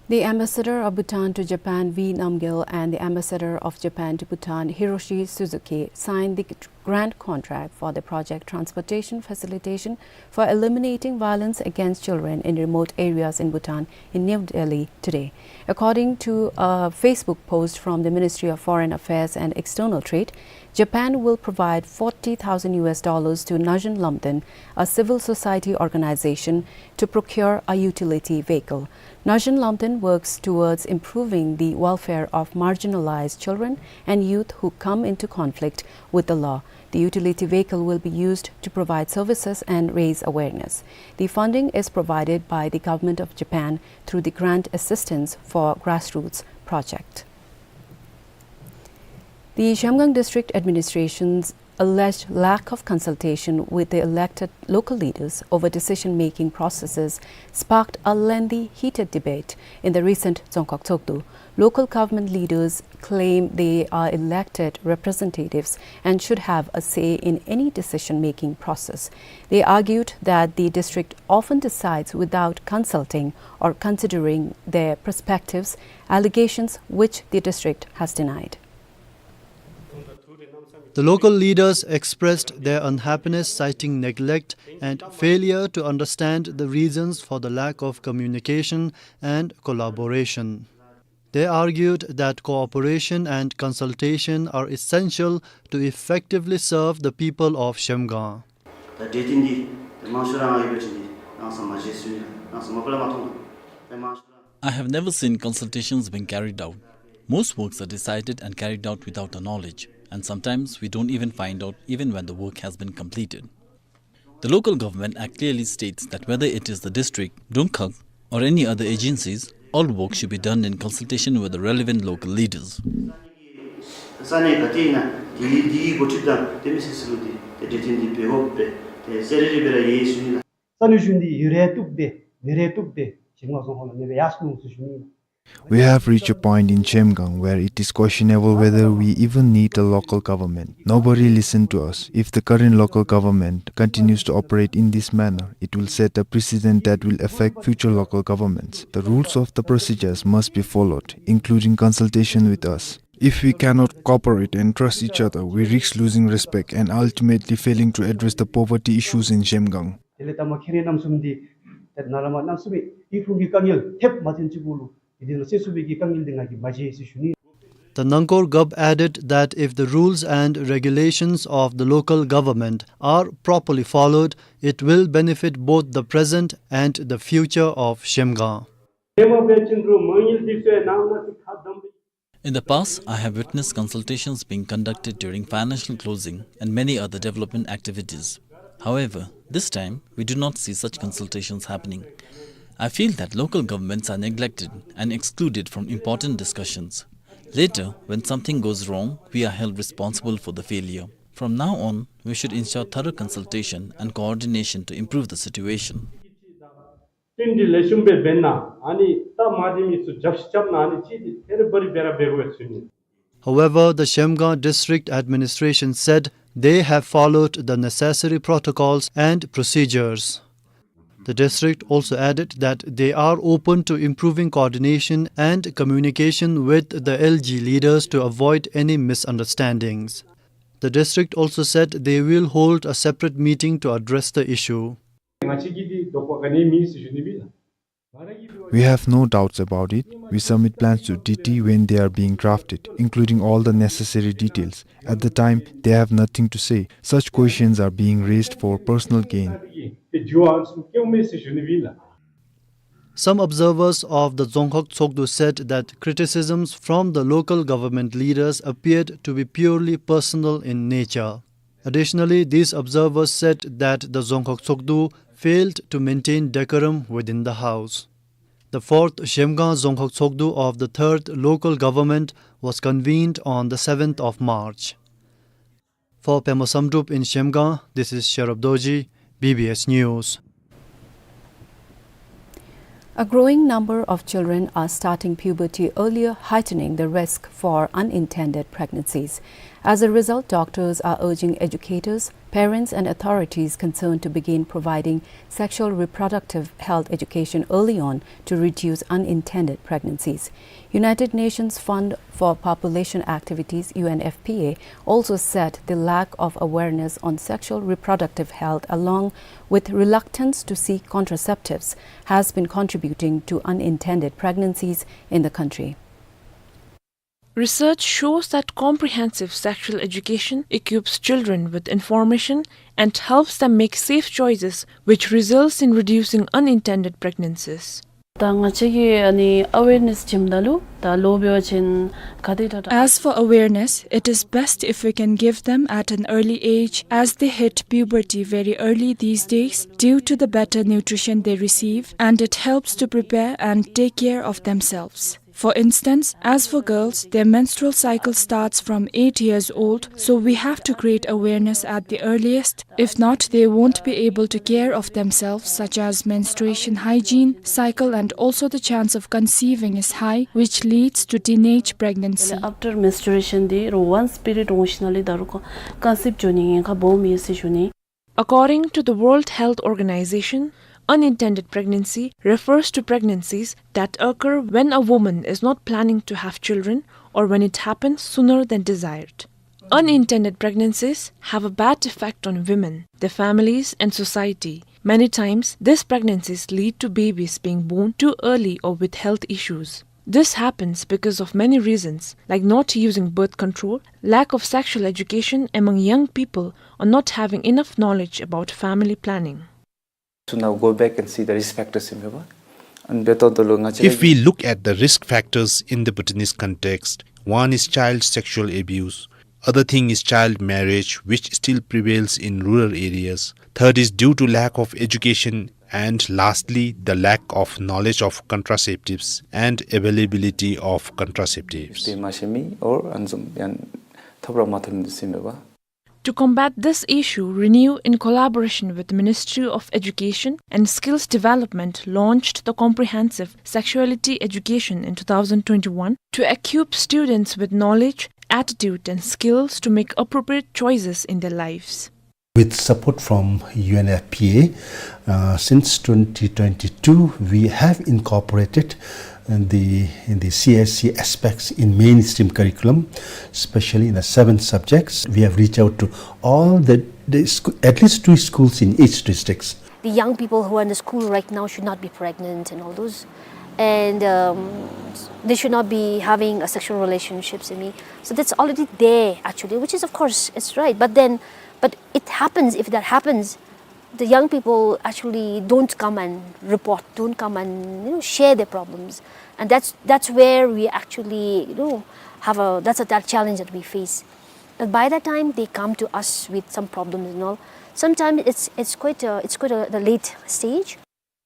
The Ambassador of Bhutan to Japan, V Namgyel, and the Ambassador of Japan to Bhutan, Hiroshi Suzuki, signed the grant contract for the project Transportation Facilitation for Eliminating Violence Against Children in Remote Areas in Bhutan in New Delhi today. According to a Facebook post from the Ministry of Foreign Affairs and External Trade, Japan will provide forty thousand U S dollars to Najon Lamden, a civil society organization, to procure a utility vehicle. Najon Lamden works towards improving the welfare of marginalized children and youth who come into conflict with the law. The utility vehicle will be used to provide services and raise awareness. The funding is provided by the Government of Japan through the Grant Assistance for Grassroots project. The Zhamgang District Administration's Alleged lack of consultation with the elected local leaders over decision-making processes sparked a lengthy, heated debate in the recent Dzongkhag Tshogdu. Local government leaders claim they are elected representatives and should have a say in any decision-making process. They argued that the district often decides without consulting or considering their perspectives, allegations which the district has denied. The local leaders expressed their unhappiness, citing neglect and failure to understand the reasons for the lack of communication and collaboration. They argued that cooperation and consultation are essential to effectively serve the people of Zhemgang. ད་གྲོས་བསྟུན་འདི་ད་མང་ཤོས་ར་ང་ཡོད་པ་ཅིན་འདི་ནང་སང་མ་མཇལ་ཟེར་ཞུ་ནི་ལགས། ནང་སང་མ་པ་ལས་མ་མཐོང་། ད་མང་ཤོས་ར། I have never seen consultations being carried out. Most works are decided and carried out without our knowledge, and sometimes we don't even find out even when the work has been completed. The local government act clearly states that whether it is the district, Dzongkhag, or any other agencies, all work should be done in consultation with the relevant local leaders. ས་གནས་ག་ཏེ་ཨིན་ན་འདི་འདི་འགོ་ཁྲིདཔ་དང་དེ་མི་སེར་ཚུ་ལུ་འདི་ཏེ་གྲོས་བསྟུན་འདི་འབད་དགོ་པས། ཏེ་ཟེར་རེ་རེ་འབད་ར་ཡོད་ཟེར་ཞུ་ནི་ལགས། ས་གནས་གཞུང་འདི་ཡོད་རུང་བཏུབ་སྟེ་མེད་རུང་བཏུབ་སྟེ་ཞིང་ཁ་བཟོ་ཁང་ལུ་མེད་པར་ཡར་སོང་ཟེར་ཞུ་ནི་ལགས། We have reached a point in Zhemgang where it is questionable whether we even need a local government. Nobody listened to us. If the current local government continues to operate in this manner, it will set a precedent that will affect future local governments. The rules of the procedures must be followed, including consultation with us. If we cannot cooperate and trust each other, we risk losing respect and ultimately failing to address the poverty issues in Zhemgang. དེ་ལས་ད་མ་མཁྱེན་རིག་རྣམ་གསུམ་འདི་ཏེ་ནཱ་ལས་མར་རྣམ་གསུམ་མི་ཡིག་ཕུང་གི་དཀའ་ངལ་ཐེབས་མ་ཐོན་ཅིག་གུ་ལུ་དེ་འདི་ནང་སེལ་ཚུགས་པའི་གི་དཀའ་ངལ་འདི་ང་གིས་མ་མཇལ་ཟེར་ཞུ་ནི། The Nangkor Gov added that if the rules and regulations of the local government are properly followed, it will benefit both the present and the future of Zhemgang. དེ་མ་འབད་བ་ཅིན་རུང་མ་དངུལ་འདི་ཚུ་ནང་ན་ཏེ་ཁ་བསྡམས་ཏེ། In the past, I have witnessed consultations being conducted during financial closing and many other development activities. However, this time, we do not see such consultations happening. I feel that local governments are neglected and excluded from important discussions. Later, when something goes wrong, we are held responsible for the failure. From now on, we should ensure thorough consultation and coordination to improve the situation. བསྟུན་གྲོས་ལེགས་ཤོམ་སྦེ་འབད་ན་ཨ་ནི་ད་མ་བདེ་མི་ཚུ་རྒྱབ་ཤིག་རྐྱབ་ན་ཨ་ནི་ཅིག་འདི་ཐད་རི་བ་རི་སྦེ་ར་འབད་དགོ་ཟེར་ཞུ་ནི། However, the Zhemgang District Administration said they have followed the necessary protocols and procedures. The district also added that they are open to improving coordination and communication with the L G leaders to avoid any misunderstandings. The district also said they will hold a separate meeting to address the issue. ང་བཅས་ཀྱིས་འདི་དོགས་པ་ག་ནི་མེད་ཟེར་ཞུ་ནི་ཨིན་ལགས། We have no doubts about it. We submit plans to D T when they are being drafted, including all the necessary details. At the time, they have nothing to say. Such questions are being raised for personal gain. Some observers of the Dzongkhag Tshogdu said that criticisms from the local government leaders appeared to be purely personal in nature. Additionally, these observers said that the Dzongkhag Tshogdu failed to maintain decorum within the house. The fourth Zhemgang Dzongkhag Tshogdu of the third local government was convened on the seventh of March. For Pema Samdrup in Zhemgang, this is Sherab Dorji, B B S News. A growing number of children are starting puberty earlier, heightening the risk for unintended pregnancies. As a result, doctors are urging educators, parents and authorities concerned to begin providing sexual reproductive health education early on to reduce unintended pregnancies. United Nations Fund for Population Activities, U N F P A, also said the lack of awareness on sexual reproductive health, along with reluctance to seek contraceptives, has been contributing to unintended pregnancies in the country. Research shows that comprehensive sexual education equips children with information and helps them make safe choices, which results in reducing unintended pregnancies. ད་ང་བཅས་ཀྱིས་ཨ་ནི་ཨ་ཝེར་ནེསི་བྱིནམ་ད་ལུ་ད་ལོ་འབད་བ་ཅིན་ག་དེ་དྲག་དྲག As for awareness, it is best if we can give them at an early age, as they hit puberty very early these days due to the better nutrition they receive, and it helps to prepare and take care of themselves. For instance, as for girls, their menstrual cycle starts from eight years old, so we have to create awareness at the earliest. If not, they won't be able to care of themselves, such as menstruation hygiene, cycle, and also the chance of conceiving is high, which leads to teenage pregnancy. After menstruation འདི་རུང་once period འོང་ཞིནམ་ལས་ད་རུང་ཀོ་conceive འགྱོ་ནི་ཉེན་ཁ་སྦོམ་ཡོད་ཟེར་ཞུ་ནི། According to the World Health Organization, unintended pregnancy refers to pregnancies that occur when a woman is not planning to have children or when it happens sooner than desired. Unintended pregnancies have a bad effect on women, their families, and society. Many times, these pregnancies lead to babies being born too early or with health issues. This happens because of many reasons, like not using birth control, lack of sexual education among young people, or not having enough knowledge about family planning. So now go back and see the risk factors in Myanmar. And beto dolo nga If we look at the risk factors in the Bhutanese context, one is child sexual abuse, other thing is child marriage, which still prevails in rural areas. Third is due to lack of education, and lastly, the lack of knowledge of contraceptives and availability of contraceptives. Te mashimi or anzum yan thopra matham simeba. To combat this issue, Renew, in collaboration with the Ministry of Education and Skills Development, launched the comprehensive sexuality education in two thousand twenty-one to equip students with knowledge, attitude, and skills to make appropriate choices in their lives. With support from U N F P A, uh, since twenty twenty-two, we have incorporated, uh, the, the C S C aspects in mainstream curriculum, especially in the seven subjects. We have reached out to all the, the schoo-, at least two schools in each districts. The young people who are in the school right now should not be pregnant and all those. And, um, they should not be having a sexual relationships, I mean. So that's already there, actually, which is, of course, it's right. But then, but it happens, if that happens, the young people actually don't come and report, don't come and, you know, share their problems. And that's, that's where we actually, you know, have a, that's a, that challenge that we face. But by the time they come to us with some problems and all, sometimes it's, it's quite a, it's quite a, the late stage.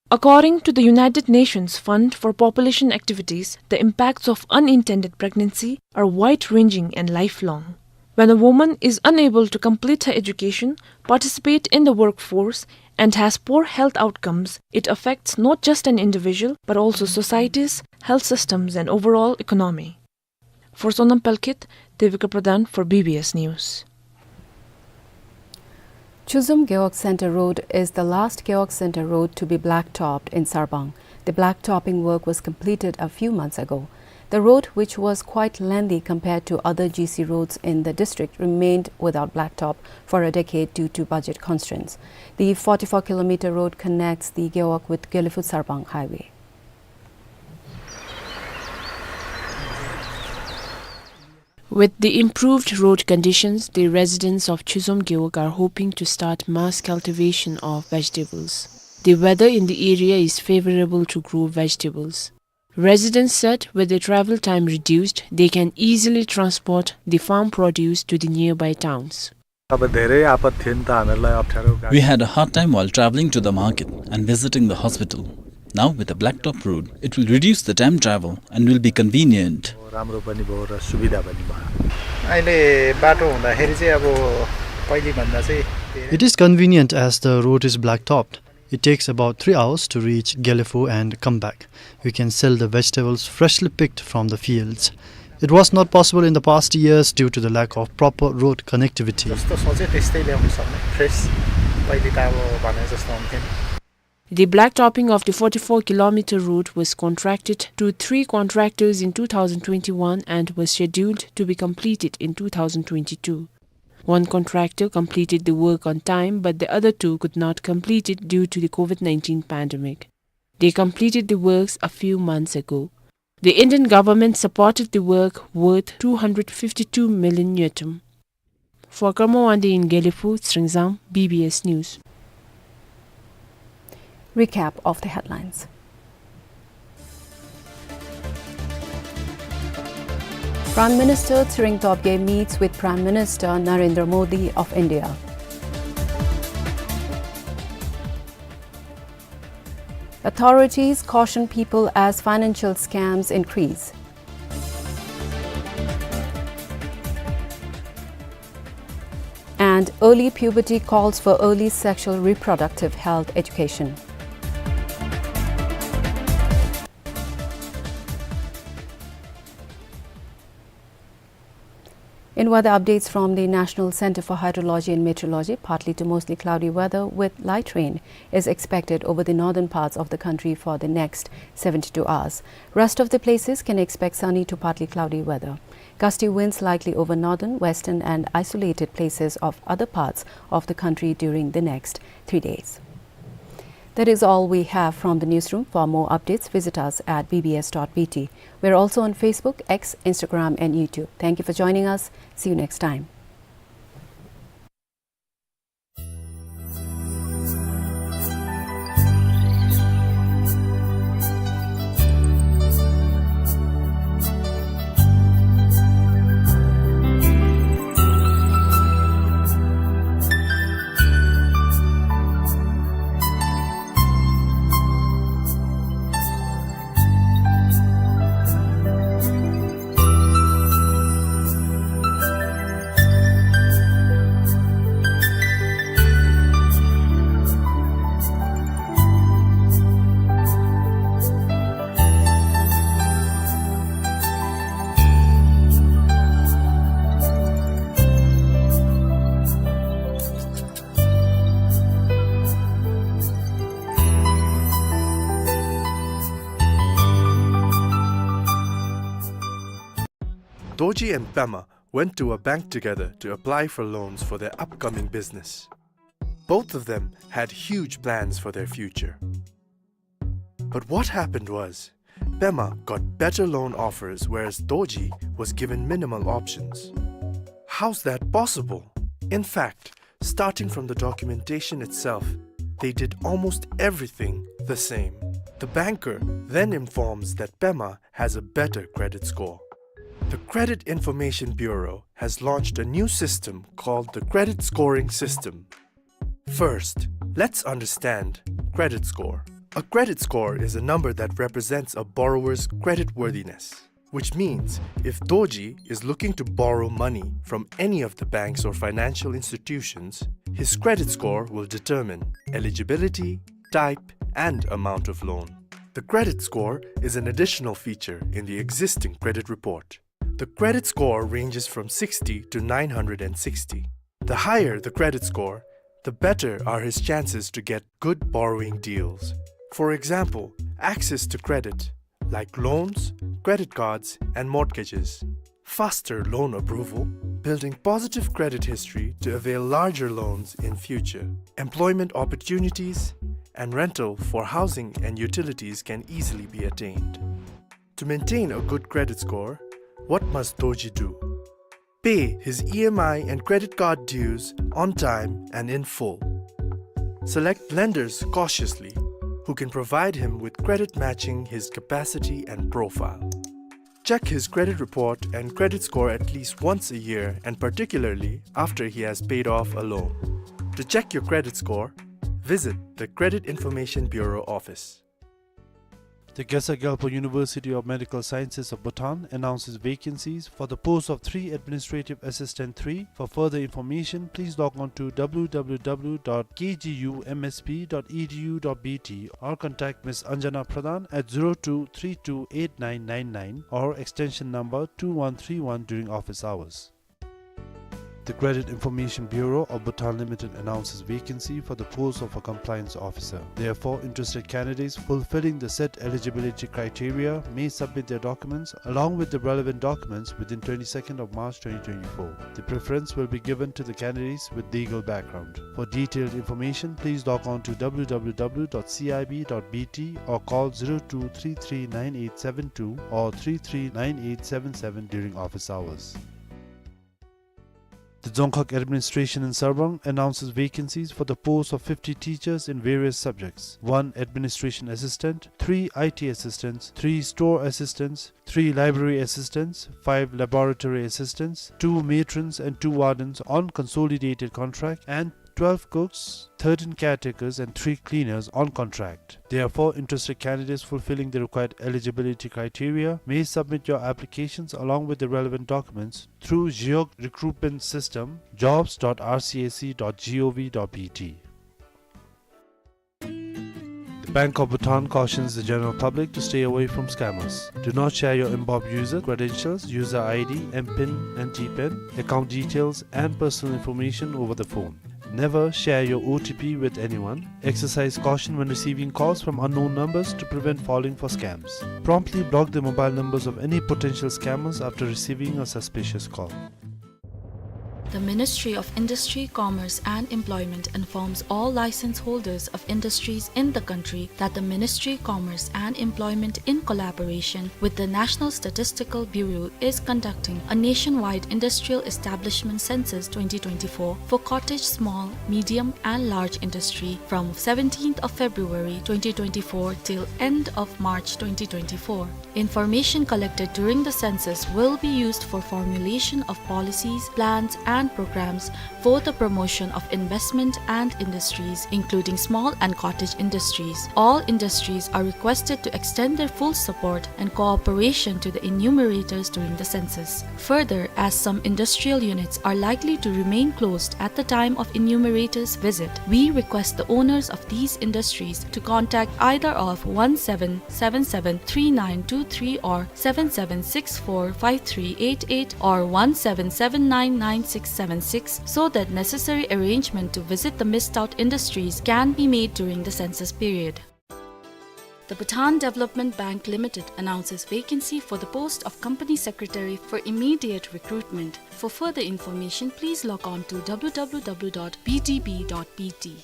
According to the United Nations Fund for Population Activities, the impacts of unintended pregnancy are wide-ranging and lifelong. When a woman is unable to complete her education, participate in the workforce, and has poor health outcomes, it affects not just an individual, but also societies, health systems, and overall economy. For Sonam Palkhet, Devika Pradhan for B B S News. Chuzum Gewog Center Road is the last Gewog Center road to be blacktopped in Sarbang. The blacktopping work was completed a few months ago. The road, which was quite lengthy compared to other G C roads in the district, remained without blacktop for a decade due to budget constraints. The forty-four kilometer road connects the Gewog with Gelephu Sarbang highway. With the improved road conditions, the residents of Chuzum Gewog are hoping to start mass cultivation of vegetables. The weather in the area is favorable to grow vegetables. Residents said with the travel time reduced, they can easily transport the farm produce to the nearby towns. अब धेरै आपत थियो नि त हामीहरूलाई अप्ठ्यारो गाडी We had a hard time while traveling to the market and visiting the hospital. Now with a blacktop road, it will reduce the time travel and will be convenient. राम्रो पनि भयो र सुविधा पनि भयो। अहिले बाटो हुँदाखेरि चाहिँ अब पहिलेभन्दा चाहिँ धेरै It is convenient as the road is blacktopped. It takes about three hours to reach Gelephu and come back. We can sell the vegetables freshly picked from the fields. It was not possible in the past years due to the lack of proper road connectivity. जस्तो सोचे त्यस्तै ल्याउन सक्ने, फ्रेस। पहिले त अब भने जस्तो हुन्थेन। The blacktopping of the forty-four kilometer road was contracted to three contractors in two thousand twenty-one and was scheduled to be completed in two thousand twenty-two. One contractor completed the work on time, but the other two could not complete it due to the COVID nineteen pandemic. They completed the works a few months ago. The Indian government supported the work worth two hundred fifty-two million ngultrum. For Karma Wangdi in Gelephu, Sringzang, B B S News. Recap of the headlines. Prime Minister Tshering Tobgay meets with Prime Minister Narendra Modi of India. Authorities caution people as financial scams increase. And early puberty calls for early sexual reproductive health education. In weather updates from the National Center for Hydrology and Meteorology, partly to mostly cloudy weather with light rain is expected over the northern parts of the country for the next seventy-two hours. Rest of the places can expect sunny to partly cloudy weather. Gusty winds likely over northern, western and isolated places of other parts of the country during the next three days. That is all we have from the newsroom. For more updates, visit us at B B S dot B T. We're also on Facebook, X, Instagram and YouTube. Thank you for joining us. See you next time. Dorji and Pema went to a bank together to apply for loans for their upcoming business. Both of them had huge plans for their future. But what happened was, Pema got better loan offers, whereas Dorji was given minimal options. How's that possible? In fact, starting from the documentation itself, they did almost everything the same. The banker then informs that Pema has a better credit score. The Credit Information Bureau has launched a new system called the Credit Scoring System. First, let's understand credit score. A credit score is a number that represents a borrower's creditworthiness, which means if Dorji is looking to borrow money from any of the banks or financial institutions, his credit score will determine eligibility, type, and amount of loan. The credit score is an additional feature in the existing credit report. The credit score ranges from sixty to nine hundred and sixty. The higher the credit score, the better are his chances to get good borrowing deals. For example, access to credit, like loans, credit cards, and mortgages. Faster loan approval, building positive credit history to avail larger loans in future. Employment opportunities and rental for housing and utilities can easily be attained. To maintain a good credit score, what must Dorji do? Pay his E M I and credit card dues on time and in full. Select lenders cautiously who can provide him with credit matching his capacity and profile. Check his credit report and credit score at least once a year, and particularly after he has paid off a loan. To check your credit score, visit the Credit Information Bureau office. The Khesar Gyalpo University of Medical Sciences of Bhutan announces vacancies for the post of three Administrative Assistant three. For further information, please log on to W W W dot K G U M S B dot E D U dot B T or contact Miss Anjana Pradhan at zero two three two eight nine nine nine or extension number two one three one during office hours. The Credit Information Bureau of Bhutan Limited announces vacancy for the post of a compliance officer. Therefore, interested candidates fulfilling the set eligibility criteria may submit their documents along with the relevant documents within twenty-second of March twenty twenty-four. The preference will be given to the candidates with legal background. For detailed information, please log on to W W W dot C I B dot B T or call zero two three three nine eight seven two or three three nine eight seven seven during office hours. The Dzongkhag Administration in Sarpang announces vacancies for the post of fifty teachers in various subjects: one administration assistant, three I T assistants, three store assistants, three library assistants, five laboratory assistants, two matrons and two wardens on consolidated contract, and twelve cooks, thirteen caretakers, and three cleaners on contract. Therefore, interested candidates fulfilling the required eligibility criteria may submit your applications along with the relevant documents through Geog Recruitment System, jobs dot R C A C dot gov dot B T. The Bank of Bhutan cautions the general public to stay away from scammers. Do not share your mBob user credentials, user I D, M pin and T pin, account details, and personal information over the phone. Never share your O T P with anyone. Exercise caution when receiving calls from unknown numbers to prevent falling for scams. Promptly block the mobile numbers of any potential scammers after receiving a suspicious call. The Ministry of Industry, Commerce and Employment informs all license holders of industries in the country that the Ministry, Commerce and Employment, in collaboration with the National Statistical Bureau, is conducting a nationwide industrial establishment census twenty twenty-four for cottage, small, medium and large industry from seventeenth of February twenty twenty-four till end of March twenty twenty-four. Information collected during the census will be used for formulation of policies, plans, and programs for the promotion of investment and industries, including small and cottage industries. All industries are requested to extend their full support and cooperation to the enumerators during the census. Further, as some industrial units are likely to remain closed at the time of enumerators' visit, we request the owners of these industries to contact either of one seven seven seven three nine two three or seven seven six four five three eight eight or one seven seven nine nine six seven six so that necessary arrangement to visit the missed out industries can be made during the census period. The Bhutan Development Bank Limited announces vacancy for the post of Company Secretary for immediate recruitment. For further information, please log on to w w w dot b d b dot b t.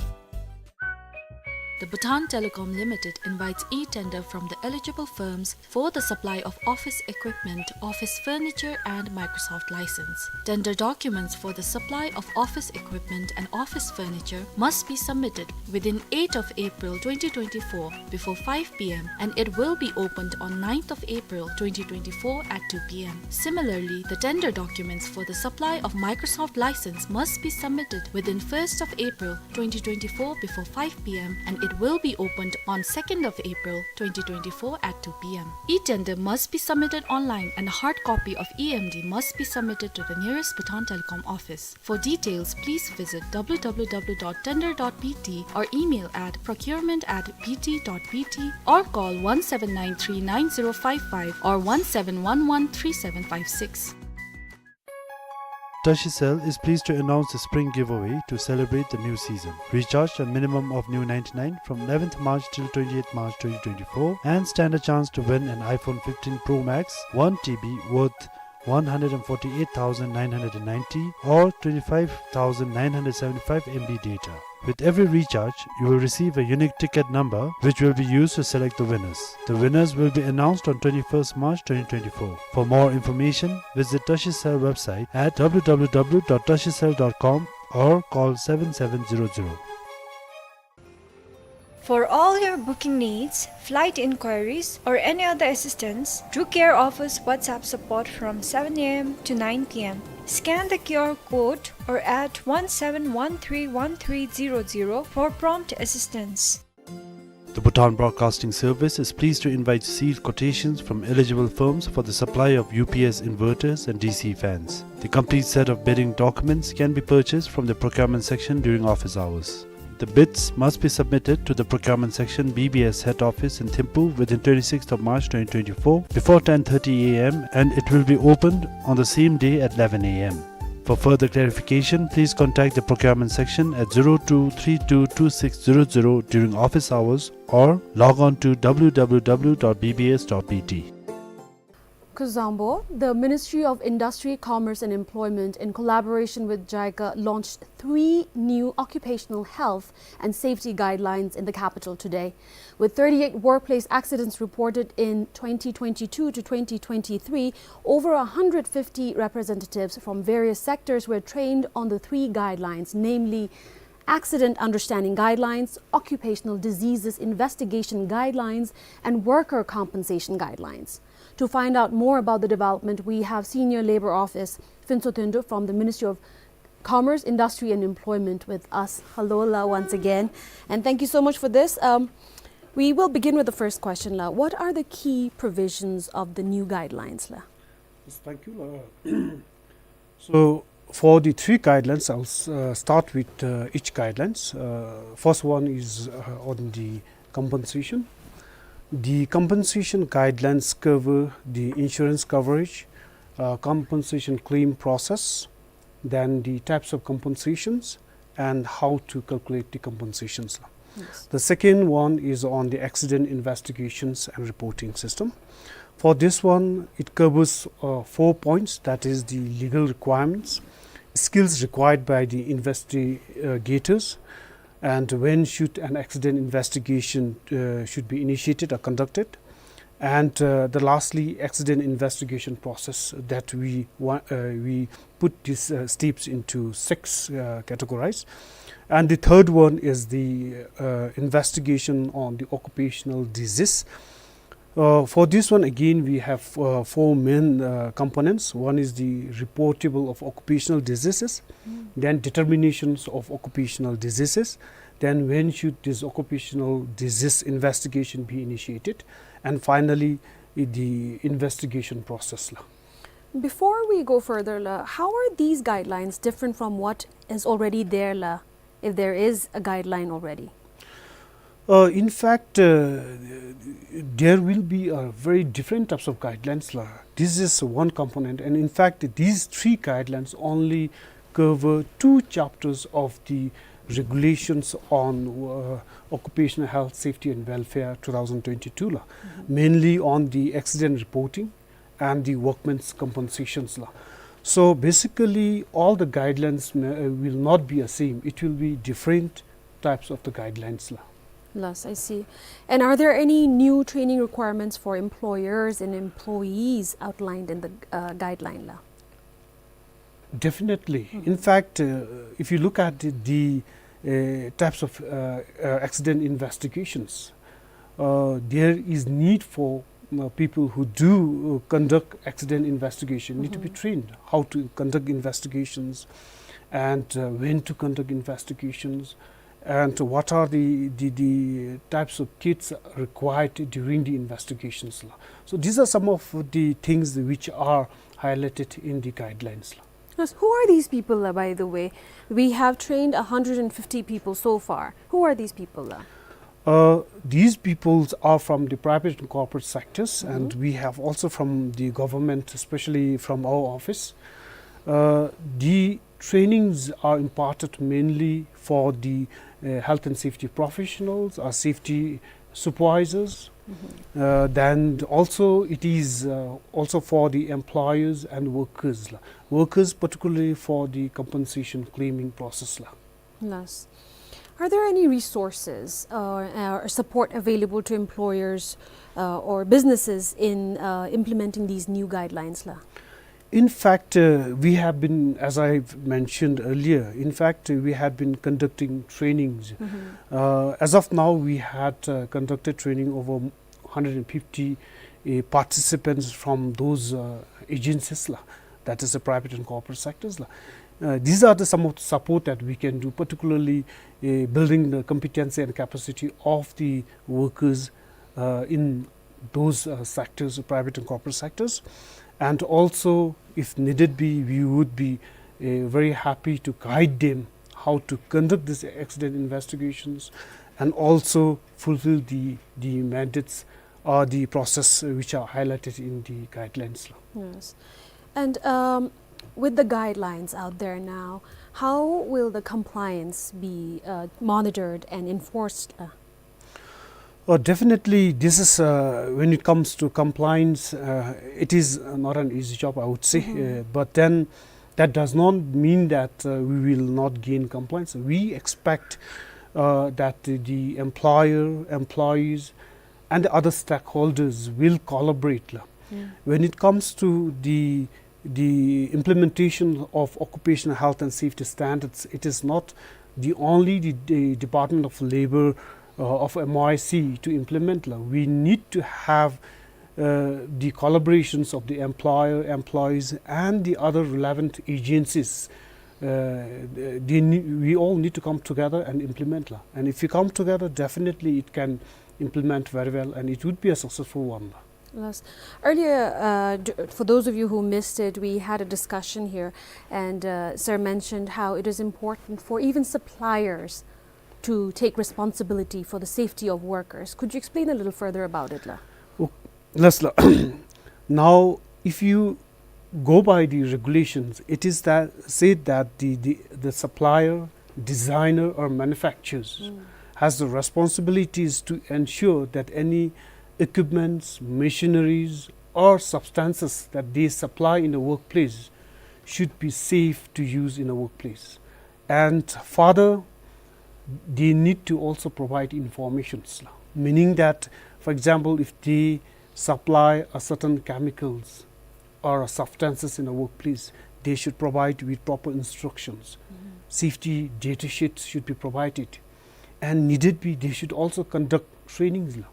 The Bhutan Telecom Limited invites e-tender from the eligible firms for the supply of office equipment, office furniture, and Microsoft license. Tender documents for the supply of office equipment and office furniture must be submitted within eighth of April twenty twenty-four before five p m and it will be opened on ninth of April twenty twenty-four at two p m. Similarly, the tender documents for the supply of Microsoft license must be submitted within first of April twenty twenty-four before five p m and it will be opened on second of April twenty twenty-four at two p m. E-tender must be submitted online and a hard copy of E M D must be submitted to the nearest Bhutan Telecom office. For details, please visit w w w dot tender dot b t or email at procurement at b t dot b t or call one seven nine three nine zero five five or one seven one one three seven five six. Tashicel is pleased to announce the spring giveaway to celebrate the new season. Recharge a minimum of new ninety-nine from eleventh March till twentieth March twenty twenty-four and stand a chance to win an iPhone fifteen Pro Max, one T B worth one hundred and forty-eight thousand nine hundred and ninety or twenty-five thousand nine hundred seventy-five M B data. With every recharge, you will receive a unique ticket number which will be used to select the winners. The winners will be announced on twenty-first March twenty twenty-four. For more information, visit Tashicel website at w w w dot tashicel dot com or call seven seven zero zero. For all your booking needs, flight inquiries, or any other assistance, Drew Care offers WhatsApp support from seven a m to nine p m. Scan the Q R code or at one seven one three one three zero zero for prompt assistance. The Bhutan Broadcasting Service is pleased to invite sealed quotations from eligible firms for the supply of U P S inverters and D C fans. The complete set of bidding documents can be purchased from the procurement section during office hours. The bids must be submitted to the procurement section, B B S head office in Thimphu within twenty-sixth of March twenty twenty-four before ten thirty a m and it will be opened on the same day at eleven a m. For further clarification, please contact the procurement section at zero two three two two six zero zero during office hours or log on to w w w dot b b s dot b t. Kuzuzangpo, the Ministry of Industry, Commerce and Employment, in collaboration with JICA, launched three new occupational health and safety guidelines in the capital today. With thirty-eight workplace accidents reported in twenty twenty-two to twenty twenty-three, over one hundred fifty representatives from various sectors were trained on the three guidelines, namely Accident Understanding Guidelines, Occupational Diseases Investigation Guidelines, and Worker Compensation Guidelines. To find out more about the development, we have Senior Labour Officer Phuntsho Thondu from the Ministry of Commerce, Industry and Employment with us. Hello, la, once again. And thank you so much for this. Um, we will begin with the first question, la. What are the key provisions of the new guidelines, la? Yes, thank you, la. So, for the three guidelines, I'll s-, uh, start with, uh, each guidelines. Uh, first one is, uh, on the compensation. The compensation guidelines cover the insurance coverage, uh, compensation claim process, then the types of compensations, and how to calculate the compensations. Yes. The second one is on the accident investigations and reporting system. For this one, it covers, uh, four points, that is the legal requirements, skills required by the investigators, and when should an accident investigation, uh, should be initiated or conducted, and, uh, the lastly, accident investigation process that we wa-, uh, we put these, uh, steps into six, uh, categories. And the third one is the, uh, investigation on the occupational disease. Uh, for this one, again, we have, uh, four main, uh, components. One is the reportable of occupational diseases, Mm. then determinations of occupational diseases, then when should this occupational disease investigation be initiated, and finally, i-, the investigation process, la. Before we go further, la, how are these guidelines different from what is already there, la, if there is a guideline already? Uh, in fact, uh, there will be a very different types of guidelines, la. This is one component, and in fact, these three guidelines only cover two chapters of the regulations on, uh, occupational health, safety and welfare two thousand twenty-two, la, Mm-hmm. mainly on the accident reporting and the workmen's compensations, la. So basically, all the guidelines may, uh, will not be the same. It will be different types of the guidelines, la. Yes, I see. And are there any new training requirements for employers and employees outlined in the, uh, guideline, la? Definitely. Mm-hmm. In fact, uh, if you look at the, the, uh, types of, uh, uh, accident investigations, uh, there is need for, uh, people who do, uh, conduct accident investigation need to be Mm-hmm. trained how to conduct investigations and, uh, when to conduct investigations and what are the, the, the types of kits required during the investigations, la. So these are some of the things which are highlighted in the guidelines, la. Yes, who are these people, la, by the way? We have trained a hundred and fifty people so far. Who are these people, la? Uh, these peoples are from the private and corporate sectors, Mm-hmm. and we have also from the government, especially from our office. Uh, the trainings are imparted mainly for the, uh, health and safety professionals, uh, safety supervisors. Mm-hmm. Uh, then also it is, uh, also for the employers and workers, la. Workers particularly for the compensation claiming process, la. Yes. Are there any resources, uh, or support available to employers, uh, or businesses in, uh, implementing these new guidelines, la? In fact, uh, we have been, as I've mentioned earlier, in fact, uh, we had been conducting trainings. Mm-hmm. Uh, as of now, we had, uh, conducted training over hundred and fifty, uh, participants from those, uh, agencies, la, that is the private and corporate sectors, la. Uh, these are the some of the support that we can do, particularly, uh, building the competency and capacity of the workers, uh, in those, uh, sectors, private and corporate sectors. And also, if needed be, we would be, uh, very happy to guide them how to conduct these accident investigations and also fulfill the, the mandates or the process, uh, which are highlighted in the guidelines, la. Yes. And, um, with the guidelines out there now, how will the compliance be, uh, monitored and enforced, la? Uh, definitely, this is, uh, when it comes to compliance, uh, it is, uh, not an easy job, I would say. Mm-hmm. Uh, but then that does not mean that, uh, we will not gain compliance. We expect, uh, that the, the employer, employees, and the other stakeholders will collaborate, la. Yeah. When it comes to the, the implementation of occupational health and safety standards, it is not the only the, the Department of Labor, uh, of M O I C to implement, la. We need to have, uh, the collaborations of the employer, employees, and the other relevant agencies uh, they ne- we all need to come together and implement la. And if we come together, definitely it can implement very well, and it would be a successful one la. Yes. Earlier, uh, d- for those of you who missed it, we had a discussion here, and uh, Sir mentioned how it is important for even suppliers to take responsibility for the safety of workers. Could you explain a little further about it la? Oh, yes la. Now, if you go by the regulations, it is that said that the, the, the supplier, designer or manufacturers has the responsibilities to ensure that any equipments, machineries or substances that they supply in the workplace should be safe to use in the workplace. And further, they need to also provide informations la. Meaning that, for example, if they supply a certain chemicals or substances in a workplace, they should provide with proper instructions. Safety data sheets should be provided, and needed be, they should also conduct trainings la.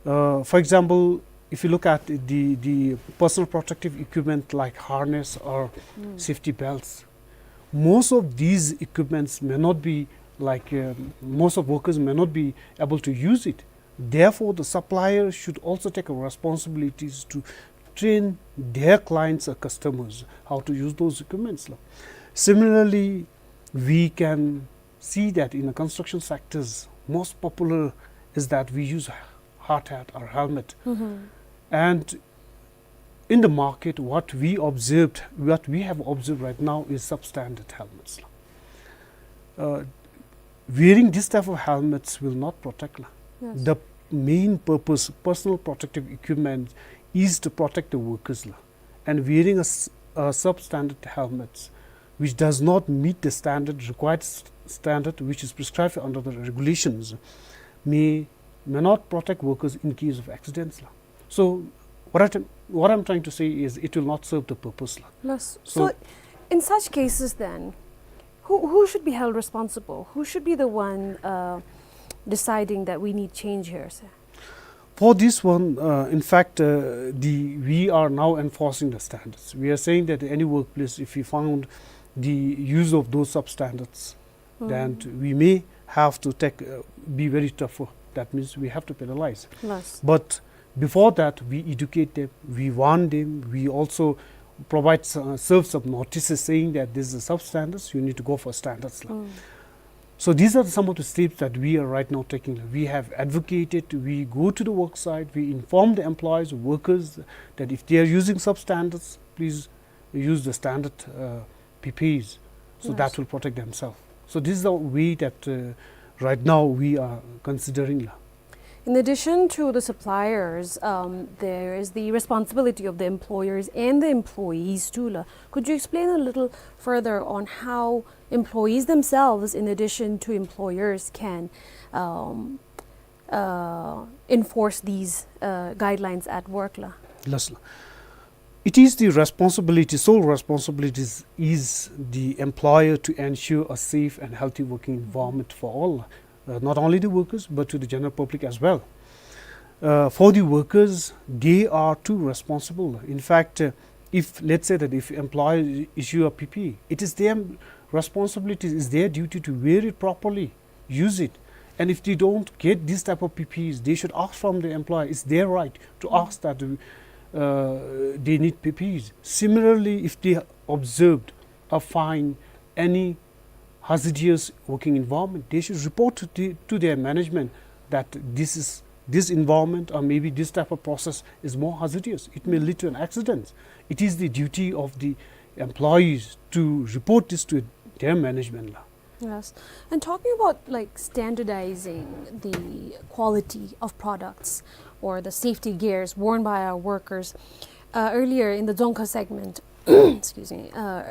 Uh, for example, if you look at the, the personal protective equipment like harness or safety belts, most of these equipments may not be like, um, most of workers may not be able to use it. Therefore, the supplier should also take responsibilities to train their clients or customers how to use those equipments la. Similarly, we can see that in the construction sectors, most popular is that we use hard hat or helmet. And in the market, what we observed, what we have observed right now is substandard helmets la. Uh, wearing this type of helmets will not protect la. Yes. The main purpose, personal protective equipment, is to protect the workers la. And wearing a, s- a substandard helmets, which does not meet the standard, required s- standard which is prescribed under the regulations, may, may not protect workers in case of accidents la. So what I, what I'm trying to say is it will not serve the purpose la. Yes. So, so in such cases then, who, who should be held responsible? Who should be the one uh, deciding that we need change here, sir? For this one, uh, in fact, uh, the, we are now enforcing the standards. We are saying that any workplace, if we found the use of those substandards, then we may have to take, uh, be very tougher. That means we have to penalize. Yes. But before that, we educate them, we warn them, we also provide s- uh, serve some notices saying that this is a substandard, you need to go for standards la. So these are some of the steps that we are right now taking. We have advocated, we go to the work site, we inform the employees, workers, that if they are using substandards, please use the standard uh, P P Es. So that will protect themselves. So this is the way that uh, right now we are considering la. In addition to the suppliers, um, there is the responsibility of the employers and the employees too la. Could you explain a little further on how employees themselves, in addition to employers, can um, uh, enforce these uh, guidelines at work la? Yes la. It is the responsibility, sole responsibilities is the employer to ensure a safe and healthy working environment for all, uh, not only the workers but to the general public as well. Uh, for the workers, they are too responsible. In fact, uh, if, let's say that if employer issue a P P E, it is their responsibility, it's their duty to wear it properly, use it. And if they don't get this type of P P Es, they should ask from the employer. It's their right to ask that uh, they need P P Es. Similarly, if they observed or find any hazardous working environment, they should report to, the, to their management that this is, this environment or maybe this type of process is more hazardous. It may lead to an accident. It is the duty of the employees to report this to their management la. Yes. And talking about, like, standardizing the quality of products or the safety gears worn by our workers, uh, earlier in the Dzongkha segment, excuse me, uh,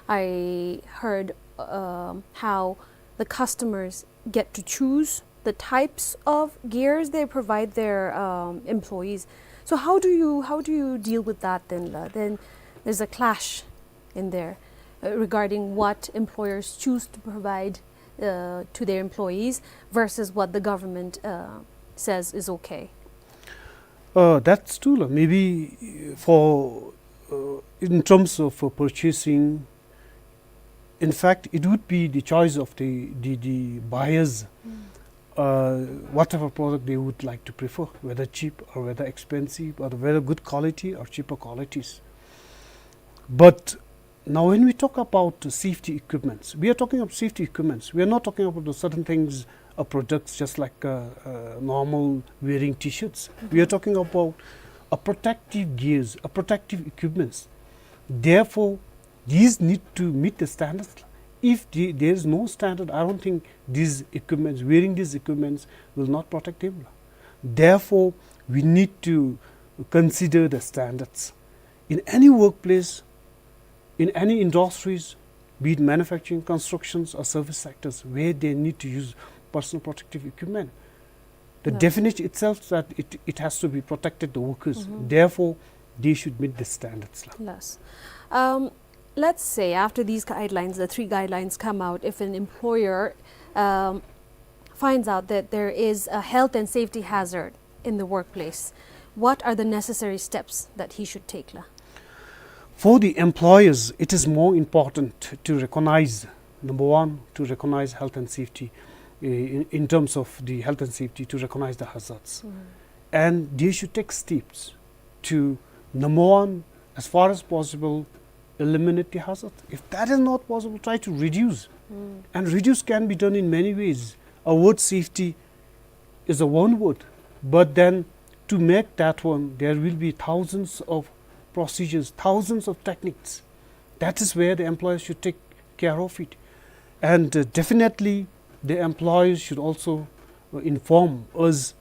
I heard um, how the customers get to choose the types of gears they provide their um, employees. So how do you, how do you deal with that then la? Then there's a clash in there uh, regarding what employers choose to provide uh, to their employees versus what the government uh, says is okay. Uh, that's true la. Maybe for uh, in terms of uh, purchasing, In fact, it would be the choice of the, the, the buyers, uh, whatever product they would like to prefer, whether cheap or whether expensive, or whether good quality or cheaper qualities. But now, when we talk about the safety equipments, we are talking of safety equipments. We are not talking about the certain things or products just like, uh, uh, normal wearing T-shirts. We are talking about a protective gears, a protective equipments. Therefore, these need to meet the standards. If the, there is no standard, I don't think these equipments, wearing these equipments will not protect him. Therefore, we need to consider the standards. In any workplace, in any industries, be it manufacturing, constructions, or service sectors, where they need to use personal protective equipment, the definition itself that it, it has to be protected, the workers. Therefore, they should meet the standards. Yes. Um, let's say after these guidelines, the three guidelines come out, if an employer, um, finds out that there is a health and safety hazard in the workplace, what are the necessary steps that he should take, la? For the employers, it is more important to recognize, number one, to recognize health and safety, uh, in, in terms of the health and safety, to recognize the hazards. And they should take steps to, number one, as far as possible, eliminate the hazard. If that is not possible, try to reduce. And reduce can be done in many ways. A word safety is a one word, but then to make that one, there will be thousands of procedures, thousands of techniques. That is where the employers should take care of it. And, uh, definitely, the employers should also, uh, inform us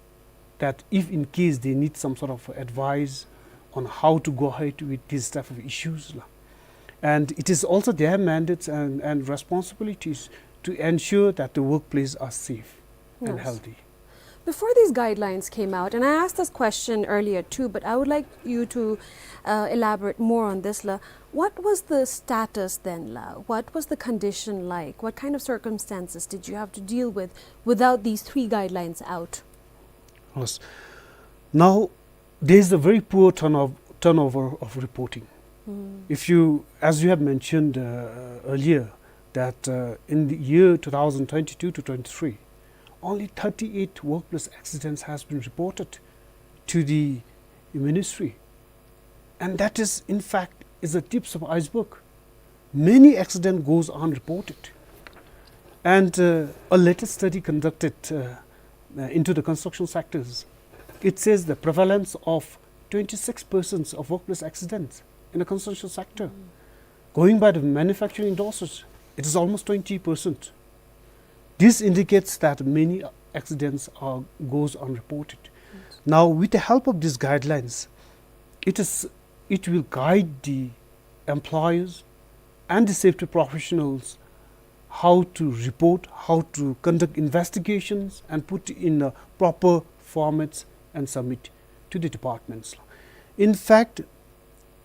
that if in case they need some sort of advice on how to go ahead with these type of issues, la. And it is also their mandates and, and responsibilities to ensure that the workplace are safe and healthy. Before these guidelines came out, and I asked this question earlier too, but I would like you to, uh, elaborate more on this, la. What was the status then, la? What was the condition like? What kind of circumstances did you have to deal with without these three guidelines out? Yes. Now, there is a very poor turn of, turnover of reporting. If you, as you have mentioned, uh, earlier, that, uh, in the year two thousand twenty-two to twenty-three, only thirty-eight workplace accidents has been reported to the ministry. And that is, in fact, is the tips of iceberg. Many accident goes unreported. And, uh, a latest study conducted, uh, uh, into the construction sectors, it says the prevalence of twenty-six percent of workplace accidents in the construction sector. Going by the manufacturing industries, it is almost twenty percent. This indicates that many accidents are, goes unreported. Now, with the help of these guidelines, it is, it will guide the employers and the safety professionals how to report, how to conduct investigations, and put in a proper formats and submit to the departments. In fact,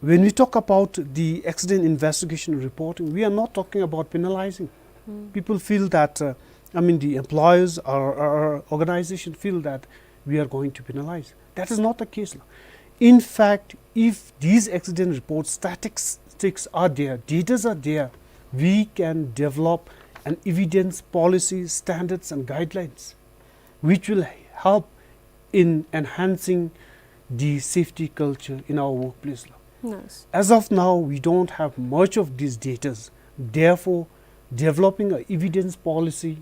when we talk about the accident investigation reporting, we are not talking about penalizing. People feel that, uh, I mean, the employers or, or, or organization feel that we are going to penalize. That is not the case. In fact, if these accident reports, statistics are there, datas are there, we can develop an evidence policy, standards and guidelines which will help in enhancing the safety culture in our workplace. As of now, we don't have much of these datas. Therefore, developing a evidence policy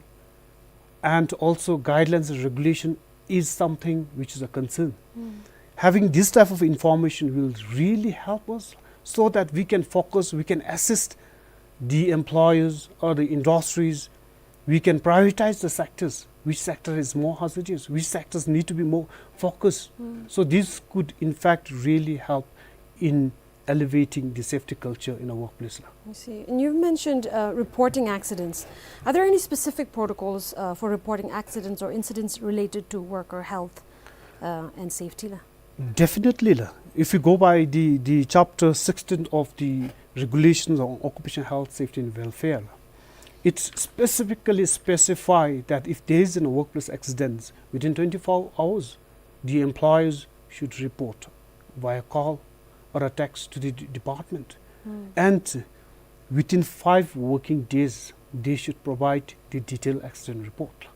and also guidelines and regulation is something which is a concern. Having this type of information will really help us so that we can focus, we can assist the employers or the industries. We can prioritize the sectors, which sector is more hazardous, which sectors need to be more focused. So this could, in fact, really help in elevating the safety culture in a workplace. I see. And you've mentioned, uh, reporting accidents. Are there any specific protocols, uh, for reporting accidents or incidents related to worker health, uh, and safety, la? Definitely, la. If you go by the, the chapter sixteen of the regulations on occupational health, safety and welfare, la, it specifically specify that if there is a workplace accident, within twenty-four hours, the employees should report via call or a text to the d-, department. And Within five working days, they should provide the detailed accident report.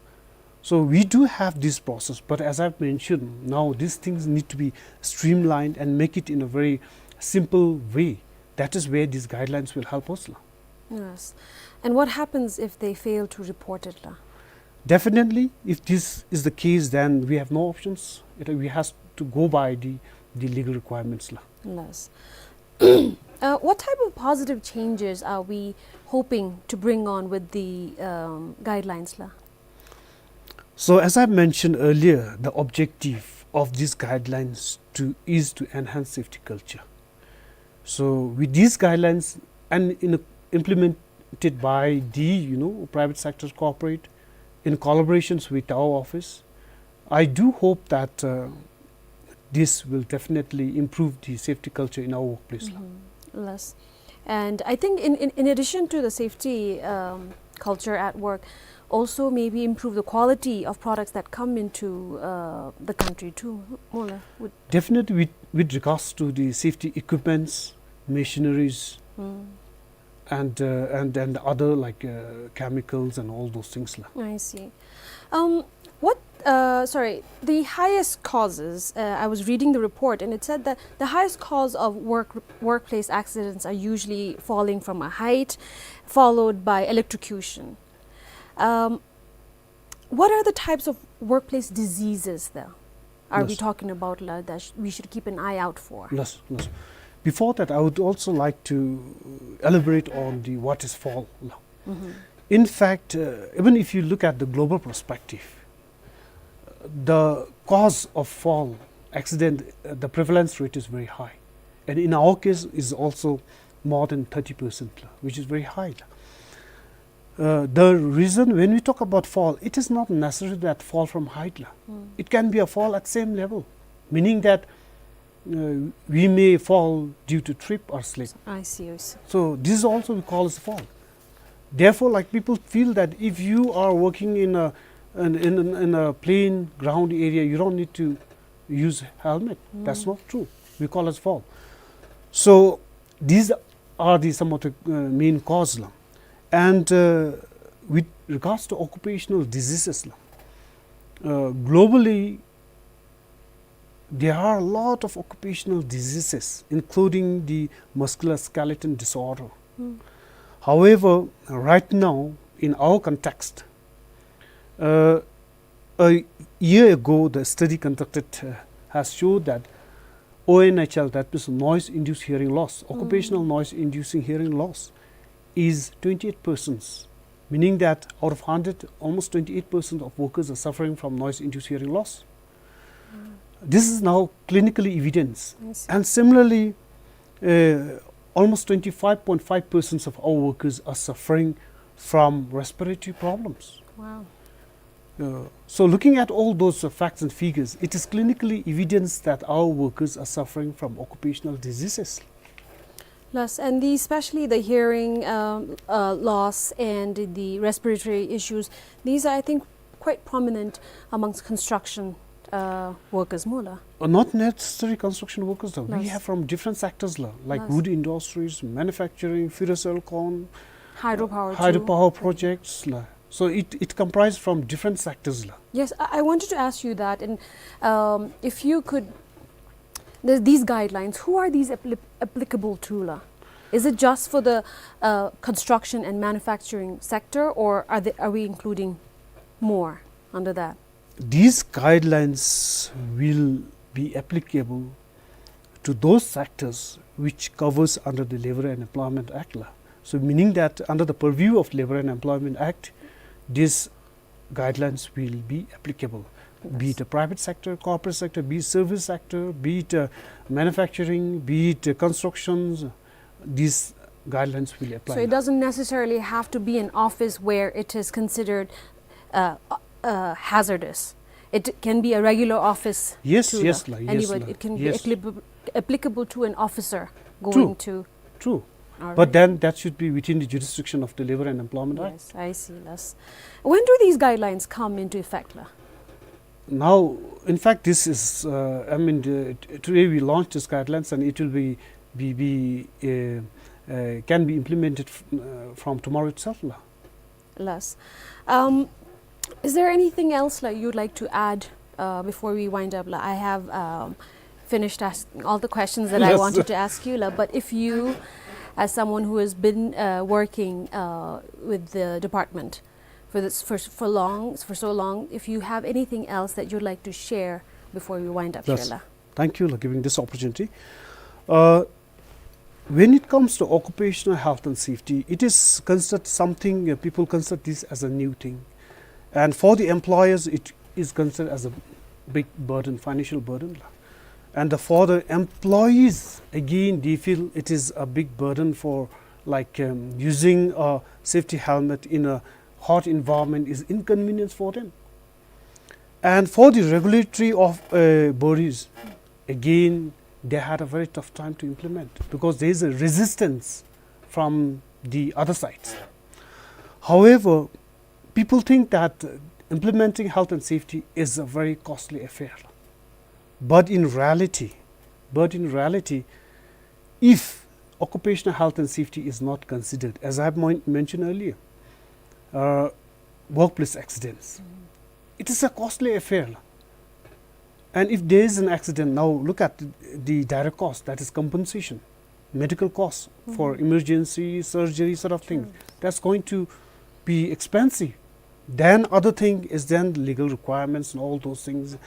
So we do have this process, but as I've mentioned, now these things need to be streamlined and make it in a very simple way. That is where these guidelines will help us la. Yes. And what happens if they fail to report it la? Definitely, if this is the case, then we have no options. It, we has to go by the, the legal requirements la. Yes. Uh, what type of positive changes are we hoping to bring on with the, um, guidelines la? So as I mentioned earlier, the objective of these guidelines to, is to enhance safety culture. So with these guidelines and in, implemented by the, you know, private sector corporate in collaborations with our office, I do hope that, uh, this will definitely improve the safety culture in our workplace la. Mm-hmm. Yes. And I think in, in, in addition to the safety, um, culture at work, also maybe improve the quality of products that come into, uh, the country too. Mo la, would Definitely with, with regards to the safety equipments, machineries, Mm. and, uh, and, and other, like, uh, chemicals and all those things la. I see. Um, what, uh, sorry, the highest causes, uh, I was reading the report and it said that the highest cause of work, workplace accidents are usually falling from a height, followed by electrocution. Um, what are the types of workplace diseases there are we Yes. talking about la, that sh-, we should keep an eye out for? Yes, yes. Before that, I would also like to elaborate on the what is fall la. Mm-hmm. In fact, uh, even if you look at the global perspective, the cause of fall accident, uh, the prevalence rate is very high. And in our case, is also more than thirty percent la, which is very high la. Uh, the reason when we talk about fall, it is not necessarily that fall from height la. Mm. It can be a fall at same level, meaning that, uh, we may fall due to trip or slip. I see, I see. So this is also we call as fall. Therefore, like, people feel that if you are working in a, in, in, in a plain ground area, you don't need to use helmet. That's Mm. not true. We call as fall. So these are the, some of the, uh, main cause la. And, uh, with regards to occupational diseases la, uh, globally, there are a lot of occupational diseases, including the musculoskeletal disorder. Mm. However, right now, in our context, uh, a year ago, the study conducted, uh, has showed that O N H L, that means noise-induced hearing loss, occupational Mm. noise-inducing hearing loss, is twenty-eight percent, meaning that out of hundred, almost twenty-eight percent of workers are suffering from noise-induced hearing loss. Mm. This is now clinically evidence. I see. And similarly, uh, almost twenty-five point five percent of our workers are suffering from respiratory problems. Wow. Uh, so looking at all those, uh, facts and figures, it is clinically evidence that our workers are suffering from occupational diseases. Yes, and the, especially the hearing, um, uh, loss and the respiratory issues, these are, I think, quite prominent amongst construction, uh, workers, mo la. Uh, not necessarily construction workers la. We Yes. have from different sectors la, like Yes. wood industries, manufacturing, ferrosilicon, Hydropower too. hydropower projects la. So it, it comprised from different sectors la. Yes, I, I wanted to ask you that, and, um, if you could, the, these guidelines, who are these appli-, applicable to la? Is it just for the, uh, construction and manufacturing sector, or are they, are we including more under that? These guidelines will be applicable to those sectors which covers under the Labour and Employment Act la. So meaning that under the purview of Labour and Employment Act, these guidelines will be applicable. Be Yes. it a private sector, corporate sector, be it service sector, be it, uh, manufacturing, be it, uh, constructions, these guidelines will apply So it la. doesn't necessarily have to be an office where it is considered, uh, uh, hazardous. It can be a regular office Yes, too, yes la. la, yes Anyway, la, it can be yes. applicable, applicable to an officer going True. to True. All But right. then that should be within the jurisdiction of the Labour and Employment Act. Yes, I see, yes. When do these guidelines come into effect la? Now, in fact, this is, uh, I mean, the, t-, today we launched these guidelines and it will be, be, be, uh, uh, can be implemented f-, uh, from tomorrow itself, la. Yes. Um, is there anything else, like, you'd like to add, uh, before we wind up? Like, I have, um, finished asking all the questions that I Yes. wanted to ask you, la, but if you, as someone who has been, uh, working, uh, with the department for this, for, for long, for so long, if you have anything else that you'd like to share before we wind up Yes. here, la. Thank you for giving this opportunity. Uh, when it comes to occupational health and safety, it is considered something, uh, people consider this as a new thing. And for the employers, it is considered as a big burden, financial burden. And the, for the employees, again, they feel it is a big burden for, like, um, using a safety helmet in a hot environment is inconvenience for them. And for the regulatory of, uh, bodies, again, they had a very tough time to implement because there is a resistance from the other sides. However, people think that, uh, implementing health and safety is a very costly affair. But in reality, but in reality, if occupational health and safety is not considered, as I have mon-, mentioned earlier, uh, workplace accidents, it is a costly affair. And if there is an accident, now look at the direct cost, that is compensation, medical costs for emergency surgery sort of thing. That's going to be expensive. Then other thing is then legal requirements and all those things.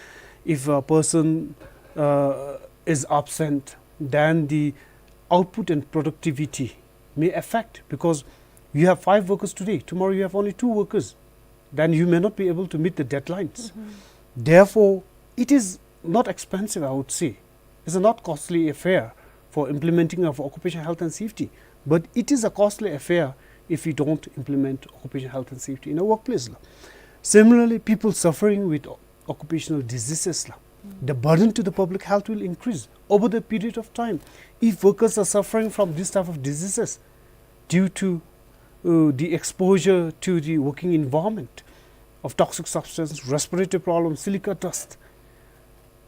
If a person, uh, is absent, then the output and productivity may affect, because you have five workers today, tomorrow you have only two workers, then you may not be able to meet the deadlines. Therefore, it is not expensive, I would say. It's not costly affair for implementing of occupational health and safety, but it is a costly affair if we don't implement occupational health and safety in a workplace, la. Similarly, people suffering with o-, occupational diseases, la. The burden to the public health will increase over the period of time. If workers are suffering from this type of diseases due to, uh, the exposure to the working environment of toxic substance, respiratory problems, silica dust,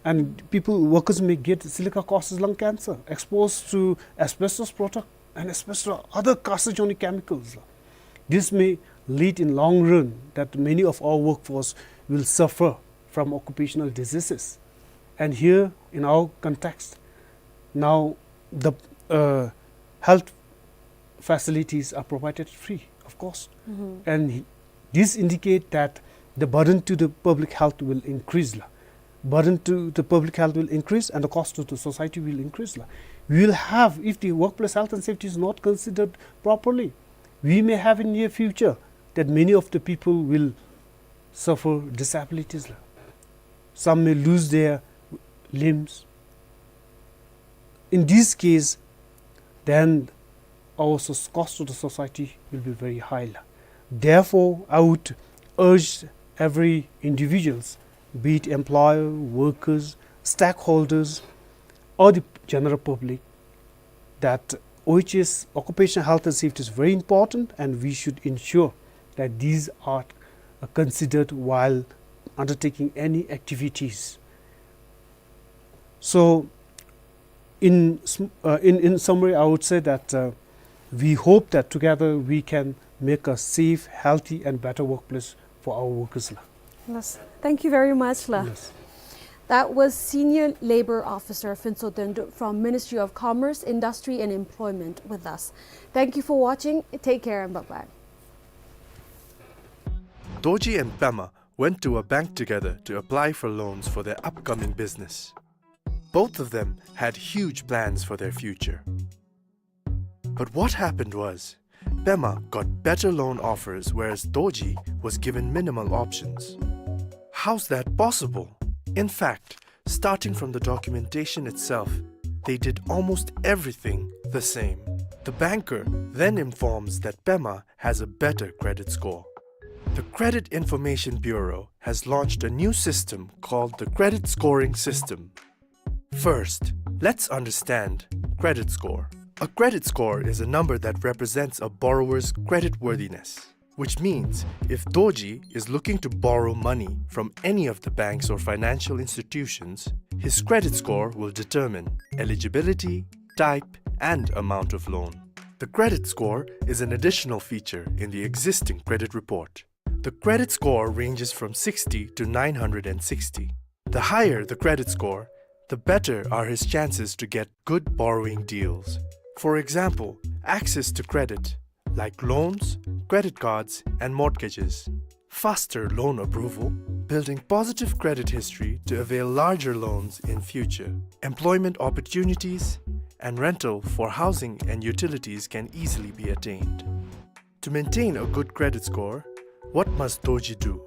and people, workers may get silica causes lung cancer, exposed to asbestos product and asbestos, other carcinogenic chemicals. This may lead in long run that many of our workforce will suffer from occupational diseases. And here, in our context, now the, uh, health facilities are provided free, of course. And he, this indicate that the burden to the public health will increase, la. Burden to the public health will increase and the cost to the society will increase, la. We will have, if the workplace health and safety is not considered properly, we may have in near future that many of the people will suffer disabilities, la. Some may lose their limbs. In this case, then our soc-, cost to the society will be very high, la. Therefore, I would urge every individuals, be it employer, workers, stakeholders, or the general public, that O H S, occupational health and safety, is very important, and we should ensure that these are, uh, considered while undertaking any activities. So, in sm-, uh, in, in summary, I would say that, uh, we hope that together we can make a safe, healthy, and better workplace for our workers, la. Yes. Thank you very much, la. Yes. That was Senior Labor Officer Phuntsho Dendrup from Ministry of Commerce, Industry and Employment with us. Thank you for watching. Take care and bye-bye. Dorji and Pema went to a bank together to apply for loans for their upcoming business. Both of them had huge plans for their future. But what happened was, Pema got better loan offers, whereas Dorji was given minimal options. How's that possible? In fact, starting from the documentation itself, they did almost everything the same. The banker then informs that Pema has a better credit score. The Credit Information Bureau has launched a new system called the Credit Scoring System. First, let's understand credit score. A credit score is a number that represents a borrower's creditworthiness, which means if Dorji is looking to borrow money from any of the banks or financial institutions, his credit score will determine eligibility, type, and amount of loan. The credit score is an additional feature in the existing credit report. The credit score ranges from sixty to nine hundred and sixty. The higher the credit score, the better are his chances to get good borrowing deals. For example, access to credit, like loans, credit cards, and mortgages. Faster loan approval, building positive credit history to avail larger loans in future. Employment opportunities and rental for housing and utilities can easily be attained. To maintain a good credit score, what must Dorji do?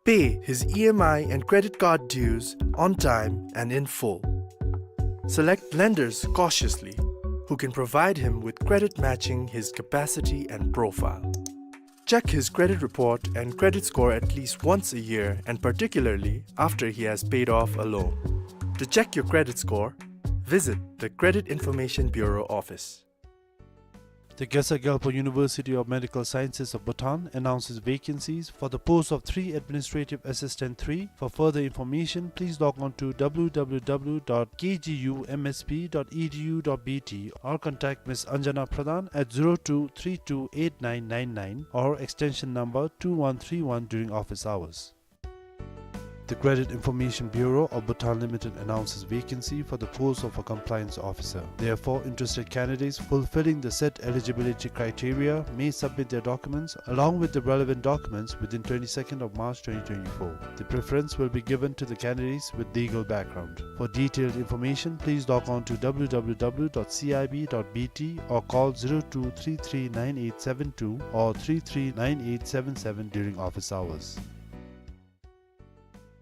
Pay his E M I and credit card dues on time and in full. Select lenders cautiously who can provide him with credit matching his capacity and profile. Check his credit report and credit score at least once a year, and particularly after he has paid off a loan. To check your credit score, visit the Credit Information Bureau office. The Khesar Gyalpo University of Medical Sciences of Bhutan announces vacancies for the post of three Administrative Assistant three. For further information, please log on to W W W dot K G U M S P dot E D U dot B T or contact Miss Anjana Pradhan at zero two three two eight nine nine nine or extension number two one three one during office hours. The Credit Information Bureau of Bhutan Limited announces vacancy for the post of a compliance officer. Therefore, interested candidates fulfilling the set eligibility criteria may submit their documents along with the relevant documents within twenty-second of March twenty twenty-four. The preference will be given to the candidates with legal background. For detailed information, please log on to W W W dot C I B dot B T or call zero two three three nine eight seven two or three three nine eight seven seven during office hours.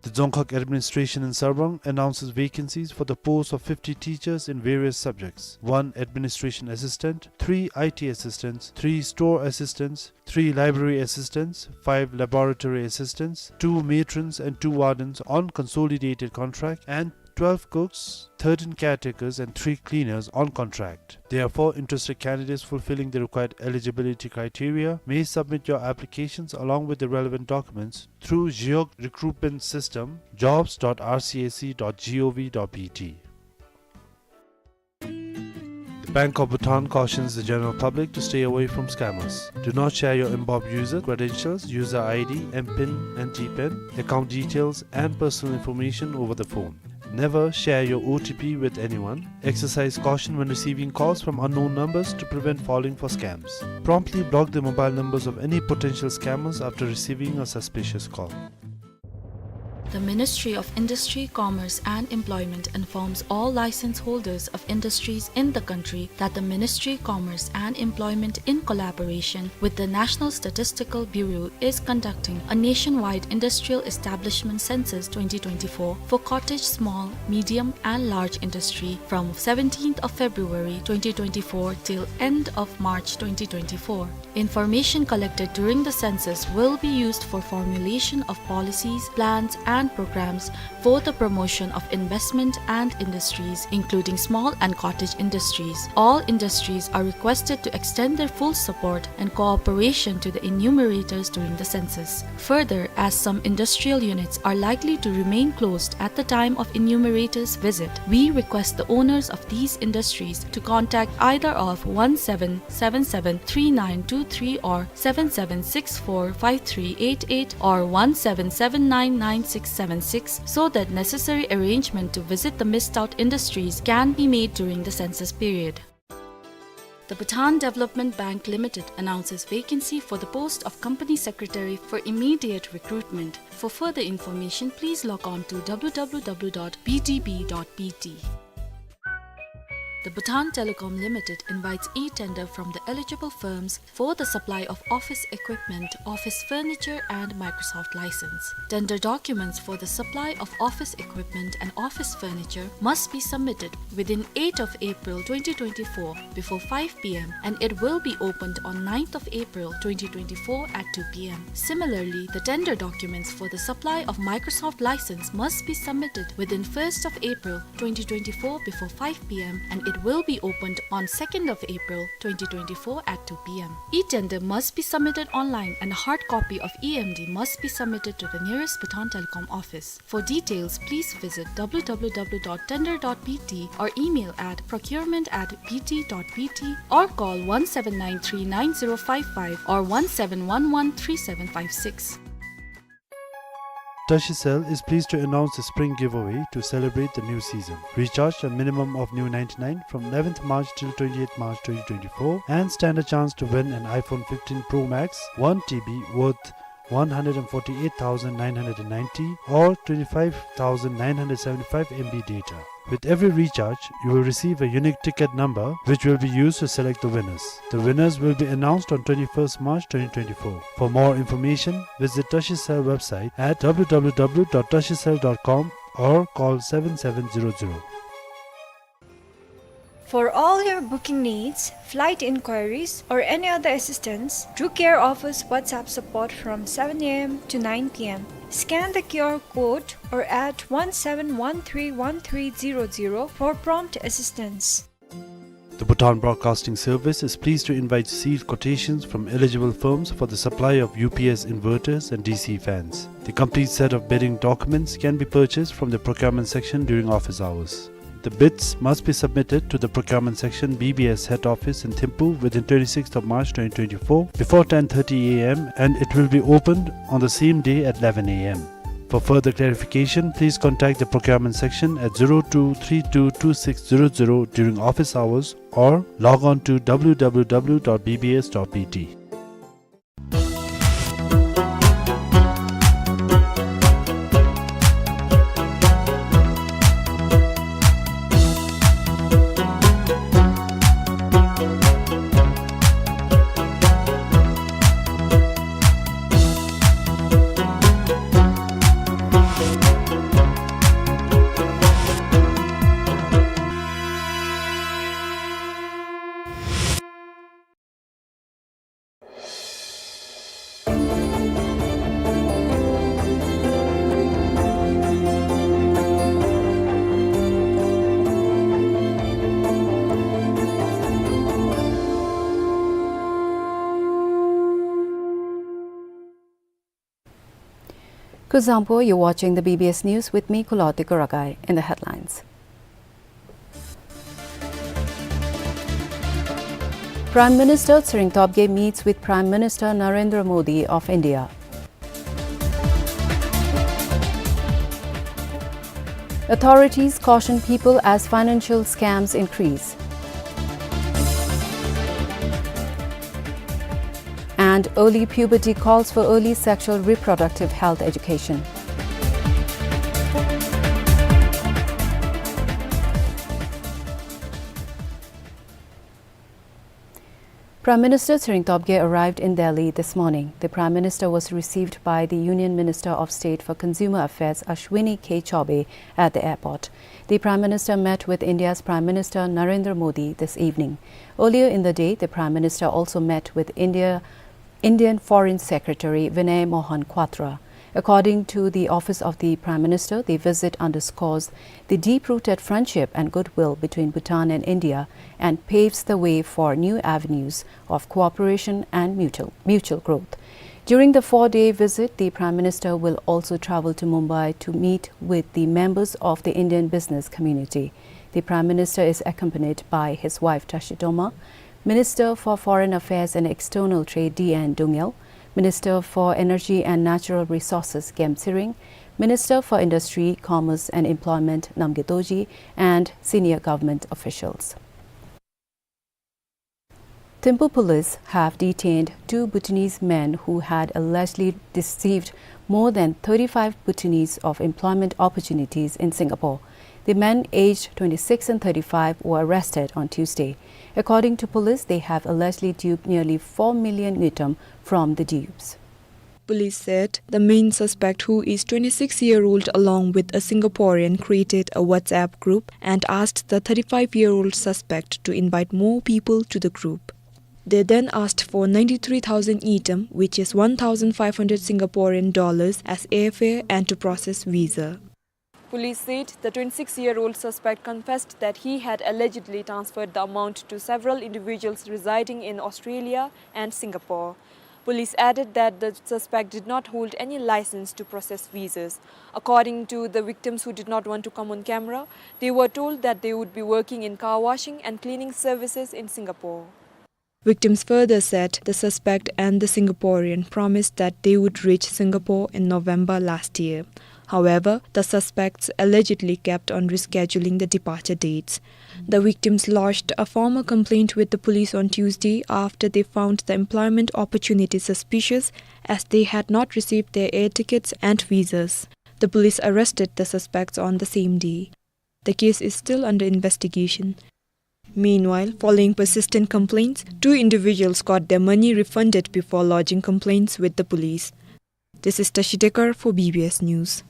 The Dzongkhag Administration in Sarpang announces vacancies for the post of fifty teachers in various subjects: one administration assistant, three I T assistants, three store assistants, three library assistants, five laboratory assistants, two matrons and two wardens on consolidated contract, and twelve cooks, thirteen caretakers, and three cleaners on contract. Therefore, interested candidates fulfilling the required eligibility criteria may submit your applications along with the relevant documents through Zhiyog Recruitment System, jobs dot R C S C dot gov dot B T. The Bank of Bhutan cautions the general public to stay away from scammers. Do not share your mBob user credentials, user I D, M pin and T pin, account details, and personal information over the phone. Never share your O T P with anyone. Exercise caution when receiving calls from unknown numbers to prevent falling for scams. Promptly block the mobile numbers of any potential scammers after receiving a suspicious call. The Ministry of Industry, Commerce and Employment informs all license holders of industries in the country that the Ministry, Commerce and Employment, in collaboration with the National Statistical Bureau, is conducting a nationwide industrial establishment census twenty twenty-four for cottage small, medium and large industry from seventeenth of February twenty twenty-four till end of March twenty twenty-four. Information collected during the census will be used for formulation of policies, plans, and programs for the promotion of investment and industries, including small and cottage industries. All industries are requested to extend their full support and cooperation to the enumerators during the census. Further, as some industrial units are likely to remain closed at the time of enumerators' visit, we request the owners of these industries to contact either of one seven seven seven three nine two three or seven seven six four five three eight eight or one seven seven nine nine six seven six so that necessary arrangement to visit the missed out industries can be made during the census period. The Bhutan Development Bank Limited announces vacancy for the post of Company Secretary for immediate recruitment. For further information, please log on to W W W dot B D B dot B T. The Bhutan Telecom Limited invites e-tender from the eligible firms for the supply of office equipment, office furniture, and Microsoft license. Tender documents for the supply of office equipment and office furniture must be submitted within eighth of April twenty twenty-four before five P M and it will be opened on ninth of April twenty twenty-four at two P M. Similarly, the tender documents for the supply of Microsoft license must be submitted within first of April twenty twenty-four before five P M and It will be opened on second of April twenty twenty-four at two P M. E-tender must be submitted online and a hard copy of E M D must be submitted to the nearest Bhutan Telecom office. For details, please visit W W W dot tender dot B T or email at procurement at B T dot B T or call one seven nine three nine zero five five or one seven one one three seven five six. Tashicel is pleased to announce the spring giveaway to celebrate the new season. Recharge a minimum of new ninety-nine from eleventh March till twentieth March twenty twenty-four and stand a chance to win an iPhone fifteen Pro Max one T B worth one hundred and forty-eight thousand nine hundred and ninety or twenty-five thousand nine hundred seventy-five M B data. With every recharge, you will receive a unique ticket number which will be used to select the winners. The winners will be announced on twenty-first March twenty twenty-four. For more information, visit Tashicel website at W W W dot tashicel dot com or call seven seven zero zero. For all your booking needs, flight inquiries, or any other assistance, Drew Care offers WhatsApp support from seven A M to nine P M. Scan the Q R code or at one seven one three one three zero zero for prompt assistance. The Bhutan Broadcasting Service is pleased to invite sealed quotations from eligible firms for the supply of U P S inverters and D C fans. The complete set of bidding documents can be purchased from the procurement section during office hours. The bids must be submitted to the procurement section, B B S head office in Thimphu within twenty-sixth of March twenty twenty-four before ten thirty A M and it will be opened on the same day at eleven A M. For further clarification, please contact the procurement section at zero two three two two six zero zero during office hours or log on to W W W dot B B S dot B T. Kuzuzangpo, you're watching the B B S News with me, Kuloti Kuragai. In the headlines. Prime Minister Tshering Tobgay meets with Prime Minister Narendra Modi of India. Authorities caution people as financial scams increase. And early puberty calls for early sexual reproductive health education. Prime Minister Tshering Tobgay arrived in Delhi this morning. The Prime Minister was received by the Union Minister of State for Consumer Affairs, Ashwini K Choubey, at the airport. The Prime Minister met with India's Prime Minister Narendra Modi this evening. Earlier in the day, the Prime Minister also met with India, Indian Foreign Secretary Vinay Mohan Kwatra. According to the Office of the Prime Minister, the visit underscores the deep-rooted friendship and goodwill between Bhutan and India and paves the way for new avenues of cooperation and mutual, mutual growth. During the four-day visit, the Prime Minister will also travel to Mumbai to meet with the members of the Indian business community. The Prime Minister is accompanied by his wife Tashi Toma, Minister for Foreign Affairs and External Trade D N Dungel, Minister for Energy and Natural Resources Gem Tshering, Minister for Industry, Commerce and Employment Namgay Dorji, and senior government officials. Thimphu police have detained two Bhutanese men who had allegedly deceived more than thirty-five Bhutanese of employment opportunities in Singapore. The men, aged twenty-six and thirty-five, were arrested on Tuesday. According to police, they have allegedly duped nearly four million ngultrum from the dupes. Police said the main suspect, who is twenty-six-year-old, along with a Singaporean, created a WhatsApp group and asked the thirty-five-year-old suspect to invite more people to the group. They then asked for ninety-three thousand ngultrum, which is one thousand five hundred Singaporean dollars, as airfare and to process visa. Police said the twenty-six-year-old suspect confessed that he had allegedly transferred the amount to several individuals residing in Australia and Singapore. Police added that the suspect did not hold any license to process visas. According to the victims who did not want to come on camera, they were told that they would be working in car washing and cleaning services in Singapore. Victims further said the suspect and the Singaporean promised that they would reach Singapore in November last year. However, the suspects allegedly kept on rescheduling the departure dates. The victims lodged a formal complaint with the police on Tuesday after they found the employment opportunity suspicious, as they had not received their air tickets and visas. The police arrested the suspects on the same day. The case is still under investigation. Meanwhile, following persistent complaints, two individuals got their money refunded before lodging complaints with the police. This is Tashi Dekar for B B S News.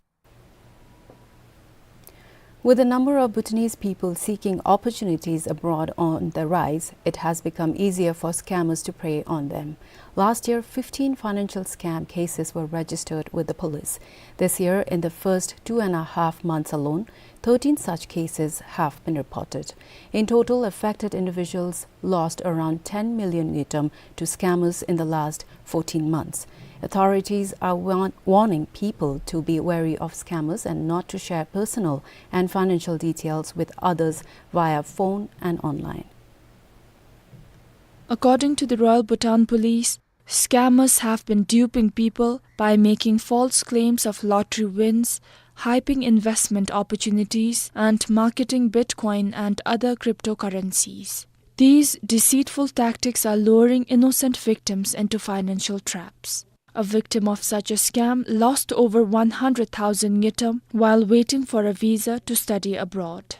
With the number of Bhutanese people seeking opportunities abroad on the rise, it has become easier for scammers to prey on them. Last year, fifteen financial scam cases were registered with the police. This year, in the first two and a half months alone, thirteen such cases have been reported. In total, affected individuals lost around ten million ngultrum to scammers in the last fourteen months. Authorities are warn-, warning people to be wary of scammers and not to share personal and financial details with others via phone and online. According to the Royal Bhutan Police, scammers have been duping people by making false claims of lottery wins, hyping investment opportunities, and marketing Bitcoin and other cryptocurrencies. These deceitful tactics are luring innocent victims into financial traps. A victim of such a scam lost over one hundred thousand ngultrum while waiting for a visa to study abroad.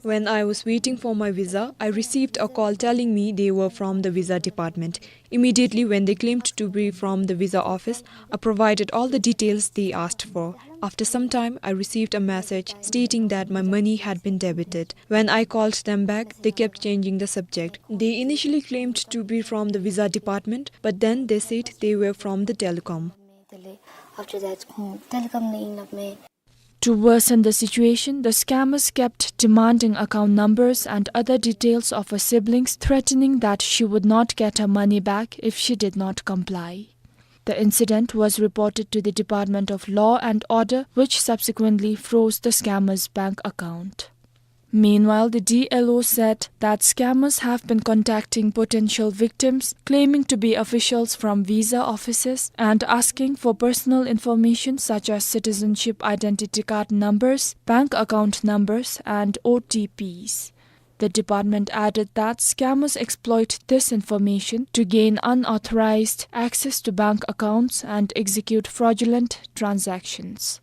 When I was waiting for my visa, I received a call telling me they were from the visa department. Immediately when they claimed to be from the visa office, I provided all the details they asked for. After some time, I received a message stating that my money had been debited. When I called them back, they kept changing the subject. They initially claimed to be from the visa department, but then they said they were from the telecom. To worsen the situation, the scammers kept demanding account numbers and other details of her siblings, threatening that she would not get her money back if she did not comply. The incident was reported to the Department of Law and Order, which subsequently froze the scammer's bank account. Meanwhile, the D L O said that scammers have been contacting potential victims, claiming to be officials from visa offices and asking for personal information such as citizenship identity card numbers, bank account numbers, and O T Ps. The department added that scammers exploit this information to gain unauthorized access to bank accounts and execute fraudulent transactions.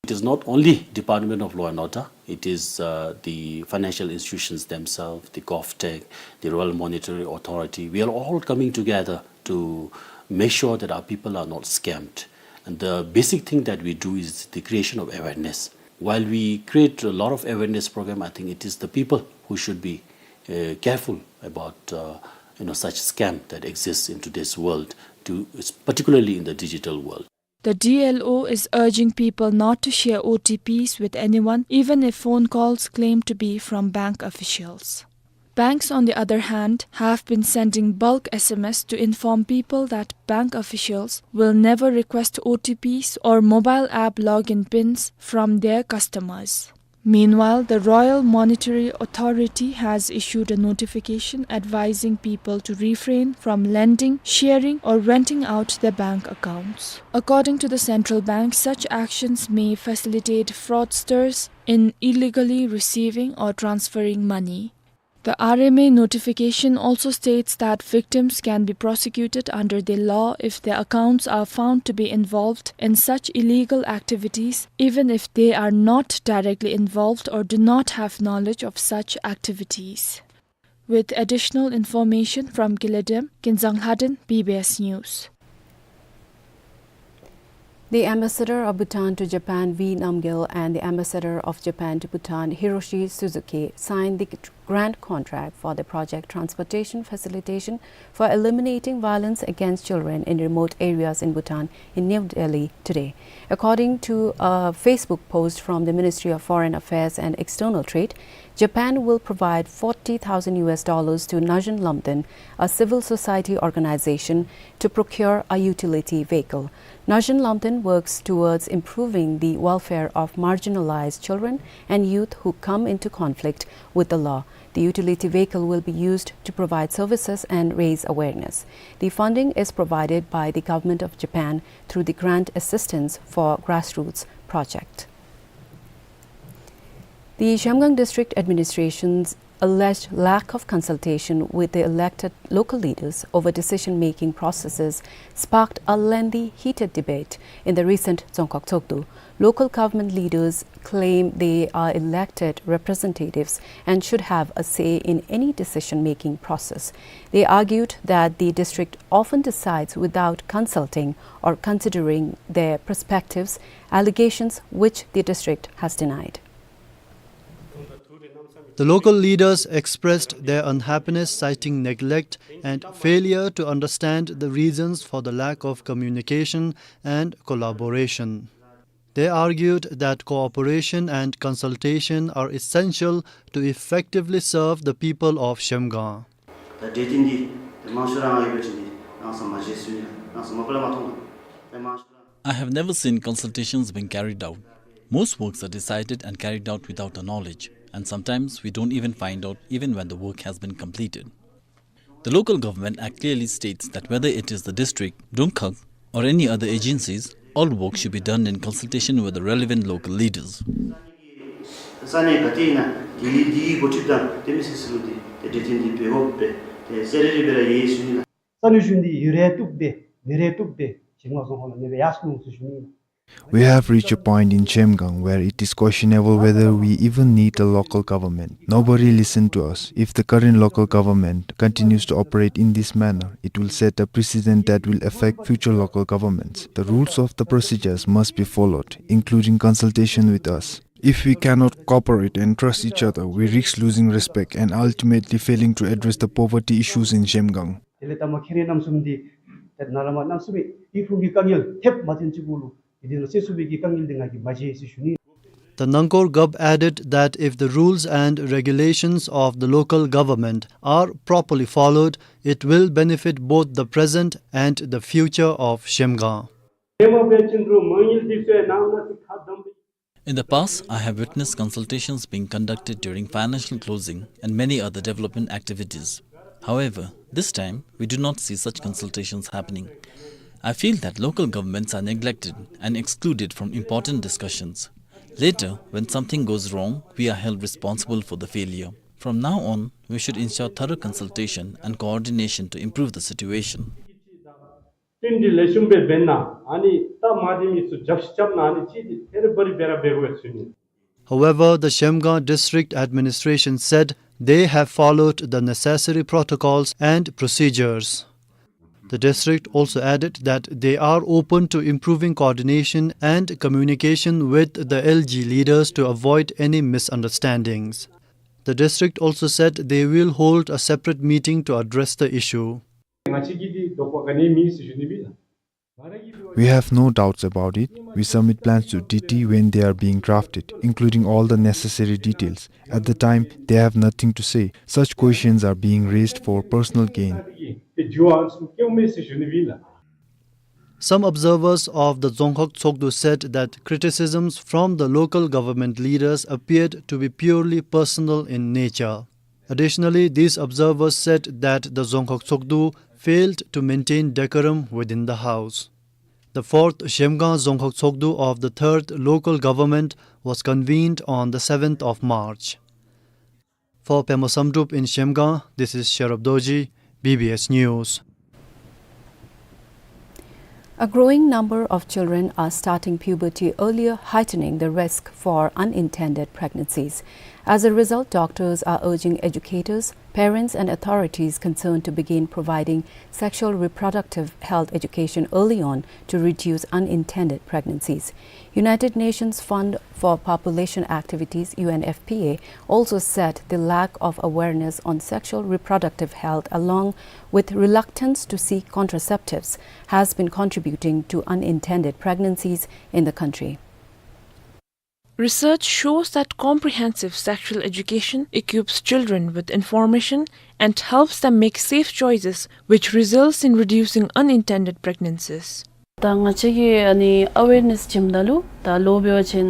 It is not only Department of Law and Order, it is, uh, the financial institutions themselves, the GovTech, the Royal Monetary Authority. We are all coming together to make sure that our people are not scammed. And the basic thing that we do is the creation of awareness. While we create a lot of awareness program, I think it is the people who should be, uh, careful about, uh, you know, such scam that exists in today's world, to, particularly in the digital world. The D L O is urging people not to share O T Ps with anyone, even if phone calls claim to be from bank officials. Banks, on the other hand, have been sending bulk S M S to inform people that bank officials will never request O T Ps or mobile app login pins from their customers. Meanwhile, the Royal Monetary Authority has issued a notification advising people to refrain from lending, sharing, or renting out their bank accounts. According to the central bank, such actions may facilitate fraudsters in illegally receiving or transferring money. The R M A notification also states that victims can be prosecuted under the law if their accounts are found to be involved in such illegal activities, even if they are not directly involved or do not have knowledge of such activities. With additional information from Gilidem, Kinzang Lhaden, B B S News. The ambassador of Bhutan to Japan, V Namgyel, and the ambassador of Japan to Bhutan, Hiroshi Suzuki, signed the grant contract for the project Transportation Facilitation for Eliminating Violence Against Children in Remote Areas in Bhutan in New Delhi today. According to a Facebook post from the Ministry of Foreign Affairs and External Trade, Japan will provide forty thousand U S dollars to Najen Lamten, a civil society organization, to procure a utility vehicle. Najen Lamten works towards improving the welfare of marginalized children and youth who come into conflict with the law. The utility vehicle will be used to provide services and raise awareness. The funding is provided by the Government of Japan through the Grant Assistance for Grassroots project. The Zhemgang District Administration's alleged lack of consultation with the elected local leaders over decision-making processes sparked a lengthy, heated debate in the recent Dzongkhag Tshogdu. Local government leaders claim they are elected representatives and should have a say in any decision-making process. They argued that the district often decides without consulting or considering their perspectives, allegations which the district has denied. The local leaders expressed their unhappiness, citing neglect and failure to understand the reasons for the lack of communication and collaboration. They argued that cooperation and consultation are essential to effectively serve the people of Zhemgang. ད་གྲོས་བསྟུན་འདི་ད་མང་ཤོས་ར་ང་ཡོད་པ་ཅིན་འདི་རང་སོ་མ་བརྗེད་སོང་ཡ། རང་སོ་མ་པ་ལ་མ་མཐོང་། ད་མང་ཤོས་ར། I have never seen consultations being carried out. Most works are decided and carried out without our knowledge, and sometimes we don't even find out even when the work has been completed. The local government act clearly states that whether it is the district, Dzongkhag, or any other agencies, all work should be done in consultation with the relevant local leaders. ས་གནས་ག་ཏེ་ཨིན་ན་དེ་དེའི་འགོ་ཁྲིད་དང་དེ་མི་སེར་ཚུ་ལུ་དེ་དེ་གྲོས་བསྟུན་འདི་འབད་དགོ་པས། དེ་གསལ་རི་རི་སྦེ་ར་ཡོད་ཟེར་ཞུ་ནི་ལགས། ས་གནས་གཞུང་འདི་ཡོད་རུང་བཏུབ་པས། མེད་རུང་བཏུབ་པས། ཞིང་ལ་བཟོ་ཁང་ལ་མེད་པའི་ཡར་སོང་ཟེར་ཞུ་ནི་ལགས། We have reached a point in Zhemgang where it is questionable whether we even need a local government. Nobody listened to us. If the current local government continues to operate in this manner, it will set a precedent that will affect future local governments. The rules of the procedures must be followed, including consultation with us. If we cannot cooperate and trust each other, we risk losing respect and ultimately failing to address the poverty issues in Zhemgang. དེ་ལས་ད་མ་ཁྱེད་རའི་རྣམ་གསུམ་འདི་ད་ནཱ་ལས་མར་རྣམ་གསུམ་ཡི་ཕུང་གི་དཀའ་ངལ་ཐེབས་མ་ཐོན་ཅིག་གུ་ལུ་དེ་འདི་ནང་སེལ་ཚུགས་པའི་གི་དཀའ་ངལ་འདི་ང་གིས་མ་མཇལ་ཟེར་ཞུ་ནི། The Nangkor Gov added that if the rules and regulations of the local government are properly followed, it will benefit both the present and the future of Zhemgang. དེ་མ་འབད་བ་ཅིན་རུང་མ་དངུལ་འདི་ཚུ་ནང་ན་ཅིག་ཁ་བསྡམས། In the past, I have witnessed consultations being conducted during financial closing and many other development activities. However, this time, we do not see such consultations happening. I feel that local governments are neglected and excluded from important discussions. Later, when something goes wrong, we are held responsible for the failure. From now on, we should ensure thorough consultation and coordination to improve the situation. བསྟུན་གྲོས་ལེགས་ཤོམ་སྦེ་འབད་ན་ཨ་ནི་སྟབས་མ་བདེ་མི་ཚུ་རྒྱབ་ཤིག་རྐྱབ་ན་ཨ་ནི་ཅིག་འདི་ཐེ་རི་བ་རི་སྦེ་ར་འབད་དགོ་ཟེར་ཞུ་ནི། However, the Zhemgang District Administration said they have followed the necessary protocols and procedures. The district also added that they are open to improving coordination and communication with the L G leaders to avoid any misunderstandings. The district also said they will hold a separate meeting to address the issue. ང་བཅས་ཀྱིས་འདི་དོགས་པ་ག་ནི་མེད་ཟེར་ཞུ་ནི་ཨིན་ལགས། We have no doubts about it. We submit plans to D T when they are being drafted, including all the necessary details. At the time, they have nothing to say. Such questions are being raised for personal gain. དེ་འགྱོ་ཨ་ནི་ཚུ་སྐྱོན་མེད་ཟེར་ཞུ་ནི་ཨིན་ལགས། Some observers of the Dzongkhag Tshogdu said that criticisms from the local government leaders appeared to be purely personal in nature. Additionally, these observers said that the Dzongkhag Tshogdu failed to maintain decorum within the house. The fourth Zhemgang Dzongkhag Tshogdu of the third local government was convened on the seventh of March. For Pema Samdrup in Zhemgang, this is Sherab Dorji, B B S News. A growing number of children are starting puberty earlier, heightening the risk for unintended pregnancies. As a result, doctors are urging educators, parents and authorities concerned to begin providing sexual reproductive health education early on to reduce unintended pregnancies. United Nations Fund for Population Activities, U N F P A, also said the lack of awareness on sexual reproductive health, along with reluctance to seek contraceptives, has been contributing to unintended pregnancies in the country. Research shows that comprehensive sexual education equips children with information and helps them make safe choices, which results in reducing unintended pregnancies. ད་ང་བཅས་ཀྱིས་ཨ་ནི་ཨ་ཝེར་ནེསི་བྱིནམ་ད་ལུ་ད་ལོ་འབད་བ་ཅིན་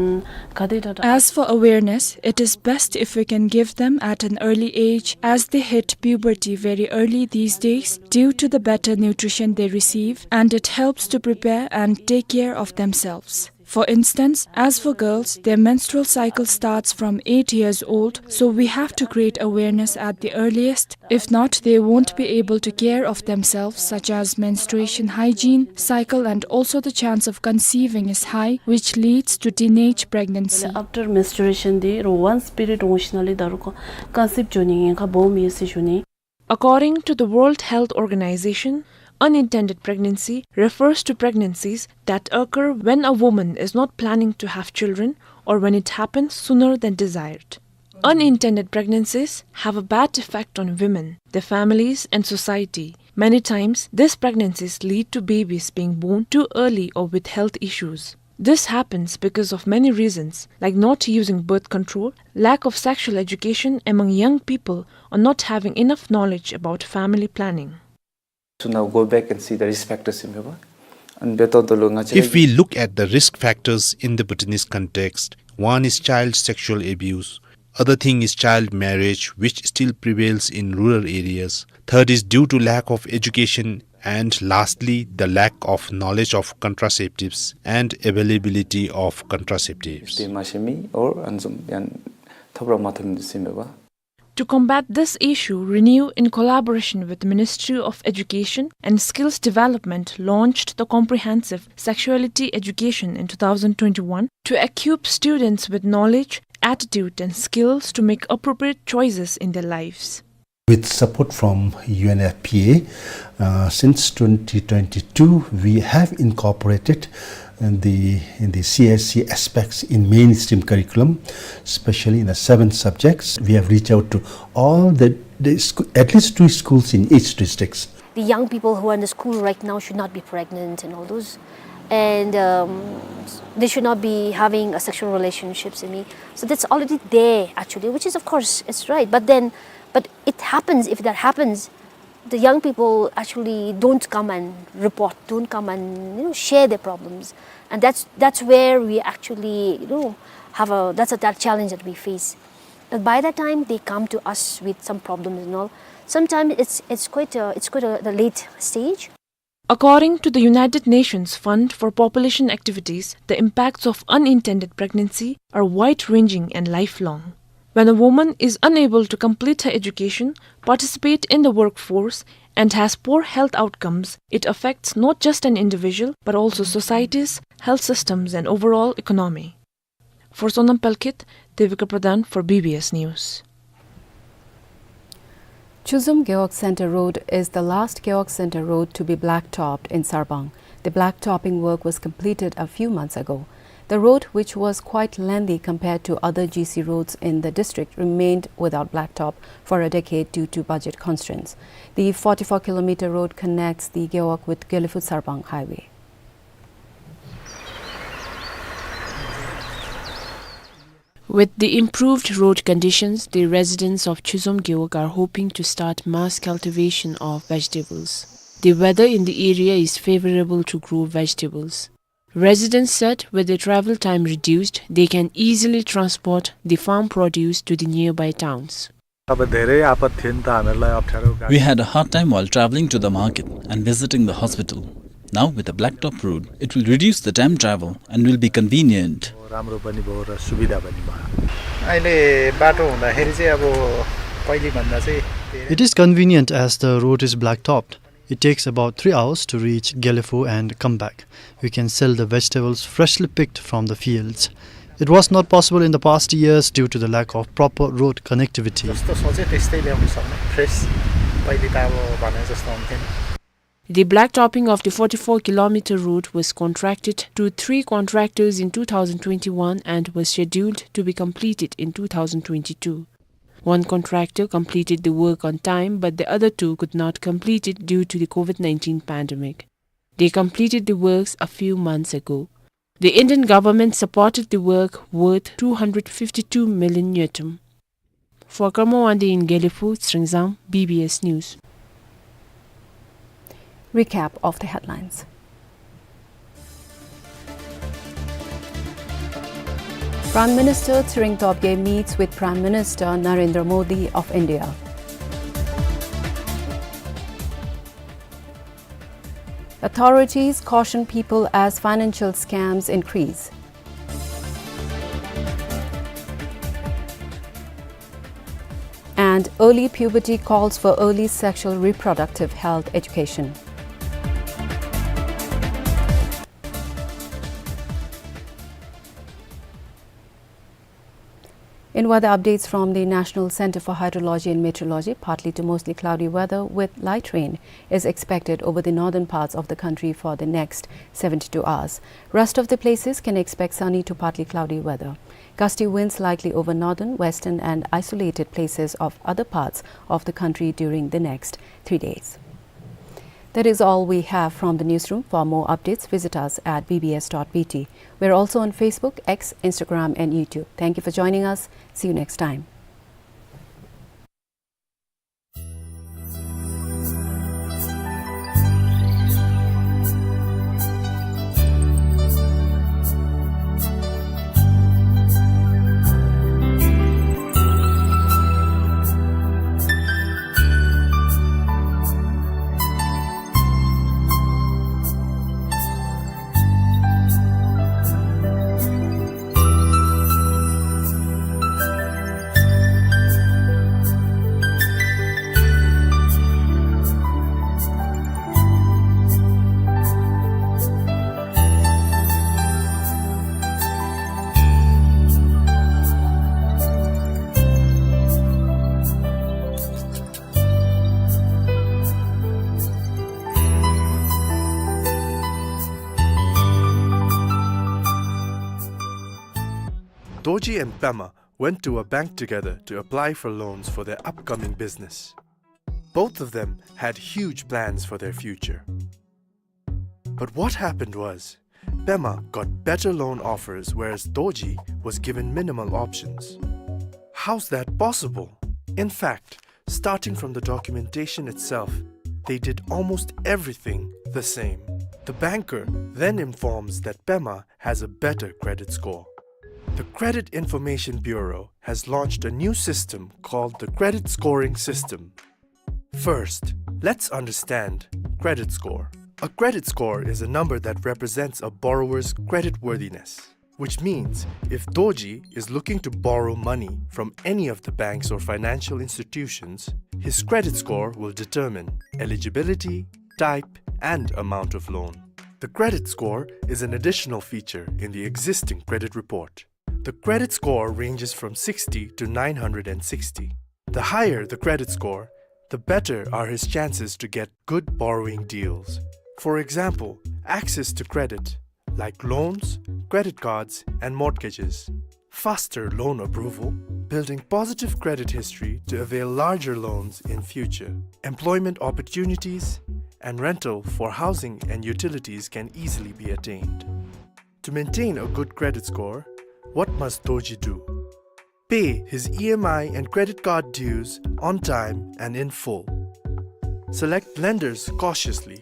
ག་དེ་དྲག་དྲག As for awareness, it is best if we can give them at an early age, as they hit puberty very early these days due to the better nutrition they receive, and it helps to prepare and take care of themselves. For instance, as for girls, their menstrual cycle starts from eight years old, so we have to create awareness at the earliest. If not, they won't be able to care of themselves, such as menstruation hygiene, cycle, and also the chance of conceiving is high, which leads to teenage pregnancy. After menstruation འདི་རུང་once period འོང་ཞིནམ་ལས་ད་རུང་conceive འགྱོ་ནི་ཉེན་ཁ་སྦོམ་ཡོད་ཟེར་ཞུ་ནི། According to the World Health Organization, unintended pregnancy refers to pregnancies that occur when a woman is not planning to have children or when it happens sooner than desired. Unintended pregnancies have a bad effect on women, their families, and society. Many times, these pregnancies lead to babies being born too early or with health issues. This happens because of many reasons, like not using birth control, lack of sexual education among young people, or not having enough knowledge about family planning. So now go back and see the risk factors in Beba. And beto dolo nga If we look at the risk factors in the Bhutanese context, one is child sexual abuse, other thing is child marriage, which still prevails in rural areas. Third is due to lack of education, and lastly, the lack of knowledge of contraceptives and availability of contraceptives. Te ma shemi or anzum yan thopra ma thom de sim Beba. To combat this issue, RENEW, in collaboration with the Ministry of Education and Skills Development, launched the comprehensive sexuality education in two thousand twenty-one to equip students with knowledge, attitude, and skills to make appropriate choices in their lives. With support from U N F P A, uh, since twenty twenty-two, we have incorporated in the, in the C S E aspects in mainstream curriculum, especially in the seven subjects. We have reached out to all the, the scho-, at least two schools in each districts. The young people who are in the school right now should not be pregnant and all those. And, um, they should not be having a sexual relationships, I mean. So that's already there, actually, which is, of course, it's right. But then, but it happens, if that happens, the young people actually don't come and report, don't come and, you know, share their problems. And that's, that's where we actually, you know, have a, that's a, that challenge that we face. But by that time, they come to us with some problems and all. Sometimes it's, it's quite a, it's quite a, the late stage. According to the United Nations Fund for Population Activities, the impacts of unintended pregnancy are wide-ranging and lifelong. When a woman is unable to complete her education, participate in the workforce, and has poor health outcomes, it affects not just an individual, but also societies, health systems, and overall economy. For Sonam Palkit, Devika Pradhan for B B S News. Chuzum Gewog Center Road is the last Gewog Center Road to be blacktopped in Sarbang. The blacktopping work was completed a few months ago. The road, which was quite lengthy compared to other G C roads in the district, remained without blacktop for a decade due to budget constraints. The forty-four kilometer road connects the Gewog with Gelephu Sarbang Highway. With the improved road conditions, the residents of Chuzum Gewog are hoping to start mass cultivation of vegetables. The weather in the area is favorable to grow vegetables. Residents said with the travel time reduced, they can easily transport the farm produce to the nearby towns. अब धेरै आपत थियो नि त हामीहरूलाई अप्ठ्यारो गाडी We had a hard time while traveling to the market and visiting the hospital. Now with a blacktop road, it will reduce the time travel and will be convenient. राम्रो पनि भयो र सुविधा पनि भयो। अहिले बाटो हुँदाखेरि चाहिँ अब पहिलेभन्दा चाहिँ धेरै It is convenient as the road is blacktopped. It takes about three hours to reach Gelephu and come back. We can sell the vegetables freshly picked from the fields. It was not possible in the past years due to the lack of proper road connectivity. जस्तो सोचे त्यस्तै ल्याउन सक्ने, फ्रेस पहिले त अब भने जस्तो हुन्थेन। The blacktopping of the forty-four kilometer road was contracted to three contractors in two thousand twenty-one and was scheduled to be completed in two thousand twenty-two. One contractor completed the work on time, but the other two could not complete it due to the COVID nineteen pandemic. They completed the works a few months ago. The Indian government supported the work worth two hundred fifty-two million ngultrum. For Karma Wangdi in Gelephu, Tsringzang, B B S News. Recap of the headlines. Prime Minister Tshering Tobgay meets with Prime Minister Narendra Modi of India. Authorities caution people as financial scams increase. And early puberty calls for early sexual reproductive health education. In weather updates from the National Center for Hydrology and Meteorology, partly to mostly cloudy weather with light rain is expected over the northern parts of the country for the next seventy-two hours. Rest of the places can expect sunny to partly cloudy weather. Gusty winds likely over northern, western and isolated places of other parts of the country during the next three days. That is all we have from the newsroom. For more updates, visit us at B B S dot B T. We're also on Facebook, X, Instagram and YouTube. Thank you for joining us. See you next time. Dorji and Pema went to a bank together to apply for loans for their upcoming business. Both of them had huge plans for their future. But what happened was, Pema got better loan offers, whereas Dorji was given minimal options. How's that possible? In fact, starting from the documentation itself, they did almost everything the same. The banker then informs that Pema has a better credit score. The Credit Information Bureau has launched a new system called the Credit Scoring System. First, let's understand credit score. A credit score is a number that represents a borrower's creditworthiness, which means if Dorji is looking to borrow money from any of the banks or financial institutions, his credit score will determine eligibility, type, and amount of loan. The credit score is an additional feature in the existing credit report. The credit score ranges from sixty to nine hundred and sixty. The higher the credit score, the better are his chances to get good borrowing deals. For example, access to credit, like loans, credit cards, and mortgages. Faster loan approval, building positive credit history to avail larger loans in future. Employment opportunities and rental for housing and utilities can easily be attained. To maintain a good credit score, what must Dorji do? Pay his E M I and credit card dues on time and in full. Select lenders cautiously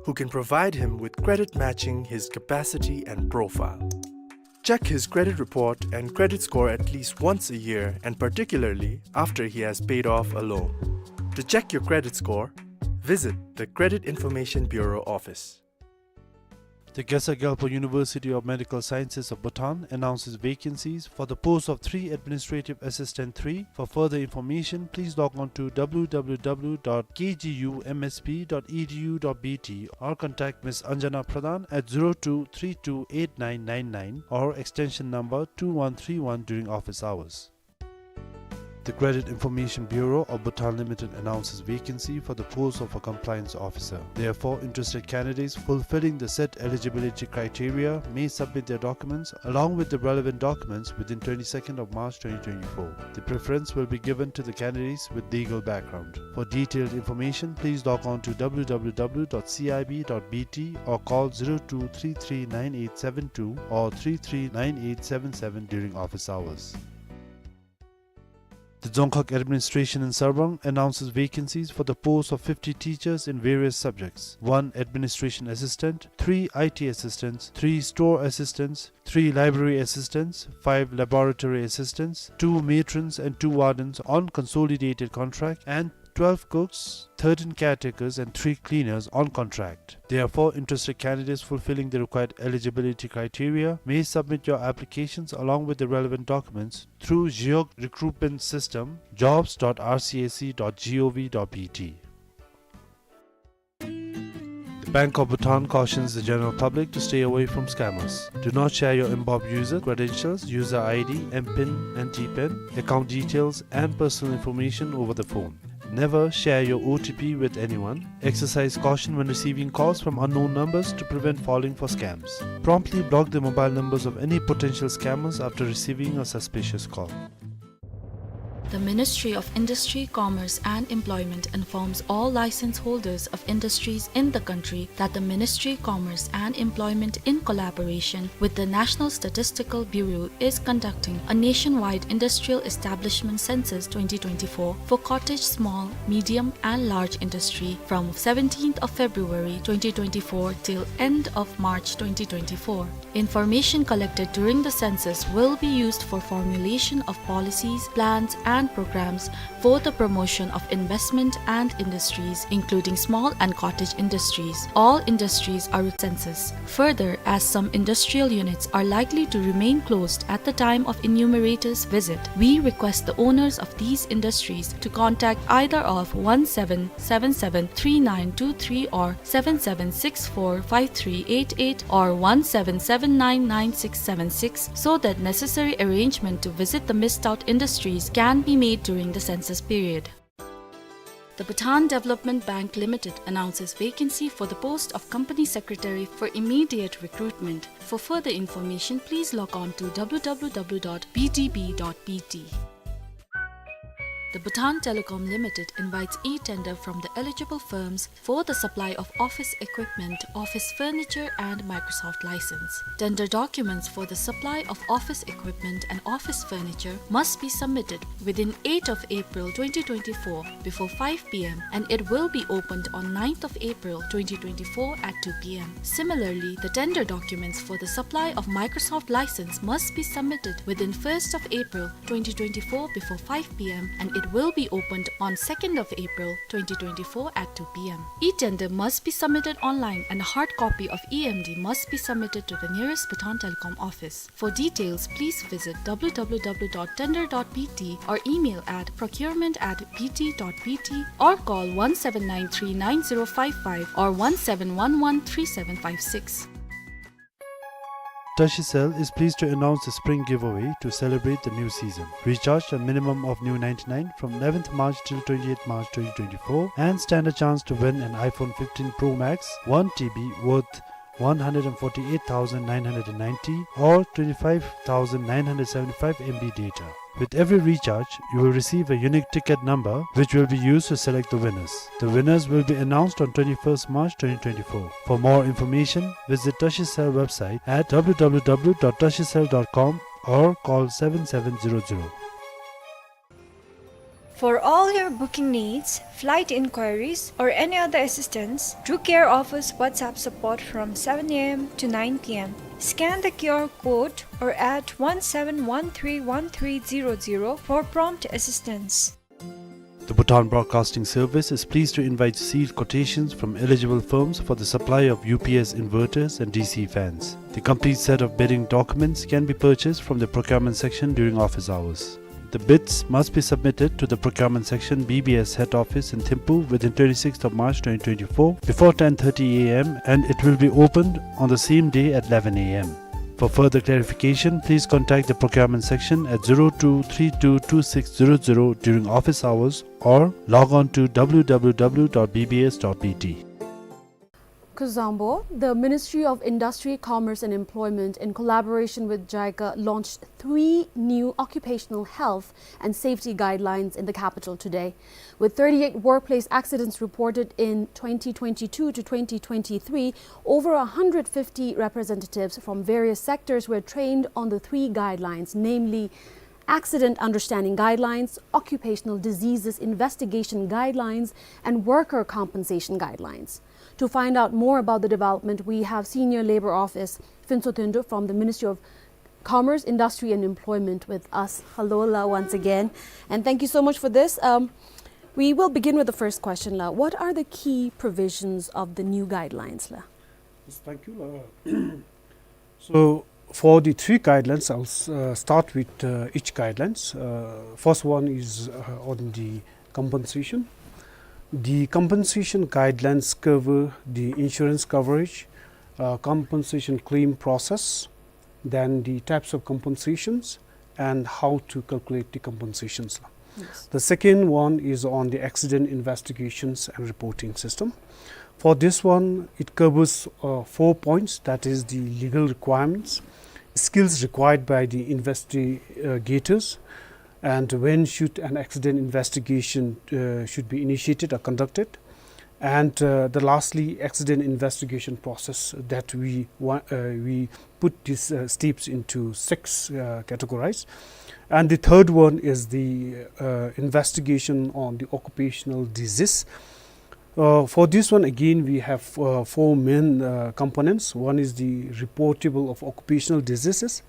who can provide him with credit matching his capacity and profile. Check his credit report and credit score at least once a year, and particularly after he has paid off a loan. To check your credit score, visit the Credit Information Bureau office. The Khesar Gyalpo University of Medical Sciences of Bhutan announces vacancies for the post of three Administrative Assistant three. For further information, please log on to w w w dot k g u m s p dot e d u dot b t or contact Miss Anjana Pradhan at zero two three two eight nine nine nine or extension number two one three one during office hours. The Credit Information Bureau of Bhutan Limited announces vacancy for the post of a compliance officer. Therefore, interested candidates fulfilling the set eligibility criteria may submit their documents along with the relevant documents within twenty-second of March twenty twenty-four. The preference will be given to the candidates with legal background. For detailed information, please log on to w w w dot c i b dot b t or call zero two three three nine eight seven two or three three nine eight seven seven during office hours. The Dzongkhag Administration in Sarpang announces vacancies for the post of fifty teachers in various subjects: one administration assistant, three I T assistants, three store assistants, three library assistants, five laboratory assistants, two matrons and two wardens on consolidated contract, and twelve cooks, thirteen caretakers, and three cleaners on contract. Therefore, interested candidates fulfilling the required eligibility criteria may submit your applications along with the relevant documents through Zhiyog Recruitment System, jobs dot r c a c dot g o v dot b t. The Bank of Bhutan cautions the general public to stay away from scammers. Do not share your mBob user credentials, user I D, M pin and T pin, account details, and personal information over the phone. Never share your O T P with anyone. Exercise caution when receiving calls from unknown numbers to prevent falling for scams. Promptly block the mobile numbers of any potential scammers after receiving a suspicious call. The Ministry of Industry, Commerce and Employment informs all license holders of industries in the country that the Ministry Commerce and Employment, in collaboration with the National Statistical Bureau, is conducting a nationwide industrial establishment census twenty twenty-four for cottage small, medium and large industry from seventeenth of February twenty twenty-four till end of March twenty twenty-four. Information collected during the census will be used for formulation of policies, plans, and programs for the promotion of investment and industries, including small and cottage industries. All industries are census. Further, as some industrial units are likely to remain closed at the time of enumerators' visit, we request the owners of these industries to contact either of one seven seven seven three nine two three or seven seven six four five three eight eight or one seven seven nine nine six seven six, so that necessary arrangement to visit the missed out industries can be made during the census period. The Bhutan Development Bank Limited announces vacancy for the post of Company Secretary for immediate recruitment. For further information, please log on to w w w dot b d b dot b t. The Bhutan Telecom Limited invites e-tender from the eligible firms for the supply of office equipment, office furniture, and Microsoft license. Tender documents for the supply of office equipment and office furniture must be submitted within eighth of April twenty twenty-four before five p m, and it will be opened on ninth of April twenty twenty-four at two p m. Similarly, the tender documents for the supply of Microsoft license must be submitted within first of April twenty twenty-four before five p m, and it will be opened on second of April twenty twenty-four at two p m. E-tender must be submitted online, and a hard copy of E M D must be submitted to the nearest Bhutan Telecom office. For details, please visit w w w dot tender dot b t or email at procurement at b t dot b t or call one seven nine three nine zero five five or one seven one one three seven five six. Tashicel is pleased to announce the spring giveaway to celebrate the new season. Recharge a minimum of new ninety-nine from eleventh March till twenty-eighth March twenty twenty-four and stand a chance to win an iPhone fifteen Pro Max, one T B worth one hundred and forty-eight thousand nine hundred and ninety or twenty-five thousand nine hundred seventy-five M B data. With every recharge, you will receive a unique ticket number which will be used to select the winners. The winners will be announced on twenty-first March twenty twenty-four. For more information, visit Tashicel website at w w w dot tashicel dot com or call seven seven zero zero. For all your booking needs, flight inquiries, or any other assistance, Drew Care offers WhatsApp support from seven a m to nine p m. Scan the Q R code or at one seven one three one three zero zero for prompt assistance. The Bhutan Broadcasting Service is pleased to invite sealed quotations from eligible firms for the supply of U P S inverters and D C fans. The complete set of bidding documents can be purchased from the procurement section during office hours. The bids must be submitted to the procurement section, B B S head office in Thimphu within twenty-sixth of March twenty twenty-four before ten thirty A M and it will be opened on the same day at eleven A M. For further clarification, please contact the procurement section at zero two three two two six zero zero during office hours or log on to W W W dot B B S dot B T. Kuzuzangpo, the Ministry of Industry, Commerce and Employment, in collaboration with JICA, launched three new occupational health and safety guidelines in the capital today. With thirty-eight workplace accidents reported in twenty twenty-two to twenty twenty-three, over a hundred fifty representatives from various sectors were trained on the three guidelines, namely Accident Understanding Guidelines, Occupational Diseases Investigation Guidelines, and Worker Compensation Guidelines. To find out more about the development, we have Senior Labor Office Phuntsho Thondu from the Ministry of Commerce, Industry and Employment with us. Hello, la, once again. And thank you so much for this. Um, we will begin with the first question, la. What are the key provisions of the new guidelines, la? Yes, thank you, la. So, for the three guidelines, I'll s-, uh, start with, uh, each guidelines. Uh, first one is, uh, on the compensation. The compensation guidelines cover the insurance coverage, uh, compensation claim process, then the types of compensations, and how to calculate the compensations. Yes. The second one is on the accident investigations and reporting system. For this one, it covers, uh, four points, that is the legal requirements, skills required by the investigators, and when should an accident investigation, uh, should be initiated or conducted, and, uh, the lastly, accident investigation process that we wa-, uh, we put these, uh, steps into six, uh, categories. And the third one is the, uh, investigation on the occupational disease. Uh, for this one, again, we have, uh, four main, uh, components. One is the reportable of occupational diseases,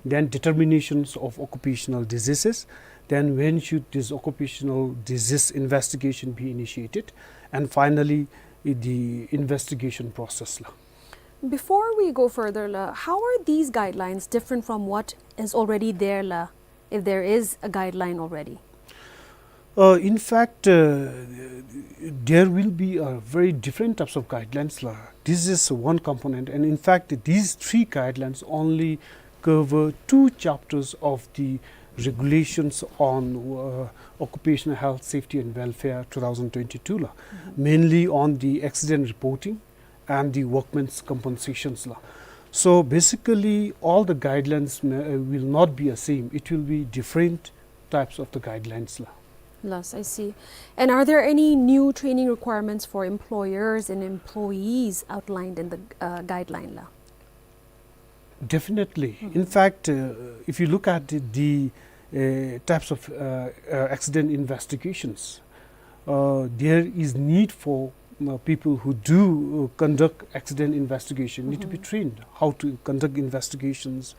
then determinations of occupational diseases, then when should this occupational disease investigation be initiated, and finally, i-, the investigation process, la. Before we go further, la, how are these guidelines different from what is already there, la, if there is a guideline already? Uh, in fact, uh, there will be a very different types of guidelines, la. This is one component, and in fact, these three guidelines only cover two chapters of the regulations on, uh, occupational health, safety and welfare two thousand twenty-two, la. Mainly on the accident reporting and the workmen's compensations, la. So basically, all the guidelines may, uh, will not be the same. It will be different types of the guidelines, la. Yes, I see. And are there any new training requirements for employers and employees outlined in the, uh, guideline, la? Definitely. In fact, uh, if you look at the, the, uh, types of, uh, uh, accident investigations, uh, there is need for, uh, people who do, uh, conduct accident investigation need to be trained how to conduct investigations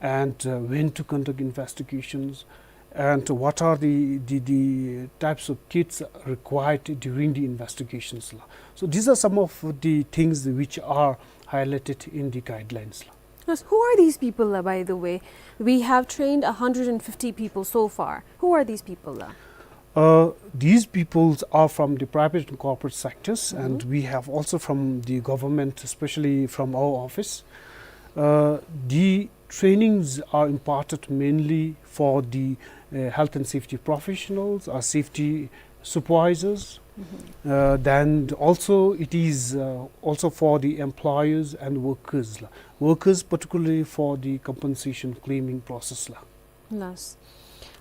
and, uh, when to conduct investigations and what are the, the, the types of kits required during the investigations, la. So these are some of the things which are highlighted in the guidelines, la. Yes, who are these people, la, by the way? We have trained a hundred and fifty people so far. Who are these people, la? Uh, these people are from the private and corporate sectors, and we have also from the government, especially from our office. Uh, the trainings are imparted mainly for the, uh, health and safety professionals, uh, safety supervisors. Uh, then also it is, uh, also for the employers and workers, la. Workers particularly for the compensation claiming process, la. Yes.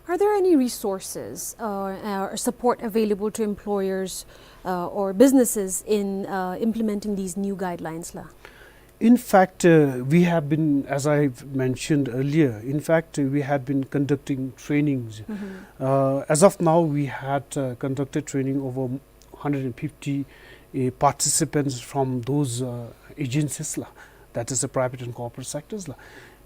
Are there any resources, uh, or support available to employers, uh, or businesses in, uh, implementing these new guidelines, la? In fact, uh, we have been, as I've mentioned earlier, in fact, uh, we had been conducting trainings. Uh, as of now, we had, uh, conducted training over hundred and fifty, uh, participants from those, uh, agencies, la, that is the private and corporate sectors, la.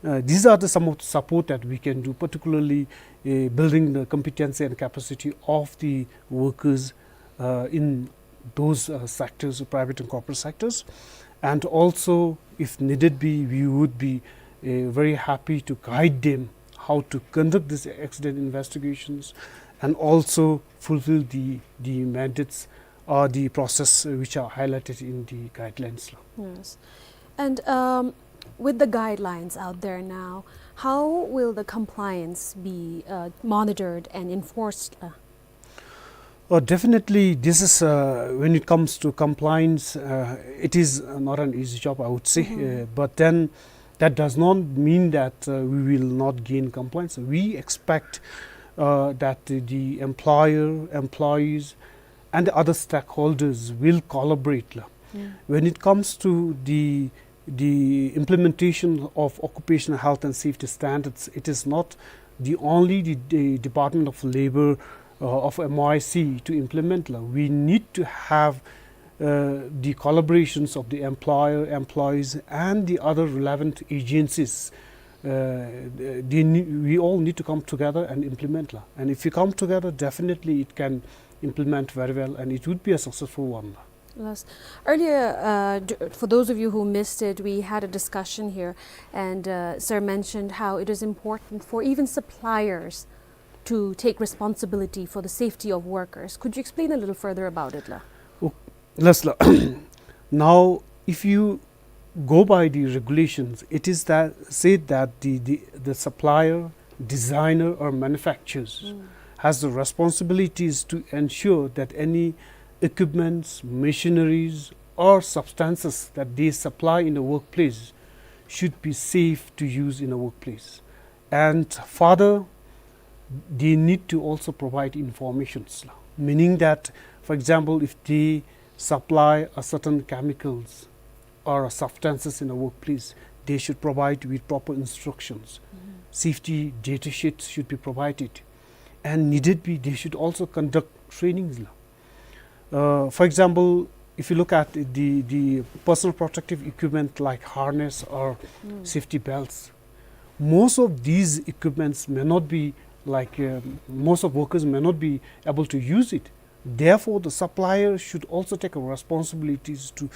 Uh, these are the some of the support that we can do, particularly, uh, building the competency and capacity of the workers, uh, in those, uh, sectors, private and corporate sectors. And also, if needed be, we would be, uh, very happy to guide them how to conduct these accident investigations, and also fulfill the, the mandates or the process, uh, which are highlighted in the guidelines. Yes. And, um, with the guidelines out there now, how will the compliance be, uh, monitored and enforced, uh? Uh, definitely, this is, uh, when it comes to compliance, uh, it is, uh, not an easy job, I would say. Mm-hmm. Uh, but then, that does not mean that, uh, we will not gain compliance. We expect, uh, that the employer, employees, and the other stakeholders will collaborate, la. Mm. When it comes to the, the implementation of occupational health and safety standards, it is not the only the, the Department of Labor, uh, of M O I C to implement, la. We need to have, uh, the collaborations of the employer, employees, and the other relevant agencies. Uh, they ne-, we all need to come together and implement, la. And if we come together, definitely it can implement very well, and it would be a successful one, la. Yes. Earlier, uh, d-, for those of you who missed it, we had a discussion here, and, uh, sir mentioned how it is important for even suppliers to take responsibility for the safety of workers. Could you explain a little further about it, la? Oh, yes, la. Now, if you go by the regulations, it is that, said that the, the, the supplier, designer, or manufacturers, mm, has the responsibilities to ensure that any equipments, machineries, or substances that they supply in the workplace should be safe to use in the workplace. And further, they need to also provide informations, la. Meaning that, for example, if they supply a certain chemicals or substances in a workplace, they should provide with proper instructions. Mm-hmm. Safety data sheets should be provided. And needed be, they should also conduct trainings, la. Uh, for example, if you look at the, the personal protective equipment like harness or, mm, safety belts, most of these equipments may not be, like, um, most of workers may not be able to use it. Therefore, the supplier should also take a responsibilities to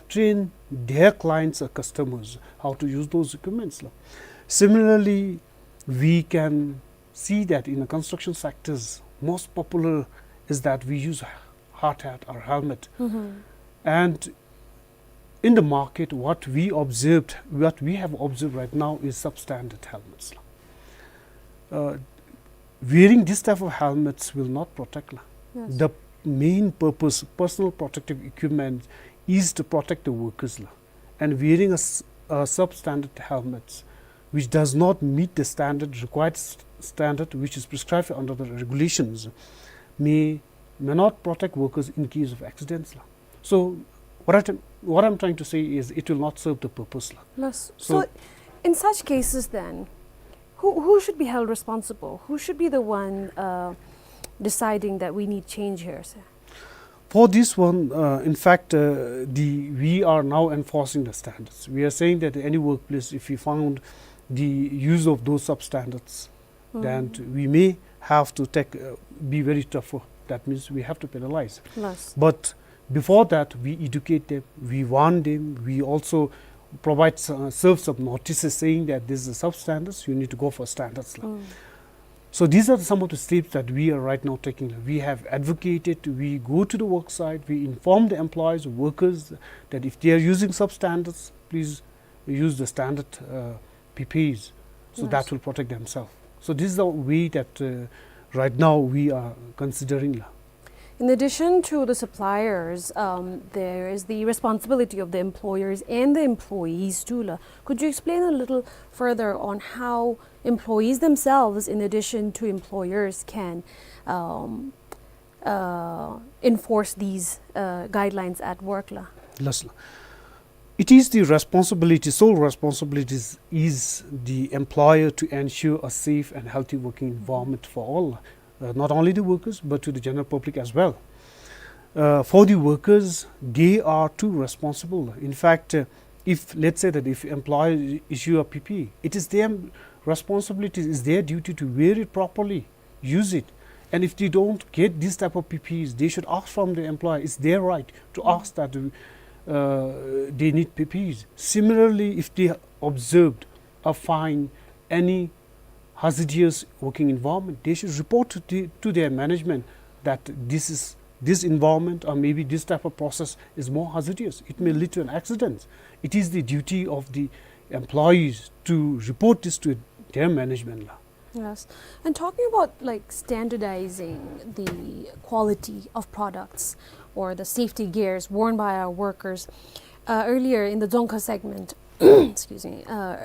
train their clients or customers how to use those equipments, la. Similarly, we can see that in the construction sectors, most popular is that we use hard hat or helmet. Mm-hmm. And in the market, what we observed, what we have observed right now is substandard helmets. Uh, wearing this type of helmets will not protect, la. Yes. The main purpose, personal protective equipment, is to protect the workers, la. And wearing a s-, a substandard helmets, which does not meet the standard, required s-, standard which is prescribed under the regulations, may, may not protect workers in case of accidents, la. So, what I, what I'm trying to say is, it will not serve the purpose, la. Yes. So, so, in such cases then, who, who should be held responsible? Who should be the one, uh, deciding that we need change here, sir? For this one, uh, in fact, uh, the, we are now enforcing the standards. We are saying that any workplace, if we found the use of those substandards, mm, then we may have to take, uh, be very tougher. That means we have to penalize. Yes. But before that, we educate them, we warn them, we also provide s-, uh, serve some notices saying that this is a substandard, you need to go for standards, la. Mm. So these are some of the steps that we are right now taking. We have advocated, we go to the work site, we inform the employees, workers that if they are using substandards, please use the standard, uh, P P Es. So, yes, that will protect themselves. So this is the way that, uh, right now we are considering, la. In addition to the suppliers, um, there is the responsibility of the employers and the employees too, la. Could you explain a little further on how employees themselves, in addition to employers, can, um, uh, enforce these, uh, guidelines at work, la? Yes, la. It is the responsibility, sole responsibilities is the employer to ensure a safe and healthy working environment for all, uh, not only the workers, but to the general public as well. Uh, for the workers, they are too responsible. In fact, uh, If, let's say that if employer issue a P P E, it is their responsibility, it's their duty to wear it properly, use it. And if they don't get this type of P P Es, they should ask from the employer. It's their right to ask that uh, they need P P Es. Similarly, if they observed or find any hazardous working environment, they should report to, the, to their management that this is this environment or maybe this type of process is more hazardous. It may lead to an accident. It is the duty of the employees to report this to their management la. Yes. And talking about, like, standardizing the quality of products or the safety gears worn by our workers, uh, earlier in the Dzongkha segment, excuse me, uh,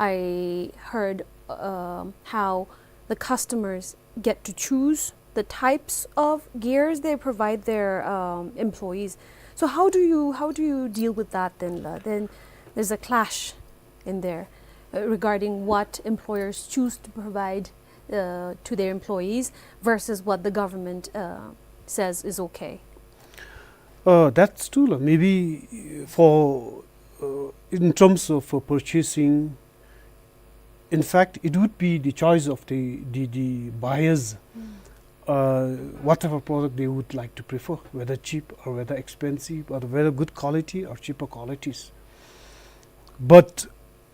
I heard um, how the customers get to choose the types of gears they provide their um, employees. So how do you, how do you deal with that then la? Then there's a clash in there uh, regarding what employers choose to provide uh, to their employees versus what the government uh, says is okay. Uh, that's true la. Maybe for uh, in terms of uh, purchasing, in fact, it would be the choice of the, the, the buyers, uh, whatever product they would like to prefer, whether cheap or whether expensive, or whether good quality or cheaper qualities. But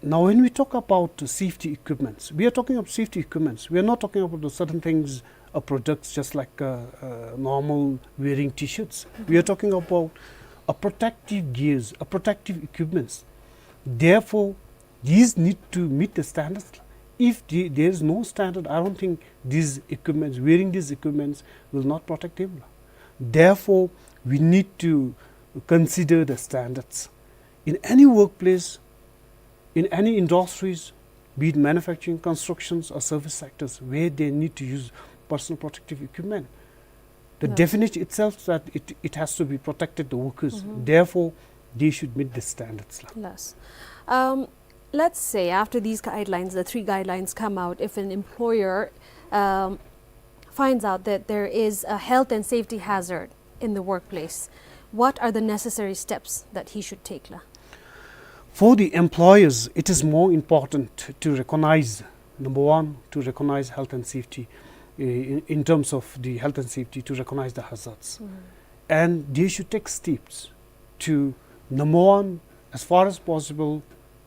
now, when we talk about safety equipments, we are talking about safety equipments. We are not talking about the certain things or products just like uh, uh, normal wearing T-shirts. We are talking about a protective gears, a protective equipments. Therefore, these need to meet the standards. If the, there is no standard, I don't think these equipments, wearing these equipments, will not protect them. Therefore, we need to consider the standards. In any workplace, in any industries, be it manufacturing, constructions, or service sectors, where they need to use personal protective equipment, the definition itself that it, it has to be protected, the workers. Therefore, they should meet the standards la. Yes. Um, let's say after these guidelines, the three guidelines come out, if an employer um, finds out that there is a health and safety hazard in the workplace, what are the necessary steps that he should take la? For the employers, it is more important to recognize, number one, to recognize health and safety, uh, in, in terms of the health and safety, to recognize the hazards. And they should take steps to, number one, as far as possible,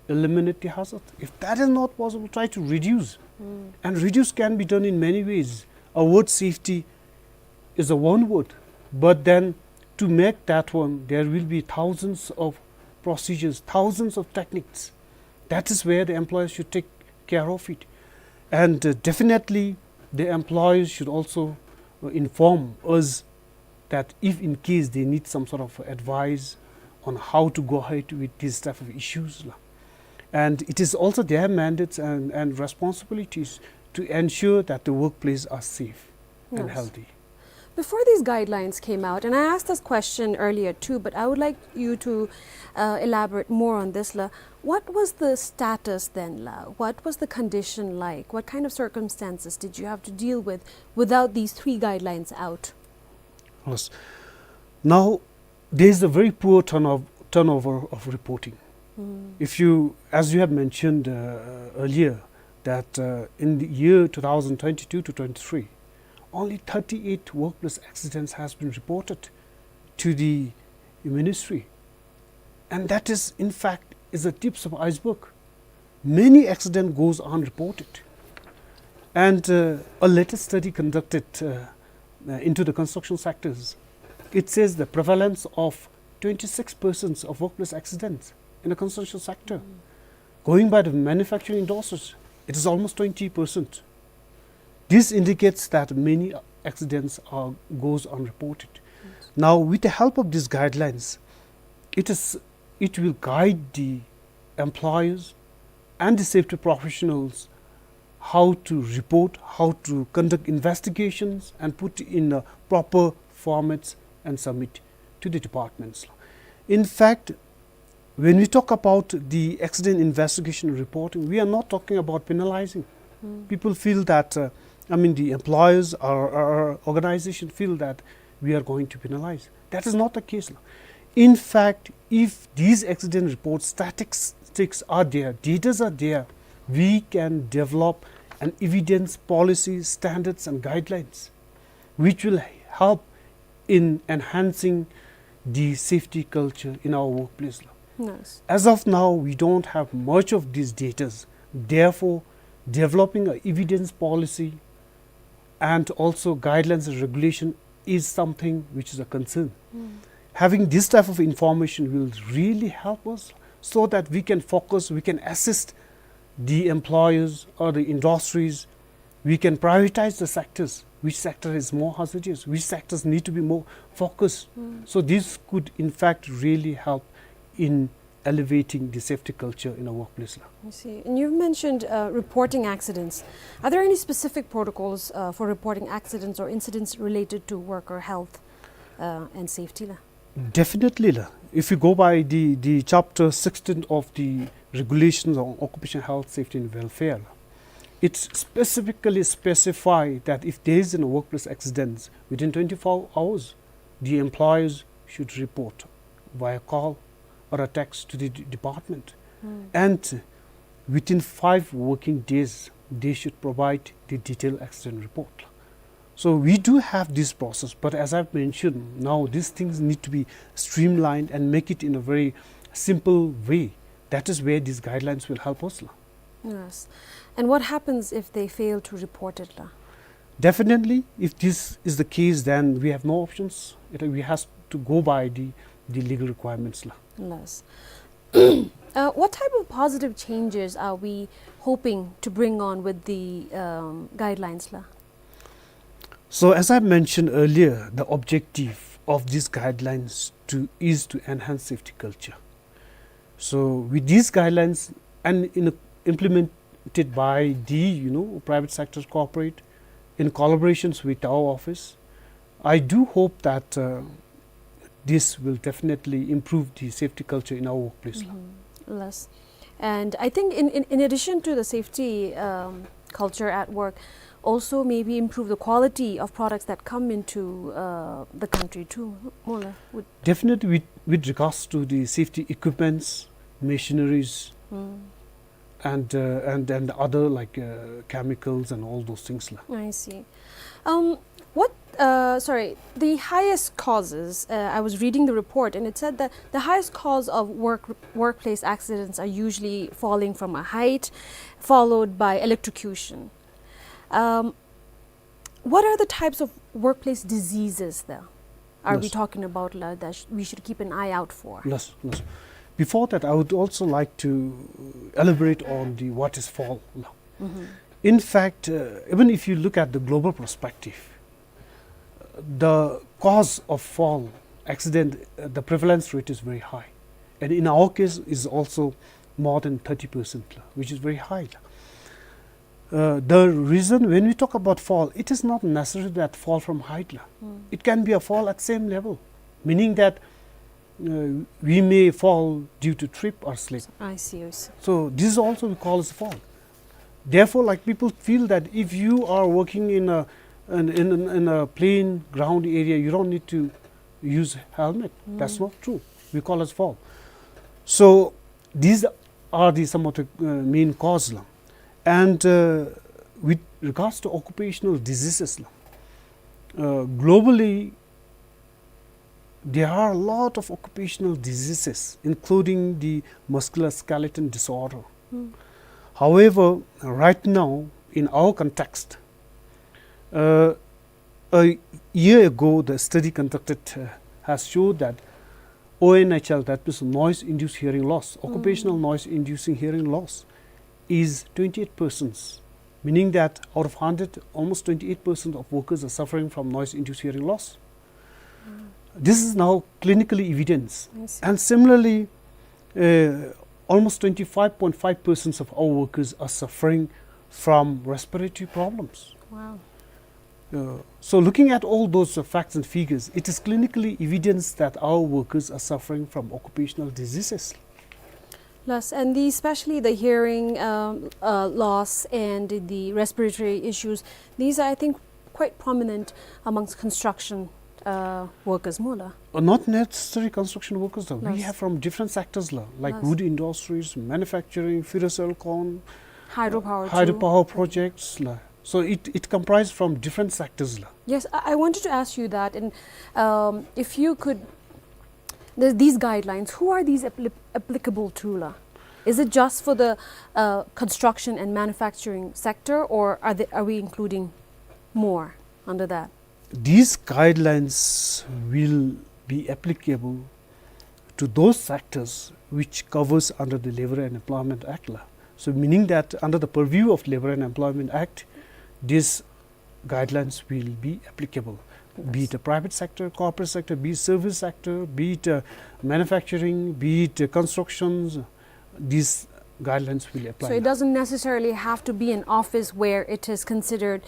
eliminate the hazard. If that is not possible, try to reduce. And reduce can be done in many ways. A word safety is a one word, but then to make that one, there will be thousands of procedures, thousands of techniques. That is where the employers should take care of it. And uh, definitely, the employers should also uh, inform us that if in case they need some sort of advice on how to go ahead with these type of issues la. And it is also their mandates and, and responsibilities to ensure that the workplace are safe and healthy. Before these guidelines came out, and I asked this question earlier too, but I would like you to uh, elaborate more on this la. What was the status then la? What was the condition like? What kind of circumstances did you have to deal with without these three guidelines out? Yes. Now, there is a very poor turnover, turnover of reporting. If you, as you have mentioned uh, earlier, that uh, in the year two thousand twenty-two to twenty-three, only thirty-eight workplace accidents has been reported to the ministry. And that is, in fact, is the tips of iceberg. Many accident goes unreported. And uh, a latest study conducted uh, uh, into the construction sectors, it says the prevalence of twenty-six percent of workplace accidents in the construction sector. Going by the manufacturing industries, it is almost twenty percent. This indicates that many accidents are goes unreported. Now, with the help of these guidelines, it is, it will guide the employers and the safety professionals how to report, how to conduct investigations and put in a proper formats and submit to the departments. In fact, when we talk about the accident investigation reporting, we are not talking about penalizing. People feel that, uh, I mean, the employers or, or organization feel that we are going to penalize. That is not the case la. In fact, if these accident report statistics are there, data are there, we can develop an evidence, policy, standards and guidelines which will help in enhancing the safety culture in our workplace. Nice. As of now, we don't have much of these datas. Therefore, developing an evidence policy and also guidelines and regulation is something which is a concern. Mm. Having this type of information will really help us so that we can focus, we can assist the employers or the industries. We can prioritize the sectors, which sector is more hazardous, which sectors need to be more focused. Mm. So this could in fact really help in elevating the safety culture in a workplace. I see. And you've mentioned, uh, reporting accidents. Are there any specific protocols, uh, for reporting accidents or incidents related to worker health, uh, and safety la? Definitely la. If you go by the, the chapter sixteen of the regulations on occupational health, safety and welfare la, it specifically specify that if there is a workplace accident, within twenty-four hours, the employers should report via call or a text to the d-, department. Mm. And within five working days, they should provide the detailed accident report. So we do have this process, but as I've mentioned, now these things need to be streamlined and make it in a very simple way. That is where these guidelines will help us la. Yes. And what happens if they fail to report it la? Definitely, if this is the case, then we have no options. It, we has to go by the, the legal requirements la. Yes. Uh, what type of positive changes are we hoping to bring on with the, um, guidelines la? So as I mentioned earlier, the objective of these guidelines to, is to enhance safety culture. So with these guidelines and in, implemented by the, you know, private sector, corporate, in collaborations with our office, I do hope that, uh, this will definitely improve the safety culture in our workplace la. Mm-hmm. Yes. And I think in, in, in addition to the safety, um, culture at work, also maybe improve the quality of products that come into, uh, the country too. Mo la, would Definitely with, with regards to the safety equipments, machineries, Mm. and, uh, and, and other, like, uh, chemicals and all those things la. I see. Um, what, uh, sorry, the highest causes, uh, I was reading the report and it said that the highest cause of work, workplace accidents are usually falling from a height, followed by electrocution. Um, what are the types of workplace diseases there are we Yes. talking about la, that sh-, we should keep an eye out for? Yes, yes. Before that, I would also like to elaborate on the what is fall la. Mm-hmm. In fact, uh, even if you look at the global perspective, the cause of fall accident, uh, the prevalence rate is very high. And in our case, is also more than thirty percent la, which is very high la. Uh, the reason when we talk about fall, it is not necessarily that fall from height la. Mm. It can be a fall at same level, meaning that, uh, we may fall due to trip or slip. I see, I see. So this also we call as fall. Therefore, like, people feel that if you are working in a, in, in, in a plain ground area, you don't need to use helmet. That's Mm. not true. We call as fall. So these are the, some of the, uh, main cause la. And, uh, with regards to occupational diseases la, uh, globally, there are a lot of occupational diseases, including the musculoskeletal disorder. Hmm. However, right now, in our context, uh, a year ago, the study conducted, uh, has showed that O N H L, that means noise-induced hearing loss, occupational Hmm. noise-inducing hearing loss, is twenty-eight percent, meaning that out of hundred, almost twenty-eight percent of workers are suffering from noise-induced hearing loss. Mm. This is now clinically evidence. I see. And similarly, uh, almost twenty-five point five percent of our workers are suffering from respiratory problems. Wow. Uh, so looking at all those, uh, facts and figures, it is clinically evidence that our workers are suffering from occupational diseases. Yes, and the, especially the hearing, um, uh, loss and the respiratory issues, these are, I think, quite prominent amongst construction uh, workers mo la? Uh, not necessarily construction workers la. We Yes. have from different sectors la, like Yes. wood industries, manufacturing, ferrosilicon, Hydropower too. hydropower projects la. So it, it comprised from different sectors la. Yes, I, I wanted to ask you that, and, um, if you could, the, these guidelines, who are these appli-, applicable to la? Is it just for the, uh, construction and manufacturing sector, or are they, are we including more under that? These guidelines will be applicable to those sectors which covers under the Labour and Employment Act la. So meaning that under the purview of Labour and Employment Act, these guidelines will be applicable. Be it a private sector, corporate sector, be it service sector, be it, uh, manufacturing, be it, uh, constructions, these guidelines will apply So it la. doesn't necessarily have to be an office where it is considered,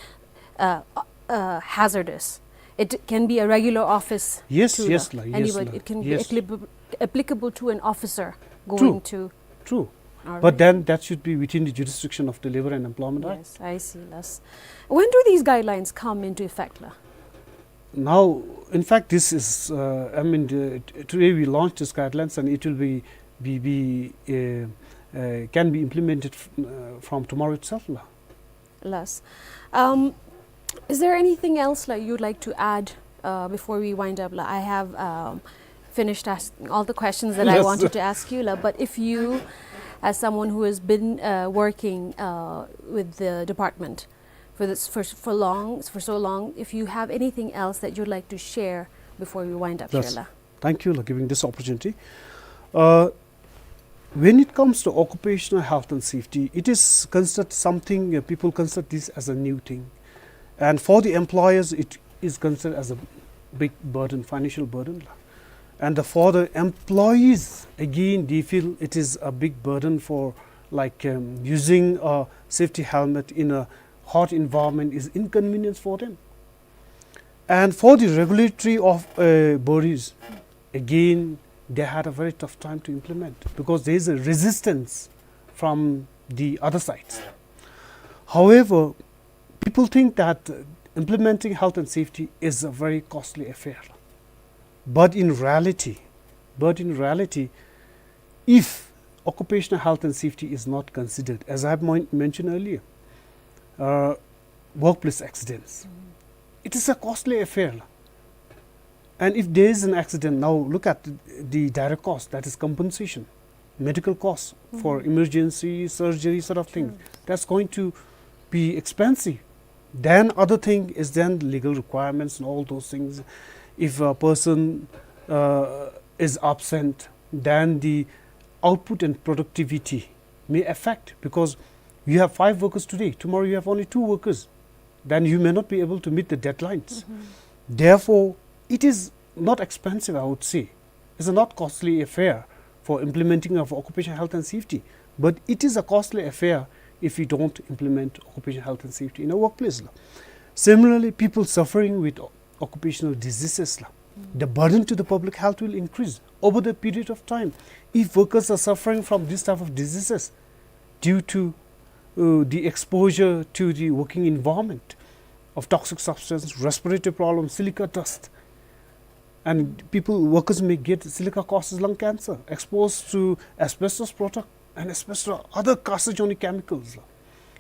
uh, uh, hazardous. It can be a regular office Yes, too yes la. la, yes Anybody, la. it can Yes. be applicable, applicable to an officer going True. to True. All But right. then that should be within the jurisdiction of the Labour and Employment Act. Yes, I see. Yes. When do these guidelines come into effect la? Now, in fact, this is, uh, I mean, the, t-, today we launched these guidelines and it will be, be, be, uh, uh, can be implemented f-, uh, from tomorrow itself la. Yes. Um, is there anything else la you'd like to add, uh, before we wind up la? I have, um, finished asking all the questions that I Yes. wanted to ask you la, but if you, as someone who has been, uh, working, uh, with the department for this, for, for long, for so long, if you have anything else that you'd like to share before we wind up Yes. here la. Thank you la giving this opportunity. Uh, when it comes to occupational health and safety, it is considered something, uh, people consider this as a new thing. And for the employers, it is considered as a big burden, financial burden la. And the, for the employees, again, they feel it is a big burden for, like, um, using a safety helmet in a hot environment is inconvenience for them. And for the regulatory of, uh, bodies, again, they had a very tough time to implement because there is a resistance from the other sides. However, people think that, uh, implementing health and safety is a very costly affair. But in reality, but in reality, if occupational health and safety is not considered, as I have mon-, mentioned earlier, uh, workplace accidents, it is a costly affair. And if there is an accident, now look at the, the direct cost, that is compensation, medical costs for emergency surgery sort of thing. That's going to be expensive. Then other thing is then legal requirements and all those things. If a person, uh, is absent, then the output and productivity may affect, because you have five workers today, tomorrow you have only two workers, then you may not be able to meet the deadlines. Therefore, it is not expensive, I would say. It's a not costly affair for implementing of occupational health and safety, but it is a costly affair if we don't implement occupational health and safety in a workplace la. Similarly, people suffering with o-, occupational diseases la, the burden to the public health will increase over the period of time. If workers are suffering from this type of diseases due to, uh, the exposure to the working environment of toxic substance, respiratory problems, silica dust, and people, workers may get silica causes lung cancer, exposed to asbestos product and asbestos, other carcinogenic chemicals.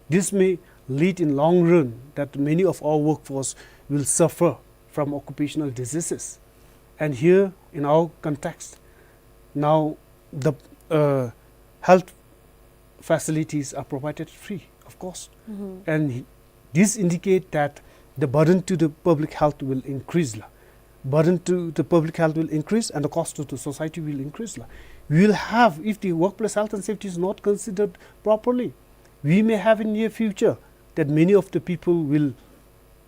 This may lead in long run that many of our workforce will suffer from occupational diseases. And here, in our context, now the, uh, health facilities are provided free of cost. And he-, this indicate that the burden to the public health will increase la. Burden to the public health will increase and the cost to the society will increase la. We will have, if the workplace health and safety is not considered properly, we may have in near future that many of the people will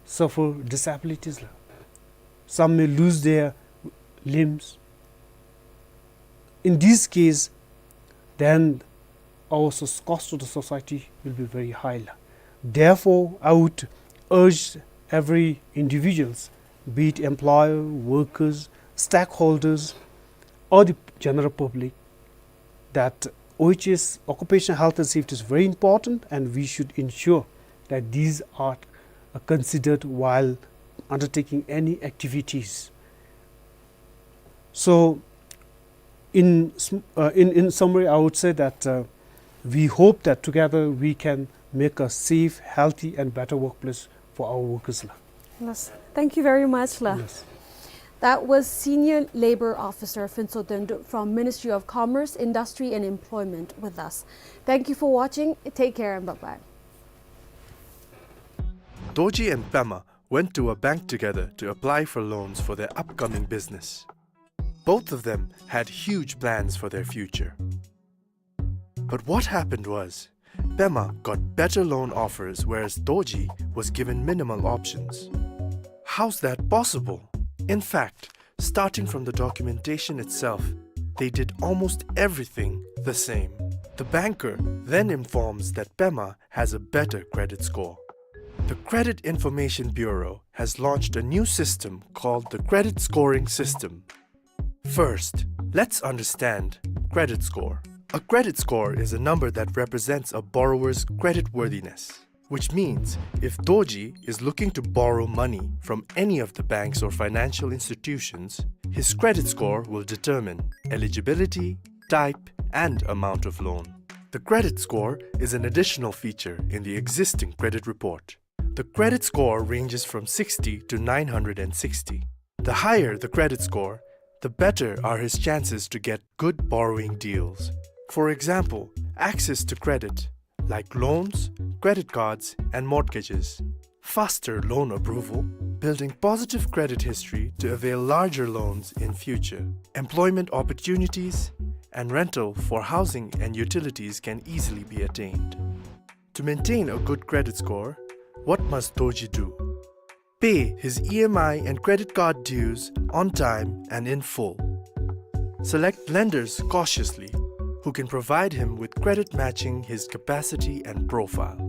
suffer disabilities la. Some may lose their limbs. In this case, then our so-, cost to the society will be very high la. Therefore, I would urge every individuals, be it employer, workers, stakeholders, or the general public, that O H S, occupational health and safety, is very important, and we should ensure that these are, uh, considered while undertaking any activities So, in sm-, uh, in, in summary, I would say that, uh, we hope that together we can make a safe, healthy, and better workplace for our workers la. Yes. Thank you very much la. Yes. That was Senior Labor Officer Phuntsho Dendrup from Ministry of Commerce, Industry and Employment with us. Thank you for watching. Take care and bye-bye. Dorji and Pema went to a bank together to apply for loans for their upcoming business. Both of them had huge plans for their future. But what happened was, Pema got better loan offers, whereas Dorji was given minimal options. How's that possible? In fact, starting from the documentation itself, they did almost everything the same. The banker then informs that Pema has a better credit score. The Credit Information Bureau has launched a new system called the Credit Scoring System. First, let's understand credit score. A credit score is a number that represents a borrower's creditworthiness, which means if Dorji is looking to borrow money from any of the banks or financial institutions, his credit score will determine eligibility, type, and amount of loan. The credit score is an additional feature in the existing credit report. The credit score ranges from sixty to nine hundred and sixty. The higher the credit score, the better are his chances to get good borrowing deals. For example, access to credit, like loans, credit cards, and mortgages. Faster loan approval, building positive credit history to avail larger loans in future. Employment opportunities and rental for housing and utilities can easily be attained. To maintain a good credit score, what must Dorji do? Pay his E M I and credit card dues on time and in full. Select lenders cautiously who can provide him with credit matching his capacity and profile.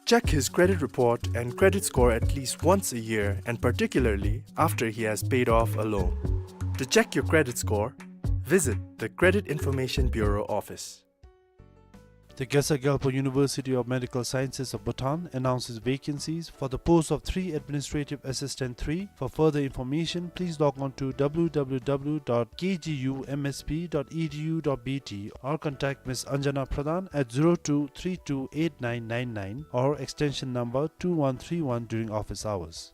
Check his credit report and credit score at least once a year, and particularly after he has paid off a loan. To check your credit score, visit the Credit Information Bureau office. The Khesar Gyalpo University of Medical Sciences of Bhutan announces vacancies for the post of three Administrative Assistant three. For further information, please log on to w w w dot k g u m s p dot e d u dot b t or contact Miss Anjana Pradhan at zero two three two eight nine nine nine or extension number two one three one during office hours.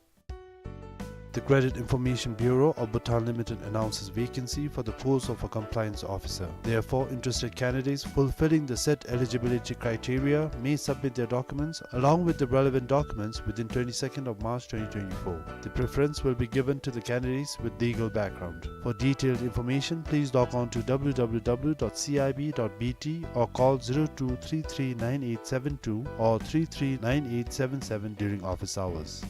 The Credit Information Bureau of Bhutan Limited announces vacancy for the post of a compliance officer. Therefore, interested candidates fulfilling the set eligibility criteria may submit their documents along with the relevant documents within twenty-second of March twenty twenty-four. The preference will be given to the candidates with legal background. For detailed information, please log on to w w w dot c i b dot b t or call zero two three three nine eight seven two or three three nine eight seven seven during office hours.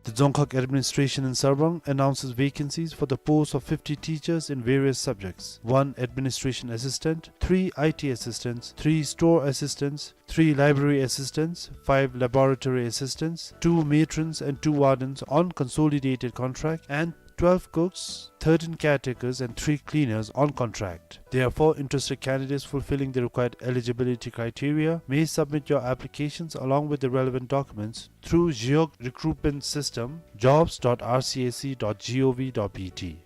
The Dzongkhag Administration in Sarpang announces vacancies for the post of fifty teachers in various subjects: one administration assistant, three I T assistants, three store assistants, three library assistants, five laboratory assistants, two matrons and two wardens on consolidated contract, and twelve cooks, thirteen caretakers, and three cleaners on contract. Therefore, interested candidates fulfilling the required eligibility criteria may submit your applications along with the relevant documents through Zhiyog Recruitment System, jobs dot r c a c dot g o v dot b t.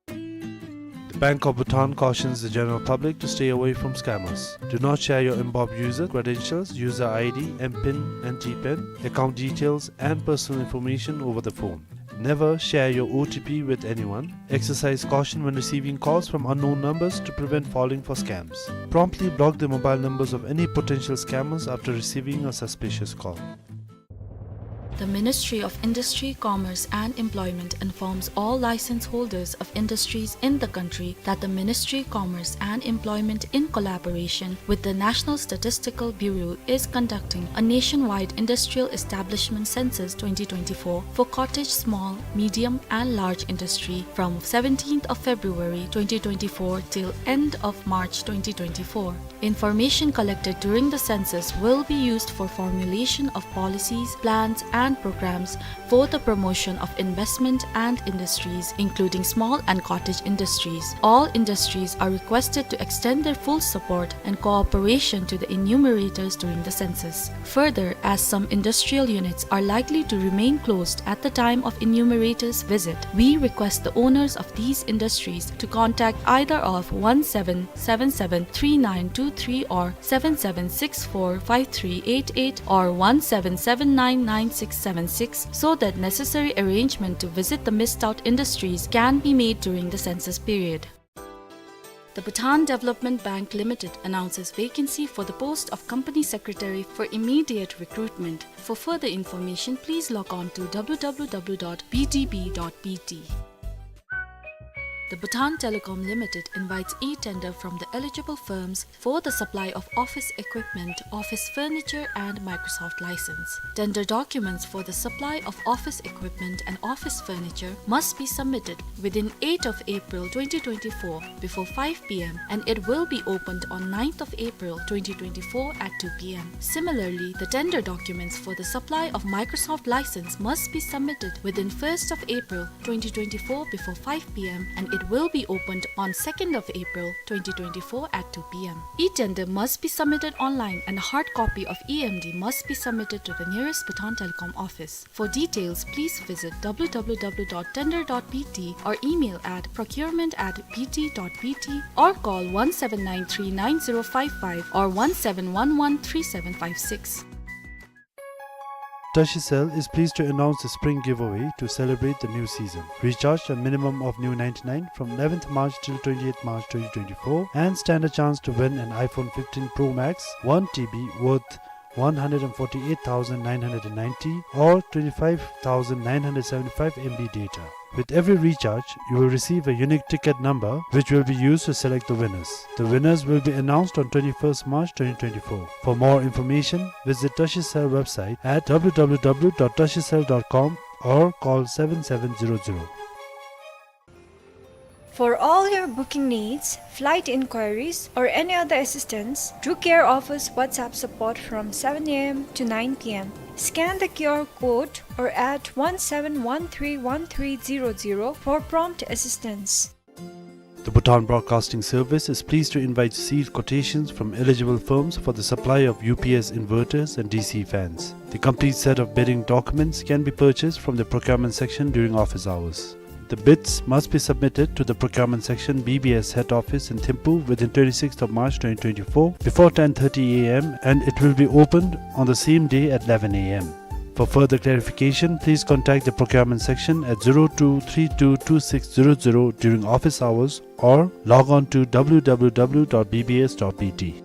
The Bank of Bhutan cautions the general public to stay away from scammers. Do not share your mBob user credentials, user I D, M pin and T pin, account details, and personal information over the phone. Never share your O T P with anyone. Exercise caution when receiving calls from unknown numbers to prevent falling for scams. Promptly block the mobile numbers of any potential scammers after receiving a suspicious call. The Ministry of Industry, Commerce and Employment informs all license holders of industries in the country that the Ministry Commerce and Employment, in collaboration with the National Statistical Bureau, is conducting a nationwide industrial establishment census twenty twenty-four for cottage small, medium and large industry from seventeenth of February twenty twenty-four till end of March twenty twenty-four. Information collected during the census will be used for formulation of policies, plans and programs for the promotion of investment and industries, including small and cottage industries. All industries are requested to extend their full support and cooperation to the enumerators during the census. Further, as some industrial units are likely to remain closed at the time of enumerators' visit, we request the owners of these industries to contact either of one seven seven seven three nine two three or seven seven six four five three eight eight or one seven seven nine nine six seven six so that necessary arrangement to visit the missed out industries can be made during the census period. The Bhutan Development Bank Limited announces vacancy for the post of Company Secretary for immediate recruitment. For further information, please log on to W W W dot B D B dot B T. The Bhutan Telecom Limited invites e-tender from the eligible firms for the supply of office equipment, office furniture, and Microsoft license. Tender documents for the supply of office equipment and office furniture must be submitted within eighth of April twenty twenty-four before five p m, and it will be opened on ninth of April twenty twenty-four at two p m. Similarly, the tender documents for the supply of Microsoft license must be submitted within first of April twenty twenty-four before five p m, and it will be opened on second of April twenty twenty-four at two p m. E-tender must be submitted online, and a hard copy of E M D must be submitted to the nearest Bhutan Telecom office. For details, please visit W W W dot tender dot B T or email at procurement at B T dot B T or call one seven nine three nine zero five five or one seven one one three seven five six. Tashicel is pleased to announce the spring giveaway to celebrate the new season. Recharge a minimum of new ninety-nine from eleventh March till twenty-eighth March twenty twenty-four and stand a chance to win an iPhone fifteen Pro Max one T B worth one hundred and forty-eight thousand nine hundred and ninety or twenty-five thousand nine hundred seventy-five M B data. With every recharge, you will receive a unique ticket number which will be used to select the winners. The winners will be announced on twenty-first March twenty twenty-four. For more information, visit Tashicel website at W W W dot tashicel dot com or call seven seven zero zero. For all your booking needs, flight inquiries, or any other assistance, Drew Care offers WhatsApp support from seven a m to nine p m. Scan the Q R code or at one seven one three one three zero zero for prompt assistance. The Bhutan Broadcasting Service is pleased to invite sealed quotations from eligible firms for the supply of U P S inverters and D C fans. The complete set of bidding documents can be purchased from the procurement section during office hours. The bids must be submitted to the procurement section, B B S head office in Thimphu within twenty-sixth of March twenty twenty-four before ten thirty a m and it will be opened on the same day at eleven a m. For further clarification, please contact the procurement section at zero two three two two six zero zero during office hours or log on to W W W dot B B S dot B T.